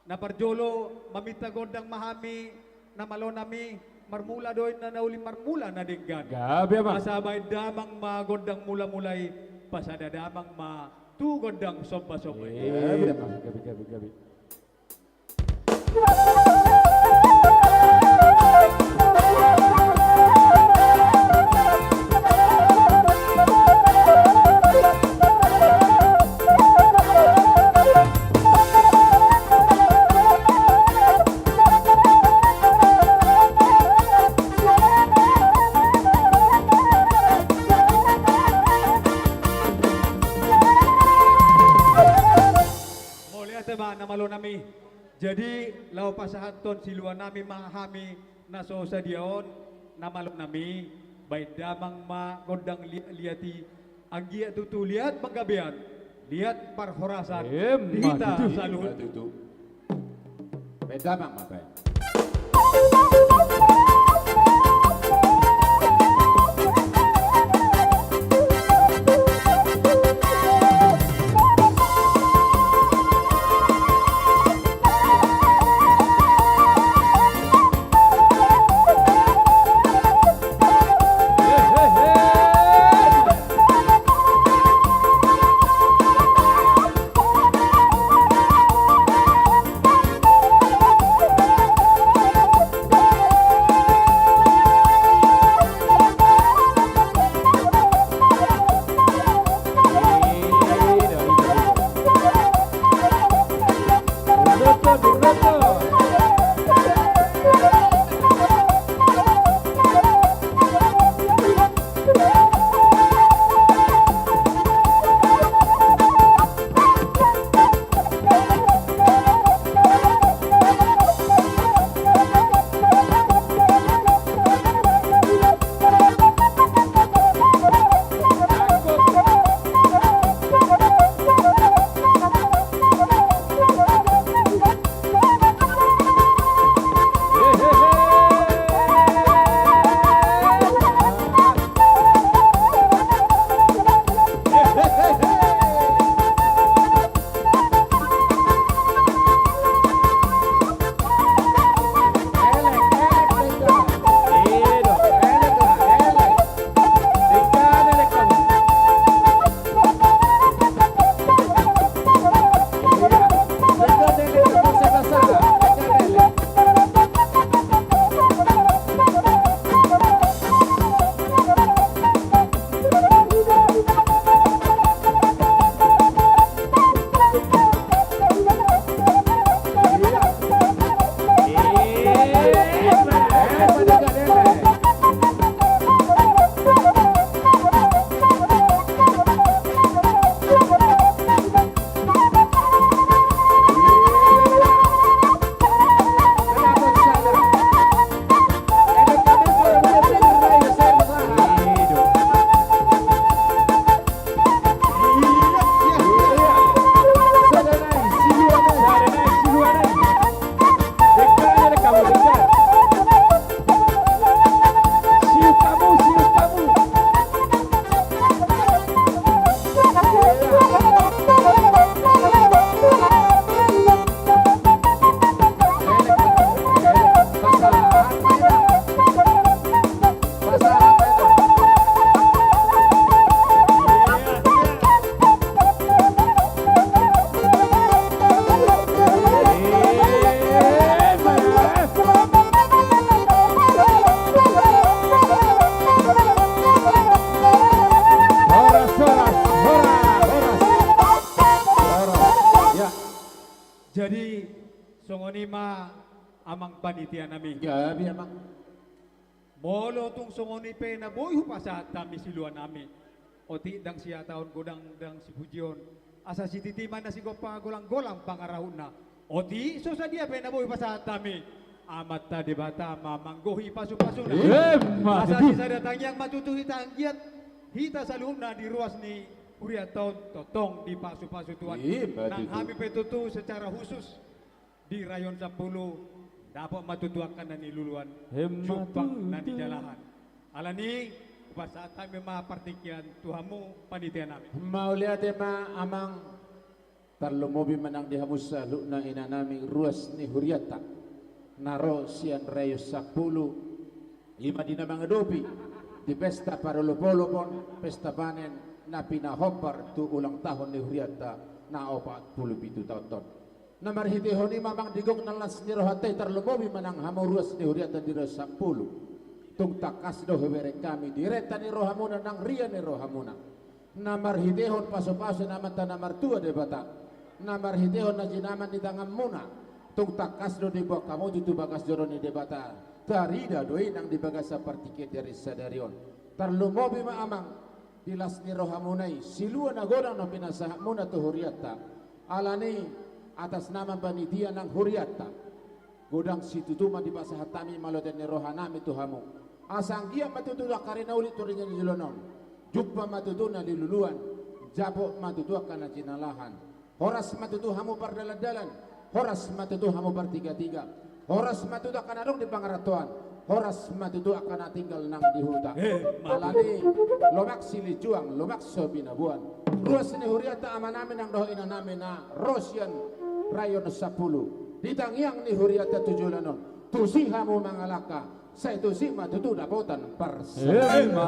na parjolo maminta gondang ma hami na malonami, marmula do inna na uli marmula na denggan. Gabe, Amang. Asa baen damang ma gondang mulamula i, pasada damang ma tu gondang sombasomba i. Gabe, Amang. Gabe, gabe, gabe. Mauliate ma na malonami. Jadi, laho pasahathon siluanami ma hami na so sadia on, na malonami, baen damang ma gondang liat-liat i, anggiat tutu liat panggabean, liat parhorasan di hita saluhut. Emma tutu. Baen damang ma, baen. Horas, horas, horas, horas. Horas. Ya. Jadi, songon i ma amang panitia nami. Gabe, Amang. Molo tung songon i pe na boi hupasahat hami siluanami. Otik ndang sihatahon godang ndang sipujion. Asa sititi ma na sigompa golang-golang pangarahutna. Otik so sadia pe na boi hupasahat hami. Amanta Debata ma manggohi pasu-pasuna. Emma tutu. Asa sisada tangiang ma tutu hita anggiat hita saluhutna di ruas ni hurianta on tongtong dipasu-pasu Tuhan. Emma tutu. Nang hami pe tutu secara khusus di Rayon Sampulu, dapot ma tutu angka na niluluan, emma tutu, jumpang na nijalahan. Alani, Pasahat hami ma partingkian tu hamu panitia nami. Mauliate ma amang. Tarlumobi ma nang di hamu saluhutna inanami ruas ni hurianta, na ro sian Rayon Sampulu, i ma di na mangadopi di pesta parolopolop on, pesta panen na pinahombar tu ulang tahun ni hurianta na opat pulu pitu taon on. Na marhitehon i ma amang di gok na las ni rohanta i, tarlumobi ma nang hamu ruas ni hurianta di Rayon Sampulu. Tung tangkas do hubereng hami di renta ni rohamuna nang ria ni rohamuna. Na marhitehon pasupasu ni Amanta na martua Debata, na marhitehon na jinama ni tanganmuna, tung tangkas do diboan hamu tu bagas joro ni Debata. Tarida do i nang di bagasan partingkian di ari sadari on. Tarlumobi ma amang di las ni rohamuna i, silua na godang na pinasahatmuna tu hurianta. Alani, atas nama panitia nang hurianta, godang situtu ma dipasahat hami malote ni rohanami tu hamu. Asa anggiat ma tutu angka ari na uli tu ringan ni joloan on. Jumpa ma tutu na niluluan, dapot ma tutu angka na jinalahan. Horas ma tutu hamu pardalandalan, horas ma tutu hamu partigatiga, horas ma tutu angka na adong di pangarantoan, horas ma tutu angka na tinggal nang di huta. Eh, ma tutu. Alani, lomak silinjuang, lomak so binaboan. Ruas ni hurianta amanami nang dohot inanami na ro sian Rayon Sampulu. Di tangiang ni hurianta tu joloan on, tusi hamu mangalangka, sai tusi ma tutu dapotan parsaoran. Eh, ma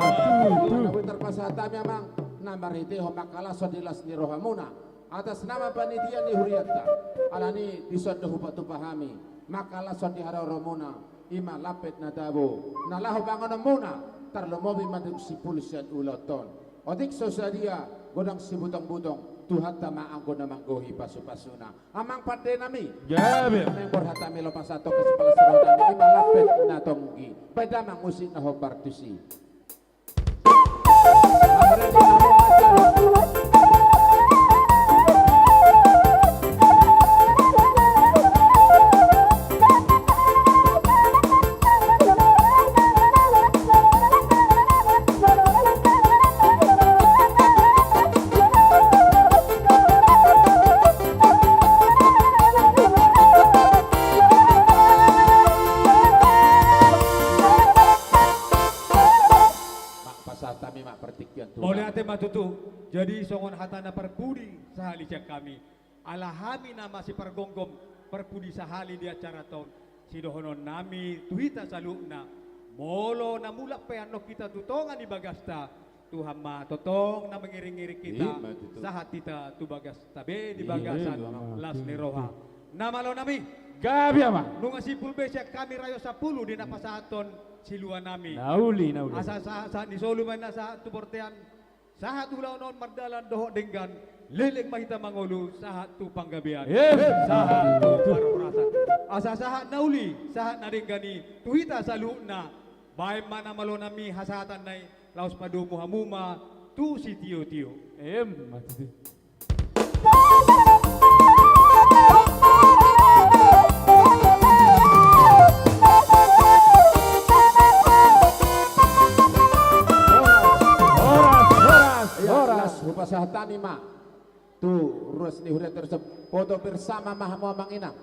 tutu. Tarpasahat hami amang, na marhitehon mangkalashon di las ni rohamuna, atas nama panitia ni hurianta. Alani dison do hupatupa hami mangkalashon di haroromuna, i ma lampet na tabo na laho pangononmuna, tarlumobi ma dung simpul sian ulaonta on. Otik so sadia godang sibutongbutong, Tuhanta ma anggo na manggohi pasupasuna. Amang pandenami. Gabe. Amang borhatami, lomo ma sahat tu angka sipalas rohanami, i ma lampet na tonggi. Baen damang musik na hombar tusi. Pasahat hami ma partingkian tu. Mauliate ma tutu. Jadi songon hata na parpudi sahali sian hami, ala hami na masipargomgom parpudi sahali di acara on, sidohononnami tu hita saluhutna, molo na mulak pe annon hita tu tonga ni bagasta, Tuhan ma tongtong na mangiringiring hita, i ma tutu, sahat hita tu bagasta be di, i ma tutu, bagasan las ni roha. Na malonami. Gabe amang. Nunga simpul be sian hami Rayon Sampulu di na pasahathon siluanami. Na uli, na uli. Asa sahat, sahat ni solu ma na sahat tu bortean, sahat ulaon on mardalan dohot denggan, leleng ma hita mangolu sahat tu panggabean. Em. Sahat tu parhorasan. Asa sahat na uli, sahat na denggan i tu hita saluhutna. Baen ma na malonami hasahatanna i, laos padomu hamu ma tu sitiotio. Em, ma tutu. Horas, horas, horas. Horas, hupasahat hami ma tu ruas ni hurianta, terus foto bersama ma hamu amang inang.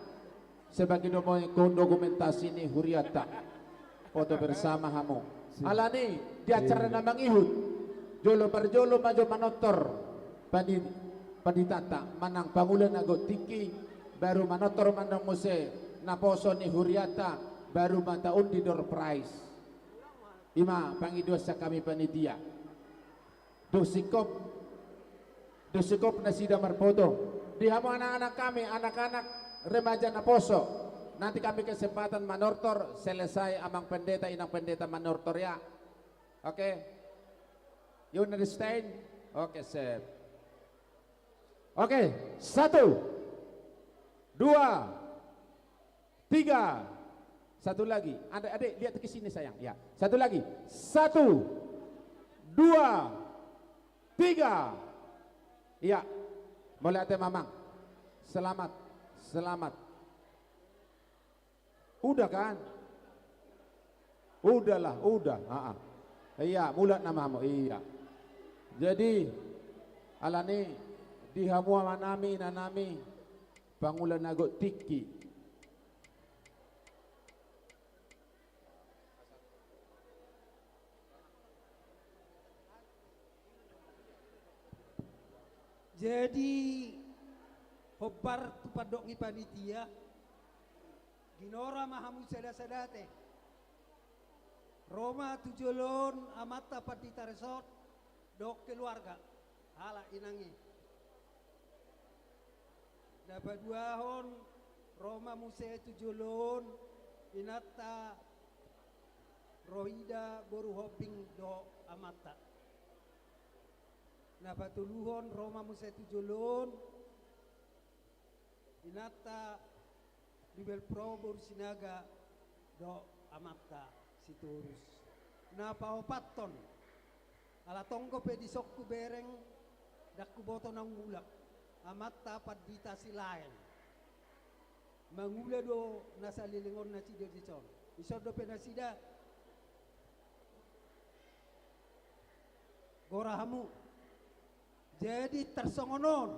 Sebagai domo-, dokumentasi ni hurianta. Foto bersama hamu. Alani di acara na mangihut, jolo parjolo ma jo manortor pandi-, panditanta manang pangula na gok tingki, baru manortor ma nang muse naposo ni hurianta, baru ma taundi door prize. I ma pangidoan sian hami panitia. Dung singkop, dung singkop nasida marfoto. Di hamu anak-anak kami, anak-anak remaja naposo, nanti kami kesempatan manortor, selesai amang pendeta, inang pendeta manortor ya. Oke. You understand? Oke, sip. Oke, satu, dua, tiga. Satu lagi. Adek, adek, lihat ke sini, sayang. Ya. Satu lagi. Satu, dua, tiga. Iya. Mauliate ma amang. Selamat. Selamat. Udah kan? Udahlah, udah. Ha, ha. Iya, mulak nama hamu. Iya. Jadi, alani di hamu amanami, inanami, pangula na gok tingki. Jadi, hombar tu pandok ni panitia, ginora ma hamu sada-sada te. Ro ma tu jolo on amanta Pandita Resort dohot keluarga, halak inang i. Na paduahon, ro ma muse tu jolo on inanta Rohida boru Hombing dohot amanta. Na patoluhon, ro ma muse tu jolo on inanta Bibelvrouw boru Sinaga dohot amanta Sitorus. Na paopathon, ala tonggo pe dison hubereng, ndang huboto naung mulak, amanta Pandita Silaen. Mangula do na saleleng on nasida dison. Dison dope nasida. Gora hamu. Jadi tarsongon on.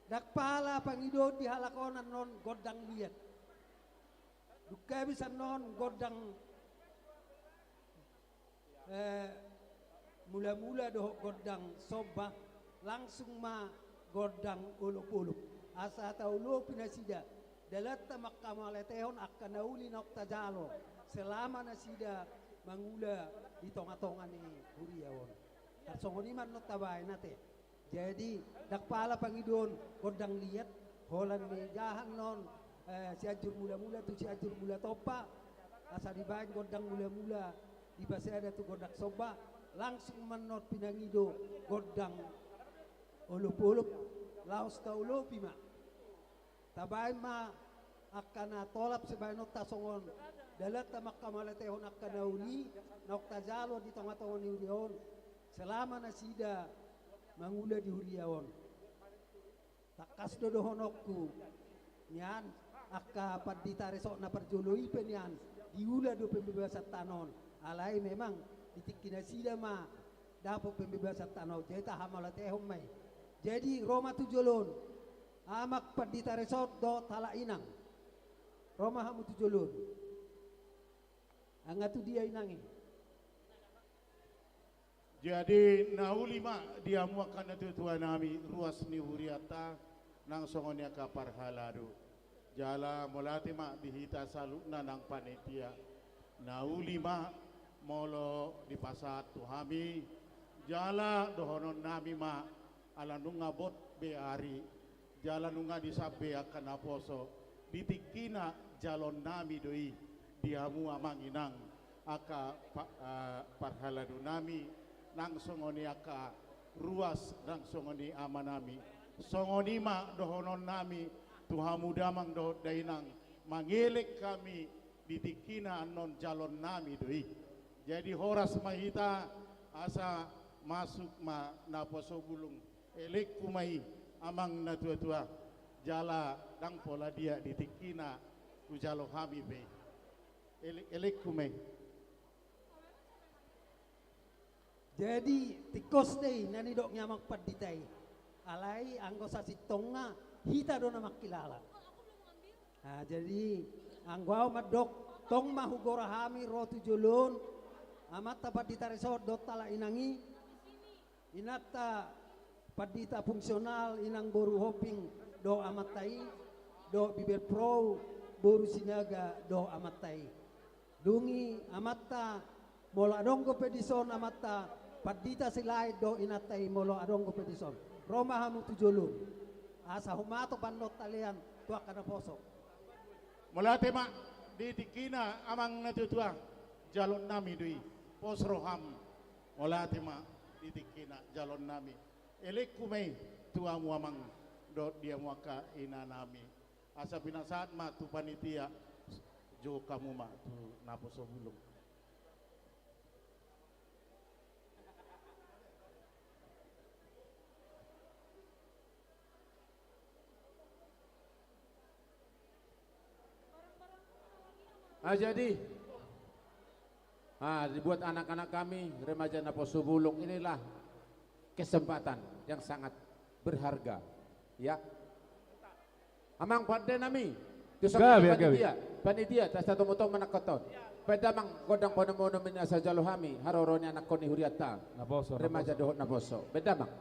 Ndang pala pangidoon di halak on annon gondang liat. Dung habis annon gondang, eh, mula-mula dohot gondang somba, langsung ma gondang olop-olop. Asa taolopi nasida. Dalanta mangkamauliatehon angka na uli naung tajalo selama nasida mangula di tonga-tonga ni huria on. Tarsongon i ma annon tabaen ate. Jadi, ndang pala pangidoon gondang liat, holan ni jaha annon, eh, Sianjur Mula-mula tu Sianjur Mula Tompa, asa dibaen gondang mula-mula di pasada tu gondang somba, langsung ma annon pinangido gondang olop-olop, laos taolopi ma. Tabaen ma angka na tolap sibaenonta songon dalanta mangkamauliatehon angka na uli naung tajalo di tonga-tonga ni huria on selama nasida mangula di huria on. Tangkas do dohononku nian, angka Pandita Resort na parjolo i pe nian diula do pembebasan tanah on. Alai memang di tingki nasida ma dapot pembebasan tanah on, jadi tahamauliatehon ma i. Jadi ro ma tu jolo on amang Pandita Resort dohot halak inang. Ro ma hamu tu jolo on. Nunga tu dia inang i? Jadi na uli ma di hamu angka natua-tua nami, ruas ni hurianta, nang songon i angka parhalado. Jala mauliate ma di hita saluhutna nang panitia. Na uli ma molo dipasahat tu hami, jala dohonon nami ma, ala nunga bot be ari, jala nunga disap be angka naposo, di tingkina jaloon nami do i di hamu amang inang, angka pa-, eh, parhalado nami, nang songon i angka ruas, nang songon i ama nami. Songon i ma dohonon nami tu hamu damang dohot dainang, mangelek hami di tingkina annon jaloon nami do i. Jadi horas ma hita, asa masuk ma naposo bulung. Elekku ma i amang natua-tua, jala ndang pola dia di tingkina hujalo hami be. Ele-, elekku ma i. Jadi tingkos do i na nidok ni amang pandita i. Alai anggo sasintongna hita do na mangkilala. Nah, jadi anggo au mandok, tong ma hugora hami ro tu jolo on amanta Pandita Resort dohot halak inang i, inanta pandita fungsional inang boru Hombing dohot amanta i, dohot Bibelvrouw boru Sinaga dohot amanta i. Dung i amanta, molo adong dope dison amanta Pandita Silaen dohot inanta i, molo adong dope dison, ro ma hamu tu jolo on asa humatop annon talean tu angka naposo. Mauliate ma di tingkina amang natua-tua, jaloon nami do i, pos roham. Mauliate ma di tingkina, jaloon nami. Elekku ma i tu hamu amang dohot di hamu angka ina nami. Asa pinasahat ma tu panitia, jolo hamu ma tu naposo bulung. Ah, jadi, ah, dibuat anak-anak kami, remaja Naposo Bulung, inilah kesempatan yang sangat berharga. Ya. Amang pande nami, tu songon i panitia, panitia, tasa tomotong manangkot on. Baen damang gondang ponomonom i na so jalo hami, haroro ni anakkon ni hurianta. Naposo, remaja dohot naposo. Baen damang.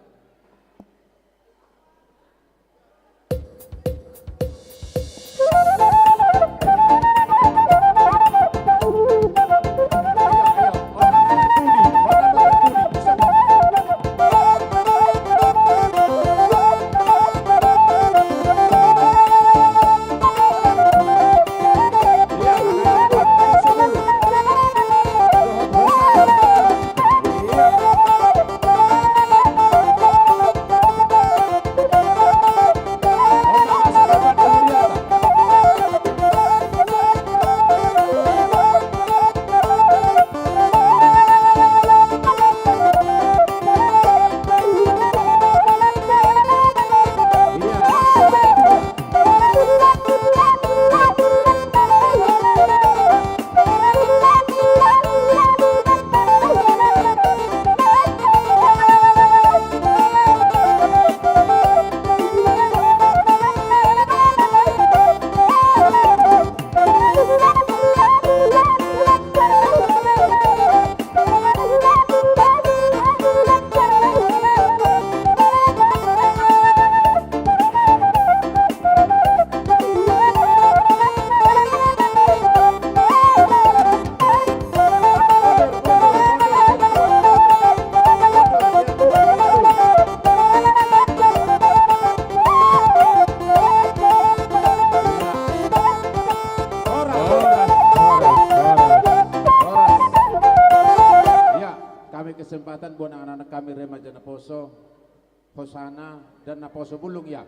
Hosana dan Naposo Bulung, ya.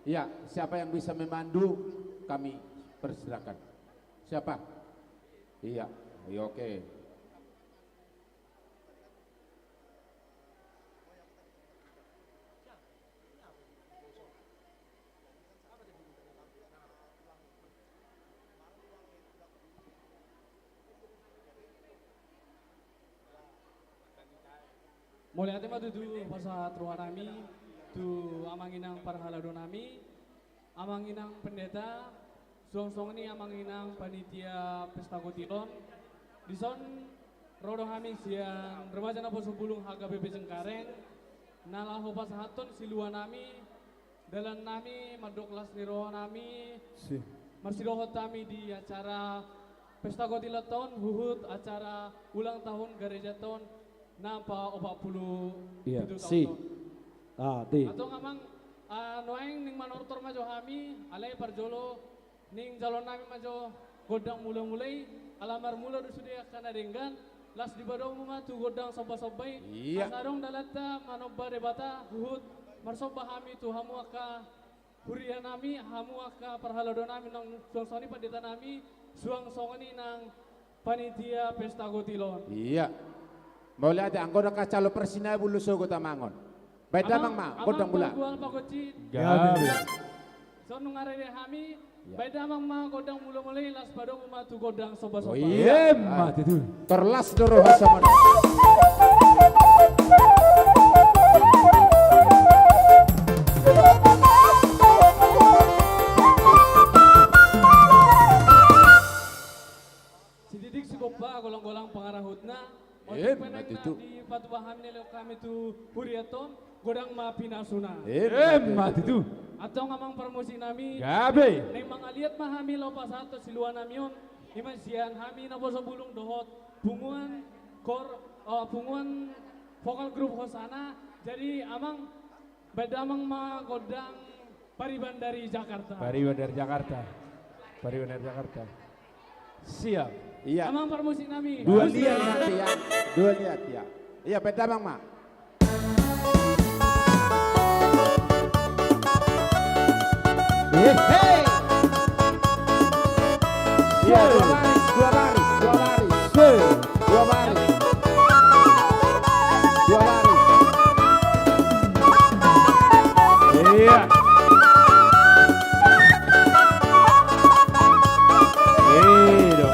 Ya, siapa yang bisa memandu, kami persilakan. Siapa? Iya, iya, oke. Mauliate ma tutu pasahat rohanami tu amang inang parhalado nami, amang inang pendeta, suang songon i amang inang panitia pesta kotil on. Dison ro do hami sian Remaja Naposo Bulung H K B P Cengkareng, na laho pasahathon siluanami, dalannami mandok las ni rohanami, si, marsidohot hami di acara pesta kotil on, huhut acara ulang tahun garejanta on na paopat pulu pitu taon on. Ah, di. Antong amang, ah, nuaeng naeng manortor ma jo hami, alai parjolo naeng jaloonnami ma jo gondang mulamula i, ala marmula do sude angka na denggan, las dipadomu ma tu gondang sombasomba i. Iya. Asa adong dalanta manomba Debata, huhut marsomba hami tu hamu angka hurianami, hamu angka parhaladonami, nang suang songon i panditanami, suang songon i nang panitia pesta kotil on. Iya. Mauliate, anggo na kacalo parsinabul do sogot amang on. Baen damang ma gondang mula. Amang Pagual Pagoci. Gabe. Songon nunga rade hami, iya, baen damang ma gondang mulamula i, las padomu ma tu gondang sombasomba. Oh, iya. Emma tutu. Tor las do roha songon i. Sididik sigompa, golanggolang pangarahutna. Otik pe naeng na dipatupa hami na nilehon hami tu hurianta on, godang ma pinasuna. Emma tutu. Antong amang parmusiknami. Gabe. Naeng mangaliat ma hami laho pasahathon siluanami on, i ma sian hami Naposo Bulung dohot punguan kor, eh, punguan vokal grup Hosana. Jadi amang, baen damang ma gondang Pariban dari Jakarta. Pariban dari Jakarta. Pariban dari Jakarta. Siap. Iya. Amang parmusiknami. Dua liat nanti ya. Dua liat ya. Iya, baen damang ma. Hehe. Iya, dua baris, dua baris, dua baris. Dua baris. Dua baris. Iya. Iya.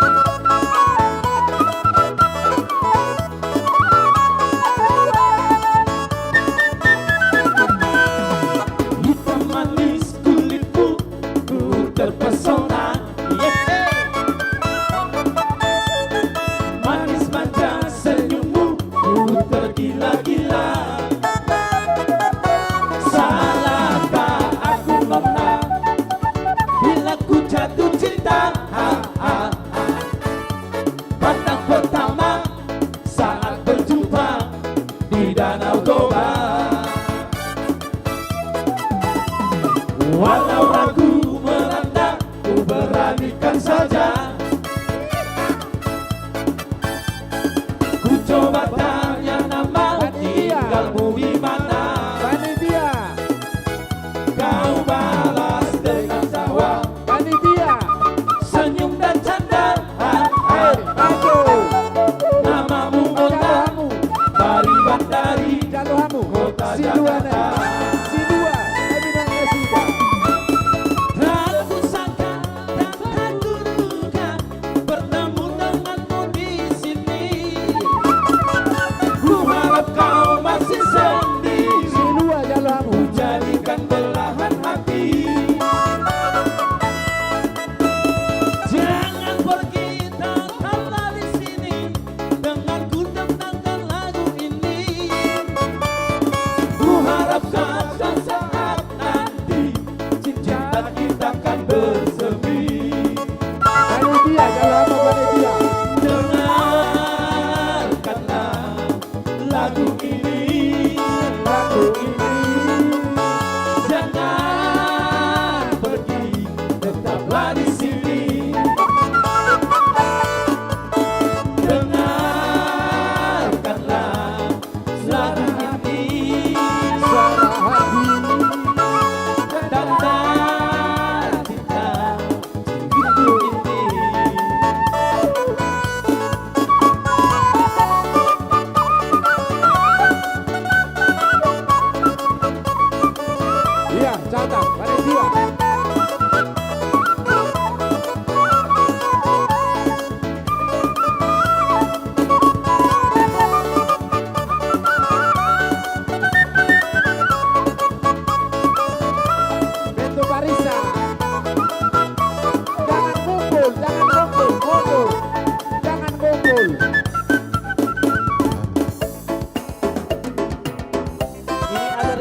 Hitam manis kulitmu, ku terpesona. Manis manja senyummu, ku tergila-gila. Salahkah aku nona, bila ku jatuh cinta? Ha, ha, ha. Pandang pertama saat berjumpa di Danau Toba. Walau ragu melanda, ku beranikan saja. Ku coba tanya nama, panitia, tinggalmu di mana? Panitia. Kau balas dengan tawa. Panitia. Senyum dan canda. Hai, hai, hai, aduh. Namamu Mona. Namamu. Pariban dari. Jalo hamu. Kota Jakarta. Silua. Silua. Ayo, nang, ya sudah. Tak kusangka, tak kuduga bertemu denganmu di sini. Ku harap kau masih sendiri. Silua, jalo hamu. Ku jadikan belahan hati. Jangan pergi, tetaplah di sini. Denganku tenangkan lagu ini. Ku harap kau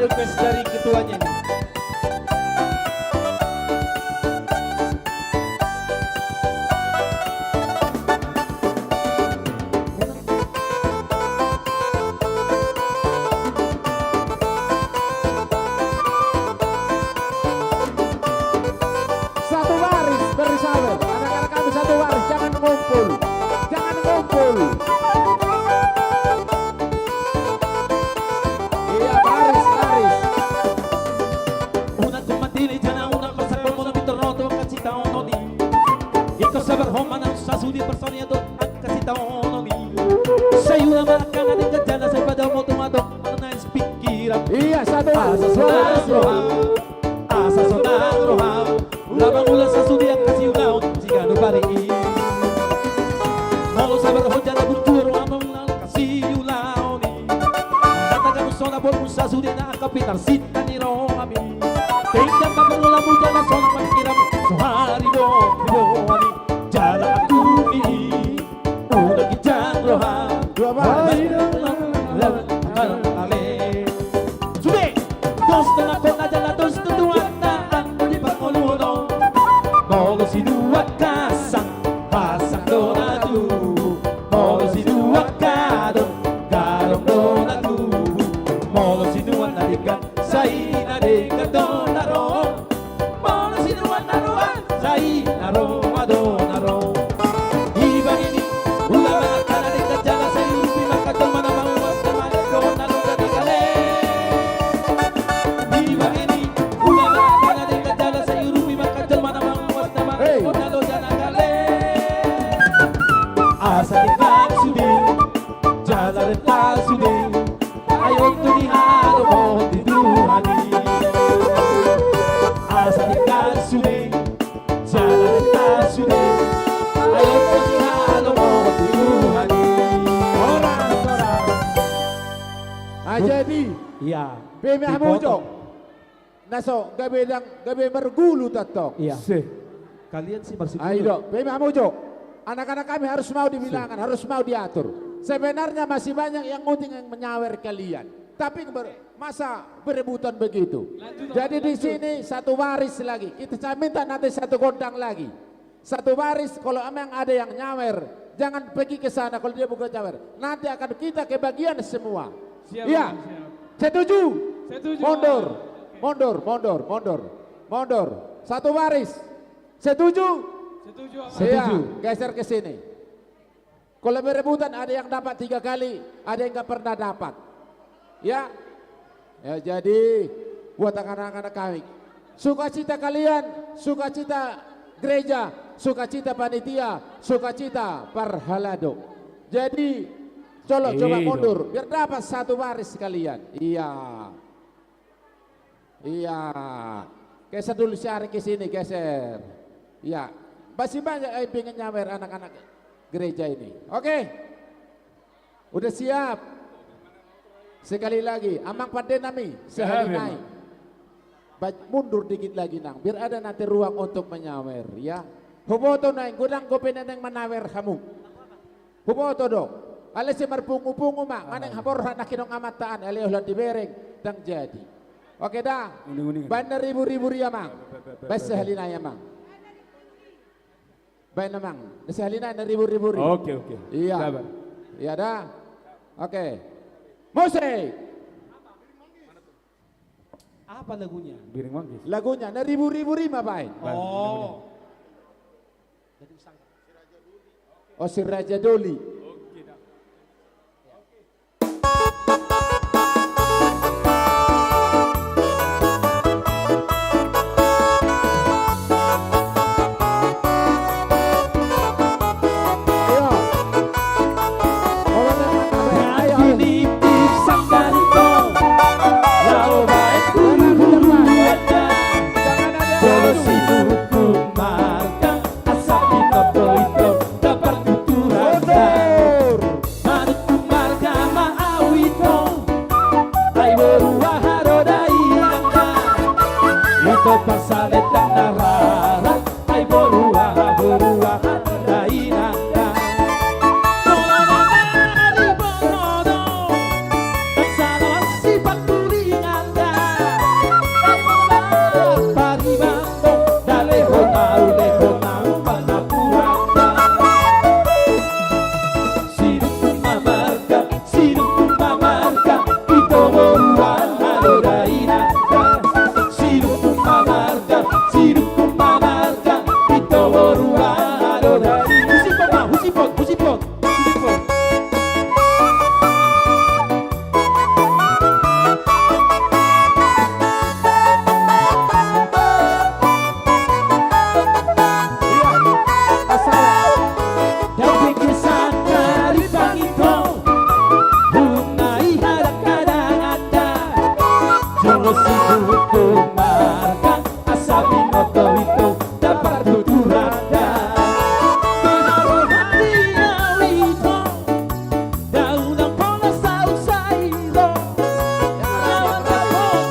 Request dari ketuanya ini. Satu baris, beri sabar. Anak-anak kami satu baris, jangan ngumpul. Jangan ngumpul. Iya, baris, baris. Unang ho matele jala unang ho sangkot molo pintor ro tu angka sitaonon i. Ingkon sabar ho manang sasude parsaripeon tu angka sitaonon i. Sai ula ma angka na denggan jala sai padaomon tu angka na pingkiran. Iya, satu. Asa sonang roham, asa sonang roham. Ula mangula sasude angka siulaon siganup ari i. Molo sabar ho jala burju roham mangula angka siulaon i. Na taganjang sonang borngin sasude na angka pinarsinta ni roham i. Denggan ma parngolamu jala sonang ma pingkiranmu so hariboan i. Jala anggi i. Unang ginjang roham. Dua baris. Sude. Dos do na kona jala dos do tuanna anggo di parngoluon on. Molo sinuan hasang, hasang do na tubu. Molo sinuan gadong, gadong do na tubu. Molo sinuan na denggan, sai na denggan do na ro. Molo sinuan na roa, sai na roa do na ro. Ibana i, ula ma angka na denggan jala sai urupi ma angka jolma na mauas na male dohot na loja na gale. Ibana i, ula ma angka na denggan jala sai urupi ma angka jolma na mauas na male dohot na loja na gale. Asa denggan sude, jala renta sude. Ai on tu ni halomohon ni Tuhan i. Asa denggan sude, jala renta sude. Ai on tu ni halomohon ni Tuhan i. Horas, horas. Ah, jadi. Iya. Pe ma hamu jo. Na so gabe dang, gabe margulu tongtong. Iya. Kalian sih marsugulu. Ayo, pe ma hamu jo. Anak-anak kami harus mau dibilangkan, harus mau diatur. Sebenarnya masih banyak yang ngunting, yang menyawer kalian. Tapi ber-, masa berebutan begitu? Jadi di sini satu baris lagi. Kita, saya minta nanti satu gondang lagi. Satu baris, kalau emang ada yang nyawer, jangan pergi ke sana kalau dia bukan nyawer. Nanti akan kita kebagian semua. Siap, iya. Bang, siap. Setuju? Setuju, Bang. Mundur. Oke. Mundur, mundur, mundur. Mundur. Satu baris. Setuju? Setuju, Bang. Iya, setuju. Geser ke sini. Kalau berebutan, ada yang dapat tiga kali, ada yang nggak pernah dapat. Ya. Ya, jadi buat anak-anak kami, sukacita kalian, sukacita gereja, sukacita panitia, sukacita parhalado. Jadi, coba, coba mundur, biar dapat satu baris kalian. Iya. Iya. Geser dulu, siarik ke sini, geser. Iya. Masih banyak yang pengen nyawer anak-anak gereja ini. Oke. Udah siap? Sekali lagi, amang pande nami, sahali nai. Ba-, mundur dikit lagi, nang. Biar ada nanti ruang untuk menyawer, ya. Huboto nai, godang dope na naeng manawer hamu. Huboto do. Alai sai marpungu-pungu ma, manang haborhat na hinaholongan amanta an, alai holan dibereng, ndang jadi. Oke da. Uninguningan. Baen na ribu-ribu ria, amang. Baen sahali nai, amang. Baen, amang. Sahali nai na ribu-ribu ria. Oke, oke. Iya. Sabar. Iya da. Oke. Musik. Apa lagunya? Biring Manggis. Lagunya na ribu-ribu ria ma baen. Oh. Oh, si Raja Doli. Asa pinopoito na partuturanta, Sinuku marga asa binoto ito dapat tuturada. Benar hati au ito. Daun na pola sausai do. Lawan na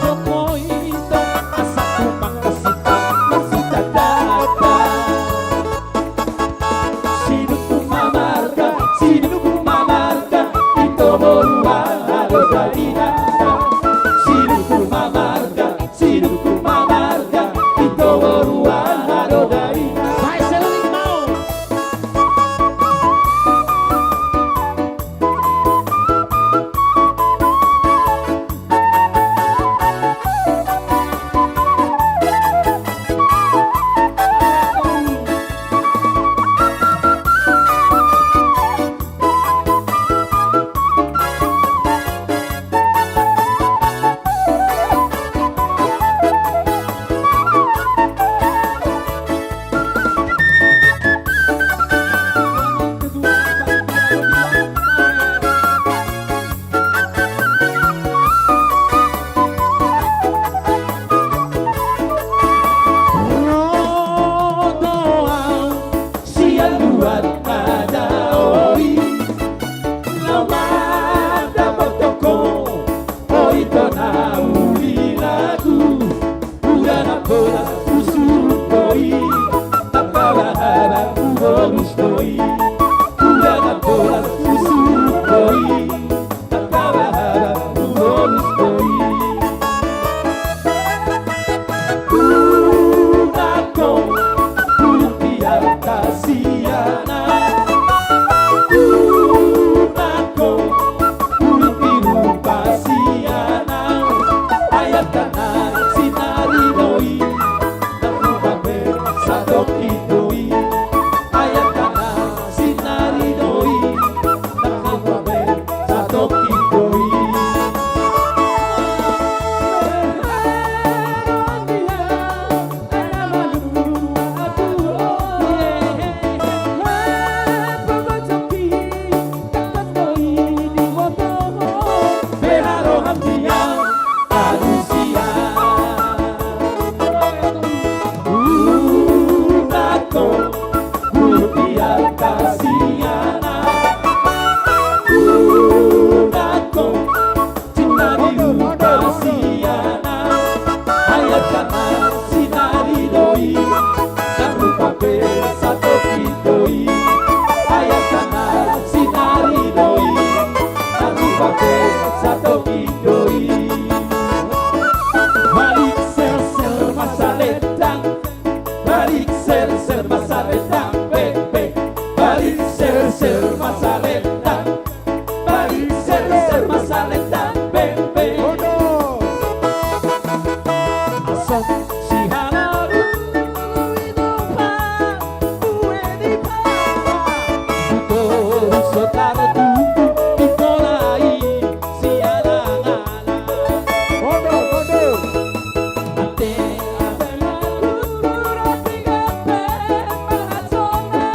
pokok ito asa tumangkas ito marsitatata. Sinuku ma marga, sinuku ma marga, ito boru aha do dainangta. Sinuku ma marga, sinuku ma marga, ito boru aha do dainangta. Bae seluling mau. Ro do au sian luat na dao i, laho mandapothon ho, o ito na uli lagu. Uda na pola husurut do i, tangkabahara hubolus do i. Uda na pola husurut do i, tangkabahara hubolus do i. Uda ko hupiarta sian au. Uda ko hupirupa sian au. Ayat na sinari do i, na rupa pe satongkin do i. Ayat na sinari do i, na rupa pe satongkin do i. Sinari do i, na rupa pe satongkin do i. Ayat na sinari do i, na rupa pe satongkin do i. Balik selsel ma salendang, balik selsel ma salendang, beng, beng. Balik selsel ma salendang, balik selsel ma salendang, beng, beng. Asom si halalu i dompak bue di pala. Buto so tartumpu di pola i sialang-alang. Bodo, bodo. Ate, ate, malu, roti gabe, mangasoma.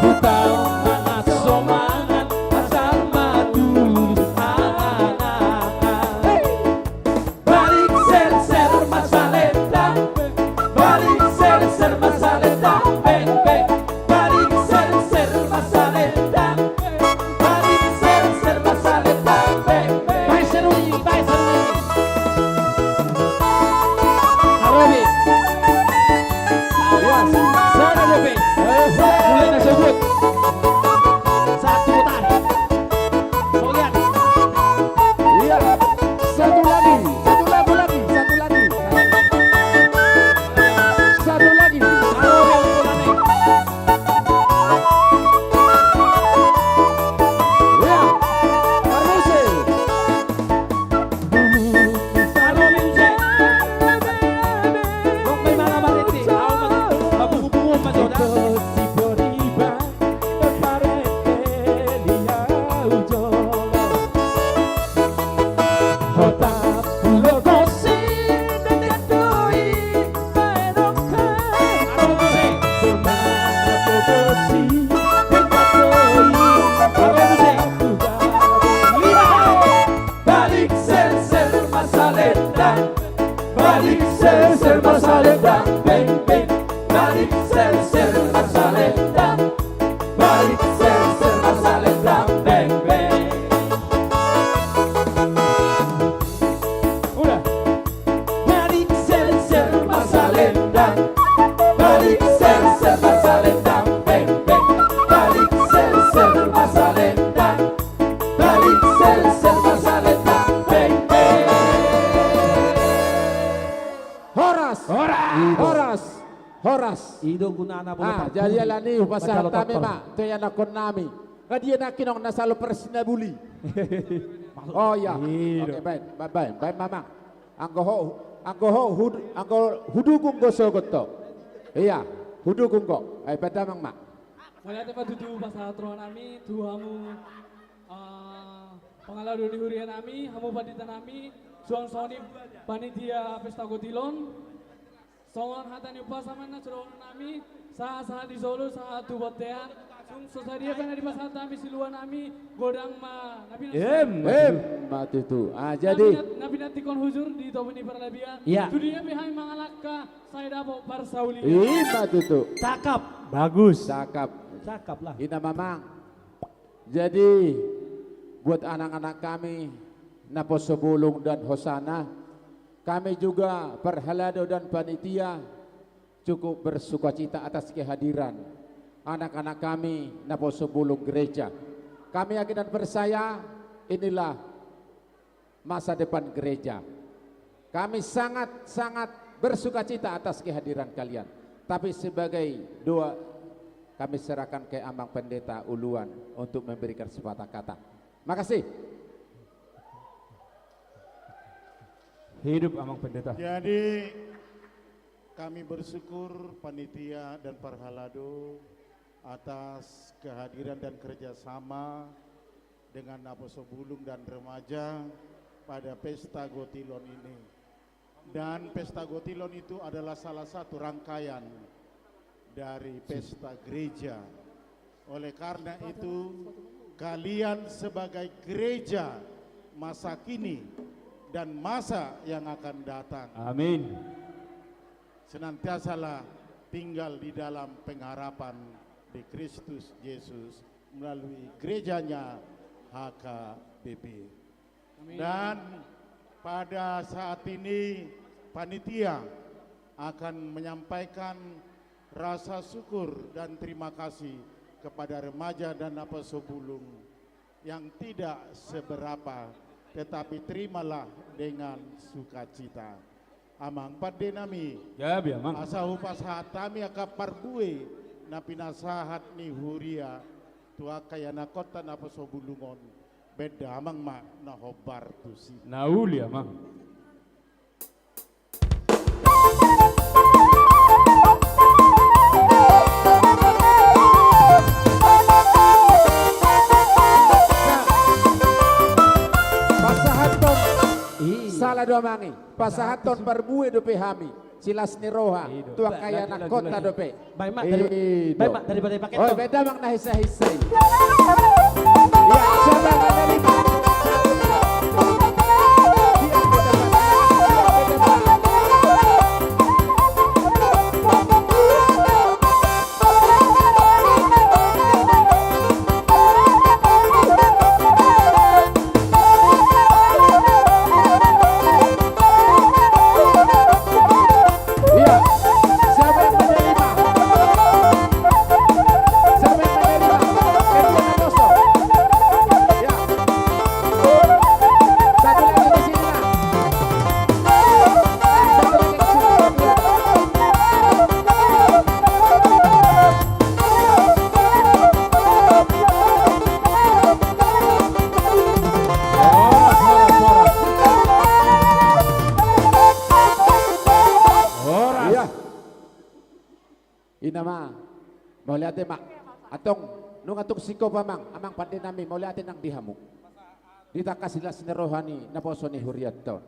Buta, mangaso mangan, asal matu, anak. Balik selsel ma Balik serser ma salendang, beng, beng. Balik serser ma salendang. Balik serser ma salendang, beng, beng. Udah. Balik serser ma salendang. Balik serser ma salendang, beng, beng. Balik serser ma salendang. Balik serser ma salendang, beng, beng. Horas. Horas. Horas. Horas. I do gunana bola. Ah, parpudi. Jadi alani i hupasahat hami ma tu ianakhon nami. Nga dia nangkin on na salo parsinabuli. Oh iya. Oke, baen, baen, baen, baen, mamang. Anggo ho, anggo ho, hud-, anggo hudukung do sogot ho. Iya, hudukung do. Ai, baen damang ma. Mauliate ma tutu pasahat roha nami tu hamu, ah, pangalado ni huria nami, hamu pandita nami, suang songon i panitia pesta gotilon. Songon hata ni umpasa ma na sidohonon nami, sahat-sahat di solu, sahat tu bontean, tung so sadia pe na dipasahat hami silua nami, godang ma na pinasahat. Ima tutu. Ima tutu. Ah, jadi. Na pinat-, na pinantikhon hujur di topi ni parlabian. Iya. Tudia pe hami mangalangka, sai dapot parsaulian. Ima tutu. Cakap. Bagus. Cakap. Cakap lah. Ina mamang. Jadi, buat anak-anak kami, Naposobulung dan Hosana, kami juga parhalado dan panitia cukup bersukacita atas kehadiran anak-anak kami, Naposobulung Gereja. Kami yakin dan percaya inilah masa depan gereja. Kami sangat-sangat bersukacita atas kehadiran kalian. Tapi sebagai doa, kami serahkan ke Amang Pendeta Uluan untuk memberikan sepatah kata. Makasih. Hidup Amang Pendeta. Jadi, kami bersyukur panitia dan parhalado atas kehadiran dan kerjasama dengan Naposobulung dan remaja pada pesta gotilon ini. Dan pesta gotilon itu adalah salah satu rangkaian dari pesta gereja. Oleh karena itu, kalian sebagai gereja masa kini dan masa yang akan datang. Amin. Senantiasalah tinggal di dalam pengharapan di Kristus Yesus melalui gerejanya H K B P. Amin. Dan pada saat ini panitia akan menyampaikan rasa syukur dan terima kasih kepada remaja dan Naposobulung yang tidak seberapa, tetapi terimalah dengan sukacita. Amang pande nami. Gabe, Amang. Asa hupasahat hami angka parbue na pinasahat ni huria tu angka ianakhonta Naposobulung on. Baen damang ma na hombar tusi. Na uli, Amang. Pasahathon. Iya. Salah do, Amang, i. Pasahathon parbue dope hami. Silas ni roha. Iya, do. Tu angka ianakhonta dope. Baen ma dari, baen ma dari, dari paket. Oi, baen damang na hisa-hisa i. Iya, siapa yang menerima? Iya. Siapa yang menerima? Siapa yang menerima? Media Santoso. Ya. Satu lagi di sini, ya. Satu lagi di sini. Horas, horas, horas. Horas. Iya. Ina ma. Mauliate ma. Antong, nunga tung singkop, Amang, Amang pande nami, mauliate nang di hamu. Di tangkas silas ni roha ni naposo ni hurianta on.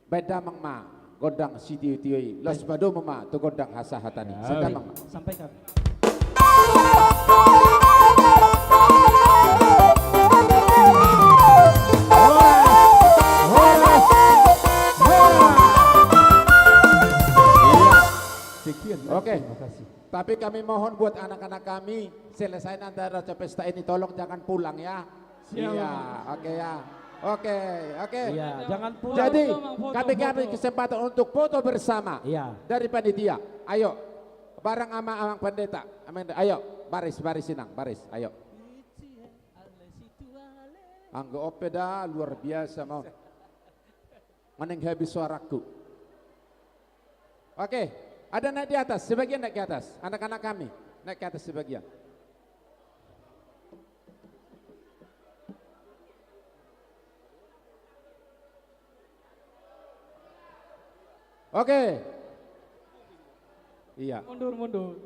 Baen damang ma gondang sitiotio i, laos padomu ma tu gondang hasahatan i. Baen damang ma. Sampaikan. Horas, horas, horas. Oke. Terima kasih. Tapi kami mohon buat anak-anak kami, selesai nanti acara pesta ini, tolong jangan pulang ya. Siap, iya, Pak. Oke ya. Oke, oke. Iya, jangan pulang. Jadi, foto, Bang, foto, kami, kami foto. Kesempatan untuk foto bersama. Iya. Dari panitia. Ayo, bareng sama Amang Pendeta. Amang, ayo, baris, baris, Inang, baris. Ayo. Anggo on pe da, luar biasa, mau. Mending habis suaraku. Oke, ada naik di atas, sebagian naik ke atas. Anak-anak kami, naik ke atas sebagian. Oke. Iya. Mundur, mundur.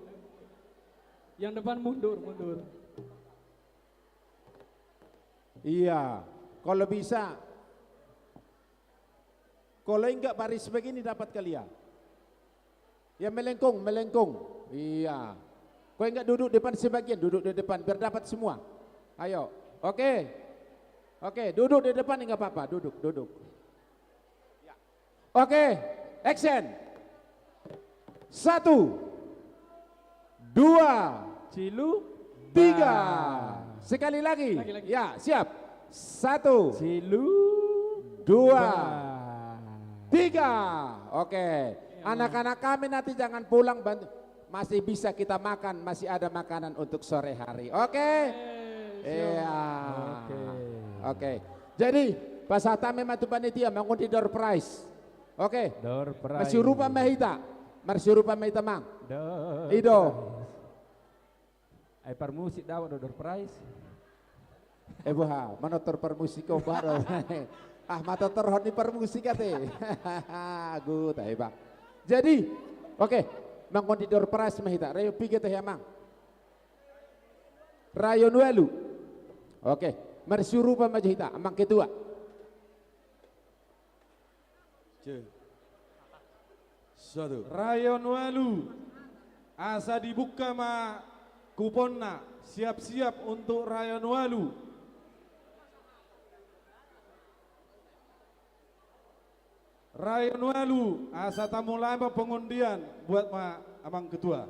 Yang depan mundur, mundur. Iya. Kalau bisa. Kalau enggak baris begini dapat kali ya. Ya, melengkung, melengkung. Iya. Kalau enggak duduk depan sebagian, duduk di depan biar dapat semua. Ayo. Oke. Oke, duduk di depan enggak apa-apa, duduk, duduk. Ya. Oke, action. Satu, dua, cilu, tiga. Sekali lagi. Lagi, lagi. Ya, siap. Satu, cilu, dua, tiga. Oke. Anak-anak kami nanti jangan pulang, bantu. Masih bisa kita makan, masih ada makanan untuk sore hari. Oke? Eh, siap. Iya. Oke. Oke. Jadi, pasahat hami ma tu panitia mangundi door prize. Oke. Door prize. Marsiurupan ma hita. Marsiurupan ma hita, Mang. Door prize. I do. Ai parmusik dapot do door prize. Eh, boha, manortor parmusik ho, boha do. Ah, manortorhon ni parmusik ate. Agu, tahe, Bang. Jadi, oke, mangundi door prize ma hita. Rayon piga tahe, Amang? Rayon ualu. Oke, marsiurupan ma jo hita, Amang Ketua. Cek. Satu. Rayon ualu. Asa dibuka ma kuponna, siap-siap untuk rayon ualu. Rayon ualu, asa tamulai ma pengundian, buat ma Amang Ketua.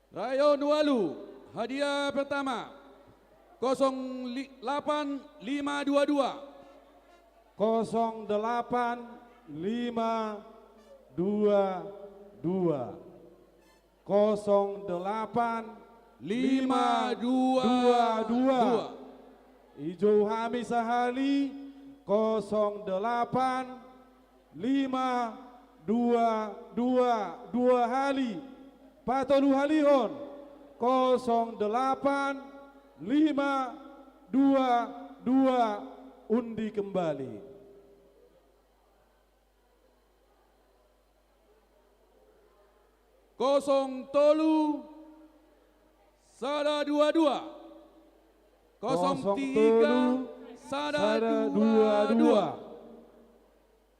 Rayon ualu, hadiah pertama, kosong delapan lima dua dua. Kosong delapan lima dua dua. Kosong delapan lima dua dua. Ijou hami sahali, kosong delapan lima dua dua, dua hali, patolu halihon, kosong delapan lima dua dua, undi kembali. Kosong tolu sada dua dua. Kosong tiga sada dua dua.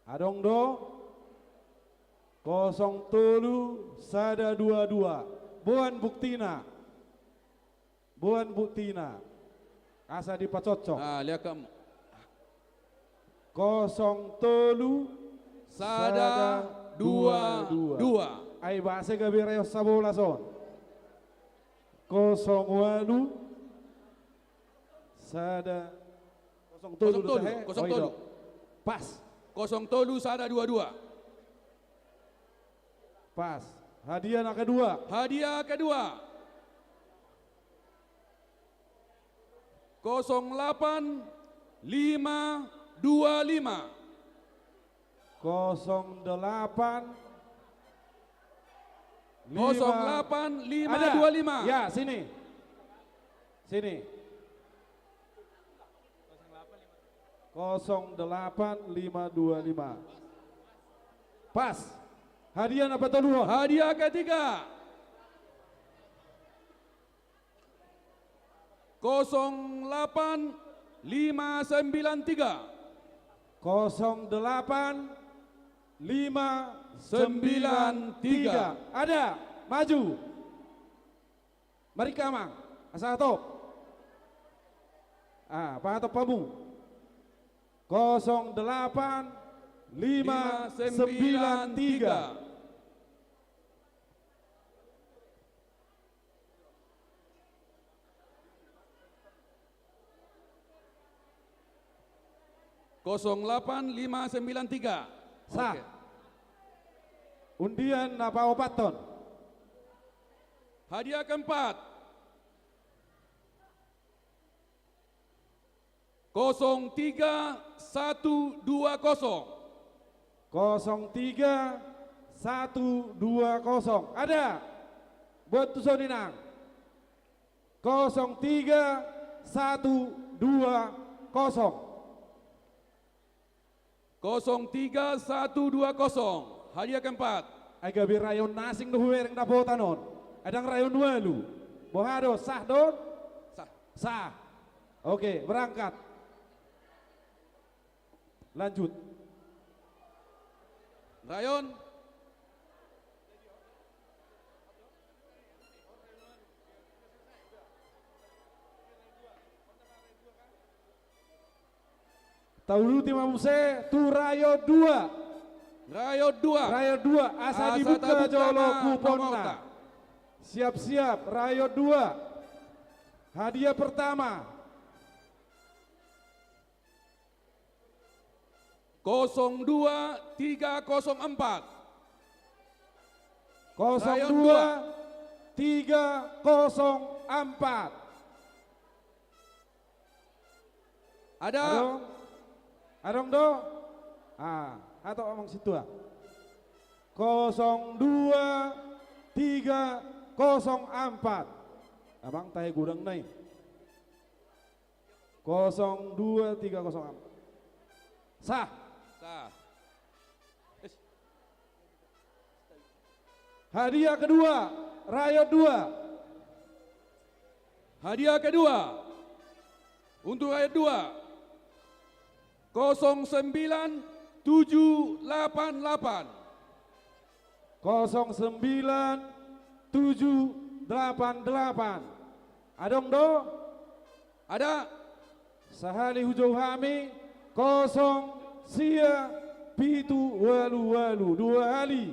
Adong do? Kosong tolu sada dua dua. Boan buktina. Boan buktina. Asa dipacocok. Ah, lihat kamu. Kosong tolu sada dua dua. Ai boasa gabe rayon sabola son. Kosong ualu sada. Kosong tolu, kosong tolu, tahe? Kosong tolu. Oh, i do. Pas. Kosong tolu sada dua dua. Pas. Hadiah na kedua. Hadiah kedua. Kosong delapan lima dua lima. Kosong delapan lima. Kosong delapan lima dua lima. Ada. Ya, sini. Sini. Kosong delapan lima dua lima. Pas. Hadiah na patoluhon. Hadiah ketiga. Kosong delapan lima sembilan tiga. Kosong delapan lima sembilan tiga. Ada. Maju. Marika, Amang, asa hatop. Ah, pahatop hamu. Kosong delapan lima sembilan tiga. Kosong delapan lima sembilan tiga. Sah. Oke. Undian na paopathon. Hadiah keempat. Kosong tiga satu dua kosong. Kosong tiga satu dua kosong. Ada? Buat tu son, Inang. Kosong tiga satu dua kosong. Kosong tiga satu dua kosong. Hadiah keempat. Ai gabe rayon na asing do hubereng dapotan on. Ai ndang rayon ualu. Boha do, sah do? Sah. Sah. Oke, berangkat. Lanjut. Rayon. Tauduti ma muse tu rayon dua. Rayon dua. Rayon dua, asa dibuka jolo kuponna. Siap-siap, rayon dua. Hadiah pertama. Kosong dua tiga kosong empat. Kosong dua tiga kosong empat. Ada? Adong? Adong do? Ah, hatop amang sintua. Kosong dua tiga kosong empat. Amang tahe godang nai. Kosong dua tiga kosong empat. Sah. Sah. Hadiah kedua, rayon dua. Hadiah kedua untuk rayon dua. Kosong sembilan tujuh delapan delapan. Kosong sembilan tujuh delapan delapan. Adong do? Ada. Sahali hujou hami, kosong sia pitu ualu ualu, dua hali.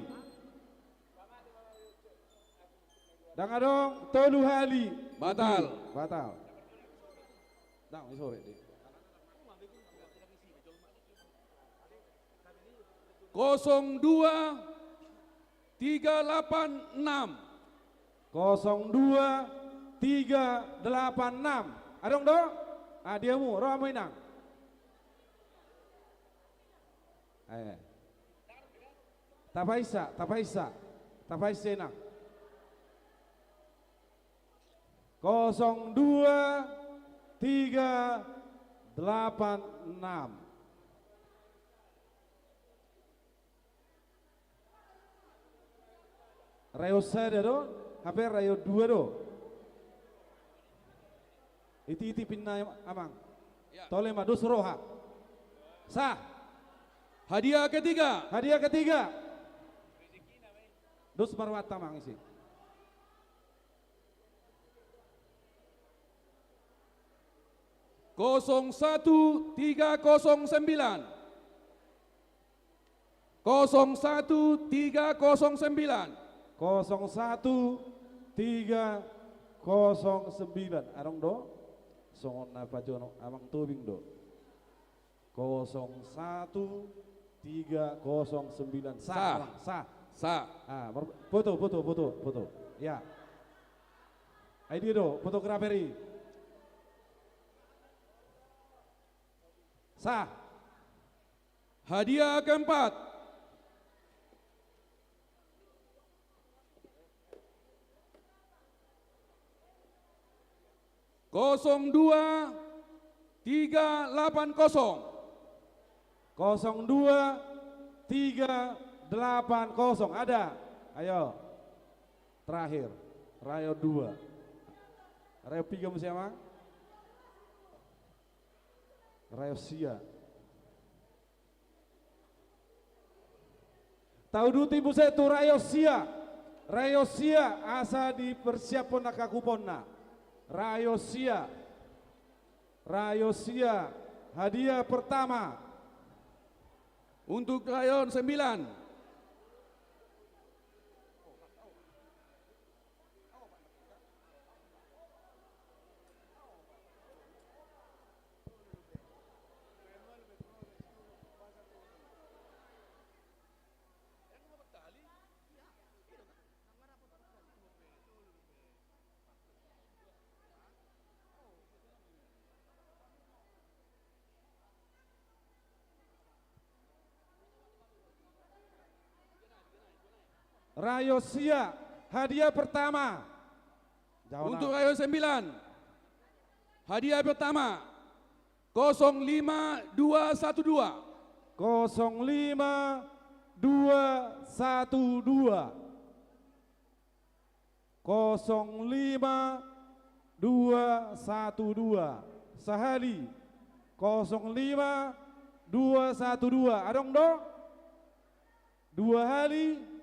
Ndang adong, tolu hali. Batal. Batal. Ndang, sorry, deh. Kosong dua tiga delapan enam. Kosong dua tiga delapan enam. Adong do? Ah, diamu, ro hamu, Inang. Eh. Tapaisa, tapaisa. Tapaisa, Inang. Kosong dua tiga delapan enam. Rayon sada do, hape rayon dua do. Iti, iti pinna, amang. Ya. Tole ma, dos roha. Sah. Hadiah ketiga. Hadiah ketiga. Dos ma rohanta, amang, isi. Kosong satu tiga kosong sembilan. Kosong satu tiga kosong sembilan. Kosong satu tiga kosong sembilan. Adong do? Songon na pajonok amang Tobing do. Kosong satu tiga kosong sembilan. Sah, sah. Sah. Sah. Ah, mar-, foto, foto, foto, foto. Ya. Ai dia do, fotografer i. Sah. Hadiah keempat. Kosong dua tiga delapan kosong. Kosong dua tiga delapan kosong. Ada? Ayo. Terakhir. Rayon dua. Rayon piga muse, amang? Rayon sia. Tauduti muse tu rayon sia. Rayon sia, asa dipersiaphon angka kuponna. Rayon sia. Rayon sia. Hadiah pertama untuk rayon sembilan. Rayon sia, hadiah pertama. Jauh untuk na. Rayon sembilan. Hadiah pertama, kosong lima dua satu dua. Kosong lima dua satu dua. Kosong lima dua satu dua. Sahali. Kosong lima dua satu dua. Adong do? Dua hali.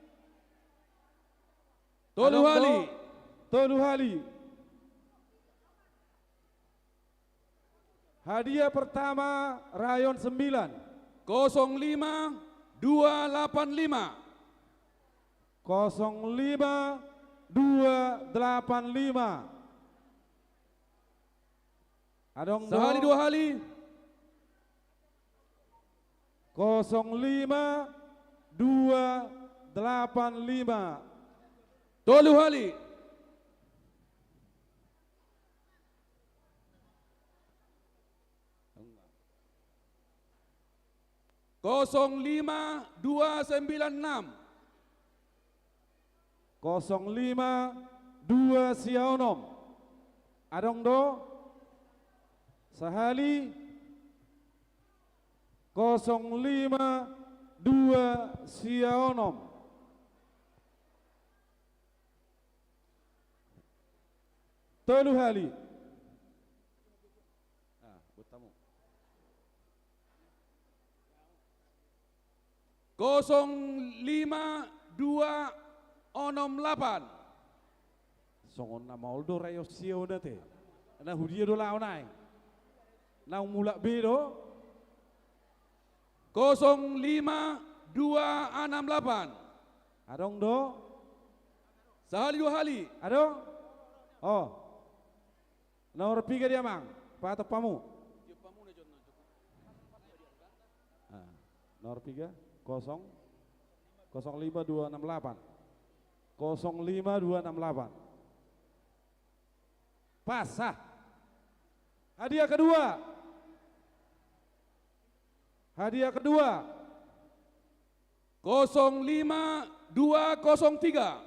Tolu hali. Adong do? Tolu hali. Hadiah pertama, rayon sembilan. Kosong lima dua lapan lima. Kosong lima dua delapan lima. Adong do? Sahali dua hali. Kosong lima dua delapan lima. Tolu hali. Kosong lima dua sembilan enam. Kosong lima dua sia onom. Adong do? Sahali. Kosong lima dua sia onom. Tolu hali. Ah, buat tamu. Kosong lima dua onom lapan. Songon na maol do rayon sia on ate. Na hudia do laho nai? Na mulak be do? Kosong lima dua anam lapan. Adong do? Sahali dua hali. Adong? Oh. Nomor piga dia, Mang? Patok pamu. Ah, nomor piga, kosong, kosong lima dua enam lapan. Kosong lima dua enam lapan. Pas, sah. Hadiah kedua. Hadiah kedua. Kosong lima dua kosong tiga.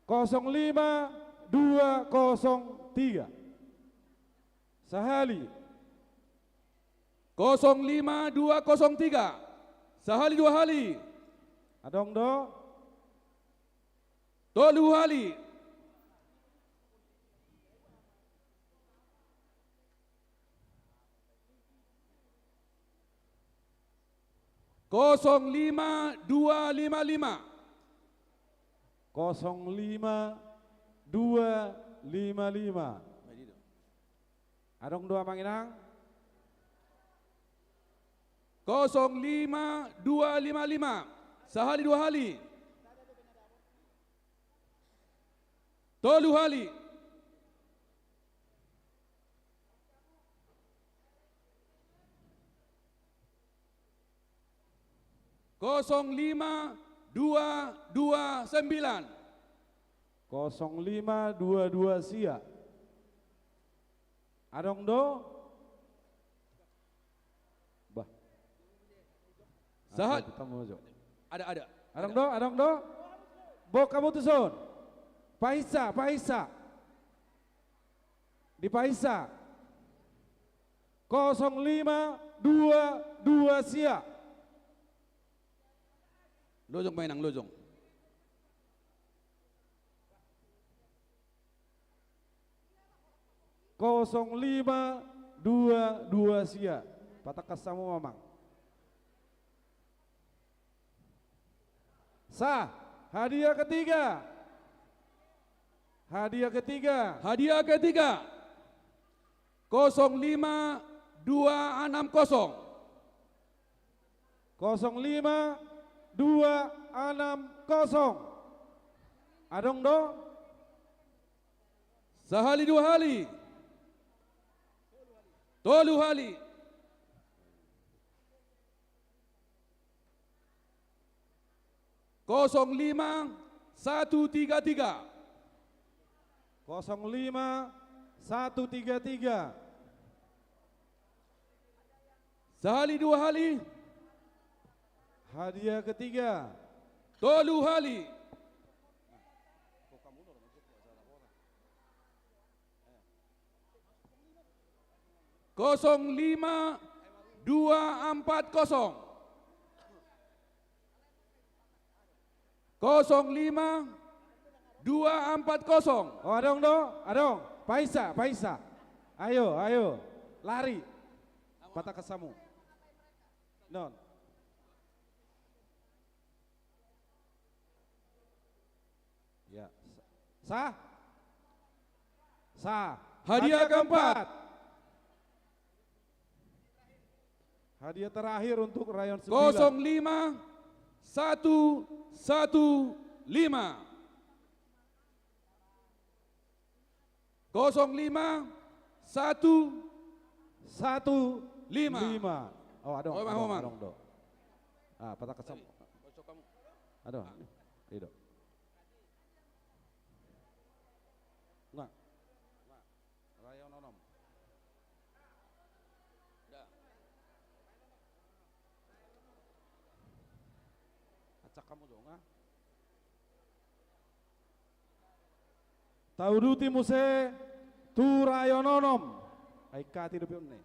Kosong lima dua kosong tiga. Sahali. Kosong lima dua kosong tiga. Sahali dua hali. Adong do? Tolu hali. Kosong lima dua lima lima. Kosong lima dua lima lima. Adong do, Amang Inang? Kosong lima dua lima lima. Sahali dua hali. Tolu hali. Kosong lima dua dua sembilan. Kosong lima dua dua sia. Adong do? Bah. Sahat. Ada, ada. Adong do, adong do? Boan hamu tuson. Paisa, paisa. Dipaisa. Kosong lima dua dua sia. Lojong ma, Inang, lojong. Kosong lima dua dua sia. Patangkas hamu, Amang. Sah. Hadiah ketiga. Hadiah ketiga. Hadiah ketiga. Kosong lima dua enam kosong. Kosong lima dua enam kosong. Adong do? Sahali, dua hali. Tolu hali. Kosong lima satu tiga tiga. Kosong lima satu tiga tiga. Sahali, dua hali. Hadiah ketiga. Tolu hali. Kosong lima dua empat kosong. Kosong lima dua empat kosong. Oh, adong do? Adong. Paisa, paisa. Ayo, ayo. Lari. Patangkas hamu. Non. Ya. Sah? Sah. Hadiah keempat. Hadiah terakhir untuk rayon sembilan. Kosong lima satu satu lima. Kosong lima satu satu lima. Oh, adong, adong do. Ah, patangkas hamu. Adong. Ido. Nga. Rayon onom. Acak hamu jo nga. Tauduti muse tu rayon onom. Ai kati dope on ne.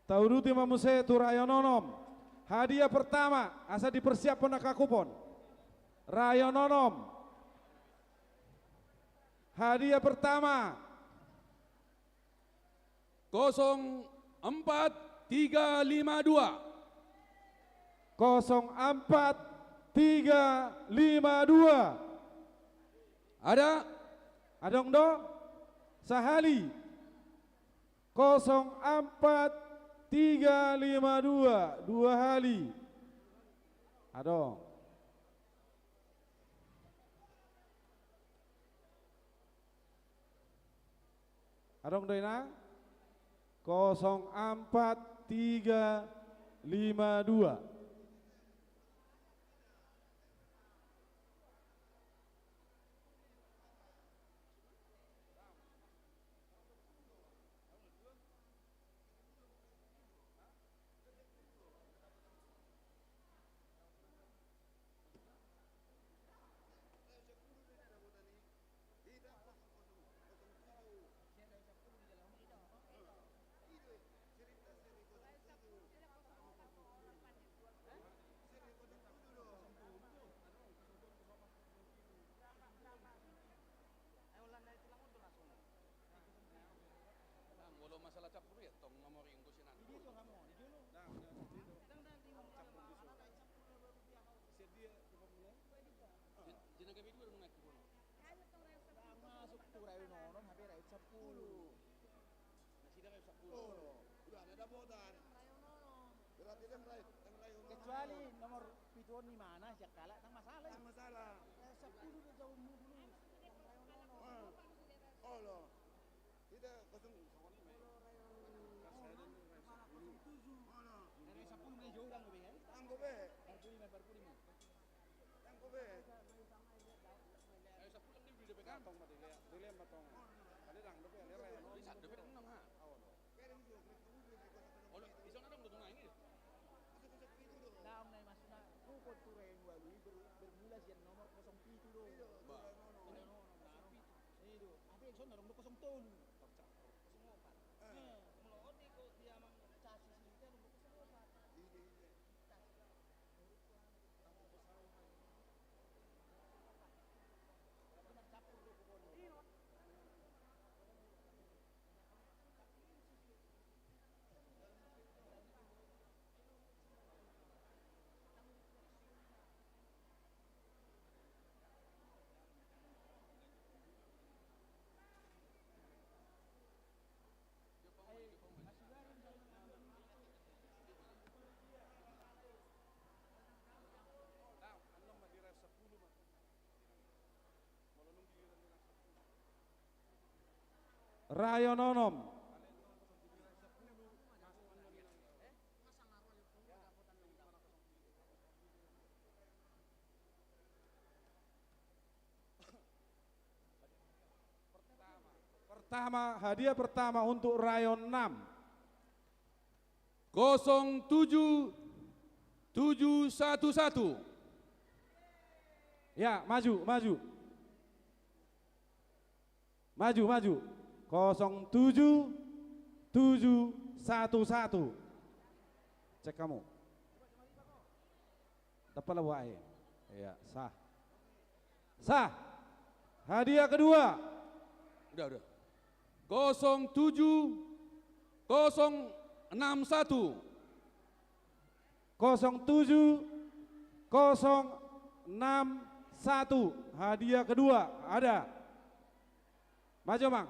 Tauduti ma muse tu rayon onom. Hadiah pertama, asa dipersiaphon angka kupon. Rayon onom. Hadiah pertama. Kosong empat tiga lima dua. Kosong empat tiga lima dua. Ada? Adong do? Sahali. Kosong empat tiga lima dua, dua hali. Adong. Adong do inang? Kosong empat tiga lima dua. Molo masalah campur ya, tong nomor inggo sinan. Di na gabe dua dong naki bono. Masuk tu rayon onom, hape rayon sampulu. Nasida rayon sampulu. Udah ada dapotan. Berarti dia rayon, rayon onom. Kecuali nomor pitu on di mana, sian halak, nang masalah. Nang masalah. Rayon sampulu do jauhmu dulu. Nang rayon onom. Olo. Tidak, kosong. Rayon sampulu do jauh, kan, be, kan? Anggo be. Parpudi ma, parpudi ma. Tong ma dilea, dilea ma tong. Kali dang dope, dilea. Bisa dope, enam ha. Olo, ison adong do tu na ini. Naung na i maksudna, tu kontur yang walu i ber-, bermula sian nomor kosong pitu do. Ba. Kosong pitu. Ido, ada yang son adong do kosong tolu. Kosong opat. Eh. Molo on di ko-, di amang casis ni, adong do kosong opat. Rayon onom. Pertama, hadiah pertama untuk rayon enam. Kosong tujuh tujuh satu satu. Ya, maju, maju. Maju, maju. Kosong tujuh tujuh satu satu. Cek hamu. Dapat lah buat. Iya, sah. Sah. Hadiah kedua. Udah, udah. Kosong tujuh kosong enam satu. Kosong tujuh kosong enam satu. Hadiah kedua ada. Maju, Mang.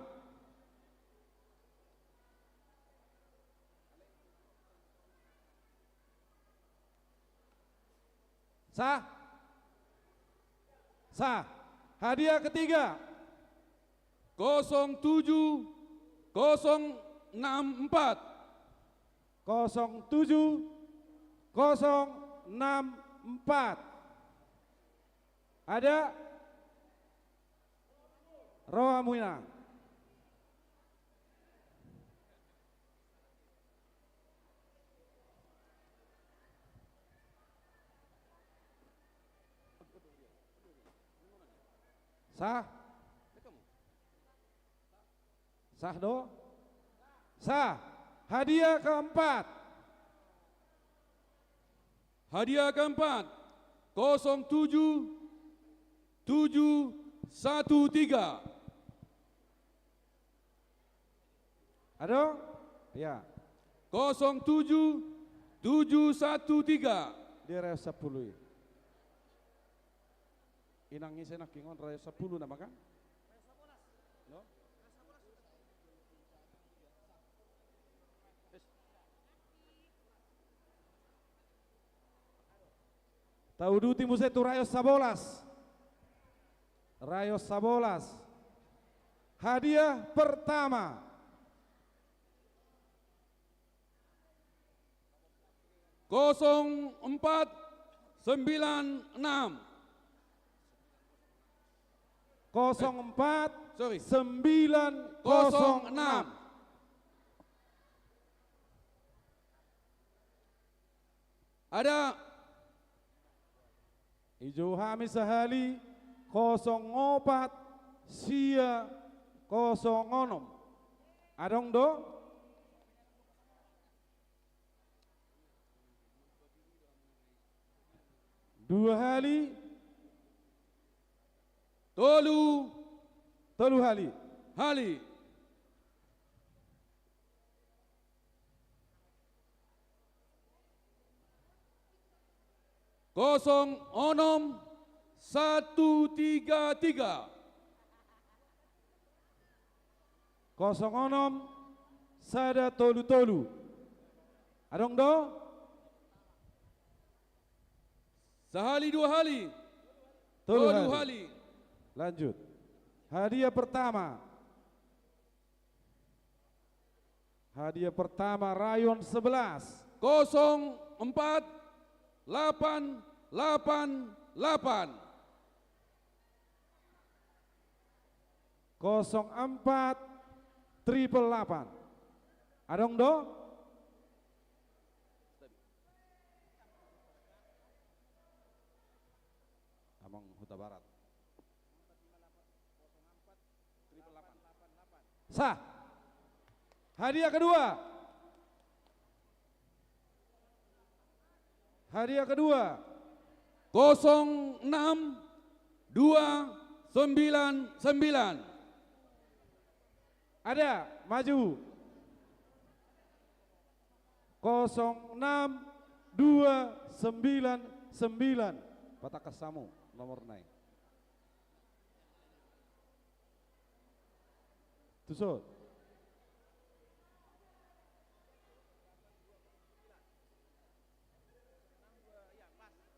Sah? Sah. Hadiah ketiga. Kosong tujuh kosong enam empat. Kosong tujuh kosong enam empat. Ada? Ro hamu, Inang. Sah? Sah do? Sah. Hadiah keempat. Hadiah keempat, kosong tujuh tujuh satu tiga. Adong? Ya. Kosong tujuh tujuh satu tiga. Di rayon sampulu i. Inang ise nangkin on, rayon sampulu nama kan? No? Tauduti muse tu rayon sabolas. Rayon sabolas. Hadiah pertama. Kosong empat sembilan enam. Kosong empat, eh, sorry, sembilan kosong enam. Ada. Dijou hami sahali, kosong opat sia kosong onom. Adong do? Dua hali. Tolu. Tolu hali. Hali. Kosong onom satu tiga tiga. Kosong onom sada tolu tolu. Adong do? Sahali, dua hali. Tolu hali. Tolu hali. Lanjut. Hadiah pertama. Hadiah pertama rayon sebelas. Kosong empat lapan lapan lapan. Kosong empat triple lapan. Adong do? Amang Hutabarat. Sah. Hadiah kedua. Hadiah kedua. Kosong enam dua sembilan sembilan. Ada, maju. Kosong enam dua sembilan sembilan. Patangkas hamu nomorna i. Tuson.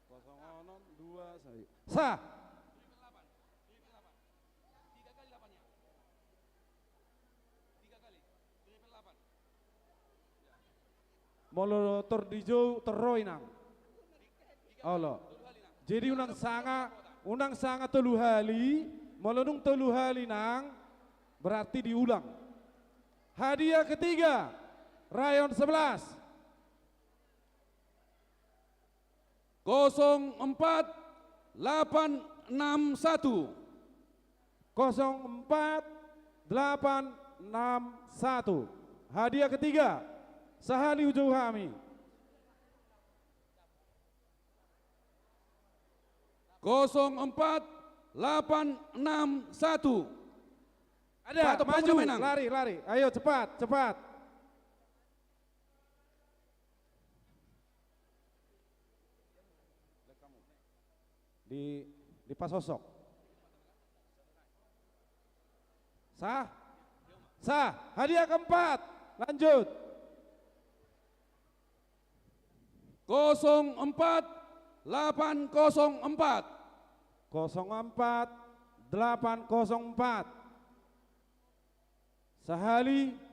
Kosong onom dua satu. Sah. Molo tor dijou, tor ro inang. Olo. Jadi unang sanga, unang sanga tolu hali, molo dung tolu hali nang, berarti diulang. Hadiah ketiga, rayon sebelas. Kosong empat delapan enam satu. Kosong empat delapan enam satu. Hadiah ketiga, sahali hujou hami. Kosong empat delapan enam satu. Ada, maju, lari, lari. Ayo, cepat, cepat. Di, dipasosok. Sah? Sah. Hadiah keempat. Lanjut. Kosong empat delapan kosong empat. Kosong empat delapan kosong empat. Sahali.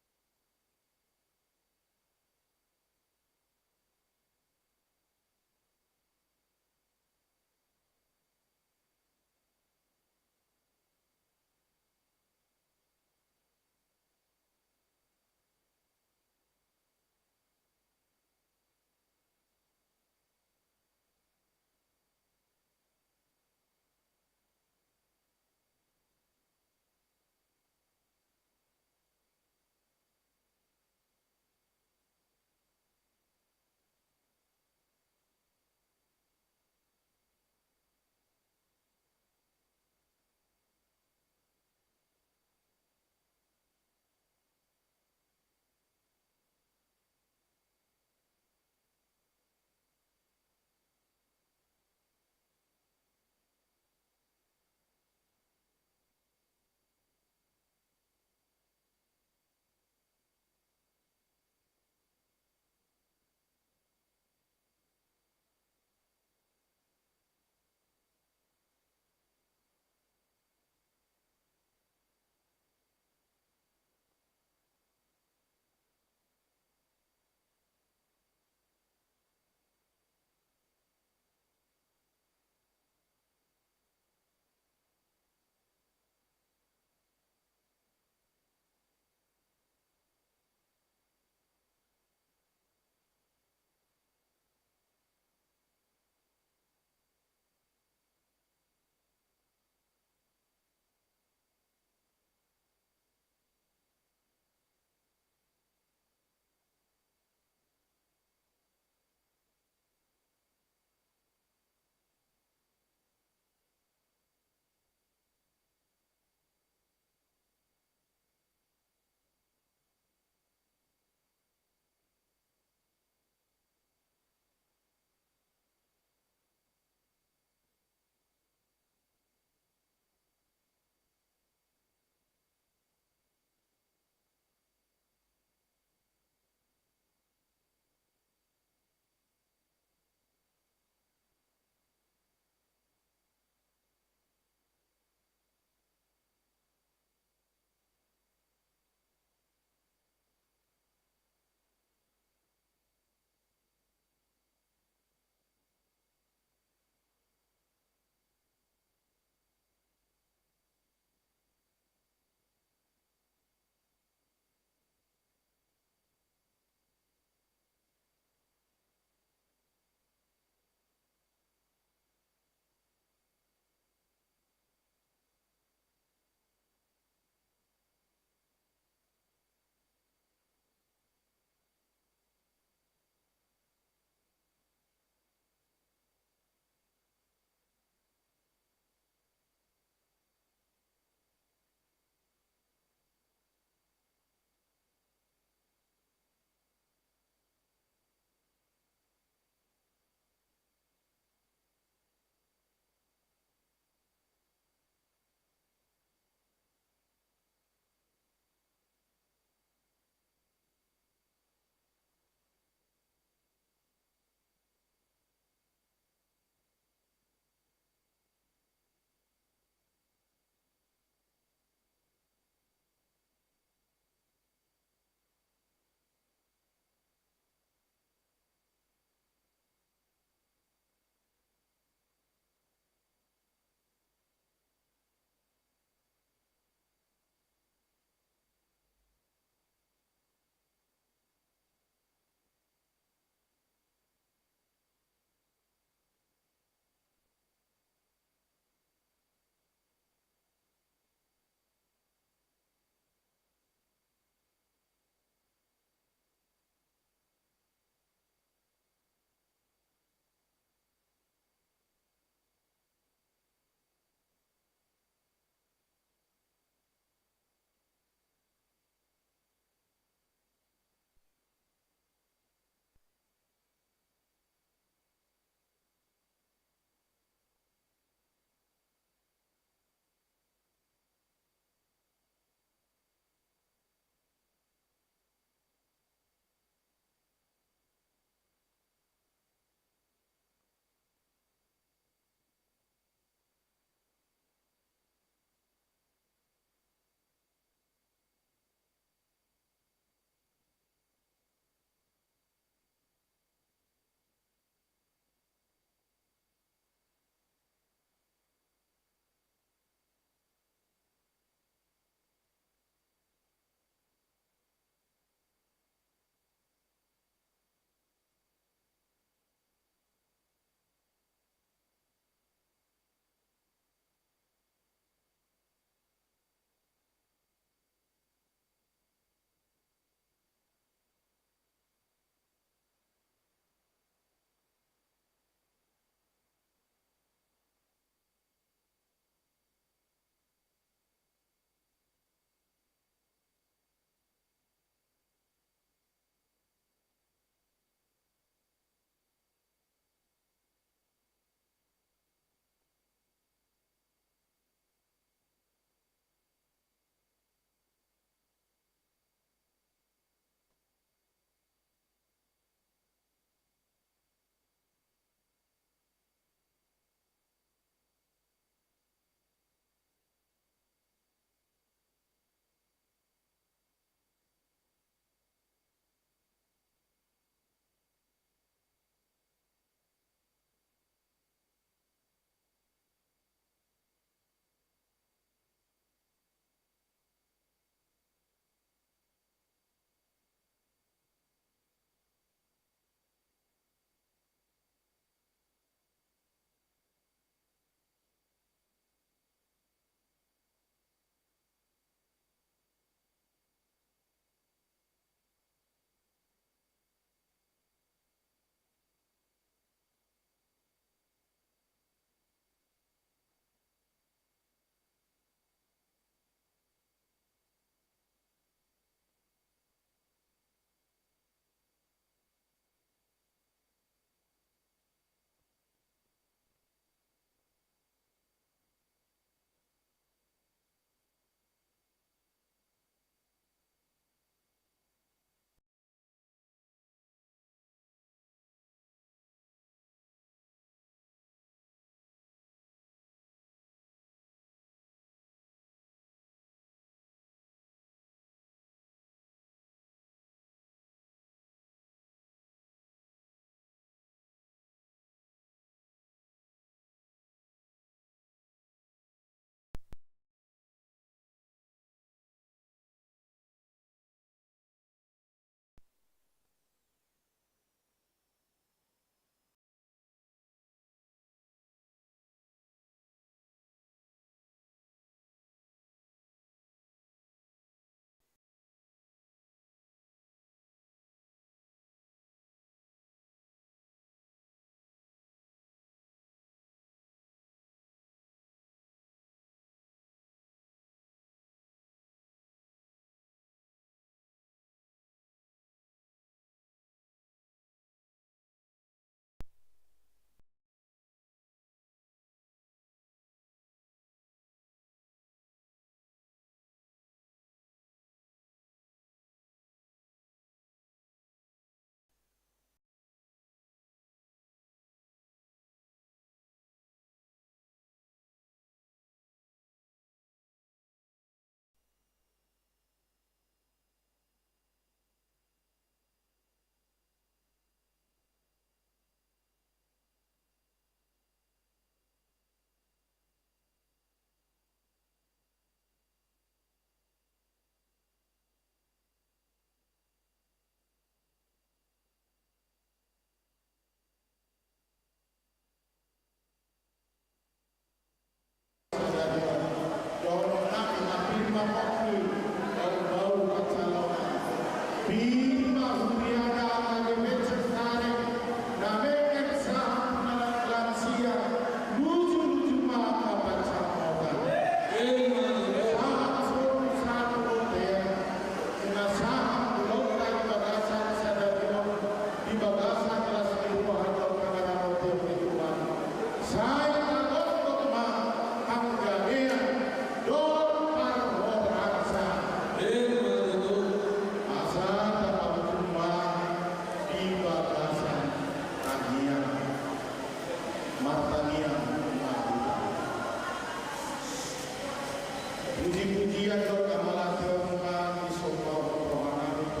Ia dohot na mauliate on ma di sombahon rohanami tu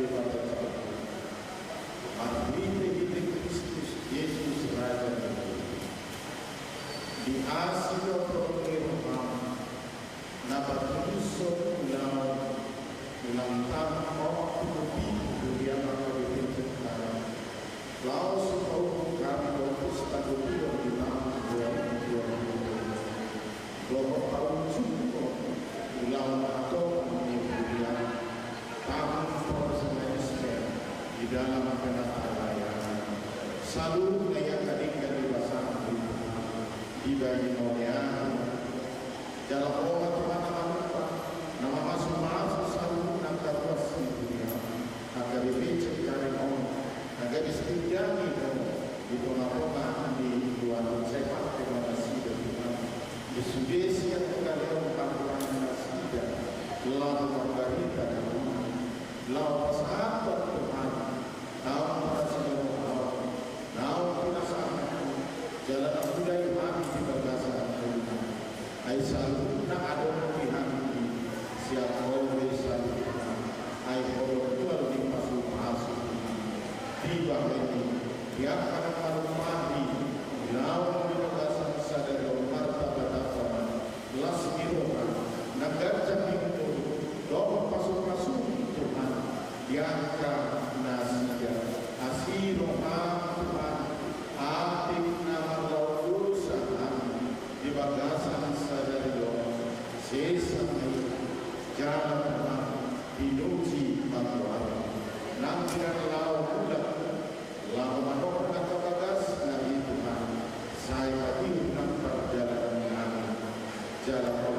Debata Jahowa, marhitehite Kristus Jesus Raja ni. Di asi dohot holong ni roham na patuduhon ulaon ulang tahun on tu huria H K B P Cengkareng, laos hupaunjukkan dohot pesta gotong di tahun dua ribu dua puluh. Dohot paunjukon ulaon hatongon ni huria, tahun profesionalisme di dalam penata layanan. Saluhutna i angka denggan di bagasan, dibahen mauliate. Jala Ho ma Tuhan na mangupa, na mamasumasu saluhutna angka ruas ni huria H K B P Cengkareng on, na gabe setia ni Ho di tongatonga ni huria on. Sai pake ma nasida Tuhan di sude sian hagaleon pangkurangan nasida, laho marbarita damang, laho pasahathon Tuhan naung pinasada Ho, naung pinasada Ho, jala na huida hami di bagasan Ho. Ai saluhutna adong di hami, sian Ho do i saluhutna. Ai Ho do tuan ni pasupasu, dibahen i di angka na marumahi, naung di bagasan sadari on martabatabataan las ni roha, na ganjang ni umur dohot pasupasu Tuhan di angka nasida. Asi roham Tuhan, atik na marlaok dosa hami di bagasan sadari on, sesa ma i, jala Tuhan, pinuji ma Tuhan, nang di na laho mulak, laho manopot angka bagasna i Tuhan, sai patihur nang parjalanan nami. Jala Ho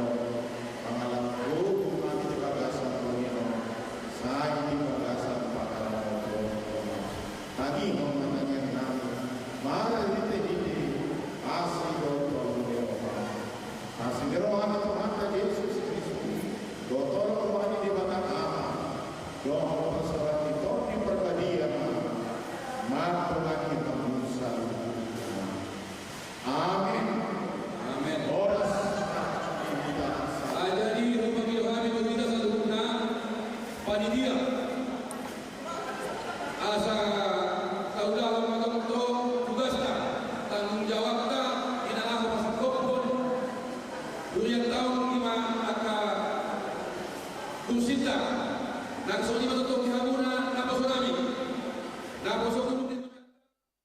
mangalap gogo hami di bagasan ulaon on, sai di bagasan pangaramotion. Tangihon ma tangiang nami marhitehite asi dohot holong ni roham. Asi ni roha ni Tuhanta Jesus Kristus, dohot holong ni Debata Ama, dohot parsaoran ni Tondi Parbadia ma, mandongani hamu saluhutna. Amin. Amin. Horas. Jadi, hupangido hami tu hita saluhutna panitia. Asa taulahon ma tongtong tugasta, tanggung jawabta, di na laho pasangkophon durian taon i ma angka kursinta. Nang songon i ma